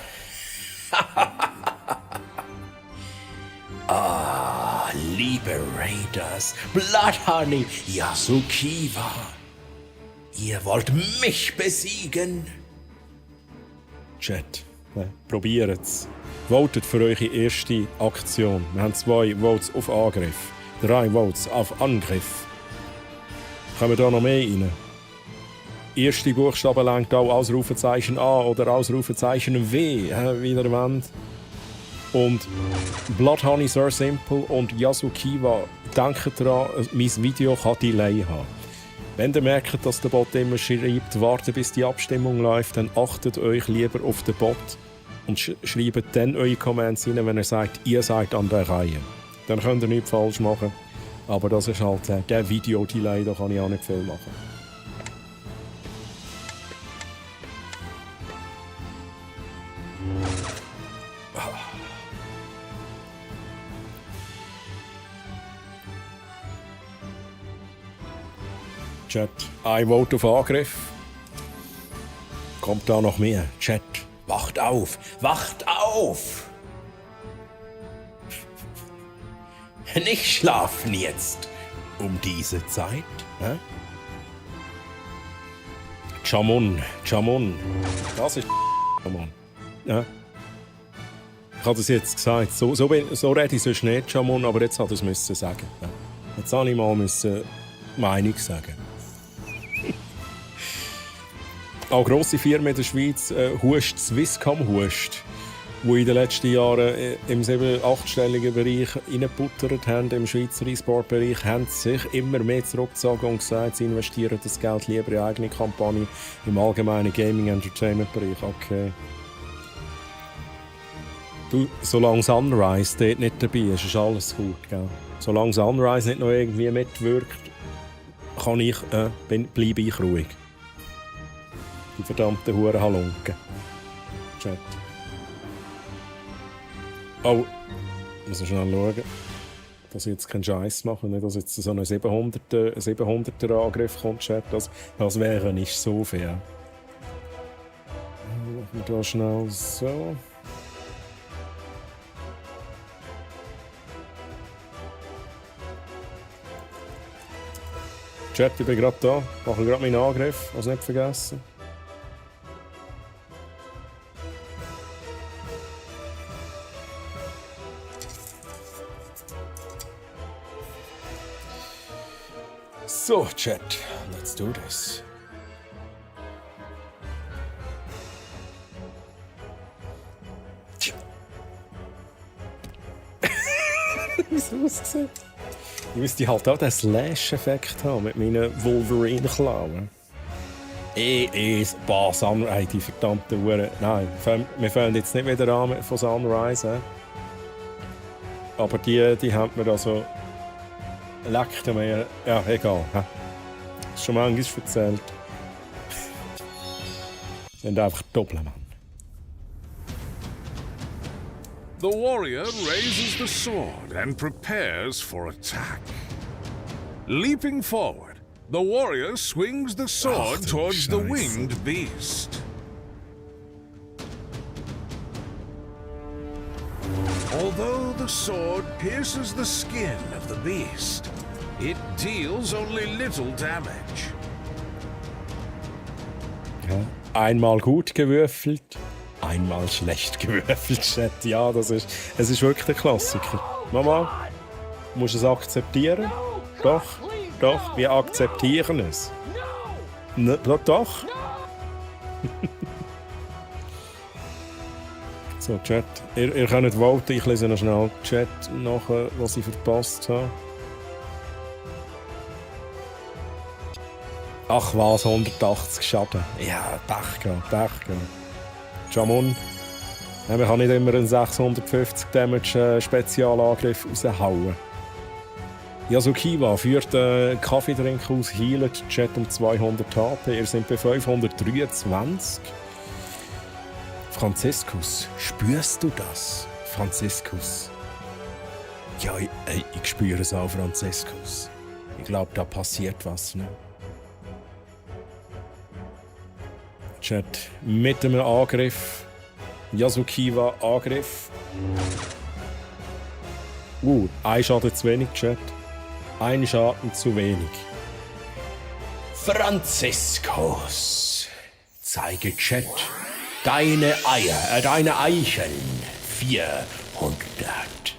Liebe Raiders, Bloodhoney, Yasukiwa. Ihr wollt mich besiegen? Chat. Probiert's. Votet für eure erste Aktion. Wir haben 2 Votes auf Angriff, 3 Votes auf Angriff. Kommen da noch mehr rein? Erste Buchstabe lenkt auch Ausrufezeichen A oder Ausrufezeichen W, wie ihr wollt. Und Bloodhoney Sir Simple und Yasukiwa, denkt daran, mein Video kann Delay haben. Wenn ihr merkt, dass der Bot immer schreibt, warten bis die Abstimmung läuft, dann achtet euch lieber auf den Bot und schreibt dann eure Comments rein, wenn ihr sagt, ihr seid an der Reihe. Dann könnt ihr nichts falsch machen. Aber das ist halt der Video-Delay, da kann ich auch nicht viel machen. Chat, ein Vote auf Angriff. Kommt da noch mehr? Chat, wacht auf! Wacht auf! Nicht schlafen jetzt um diese Zeit. Hä? Jamon. Das ist Jamon. Ja. Ich habe das jetzt gesagt. So rede ich sonst nicht, Jamon, aber jetzt hat er es sagen. Ja. Jetzt habe ich mal Meinung sagen. Auch grosse Firmen in der Schweiz, Hust, Swisscom Hust, die in den letzten Jahren im 7-, 8-stelligen Bereich reingebuttert haben, im Schweizer E-Sport-Bereich, haben sich immer mehr zurückgezogen und gesagt, sie investieren das Geld lieber in eigene Kampagne im allgemeinen Gaming-Entertainment-Bereich. Okay. Du, solange Sunrise dort nicht dabei ist, ist alles gut, gell? Solange Sunrise nicht noch irgendwie mitwirkt, bleibe ich ruhig. Die verdammten Hurenhalunken. Chat. Oh, ich muss schnell schauen, dass ich jetzt keinen Scheiß mache, nicht, dass jetzt so ein 700er Angriff kommt, Chat. Das wäre nicht so fair. Machen wir da schnell so. Chat, ich bin gerade da. Mache gerade meinen Angriff, also nicht vergessen. So, Chat, let's do this. Wie es aussieht. Ich müsste halt auch den Slash-Effekt haben mit meinen Wolverine-Klauen. Sunrise, die verdammte Uhr. Nein, wir fangen jetzt nicht wieder an von Sunrise. Aber die haben wir also... Leckt mir. Ja, egal. Das ist schon manchmal erzählt. Sind einfach Doppelmann. The warrior raises the sword and prepares for attack. Leaping forward, the warrior swings the sword towards the winged beast. Although the sword pierces the skin of the beast, it deals only little damage. Ja. Einmal gut gewürfelt, einmal schlecht gewürfelt, Chat. Ja, es ist wirklich der Klassiker. Mama, du musst es akzeptieren. Doch, wir akzeptieren es. Doch. So, Chat. Ihr könnt voten, ich lese noch schnell Chat nach, was ich verpasst habe. Ach was, 180 Schaden. Ja, Pech gehabt. Jamon. Ja, man kann nicht immer einen 650 Damage Spezialangriff raushauen. Yasukiwa führt Kaffeetrink aus, healt Chat um 200 HP. Ihr seid bei 523. Franziskus, spürst du das? Franziskus. Ja, ich spüre es auch, Franziskus. Ich glaube, da passiert was, ne? Chat, mit einem Angriff. Yasukiwa Angriff. Ein Schaden zu wenig, Chat. Ein Schaden zu wenig. Franziskus, zeige Chat deine Eier, deine Eicheln. 400.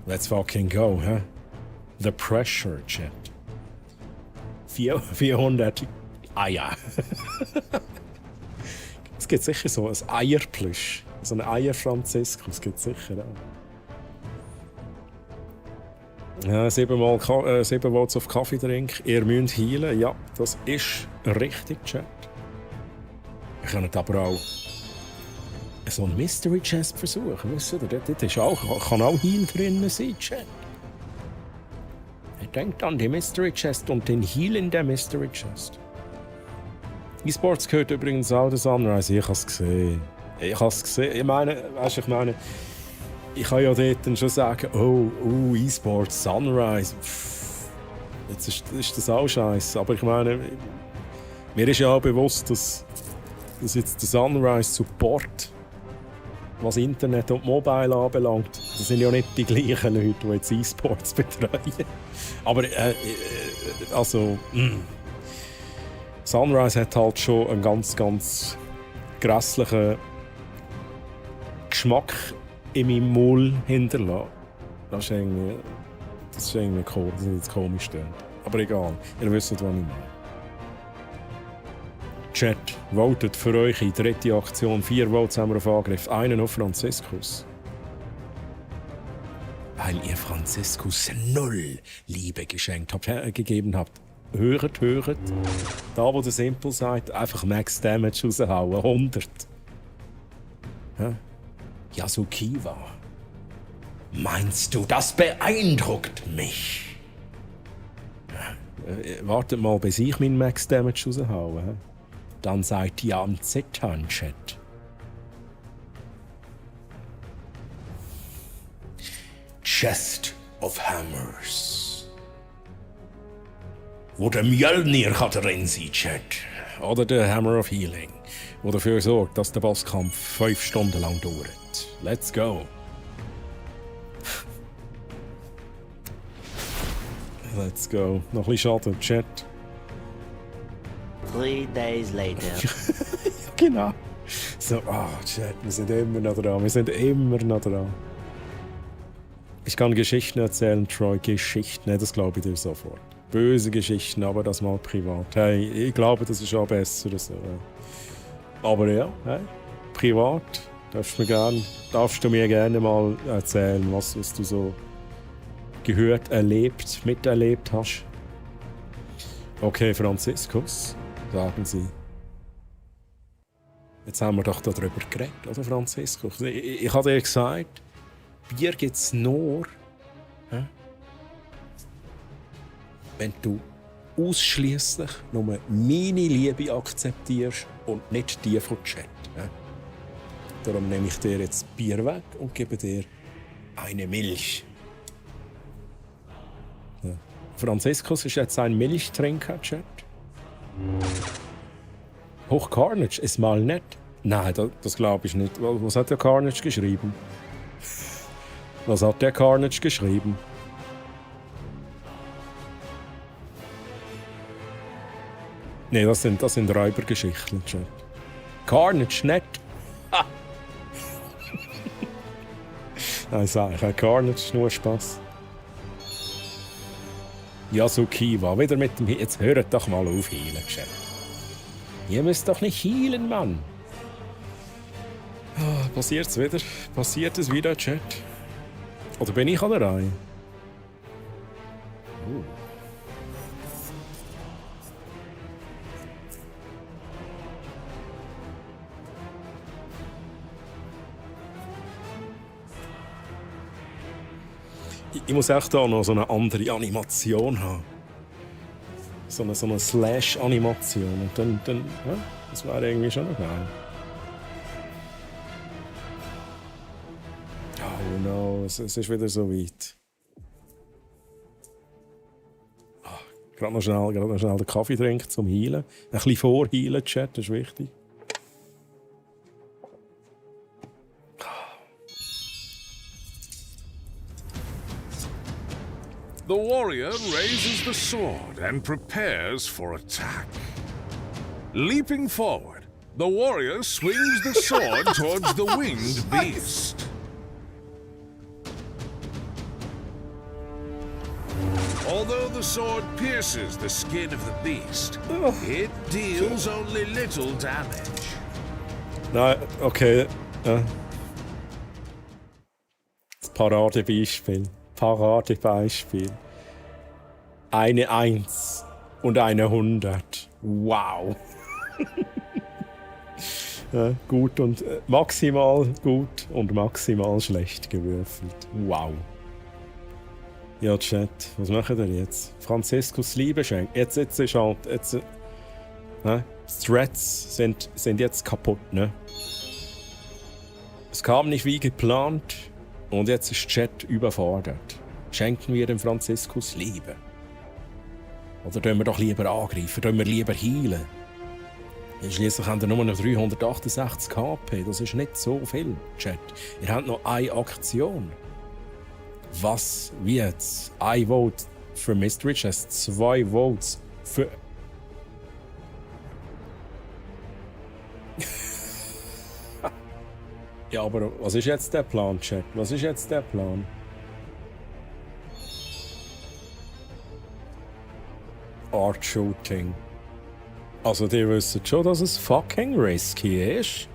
Let's fucking go, huh? The pressure, Chat. 400 Eier. Es gibt sicher so ein Eierplüsch. So ein Eier-Franziskus gibt es sicher auch. Ja, 7 Votes auf Kaffeetrink. Ihr müsst healen. Ja, das ist richtig, Chat. Wir können aber auch so ein Mystery Chest versuchen. Wisst ihr, dort ist auch, kann auch Heal drin sein, Chat. Denkt an die Mystery Chest und den Heal in der Mystery Chest. E-Sports gehört übrigens auch der Sunrise. Ich habe es gesehen. Ich meine, ich kann ja dort dann schon sagen, oh, E-Sports, Sunrise. Pff, jetzt ist das auch scheiße. Aber ich meine, mir ist ja auch bewusst, dass jetzt der Sunrise Support, was Internet und Mobile anbelangt, das sind ja nicht die gleichen Leute, die jetzt E-Sports betreuen. Aber Sunrise hat halt schon einen ganz, ganz grässlichen Geschmack in meinem Maul hinterlassen. Das ist irgendwie cool, das ist jetzt komisch. Aber egal, ihr wisst, was ich meine. Chat, votet für euch in die dritte Aktion. 4 Votes haben wir auf Angriff, einen auf Franziskus. Weil ihr Franziskus 0 Liebe gegeben habt. Hört. Da, wo der Simple sagt, einfach Max Damage raushauen. 100. Ja? Yasukiwa. Meinst du, das beeindruckt mich? Wartet mal, bis ich meinen Max Damage raushaue. Ja? Dann seid ihr am Zittern, Chat. Chest of Hammers. Wo der Mjölnir drin sein, Chat. Oder der Hammer of Healing, der dafür sorgt, dass der Bosskampf 5 Stunden lang dauert. Let's go. Let's go. Noch ein bisschen Schaden, Chat. 3 days later. Genau. So, Chat, wir sind immer noch dran. Ich kann Geschichten erzählen, Troy. Geschichten, das glaube ich dir sofort. Böse Geschichten, aber das mal privat. Hey, ich glaube, das ist auch besser. So. Aber ja, hey, privat darfst du mir gerne mal erzählen, was du so gehört, erlebt, miterlebt hast. Okay, Franziskus, sagen Sie. Jetzt haben wir doch darüber geredet, oder Franziskus? Ich habe dir gesagt, Bier gibt es nur, wenn du ausschliesslich nur meine Liebe akzeptierst und nicht die von Chat. Darum nehme ich dir jetzt Bier weg und gebe dir eine Milch. Ja. Franziskus ist jetzt ein Milchtrinker, Chat. Hoch Carnage ist mal nett. Nein, das glaube ich nicht. Was hat der Carnage geschrieben? Was hat der Carnage geschrieben? Nee, das sind Räubergeschichten, Chat. Carnage nett. Nein, sag ich, Carnage nur Spaß. Yasukiwa, wieder mit dem Jetzt hört doch mal auf healen, Chat. Ihr müsst doch nicht healen, Mann. Passiert's wieder? Passiert es wieder, Chat? Oder bin ich an der Reihe? Ich muss echt da noch so eine andere Animation haben. So eine Slash-Animation. Und dann ja, das wäre irgendwie schon noch geil. Oh no, es ist wieder so weit. Gerade noch schnell den Kaffee trinken zum Heilen. Ein bisschen vorheilen, Chat, das ist wichtig. The warrior raises the sword and prepares for attack. Leaping forward, the warrior swings the sword towards the winged beast. Although the sword pierces the skin of the beast, it deals only little damage. Nein, okay. Das Paradebeispiel. Eine 1 und eine 100. Wow. Gut und maximal gut und maximal schlecht gewürfelt. Wow. Ja, Chat, was machen wir jetzt? Franziskus Liebe schenken. Jetzt ist halt. Threads sind jetzt kaputt, ne? Es kam nicht wie geplant und jetzt ist Chat überfordert. Schenken wir dem Franziskus Liebe? Oder tun wir doch lieber angreifen? Tun wir lieber healen? Schließlich haben wir nur noch 368 HP. Das ist nicht so viel, Chat. Ihr habt noch eine Aktion. Was? Wie jetzt? Ein Vote für Mystery Chest, 2 Votes für. Ja, aber was ist jetzt der Plan, Chat? Was ist jetzt der Plan? Art Shooting. Also, die wissen schon, dass es fucking risky ist.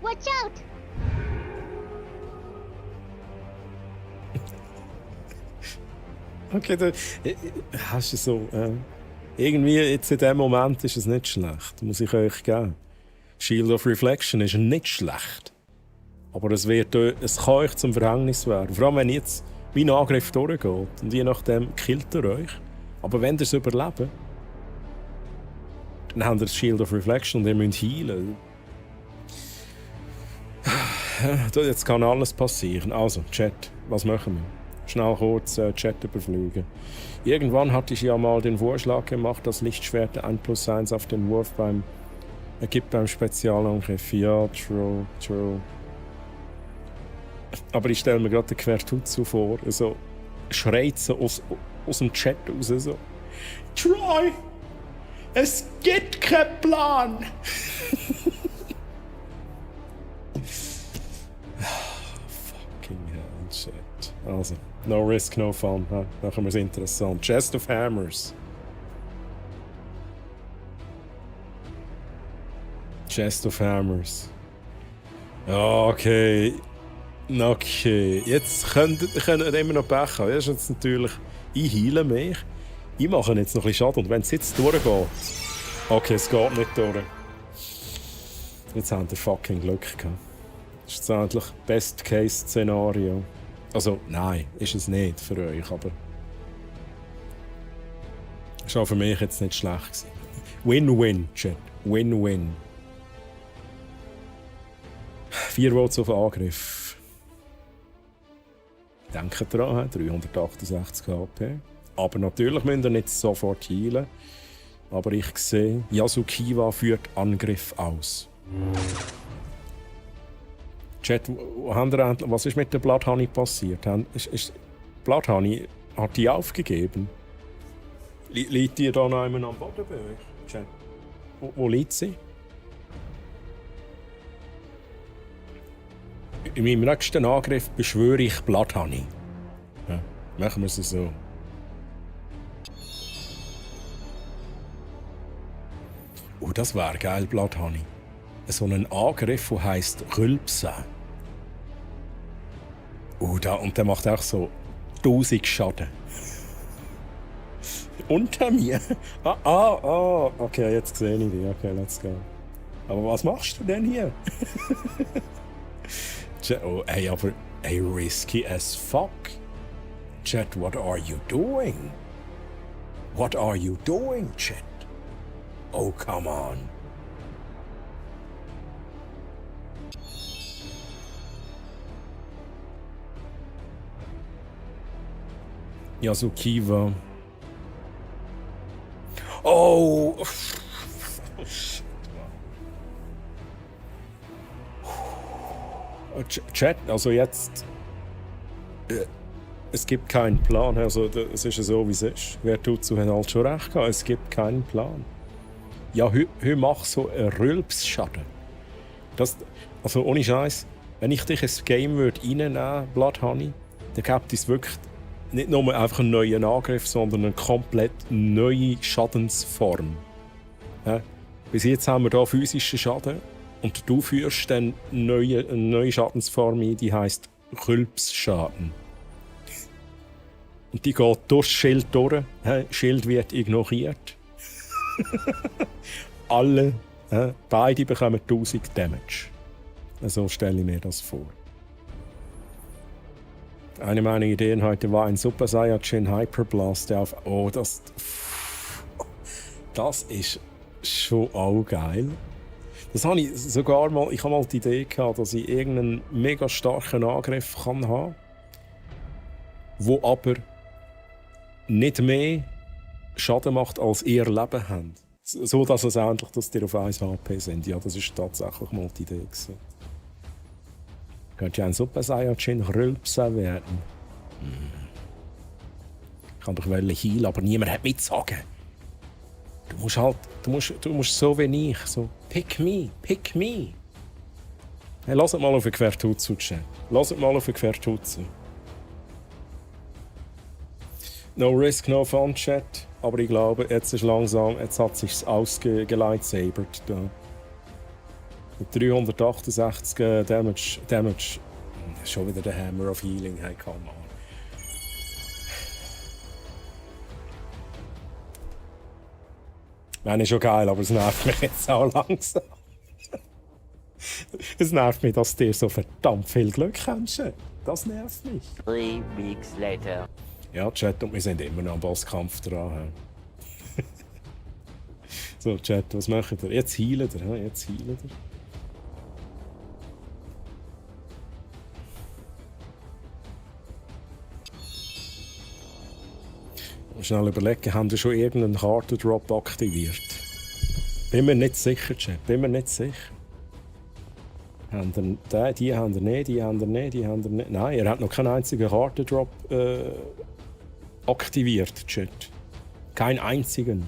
Watch out! Okay, da hast du so. Irgendwie jetzt in dem Moment ist es nicht schlecht, muss ich euch geben. Shield of Reflection ist nicht schlecht. Aber es kann euch zum Verhängnis werden. Vor allem, wenn jetzt wie ein Angriff durchgeht und je nachdem killt er euch. Aber wenn ihr es überlebt, dann habt ihr das Shield of Reflection und ihr müsst healen. Jetzt kann alles passieren. Also, Chat, was machen wir? Schnell kurz Chat überfliegen. Irgendwann hatte ich ja mal den Vorschlag gemacht, dass Lichtschwerter 1+1 auf den Wurf ergibt beim Spezialangriff. Ja, true. Aber ich stelle mir gerade den Quertutsu vor, so schreit so aus dem Chat raus, so Troy! Es gibt keinen Plan! Fucking hell, Chat. Also, no risk, no fun. Machen wir es interessant. Chest of Hammers. Chest of Hammers. Okay. Jetzt könnt ihr immer noch Pech haben. Das ist jetzt natürlich... Ich heile mich. Ich mache jetzt noch ein bisschen Schaden. Und wenn es jetzt durchgeht... Okay, es geht nicht durch. Jetzt habt ihr fucking Glück gehabt. Das ist jetzt eigentlich Best-Case-Szenario. Also, nein, ist es nicht für euch, aber... Das war auch für mich jetzt nicht schlecht gewesen. Win-win, Chat. Win-win. 4 Votes auf Angriff. Denkt dran, 368 HP. Aber natürlich müsst ihr nicht sofort healen. Aber ich sehe, Yasukiwa führt Angriff aus. Chat, was ist mit der Blood Honey passiert? Blood Honey hat die aufgegeben? Liegt die da noch einmal am Boden bei euch? Chat. Wo liegt sie? In meinem nächsten Angriff beschwöre ich Blood Honey. Ja, machen wir es so. Oh, das wäre geil, Blood Honey. So ein Angriff, der heisst Rülpsen. Und der macht auch so 1000 Schaden. Unter mir? Okay, jetzt sehe ich dich. Okay, let's go. Aber was machst du denn hier? Oh, hey, aber hey, risky as fuck. Chat, what are you doing? What are you doing, Chat? Oh, come on. Yasukiwa. Oh! Chat, also jetzt. Es gibt keinen Plan. Also, es ist ja so, wie es ist. Wer tut so, hat halt schon recht gehabt. Es gibt keinen Plan. Ja, heute mach so einen Rülpsschaden. Also, ohne Scheiß, wenn ich dich ins Game reinnehmen Blood Honey, dann gibt es wirklich nicht nur einfach einen neuen Angriff, sondern eine komplett neue Schadensform. Ja? Bis jetzt haben wir hier physischen Schaden. Und du führst dann eine neue Schadensform ein, die heisst Rülpsschaden. Und die geht durch das Schild durch. Schild wird ignoriert. Alle, beide bekommen 1000 Damage. So stelle ich mir das vor. Eine meiner Ideen heute war ein Super Saiyajin Hyperblast, der auf... Oh, das ist schon auch geil. Das habe ich sogar mal... Ich habe mal die Idee gehabt, dass ich irgendeinen mega starken Angriff kann haben, wo aber nicht mehr Schaden macht, als ihr Leben habt. So, dass es endlich, dass die auf 1 HP sind. Ja, das ist tatsächlich mal die Idee gewesen. Könnte ja ein Super Saiyajin Rülpsen werden. Ich kann doch healen, aber niemand hat mitzusagen. Du musst halt, du musst so wie ich, so pick me. Hey, lasst mal auf den Quertutsu, Chat. Lasst mal auf den Quertutsu. No risk, no fun, Chat. Aber ich glaube, jetzt ist langsam, jetzt hat es sich ausgelightsabert da. Mit 368 Damage. Schon wieder der Hammer of Healing. Hey, come on. Nein, ist schon geil, aber es nervt mich jetzt auch langsam. Es nervt mich, dass dir so verdammt viel Glück kennst. Das nervt mich. 3 weeks later. Ja, Chat, und wir sind immer noch am Bosskampf dran. So, Chat, was macht ihr? Jetzt heilt ihr, jetzt heilt ihr. Schnell überlegen, haben wir schon irgendeinen Kartendrop aktiviert? Bin mir nicht sicher, Chat, bin mir nicht sicher. Die haben wir nicht, die haben wir nicht, die haben wir nicht. Nein, ihr habt noch keinen einzigen Kartendrop aktiviert, Chat. Keinen einzigen.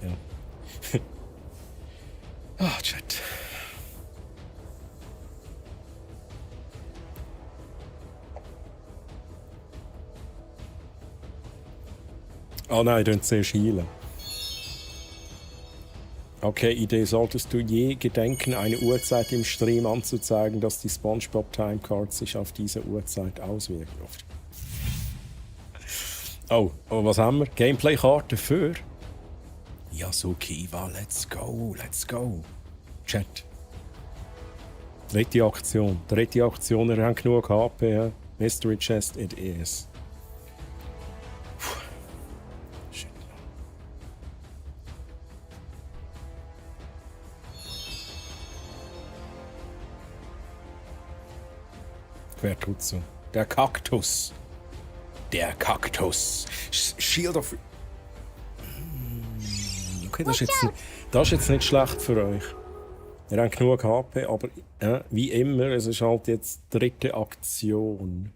Ja. Ah, Chat. Oh nein, du zuerst heilen. Okay, Idee. Solltest du je gedenken, eine Uhrzeit im Stream anzuzeigen, dass die SpongeBob Timecard sich auf diese Uhrzeit auswirkt? Oh, was haben wir? Gameplay-Karte für? Yasukiwa, let's go. Chat. Dritte Aktion, ihr habt genug HP. Ja? Mystery Chest, it is. Quertutsu. Der Kaktus. Shield of... Okay, das ist jetzt nicht schlecht für euch. Ihr habt genug HP, aber wie immer, es ist halt jetzt die dritte Aktion.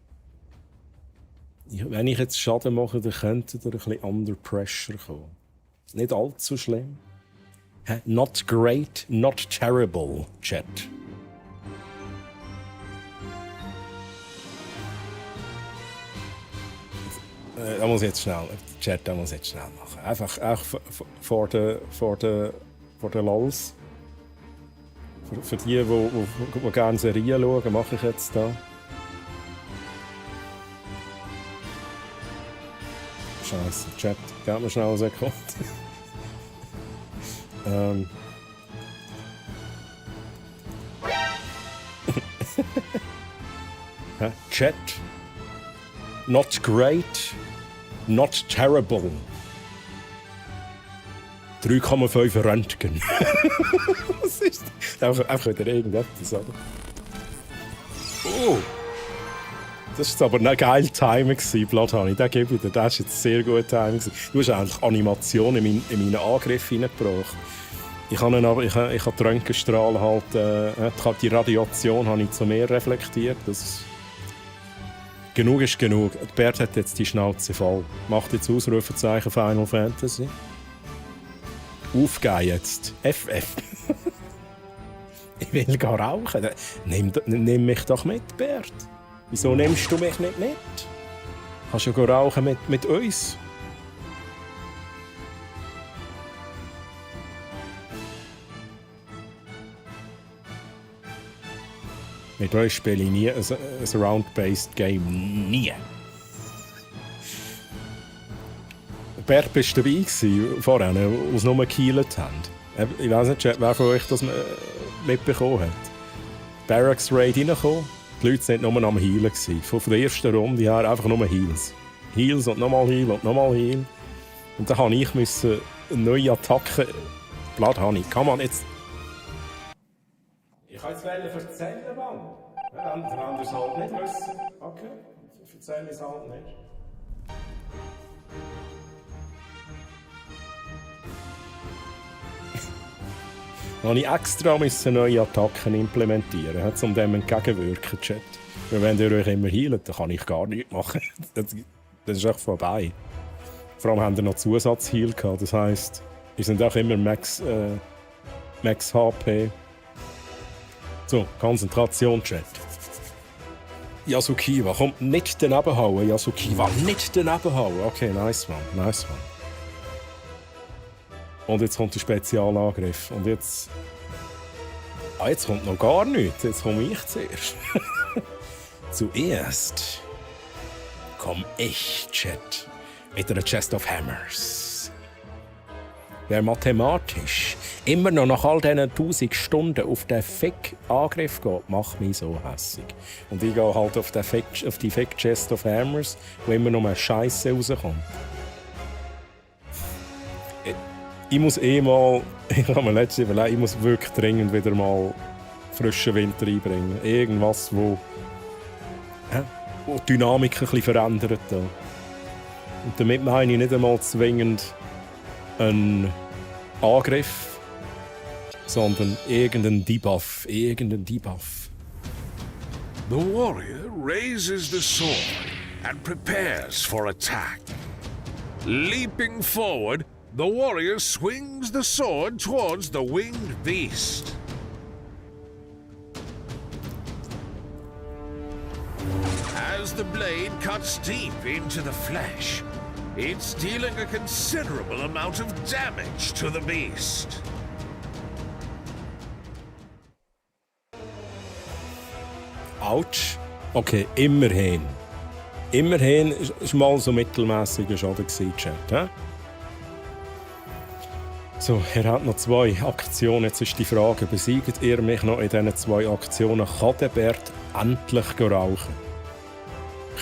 Wenn ich jetzt Schaden mache, dann könntet ihr ein bisschen under pressure kommen. Nicht allzu schlimm. Not great, not terrible, Chat. Da muss ich jetzt schnell, Chat, da muss ich jetzt schnell machen. Einfach vor den LOLs. Für die, die gerne Serien schauen, mache ich jetzt da. Scheiße, Chat, gib mir schnell eine Sekunde. Chat. Not great, not terrible. 3,5 Röntgen. Was ist das? Einfach wieder irgendetwas, oder? Oh! Das war aber ein geiles Timing, Bloodhoney. Den gebe ich dir. Das war jetzt sehr gut Timing. Du hast eigentlich Animation in meinen Angriff hineingebracht. Ich habe die Röntgenstrahlen halt... die Radiation habe ich zu mehr reflektiert. Genug ist genug. Bert hat jetzt die Schnauze voll. Macht jetzt Ausrufezeichen Final Fantasy. Aufgehen jetzt. FF. Ich will gar rauchen. Nimm mich doch mit, Bert. Wieso nimmst du mich nicht mit? Kannst du ja rauchen mit uns. Mit euch spiele ich nie ein Round-Based Game. Nie. Bert, bist du dabei gewesen, vorhin, als sie nur gehealt haben? Ich weiss nicht, wer von euch das mitbekommen hat. Barracks Raid reingekommen, die Leute waren nicht nur am Healen gewesen. Von der ersten Runde her einfach nur Heals. Heals und nochmal Heal und nochmal Heal. Und dann musste ich eine neue Attacke... Blood Honey, kann man jetzt... Ich kann jetzt erzählen, Mann. Der andere es halt nicht wissen. Okay, ich erzähle es halt nicht. Habe ich extra neue Attacken implementieren, um dem entgegenwirken, Chat. Weil wenn ihr euch immer heilt, dann kann ich gar nichts machen. Das ist echt vorbei. Vor allem haben wir noch Zusatzheal gehabt. Das heisst, wir sind auch immer Max HP. So, Konzentration, Chat. Yasukiwa, kommt nicht daneben hauen. Yasukiwa, nicht daneben hauen. Okay, nice one, nice one. Und jetzt kommt der Spezialangriff. Und jetzt... jetzt kommt noch gar nichts. Jetzt komme ich zuerst. Zuerst komme ich, Chat, mit einer Chest of Hammers. Wer mathematisch immer noch nach all diesen 1000 Stunden auf den Fick-Angriff geht, macht mich so hässig. Und ich gehe halt auf die Fick-Chest of Hammers, wo immer noch eine Scheiße rauskommt. Ich muss mal, ich habe mir letztens überlegt, ich muss wirklich dringend wieder mal frischen Wind reinbringen. Irgendwas, wo die Dynamik ein bisschen verändert. Und damit meine ich nicht einmal zwingend einen Angriff, sondern irgendeinen Debuff. The warrior raises the sword and prepares for attack. Leaping forward, the warrior swings the sword towards the winged beast. As the blade cuts deep into the flesh, it's dealing a considerable amount of damage to the beast. Autsch. Okay, immerhin. Immerhin war mal so mittelmäßiger Schaden Chat. He? So, er hat noch 2 Aktionen. Jetzt ist die Frage, besiegt ihr mich noch in diesen 2 Aktionen? Kann der Bert endlich rauchen?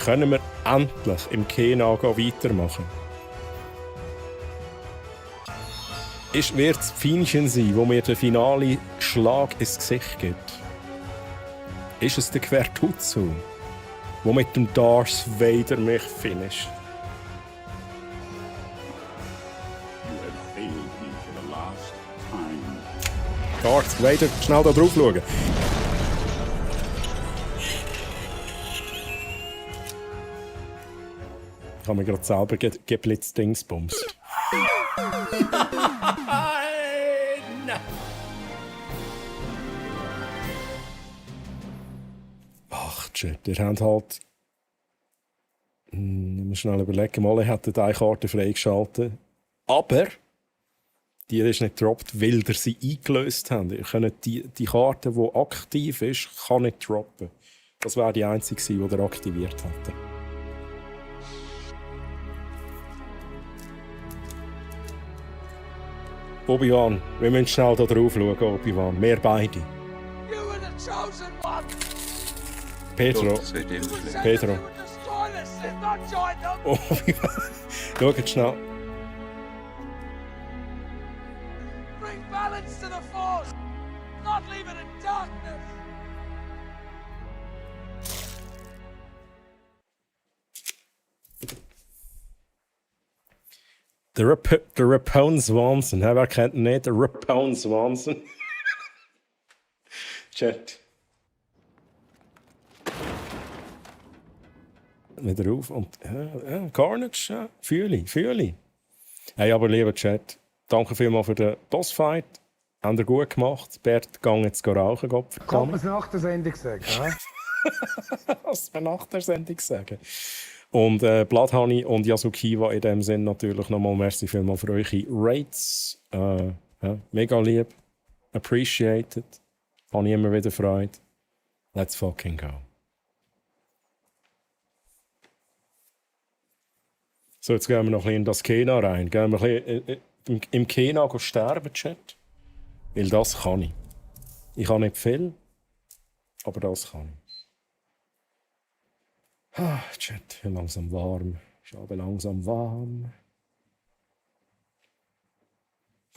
Können wir endlich im Kena weitermachen? Wird es Pfeinchen sein, wo mir den finalen Schlag ins Gesicht gibt? Ist es der Quertutsu, der mit dem Darth Vader mich finisht? Darth Vader, schnell da drauf schauen. Ich habe mir gerade selber geblitzt Dingsbums. Ach, shit, ihr habt halt... Ich muss schnell überlegen, mal, ihr hättet eine Karte freigeschaltet. Aber... die ist nicht gedroppt, weil ihr sie eingelöst habt. Ihr könnt die Karte, die aktiv ist, kann nicht droppen. Das wäre die einzige, die ihr aktiviert hättet. Obi-Wan, wir müssen schnell da drauf schauen, Obi-Wan. Wir beide. Pedro. Pedro. Obi-Wan. Schaut schnell. Bring balance to the force, not leave it in darkness. Der Rapone Swanson. Wer kennt ihn nicht? Der Rapone Swanson. Chat. Wieder auf. Und Carnage, ja, fühle ich. Hey, aber lieber Chat, danke vielmals für den Bossfight. Habt ihr gut gemacht. Bert, gang jetzt rauchen. Kann man es nach der Sendung sagen? Was man nach der Sendung sagen? Und Blood Honey und Yasukiwa in dem Sinn natürlich nochmal merci vielmals für eure Rates. Mega lieb. Appreciated. Habe ich immer wieder Freude. Let's fucking go. So, jetzt gehen wir noch ein bisschen in das Kena rein. Gehen wir ein bisschen im Kena sterben, Chat. Weil das kann ich. Ich habe nicht viel, aber das kann ich. Chat, langsam warm. Ich habe langsam warm.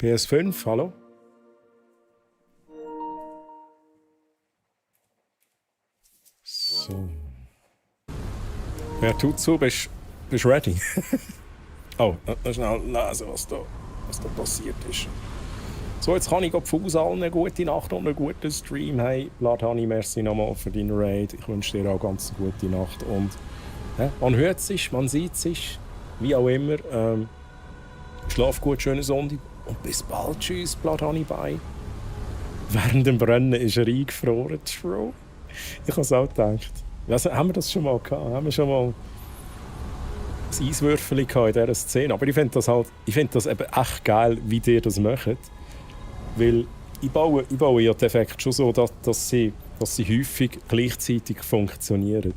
PS5, hallo? So. Wer tut so? Bist du ready? Oh, schnell lesen, was da passiert ist. So, jetzt kann ich Fuß allen eine gute Nacht und einen guten Stream. Hey, Bladhani, merci nochmal für deinen Raid. Ich wünsche dir auch ganz eine gute Nacht. Und man hört sich, man sieht sich, wie auch immer. Schlaf gut, schönen Sonntag und bis bald. Tschüss, Bladhani, bye. Während dem Brennen ist er eingefroren, Bro. Ich habe es auch gedacht. Haben wir das schon mal gehabt? Haben wir schon mal ein Eiswürfel in dieser Szene? Aber ich finde das eben echt geil, wie ihr das macht. Weil ich baue ja die Effekte schon so, dass sie häufig gleichzeitig funktionieren.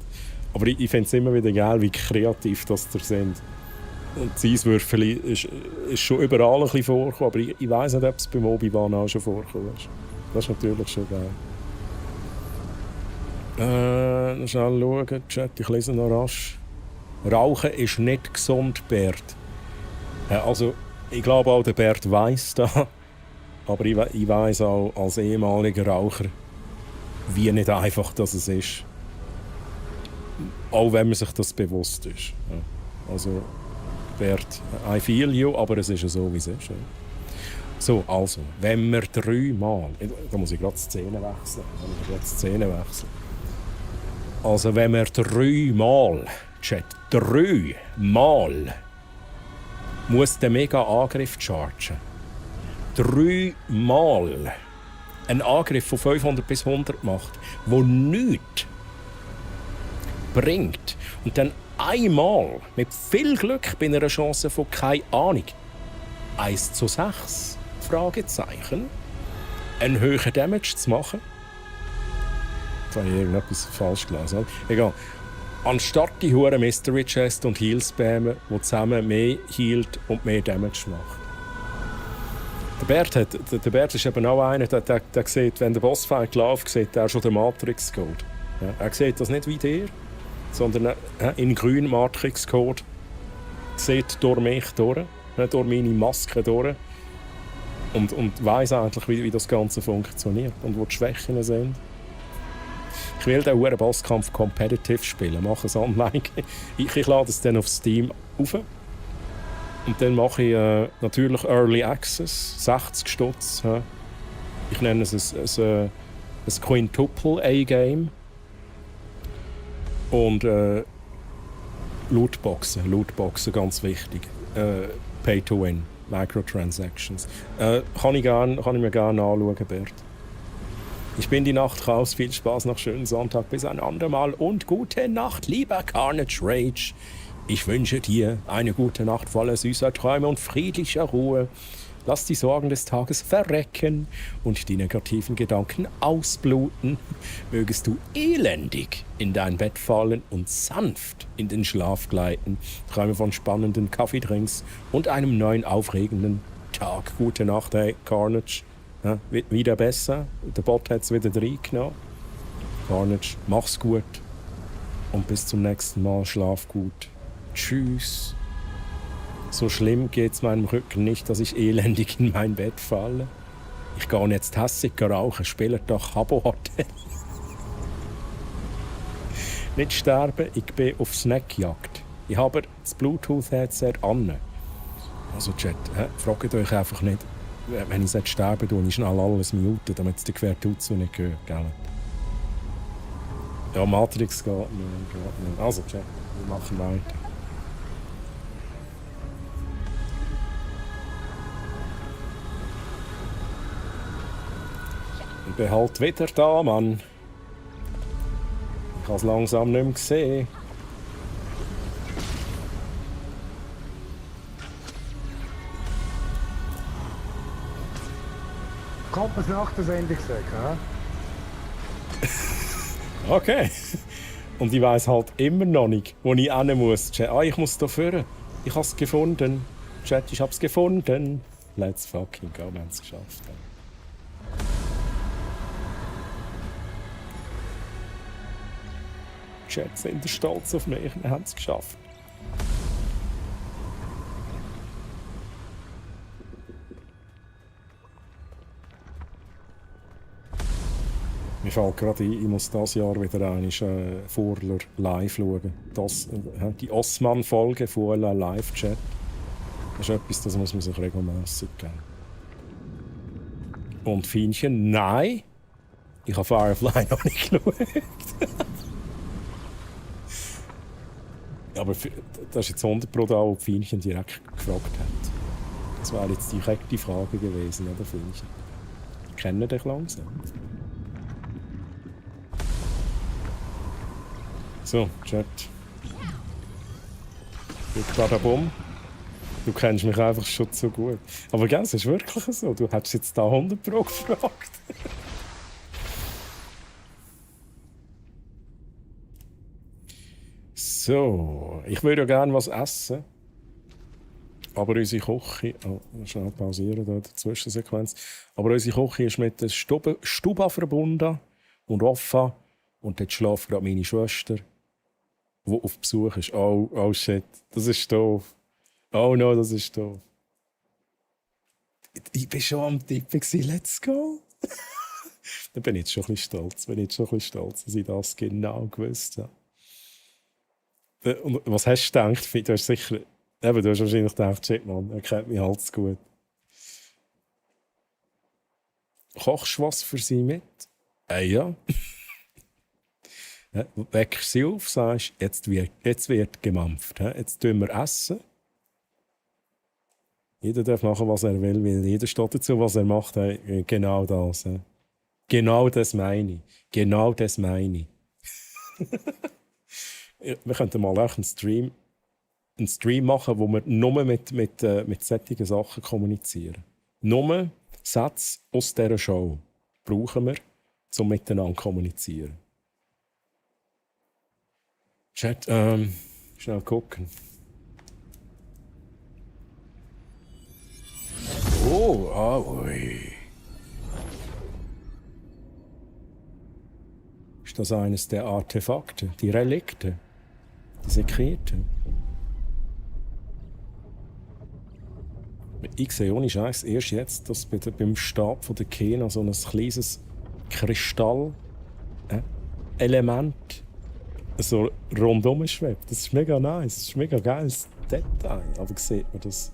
Aber ich finde es immer wieder geil, wie kreativ das ihr sind. Und das Eiswürfel ist schon überall ein bisschen vorgekommen, aber ich weiss nicht, ob es beim Obi-Wan auch schon vorgekommen ist. Das ist natürlich schon geil. Schnell schauen, Chat, ich lese noch rasch. Rauchen ist nicht gesund, Bert. Also, ich glaube auch, der Bert weiss das. Aber ich weiss auch als ehemaliger Raucher, wie nicht einfach das ist. Auch wenn man sich das bewusst ist. Ja. Also, Bert, I feel you, aber es ist ja so, wie es ist. Ja. So, also, wenn wir 3 Mal... Da muss ich gerade die Szene wechseln. Also, wenn wir 3 Mal... Chat, 3 Mal... muss der Mega-Angriff chargen. 3 Mal einen Angriff von 500 bis 100 macht, der nichts bringt. Und dann einmal, mit viel Glück, bei einer Chance von keine Ahnung, 1:6, Fragezeichen, einen höheren Damage zu machen. Jetzt habe ich irgendetwas falsch gelesen. Egal. Anstatt die hohen Mystery Chest und Heal spammen, die zusammen mehr healt und mehr Damage machen. Der Bert ist eben auch einer, der sieht, wenn der Bossfight läuft, sieht er schon den Matrix-Code. Ja, er sieht das nicht wie dir, sondern in grün Matrix-Code sieht durch mich durch meine Maske durch und weiss eigentlich, wie das Ganze funktioniert und wo die Schwächen sind. Ich will den Huren Bosskampf competitive spielen, mache es online. Ich lade es dann auf Steam auf. Und dann mache ich natürlich Early Access, 60 Stutz. Ich nenne es ein Quintuple A-Game. Und Lootboxen, ganz wichtig. Pay to Win, Microtransactions. Kann ich mir gerne anschauen, Bert. Ich bin die Nacht raus, viel Spaß, noch schönen Sonntag, bis ein andermal und gute Nacht, lieber Carnage Rage. Ich wünsche dir eine gute Nacht voller süßer Träume und friedlicher Ruhe. Lass die Sorgen des Tages verrecken und die negativen Gedanken ausbluten. Mögest du elendig in dein Bett fallen und sanft in den Schlaf gleiten. Träume von spannenden Kaffeedrinks und einem neuen aufregenden Tag. Gute Nacht, hey, Carnage. Ja, wieder besser. Der Bot hat es wieder reingenommen. Carnage, mach's gut. Und bis zum nächsten Mal. Schlaf gut. Tschüss. So schlimm geht's meinem Rücken nicht, dass ich elendig in mein Bett falle. Ich gehe jetzt hässig rauchen. Spielt doch Habbo Hotel. Nicht sterben, ich bin auf Snackjagd. Ich habe das Bluetooth-Headset an. Also Chat, fragt euch einfach nicht. Wenn ich sterben tue, ich schnell alles muten, damit es die Quertutsu nicht gehört. Gell? Ja, Matrix geht nicht. Also, Chat, wir machen weiter. Ich bin halt wieder da, Mann. Ich habe es langsam nicht mehr gesehen. Kommt man es nach der Sendung sagen, Okay. Und ich weiss halt immer noch nicht, wo ich hin muss. Ich muss da führen. Ich hab's gefunden. Chat, ich hab's gefunden. Let's fucking go, wir haben's geschafft. Chat sind stolz auf mich, wir haben's geschafft. Mir fällt gerade ein, ich muss dieses Jahr wieder einmal Vorler live schauen. Die Osman-Folge Vorler Live-Chat. Das ist etwas, das muss man sich regelmäßig geben. Und Fienchen, nein! Ich habe Firefly noch nicht geschaut. Aber das ist jetzt 100% da, ob Fienchen direkt gefragt hat. Das wäre jetzt die korrekte Frage gewesen, oder Fienchen? Ich kenne dich langsam. So, Chat. Badabum. Du kennst mich einfach schon so gut. Aber gell, es ist wirklich so. Du hättest jetzt da 100 Pro gefragt. So, ich würde ja gerne was essen. Aber unsere Küche... Oh, schnell pausieren da, die Zwischensequenz. Aber unsere Küche ist mit der Stuba verbunden und offen. Und dort schläft gerade meine Schwester, die auf Besuch ist. Oh shit, das ist doof. Oh no, das ist doof. Ich bin schon am Tippen gewesen, let's go. Da bin ich jetzt schon ein bisschen stolz. Dass ich das genau gewusst habe. Und was hast du gedacht? Du hast sicher... Eben, du hast wahrscheinlich gedacht, shit, Mann, er kennt mich halt zu gut. Kochst du was für sie mit? Ja. Weckst sie auf, sagst, jetzt wird gemampft. Jetzt tun wir essen. Jeder darf machen, was er will, weil jeder steht dazu, was er macht. Genau das. Genau das meine ich. Genau das meine ich. Wir könnten mal auch einen Stream machen, wo wir nur mit solchen Sachen kommunizieren. Nur Sätze aus dieser Show brauchen wir, um miteinander zu kommunizieren. Chat, schnell gucken. Ui. Ist das eines der Artefakte, die Relikte, die Sekrete? Ich sehe ohne Scheiß erst jetzt, dass beim Stab von der Kena so ein kleines Kristallelement so rundum schwebt. Das ist mega nice, das ist ein mega geiles Detail. Aber sieht man das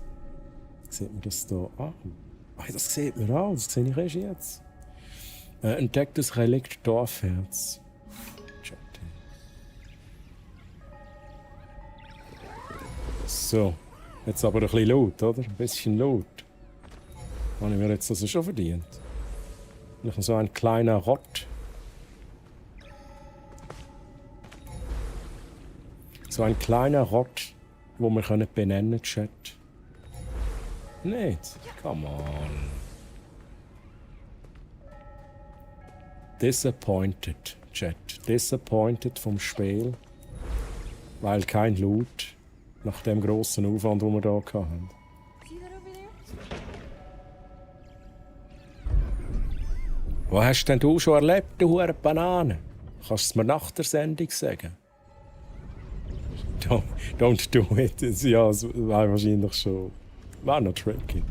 hier an? Das sieht man auch, das sehe ich erst jetzt. Entdecktes Relikt Dorfherz. So, jetzt aber ein bisschen laut, oder? Ein bisschen laut. Habe ich mir jetzt das schon verdient? Noch so ein kleiner Rott. So ein kleiner Rott, wo wir benennen können, Chat. Nicht? Come on. Disappointed, Chat. Disappointed vom Spiel. Weil kein Loot nach dem grossen Aufwand, den wir hier hatten. Was hast denn du schon erlebt, du hure Banane? Kannst du es mir nach der Sendung sagen? Don't do it. Ja, es war wahrscheinlich schon... War noch tricky.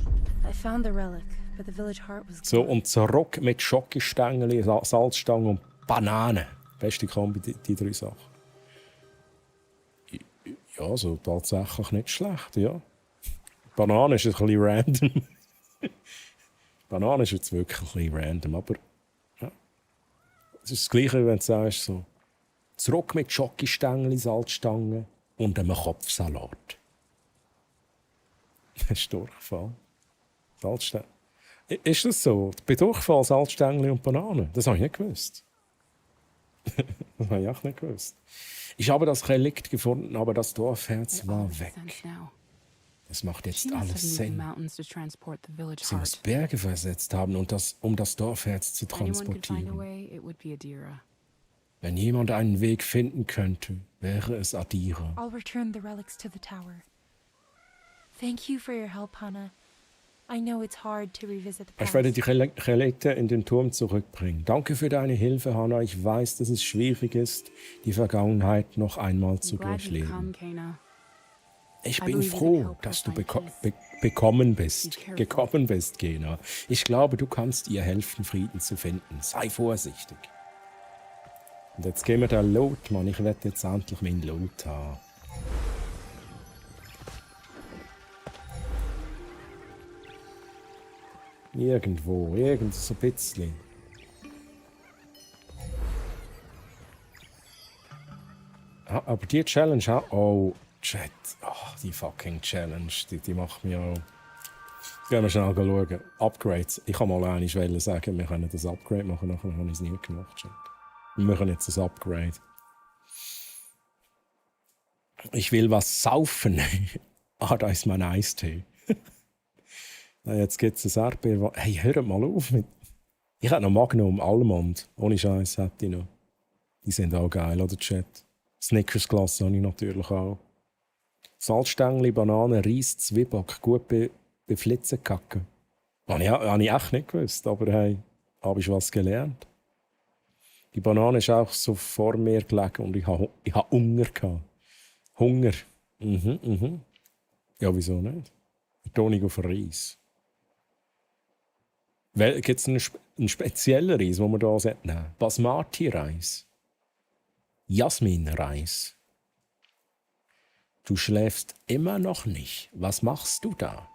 So, und zurück mit Schokostängeli, Salzstangen und Bananen. Beste Kombi, die drei Sachen. Ja, so tatsächlich nicht schlecht, ja. Banane ist ein bisschen random. Banane ist jetzt wirklich ein bisschen random, aber... Ja. Es ist das Gleiche, wenn du sagst, so... Zurück mit Schokostängeli, Salzstangen und einem Kopfsalat. Das ist Durchfall. Salzstängel. Ist das so? Bei Durchfall Salzstängel und Bananen? Das habe ich nicht gewusst. Das habe ich auch nicht gewusst. Ich habe das Relikt gefunden, aber das Dorfherz war weg. Das macht jetzt alles Sinn. Sie muss Berge versetzt haben, um das Dorfherz zu transportieren. Wenn jemand einen Weg finden könnte, wäre es Adira. Thank you for your help, Hannah. I know it's hard to revisit the Ich past. werde die Chelette in den Turm zurückbringen. Danke für deine Hilfe, Hannah. Ich weiß, dass es schwierig ist, die Vergangenheit noch einmal zu durchleben. Ich bin froh, dass du gekommen bist, Kena. Ich glaube, du kannst ihr helfen, Frieden zu finden. Sei vorsichtig. Und jetzt gehen wir da Loot, Mann. Ich werde jetzt endlich meinen Loot haben. Irgendwo, so ein bisschen. Ah, aber die Challenge, oh, Chat, die fucking Challenge, die macht mich auch. Gehen wir schnell schauen. Upgrades. Ich kann mal einmal sagen, wir können das Upgrade machen, nachher habe ich es nie gemacht. Chat. Wir machen jetzt das Upgrade. Ich will was saufen. Da ist mein Eistee. Jetzt gibt es ein Erdbeer. Hey, hört mal auf mit. Ich hätte noch Magnum, Almond. Ohne Scheiß hätte ich noch. Die sind auch geil, oder Chat? Snickers-Glas habe ich natürlich auch. Salzstängli, Banane, Reis, Zwieback, gut beflitzen kacken. Habe ich echt nicht gewusst, aber hey, habe ich was gelernt. Die Banane ist auch so vor mir gelegen und ich habe Hunger gehabt. Hunger. Ja, wieso nicht? Betonung auf Reis. Gibt es einen speziellen Reis, den man da sagt? Nein. Basmati-Reis. Jasmin-Reis. Du schläfst immer noch nicht. Was machst du da?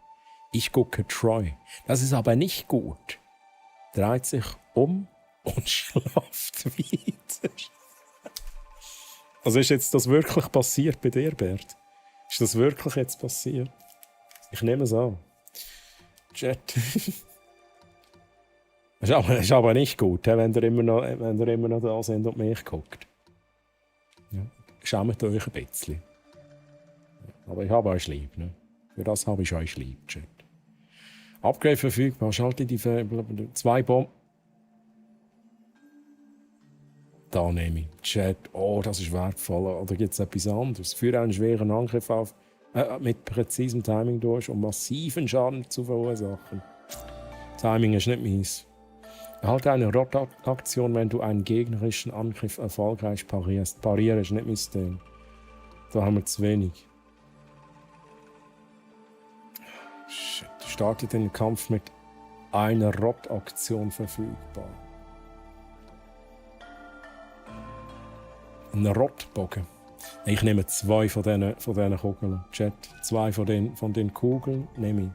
Ich gucke Troy. Das ist aber nicht gut. Dreht sich um und schlaft weiter. Also ist jetzt das wirklich passiert bei dir, Bert? Ist das wirklich jetzt passiert? Ich nehme es an. Chat. Ist aber nicht gut, wenn ihr immer noch da sind und mich guckt. Ja. Schämt euch ein bisschen. Aber ich habe euch lieb. Ne? Für das habe ich euch lieb, Chat. Upgrade verfügbar. Schalte die 2 Bomben. Da nehme ich. Chat. Oh, das ist wertvoll. Oder gibt es etwas anderes? Führe einen schweren Angriff auf, mit präzisem Timing durch, um massiven Schaden zu verursachen. Timing ist nicht meins. Erhalte eine Rotaktion, wenn du einen gegnerischen Angriff erfolgreich parierst. Parieren ist nicht mein Ding. Da haben wir zu wenig. Shit. Startet den Kampf mit einer Rotaktion verfügbar. Ein Rotbogen. Ich nehme 2 von diesen Kugeln. Chat, 2 von den Kugeln nehme ich.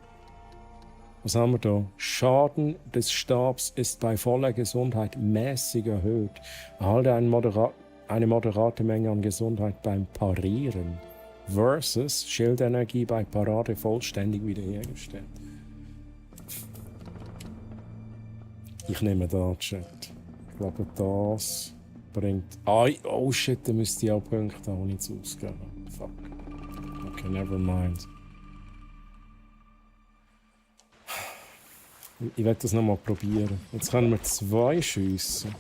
Was haben wir da? Schaden des Stabs ist bei voller Gesundheit mäßig erhöht. Erhalte eine moderate Menge an Gesundheit beim Parieren. Versus Schildenergie bei Parade vollständig wiederhergestellt. Ich nehme da, Chat. Ich glaube, das bringt. Oh shit, da müsste ich auch Punkte haben, nicht ausgeben. Fuck. Okay, never mind. Ich werde das nochmal probieren. Jetzt können wir 2 schiessen.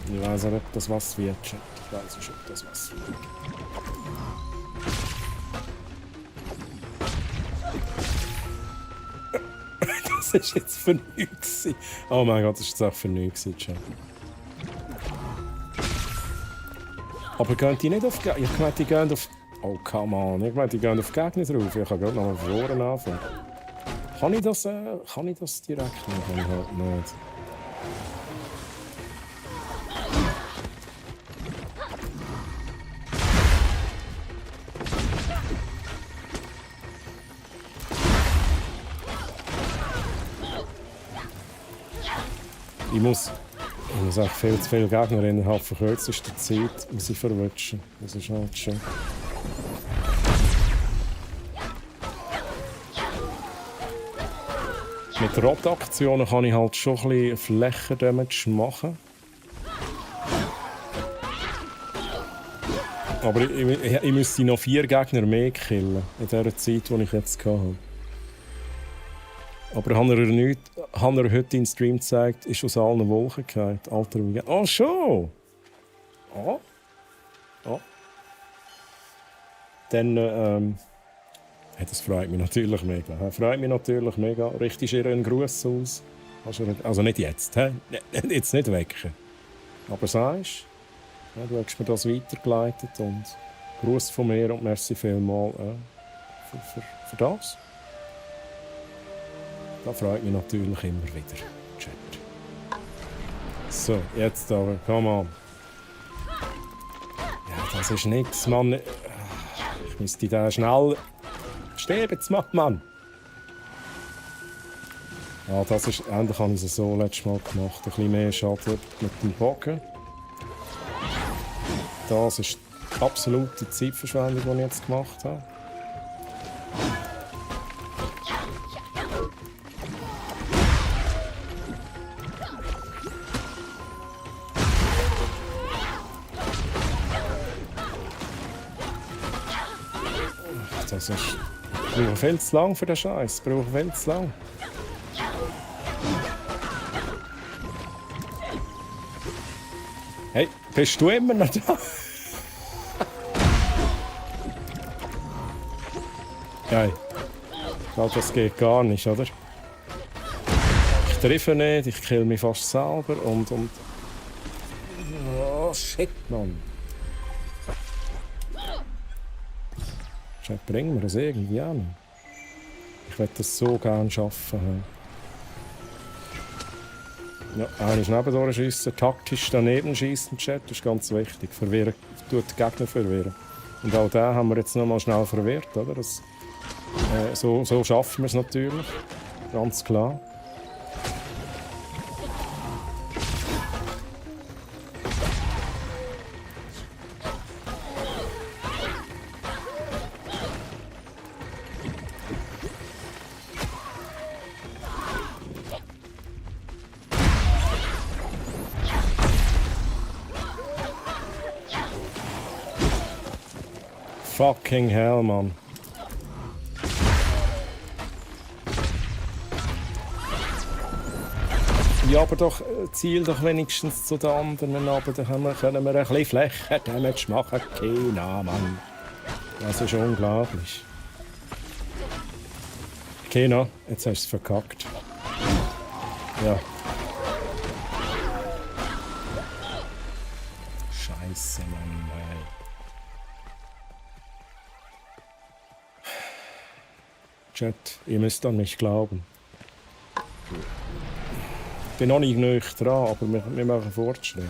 Ich weiß nicht, ob das was wird. Ich weiß nicht, ob das was wird. Das ist jetzt für nichts. Oh mein Gott, das ist jetzt auch für nichts. Aber gehen die nicht auf Gegner? Ich meine, die gehen auf... Oh, come on. Ich meine, die gehen auf Gegner drauf. Ich kann gerade noch mal verloren anfangen. Kann ich das direkt machen? Kann ich halt nicht. Ich muss auch viel zu viele Gegner innerhalb von kürzester Zeit verwutschen. Das ist halt schön. Mit Rotaktionen kann ich halt schon ein bisschen Flächendamage machen. Aber ich müsste noch 4 Gegner mehr killen in der Zeit, die ich jetzt hatte. Aber hat er heute in Stream gezeigt, ist aus allen Wolken gefallen. Alter, wie Oh, schon! Oh. Oh. Dann, das freut mich natürlich mega. Freut mich natürlich mega. Richtest ihr einen Gruß aus? Also nicht jetzt, hä? Jetzt nicht wecken. Aber sagst du hast mir das weitergeleitet und Gruß von mir und merci vielmals für das. Das freut mich natürlich immer wieder, Chat. So, jetzt aber, come on. Ja, das ist nichts, Mann. Ich müsste da schnell sterben, Mann. Ja, das ist, endlich habe ich es so letztes Mal gemacht. Ein bisschen mehr Schaden mit dem Bogen. Das ist die absolute Zeitverschwendung, die ich jetzt gemacht habe. Das ist... Ich brauche viel zu lang für den Scheiß. Ich brauche viel zu lang. Hey, bist du immer noch da? Geil. Das geht gar nicht, oder? Ich treffe nicht, ich kill mich fast selber und... Oh, shit, Mann. Bringen wir das irgendwie an. Ich möchte das so gerne schaffen. Ja, eigentlich neben schiessen, taktisch daneben schiessen, Chat, das ist ganz wichtig. Verwirren, tut die Gegner verwirren. Und auch den haben wir jetzt noch mal schnell verwirrt, oder? Das, so schaffen wir es natürlich, ganz klar. Fucking hell, Mann. Ja, aber doch, ziel doch wenigstens zu den anderen, aber dann können wir ein bisschen Fläche-Damage machen. Keiner, Mann. Das ist unglaublich. Keiner, jetzt hast du es verkackt. Ja. Scheiße, Mann, ey. Chat, ihr müsst an mich glauben. Ich bin noch nicht nahe dran, aber wir machen Fortschritt.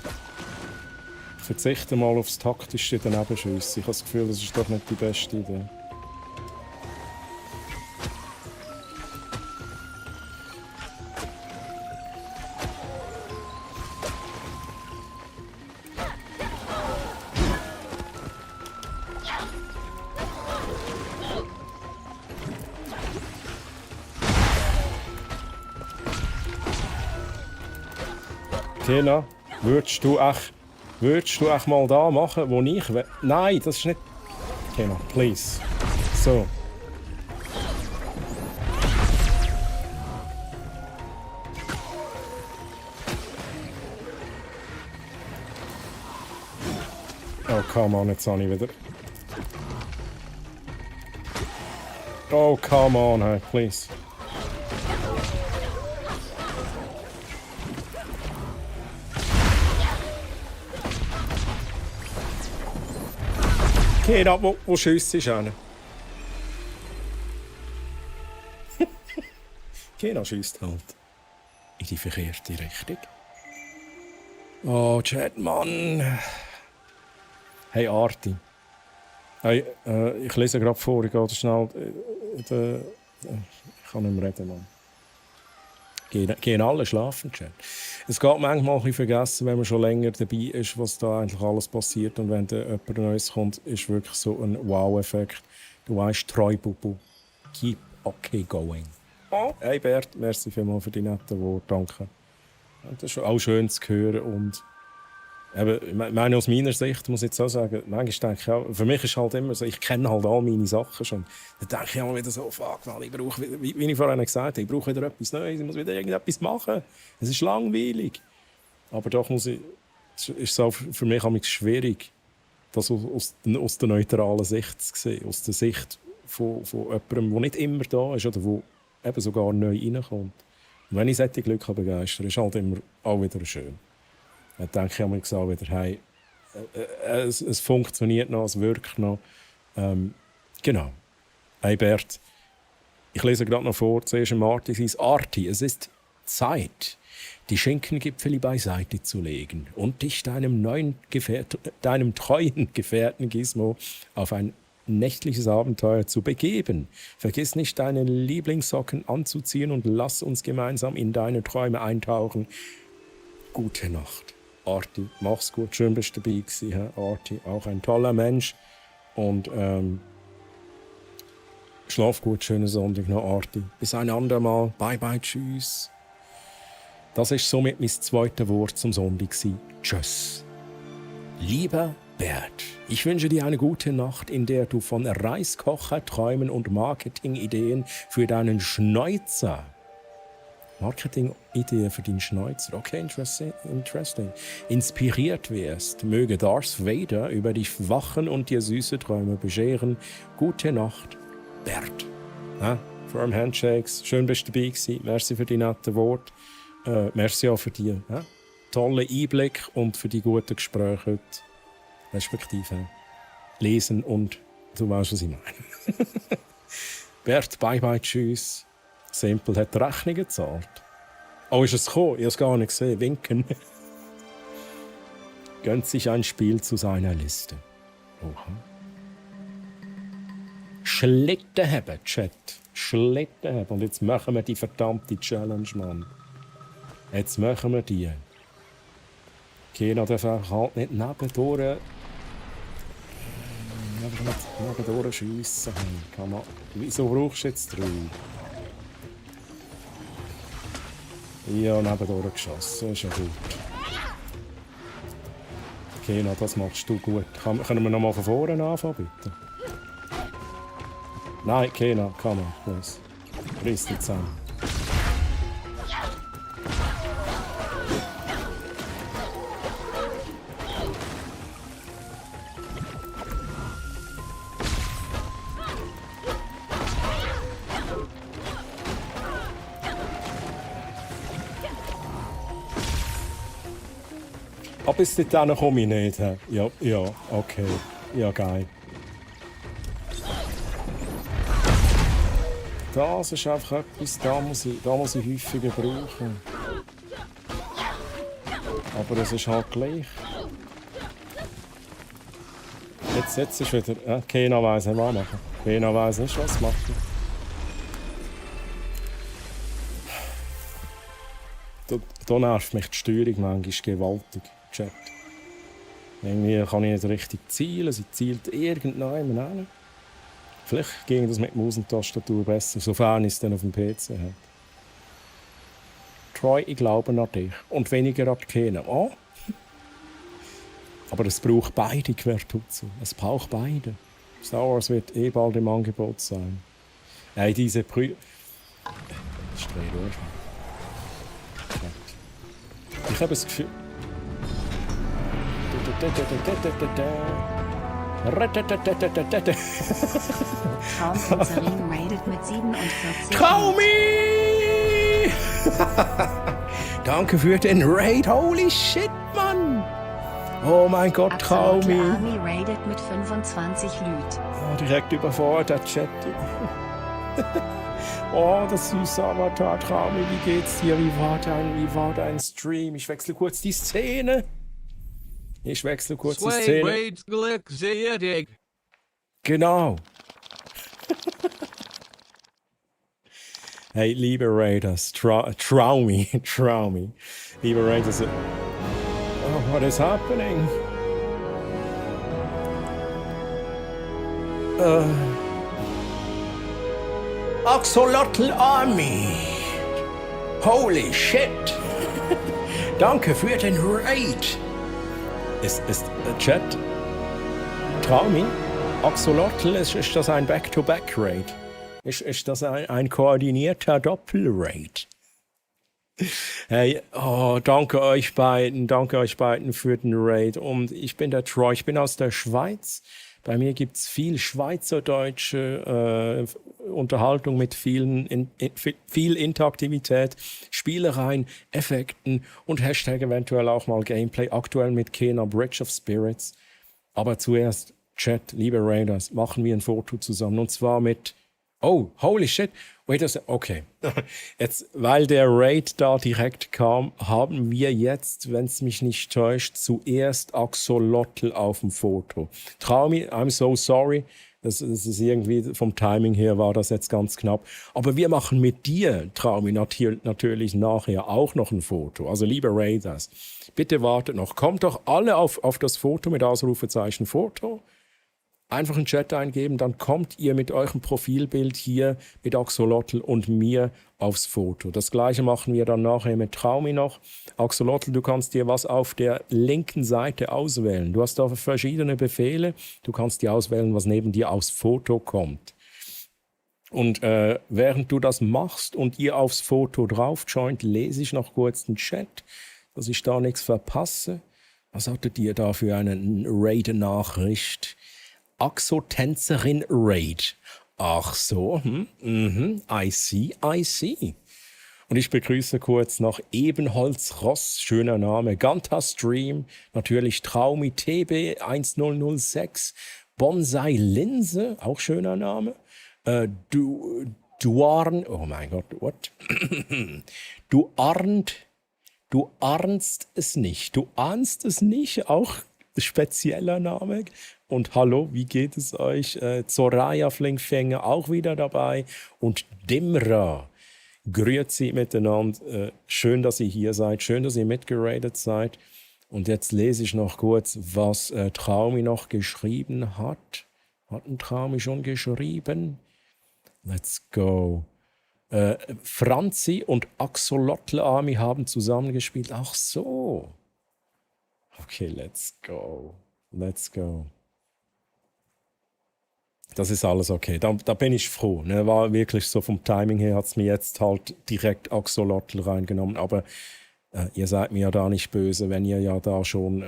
Ich verzichte mal aufs taktische Danebenschiessen. Ich habe das Gefühl, das ist doch nicht die beste Idee. Kena, würdest du echt mal da machen, wo ich will? Nein, das ist nicht... Kena, please. So. Oh, come on, jetzt habe ich wieder... Oh, come on, hey, please. Kena, wo schiessen ist einer? Kena schiesst halt in die verkehrte Richtung. Oh, Chat, Mann. Hey, Arti. Hey, ich lese gerade vor, ich gehe schnell... ich kann nicht mehr reden, Mann. Gehen alle schlafen, Chat. Es geht manchmal ein bisschen vergessen, wenn man schon länger dabei ist, was da eigentlich alles passiert. Und wenn da jemand Neues kommt, ist wirklich so ein Wow-Effekt. Du weißt, treu, Bubu. Keep okay going. Oh. Hey Bert, merci vielmals für die netten Worte, danke. Das ist auch schön zu hören und ich meine, aus meiner Sicht muss ich jetzt auch sagen, manchmal denke ich auch, für mich ist halt immer so, ich kenne halt all meine Sachen schon. Dann denke ich immer wieder so, fuck mal, ich brauche, wie ich vorhin gesagt habe, ich brauche wieder etwas Neues, ich muss wieder irgendetwas machen. Es ist langweilig. Aber doch ist es auch für mich schwierig, das aus der neutralen Sicht zu sehen, aus der Sicht von jemandem, der nicht immer da ist oder der eben sogar neu reinkommt. Und wenn ich solche Glück begeistern kann, ist halt immer auch wieder schön. Dann denke ich mir auch wieder, hey, es funktioniert noch, es wirkt noch. Genau. Hey Bert, ich lese gerade noch vor, zuerst Martin hieß Arti, es ist Zeit, die Schinkengipfeli beiseite zu legen und dich deinem treuen Gefährten Gizmo auf ein nächtliches Abenteuer zu begeben. Vergiss nicht, deine Lieblingssocken anzuziehen und lass uns gemeinsam in deine Träume eintauchen. Gute Nacht. Arti, mach's gut. Schön, bist du dabei gewesen, Herr Arti. Auch ein toller Mensch. Und schlaf gut, schönen Sonntag noch, Arti. Bis ein andermal. Bye, bye, tschüss. Das ist somit mein zweites Wort zum Sonntag. Tschüss. Lieber Bert, ich wünsche dir eine gute Nacht, in der du von Reiskocher, Träumen und Marketingideen für deinen Schnäuzer. Marketingidee für den Schnäuzer. Okay, interesting. Inspiriert wirst. Möge Darth Vader über dich wachen und dir süße Träume bescheren. Gute Nacht, Bert. Firm Handshakes. Schön, bist du dabei gewesen. Merci für die netten Worte. Merci auch für die tollen Einblick und für die guten Gespräche heute. Respektive lesen und du weißt, was ich meine. Bert, bye bye, tschüss. Simple hat die Rechnung gezahlt. Oh, ist es gekommen? Ich habe es gar nicht gesehen. Winken. Gönnt sich ein Spiel zu seiner Liste. Oha. Schlitten haben, Chat. Schlitten haben. Und jetzt machen wir die verdammte Challenge, Mann. Jetzt machen wir die. Keiner darf halt nicht nebendurch schiessen. Wieso brauchst du jetzt 3? Ja, nebendurch geschossen. Ist ja gut. Keiner, das machst du gut. Können wir noch mal von vorne anfangen, bitte? Nein, Keiner, komm mal, los. Reiss dich zusammen. Bis dahin komme ich nicht. Ja, okay. Ja, geil. Das ist einfach etwas, da muss ich häufiger brauchen. Aber es ist halt gleich. Jetzt ist wieder... keiner weiss nicht, was machen. Keiner weiss nicht, was machen. Da nervt mich die Steuerung manchmal gewaltig. Chat. Irgendwie kann ich nicht richtig zielen, sie zielt irgendjemand hin. Vielleicht ging das mit Maus und Tastatur besser, sofern ich es dann auf dem PC habe. Troy, ich glaube an dich. Und weniger an Kena. Oh. Aber es braucht beide Quertutze. Es braucht beide. Star Wars wird bald im Angebot sein. Nein, diese Das ist 3 Uhr. Ich habe das Gefühl... Traumtänzerin raided mit 47. Traumi! Danke für den Raid. Holy shit, Mann! Oh mein Gott, Traumi! Army raided mit 25 Lüt. Oh, direkt überfordert, Chat. Oh, das süße Avatar, Traumi, wie geht's dir? Wie war dein Stream? Ich wechsle kurz die Szene. Genau. Hey, liebe Raiders, Traumi. Liebe Raiders, oh, what is happening? Axolotl Army. Holy shit. Danke für den Raid. Chat, Traumi, Axolotl, ist das ein Back-to-Back-Raid? Ist das ein koordinierter Doppel-Raid? Hey, danke euch beiden für den Raid. Und ich bin der Troy, ich bin aus der Schweiz. Bei mir gibt es viel schweizerdeutsche Unterhaltung mit viel Interaktivität, Spielereien, Effekten und Hashtag eventuell auch mal Gameplay. Aktuell mit Kena Bridge of Spirits. Aber zuerst, Chat, liebe Raiders, machen wir ein Foto zusammen. Und zwar mit... Oh, holy shit. Wait a second. Okay. Jetzt, weil der Raid da direkt kam, haben wir jetzt, wenn es mich nicht täuscht, zuerst Axolotl auf dem Foto. Traumi, I'm so sorry. Das ist irgendwie, vom Timing her war das jetzt ganz knapp. Aber wir machen mit dir, Traumi, natürlich nachher auch noch ein Foto. Also liebe Raiders, bitte wartet noch. Kommt doch alle auf das Foto mit Ausrufezeichen Foto. Einfach einen Chat eingeben, dann kommt ihr mit eurem Profilbild hier mit Axolotl und mir aufs Foto. Das gleiche machen wir dann nachher mit Traumi noch. Axolotl, du kannst dir was auf der linken Seite auswählen. Du hast da verschiedene Befehle. Du kannst dir auswählen, was neben dir aufs Foto kommt. Und während du das machst und ihr aufs Foto drauf joint, lese ich noch kurz den Chat, dass ich da nichts verpasse. Was hattet ihr da für eine Raid-Nachricht? Axo-Tänzerin Raid. Ach so, I see. Und ich begrüße kurz noch Ebenholz Ross, schöner Name, Ganta Stream, natürlich Traumi TB 1006, Bonsai Linse, auch schöner Name, Duarn, oh mein Gott, what? Du ahnst es nicht, auch spezieller Name. Und hallo, wie geht es euch? Zoraya Flinkfänger auch wieder dabei. Und Dimra, grüezi miteinander. Schön, dass ihr hier seid. Schön, dass ihr mitgeradet seid. Und jetzt lese ich noch kurz, was Traumi noch geschrieben hat. Hat ein Traumi schon geschrieben? Let's go. Franzi und Axolotl Army haben zusammengespielt. Ach so. Okay, let's go. Das ist alles okay. Da bin ich froh. Ne? War wirklich so vom Timing her, hat es mir jetzt halt direkt Axolotl reingenommen. Aber ihr seid mir ja da nicht böse, wenn ihr ja da schon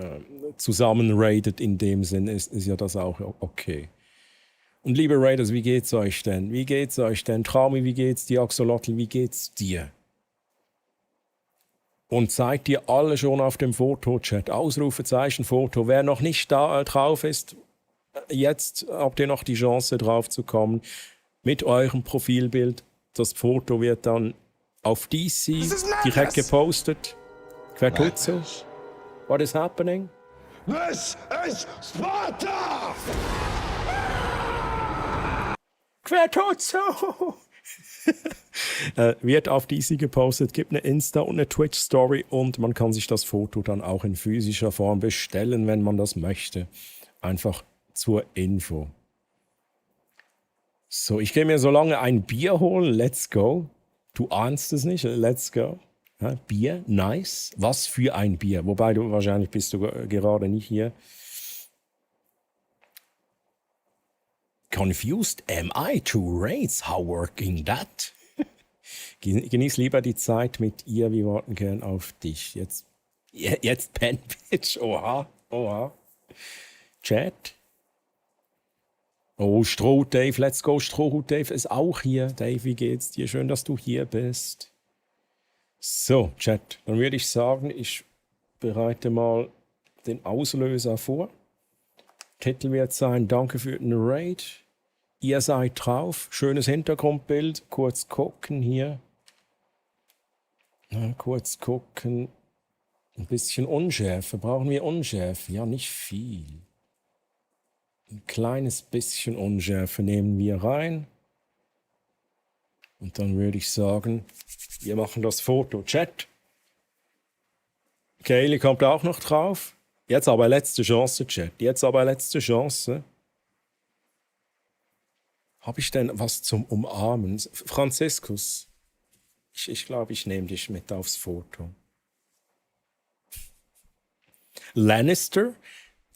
zusammen raidet. In dem Sinn ist ja das auch okay. Und liebe Raiders, wie geht's euch denn? Traumi, wie geht's dir? Axolotl, wie geht's dir? Und seid ihr alle schon auf dem Fotochat? Ausrufezeichen Foto. Wer noch nicht da drauf ist, jetzt habt ihr noch die Chance drauf zu kommen mit eurem Profilbild. Das Foto wird dann auf DC direkt gepostet. Quertuzzo. What is happening? This is Sparta! Quertuzzo! Wird auf DC gepostet, gibt eine Insta- und eine Twitch-Story und man kann sich das Foto dann auch in physischer Form bestellen, wenn man das möchte. Einfach zur Info. So, ich gehe mir so lange ein Bier holen. Let's go. Du ahnst es nicht. Let's go. Ja, Bier, nice. Was für ein Bier. Wobei wahrscheinlich bist du gerade nicht hier. Confused am I to raids? How working that? Genieß lieber die Zeit mit ihr. Wir warten gern auf dich. Jetzt Pen Bitch. Oha. Chat. Oh, Stroh Dave, let's go. Stroh Dave ist auch hier. Dave, wie geht's dir? Schön, dass du hier bist. So, Chat, dann würde ich sagen, ich bereite mal den Auslöser vor. Titel wird sein, danke für den Raid. Ihr seid drauf. Schönes Hintergrundbild. Kurz gucken hier. Kurz gucken. Ein bisschen Unschärfe. Brauchen wir Unschärfe? Ja, nicht viel. Ein kleines bisschen Unschärfe nehmen wir rein. Und dann würde ich sagen, wir machen das Foto. Chat. Kaylee kommt auch noch drauf. Jetzt aber letzte Chance, Chat. Habe ich denn was zum Umarmen? Franziskus, ich glaube, ich nehme dich mit aufs Foto. Lannister,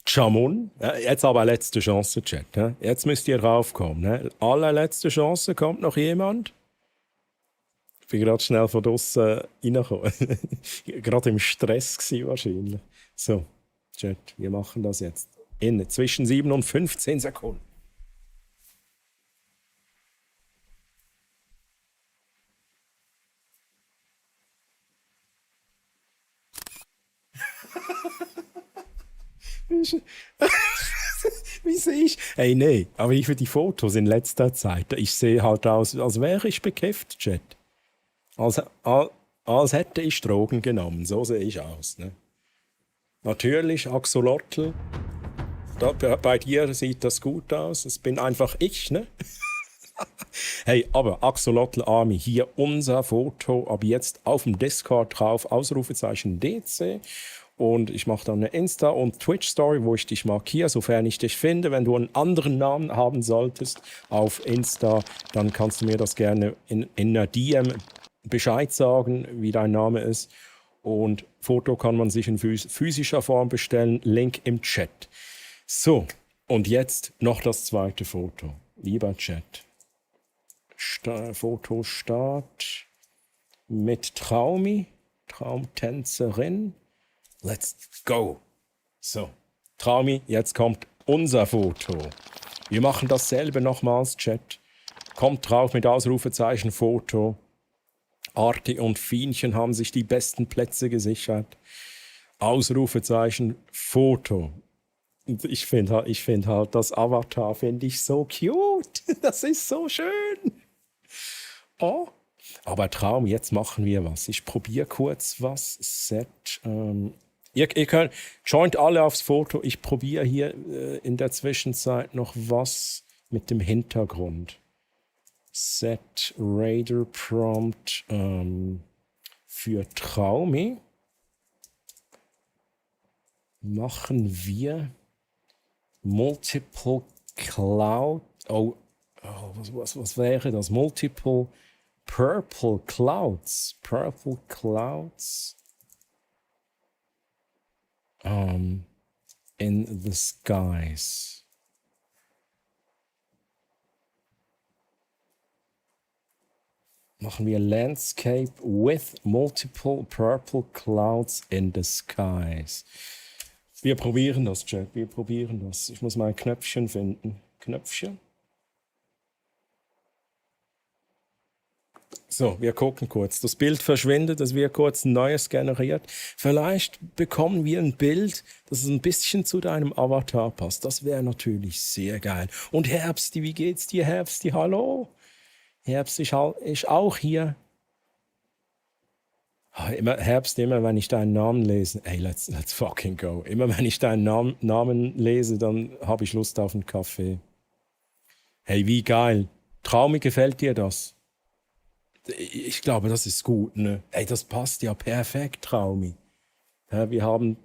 Jamun. Jetzt aber letzte Chance, Chat. Jetzt müsst ihr raufkommen. Allerletzte Chance, kommt noch jemand? Ich bin gerade schnell von draussen reingekommen. Gerade im Stress gewesen wahrscheinlich. So, Chat, wir machen das jetzt. Zwischen 7 und 15 Sekunden. Wie sehe ich? Hey, nee, aber ich für die Fotos in letzter Zeit, ich sehe halt aus, als wäre ich bekifft, Chat. Als hätte ich Drogen genommen, so sehe ich aus. Ne? Natürlich, Axolotl, bei dir sieht das gut aus, das bin einfach ich, ne? Hey, aber Axolotl Army, hier unser Foto, ab jetzt auf dem Discord drauf, Ausrufezeichen DC. Und ich mache dann eine Insta- und Twitch-Story, wo ich dich markiere, sofern ich dich finde. Wenn du einen anderen Namen haben solltest auf Insta, dann kannst du mir das gerne in einer DM Bescheid sagen, wie dein Name ist. Und Foto kann man sich in physischer Form bestellen, Link im Chat. So, und jetzt noch das zweite Foto. Lieber Chat. Fotostart mit Traumi, Traumtänzerin. Let's go. So, Traumi, jetzt kommt unser Foto. Wir machen dasselbe nochmals, Chat. Kommt drauf mit Ausrufezeichen Foto. Arti und Fienchen haben sich die besten Plätze gesichert. Ausrufezeichen Foto. Und ich finde halt, das Avatar finde ich so cute. Das ist so schön. Oh. Aber Traum, jetzt machen wir was. Ich probiere kurz was. Set. Ihr könnt, joint alle aufs Foto. Ich probiere hier in der Zwischenzeit noch was mit dem Hintergrund. Set Raider Prompt für Traumi. Machen wir Multiple Cloud. Was wäre das? Multiple Purple Clouds. Purple Clouds. In the skies. Machen wir Landscape with multiple purple clouds in the skies. Wir probieren das, Chat. Wir probieren das. Ich muss mein Knöpfchen finden. Knöpfchen. So, wir gucken kurz. Das Bild verschwindet, es wird kurz ein neues generiert. Vielleicht bekommen wir ein Bild, das ein bisschen zu deinem Avatar passt. Das wäre natürlich sehr geil. Und Herbsti, wie geht's dir, Herbsti? Hallo? Herbst ist auch hier. Herbst, immer wenn ich deinen Namen lese, ey, let's fucking go. Immer wenn ich deinen Namen lese, dann habe ich Lust auf einen Kaffee. Hey, wie geil. Traumi, gefällt dir das? Ich glaube, das ist gut, ne? Ey, das passt ja perfekt, Traumi. Ja, wir haben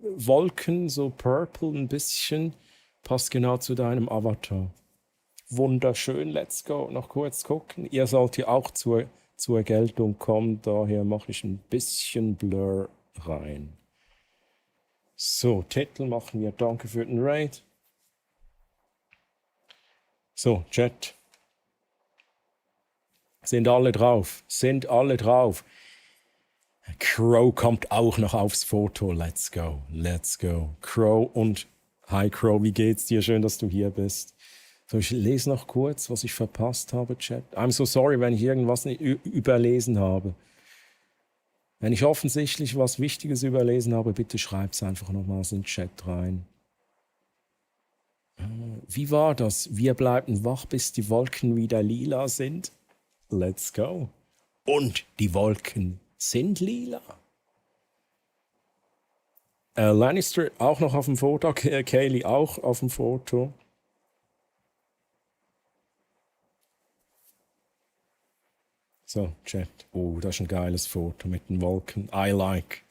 Wolken, so purple ein bisschen, passt genau zu deinem Avatar. Wunderschön, let's go. Noch kurz gucken. Ihr sollt hier auch zur Geltung kommen, daher mache ich ein bisschen Blur rein. So, Titel machen wir. Danke für den Raid. So, Chat. Sind alle drauf? Sind alle drauf? Crow kommt auch noch aufs Foto. Let's go. Let's go. Crow und hi Crow, wie geht's dir? Schön, dass du hier bist. So, ich lese noch kurz, was ich verpasst habe, Chat. I'm so sorry, wenn ich irgendwas nicht überlesen habe. Wenn ich offensichtlich was Wichtiges überlesen habe, bitte schreibt es einfach nochmals in den Chat rein. Wie war das? Wir bleiben wach, bis die Wolken wieder lila sind. Let's go. Und die Wolken sind lila. Lannister auch noch auf dem Foto. Kaylee auch auf dem Foto. So, Chat. Oh, das ist ein geiles Foto mit den Wolken. I like.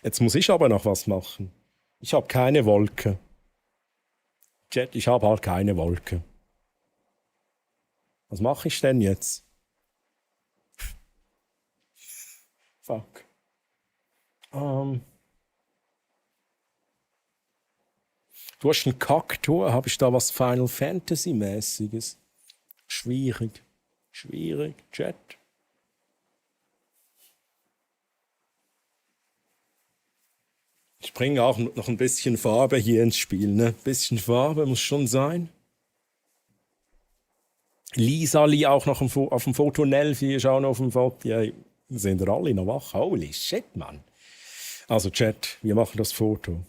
Jetzt muss ich aber noch was machen. Ich habe keine Wolke. Chat, ich habe halt keine Wolke. Was mache ich denn jetzt? Fuck. Du hast einen Kaktor, habe ich da was Final Fantasy-mäßiges? Schwierig. Schwierig, Chat. Ich bringe auch noch ein bisschen Farbe hier ins Spiel, ne? Ein bisschen Farbe muss schon sein. Lisali auch noch auf dem Foto, Nelfi ist auch noch auf dem Foto. Ja, sind alle noch wach? Holy shit, Mann. Also Chat, wir machen das Foto.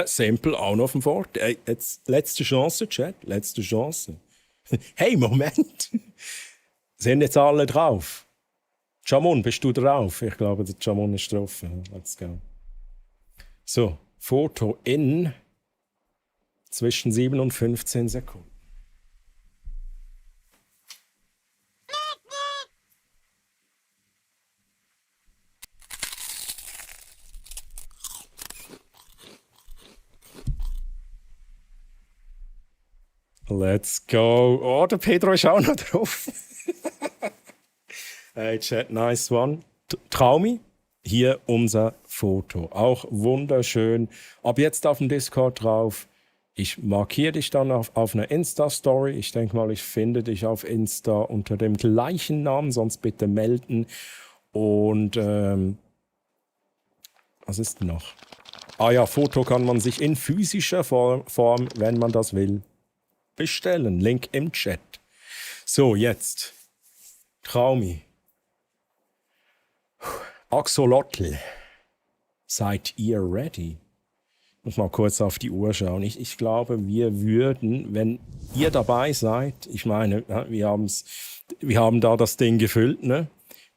Simple auch noch auf dem Foto. Jetzt, letzte Chance, Chat, letzte Chance. Hey, Moment. Sind jetzt alle drauf? Jamon, bist du drauf? Ich glaube, der Jamon ist drauf. Let's go. So, Foto in zwischen 7 und 15 Sekunden. Let's go. Oh, der Pedro ist auch noch drauf. Hey, Chat, nice one. Traumi, hier unser Foto. Auch wunderschön. Ab jetzt auf dem Discord drauf. Ich markiere dich dann auf einer Insta-Story. Ich denke mal, ich finde dich auf Insta unter dem gleichen Namen, sonst bitte melden. Und was ist denn noch? Ah ja, Foto kann man sich in physischer Form, wenn man das will, bestellen. Link im Chat. So, jetzt. Traumi. Axolotl. Seid ihr ready? Ich muss mal kurz auf die Uhr schauen. Ich glaube, wir würden, wenn ihr dabei seid, ich meine, wir haben da das Ding gefüllt, ne?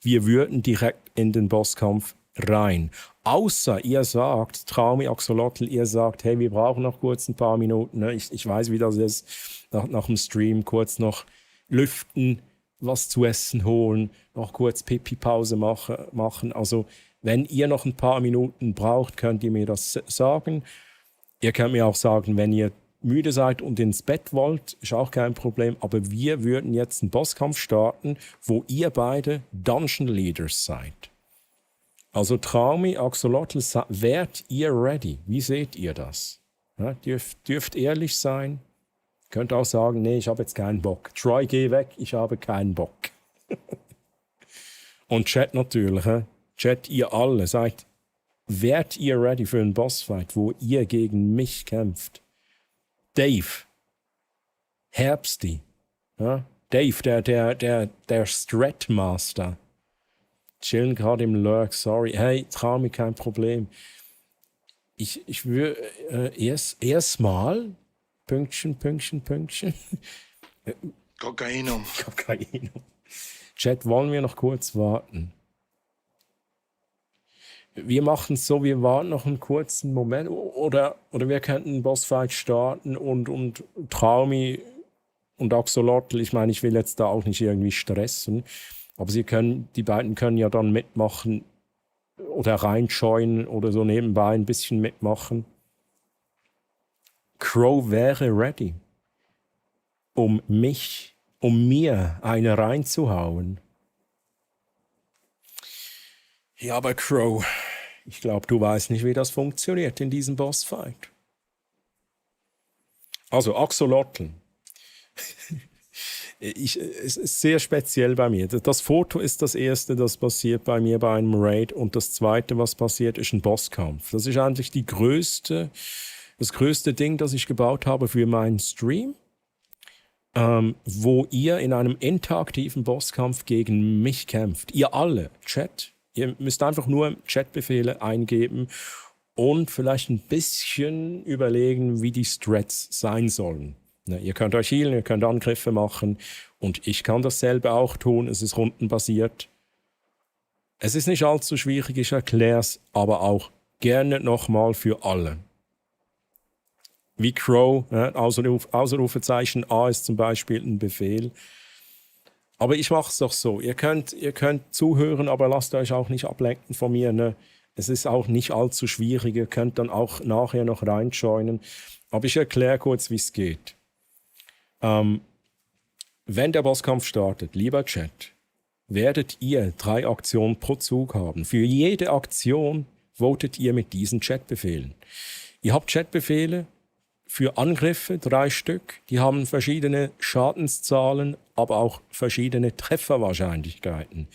Wir würden direkt in den Bosskampf rein. Außer ihr sagt, Traumi, Axolotl, ihr sagt, hey, wir brauchen noch kurz ein paar Minuten. Ne? Ich weiß, wie das ist. Nach dem Stream kurz noch lüften, was zu essen holen, noch kurz Pipi-Pause machen. Also, wenn ihr noch ein paar Minuten braucht, könnt ihr mir das sagen. Ihr könnt mir auch sagen, wenn ihr müde seid und ins Bett wollt, ist auch kein Problem. Aber wir würden jetzt einen Bosskampf starten, wo ihr beide Dungeon Leaders seid. Also Traumi, Axolotl, wärt ihr ready? Wie seht ihr das? Ja, dürft ehrlich sein. Könnt auch sagen, nee, ich habe jetzt keinen Bock. Troy, geh weg, ich habe keinen Bock. Und Chat natürlich. Chat, ihr alle, wärt ihr ready für einen Bossfight, wo ihr gegen mich kämpft? Dave, Herbsti, ja? Dave, der Stratmaster. Chillen gerade im Lurk, sorry. Hey, Traumi, kein Problem. Ich würde erstmal Pünktchen. Kokainum. Chat, wollen wir noch kurz warten? Wir machen es so, wir warten noch einen kurzen Moment. Oder wir könnten einen Bossfight starten und Traumi und Axolotl, ich meine, ich will jetzt da auch nicht irgendwie stressen, aber die beiden können ja dann mitmachen oder reinjoinen oder so nebenbei ein bisschen mitmachen. Crow wäre ready, um mir eine reinzuhauen. Ja, aber Crow, ich glaube, du weißt nicht, wie das funktioniert in diesem Bossfight. Also, Axolotl. Es ist sehr speziell bei mir. Das Foto ist das erste, das passiert bei mir bei einem Raid. Und das zweite, was passiert, ist ein Bosskampf. Das ist eigentlich das größte Ding, das ich gebaut habe für meinen Stream. Wo ihr in einem interaktiven Bosskampf gegen mich kämpft. Ihr alle, Chat. Ihr müsst einfach nur Chatbefehle eingeben und vielleicht ein bisschen überlegen, wie die Strats sein sollen. Ne, ihr könnt euch healen, ihr könnt Angriffe machen und ich kann dasselbe auch tun. Es ist rundenbasiert. Es ist nicht allzu schwierig, ich erkläre es, aber auch gerne nochmal für alle. Wie Crow, Ausrufezeichen A ist zum Beispiel ein Befehl. Aber ich mache es doch so. Ihr könnt zuhören, aber lasst euch auch nicht ablenken von mir. Ne? Es ist auch nicht allzu schwierig. Ihr könnt dann auch nachher noch reinjoinen. Aber ich erkläre kurz, wie es geht. Wenn der Bosskampf startet, lieber Chat, werdet ihr 3 Aktionen pro Zug haben. Für jede Aktion votet ihr mit diesen Chatbefehlen. Ihr habt Chatbefehle, für Angriffe, 3 Stück. Die haben verschiedene Schadenszahlen, aber auch verschiedene Trefferwahrscheinlichkeiten.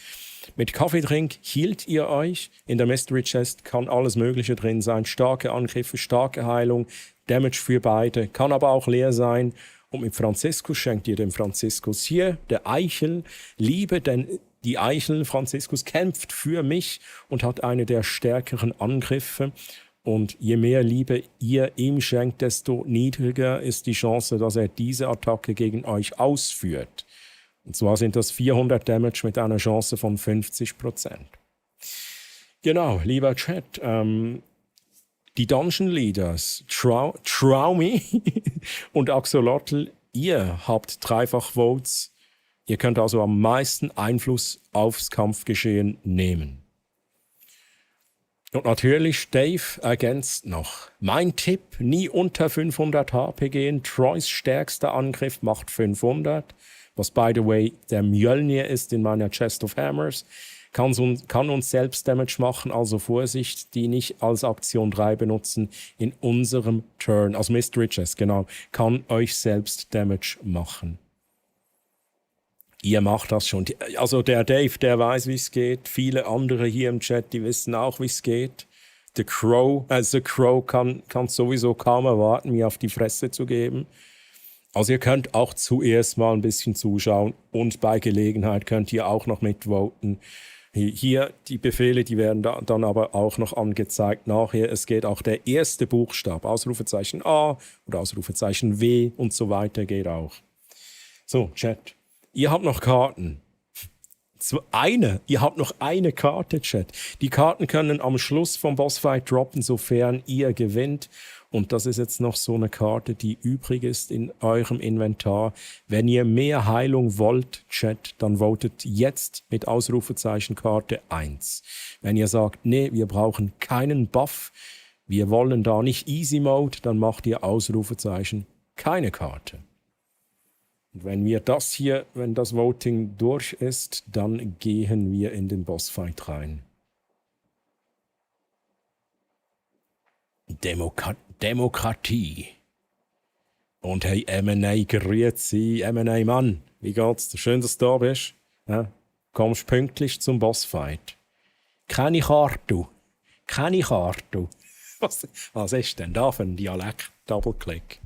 Mit Kaffeetrink hielt ihr euch. In der Mystery Chest kann alles Mögliche drin sein. Starke Angriffe, starke Heilung, Damage für beide. Kann aber auch leer sein. Und mit Franziskus schenkt ihr dem Franziskus hier, der Eichel, Liebe, denn die Eichel, Franziskus, kämpft für mich und hat eine der stärkeren Angriffe. Und je mehr Liebe ihr ihm schenkt, desto niedriger ist die Chance, dass er diese Attacke gegen euch ausführt. Und zwar sind das 400 Damage mit einer Chance von 50%. Genau, lieber Chat, die Dungeon Leaders, Traumi und Axolotl, ihr habt dreifach Votes. Ihr könnt also am meisten Einfluss aufs Kampfgeschehen nehmen. Und natürlich, Dave ergänzt noch. Mein Tipp, nie unter 500 HP gehen. Troys stärkster Angriff macht 500. Was, by the way, der Mjölnir ist in meiner Chest of Hammers. Kann uns selbst Damage machen, also Vorsicht, die nicht als Aktion 3 benutzen in unserem Turn. Also Mystery Chest, genau. Kann euch selbst Damage machen. Ihr macht das schon. Also der Dave, der weiß, wie es geht. Viele andere hier im Chat, die wissen auch, wie es geht. The Crow kann sowieso kaum erwarten, mir auf die Fresse zu geben. Also ihr könnt auch zuerst mal ein bisschen zuschauen und bei Gelegenheit könnt ihr auch noch mitvoten. Hier die Befehle, die werden dann aber auch noch angezeigt nachher. Es geht auch der erste Buchstabe, Ausrufezeichen A oder Ausrufezeichen W und so weiter geht auch. So, Chat. Ihr habt noch Karten. Ihr habt noch eine Karte, Chat. Die Karten können am Schluss vom Bossfight droppen, sofern ihr gewinnt. Und das ist jetzt noch so eine Karte, die übrig ist in eurem Inventar. Wenn ihr mehr Heilung wollt, Chat, dann votet jetzt mit Ausrufezeichen Karte 1. Wenn ihr sagt, nee, wir brauchen keinen Buff, wir wollen da nicht Easy Mode, dann macht ihr Ausrufezeichen keine Karte. Und wenn das Voting durch ist, dann gehen wir in den Bossfight rein. Demokratie. Und hey, M&A, grüezi, M&A Mann, wie geht's dir? Schön, dass du da bist. Ja, kommst pünktlich zum Bossfight. Keine Karte. Was ist denn da für ein Dialekt? Double-Click.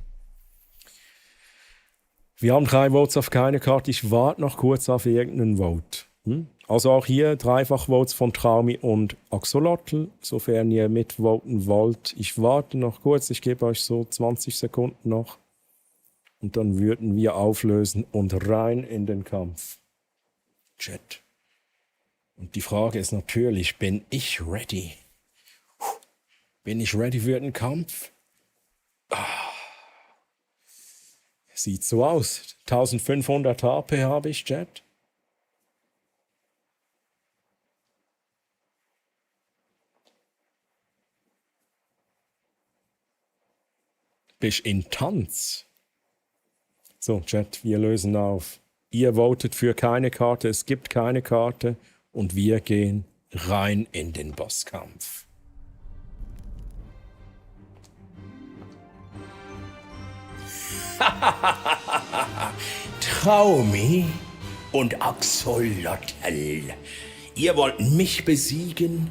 Wir haben 3 Votes auf keine Karte. Ich warte noch kurz auf irgendeinen Vote. Also auch hier Dreifach-Votes von Traumi und Axolotl, sofern ihr mitvoten wollt. Ich warte noch kurz, ich gebe euch so 20 Sekunden noch. Und dann würden wir auflösen und rein in den Kampf. Chat. Und die Frage ist natürlich, bin ich ready? Bin ich ready für den Kampf? Sieht so aus. 1500 HP habe ich, Chat. Bist in Tanz. So, Chat, wir lösen auf. Ihr votet für keine Karte, es gibt keine Karte und wir gehen rein in den Bosskampf. Traumi und Axolotl. Ihr wollt mich besiegen?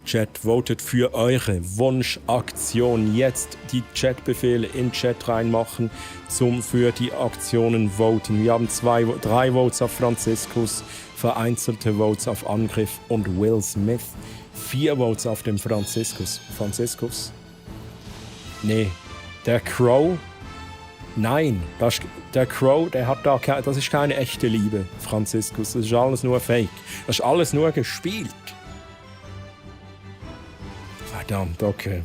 Chat, votet für eure Wunschaktion. Jetzt die Chatbefehle in Chat reinmachen, für die Aktionen voten. Wir haben 3 Votes auf Franziskus, vereinzelte Votes auf Angriff und Will Smith. 4 Votes auf den Franziskus. Franziskus? Nee. Der Crow? Nein, der Crow, der hat das ist keine echte Liebe, Franziskus. Das ist alles nur Fake. Das ist alles nur gespielt. Verdammt, okay.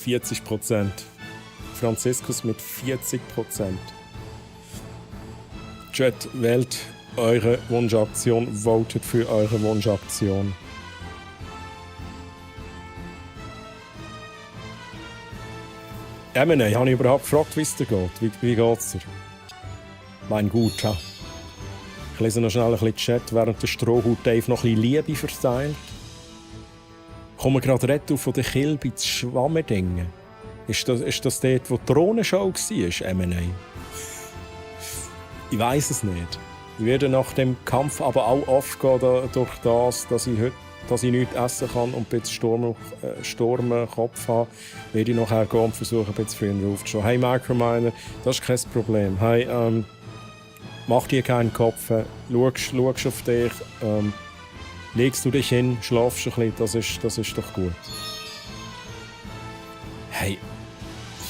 40%. Franziskus mit 40%. Chat, wählt eure Wunschaktion, votet für eure Wunschaktion. M&A, habe ich überhaupt gefragt, wie es dir geht? Wie geht's dir? Mein Guter. Ich lese noch schnell ein bisschen Chat, während der Strohhut Dave noch ein bisschen Liebe verteilt. Kommen gerade retour von der Kilbe ins Schwammendingen. Ist das dort, wo die Drohnenshow war, M&A? Ich weiß es nicht. Ich werde nach dem Kampf aber auch aufgehen, durch das, dass ich nichts essen kann und ein bisschen Sturmkopf habe, werde ich nachher gehen und versuchen, ein bisschen früher aufzustehen. Hey Microminer, das ist kein Problem. Hey, mach dir keinen Kopf, schaust auf dich, legst du dich hin, schlafst ein bisschen, das ist doch gut. Hey,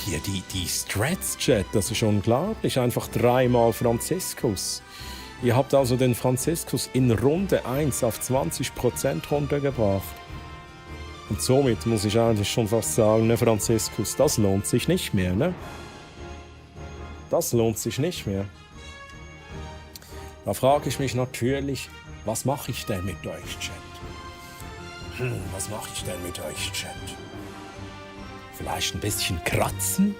hier die Strats-Chat, das ist unglaublich. Einfach 3-mal Franziskus. Ihr habt also den Franziskus in Runde 1 auf 20% runtergebracht. Und somit muss ich eigentlich schon fast sagen, ne, Franziskus, das lohnt sich nicht mehr, ne? Das lohnt sich nicht mehr. Da frage ich mich natürlich, was mache ich denn mit euch, Chat? Was mache ich denn mit euch, Chat? Vielleicht ein bisschen kratzen?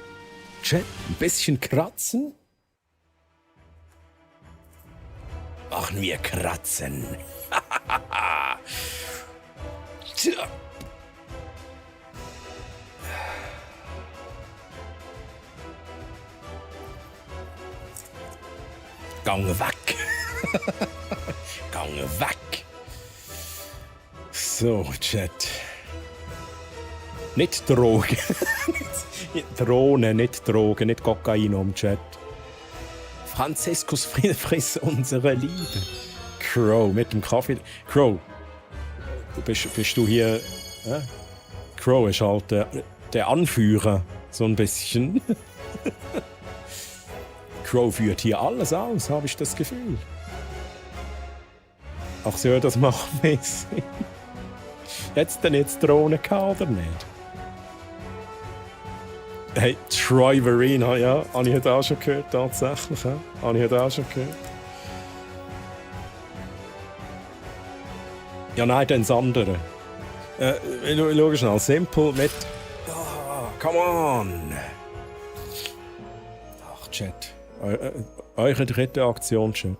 Chat, ein bisschen kratzen? Machen wir kratzen. Tja. Gange weg. Gange weg. So, Chat. Nicht Drogen. Drohnen, nicht Drogen, nicht Kokain im Chat. Franziskus frisst unsere Liebe. Crow mit dem Kaffee. Crow, bist du hier? Crow ist halt der Anführer, so ein bisschen. Crow führt hier alles aus, habe ich das Gefühl. Ach so, das macht mehr Sinn. Jetzt denn jetzt Drohnen oder nicht? Hey, Troy Verena, ja, habe ich heute auch schon gehört, tatsächlich. Ja? Habe ich heute auch schon gehört. Ja, nein, dann das andere. Schau schnell, Simple mit... come on! Ach, Chat. Eure dritte Aktion, Chat.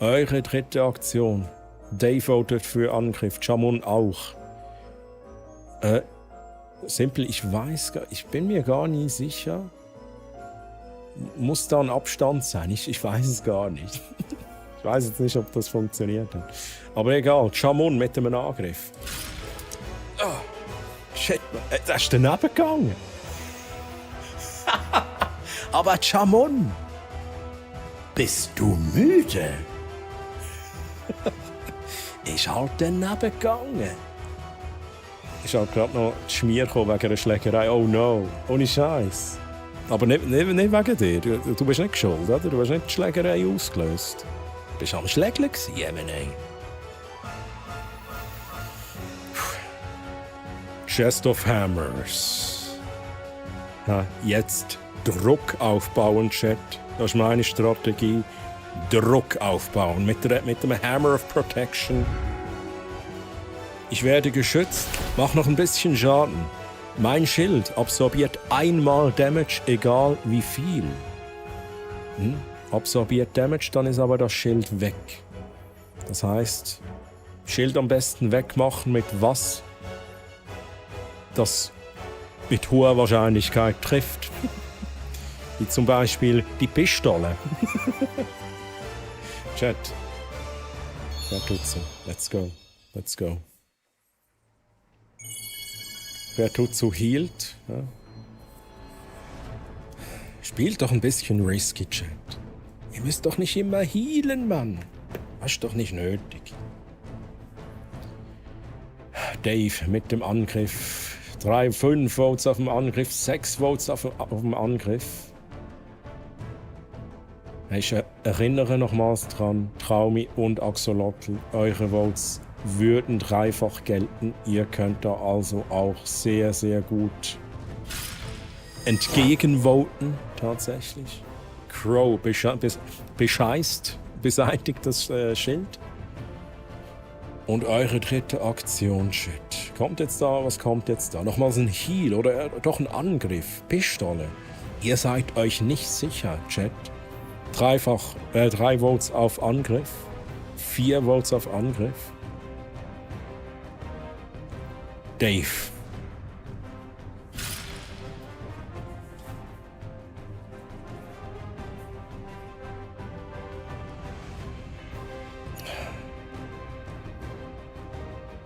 Eure dritte Aktion. Dave votet für Angriff, Jamon auch. Simple, ich bin mir gar nie sicher. Muss da ein Abstand sein? Ich weiß es gar nicht. Ich weiß jetzt nicht, ob das funktioniert hat. Aber egal, Jamon mit einem Angriff. Oh, shit, das ist daneben gegangen. Aber Jamon, bist du müde? Ist halt daneben gegangen. Ist halt gerade noch Schmier gekommen wegen einer Schlägerei. Oh no, ohne Scheiß. Aber nicht wegen dir. Du bist nicht schuld, oder? Du hast nicht die Schlägerei ausgelöst. Du bist am Schlägeln gewesen, M&A. Chest of Hammers. Ja, jetzt Druck aufbauen, Chat. Das ist meine Strategie. Druck aufbauen mit dem Hammer of Protection. Ich werde geschützt, mach noch ein bisschen Schaden. Mein Schild absorbiert einmal Damage, egal wie viel. Absorbiert Damage, dann ist aber das Schild weg. Das heißt, Schild am besten wegmachen mit was, das mit hoher Wahrscheinlichkeit trifft. Wie zum Beispiel die Pistole. Chat. Wer tut so? Let's go. Let's go. Wer tut so healt? Ja. Spielt doch ein bisschen risky, Chat. Ihr müsst doch nicht immer healen, Mann. Das ist doch nicht nötig. Dave mit dem Angriff. 5 Votes auf dem Angriff, 6 Votes auf dem Angriff. Ich erinnere nochmals dran, Traumi und Axolotl, eure Votes würden dreifach gelten. Ihr könnt da also auch sehr, sehr gut entgegenvoten, tatsächlich. Crow beseitigt das Schild. Und eure dritte Aktion, Shit. Kommt jetzt da, was kommt jetzt da? Nochmals ein Heal oder doch ein Angriff, Pistole. Ihr seid euch nicht sicher, Chat. 3 Votes auf Angriff, 4 Votes auf Angriff. Dave.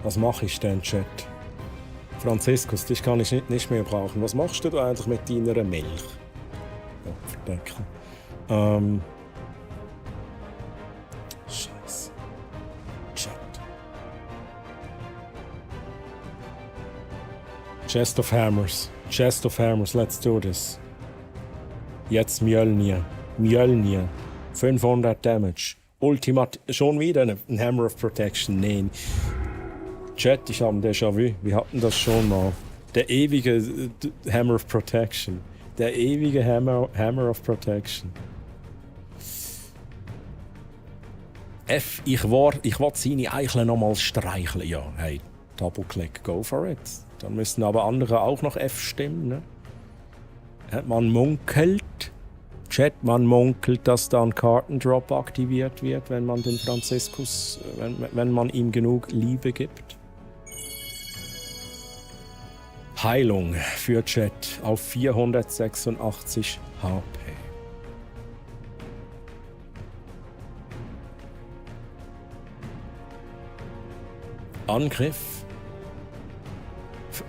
Was mache ich denn, Chat? Franziskus, dich kann ich nicht mehr brauchen. Was machst du eigentlich mit deiner Milch? Ja, verdecken. Scheiße. Chat. Chest of Hammers. Chest of Hammers, let's do this. Jetzt Mjölnir. Mjölnir. 500 Damage. Ultimat. Schon wieder ein Hammer of Protection. Nein. Chat, ich habe ein Déjà-vu. Wir hatten das schon mal. Der ewige Hammer of Protection. Der ewige Hammer of Protection. F, ich will seine Eicheln nochmal streicheln. Ja, hey, Double-Click, go for it. Dann müssen aber andere auch noch F stimmen, ne? Man munkelt. Chat, man munkelt, dass dann Kartendrop aktiviert wird, wenn man den Franziskus, wenn man ihm genug Liebe gibt. Heilung für Chat auf 486 HP. Angriff.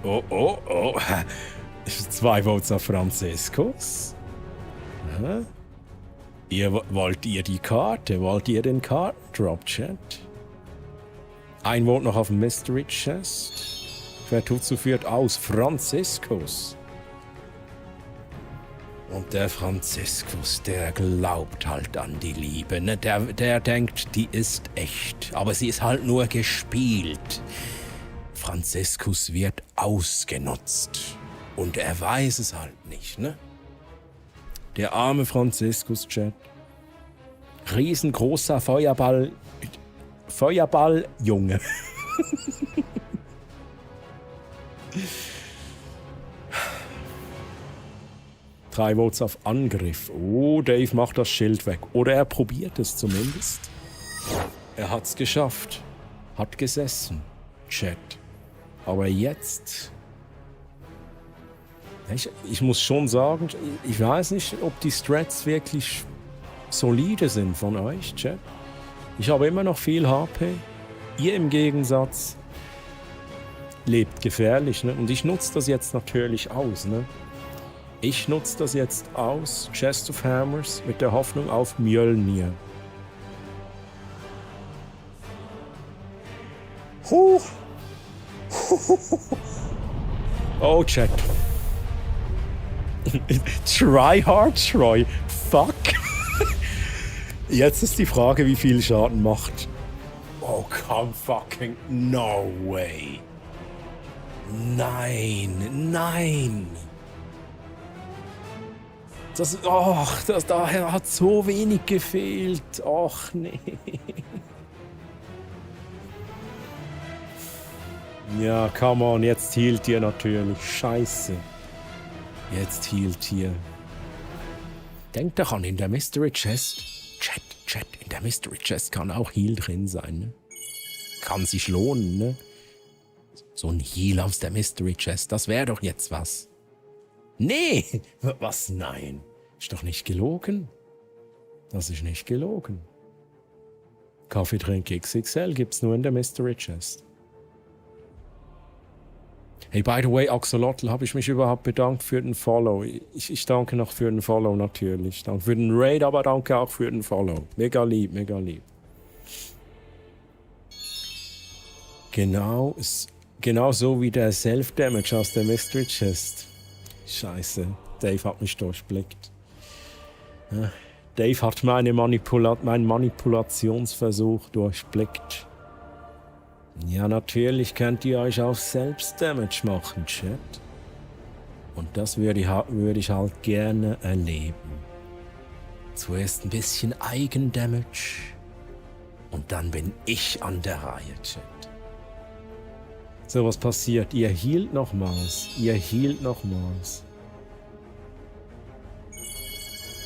Oh, oh, oh. 2 Votes auf Franziskus. Wollt ihr die Karte? Wollt ihr den Kartendrop, Chat? Ein Vote noch auf Mystery Chest. Wer tut's führt aus? Franziskus. Und der Franziskus, der glaubt halt an die Liebe. Ne? Der denkt, die ist echt. Aber sie ist halt nur gespielt. Franziskus wird ausgenutzt. Und er weiß es halt nicht, ne? Der arme Franziskus-Chat. Riesengroßer Feuerball-Junge. Drei Votes auf Angriff. Oh, Dave macht das Schild weg. Oder er probiert es zumindest. Er hat's geschafft. Hat gesessen. Chat. Aber jetzt... Ich muss schon sagen, ich weiß nicht, ob die Strats wirklich solide sind von euch, Chat. Ich habe immer noch viel HP. Ihr im Gegensatz lebt gefährlich, ne? Und ich nutze das jetzt natürlich aus, ne? Ich nutze das jetzt aus, Chest of Hammers, mit der Hoffnung auf Mjölnir. Oh, Chat. Try hard, Troy. Fuck. Jetzt ist die Frage, wie viel Schaden macht. Oh, come fucking no way. Nein, nein. Daher hat so wenig gefehlt. Och, nee. Ja, come on, jetzt healt ihr natürlich. Scheiße. Jetzt healt ihr. Denkt doch an, in der Mystery Chest. Chat, in der Mystery Chest kann auch Heal drin sein, ne? Kann sich lohnen, ne? So ein Heal aus der Mystery Chest, das wäre doch jetzt was. Nee! Was? Nein. Ist doch nicht gelogen. Das ist nicht gelogen. Kaffeetrink XXL gibt's nur in der Mystery Chest. Hey, by the way, Axolotl, habe ich mich überhaupt bedankt für den Follow. Ich danke noch für den Follow natürlich. Danke für den Raid, aber danke auch für den Follow. Mega lieb, mega lieb. Genau so wie der Self-Damage aus der Mystery Chest. Scheiße, Dave hat mich durchblickt. Ja, Dave hat meinen Manipulationsversuch durchblickt. Ja, natürlich könnt ihr euch auch selbst Damage machen, Chat. Und das würde ich halt gerne erleben. Zuerst ein bisschen Eigendamage. Und dann bin ich an der Reihe, Chat. So, was passiert? Ihr healt nochmals.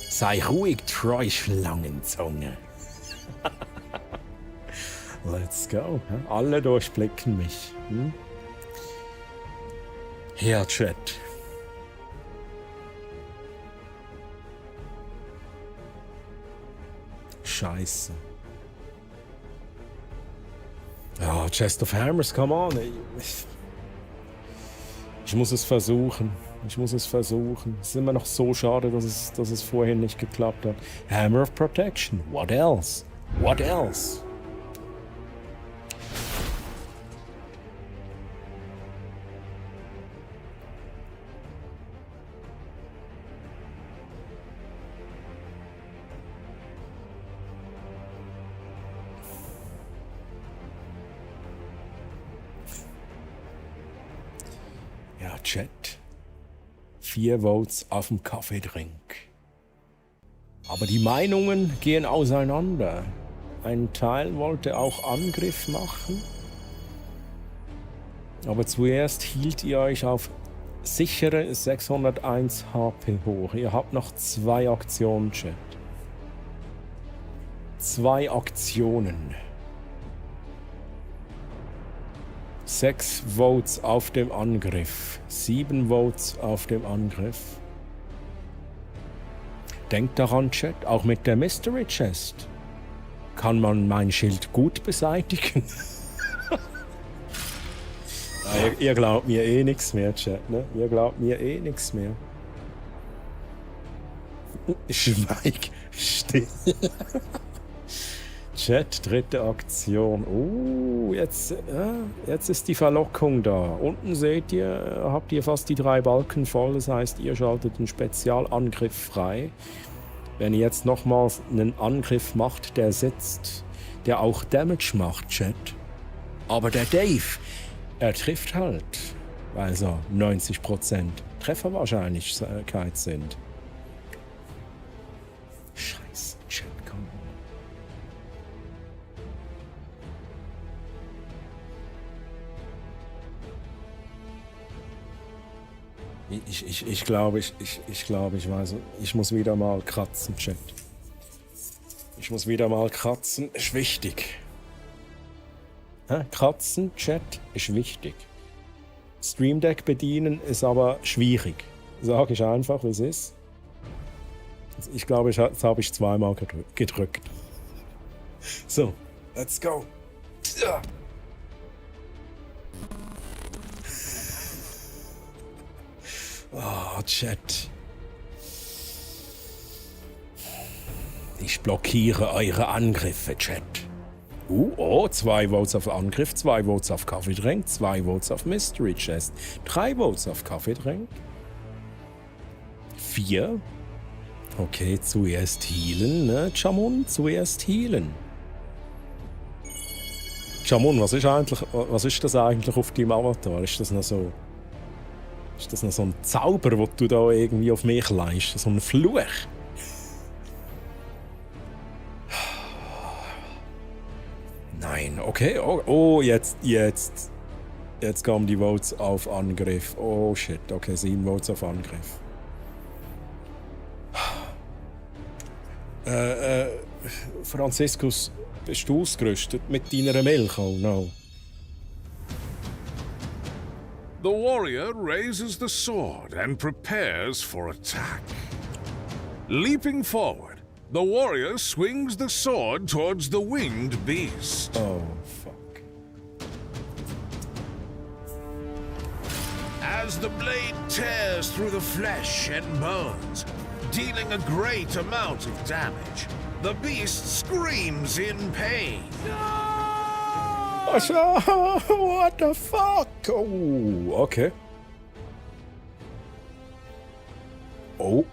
Sei ruhig, Troy Schlangenzunge. Let's go. Alle durchblicken mich. Ja, Chat. Scheiße. Ja, Chest of Hammers, come on. Ich muss es versuchen. Es ist immer noch so schade, dass es vorhin nicht geklappt hat. Hammer of Protection. What else? Ja, Chat. 4 Votes auf dem Kaffeedrink. Aber die Meinungen gehen auseinander. Ein Teil wollte auch Angriff machen. Aber zuerst hielt ihr euch auf sichere 601 HP hoch. Ihr habt noch 2 Aktionen, Chat. 2 Aktionen. 6 Votes auf dem Angriff. 7 Votes auf dem Angriff. Denkt daran, Chat, auch mit der Mystery Chest kann man mein Schild gut beseitigen. Ja, ihr glaubt mir eh nichts mehr, Chat, ne? Ihr glaubt mir eh nichts mehr. Schweig, still. Chat, 3. Aktion. Oh, jetzt ist die Verlockung da. Unten seht ihr, habt ihr fast die 3 Balken voll. Das heißt, ihr schaltet einen Spezialangriff frei. Wenn ihr jetzt nochmals einen Angriff macht, der sitzt, der auch Damage macht, Chat. Aber der Dave, er trifft halt, weil so 90% Trefferwahrscheinlichkeit sind. Scheiße, Chat, komm. Ich glaube, ich weiß, ich muss wieder mal kratzen, Chat. Ich muss wieder mal kratzen, ist wichtig. Kratzen, Chat, ist wichtig. Stream Deck bedienen ist aber schwierig. Sag ich einfach, wie es ist. Ich glaube, jetzt habe ich 2-mal gedrückt. So, let's go. Oh, Chat. Ich blockiere eure Angriffe, Chat. 2 Votes auf Angriff, 2 Votes auf Kaffeedrink, 2 Votes auf Mystery Chest, 3 Votes auf Kaffeedrink. 4. Okay, zuerst healen, ne? Chamun, zuerst healen. Chamun, was ist das eigentlich auf deinem Avatar? Ist das noch so ein Zauber, den du da irgendwie auf mich leist? So ein Fluch? Nein, okay. Oh, jetzt kamen die Votes auf Angriff. Oh shit, okay, 7 Votes auf Angriff. Franziskus, bist du ausgerüstet mit deiner Milch? Oh no. The warrior raises the sword and prepares for attack. Leaping forward, the warrior swings the sword towards the winged beast. Oh, fuck. As the blade tears through the flesh and bones, dealing a great amount of damage, the beast screams in pain. What the fuck? Oh, okay. Oh,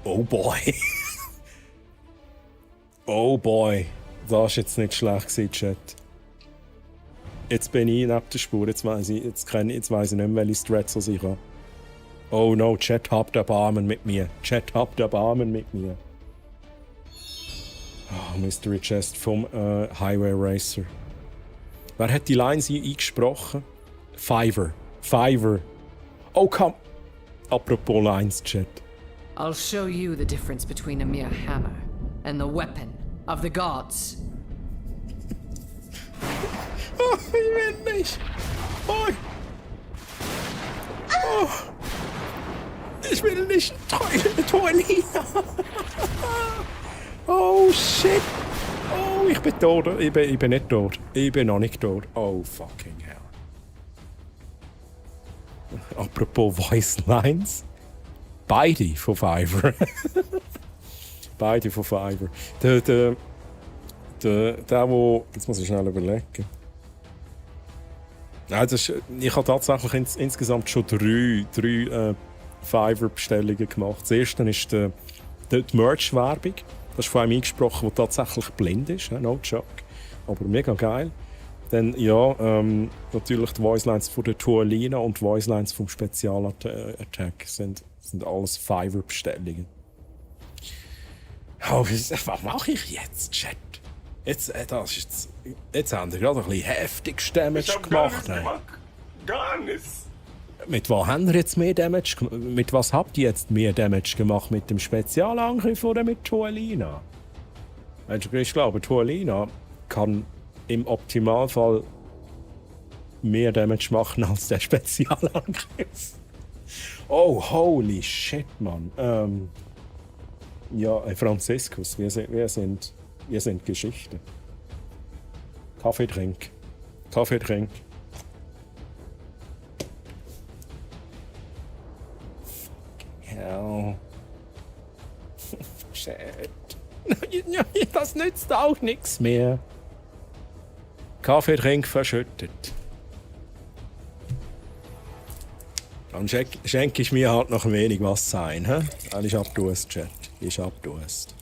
oh boy. Oh boy. Das war jetzt nicht schlecht gewesen, Chat. Jetzt bin ich neben der Spur. Jetzt weiss ich nicht mehr, welche Strats ich habe. Oh no, Chat, habt Erbarmen mit mir. Chat, habt Erbarmen mit mir. Oh, Mystery Chest vom Highway Racer. Wer hat die Lines eingesprochen? Fiverr. Oh, komm. Apropos Lines, Chat. I'll show you the difference between a mere hammer and the weapon of the gods. Oh, ich will nicht. Oh. Oh. Ich will nicht. Toilina. Oh, shit. Oh, ich bin tot. Ich bin nicht tot. Ich bin noch nicht tot. Oh, fucking hell. Apropos Voice Lines. Beide von Fiverr. Beide von Fiverr. Der, wo... Jetzt muss ich schnell überlegen. Ja, ich habe tatsächlich insgesamt schon drei Fiverr-Bestellungen gemacht. Das erste ist die Merch-Werbung. Das ist von einem eingesprochen, der tatsächlich blind ist. No joke. Aber mega geil. Dann, ja, natürlich die Voicelines von der Tualina und die Voicelines vom Spezialattack sind alles Fiverr-Bestellungen. Oh, was mache ich jetzt, Chat? Jetzt haben wir gerade ein bisschen heftig Damage gemacht. Gar nichts. Mit was haben wir jetzt mehr Damage gemacht? Mit was habt ihr jetzt mehr Damage gemacht? Mit dem Spezialangriff oder mit Tualina? Ich glaube, Tualina kann im Optimalfall mehr Damage machen als der Spezialangriff. Oh, holy shit, Mann. Ja, Franziskus, wir sind Geschichte. Kaffeetrink. Hell. Shit. Das nützt auch nichts mehr. Kaffeetrink verschüttet. Dann schenke ich mir halt noch ein wenig Wasser ein, hä? Weil ich hab Durst, Chat. Ich hab Durst.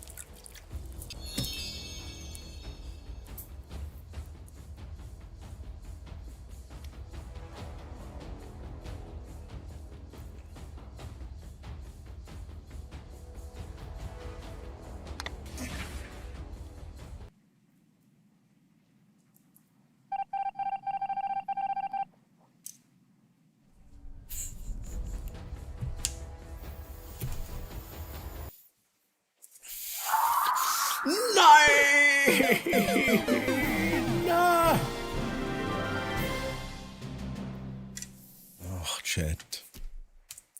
Nein! Ach, Chat.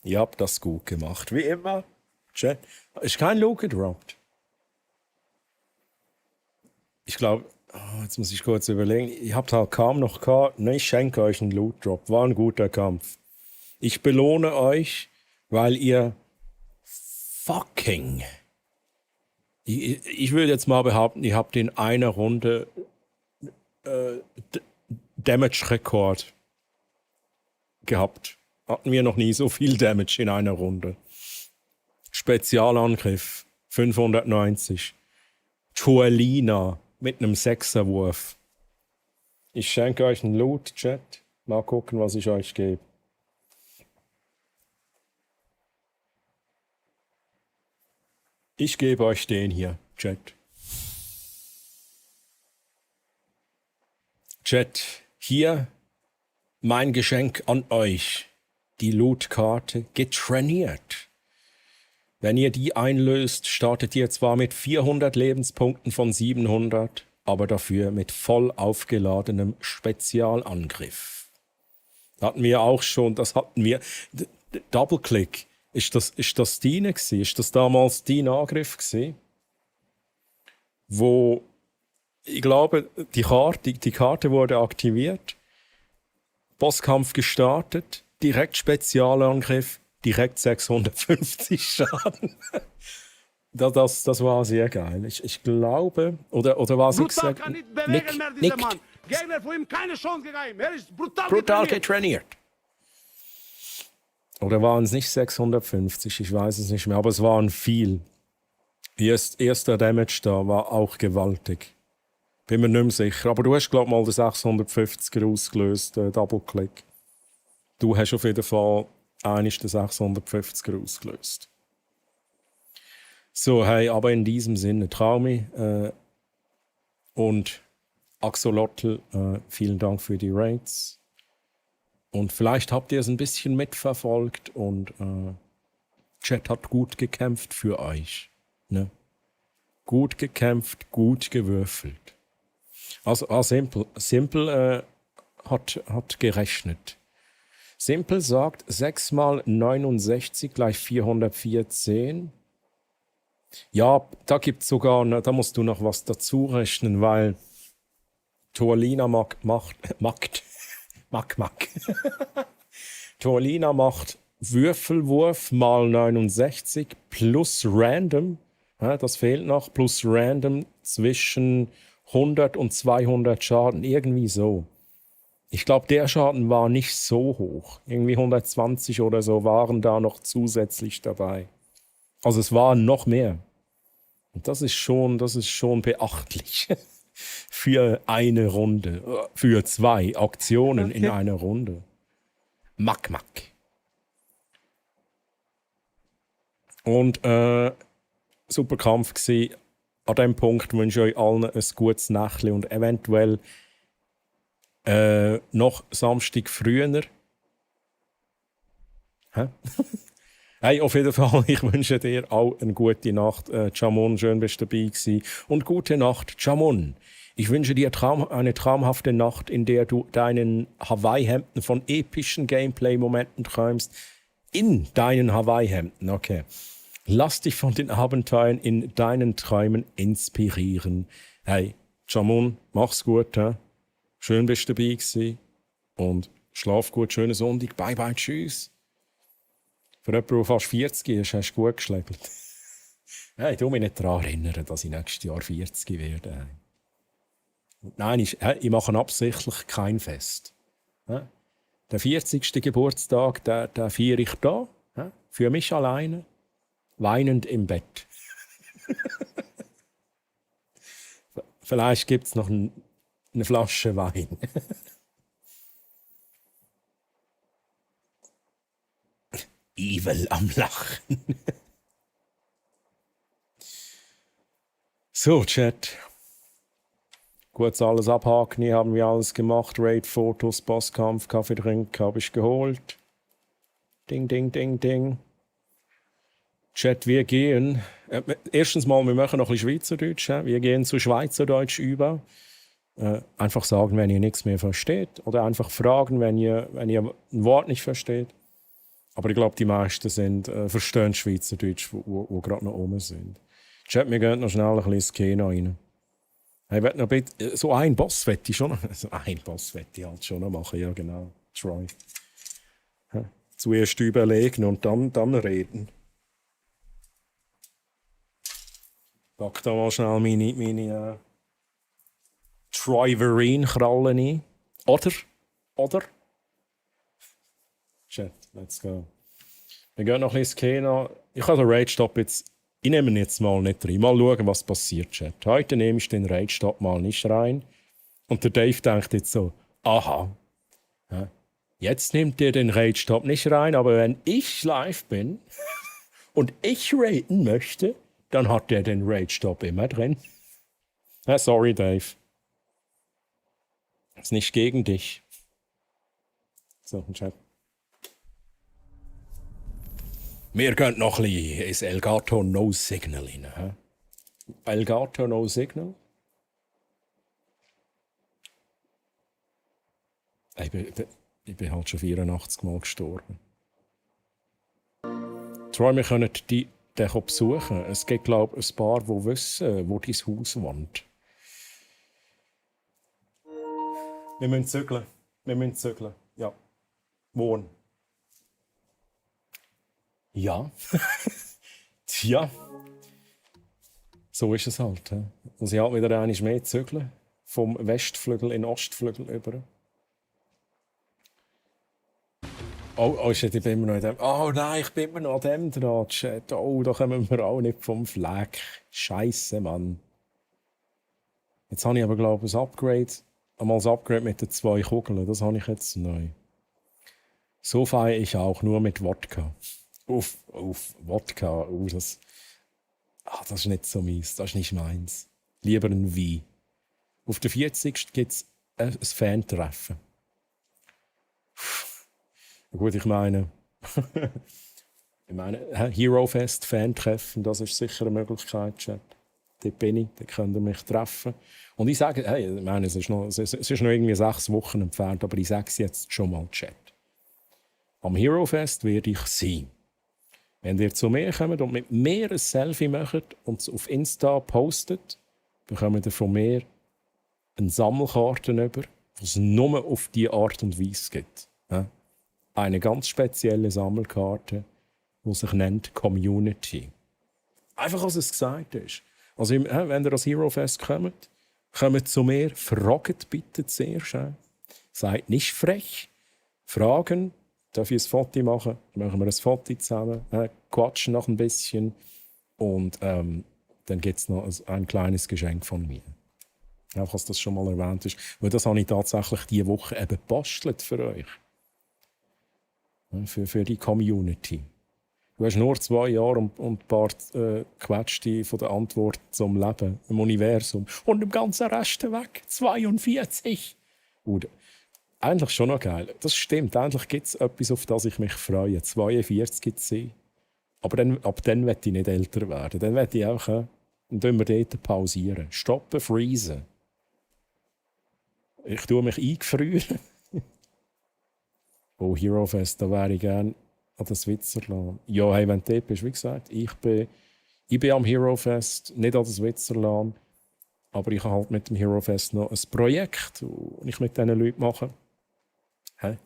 Ihr habt das gut gemacht. Wie immer. Chat. Ist kein Loot gedroppt. Ich glaube, jetzt muss ich kurz überlegen. Ihr habt halt kaum noch gehabt. Ne, ich schenke euch einen Loot Drop. War ein guter Kampf. Ich belohne euch, weil ihr fucking... Ich würde jetzt mal behaupten, ihr habt in einer Runde Damage-Rekord gehabt. Hatten wir noch nie so viel Damage in einer Runde. Spezialangriff 590. Tualina mit einem Sechserwurf. Ich schenke euch einen Loot, Chat. Mal gucken, was ich euch gebe. Ich gebe euch den hier, Chat. Chat, hier mein Geschenk an euch. Die Loot-Karte getrainiert. Wenn ihr die einlöst, startet ihr zwar mit 400 Lebenspunkten von 700, aber dafür mit voll aufgeladenem Spezialangriff. Hatten wir auch schon, das hatten wir. Double-Click. Ist das deine gewesen? Ist das damals dein Angriff gewesen? Wo, ich glaube, die Karte wurde aktiviert, Bosskampf gestartet, direkt Spezialangriff, direkt 650 Schaden. Das war sehr geil. Ich glaube, oder war es gesagt? Nick. Gegner von ihm keine Chance gegeben. Er ist brutal getrainiert. Oder waren es nicht 650? Ich weiß es nicht mehr, aber es waren viel. Erster Damage da war auch gewaltig. Bin mir nicht mehr sicher. Aber du hast, glaube ich, mal den 650er ausgelöst, Double-Click. Du hast auf jeden Fall eines der 650er ausgelöst. So, hey, aber in diesem Sinne, Traumi und Axolotl, vielen Dank für die Raids. Und vielleicht habt ihr es ein bisschen mitverfolgt und Chat hat gut gekämpft für euch. Ne? Gut gekämpft, gut gewürfelt. Also Simple hat gerechnet. Simple sagt 6 mal 69 gleich 414. Ja, da gibt es sogar, da musst du noch was dazu rechnen, weil Tuolina macht Tuolina macht Würfelwurf mal 69 plus Random, ja, das fehlt noch, plus Random zwischen 100 und 200 Schaden, irgendwie so. Ich glaube, der Schaden war nicht so hoch. Irgendwie 120 oder so waren da noch zusätzlich dabei. Also es waren noch mehr. Und das ist schon beachtlich. Für eine Runde. Für 2 Aktionen in einer Runde. Mack. Und super Kampf gewesen. An diesem Punkt wünsche ich euch allen ein gutes Nächtchen und eventuell noch Samstag früher. Hä? Hey, auf jeden Fall, ich wünsche dir auch eine gute Nacht. Jamon, schön bist du dabei gewesen. Und gute Nacht, Jamon. Ich wünsche dir eine traumhafte Nacht, in der du deinen Hawaii-Hemden von epischen Gameplay-Momenten träumst. In deinen Hawaii-Hemden, okay. Lass dich von den Abenteuern in deinen Träumen inspirieren. Hey, Jamon, mach's gut. He? Schön bist du dabei gewesen. Und schlaf gut, schönen Sonntag. Bye, bye, tschüss. Für jemanden, der fast 40 ist, hast du gut geschlägelt. Hey, ich muss mich nicht daran erinnern, dass ich nächstes Jahr 40 werde. Nein, ich mache absichtlich kein Fest. Der 40. Geburtstag, den feiere ich da, für mich alleine, weinend im Bett. Vielleicht gibt es noch eine Flasche Wein. Evil am Lachen. So, Chat. Gut, alles abhaken, haben wir alles gemacht. Raid-Fotos, Bosskampf, Kaffee trinken, habe ich geholt. Ding, ding, ding, ding. Chat, wir gehen. Erstens mal, wir machen noch ein bisschen Schweizerdeutsch. Wir gehen zu Schweizerdeutsch über. Einfach sagen, wenn ihr nichts mehr versteht. Oder einfach fragen, wenn ihr ein Wort nicht versteht. Aber ich glaube, die meisten verstehen Schweizerdeutsch, wo gerade noch oben sind. Chat, wir gehen noch schnell ein bisschen ins Kino rein. Hey, noch bitte, so ein Boss wette ich schon noch. So ein Boss wette ich halt schon noch machen, ja genau. Troy. Zuerst überlegen und dann reden. Pack da mal schnell meine Troy-Vereen-Krallen ein. Oder? Chat, let's go. Wir gehen noch ein bisschen ins Kino. Ich habe den Rage-Stop jetzt. Ich nehme ihn jetzt mal nicht rein. Mal schauen, was passiert, Chat. Heute nehme ich den Rage-Stop mal nicht rein. Und der Dave denkt jetzt so: Aha. Jetzt nimmt ihr den Rage-Stop nicht rein, aber wenn ich live bin und ich raiden möchte, dann hat der den Rage-Stop immer drin. Sorry, Dave. Ist nicht gegen dich. So, Chat. Wir gehen noch ein bisschen ins Elgato No Signal rein. Elgato No Signal? Ich bin halt schon 84 Mal gestorben. Troy, wir können den besuchen. Es gibt, glaube ich, ein paar, die wissen, wo dein Haus wohnt. Wir müssen zügeln. Ja. Wohnen. Ja. Tja. So ist es halt. Und sie hat wieder einmal mehr zügeln. Vom Westflügel in den Ostflügel über. Oh, shit, ich bin immer noch an dem. Oh nein, ich bin immer noch an dem dran, Chat. Oh, da kommen wir auch nicht vom Fleck. Scheisse, Mann. Jetzt habe ich aber, glaube ich, ein Upgrade. Einmal das Upgrade mit den 2 Kugeln. Das habe ich jetzt neu. So feiere ich auch nur mit Wodka. Auf Wodka. Das ist nicht so mies. Das ist nicht meins. Lieber ein Wein. Auf der 40. gibt es ein Fan-Treffen. Gut, ich meine, Hero Fest, Fan-Treffen, das ist sicher eine Möglichkeit, Chat. Dort bin ich, dort könnt ihr mich treffen. Und ich sage, hey, ich meine, es ist noch irgendwie 6 Wochen entfernt, aber ich sage es jetzt schon mal, Chat. Am Hero Fest werde ich sein. Wenn ihr zu mir kommt und mit mir ein Selfie macht und es auf Insta postet, bekommt ihr von mir eine Sammelkarte über, die es nur auf diese Art und Weise gibt. Ja? Eine ganz spezielle Sammelkarte, die sich nennt Community. Einfach, als es gesagt ist. Also, wenn ihr ans Hero Fest kommt zu mir, fragt bitte zuerst. Seid nicht frech. Fragen, darf ich ein Foto machen? Dann machen wir ein Foto zusammen, quatschen noch ein bisschen und dann gibt es noch ein kleines Geschenk von mir. Einfach, dass das schon mal erwähnt ist. Weil das habe ich tatsächlich diese Woche eben gebastelt für euch. Für die Community. Du hast nur 2 Jahre und ein paar Quetschte von der Antwort zum Leben, im Universum und im ganzen Rest weg. 42. Und eigentlich schon noch geil. Das stimmt. Eigentlich gibt es etwas, auf das ich mich freue. 42 gibt es sie. Aber ab dann möchte ich nicht älter werden. Dann möchte ich auch, dann tun wir dort pausieren. Stoppen, freezen. Ich tue mich eingefrieren. Oh, Hero Fest, da wäre ich gerne an das Switzerland. Ja, hey, wenn du dort bist, wie gesagt, ich bin am Hero Fest, nicht an das Switzerland, aber ich habe halt mit dem Hero Fest noch ein Projekt, das ich mit diesen Leuten mache. Hey?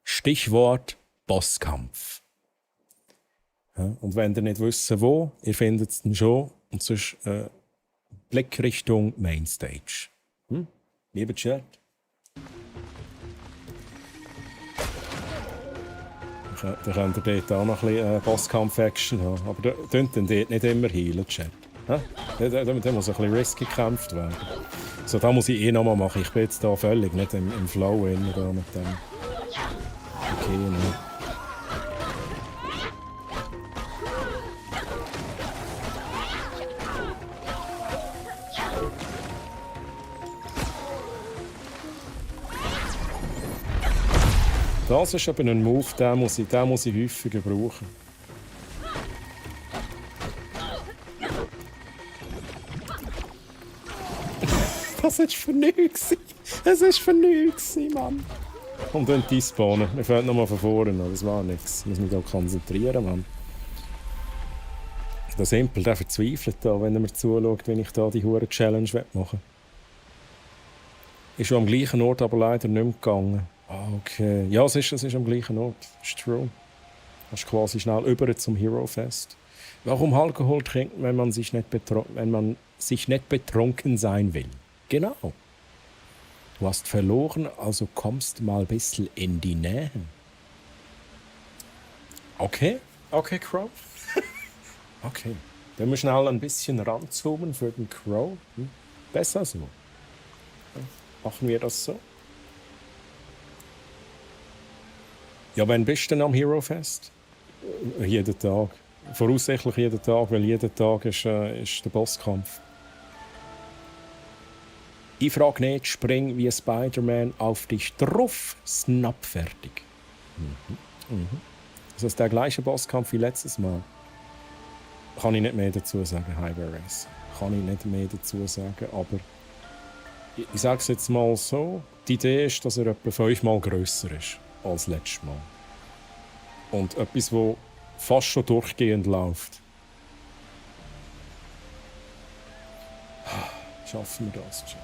Stichwort Bosskampf. Ja, und wenn ihr nicht wisst, wo, ihr findet es dann schon. Und sonst Blick Richtung Mainstage. Lieber Chat. Dann könnt ihr dort auch noch ein bisschen Bosskampf-Action haben. Aber da dort nicht immer healen, Chat. Da muss ein bisschen risky gekämpft werden. So, da muss ich noch mal machen. Ich bin jetzt da völlig nicht im Flow da mit dem. Okay, ne. Das ist eben ein Move, den muss ich häufiger brauchen. Das war für nichts. Es war für nichts, Mann. Und dann die spawnen. Wir fangen nochmal von vorne an. Das war nichts. Ich muss mich da konzentrieren, Mann. Der Simpel, der verzweifelt da, wenn er mir zuschaut, wenn ich da die hure Challenge machen will. Ist schon am gleichen Ort, aber leider nicht mehr gegangen. Okay. Ja, es ist am gleichen Ort. Das ist true. Das ist quasi schnell über zum Hero Fest. Warum Alkohol trinken, wenn man sich nicht betrunken sein will? Genau. Du hast verloren, also kommst mal ein bisschen in die Nähe. Okay. Okay, Crow. Okay. Dann müssen wir schnell ein bisschen ranzoomen für den Crow. Besser so. Machen wir das so? Ja, wann bist du denn am Hero Fest? Jeden Tag. Voraussichtlich jeden Tag, weil jeden Tag ist der Bosskampf. Ich frage nicht, spring wie Spider-Man auf dich drauf, snap, fertig. Das ist der gleiche Bosskampf wie letztes Mal. Kann ich nicht mehr dazu sagen, Highway Race. Kann ich nicht mehr dazu sagen, aber ich sage es jetzt mal so, die Idee ist, dass er etwa 5-mal grösser ist als letztes Mal. Und etwas, das fast schon durchgehend läuft. Schaffen wir das schon?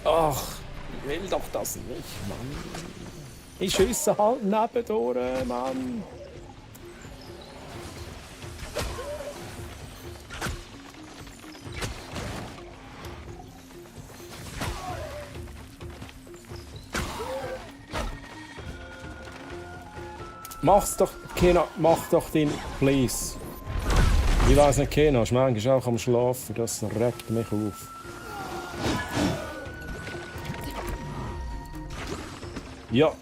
Ach, ich will doch das nicht, Mann. Ich schieße halt nebendurch, Mann. Mach's doch, Kena, mach doch den, please. Ich weiss nicht, Kena ist manchmal auch am Schlafen, das regt mich auf. Ja,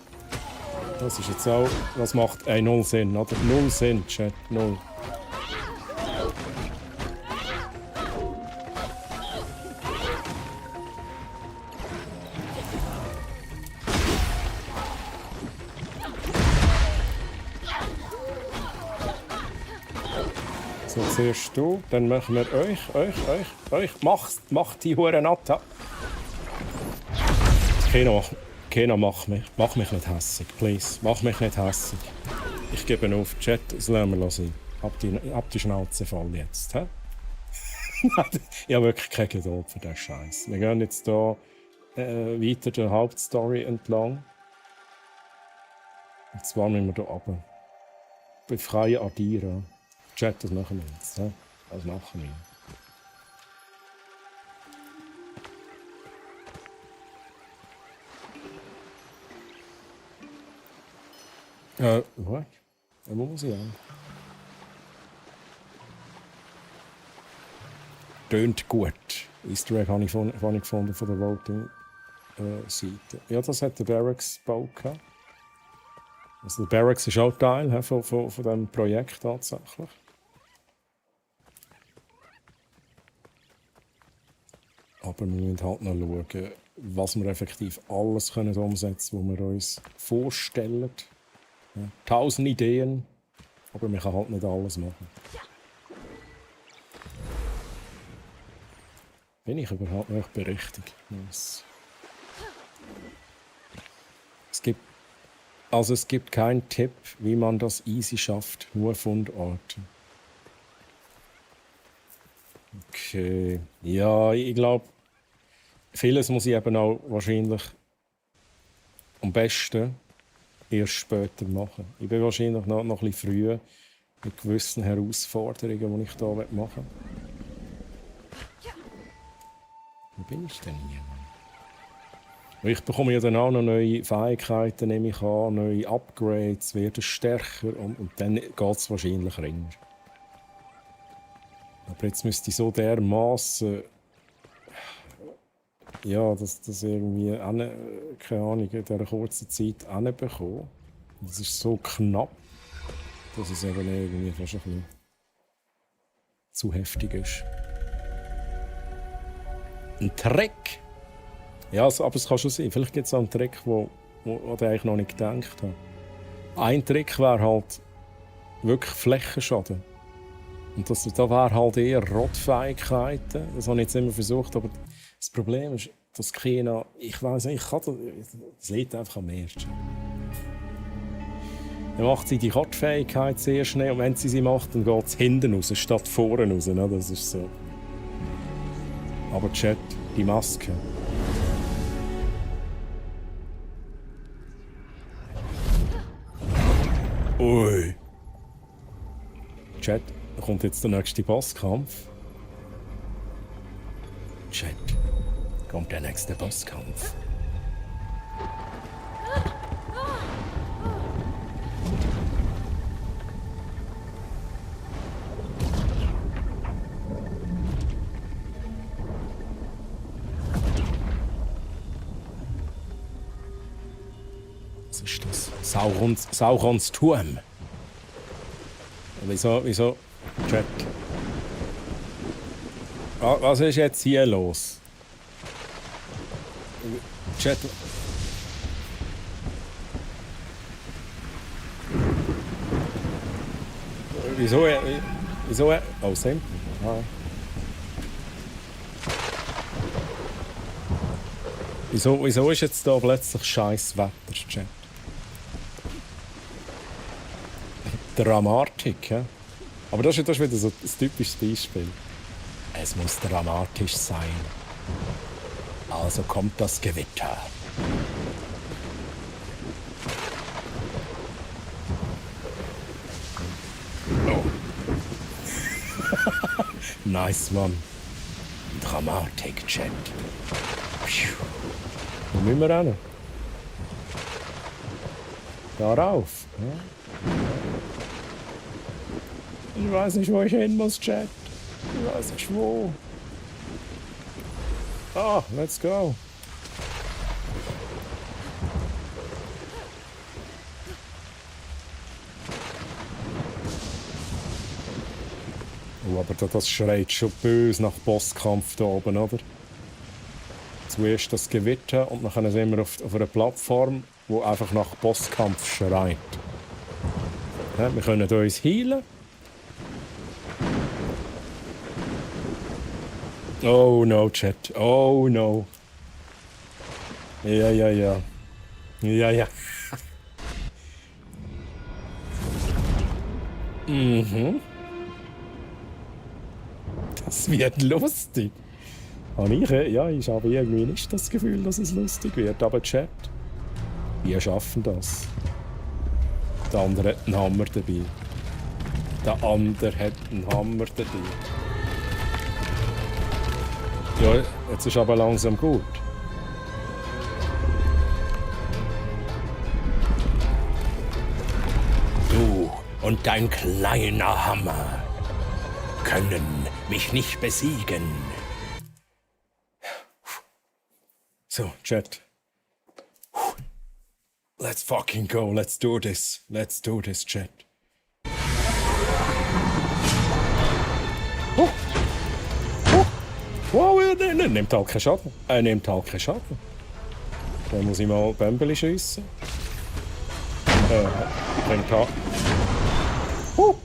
das ist jetzt auch, das macht null Sinn, oder? Null Sinn, Chat, null. So, zuerst du, dann machen wir euch. Macht die Huren Atta. Kena, mach mich nicht hässig, please. Mach mich nicht hässig. Ich gebe auf, Chat, das lassen wir sein. Ab die Schnauze voll jetzt. He? Ich habe wirklich keine Geduld für diesen Scheiß. Wir gehen jetzt hier weiter der Hauptstory entlang. Und zwar müssen wir hier runter. Befreien Adira. Chat, das machen wir jetzt. He? Das machen wir. Was? Wo muss ich hin? Tönt gut. Easter Egg habe ich vorhin gefunden von der Voting-Seite. Ja, das hat der Barracks gebaut. Also der Barracks ist auch Teil von diesem Projekt tatsächlich. Aber wir müssen halt noch schauen, was wir effektiv alles umsetzen können, was wir uns vorstellen. Ja, 1000 Ideen, aber man kann halt nicht alles machen. Bin ich überhaupt nicht berechtigt? Es gibt keinen Tipp, wie man das easy schafft, nur Fundorte. Okay, ja, ich glaube, vieles muss ich eben auch wahrscheinlich am besten erst später machen. Ich bin wahrscheinlich noch ein bisschen früh mit gewissen Herausforderungen, die ich hier machen möchte. Wo bin ich denn hier? Ich bekomme ja dann auch noch neue Fähigkeiten, nehme ich an, neue Upgrades, werde stärker und dann geht es wahrscheinlich ringer. Aber jetzt müsste ich so dermaßen ja, das irgendwie keine Ahnung, in dieser kurzen Zeit hinbekommen. Das ist so knapp, dass es eben irgendwie fast ein bisschen zu heftig ist. Ein Trick? Ja, aber es kann schon sein. Vielleicht gibt es auch einen Trick, wo ich eigentlich noch nicht gedacht habe. Ein Trick wäre halt wirklich Flächenschaden. Und da wäre halt eher Rotfähigkeiten. Das habe ich jetzt immer versucht, aber das Problem ist, dass China, ich weiß nicht, das liegt einfach am ersten. Dann macht sie die Rotfähigkeit sehr schnell und wenn sie macht, dann geht es hinten raus, statt vorne raus. Ne? Das ist so. Aber Chat, die Maske. Ui. Chat, da kommt jetzt der nächste Bosskampf. Chat, kommt der nächste Bosskampf. Was ist das? Saurons Turm. Wieso? Chat. Was ist jetzt hier los? Chat. Wieso? Oh, simpel. Ah. Wieso ist jetzt da plötzlich scheiß Wetter, Chat? Dramatik, ja? Aber das ist wieder so ein typisches Beispiel. Es muss dramatisch sein. Also kommt das Gewitter. Oh. Nice, Mann. Dramatik, Chat. Wo müssen wir hin? Da rauf. Ja? Ich weiß nicht, wo ich hin muss, Chat. Ich weiß nicht, wo. Ah, let's go. Oh, aber das schreit schon böse nach Bosskampf da oben, oder? Zuerst das Gewitter und dann sind wir auf einer Plattform, die einfach nach Bosskampf schreit. Ja, wir können uns heilen. Oh no, Chat. Oh no. Ja. Ja. Mhm. Es wird lustig. Und ich habe irgendwie nicht das Gefühl, dass es lustig wird. Aber Chat, wir schaffen das. Der andere hat einen Hammer dabei. Der andere hat einen Hammer dabei. Ja, jetzt ist aber langsam gut. Du und dein kleiner Hammer können mich nicht besiegen. So, Chat. Let's fucking go. Let's do this. Let's do this, Chat. Wow, er nimmt halt keinen Schaden. Er nimmt halt keinen Schaden. Dann muss ich mal Bämbeli schiessen. Bringt halt. Oh!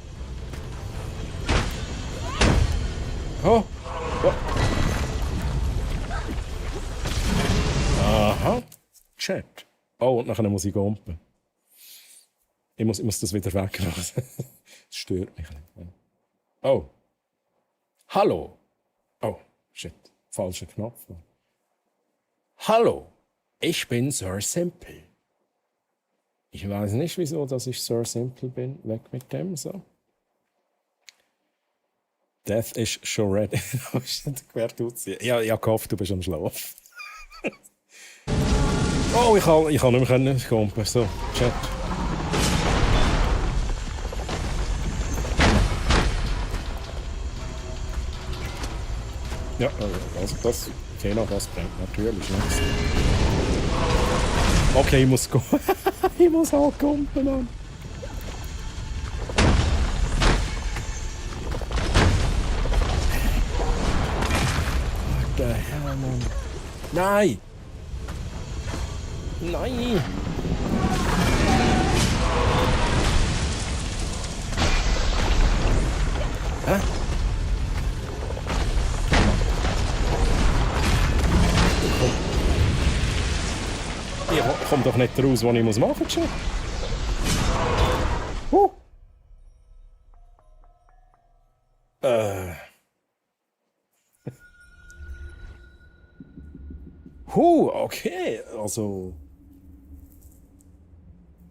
Oh! Aha. Chat. Oh, und nachher muss ich gumpen. Ich muss das wieder wegmachen. Das stört mich nicht. Oh. Hallo. Oh, shit. Falscher Knopf. Hallo. Ich bin Sir Simple. Ich weiß nicht, wieso dass ich Sir Simple bin. Weg mit dem, so. Death ist schon ready. Ja, ich habe gehofft, du bist am Schlaf. Oh, ich kann nicht mehr kommen. So, Chat. Ja, also das brennt natürlich nichts. Okay, ich muss gehen. Ich muss halt kommen, Mann. What the hell, Mann? Nein! Nein! Hä? Ich komme doch nicht raus, was ich machen muss. Okay, also...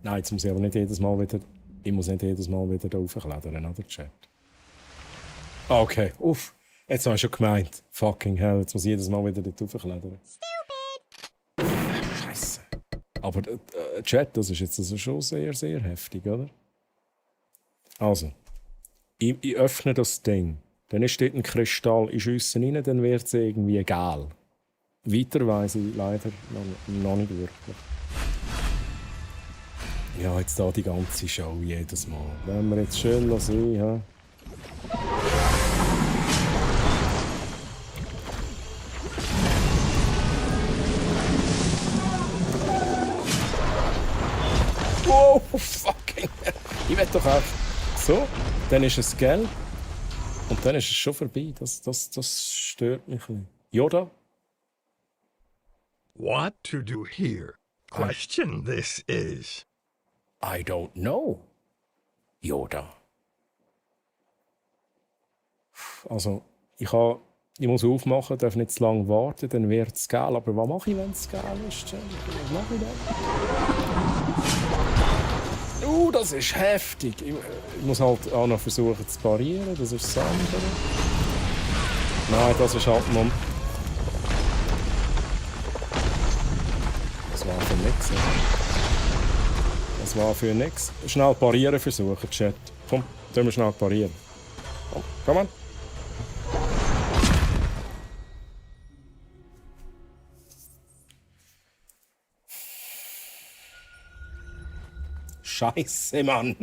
Nein, jetzt muss ich aber nicht jedes Mal wieder... Ich muss nicht jedes Mal wieder raufklettern, oder, Chat? Okay, uff. Jetzt habe ich schon gemeint. Fucking hell, jetzt muss ich jedes Mal wieder dort raufklettern. Scheiße. Aber Chat, das ist jetzt also schon sehr, sehr heftig, oder? Also, ich öffne das Ding. Dann steht ein Kristall, ich schiesse rein, dann wird es irgendwie gel. Weiter weiss ich leider noch nicht wirklich. Ja, jetzt da die ganze Show jedes Mal. Wenn wir jetzt schön sehen, ja. Oh, fucking hell. Ich will doch auch. So, dann ist es gelb. Und dann ist es schon vorbei. Das stört mich ein bisschen. Yoda? What to do here? Question this is. I don't know. Yoda. Also, ich muss aufmachen, darf nicht zu lange warten, dann wird es geil. Aber was mache ich, wenn es geil ist? Was mache ich dann? Das ist heftig. Ich muss halt auch noch versuchen zu parieren, das ist das andere. Nein, das ist halt noch... Das war für nichts. Das war für nichts. Schnell parieren versuchen, Chat. Komm, tun wir schnell parieren. Komm on. Scheiße, Mann!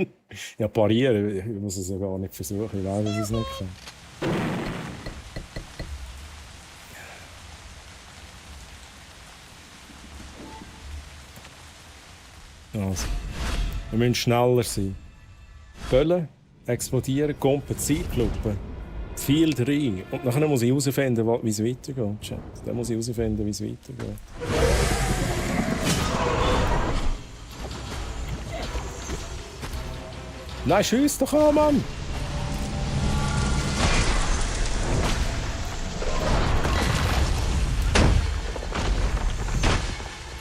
Ja, parieren, ich muss es ja gar nicht versuchen, ich weiß, dass ich es nicht kann. Also, wir müssen schneller sein. Böllen, explodieren, Kumpen, Zeitlupe. Viel rein. Und nachher muss ich herausfinden, wie es weitergeht. Chat. Dann muss ich herausfinden, wie es weitergeht. Nein, schiess doch an, Mann!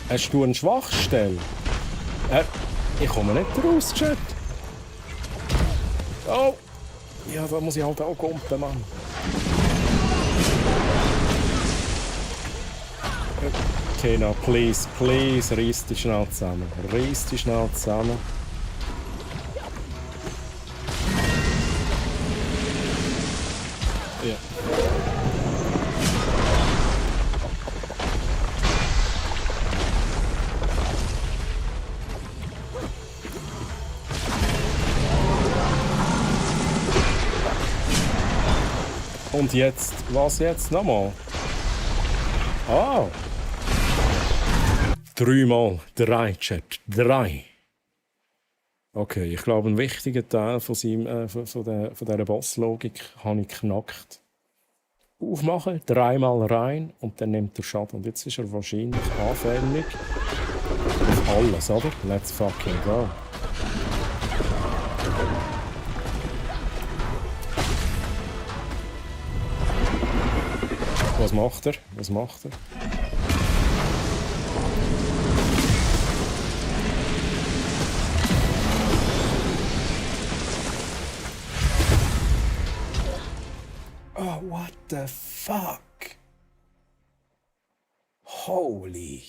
Hast du eine Schwachstelle? Ich komme nicht raus, Chat. Oh! Ja, da muss ich halt auch kumpen, Mann. Okay, now, please, reiss dich schnell zusammen. Reiss dich schnell zusammen. Ja. Und jetzt, was jetzt nochmal? Ah! 3 mal 3, Chat. 3. Okay, ich glaube, einen wichtigen Teil von dieser Bosslogik habe ich geknackt. Aufmachen, 3 Mal rein und dann nimmt er Schaden. Und jetzt ist er wahrscheinlich anfällig auf alles, oder? Let's fucking go. Was macht er? Was macht er? Oh, what the fuck? Holy.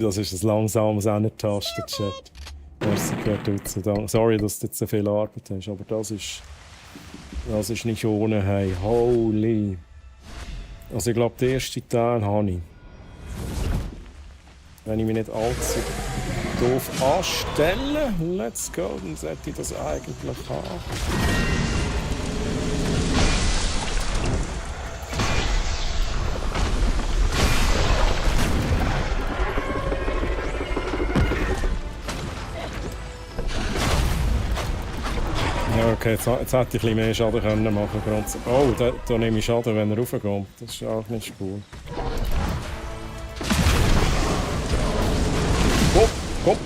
Das ist ein langsames Enter-Tasten-Chat. Merci, Gertrude, Dank. Sorry, dass du jetzt so viel Arbeit hast, aber das ist nicht ohne, hey. Holy. Also ich glaube, den ersten Teil habe ich. Wenn ich mich nicht allzu doof anstelle, let's go, dann sollte ich das eigentlich haben. Ja, okay, jetzt hätte ich ein bisschen mehr Schaden können machen können. Oh, da nehme ich Schaden, wenn er raufkommt. Das ist auch nicht cool. Komm!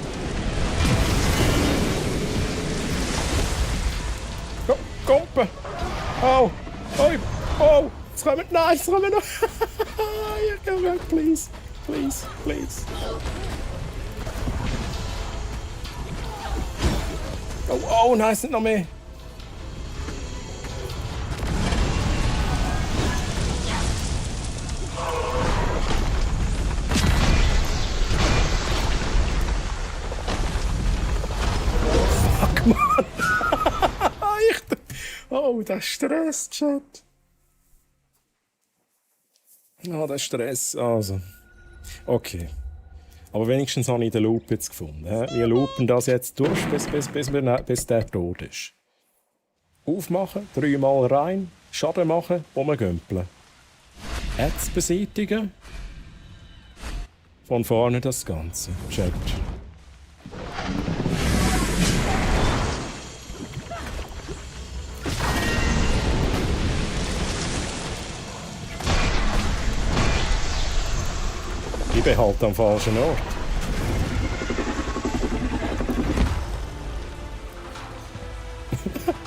Komm! Oh! Oh! Jetzt kommen wir... Nein, jetzt kommen wir noch... Ich geh weg, please! Please! Oh, nein, es sind noch mehr! Fuck, Mann! Oh, der Stress, Chat! Oh, der Stress, also... Okay. Aber wenigstens habe ich den Loop jetzt gefunden. Wir loopen das jetzt durch, bis der tot ist. Aufmachen, 3 Mal rein, Schaden machen, rumgümpeln. Jetzt beseitigen. Von vorne das Ganze. Chat. Ich bin halt am falschen Ort.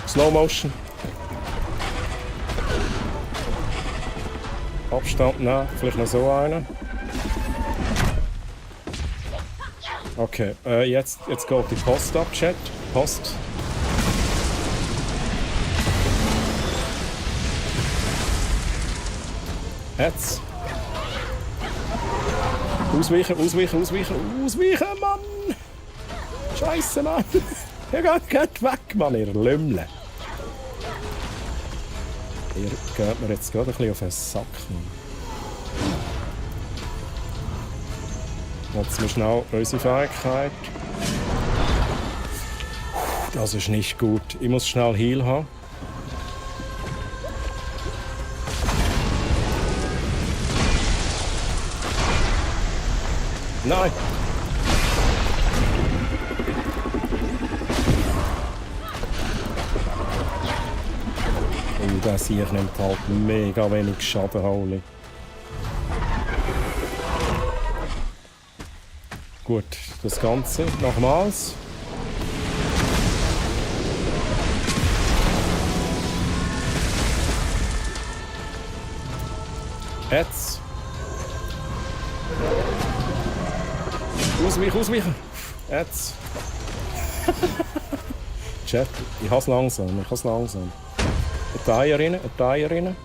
Slow Motion. Abstand nehmen, vielleicht noch so einen. Okay, jetzt geht die Post ab, Chat. Post. Jetzt. Ausweichen, Mann! Scheiße, Mann! Ihr geht weg, Mann, ihr Lümmel! Ihr geht mir jetzt gerade ein bisschen auf den Sack, Mann. Nutzen wir schnell unsere Fähigkeit. Das ist nicht gut. Ich muss schnell Heal haben. Nein! Oh, der Sieg nimmt halt mega wenig Schaden, holy. Gut, das Ganze nochmals. Jetzt. Ausweichen! Jetzt! Chat, ich hab's langsam. Ein Teier rein.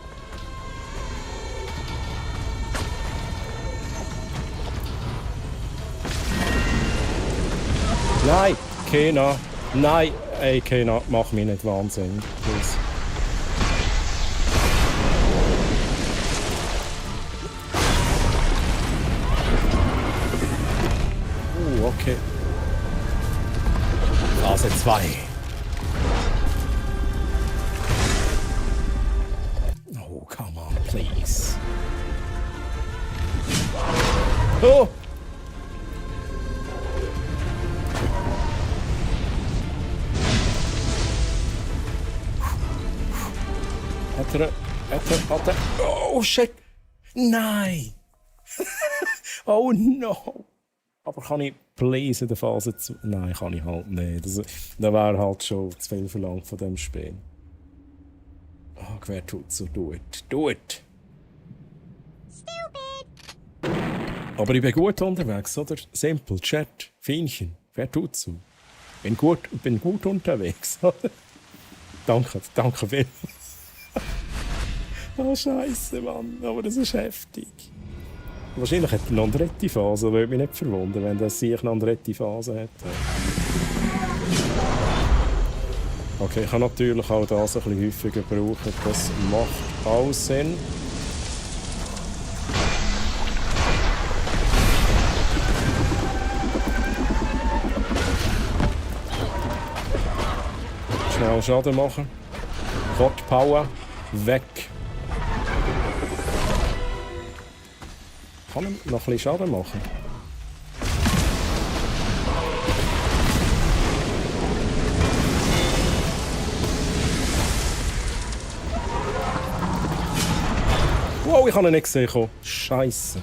Nein, Kena. Nein, ey Kena, mach mich nicht wahnsinnig. Please. Okay. Phase 2. Oh, come on, please. Oh! Hat er. Oh, shit! Nein! Oh, no! Aber kann ich please in der Phase 2? Nein, kann ich halt nicht. Das wäre halt schon zu viel verlangt von dem Spiel. Oh, wer tut so? Do it. Stupid! Aber ich bin gut unterwegs, oder? Simple, Chat, Feinchen. Wer tut so? Ich bin gut unterwegs, oder? Danke viel. Oh, Scheiße, Mann. Aber das ist heftig. Wahrscheinlich hat er noch eine dritte Phase, würde mich nicht verwundern, wenn das sich noch eine dritte Phase hätte. Okay, ich kann natürlich auch das ein bisschen häufiger brauchen. Das macht auch Sinn. Schnell Schaden machen. Hot Power. Weg. Kann ich noch ein bisschen Schaden machen? Wow, ich habe ihn nicht gesehen. Scheiße.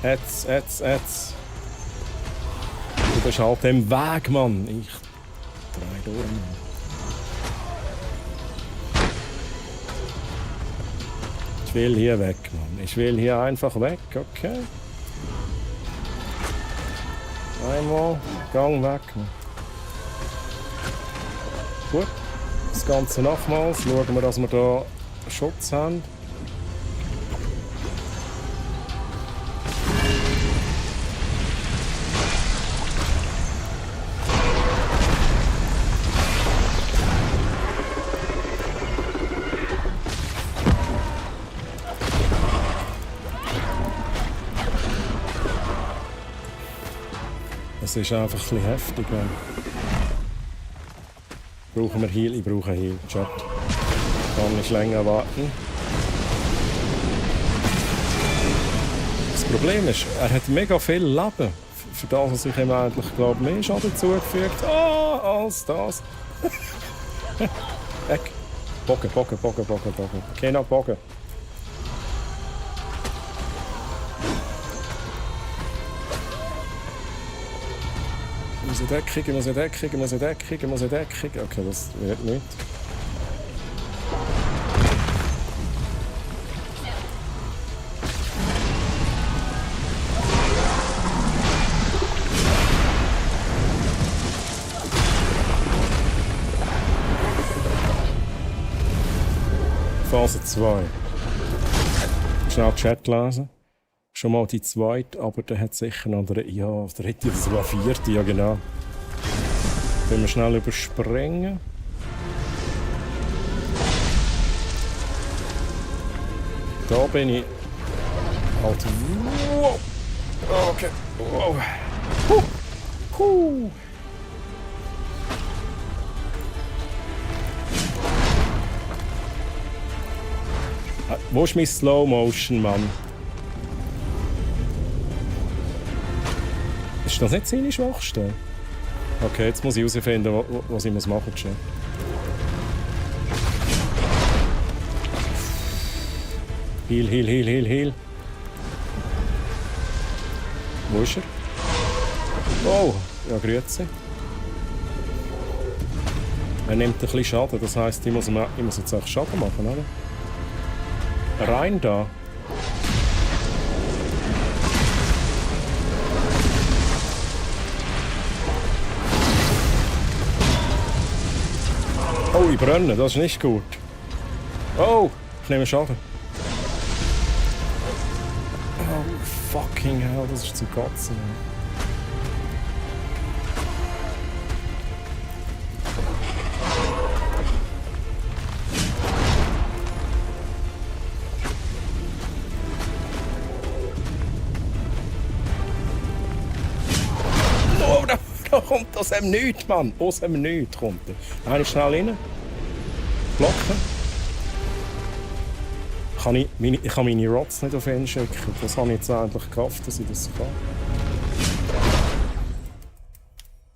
Jetzt. Du bist halt im Weg, Mann. Ich drehe durch. Ich will hier weg, Mann. Ich will hier einfach weg, okay. Einmal, Gang weg, Mann. Gut. Das Ganze nochmals. Schauen wir, dass wir da Schutz haben. Das ist einfach ein bisschen heftig. Brauchen wir Heal? Ich brauche Heal. Chat. Kann nicht länger warten. Das Problem ist, er hat mega viel Leben. Für das, was ich ihm eigentlich glaube, mehr Schaden zugefügt als das. Weg. Bogen. Keiner Bogen. Ich muss in Deckung. Okay, das wird nicht. Phase 2. Schnell Chat lesen. Schon mal die zweite, aber der hat sicher noch eine dritte oder sogar vierte, ja genau. Können wir schnell überspringen. Da bin ich halt. Wow. Okay. Wow. Wo ist mein Slow Motion, Mann? Ist das nicht seine Schwachstelle? Okay, jetzt muss ich herausfinden, was ich machen muss. Heal. Wo ist er? Oh, ja, grüezi. Er nimmt ein bisschen Schaden, das heisst, ich muss jetzt auch Schaden machen, oder? Rein da. Oh, ich brenne, das ist nicht gut. Oh, ich nehme Schaden. Oh, fucking hell, das ist zum Kotzen. Oh, da kommt aus dem Nichts, Mann. Aus dem Nichts kommt er. Eine schnell rein. Blocken. Ich kann meine Rots nicht auf ihn schicken. Das habe ich jetzt endlich geschafft, dass ich das kann.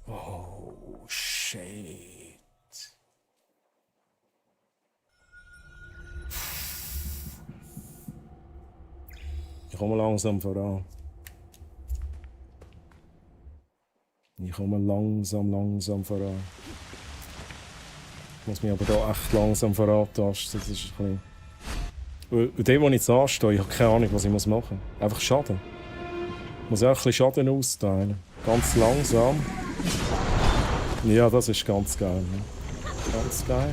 Oh, shit. Ich komme langsam voran. Ich komme langsam voran. Ich muss mich aber hier echt langsam vorantasten. Das ist ein bisschen... Und dem, wo ich jetzt anstehe, ich habe keine Ahnung, was ich machen muss. Einfach Schaden. Ich muss auch ein bisschen Schaden austeilen. Ganz langsam. Ja, das ist ganz geil. Ne? Ganz geil.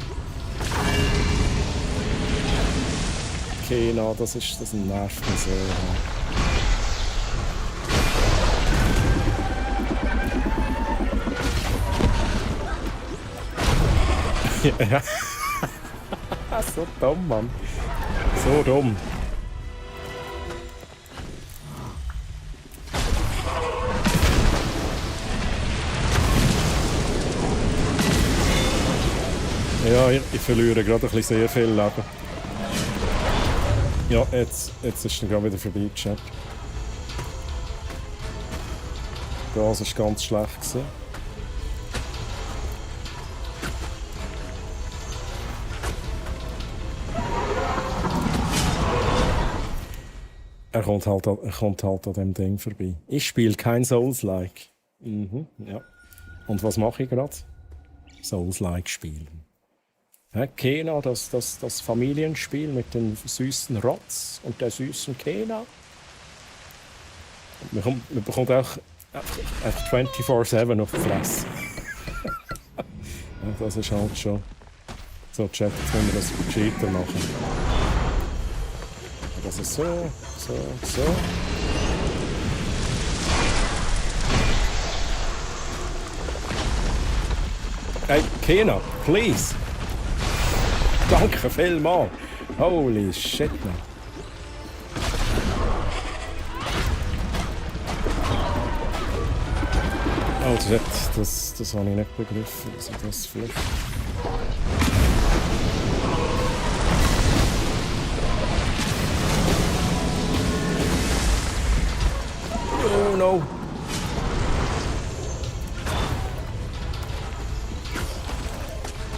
Okay, na, das nervt mich so. Ja. So dumm, Mann. So dumm. Ja, ich verliere gerade ein bisschen sehr viel Leben. Ja, jetzt ist er gerade wieder vorbei, Chat. Das war ganz schlecht. Er kommt halt an dem Ding vorbei. Ich spiele kein Souls-like. Mhm, ja. Und was mache ich gerade? Souls-like spielen. Kena, das Familienspiel mit den süßen Rots und der süßen Kena. Man bekommt auch 24/7 auf die Fresse. Ja, das ist halt schon... So, Chat, jetzt müssen wir das gescheiter machen. Das ist so. Hey, Kena, please. Danke vielmals. Holy shit, man. Also, das habe ich nicht begriffen. Also das vielleicht... Oh no!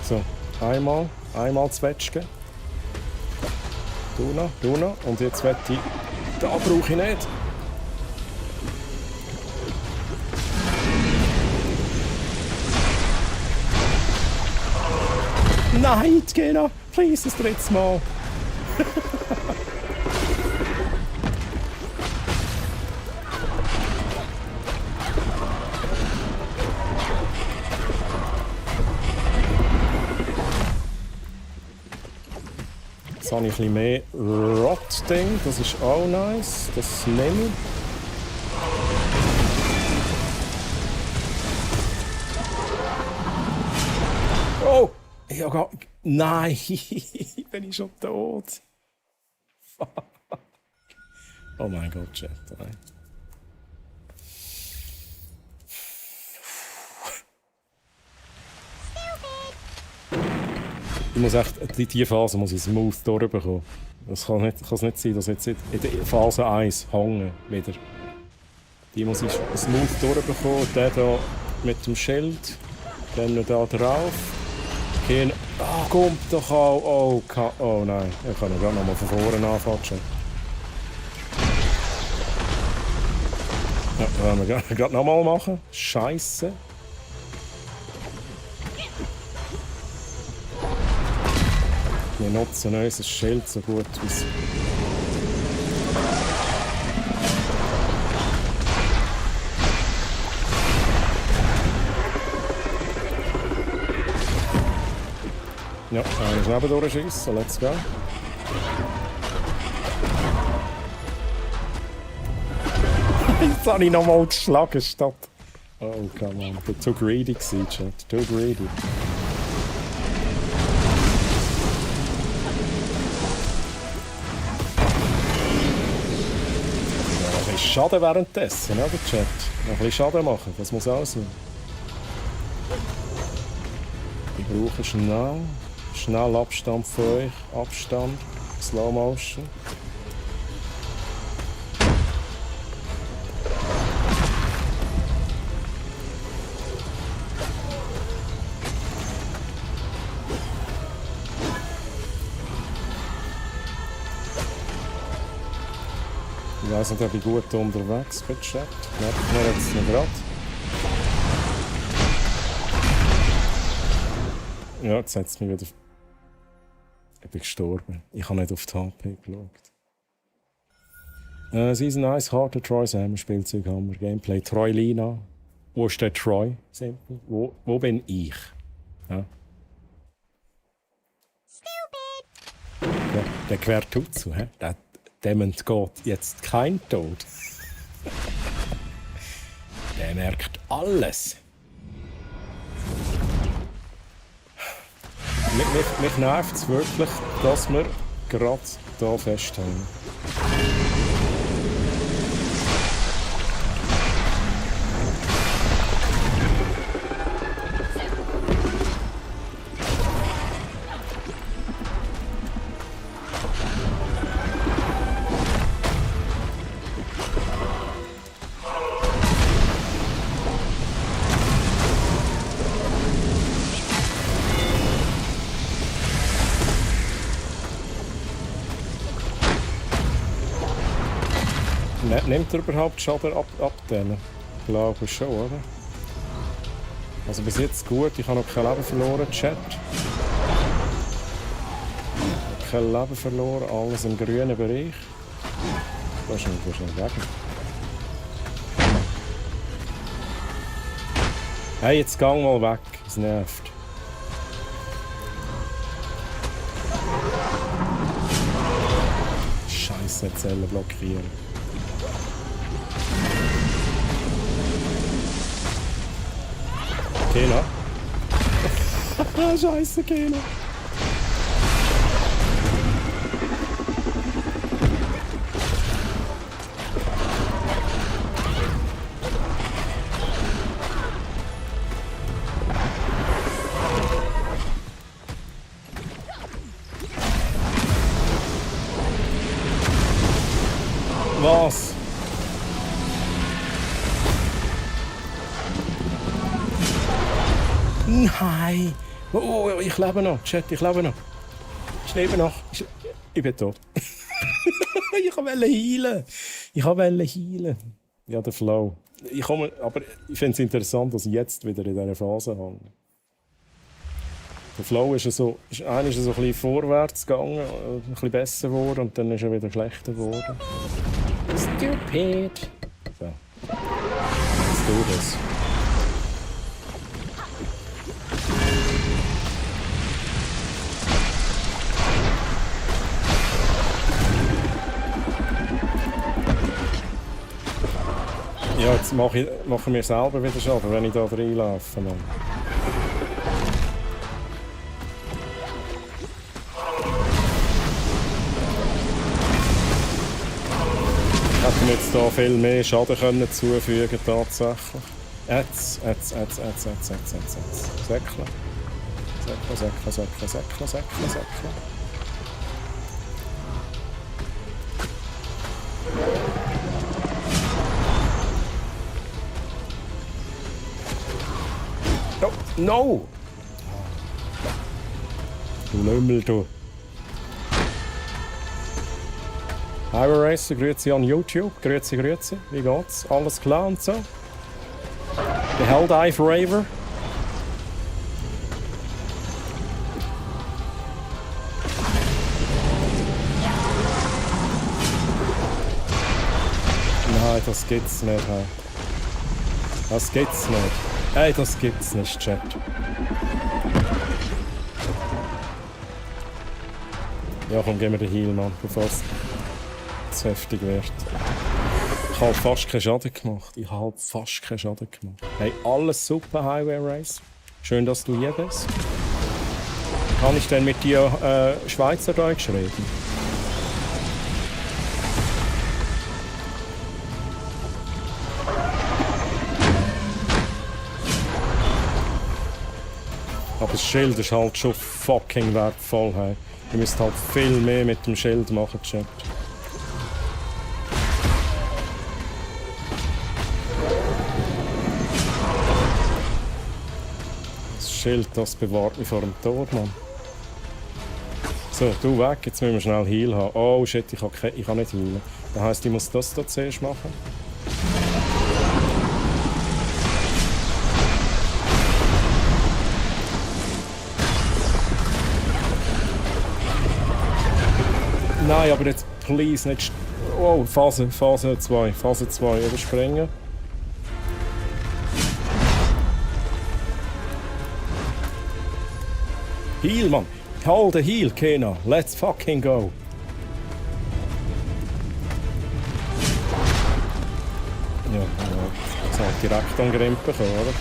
So, einmal zwetschgen. Du noch. Und jetzt wette ich... Da brauche ich nicht. Nein, Kena! Please, das dritte Mal. Jetzt habe ich ein bisschen mehr Rot-Ding, das ist auch nice, das nehme ich. Oh! Ich habe gar... Nein! Bin ich schon tot? Fuck! Oh mein Gott, Chat. Nein. Ich muss echt, die Phase muss ich smooth durchbekommen. Das kann es nicht sein, dass jetzt in der Phase 1 hängen wieder. Die muss ich smooth durchbekommen. Der hier mit dem Schild. Dann noch da drauf. Okay. Ah, kommt doch auch. Oh nein, ich kann gerade noch mal von vorne anfangen. Ja, das werden wir gerade noch mal machen. Scheiße. Wir nutzen unser Schild so gut wie es... Ja, einer ist neben durchschießen. Let's go. Jetzt habe ich nochmal geschlagen statt. Oh, come on. Ich war zu greedy, Chat. Too greedy. Noch ein bisschen Schaden währenddessen, oder, Chat? Noch ein bisschen Schaden machen, das muss auch sein. Ich brauche schnell Abstand von euch. Abstand. Slow Motion. Ich weiss nicht, ob ich gut unterwegs bin, Chat. Merkt man jetzt noch gerade. Ja, jetzt hat es mich wieder... Ich bin gestorben. Ich habe nicht auf die HP geschaut. Season 1, Harder Troy Sam, Spielzeughammer, Gameplay, Troy Lina. Wo ist der Troy? Simpel. Wo bin ich? Ja. Der Quertutsu, hä? Dem entgeht jetzt kein Tod. Der merkt alles. Mich nervt es wirklich, dass wir gerade hier festhalten. Nimmt er überhaupt Schaden ab denen? Ich glaube schon, oder? Also bis jetzt gut, ich habe noch kein Leben verloren, Chat. Kein Leben verloren, alles im grünen Bereich. Da ist nicht weg. Hey, jetzt gang mal weg, es nervt. Scheiße, Zellen blockieren. Kena. Scheiße, Kena. Was? Nein! Oh, ich lebe noch. Chat, ich lebe noch. Ich lebe noch. Ich bin tot. Ich wollte heilen. Ja, der Flow. Aber ich finde es interessant, dass ich jetzt wieder in dieser Phase habe. Der Flow ist so ein bisschen vorwärts gegangen, ein bisschen besser geworden und dann ist er wieder schlechter geworden. Stupid! So. Let's do this. Ja, jetzt machen wir selber wieder Schaden, wenn ich da reinlaufe. Mann. Hätten wir jetzt hier viel mehr Schaden können zufügen tatsächlich. Jetzt. Säckle. Oh, no! Du Lümmel, du. Highway Racer, grüezi an YouTube. Grüezi. Wie geht's? Alles klar und so? Der Helldive Raver. Nein, das gibt's nicht. Hey. Das gibt's nicht. Hey, das gibt's nicht, Chat. Ja, komm, gib mir den Heal, Mann, bevor es zu heftig wird. Ich habe fast keinen Schaden gemacht. Hey, alles super, Highway Race. Schön, dass du hier bist. Kann ich denn mit dir Schweizerdeutsch reden? Aber das Schild ist halt schon fucking wertvoll. Hey. Ihr müsst halt viel mehr mit dem Schild machen, Chat. Das Schild, das bewahrt mich vor dem Tor, Mann. So, du weg, jetzt müssen wir schnell Heal haben. Oh shit, ich kann nicht healen. Das heisst, ich muss das hier zuerst machen. Nein, aber jetzt please nicht. Oh, Phase 2 überspringen. Heal, Mann! Hold the heal, Kena! Let's fucking go! Ja, jetzt hat direkt an Grimp bekommen, oder?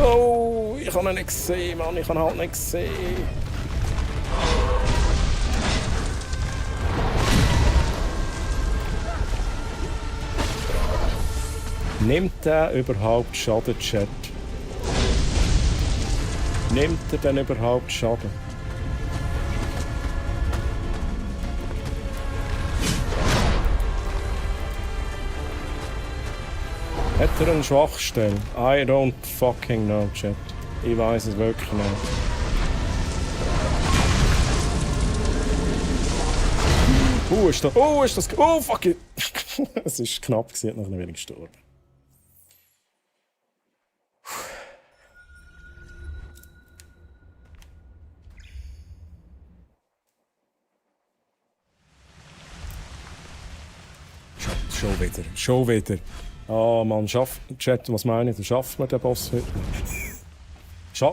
Oh, ich habe ihn nicht gesehen, Mann. Ich habe halt nicht gesehen. Nimmt der überhaupt Schaden, Chat? Nimmt er denn überhaupt Schaden? Hat er eine Schwachstelle? I don't fucking know, Chat. Ich weiß es wirklich nicht. Ist das... Oh, fuck it! Es war knapp, hat noch ein wenig gestorben. Schon wieder. Ah, Mann, Chat, was meine ich? Schaffen wir den Boss heute?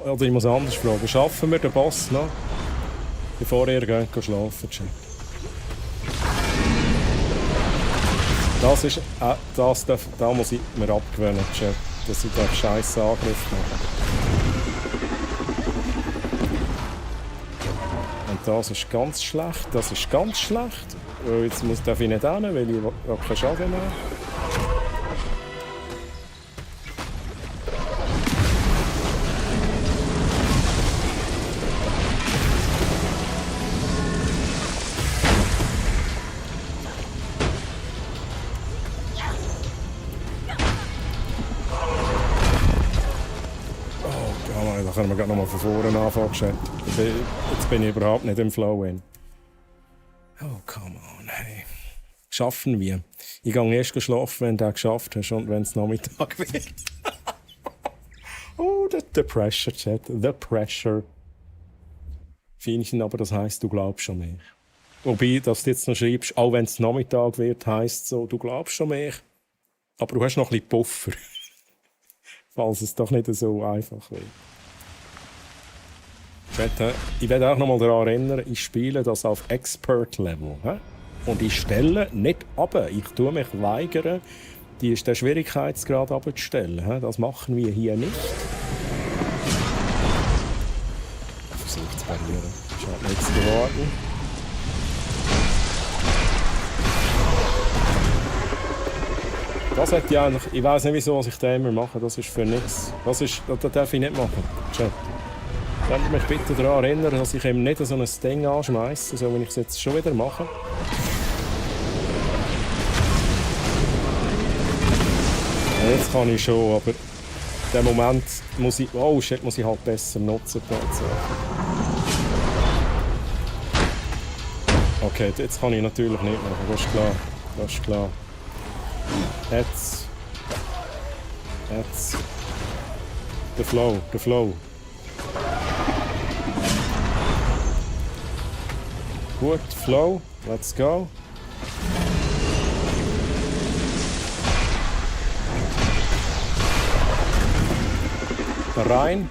Oder ich muss anders fragen. Schaffen wir den Boss noch? Bevor ihr geht schlafen, Chat. Das ist... da muss ich mir abgewöhnen, Chat. Dass ich den scheiß Angriff mache. Und das ist ganz schlecht. Jetzt darf ich nicht hin, weil ich keinen Schaden mehr habe. Da können wir gerade noch mal von vorne anfangen. Jetzt bin ich überhaupt nicht im Flow. Oh, come on, hey. Schaffen wir. Ich gehe erst schlafen, wenn du das geschafft hast und wenn es Nachmittag wird. Oh, the pressure, Chat. The pressure. Feinchen, aber das heisst, du glaubst schon mehr. Wobei, dass du jetzt noch schreibst, auch wenn es Nachmittag wird, heisst so, du glaubst schon mehr. Aber du hast noch ein bisschen Puffer. Falls es doch nicht so einfach wird. Ich werde auch noch mal daran erinnern, ich spiele das auf Expert-Level. Und ich stelle nicht ab. Ich tue mich weigern, den Schwierigkeitsgrad abzustellen. Das machen wir hier nicht. Ich versuche zu parieren. Ich habe nichts geworden. Das hätte ich eigentlich... Ich weiss nicht, wieso ich das immer mache. Das ist für nichts. Das darf ich nicht machen. Chat. Könnt ihr mich bitte daran erinnern, dass ich eben nicht so ein Ding anschmeiße, so wie ich es jetzt schon wieder mache. Ja, jetzt kann ich schon, aber in dem Moment muss ich... Oh shit, muss ich halt besser nutzen. Okay, jetzt kann ich natürlich nicht machen, das ist klar. Jetzt. Der Flow. Gut, Flow. Let's go. Da rein.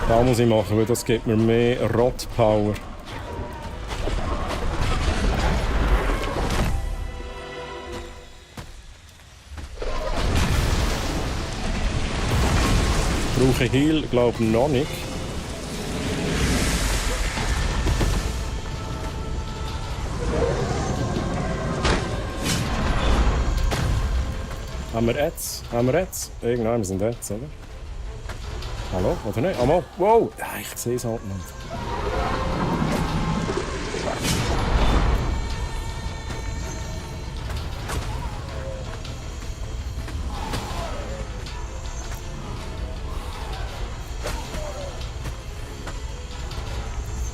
Da muss ich machen, weil das gibt mir mehr Rot-Power. Brauche ich Heal, glaube ich, noch nicht. Haben wir jetzt? Irgendwann, wir sind jetzt, oder? Hallo? Oder nicht? Einmal. Wow! Ja, ich sehe es halt nicht.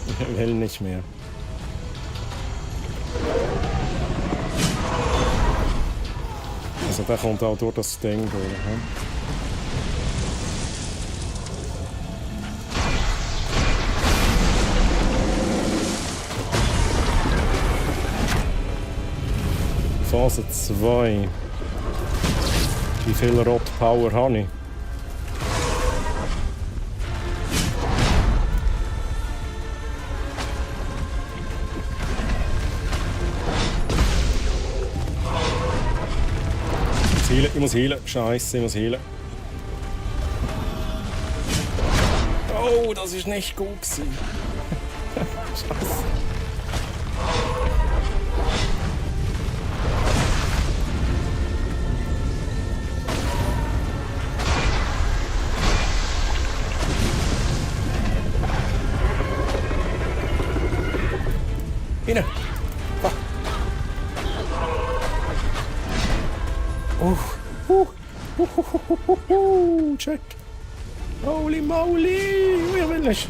Ich will nicht mehr. Also der kommt auch durch das Ding durch. Hm? Phase 2. Wie viel Rot Power habe ich? Ich muss healen. Scheiße, ich muss healen. Oh, das ist nicht gut gewesen. Scheiße. Rein. Check. Holy moly! Wie will ich?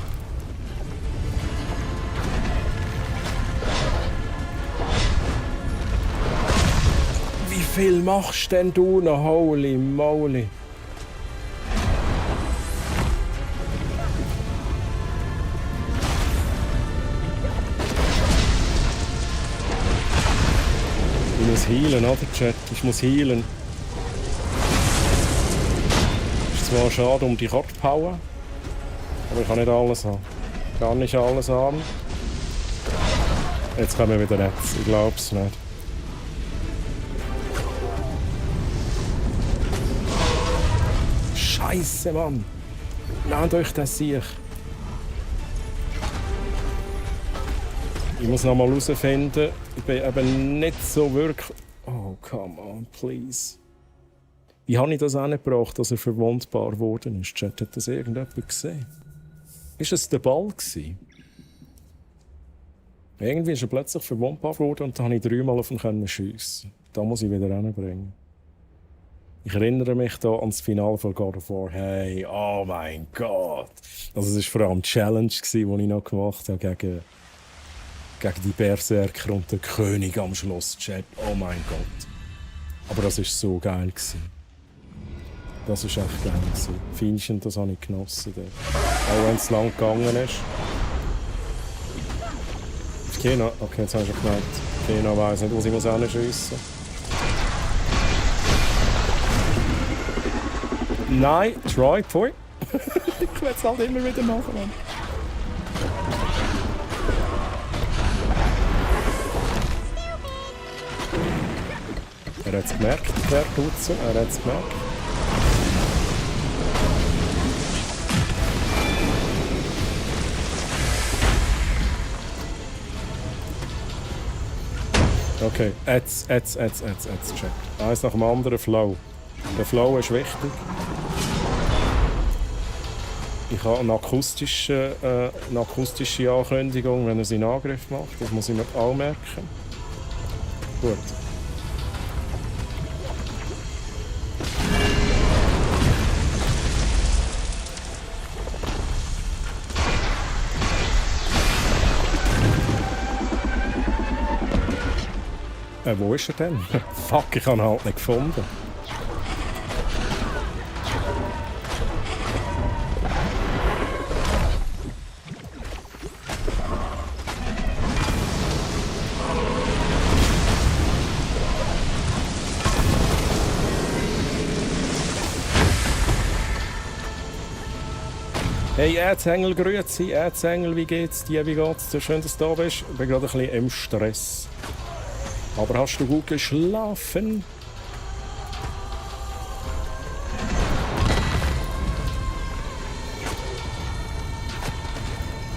Wie viel machst denn du noch? Holy moly! Ich muss healen, oder Chat? Ich muss healen. Zwar schade um die Rot-Power, aber ich kann nicht alles haben. Ich kann nicht alles haben. Jetzt kommen wir wieder jetzt. Ich glaub's nicht. Scheiße, Mann! Nehmt euch das sich. Ich muss noch mal herausfinden. Ich bin eben nicht so wirklich. Oh, come on, please. Wie habe ich das angebracht, dass er verwundbar geworden ist? Chat, hat das irgendjemand gesehen? Ist es der Ball gewesen? Irgendwie ist er plötzlich verwundbar geworden und dann konnte ich 3-mal auf ihn schiessen. Da muss ich wieder hinbringen. Ich erinnere mich da an das Finale von God of War. Hey, oh mein Gott! Also es war vor allem die Challenge, die ich noch gemacht habe gegen die Berserker und den König am Schluss. Chat, oh mein Gott! Aber das war so geil gewesen. Das war echt geil gewesen. Feinchen, das habe ich genossen. Dort. Auch wenn es lang gegangen ist. Kena, okay, jetzt habe ich schon gemerkt. Kena weiss nicht, was ich hinschiessen muss. Nein, try, pfui. Ich will es halt immer wieder machen. Er hat es gemerkt, der Putzen. Er hat es gemerkt. Okay, jetzt check. Eins nach dem anderen Flow. Der Flow ist wichtig. Ich habe eine akustische Ankündigung, wenn er seinen Angriff macht. Das muss ich mir auch merken. Gut. Wo ist er denn? Fuck, ich habe ihn halt nicht gefunden. Hey Erzengel, grüezi. Erzengel, wie geht's dir? Wie geht's dir? Schön, dass du da bist. Ich bin gerade ein bisschen im Stress. Aber hast du gut geschlafen?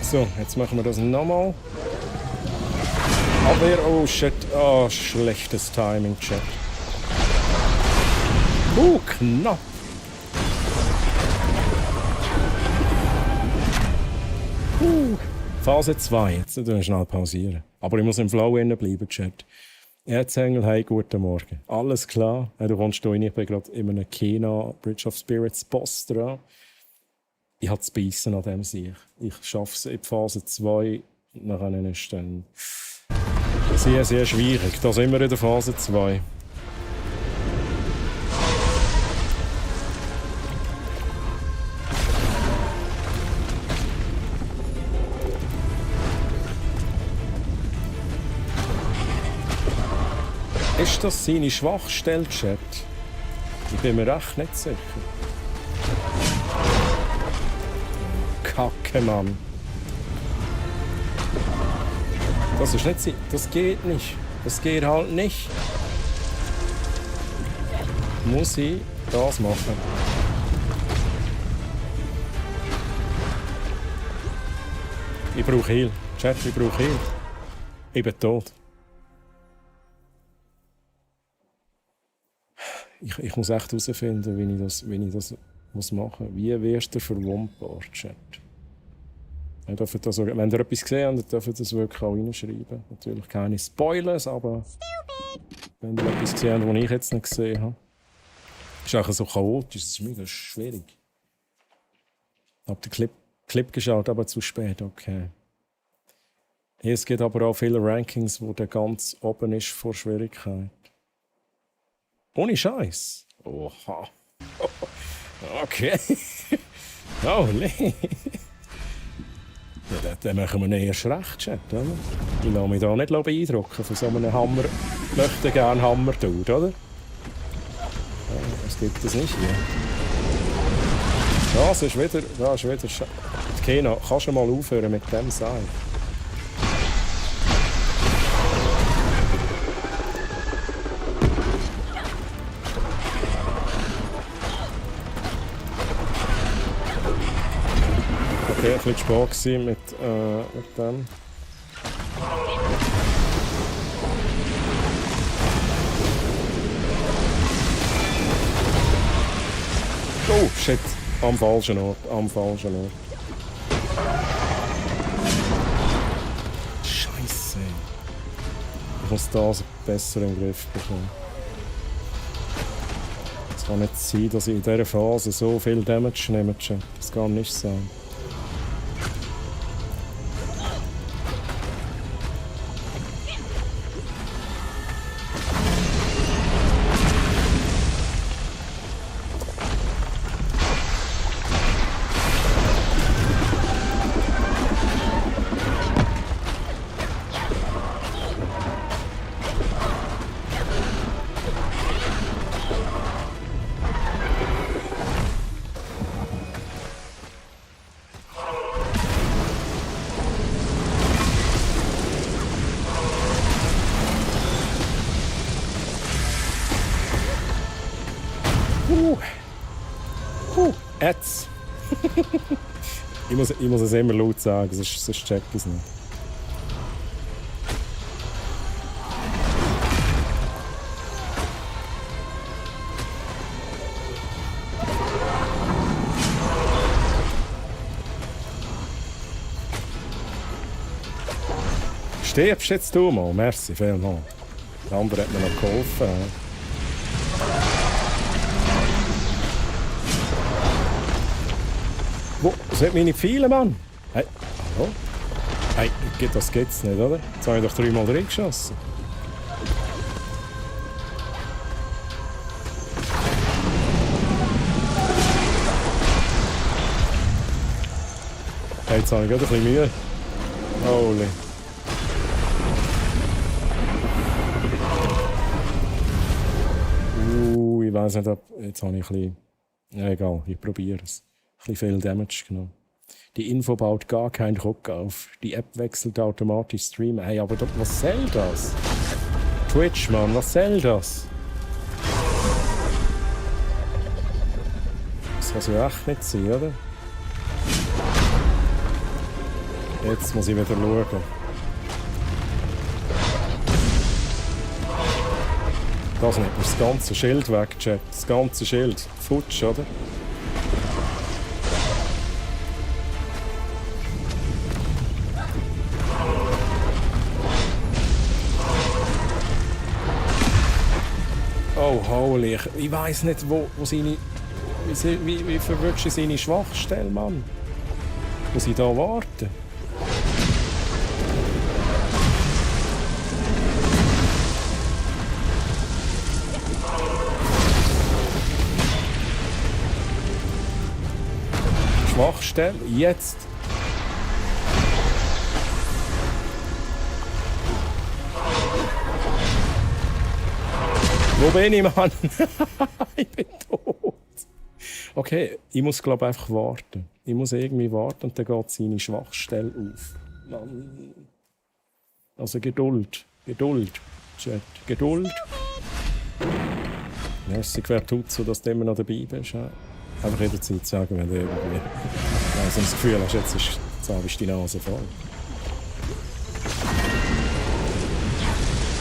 So, jetzt machen wir das nochmal. Aber, oh shit, oh, schlechtes Timing, Chat. Knapp. Phase 2, jetzt müssen wir schnell pausieren. Aber ich muss im Flow bleiben, Chat. Erzengel, hey, guten Morgen. Alles klar? Ja, du kommst hier rein, ich bin gerade in einem Kena Bridge of Spirits Boss dran. Ich habe zu beißen an dem Sieg. Ich schaffe es in Phase 2 und dann ist es dann sehr, sehr schwierig. Da sind wir in der Phase 2. Ist das seine Schwachstelle, Chat? Ich bin mir echt nicht sicher. Kacke, Mann. Das ist nicht... Das geht nicht. Das geht halt nicht. Muss ich das machen? Ich brauche Heal. Chat, ich brauche Heal. Ich bin tot. Ich muss echt herausfinden, wie ich das muss machen muss. Wie wirst du verwundbar, Chat? Wenn ihr etwas gesehen habt, dürft ihr das wirklich auch reinschreiben. Natürlich keine Spoilers, aber wenn ihr etwas gesehen habt, was ich jetzt nicht gesehen habe. Das ist auch so chaotisch, das ist mega schwierig. Ich habe den Clip geschaut, aber zu spät, okay. Es gibt aber auch viele Rankings, wo der ganz oben ist vor Schwierigkeit. Ohne Scheiß. Oha. Okay. Holy. Ja, dann machen wir nicht erst recht, Chat, oder? Ich lasse mich da nicht beeindrucken von so einem Hammer. Ich möchte gerne Hammer tun, oder? Ja, was gibt es nicht hier? Das ist wieder Kena, kannst du mal aufhören mit dem Seil? Okay, ein bisschen spät mit dem. Oh, shit. Am falschen Ort. Scheiße. Ich muss das besser in den Griff bekommen. Es kann nicht sein, dass ich in dieser Phase so viel Damage nehme. Das kann nicht sein. Jetzt. ich muss es immer laut sagen, sonst check ich es nicht. Stirbst jetzt du mal? Merci vielmals. Der andere hat mir noch geholfen. Wo sind meine Pfeile, Mann? Hey, hallo? Hey, das geht's nicht, oder? Jetzt habe ich doch 3-mal reingeschossen. Hey, jetzt habe ich gerade ein bisschen Mühe. Holy. Ich weiß nicht, ob... Jetzt habe ich ein bisschen... Ja, egal, ich probiere es. Ein bisschen viel Damage genommen. Die Info baut gar keinen Druck auf. Die App wechselt automatisch Stream. Hey, aber was soll das? Twitch, Mann, was soll das? Das kann so echt nicht sein, oder? Jetzt muss ich wieder schauen. Das nimmt mir das ganze Schild weg, Chat. Das ganze Schild. Futsch, oder? Oh, holy. Ich weiss nicht, wo seine... Wie verwirrst du seine Schwachstelle, Mann? Muss ich da warten? Schwachstelle, jetzt! Wo bin ich, Mann? Ich bin tot. Okay, ich muss glaube einfach warten. Ich muss irgendwie warten und dann geht seine Schwachstelle auf. Mann. Also Geduld. Geduld, Chat. Geduld. Merci, wer tut so, dass du immer noch dabei bist. Ja. Einfach jederzeit sagen, wenn du irgendwie also das Gefühl hast, jetzt habe ich die Nase voll.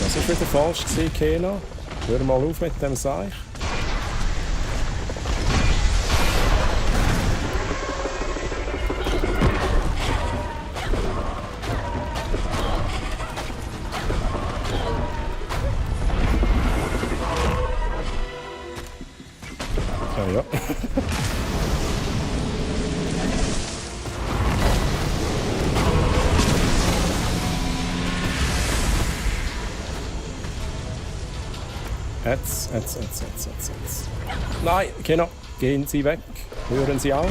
Das war wieder falsch, Kena. Hör mal auf mit dem Seich. Ja. Jetzt. Nein, genau. Gehen Sie weg. Hören Sie auf.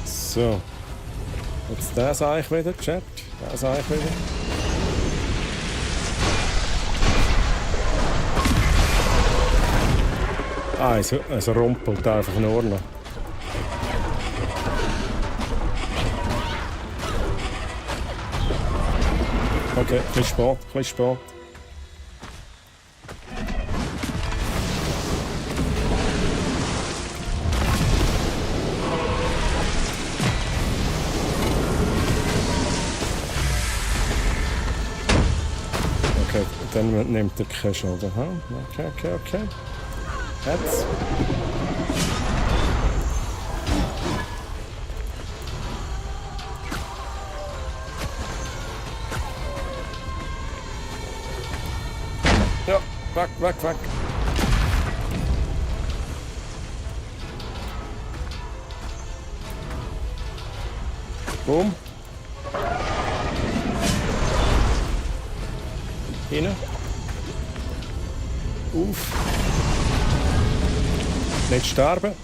So. Jetzt das eigentlich wieder, Chat. Das eigentlich wieder. Ah, es rumpelt einfach nur noch. Okay, ein bisschen spät. Okay, dann nimmt er keinen Schaden. Okay. Jetzt. Ja, weg. Boom. Hinein. Auf.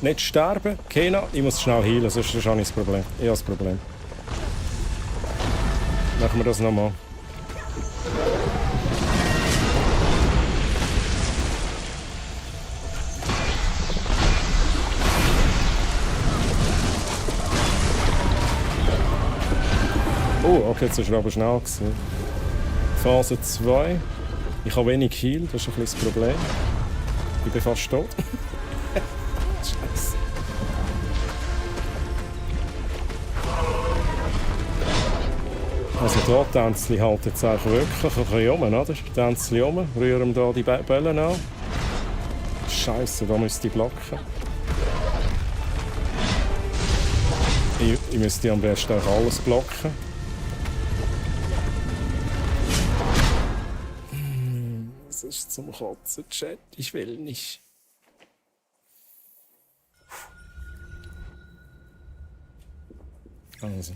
Nicht sterben. Kena, ich muss schnell heilen, sonst habe ich das Problem. Ich habe das Problem. Machen wir das nochmal. Oh, okay, jetzt ist er aber schnell gewesen. Phase 2. Ich habe wenig Heal, das ist ein bisschen das Problem. Ich bin fast tot. Scheiße. Also da Tänzli halt jetzt eigentlich wirklich ein bisschen um, oder? Tänzli um, rühren da die Bälle an. Scheiße, da müsste ich blocken. Ich müsste am besten auch alles blocken. Das ist zum Kotzen, Chat. Ich will nicht. Also.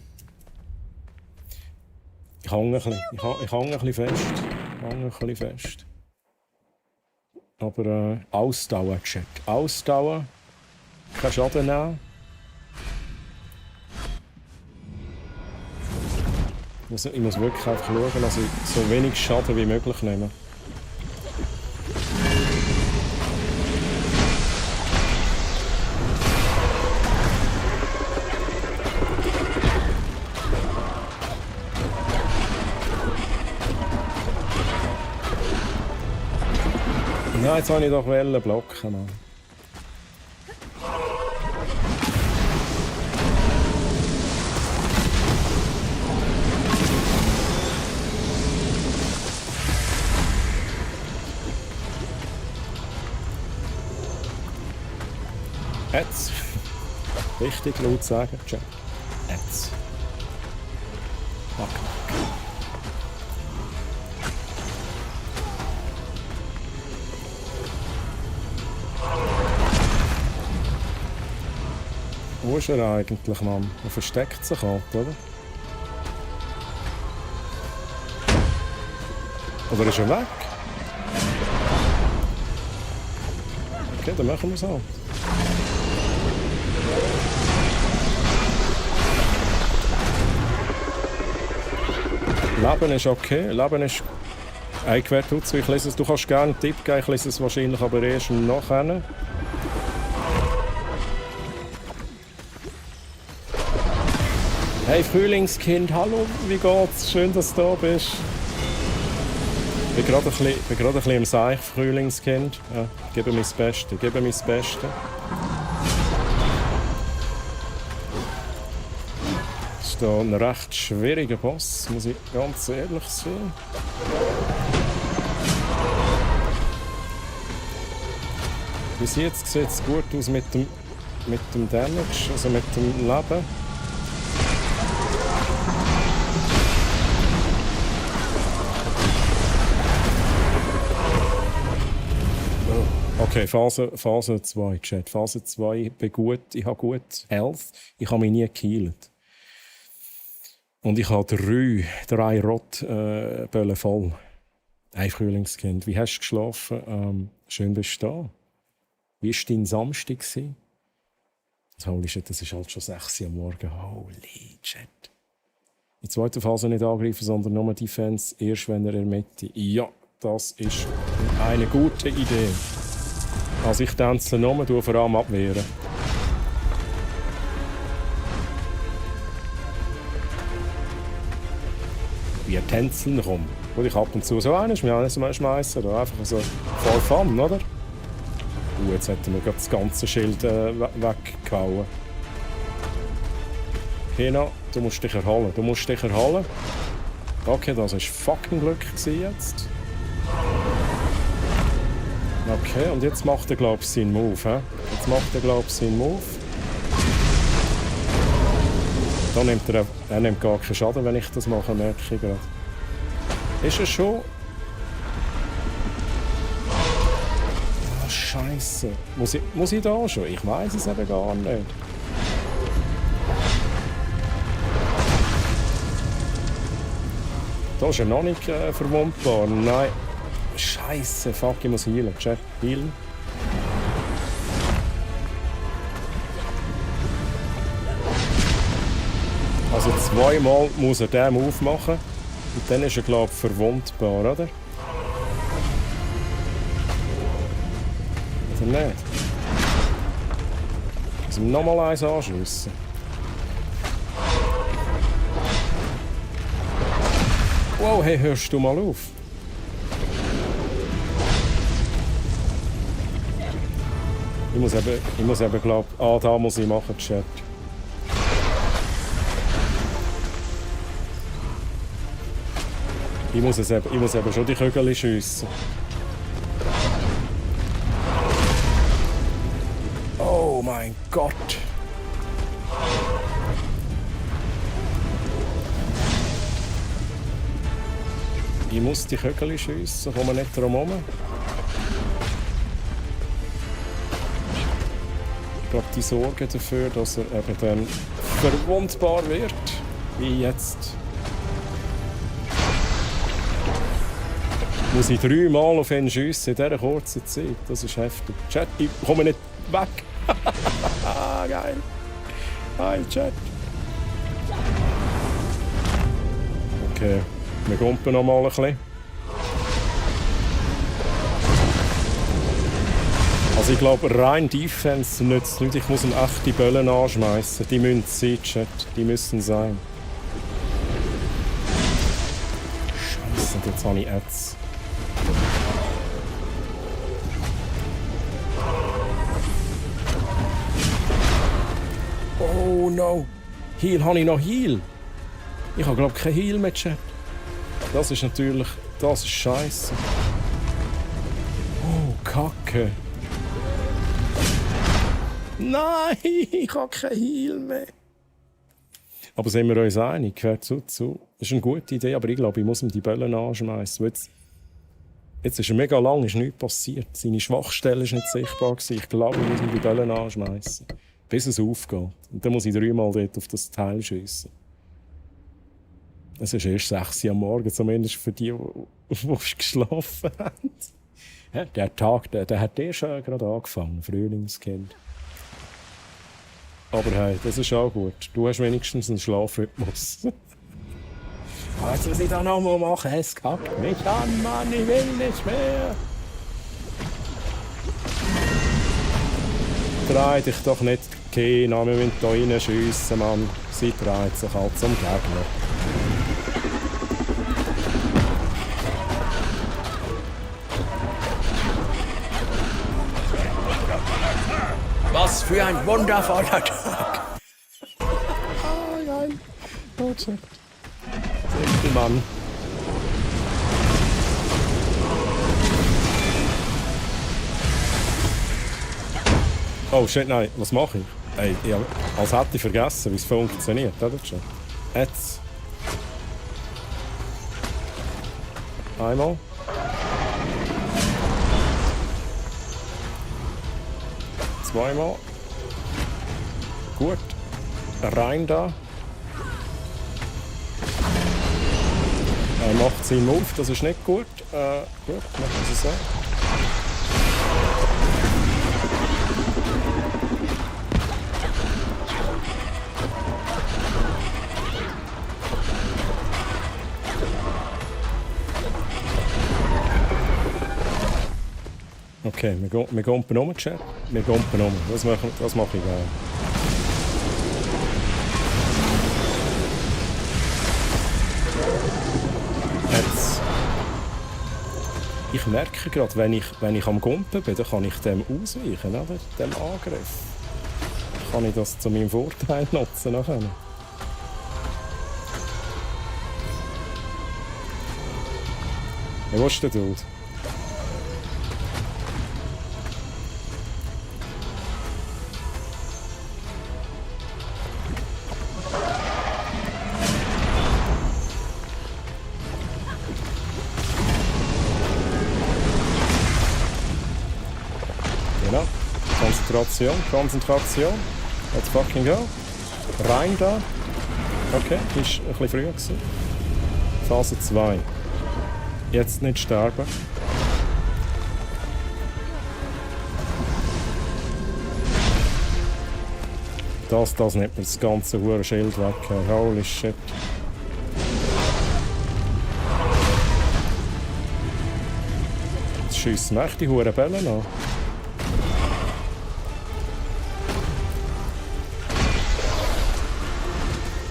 Ich hänge ein bisschen fest. Aber Ausdauer, Chat. Ausdauer. Kein Schaden nehmen. Ich muss wirklich einfach schauen, dass ich so wenig Schaden wie möglich nehme. Ja, jetzt wollte ich doch blocken. Mann. Jetzt. Richtig laut sagen, Chat. Jetzt. Fuck. Wo ist er eigentlich, Mann? Er versteckt sich halt, oder? Oder ist er weg? Okay, dann machen wir es halt. Leben ist okay. Leben ist eingewertet. Ich lese es. Du kannst gerne einen Tipp geben. Ich lese es wahrscheinlich aber erst nachher. Hey Frühlingskind, hallo, wie geht's? Schön, dass du da bist. Ich bin gerade ein bisschen im Seich, Frühlingskind. Ja, gebe mir das Beste, Das ist hier ein recht schwieriger Boss, muss ich ganz ehrlich sein. Bis jetzt sieht es gut aus mit dem Damage, also mit dem Leben. Okay, Phase 2, Chat. Phase 2, ich bin gut, ich habe gut Health, ich habe mich nie geheilt. Und ich habe drei Rotböllen voll. Hey Frühlingskind, wie hast du geschlafen? Schön bist du da. Wie war dein Samstag? Holy shit, das ist halt schon 6 Uhr am Morgen. Holy shit. In der zweiten Phase nicht angreifen, sondern nur Defense, erst wenn er in der Mitte. Ja, das ist eine gute Idee. Also ich tanze nur, du vor allem abwehren. Wir tänzeln rum. Gut, ich ab und zu so einen schmeißen, oder einfach so for fun, oder? Jetzt hat er mir gerade das ganze Schild weggehauen. Hina, du musst dich erholen. Okay, das war fucking Glück jetzt. Okay, und jetzt macht er, glaube ich, seinen Move. Da nimmt er nimmt gar keinen Schaden, wenn ich das mache, merke ich gerade. Ist er schon? Oh, Scheiße. Muss ich da schon? Ich weiß es eben gar nicht. Da ist er noch nicht verwundbar. Nein. Scheiße, fuck, ich muss healen. Check, healen. Also zweimal muss er den Move machen und dann ist er, glaube ich, verwundbar, oder? Oder nicht? Muss ihm nochmal eins anschiessen. Wow, hey, hörst du mal auf? Ich muss eben glaube da muss ich machen, Chat. Ich muss eben schon die Kügel schiessen. Oh mein Gott! Ich muss die Kügel schiessen, komme nicht drum herum. Ich glaube, die sorgen dafür, dass er eben dann verwundbar wird, wie jetzt. Muss ich 3 Mal auf ihn schiessen in dieser kurzen Zeit. Das ist heftig. Chat, ich komme nicht weg. Geil. Hi, Chat. Okay, wir gumpen noch mal ein bisschen. Also ich glaube, rein Defense nützt nicht. Ich muss ihm echt die Böllen anschmeißen. Die müssen sein, Chat. Die müssen sein. Scheiße, jetzt habe ich Ads. Oh no! Heal, habe ich noch Heal? Ich habe glaube kein Heal mehr, Chat. Das ist natürlich... Das ist scheiße. Oh, Kacke. Nein, ich habe kein Heal mehr. Aber sind wir uns einig? Gehört zu. Das ist eine gute Idee, aber ich glaube, ich muss ihm die Böllen anschmeißen. Jetzt ist er mega lang, ist nichts passiert. Seine Schwachstelle ist nicht sichtbar gewesen. Ich glaube, ich muss ihm die Böllen anschmeißen, bis es aufgeht. Und dann muss ich 3-mal dort auf das Teil schiessen. Es ist erst 6 Uhr am Morgen, zumindest für die, die geschlafen haben. Ja, der Tag, der hat schon gerade angefangen, Frühlingskind. Aber hey, das ist auch gut. Du hast wenigstens einen Schlafrhythmus. Weißt du, was ich da noch mal mache? Es kackt mich an, Mann, ich will nicht mehr. Dreh dich doch nicht, Kena, wir müssen da reinschiessen, Mann. Sie dreht sich halt zum Gegner. Was für ein wundervoller Tag! Oh nein! Oh shit. Mann. Oh shit, nein, was mache ich? Ey, als hätte ich vergessen, wie es funktioniert, oder schon? Jetzt. Einmal. Zweimal. Gut. Rein da. Er macht seinen Move, das ist nicht gut. Gut, machen wir es so. Okay, wir gumpen um, Chat. Wir gumpen um. Das mache ich gerne. Jetzt. Ich merke gerade, wenn ich am Gumpen bin, dann kann ich dem ausweichen, oder? Dem Angriff. Kann ich das zu meinem Vorteil nutzen nachher. Wo ist der Dude? Konzentration. Let's fucking go. Rein da. Okay, ist ein bisschen früher gewesen. Phase 2. Jetzt nicht sterben. Das nimmt mir das ganze hure Schild weg. Holy shit. Jetzt schiessen echt die hure Bälle an.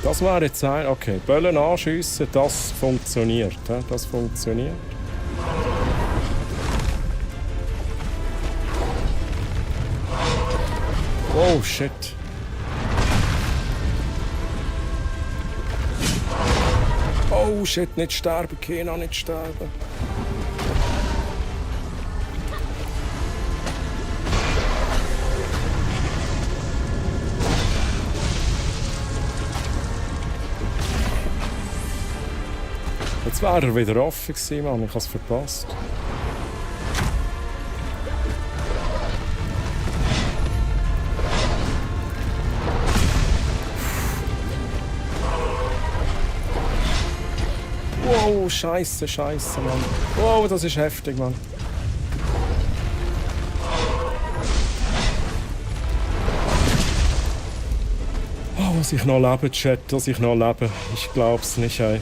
Das wäre jetzt ein... Okay, Böllen anschiessen, das funktioniert. Das funktioniert. Oh, shit. Oh, shit, nicht sterben, Kena, nicht sterben. Jetzt wäre er wieder offen gewesen, Mann. Ich habe es verpasst. Wow, Scheiße, Mann. Wow, das ist heftig, Mann. Oh, dass ich noch lebe, Chat, dass ich noch lebe. Ich glaub's nicht, ey.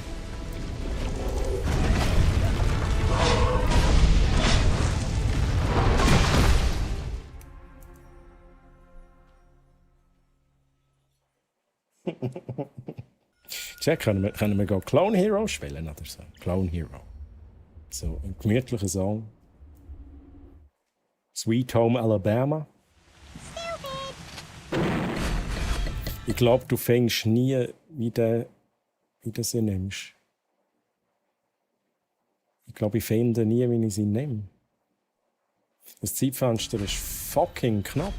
Check, können wir gehen Clone Hero spielen oder so? Clone Hero. So, ein gemütlicher Song. Sweet Home Alabama. Ich glaube, du fängst nie, wie du sie nimmst. Ich glaube, ich finde nie, wie ich sie nehme. Das Zeitfenster ist fucking knapp.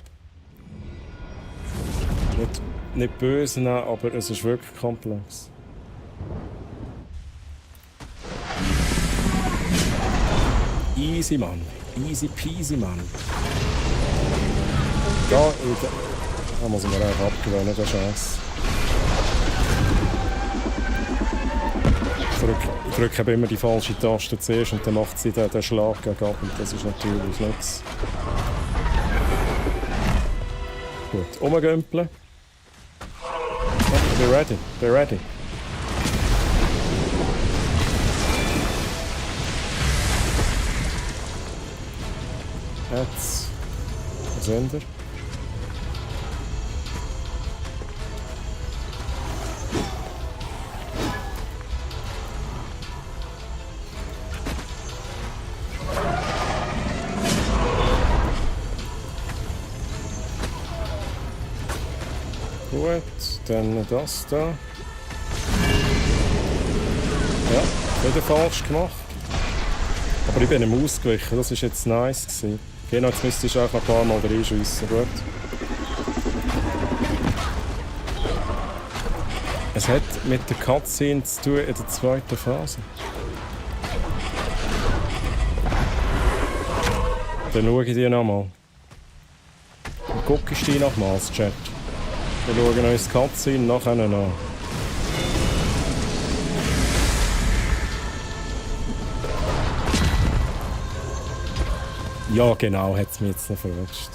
Nicht böse, aber es ist wirklich komplex. Easy, Mann. Easy peasy, Mann. Da muss ich mir einfach abgewöhnen, der Scheiß. Ich drücke immer die falsche Taste zuerst und dann macht sie den Schlag gegen ab und das ist natürlich nichts. Gut, umgümpeln. Oh, they're ready, they're ready. Jetzt, wo sind wir? Gut, dann das da. Ja, wieder falsch gemacht. Aber ich bin ihm ausgewichen, das war jetzt nice gewesen. Genau, jetzt müsstest du auch noch ein paar Mal reinschiessen, gut. Es hat mit der Cutscene zu tun in der zweiten Phase. Dann schaue ich dir nochmal. Und guckst du die nochmals, Chat. Wir schauen uns die Cutscene nachher an. Ja, genau, hat es mich jetzt noch verwünscht.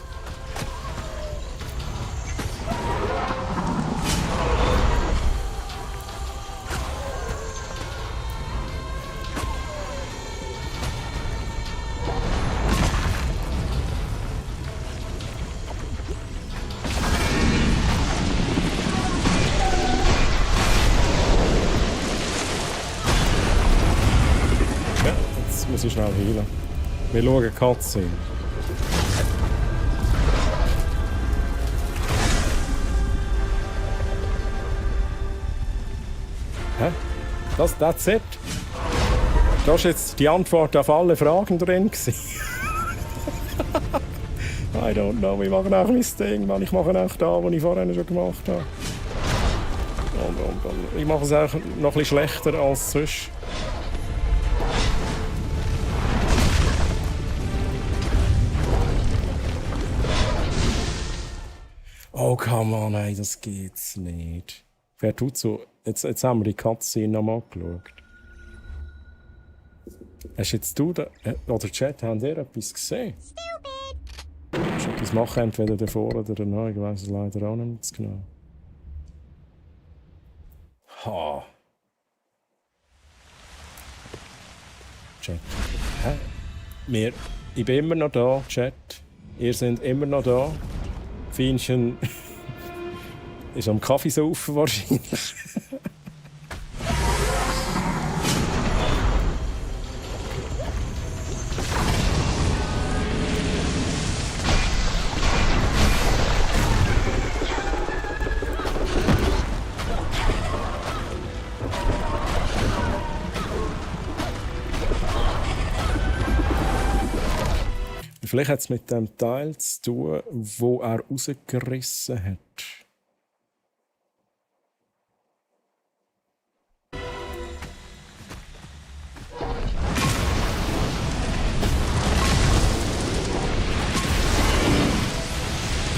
Ja, jetzt muss ich schnell heilen. Wir schauen Cutscene. Hä? That's it? Da ist jetzt die Antwort auf alle Fragen drin. I don't know, ich mache auch mein Ding, man. Ich mache auch da, was ich vorher schon gemacht habe. Und ich mache es auch noch ein bisschen schlechter als sonst. Oh, come on, ey, das geht's nicht. Wer tut so? Jetzt haben wir die Cutscene nochmal geschaut. Hast jetzt du da, oder Chat, habt ihr etwas gesehen? Stupid! Etwas machen, entweder davor oder danach, ich weiss es leider auch nicht genau. Ha! Chat. Hä? Ich bin immer noch da, Chat. Ihr seid immer noch da. Fienchen ist am Kaffeesaufen wahrscheinlich. Vielleicht hat es mit dem Teil zu tun, wo er rausgerissen hat.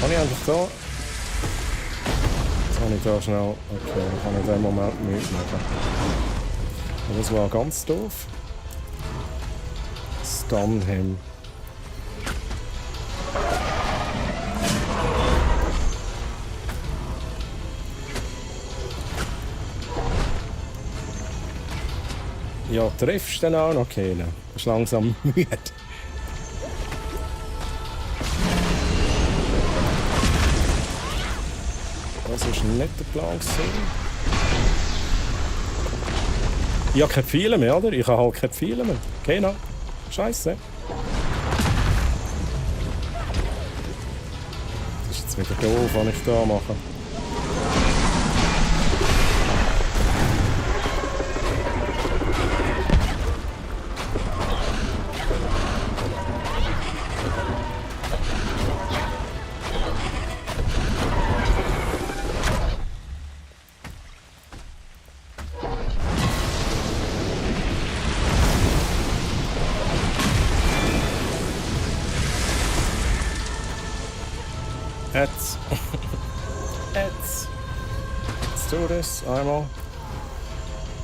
Kann ich einfach da? Jetzt habe ich da schnell. Okay, ich kann in dem Moment nichts machen. Das war ganz doof. Stun him. Ja, triffst du dann auch noch keinen? Das ist langsam müde. Das ist nicht der Plan gewesen. Ich habe keine Pfeile mehr, oder? Ich habe halt keine Pfeile mehr. Genau. Scheiße. Das ist jetzt wieder doof, was ich da mache. Jetzt. Jetzt. Let's do this. Einmal.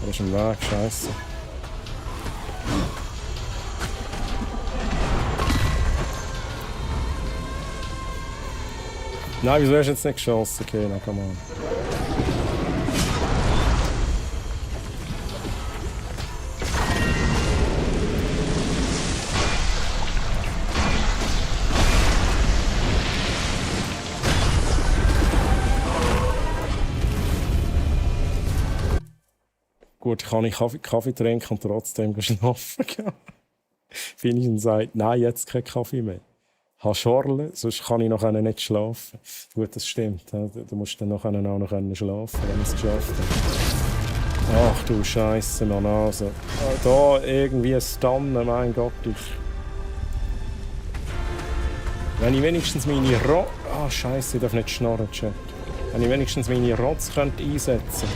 Da ist ein Weg, scheiße. Nein, wieso hast du jetzt nicht geschossen? Okay, na, komm on. Gut, kann ich Kaffee trinken und trotzdem schlafen gehen? Wenigstens sagt, nein, jetzt kein Kaffee mehr. Ich habe Schorle, sonst kann ich noch nicht schlafen. Gut, das stimmt. Du musst dann auch noch schlafen, wenn ich es geschafft habe. Ach du Scheiße, Mann. Also, da irgendwie ein Stannen, mein Gott. Wenn ich wenigstens meine Scheiße, ich darf nicht schnarren, Chat. Wenn ich wenigstens meine Rotz einsetzen könnte.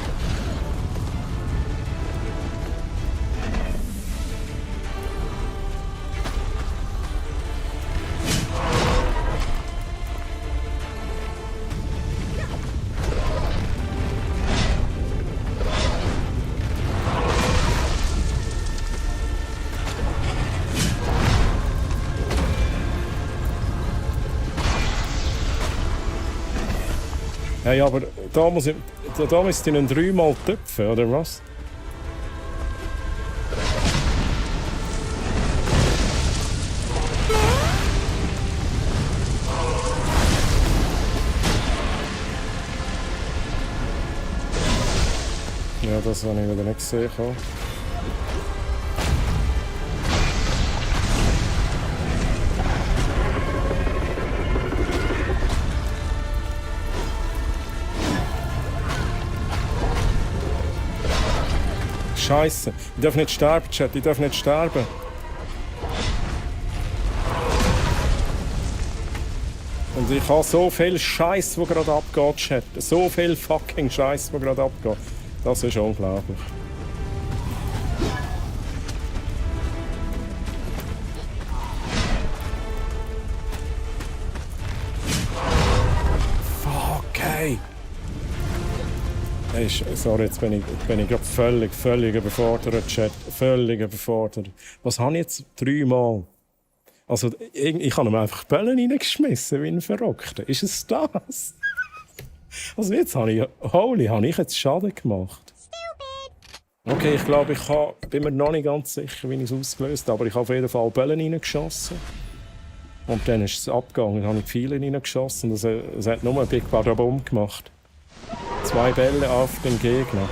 Hey, aber da müsste ich ihn 3-mal töpfen, oder was? Ja, das habe ich wieder nicht gesehen. Scheiße, ich darf nicht sterben, Chat, ich darf nicht sterben. Und ich habe so viel Scheiß, der gerade abgeht, Chat. So viel fucking Scheiß, der gerade abgeht. Das ist unglaublich. Fuck, hey! Hey, sorry, jetzt bin ich gerade völlig überfordert, Chat. Völlig überfordert. Was habe ich jetzt 3-mal? Also, ich habe ihm einfach Bällen reingeschmissen, wie ein Verrückter. Ist es das? Also jetzt habe ich jetzt Schaden gemacht? Okay, ich glaube, bin mir noch nicht ganz sicher, wie ich es ausgelöst habe, aber ich habe auf jeden Fall Bällen reingeschossen. Und dann ist es abgegangen, dann habe ich Pfeile reingeschossen und es hat nur ein Big Badabum gemacht. 2 Bälle auf den Gegner.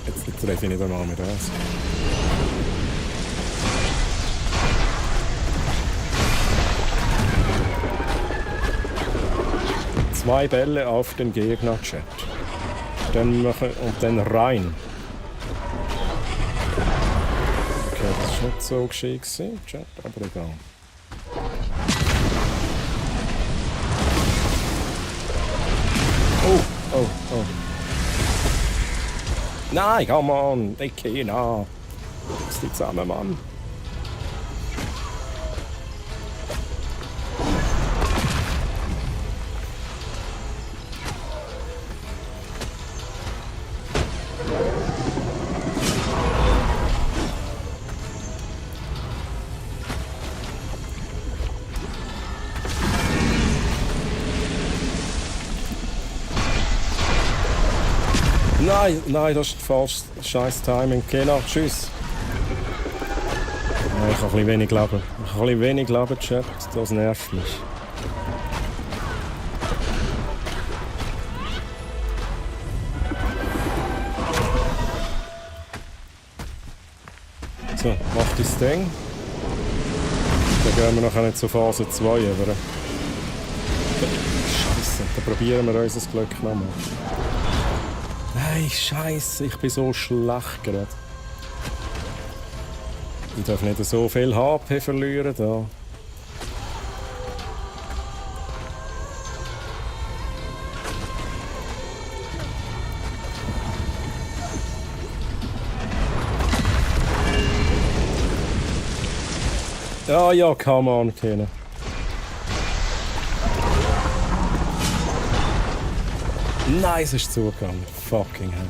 Jetzt treffe ich nicht einmal mehr das. Zwei Bälle auf den Gegner, Chat. Dann machen und dann rein. Okay, das ist nicht so geschickt, Chat, aber egal. Oh. Nein, come on, Dickie, na. Was ist die zusammen, Mann? Nein, das ist falsch. Scheiß Timing. Genau, tschüss. Ja, ich habe ein bisschen wenig Leben. Chat. Das nervt mich. So, mach dein Ding. Dann gehen wir nachher nicht zu Phase 2 über. Scheiße, dann probieren wir unser Glück nochmal. Nein, Scheiße, ich bin so schlecht gerade. Ich darf nicht so viel HP verlieren da. Ah ja, come on, Kene. Nein, es ist zugegangen. Fucking hell.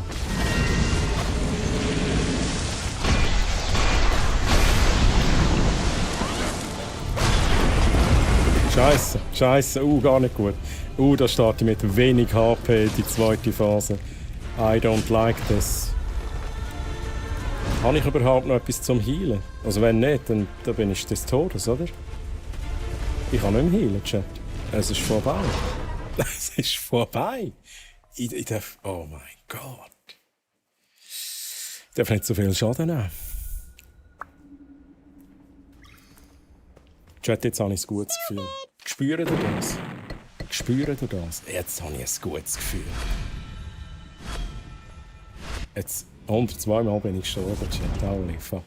Scheiße, scheiße, gar nicht gut. Da starte ich mit wenig HP die zweite Phase. I don't like this. Habe ich überhaupt noch etwas zum Healen? Also wenn nicht, dann bin ich des Todes, oder? Ich kann nicht mehr healen, Chat. Es ist vorbei. Es ist vorbei. Ich darf... Oh mein Gott. Ich darf nicht so viel Schaden nehmen. Chat, jetzt habe ich ein gutes Gefühl. Spüren du das? Spüren du das? Jetzt habe ich ein gutes Gefühl. Jetzt 102 Mal bin ich gestorben, Chat. Holy fuck.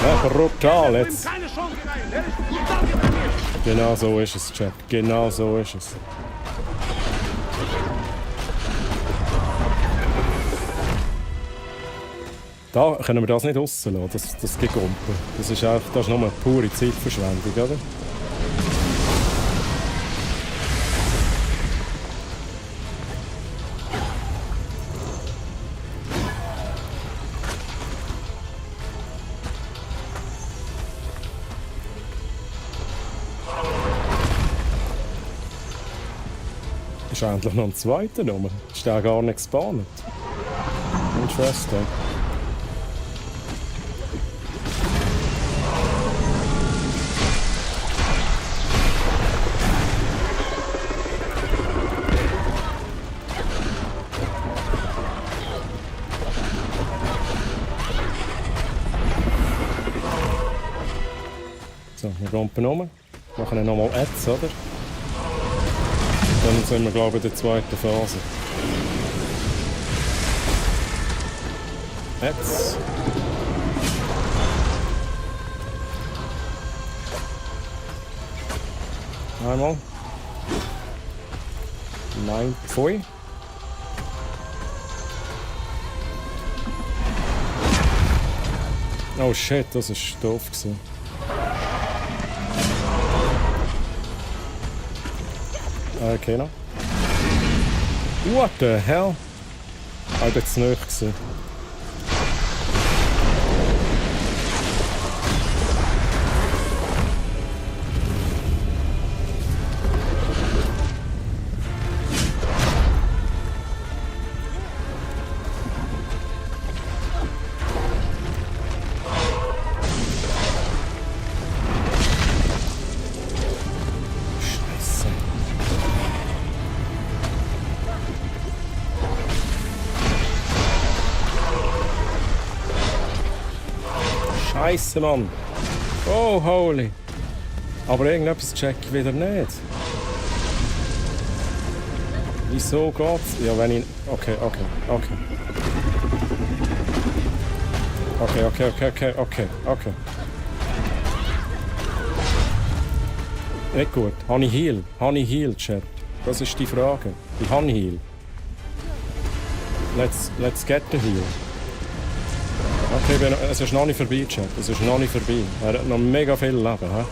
Ja, brutal jetzt. Genau so ist es, Chat. Genau so ist es. Da können wir das nicht rauslassen, das Gegumpen. Das ist nur eine pure Zeitverschwendung, oder? Ist endlich noch ein zweiter Nummer. Ist der gar nicht gespawnt. Interesting. So, wir gumpen um. Machen nochmal Ads, oder? Dann sind wir, glaube ich, in der zweiten Phase. Jetzt. Einmal. Nein, pfui. Oh shit, das ist doof gewesen. Okay, noch. What the hell? Ich bin zu nahe gewesen. Scheiße, Mann. Oh, holy. Aber irgendetwas check ich wieder nicht. Wieso geht's? Ja, wenn ich... Okay. Nicht gut. Habe ich Heal? Habe ich Heal, Chat? Das ist die Frage. Ich habe Heal. Let's get the Heal. Okay, es ist noch nicht vorbei, Chat. Es ist noch nicht vorbei. Er hat noch mega viel Leben, hä?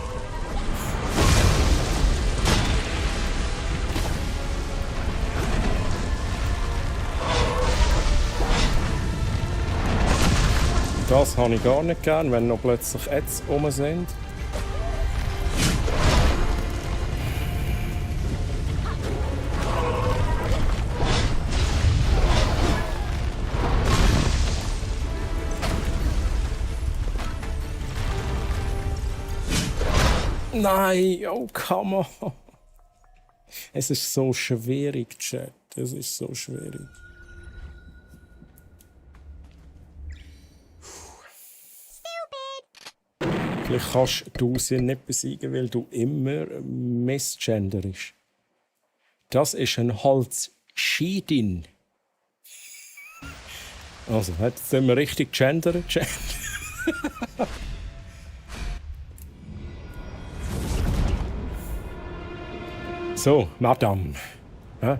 Das habe ich gar nicht gern, wenn noch plötzlich Ads rum sind. Nein, oh come on. Es ist so schwierig, Chat. Es ist so schwierig. Vielleicht kannst du sie nicht besiegen, weil du immer misgenderst. Das ist ein Holzscheidin. Also, jetzt sind wir richtig gendern, Chat. So, Madame. Huh?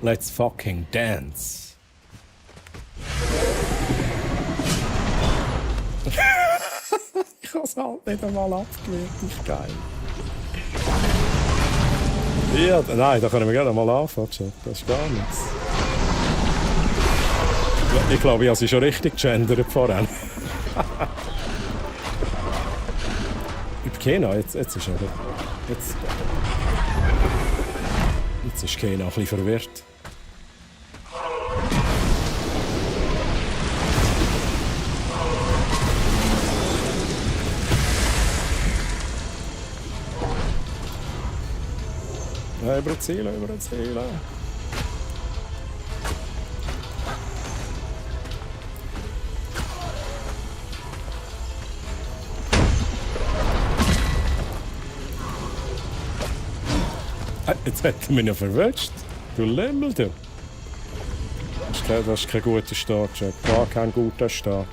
Let's fucking dance. Ich habe es halt nicht einmal abgewehrt. Ist geil. Ja, nein, da können wir gerne mal anfangen, Chat. Das ist gar nichts. Ich glaube, ich habe sie schon richtig gegendert vorhin. Über Kena, jetzt ist er. Jetzt ist Kena ein bisschen verwirrt. Ja, über das Ziel. Jetzt hat er mich noch verwünscht. Du Lümmel, du. Das ist kein guter Start, Jack. Gar kein guter Start.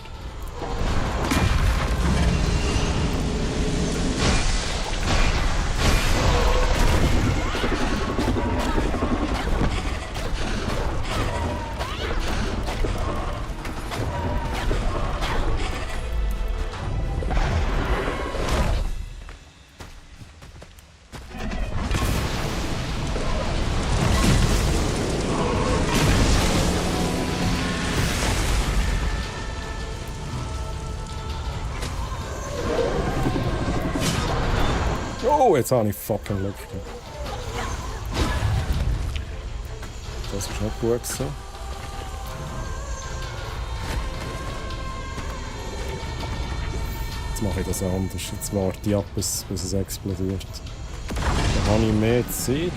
Oh, jetzt habe ich fucking Glück gehabt. Das ist nicht gut so. Jetzt mache ich das anders. Jetzt warte ich ab, bis es explodiert. Dann habe ich mehr Zeit.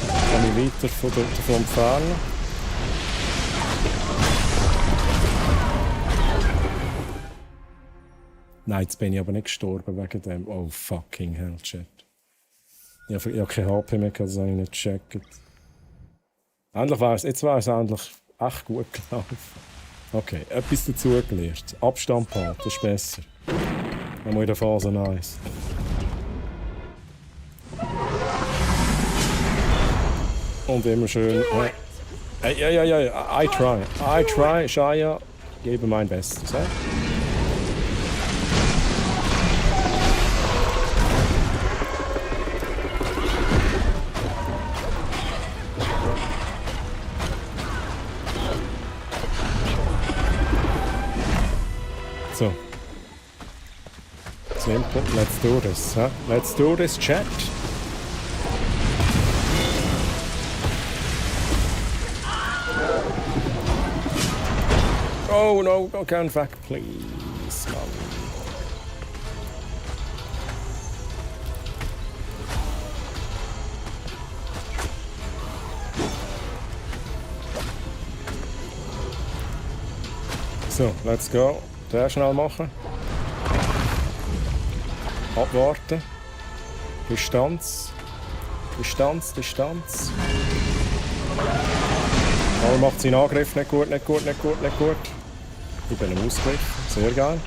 Dann kann ich weiter davon entfernen. Nein, jetzt bin ich aber nicht gestorben wegen dem. Oh, fucking hell, Chat. Ich habe kein HP mehr, das habe ich nicht gecheckt. Jetzt war es endlich echt gut gelaufen. Okay, etwas dazugelernt. Abstand behalten, das ist besser. Dann muss ich in der Phase 1. Und immer schön... Ja, I try, Shaya. Gebe mein Bestes. Ja? So. Simple. Let's do this. Huh? Let's do this, chat. Oh no, go back, please. Man. So, let's go. Sehr schnell machen. Abwarten. Distanz. Aber macht seinen Angriff nicht gut. Ich bin im Ausgleich. Sehr geil.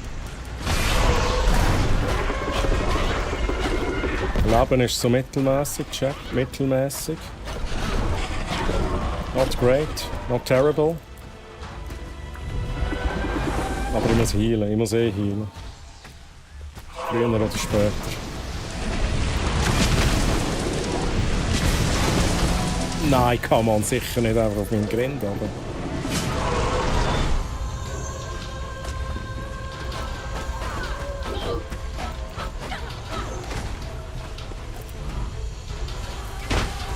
Leben ist so mittelmäßig, Chat. Mittelmäßig. Not great, not terrible. Aber ich muss healen, ich muss healen. Früher oder später. Nein, kann man sicher nicht einfach auf meinen Grind, aber...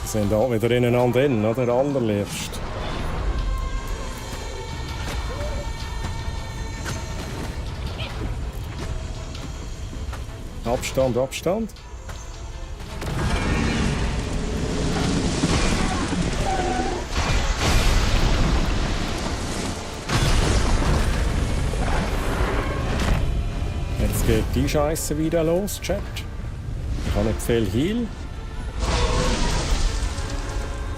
Sie sind auch wieder ineinander in, oder? Allerliebst. Abstand. geht die Scheiße wieder los, Chat. Ich habe nicht viel Heal.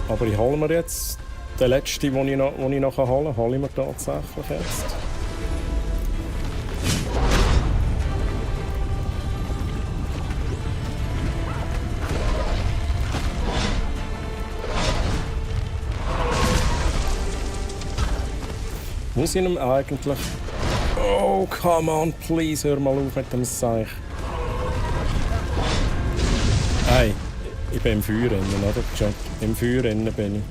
Aber ich hole mir jetzt den letzten, den ich noch holen kann. Hole ich mir tatsächlich jetzt. Muss ich ihm eigentlich... Oh, come on, please, hör mal auf mit dem Seich. Hey, ich bin im Feuer innen, oder? Chat. Im Feuer innen bin ich.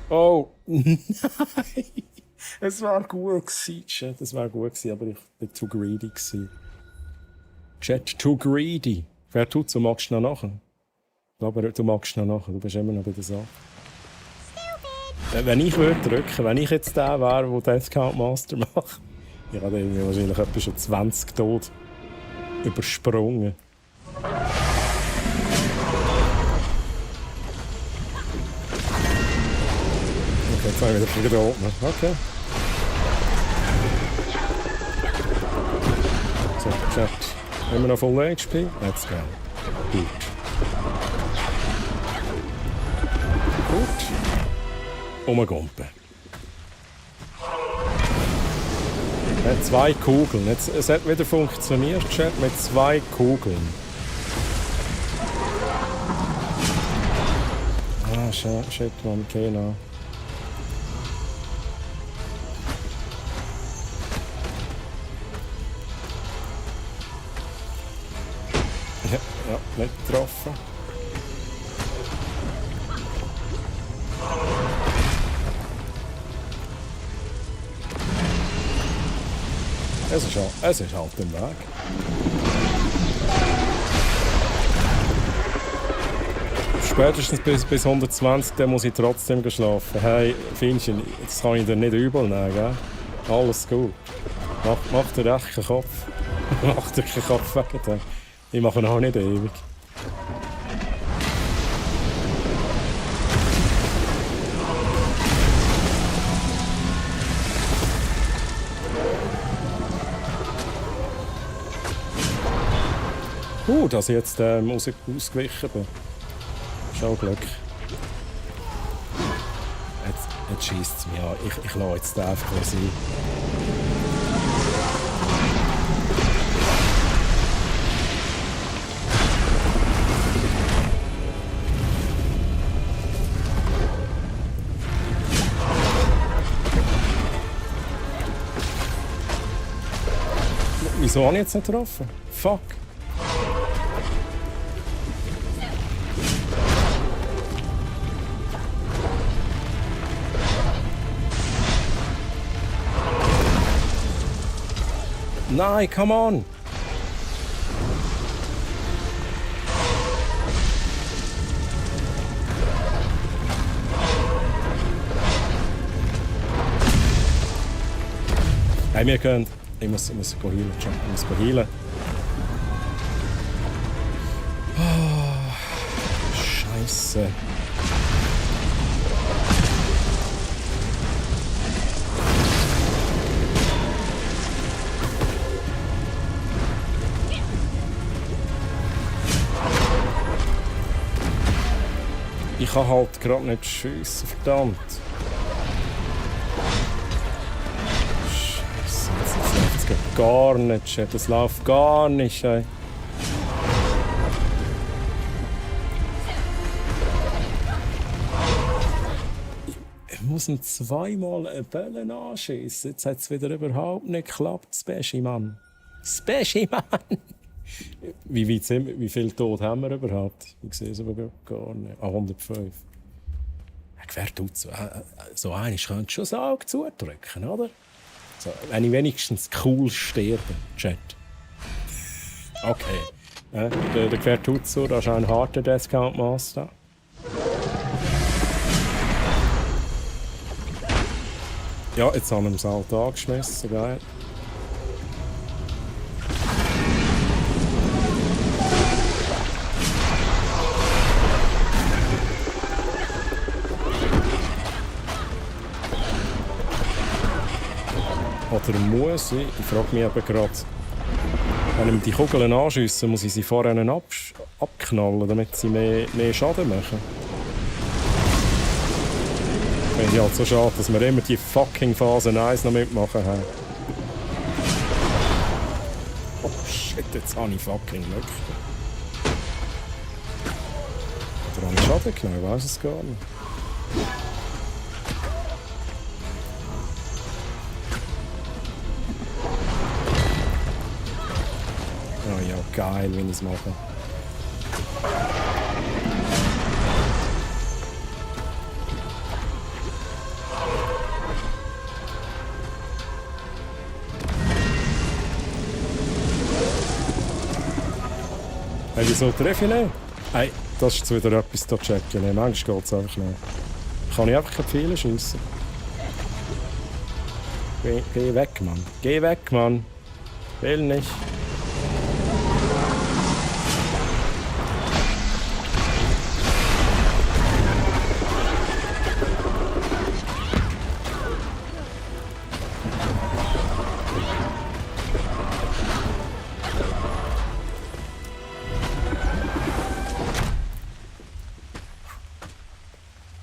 Oh, nein! Es war gut gewesen, Chat. Es war gut gewesen, aber ich war zu greedy gewesen. Chat, too greedy. Wer tut so, magst du noch nachher? Aber du magst noch nachher, du bist immer noch bei der Sache. Wenn ich würde drücken, wenn ich jetzt der wäre, der Death Count Master macht, ich habe irgendwie wahrscheinlich etwa schon 20 Tode übersprungen. Okay, jetzt habe ich wieder geatmet. Okay. So, Chat. Immer noch Full HP? Let's go. Gut. Gut. Umgumpen. Ja, 2 Kugeln. Jetzt, es hat wieder funktioniert, Chat, mit 2 Kugeln. Ah, shit, man, genau. Ja, nicht getroffen. Es ist halt im Weg. Spätestens bis 120, dann muss ich trotzdem schlafen. Hey, Finchen, das kann ich dir nicht übel nehmen, gell? Alles gut. Mach dir echt keinen Kopf. Mach dir keinen Kopf wegen dem. Ich mache ihn auch nicht ewig. Dass ich jetzt ausgewichen bin. Ist auch Glück. Jetzt schießt es mich an. Ich lasse jetzt den einfach sein. Wieso habe ich jetzt nicht getroffen? Fuck. Nein, come on! Hey, wir können... Ich muss healen. Ich muss healen. Oh, Scheiße. Ich kann halt gerade nicht schiessen, verdammt. Scheiße, das läuft gar nicht, das läuft gar nicht. Ey. Ich muss ihn zweimal eine Bälle anschiessen. Jetzt hat es wieder überhaupt nicht geklappt, Special-Mann. Special-Mann! Wie viel Tod haben wir überhaupt? Ich sehe es aber gar nicht. 105. Wer tut so? So eines könnte schon das Auge zudrücken, oder? So, wenn ich wenigstens cool sterbe, Chat. Okay. Der Quertutsu, das ist ein harter Death Count Master. Ja, jetzt haben wir ihn halt angeschmissen, geil. Oder muss ich? Ich frage mich eben gerade, wenn ich die Kugeln anschiessen, muss ich sie vorher abknallen, damit sie mehr Schaden machen. Ich finde es halt so schade, dass wir immer die fucking Phase 1 noch mitmachen haben. Oh shit, jetzt habe ich fucking Glück. Oder habe ich Schaden genommen? Ich weiss es gar nicht. Oh ja, geil, wenn ich es mache. Hey, wieso treffe ich nicht? Hey, das ist jetzt wieder etwas zu checken. Nee, manchmal geht es einfach nicht. Kann ich einfach keine Pfeile schiessen? Geh weg, Mann. Geh weg, Mann. Will nicht.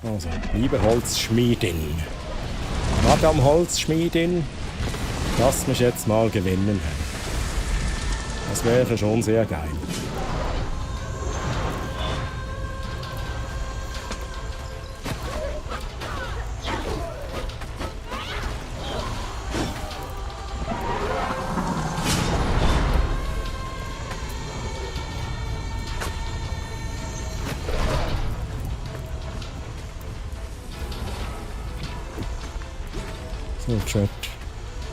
Also, liebe Holzschmiedin, Madame Holzschmiedin, lass mich jetzt mal gewinnen. Das wäre schon sehr geil. Chat.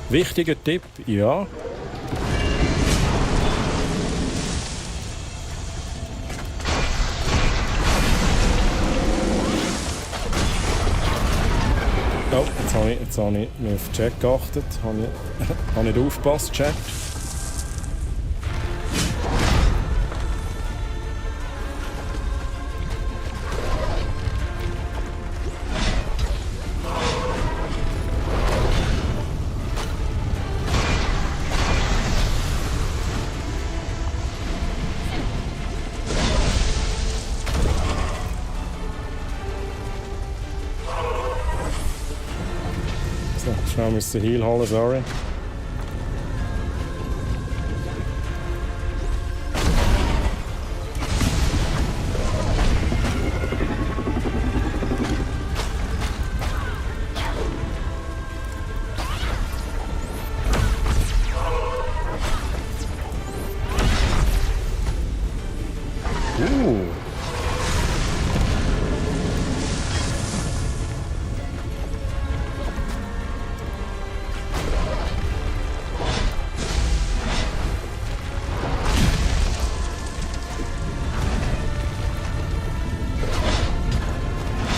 Wichtiger Tipp, ja. Oh, jetzt habe ich mir auf den Chat geachtet. Habe nicht aufgepasst, Chat. Schnell müssen Heal holen, sorry.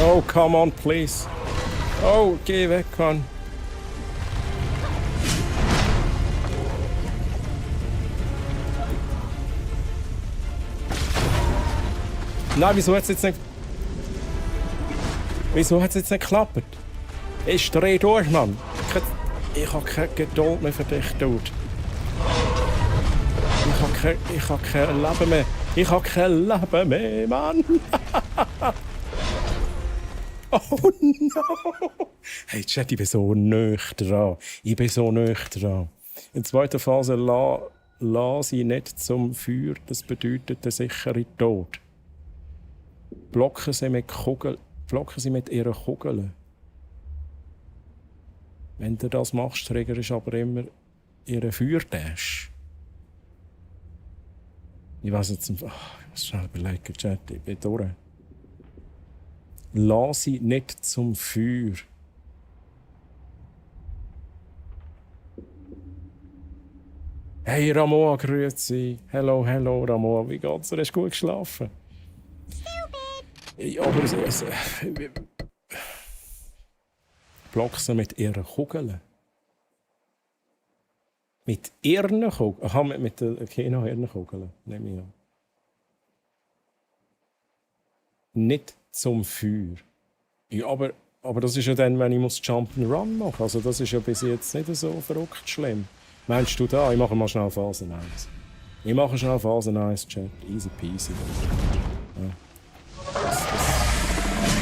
Oh, come on, please. Oh, geh weg, Mann. Nein, wieso hat es jetzt nicht... Wieso hat es jetzt nicht geklappt? Ich dreh durch, Mann. Ich habe keine Geduld mehr für dich, Dude. Ich habe kein Leben mehr. Ich habe kein Leben mehr, Mann. Oh no! Hey, Chat, ich bin so nüchtern. Ich bin so nüchtern. In der zweiten Phase lasse ich nicht zum Feuer. Das bedeutet der sichere Tod. Blocken sie mit ihren Kugeln. Wenn du das machst, triggerst du aber immer ihren Feuerdash. Ich weiß jetzt... ich muss schnell überlegen, Chat, ich bin durch. Lass sie nicht zum Feuer. Hey Ramoa, grüezi. Hello, Ramoa. Wie geht's dir? Hast du gut geschlafen? Ja, aber block sie mit ihren Kugeln. Mit ihren Kugeln? Aha, mit den ihren Kugeln. Nehme ich an. Nicht zum Feuer. Ja, aber Aber das ist ja dann, wenn ich Jump'n'Run machen muss. Also das ist ja bis jetzt nicht so verrückt schlimm. Meinst du da? Ich mache mal schnell Phase 1. Ich mache schnell Phase 1, Chat. Easy peasy. Ja.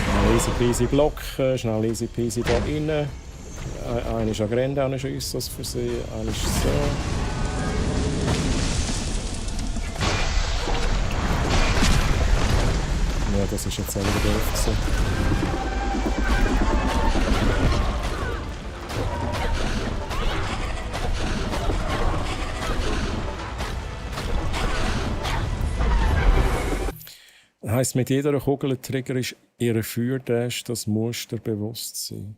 Schnell easy peasy blocken, schnell easy peasy da rein. Einer ist an Grende, einer ist an uns aus Versehen, einer ist so. Ja, das ist jetzt auch wieder doof. Das heisst, mit jeder Kugeltrigger ist ihre Feuerdash das Muster bewusst sein.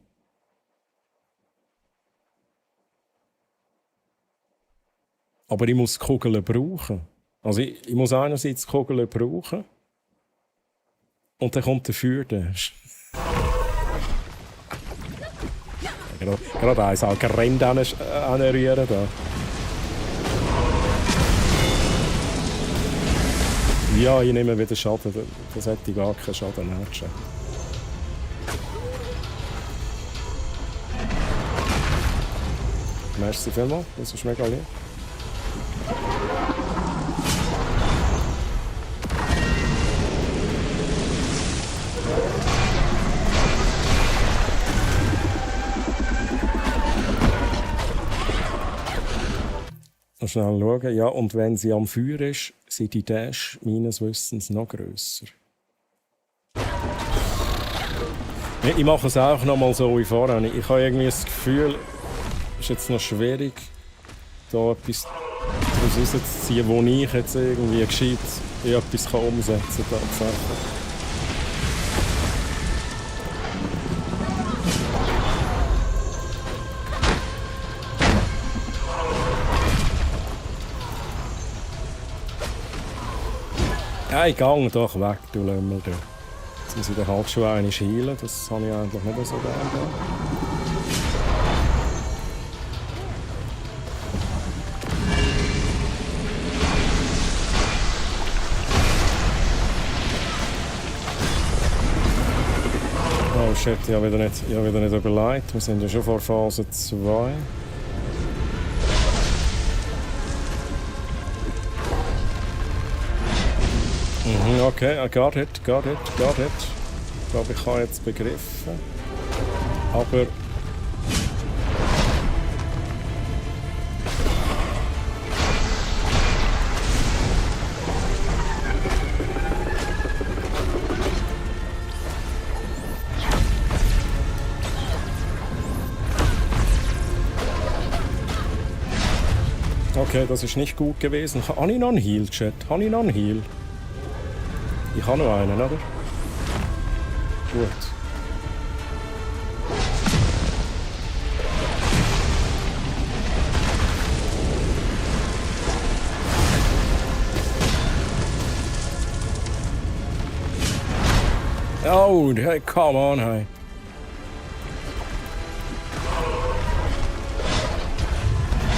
Aber ich muss Kugeln brauchen. Also ich muss einerseits Kugeln brauchen und dann kommt der Feuerdash. Gerade eins auch gerannt anrühren da. Ja, ich nehme wieder Schaden. Das hätte gar keinen Schaden hergeschickt. Merci vielmals, das ist mega lieb. Schnell schauen. Ja, und wenn sie am Feuer ist, sind die Dash meines Wissens noch grösser. Ich mache es auch noch mal so wie vorher. Ich habe irgendwie das Gefühl, es ist jetzt noch schwierig, da etwas daraus rauszuziehen, wo ich jetzt irgendwie gescheit etwas umsetzen kann. Tatsächlich. Ja, ich gehe doch weg, du Lümmel. Jetzt muss ich den halt schon einmal heilen, das habe ich eigentlich nicht so gerne. Oh shit, ich habe wieder nicht überlegt. Wir sind ja schon vor Phase 2. Okay, I got it. Ich glaube, ich habe jetzt begriffen. Aber... Okay, das ist nicht gut gewesen. Habe ich noch einen Heal, Chat? Habe ich noch einen Heal? Ich habe noch einen, oder? Gut. Oh, hey, come on, hey.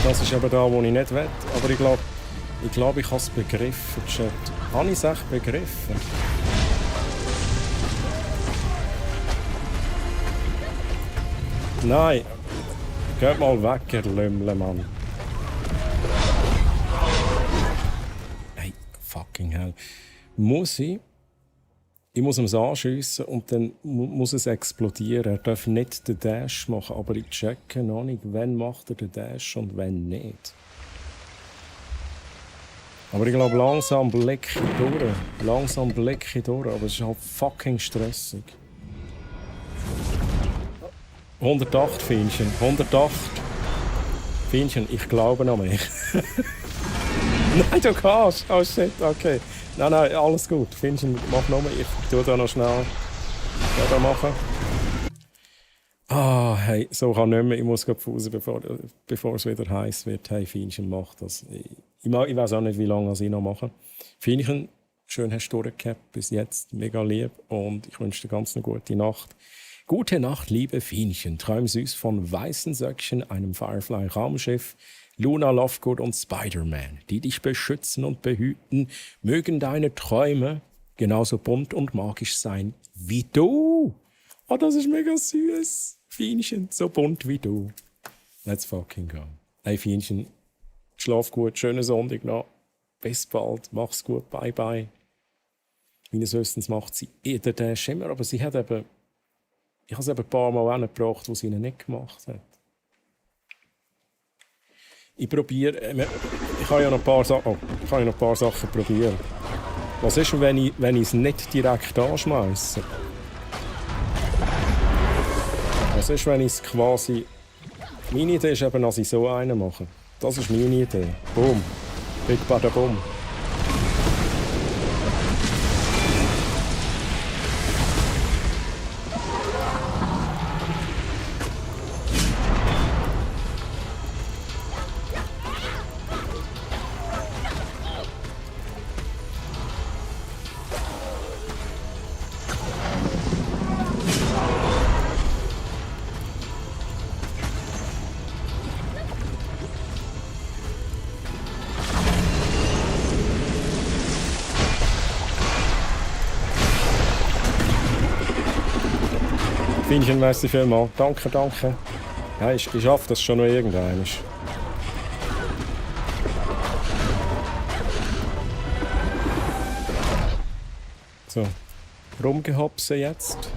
Das ist eben da, wo ich nicht will. Aber ich glaube, ich habe es begriffen, Chat. Habe ich es echt begriffen? Nein. Geht mal weg, ihr Lümmel, Mann. Hey, fucking hell. Ich muss ihm anschiessen und dann muss es explodieren. Er darf nicht den Dash machen, aber ich checke noch nicht, wann macht er den Dash und wann nicht. Aber ich glaube, langsam blicke ich durch. Aber es ist halt fucking stressig. 108 Fienchen. 108 Fienchen, ich glaube an mich. Nein, du kannst. Oh shit, okay. Nein, alles gut. Fienchen, mach nochmal. Ich tue da noch schnell da machen. Ah, hey, so kann nicht mehr. Ich muss gerade pausen, bevor es wieder heiß wird. Hey, Fienchen, mach das. Ich weiß auch nicht, wie lange ich noch mache. Fienchen, schön hast du durchgehabt bis jetzt. Mega lieb. Und ich wünsche dir ganz eine gute Nacht. Gute Nacht, liebe Fienchen. Träum süß von weißen Söckchen, einem Firefly-Raumschiff, Luna Lovegood und Spider-Man, die dich beschützen und behüten. Mögen deine Träume genauso bunt und magisch sein wie du. Oh, das ist mega süß. Fienchen, so bunt wie du. Let's fucking go. Hey, Fienchen, schlaf gut, schönen Sonntag noch. Bis bald, mach's gut, bye bye. Meines Wissens macht sie den Dash immer, aber sie hat eben... Ich habe es eben ein paar Mal hingebracht, wo sie ihn nicht gemacht hat. Ich probiere... Ich kann ja noch ein paar Sachen probieren. Was ist, wenn ich es nicht direkt anschmeiße? Was ist, wenn ich es quasi... Meine Idee ist eben, dass ich so einen mache. Das ist meine Idee. Boom. Big bada boom. Fienchen, merci vielmals. Danke, danke. Ja, ich schaffe das schon noch irgendwann. So, rumgehopsen jetzt.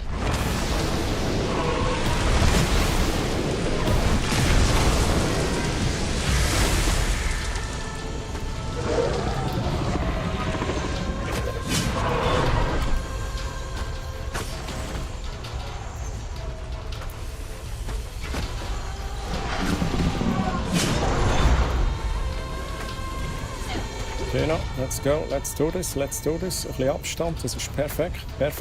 Genau, let's go, let's do this. Ein bisschen Abstand, das ist perfekt. 1,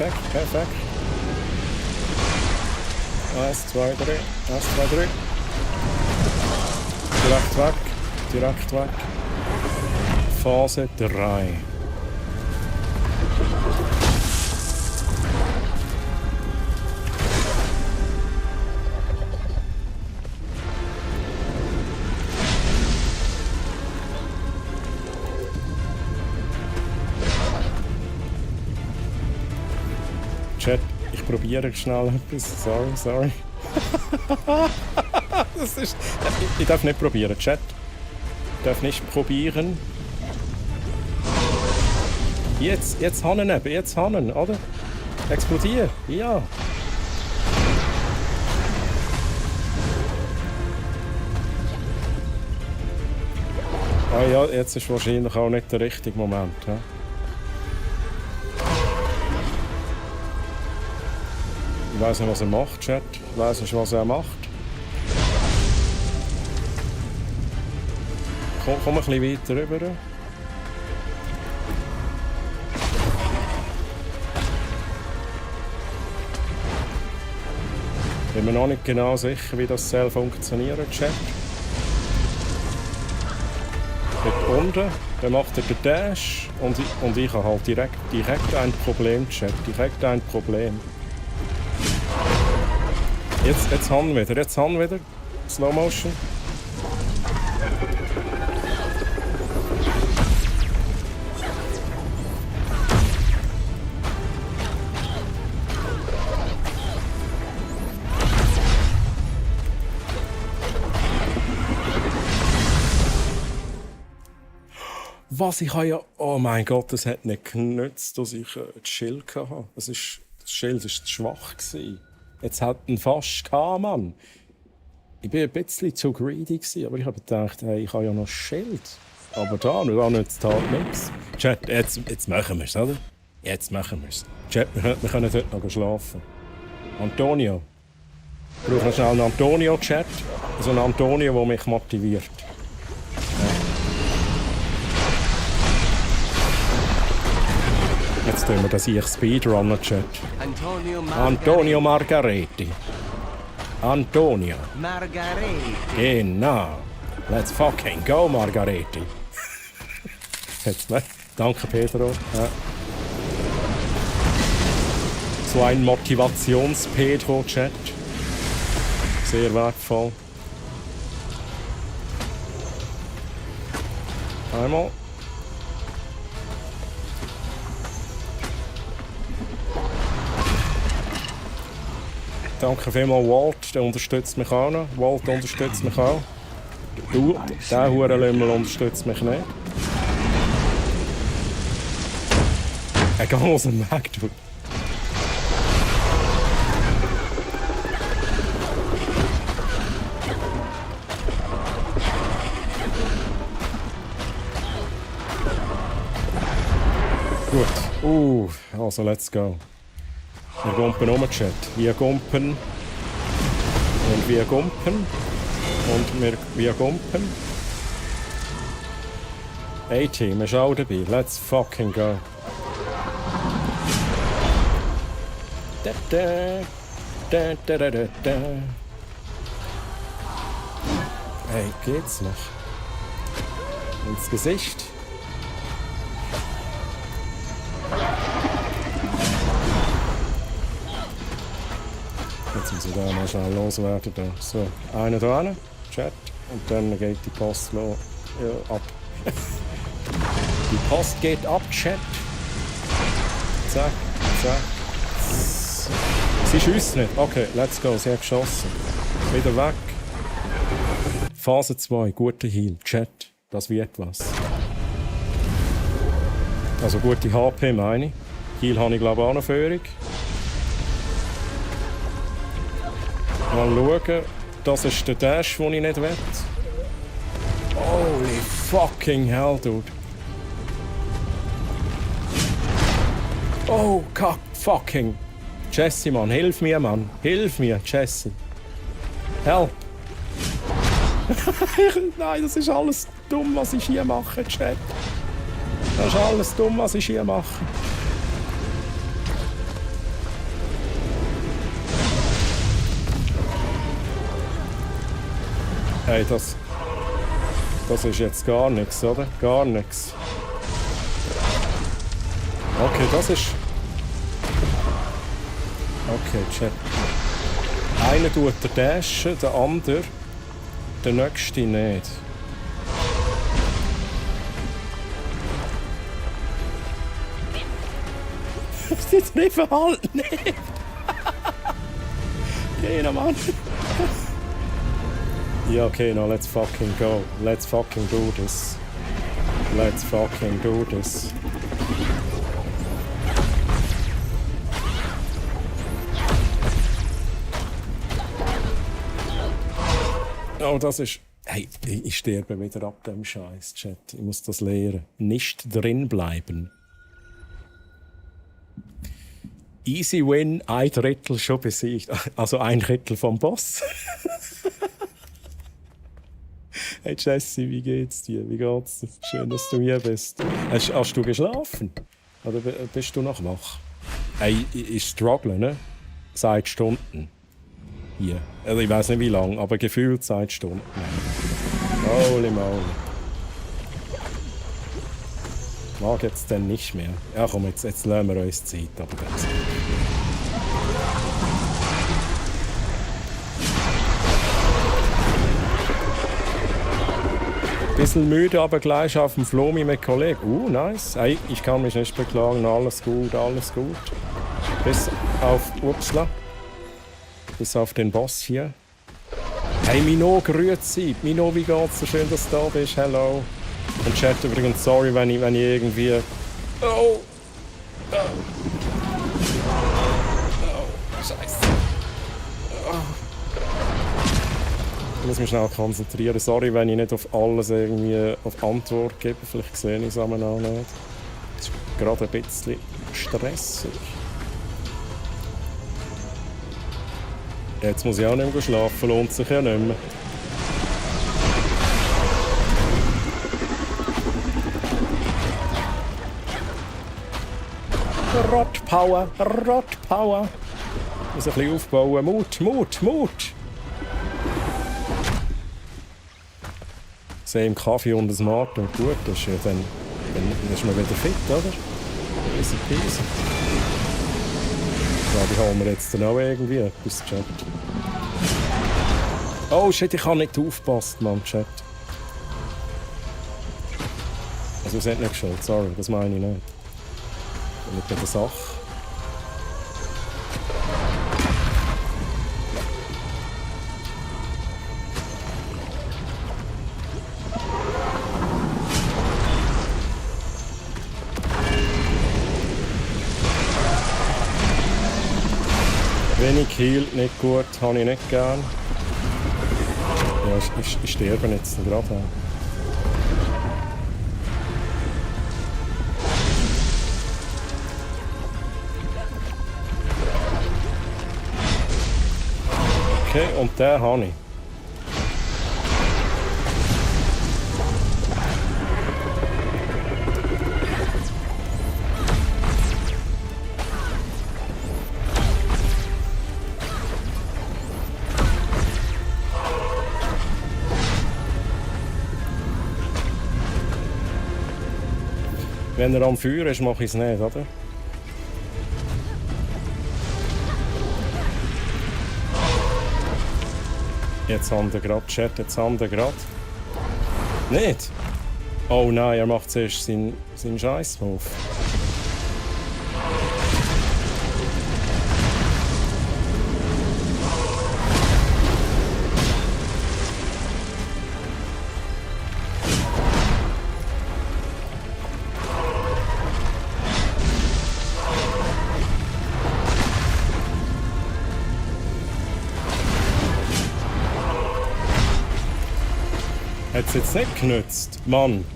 2, 3. 1, 2, 3. Direkt weg. Phase 3. Chat, ich probiere schnell etwas. Sorry. Das ist... Ich darf nicht probieren, Chat. Ich darf nicht probieren. Jetzt hannen eben, oder? Explodier, ja. Ah ja, jetzt ist wahrscheinlich auch nicht der richtige Moment. Ja? Ich weiss nicht, was er macht, Chat. Ich weiss nicht, was er macht. Komm ein bisschen weiter rüber. Ich bin mir noch nicht genau sicher, wie das soll funktionieren, Chat. Dort unten, dann macht er den Dash und ich habe halt direkt ein Problem, Chat. Direkt ein Problem. Jetzt haben wir wieder. Slow Motion. Was, ich habe ja... Oh mein Gott, das hat nicht genützt, dass ich das Schild hatte. Das Schild war zu schwach. Jetzt hat ihn fast gehabt, Mann. Ich war ein bisschen zu greedy, aber ich habe gedacht, hey, ich habe ja noch Schild. Aber da nützt halt nichts. Chat, jetzt machen wir es, oder? Jetzt machen wir es. Chat, wir können dort noch schlafen. Antonio. Ich brauche noch schnell einen Antonio-Chat. Also einen Antonio, der mich motiviert. Jetzt tun wir das hier Speedrunner, Chat. Antonio Margaretti. Antonio. Margaretti. Genau. Let's fucking go, Margaretti. Danke, Pedro. Ja. So ein Motivations-Pedro-Chat. Sehr wertvoll. Einmal. Danke vielmals, Walt, der unterstützt mich auch noch. Walt unterstützt mich auch. Du, der Hurenlümmel unterstützt mich nicht. Er geht aus dem Weg, du. Gut. Also let's go. Wir gumpen um, Chat. Wir gumpen. Und wir gumpen. Und wir gumpen. A-Team ist auch dabei. Let's fucking go. Da, da. Da, da, da, da, da. Hey, geht's noch? Ins Gesicht. Jetzt muss ich da mal schnell loswerden. Da. So, einer da hin, Chat. Und dann geht die Post ab. Die Post geht ab, Chat. Zack, zack. Sie schießt nicht. Okay, let's go. Sie hat geschossen. Wieder weg. Phase 2, guter Heal. Chat, das wird was. Also gute HP meine ich. Heal habe ich glaube auch noch Führung. Mal schauen. Das ist der Dash, den ich nicht will. Holy fucking hell, dude. Oh, fucking. Jesse, Mann, hilf mir, Mann. Hilf mir, Jesse. Help. Nein, das ist alles dumm, was ich hier mache, Chat. Das ist alles dumm, was ich hier mache. Hey, das ist jetzt gar nichts, oder? Gar nichts. Okay, das ist... Okay, Chat. Einer tut der dashen, der andere, der nächste nicht. Die treffen halt nicht. Genau, Mann. Ja, okay, now let's fucking go. Let's fucking do this. Let's fucking do this. Oh, das ist... Hey, ich sterbe wieder ab dem Scheiß, Chat. Ich muss das lernen. Nicht drin bleiben. Easy win, 1/3 schon besiegt. Also 1/3 vom Boss. Hey Jesse, wie geht's dir? Wie geht's dir? Schön, dass du hier bist. Hast du geschlafen? Oder bist du noch wach? Hey, ich struggle, ne? Seit Stunden. Hier. Also ich weiß nicht wie lange, aber gefühlt seit Stunden. Holy moly. Mag jetzt dann nicht mehr. Ja komm, jetzt lassen wir uns Zeit. Aber das. Bisschen müde, aber gleich auf dem Flomi mit Kollegen. Nice. Hey, ich kann mich nicht beklagen. Alles gut, alles gut. Bis auf... Upsla. Bis auf den Boss hier. Hey, Mino, grüezi. Mino, wie geht's? So schön, dass du da bist. Hello. Und Chat übrigens, sorry, wenn ich irgendwie... Oh! Scheiße. Ich muss mich schnell konzentrieren. Sorry, wenn ich nicht auf alles irgendwie auf Antwort gebe. Vielleicht sehe ich es auch nicht. Das ist gerade ein bisschen stressig. Jetzt muss ich auch nicht mehr schlafen, lohnt sich ja nicht mehr. Rot-Power, Rot-Power. Ich muss ein bisschen aufbauen. Mut, Mut, Mut. Ich sehe im Kaffee und ein Mart und gut, das ist ja dann ist man wieder fit, oder? Easy peasy. Ja, die haben wir jetzt dann auch irgendwie etwas, Chat. Oh shit, ich habe nicht aufgepasst, Mann, Chat. Also, es hat nicht geschaut, sorry, das meine ich nicht. Mit der Sache. Wenig Heal, nicht gut, habe ich nicht gern. Ja, ich sterbe jetzt gerade. Okay, und den habe ich. Wenn er am Feuer ist, mache ich es nicht, oder? Jetzt haben wir gerade, Chat, jetzt haben wir gerade. Nicht? Oh nein, er macht zuerst seinen Scheiß-Move. Hat es jetzt nicht genützt? Mann!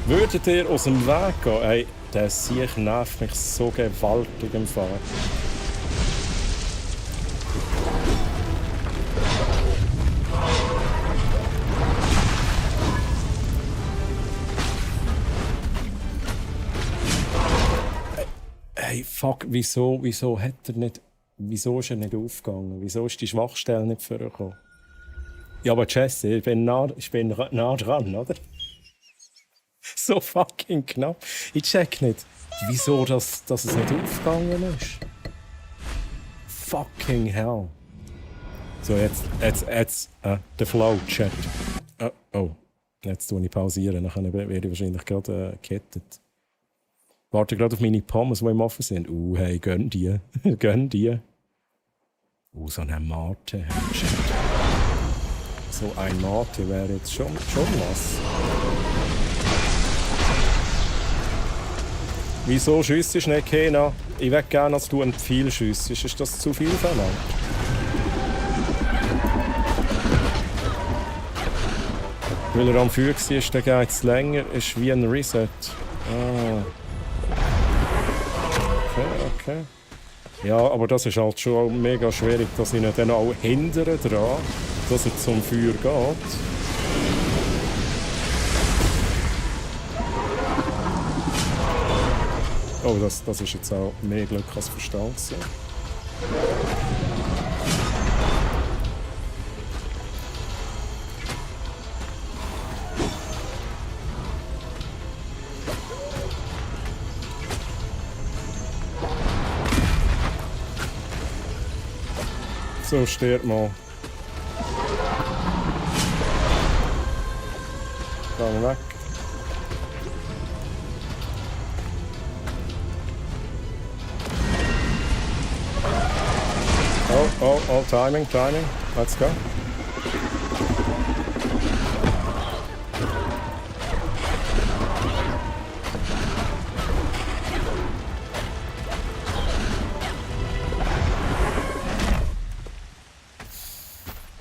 Würdet ihr aus dem Weg gehen? Ey, der Sieg nervt mich so gewaltig im Fall. Hey, fuck, wieso hat er nicht... Wieso ist er nicht aufgegangen? Wieso ist die Schwachstelle nicht vorgekommen? Ja, aber Jesse, ich bin nah dran, oder? So fucking knapp. Ich check nicht, wieso dass es nicht aufgegangen ist. Fucking hell. So, jetzt, der Flow, Chat. Oh, jetzt tue ich pausieren, dann werde ich wahrscheinlich gerade gekettet. Warte gerade auf meine Pommes, die im Offen sind. Hey, gönn die. Gönn die. So eine Mate. So ein Mate wäre jetzt schon was. Wieso schiessest du nicht, Kena? Ich würde gerne, dass du ein Pfeil schiessest. Ist das zu viel verlangt? Weil er am Feuer war, dann geht es länger. Ist wie ein Reset. Okay. Ja, aber das ist halt schon mega schwierig, dass ich ihn dann auch hindere daran, dass er zum Feuer geht. Oh, das ist jetzt auch mehr Glück als Verstand. So, stirb mal. Geh weg. Oh, timing. Let's go.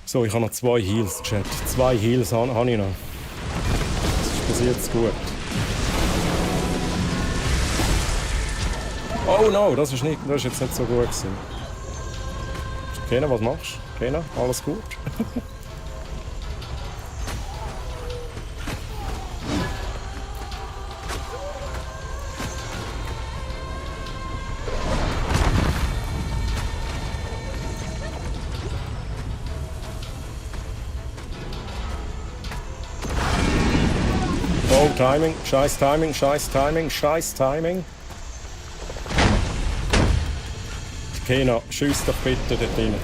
So, ich habe noch 2 Heals, Chat. 2 Heals habe ich noch. Das ist bis jetzt gut. Oh no, das ist jetzt nicht so gut gewesen. Kena, was machst du? Kena, alles gut? Oh, Timing, scheiß Timing. Kena, schieß doch bitte dort rein.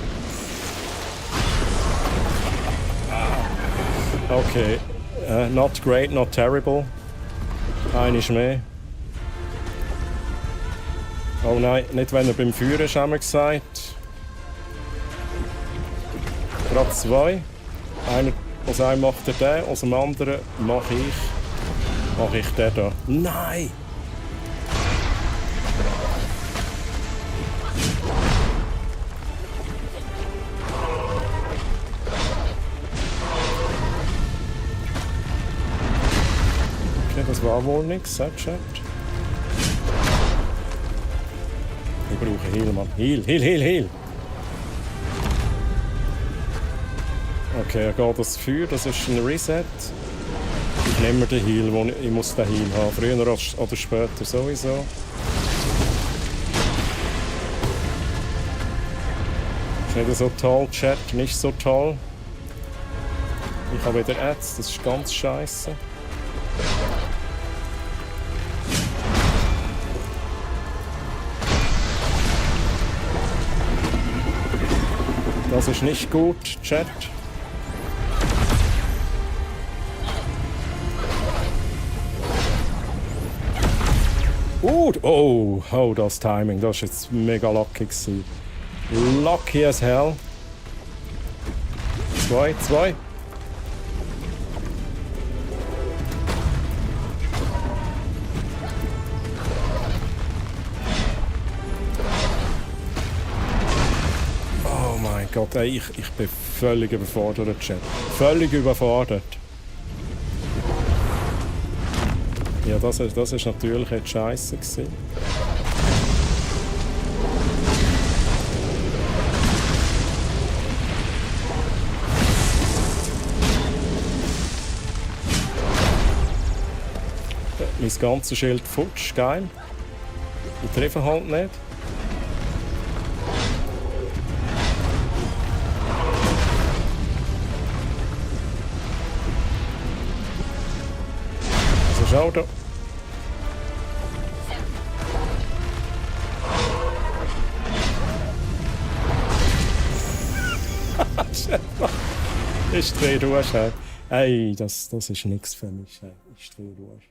Okay, not great, not terrible. Eine ist mehr. Oh nein, nicht wenn er beim Feuer ist, haben wir gesagt. Gerade 2. Aus einem macht er den, aus dem anderen mache ich den da. Nein! Okay, das war wohl nichts, Chat. Ich brauche Heal, Mann. Heal! Okay, er geht das Feuer, das ist ein Reset. Ich nehme mir den Heal, ich muss den Heal haben. Früher oder später sowieso. Ist nicht so toll, Chat, nicht so toll. Ich habe wieder Ads, das ist ganz scheiße. Das ist nicht gut, Chat. Oh, das Timing, das war jetzt mega lucky gewesen. Lucky as hell. 2. Oh mein Gott, ey, ich bin völlig überfordert, Chat. Völlig überfordert. Ja, das ist natürlich jetzt scheiße gewesen. Mein ganzes Schild futsch, geil. Ich treffe halt nicht. Also schau da. Ich drehe durch. Ey, das ist nichts für mich. Ich drehe durch.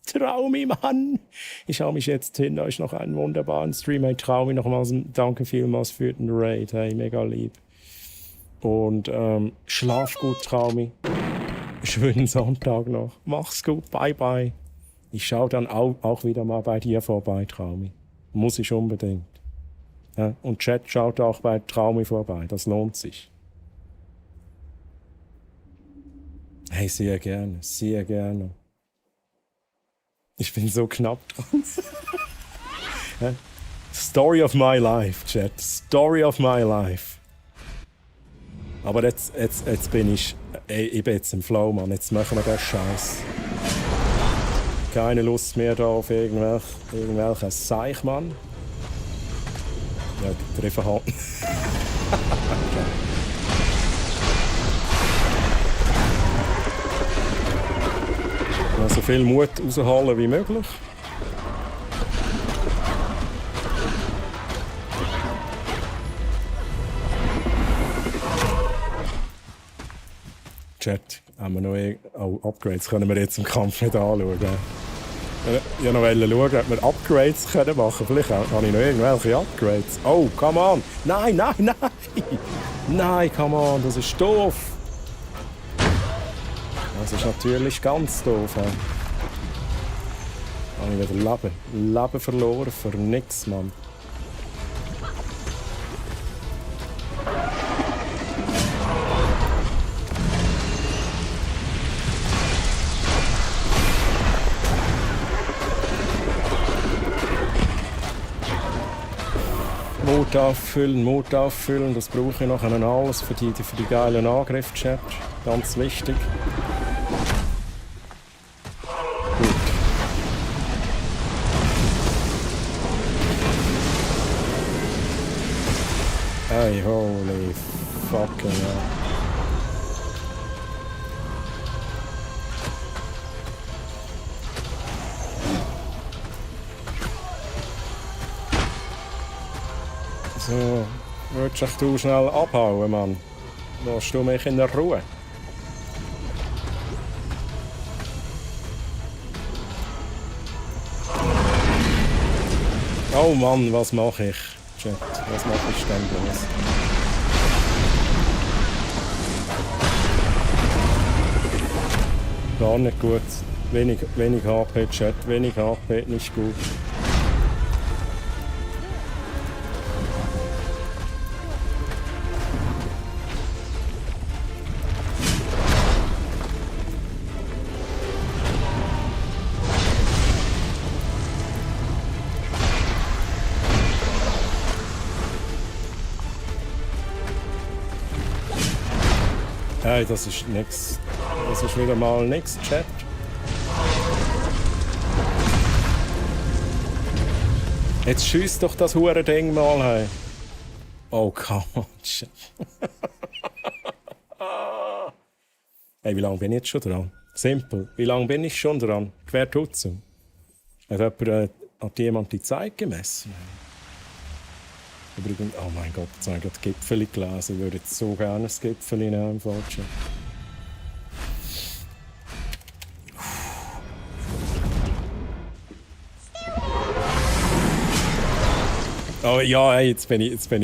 Traumi, Mann! Ich schaue mich jetzt hin, euch noch einen wunderbaren Stream. Hey, Traumi, nochmals danke vielmals für den Raid. Hey, mega lieb. Und schlaf gut, Traumi. Schönen Sonntag noch. Mach's gut, bye bye. Ich schaue dann auch wieder mal bei dir vorbei, Traumi. Muss ich unbedingt. Ja, und Chat schaut auch bei Traumi vorbei, das lohnt sich. Hey, sehr gerne, sehr gerne. Ich bin so knapp dran. Ja? Story of my life, Chat. Story of my life. Aber jetzt bin ich bin jetzt im Flow, Mann. Jetzt machen wir den Scheiß. Keine Lust mehr da auf irgendwelchen Seich, Mann. Ja, die treffen halt. So viel Mut rausholen wie möglich. Chat, haben wir noch Upgrades können wir jetzt im Kampf nicht anschauen. Ich wollte noch schauen, ob wir Upgrades machen können. Vielleicht habe ich noch irgendwelche Upgrades. Oh, come on! Nein! Nein, come on, das ist doof! Das ist natürlich ganz doof. Habe ich wieder Leben verloren für nix, Mann. Mut auffüllen, das brauche ich noch alles für die geilen Angriffe, Chat. Ganz wichtig. Gut. Hey, holy fucking hell. So, würdest du schnell abhauen, Mann? Lass du mich in der Ruhe? Oh Mann, was mache ich? Chat, was mache ich denn bloß? Gar nicht gut. Wenig HP, Chat. Wenig HP, nicht gut. Hey, das ist nix. Das ist wieder mal nix, Chat. Jetzt schießt doch das hure Ding mal, hey. Oh, come on, shit. Hey, wie lange bin ich jetzt schon dran? Simpel. Wie lange bin ich schon dran? Quer tut's. Hat jemand die Zeit gemessen? Übrigens, oh mein Gott, jetzt habe ich gerade Gipfeli gelesen. Ich würde jetzt so gerne das Gipfeli nehmen im Falschen. Oh ja, hey, jetzt bin ich halt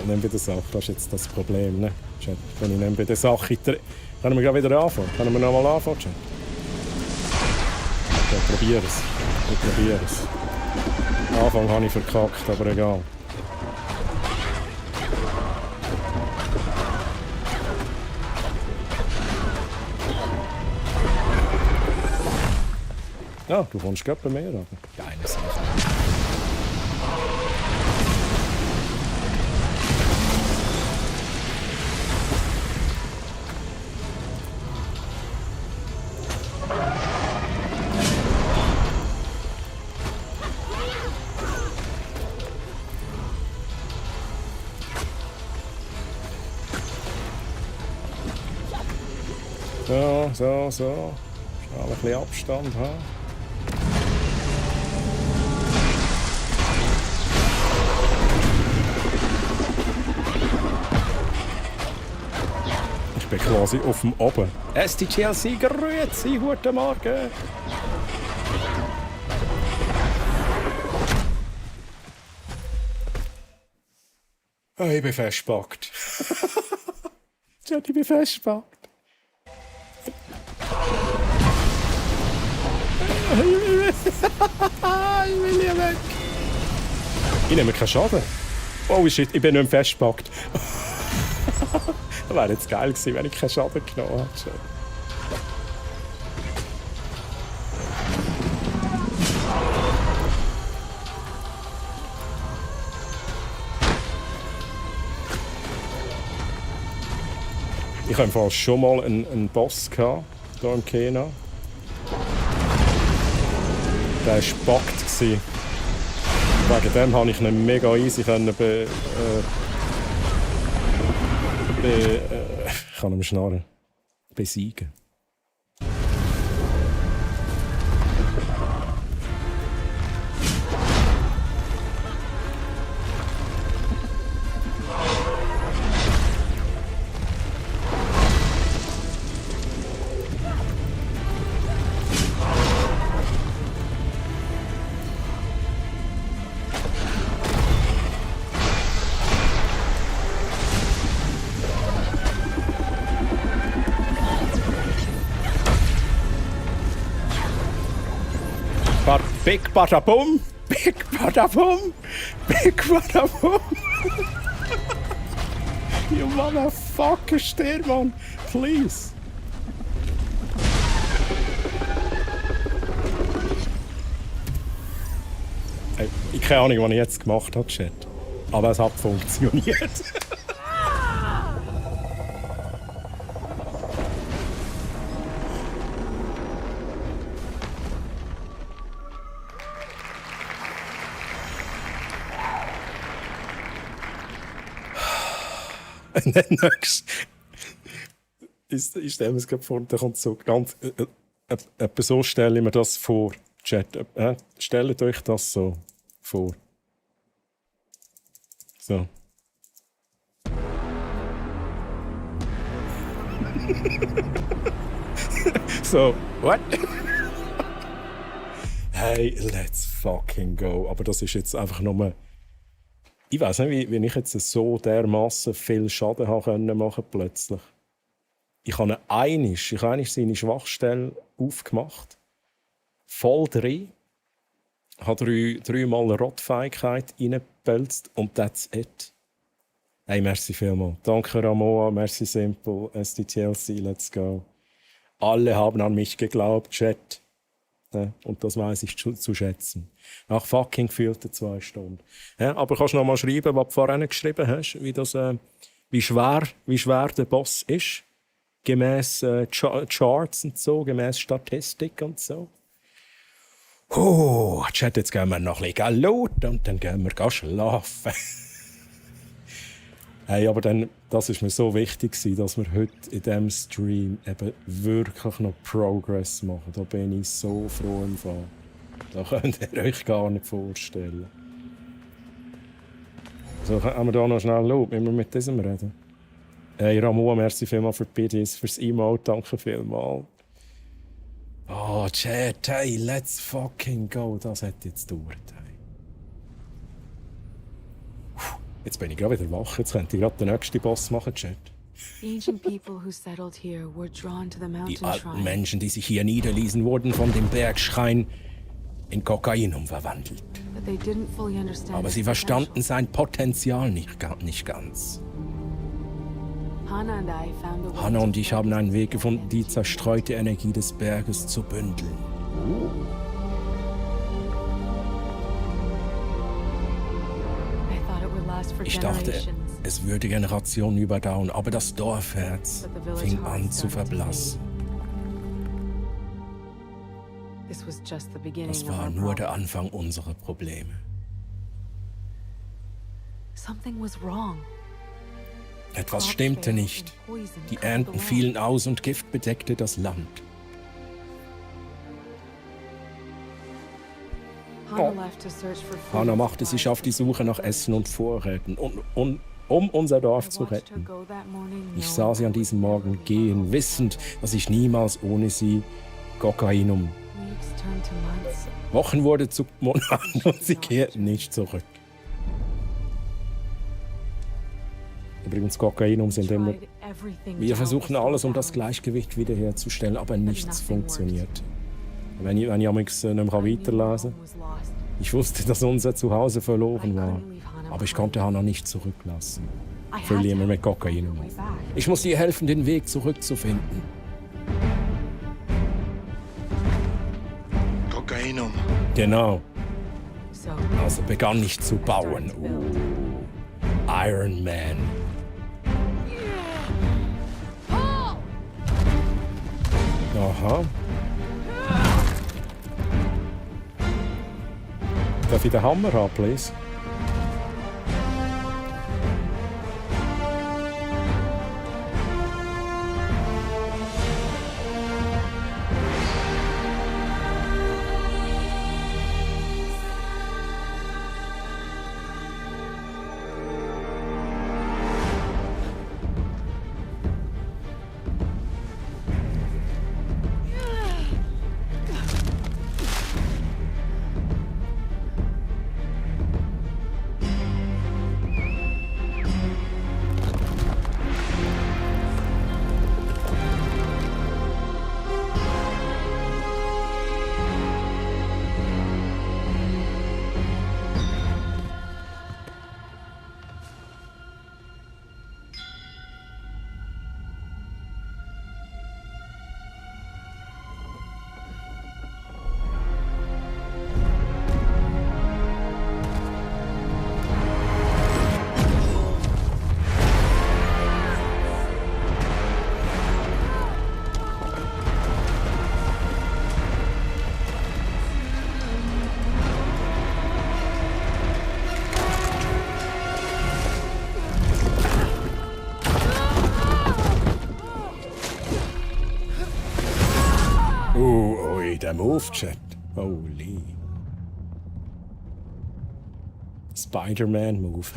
nicht bei der Sache. Das ist jetzt das Problem, ne? Chat, wenn ich nicht bei der Sache... Können wir gerade wieder anfangen? Können wir nochmal anfangen, Chat? Ich probiere es. Am Anfang habe ich verkackt, aber egal. Ja, du kommst gerade bei mir, aber geile Sache. So. Schnell ein bisschen Abstand haben. Ich bin quasi auf dem Oben. STGLC, grüezi, guten Morgen! Oh, ich bin festgepackt. Ich bin festgepackt. Ich will hier weg. Ich nehme keinen Schaden. Oh shit, ich bin nicht mehr festgepackt. Das wäre jetzt geil gewesen, wenn ich keinen Schaden genommen hätte. Ich hatte fast schon mal einen Boss hier im Kena. Der war spackt. Wegen dem konnte ich ihn mega easy ich kann ihn schnarren. Besiegen. Big Bada Boom! Big Bada Boom! Big Bada Boom! You motherfucker, steh, man! Please! Hey, ich keine Ahnung, was ich jetzt gemacht habe, Chat. Aber es hat funktioniert. Ich stelle mir es gerade vor, da kommt so ganz. Etwa so stelle ich mir das vor. Chat. Stellt euch das so vor. So. So, what? Hey, let's fucking go. Aber das ist jetzt einfach nur. Ich weiß nicht, wie ich jetzt so dermaßen viel Schaden machen können plötzlich. Ich habe einmal seine Schwachstelle aufgemacht, voll drin, habe dreimal Rottfähigkeit reingepelzt und that's it. Hey, merci vielmals. Danke Ramoa, merci Simple, SDTLC, let's go. Alle haben an mich geglaubt, Chat. Ja, und das weiss ich zu schätzen. Nach fucking gefühlten 2 Stunden. Ja, aber kannst du noch mal schreiben, was du vorhin geschrieben hast, wie schwer der Boss ist? Gemäss Charts und so, gemäss Statistik und so. Chat, jetzt gehen wir noch ein bisschen laut und dann gehen wir schlafen. Hey, aber dann, das war mir so wichtig, dass wir heute in diesem Stream eben wirklich noch Progress machen. Da bin ich so froh im Fall. Das könnt ihr euch gar nicht vorstellen. So, haben wir da noch schnell laut, wenn wir mit diesem reden. Hey, Ramon, merci vielmals für die BDs, fürs Emote, danke vielmals. Oh, Chat, hey, let's fucking go. Das hat jetzt gedauert. Jetzt bin ich gerade wieder wach. Jetzt könnte ich gerade den nächsten Boss machen, Chat. The ancient people who settled here were drawn to the mountain Die alten shrine. Menschen, die sich hier niederließen, wurden von dem Bergschrein in Kokainum verwandelt. But they didn't fully understand Aber its sie potential. verstanden sein Potenzial nicht ganz. Hannah and I found a way Hannah to und ich haben einen Weg gefunden, die zerstreute Energie des Berges zu bündeln. I thought it would last for Ich dachte, generations. es würde Generationen überdauern, aber das Dorfherz fing an zu verblassen. This was just the beginning Das of war our nur problem. der Anfang unserer Probleme. Something was wrong. Etwas stimmte nicht. Die Ernten fielen aus und Gift bedeckte das Land. Hannah left to search for food. Hannah machte sich auf die Suche nach Essen und Vorräten, um unser Dorf zu retten. Ich sah sie an diesem Morgen gehen, wissend, dass ich niemals ohne sie Kokainum. Weeks turned to months. Wochen wurde zu Monaten und sie kehrten nicht zurück. Übrigens, Kokainum sind immer... Wir versuchen alles, um das Gleichgewicht wiederherzustellen, aber nichts funktioniert. Wenn ich nicht mehr weiterlesen kann. Ich wusste, dass unser Zuhause verloren war, aber ich konnte Hannah nicht zurücklassen. Verlieren wir mit Kokainum. Ich muss ihr helfen, den Weg zurückzufinden. Kokainum. Genau. Also begann ich zu bauen. Iron Man. Aha. Darf ich den Hammer haben, please? Der Move-Chat. Holy. Spider-Man-Move.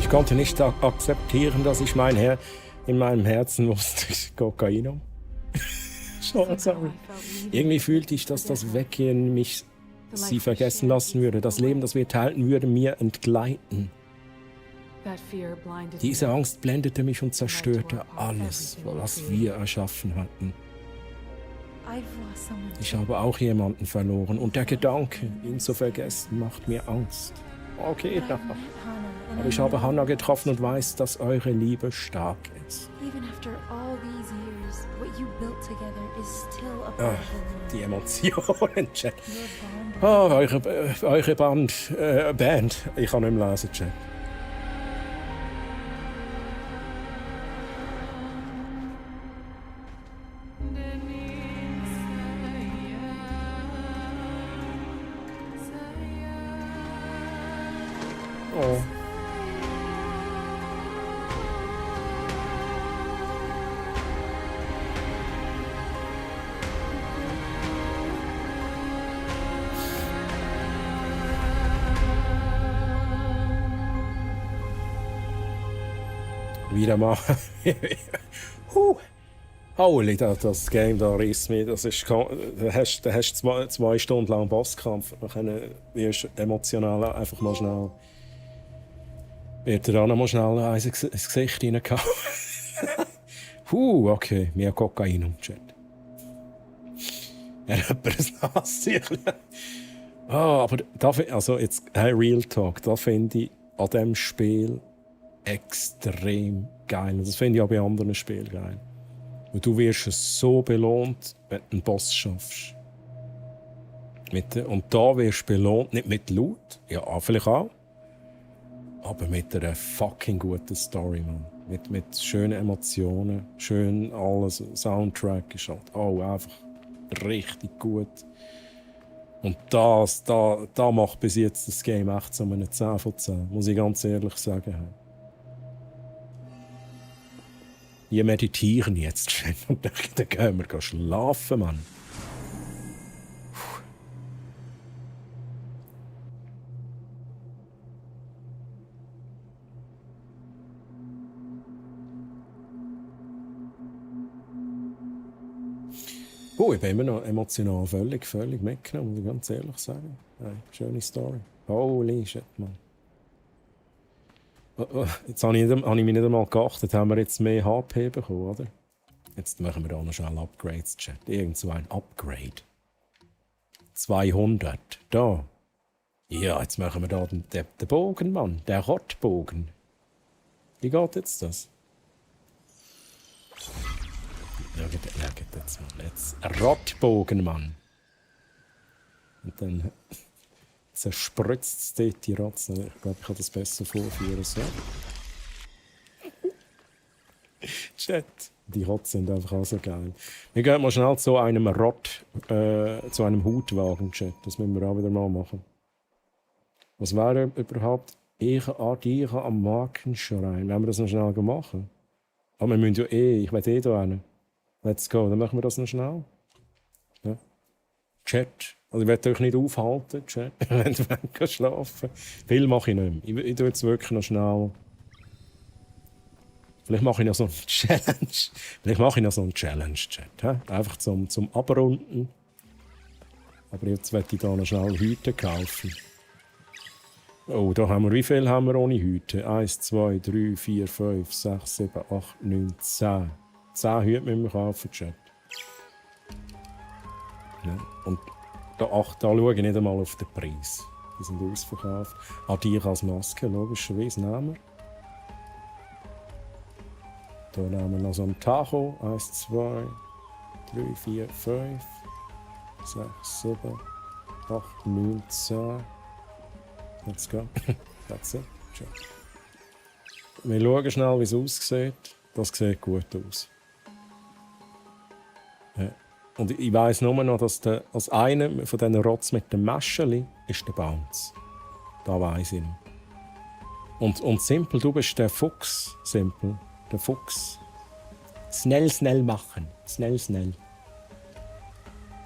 Ich konnte nicht akzeptieren, dass ich in meinem Herzen wusste, Kokainum. Sorry. Irgendwie fühlte ich, dass das Weggehen sie vergessen lassen würde. Das Leben, das wir teilten, würde mir entgleiten. Diese Angst blendete mich und zerstörte alles, was wir erschaffen hatten. Ich habe auch jemanden verloren und der Gedanke, ihn zu vergessen, macht mir Angst. Okay, aber ich habe Hannah getroffen und weiß, dass eure Liebe stark ist. Die Emotionen, Chat. Eure Band. Ich kann nicht mehr lesen, Chat. Oh. Wieder mal. Holy, das Game da riss mich. Da hast du 2 Stunden lang Bosskampf. Dann wirst du emotional einfach mal schnell. Wird dir auch noch mal schnell eins ins Gesicht reingehauen. Okay, mehr Kokain im Chat. Er hat ein Nasstüchlein. Aber also jetzt Real Talk, da finde ich an diesem Spiel extrem geil. Und das finde ich auch bei anderen Spielen geil. Und du wirst so belohnt, wenn du einen Boss schaffst. Und da wirst du belohnt, nicht mit Loot, ja, vielleicht auch, aber mit einer fucking guten Story, man. Mit schönen Emotionen, schön alles. Soundtrack ist halt auch einfach richtig gut. Und da macht bis jetzt das Game echt so eine 10 von 10, muss ich ganz ehrlich sagen. Wir meditieren jetzt schon und dann gehen wir schlafen, Mann. Ich bin immer noch emotional völlig mitgenommen, muss ich ganz ehrlich sagen. Schöne Story. Holy shit, Mann. Jetzt habe ich mich nicht einmal geachtet, haben wir jetzt mehr HP bekommen, oder? Jetzt machen wir da noch schnell Upgrades, Chat. Irgend so ein Upgrade. 200. Da. Ja, jetzt machen wir da den Bogen, Mann. Der Rottbogen. Wie geht jetzt das? Schaut jetzt mal. Jetzt Rottbogen, Mann. Und dann zerspritzt es dort die Ratze. Ich glaube, ich kann das besser vorführen. So. Chat. Die Rotzen sind einfach auch so geil. Wir gehen mal schnell zu einem zu einem Hutwagen, Chat. Das müssen wir auch wieder mal machen. Was wäre überhaupt ich am Markenschrein? Wenn wir das noch schnell machen? Aber wir müssen ja ich will da hin. Let's go, dann machen wir das noch schnell. Ja. Chat. Also ich werde euch nicht aufhalten, Chat, wenn ihr schlafen. Viel mache ich nicht mehr. Ich tue jetzt wirklich noch schnell. Vielleicht mache ich noch so eine Challenge. Chat. Einfach zum Abrunden. Aber jetzt werde ich da noch schnell Hüte kaufen. Oh, da haben wir, wie viel haben wir ohne Hüte? 1, 2, 3, 4, 5, 6, 7, 8, 9, 10. 10 Hüte müssen wir kaufen, Chat. Ja, und da schaue ich nicht einmal auf den Preis. Die sind ausverkauft. Die als Maske, logischerweise, nehmen wir. Da nehmen wir noch so einen Tacho. 1, 2, 3, 4, 5, 6, 7, 8, 9, 10. Let's go. That's it. Ciao. Wir schauen schnell, wie es aussieht. Das sieht gut aus. Ja. Und ich weiss nur noch, dass als einer von diesen Rotz mit dem Mäscheli ist der Bounce. Da weiss ich noch. Und Simple, du bist der Fuchs. Simple. Der Fuchs. Schnell machen. Schnell.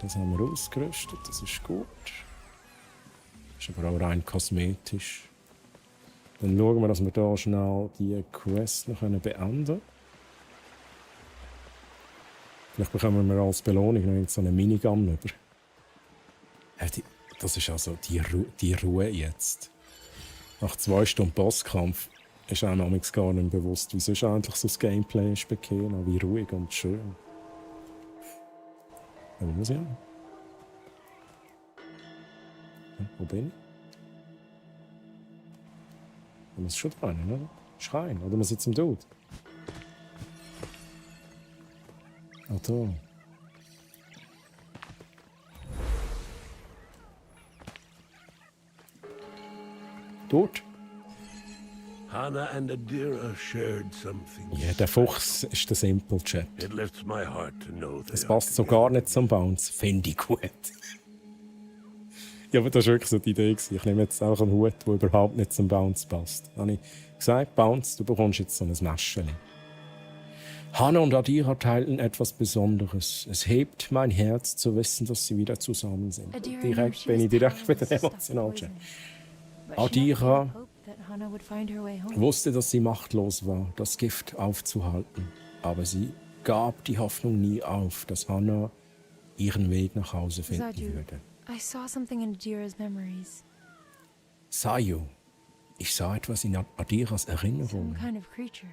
Das haben wir ausgerüstet. Das ist gut. Ist aber auch rein kosmetisch. Dann schauen wir, dass wir hier schnell die Quest noch beenden können. Vielleicht bekommen wir als Belohnung noch so eine Minigun über. Das ist also die Ruhe jetzt. Nach 2 Stunden Bosskampf ist einem manchmal gar nicht mehr bewusst, wie sonst eigentlich so das Gameplay ist bekommen, wie ruhig und schön. Ja, wo muss ich hin? Ja, wo bin ich? Da muss schon rein, oder? Schreien, oder muss ich zum Dude? Ah, da. Dort? Hannah and Adira shared something. Ja, der Fuchs ist der Simple Chat. It lifts my heart to know Das passt so gar nicht zum Bounce. Finde ich gut. Ja, aber das war wirklich so die Idee. Ich nehme jetzt auch einen Hut, der überhaupt nicht zum Bounce passt. Da habe ich gesagt, Bounce, du bekommst jetzt so ein Mäschchen. Hannah und Adira teilten etwas Besonderes. Es hebt mein Herz zu wissen, dass sie wieder zusammen sind. Bin ich direkt wieder emotional. Adira wusste, dass sie machtlos war, das Gift aufzuhalten. Aber sie gab die Hoffnung nie auf, dass Hannah ihren Weg nach Hause finden würde. I saw something in Adira's memories. Sayu, ich sah etwas in Adiras Erinnerungen. Some kind of creature.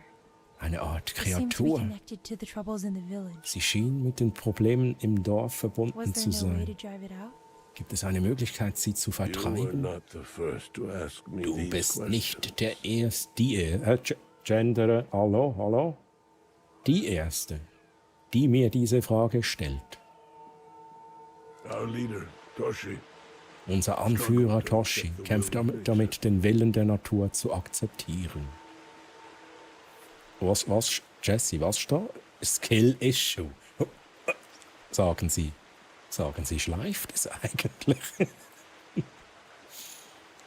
Eine Art It seemed to be Kreatur. connected to the troubles in the village. Sie schien mit den Problemen im Dorf verbunden Was zu there no way to sein. drive it out? Gibt es eine Möglichkeit, sie zu vertreiben? Du bist nicht der Erste, Gender, hallo? Die Erste, die mir diese Frage stellt. Our leader, Toshi. Unser Anführer Toshi kämpft damit, den Willen der Natur zu akzeptieren. Was, Jesse, was steht? Skill Issue. Sagen Sie, schleift es eigentlich?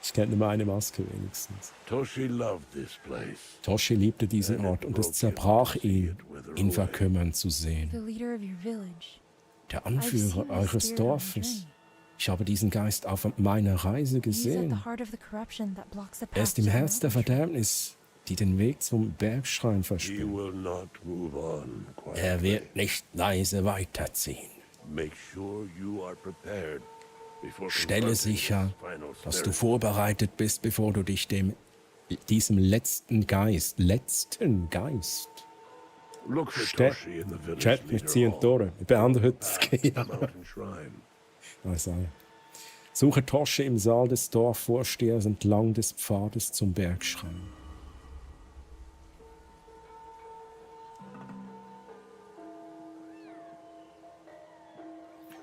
Ich kenne nur eine Maske wenigstens. Toshi loved this place. Toshi liebte diesen Ort und es zerbrach ihn, ihn verkümmern zu sehen. The leader of your village. Der Anführer eures Dorfes. Ich habe diesen Geist auf meiner Reise He's at gesehen. the heart of the corruption that blocks the Er path ist im to the Herz der mountain. Verderbnis, die den Weg zum Bergschrein He versperrt. will not move on quietly. Er wird nicht leise weiterziehen. Make sure you are prepared before Stelle confronting sicher, his final dass snare. du vorbereitet bist, bevor du dich diesem letzten Geist, Look for Toshi in the village Chat, wir leader ziehen hall. durch. Wir beenden heute das At the Game. mountain shrine. Also, suche Toshi im Saal des Dorfvorstehers entlang des Pfades zum Bergschrein.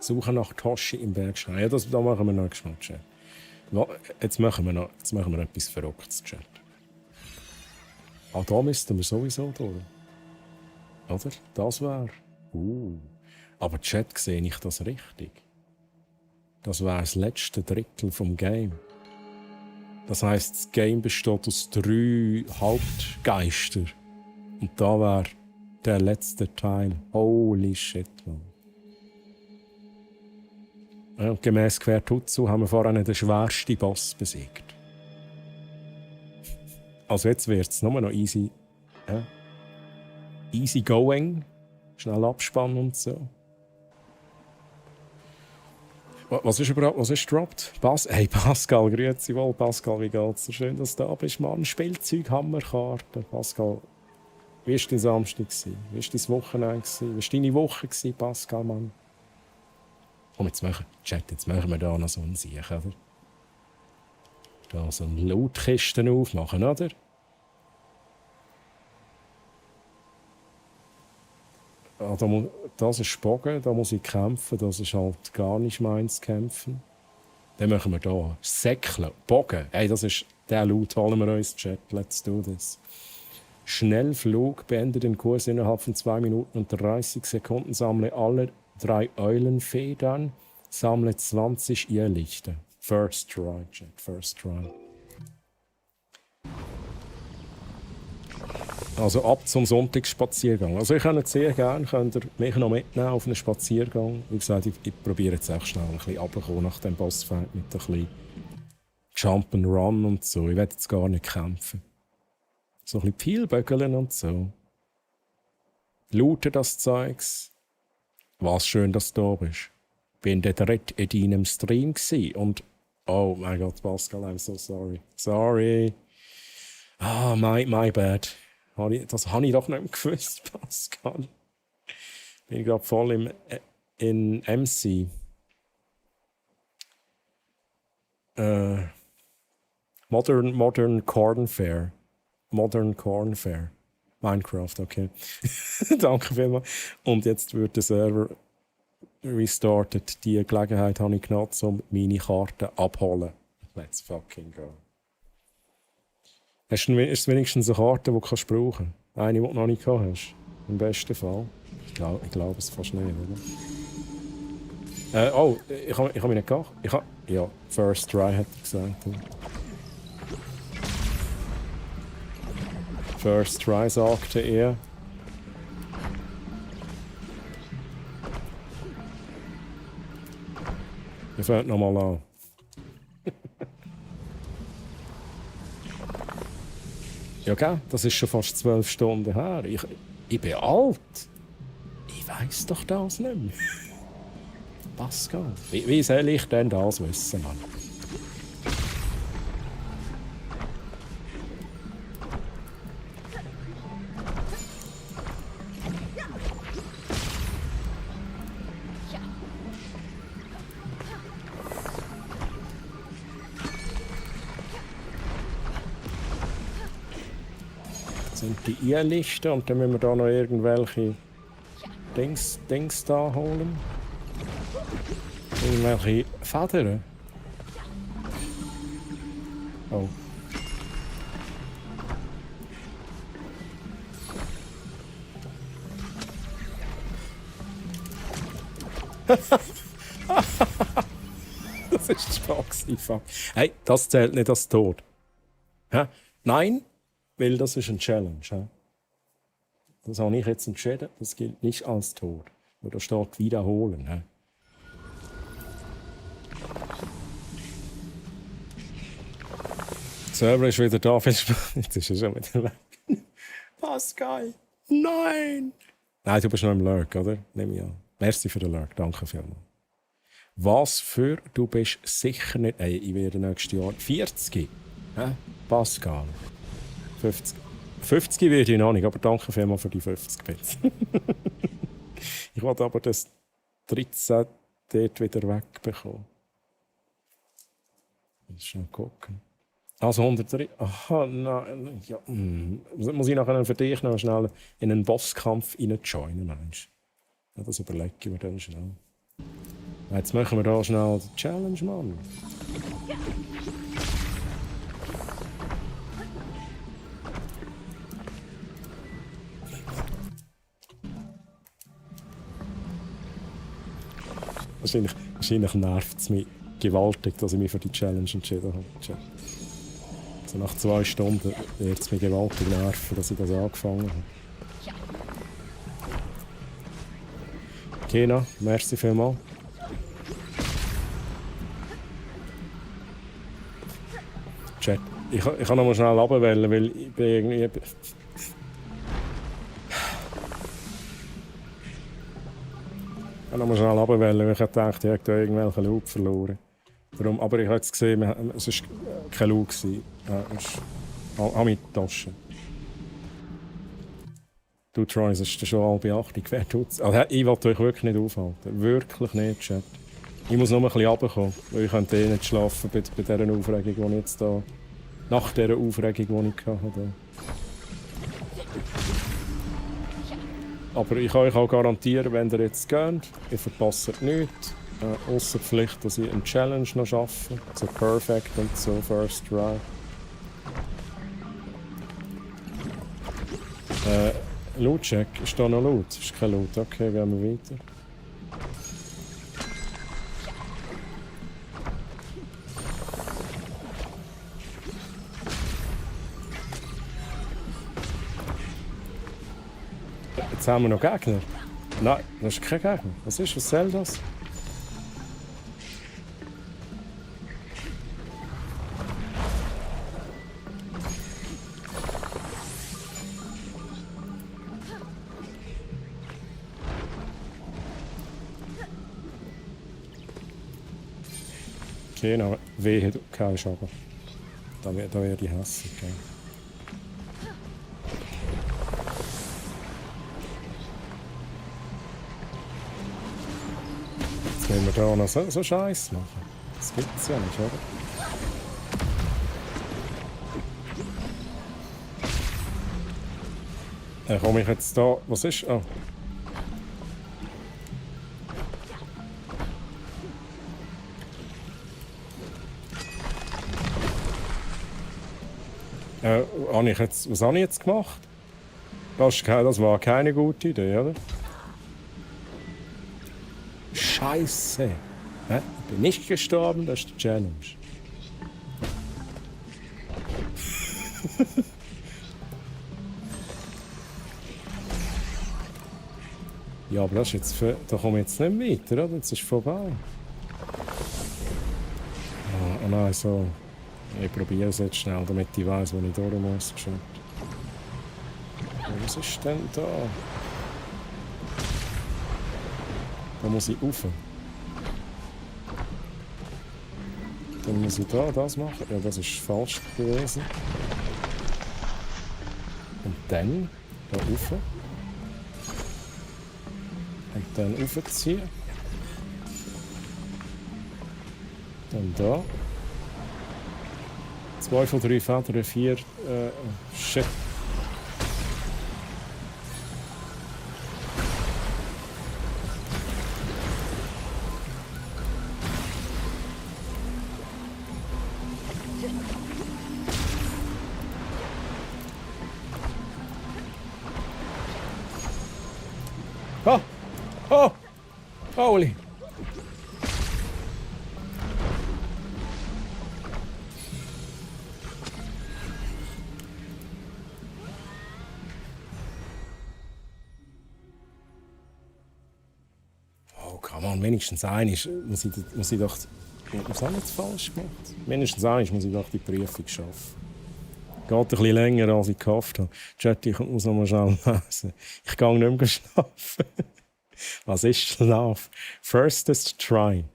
Suche nach Toshi im Bergschrein. Ja, da machen wir noch schnell, Chat. Jetzt machen wir etwas Verrücktes, Chat. Ah, da müssten wir sowieso durch. Oder? Das wäre. Aber Chat, sehe ich das richtig? Das wäre das letzte Drittel vom Game. Das heisst, das Game besteht aus 3 Hauptgeister. Und da wäre der letzte Teil. Holy shit, man. Ja, und gemäss Quertutsu haben wir vorhin den schwersten Boss besiegt. Also jetzt wird es nur noch easy. Ja. Easy going. Schnell abspannen und so. Was ist überhaupt, was ist gedroppt? Hey Pascal, grüezi wohl. Pascal, wie geht's dir? Schön, dass du da bist, Mann. Spielzeug, Hammerkarte. Pascal, wie war dein Samstag? Wie war dein Wochenende? Wie war deine Woche, Pascal, Mann? Komm, jetzt machen wir da noch so einen Sieg, oder? Da so eine Lautkiste aufmachen, oder? Ah, das ist Bogen, da muss ich kämpfen, das ist halt gar nicht meins kämpfen. Dann machen wir hier Säckle, Bogen. Hey, das ist der Loot, holen wir uns, Chat, let's do this. Schnellflug, beende den Kurs innerhalb von 2 Minuten und 30 Sekunden, sammle alle 3 Eulenfedern, sammle 20 Irrlichter. First try, Chat, first try. Also ab zum Sonntagsspaziergang. Also ich könnt sehr gerne mich noch mitnehmen auf einen Spaziergang. Wie gesagt, ich probiere jetzt auch schnell ein bisschen runterzukommen nach dem Bossfight mit ein bisschen Jump'n'Run und so. Ich will jetzt gar nicht kämpfen. So ein bisschen Pfeilbögeln und so. Looten das Zeugs. Was schön, dass du da bist. Bin der dritte in deinem Stream gsi und... Oh mein Gott, Pascal, I'm so sorry. Sorry. Ah, my bad. Das habe ich doch nicht mehr gewusst, Pascal. Bin gerade voll in MC. Modern Corn Fair. Modern Corn Fair. Minecraft, okay. Danke vielmals. Und jetzt wird der Server restartet. Die Gelegenheit habe ich genutzt, um meine Karten abholen. Let's fucking go. Ist es wenigstens eine Karte, die du brauchen kannst? Eine, die du noch nicht gehabt hast? Im besten Fall. Ich glaube es fast nicht, oder? Ich habe mich nicht gehabt. Ja, First Try hat er gesagt. First Try, sagte er. Wir fangen nochmal an. Ja, gell? Das ist schon fast 12 Stunden her. Ich bin alt. Ich weiss doch das nicht mehr. Pascal, wie soll ich denn das wissen, Mann? Das sind die Irrlichter und dann müssen wir da noch irgendwelche Dings da holen. Irgendwelche Federn. Oh. Das ist Spaß. Hey, das zählt nicht als Tod. Hä? Nein, weil das ist eine Challenge. Hä? Das habe ich jetzt entschieden. Das gilt nicht als Tod. Weil da steht wiederholen. Hä? Der Server ist wieder da. Jetzt ist er schon wieder weg. Pascal, nein! Nein, du bist noch im Lurk, oder? Nehme ich an. Merci für den Lurk, danke vielmals. Was für, du bist sicher nicht... Ey, ich werde nächstes Jahr 40. Hä? Pascal. 50. 50 werde ich noch nicht, aber danke vielmals für die 50 Bits. Ich wollte aber das 13 dort wieder wegbekommen. Muss schnell gucken. Also 103. Aha, nein. Ja, muss ich nachher für dich noch schnell in einen Bosskampf joinen, Mensch? Ja, das überlege ich mir dann schnell. Jetzt machen wir da schnell die Challenge, Mann. Wahrscheinlich nervt es mich gewaltig, dass ich mich für die Challenge entschieden habe. Also nach 2 Stunden wird es mich gewaltig nerven, dass ich das angefangen habe. Kena, merci vielmals. Chat, ich kann noch mal schnell runterwählen, weil ich bin irgendwie... Ich kann noch mal schnell runterwählen, weil ich dachte, ich habe da irgendwelchen Loot verloren. Darum, aber ich habe jetzt gesehen, es war kein Loot. Ich habe meine Tasche. Du, Troy, das ist schon halb 8. Wer tut's? Also, ich will euch wirklich nicht aufhalten. Wirklich nicht, Chat. Ich muss noch ein bisschen runterkommen, weil ich könnte nicht schlafen bei dieser Aufregung, die ich jetzt da... Nach dieser Aufregung, die ich hatte. Aber ich kann euch auch garantieren, wenn ihr jetzt geht, ihr verpasst nichts. Ausser Pflicht, dass ich eine Challenge noch schaffe. So Perfect und so First Try. Loot-Check. Ist da noch Loot? Ist kein Loot. Okay, gehen wir weiter. Jetzt haben wir noch Gegner. Nein, das ist kein Gegner. Was soll das? Genau, wehe, du kannst aber. Da wär die hässlich, gell? Jetzt müssen wir da noch so Scheiß machen. Das gibt's ja nicht, oder? Komme ich jetzt da... Was ist... Oh. Was habe ich jetzt gemacht? Das war keine gute Idee, oder? Scheiße! Ich bin nicht gestorben, das ist die Challenge. Ja, aber das ist jetzt da komme ich jetzt nicht weiter, oder? Jetzt ist es vorbei. Oh nein, so. Ich probiere es jetzt schnell, damit ich weiss, wo ich durch muss. Was ist denn da? Da muss ich rauf. Dann muss ich da das machen. Ja, das ist falsch gewesen. Und dann da rauf. Und dann raufziehen. Dann da. 2 von 3 Federn, 4. Shit. Oh! Oh! Holy! Wenigstens eines muss ich doch... Was habe ich jetzt falsch gemacht? Mindestens eines muss ich doch die Prüfung schaffen. Geht ein bisschen länger, als ich gehofft habe. Chat, ich muss noch mal schnell lesen. Ich gehe nicht mehr schlafen. Was ist Schlaf? Firstest try.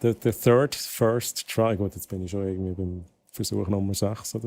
The third first try. Gut, jetzt bin ich schon irgendwie beim Versuch Nummer 6 oder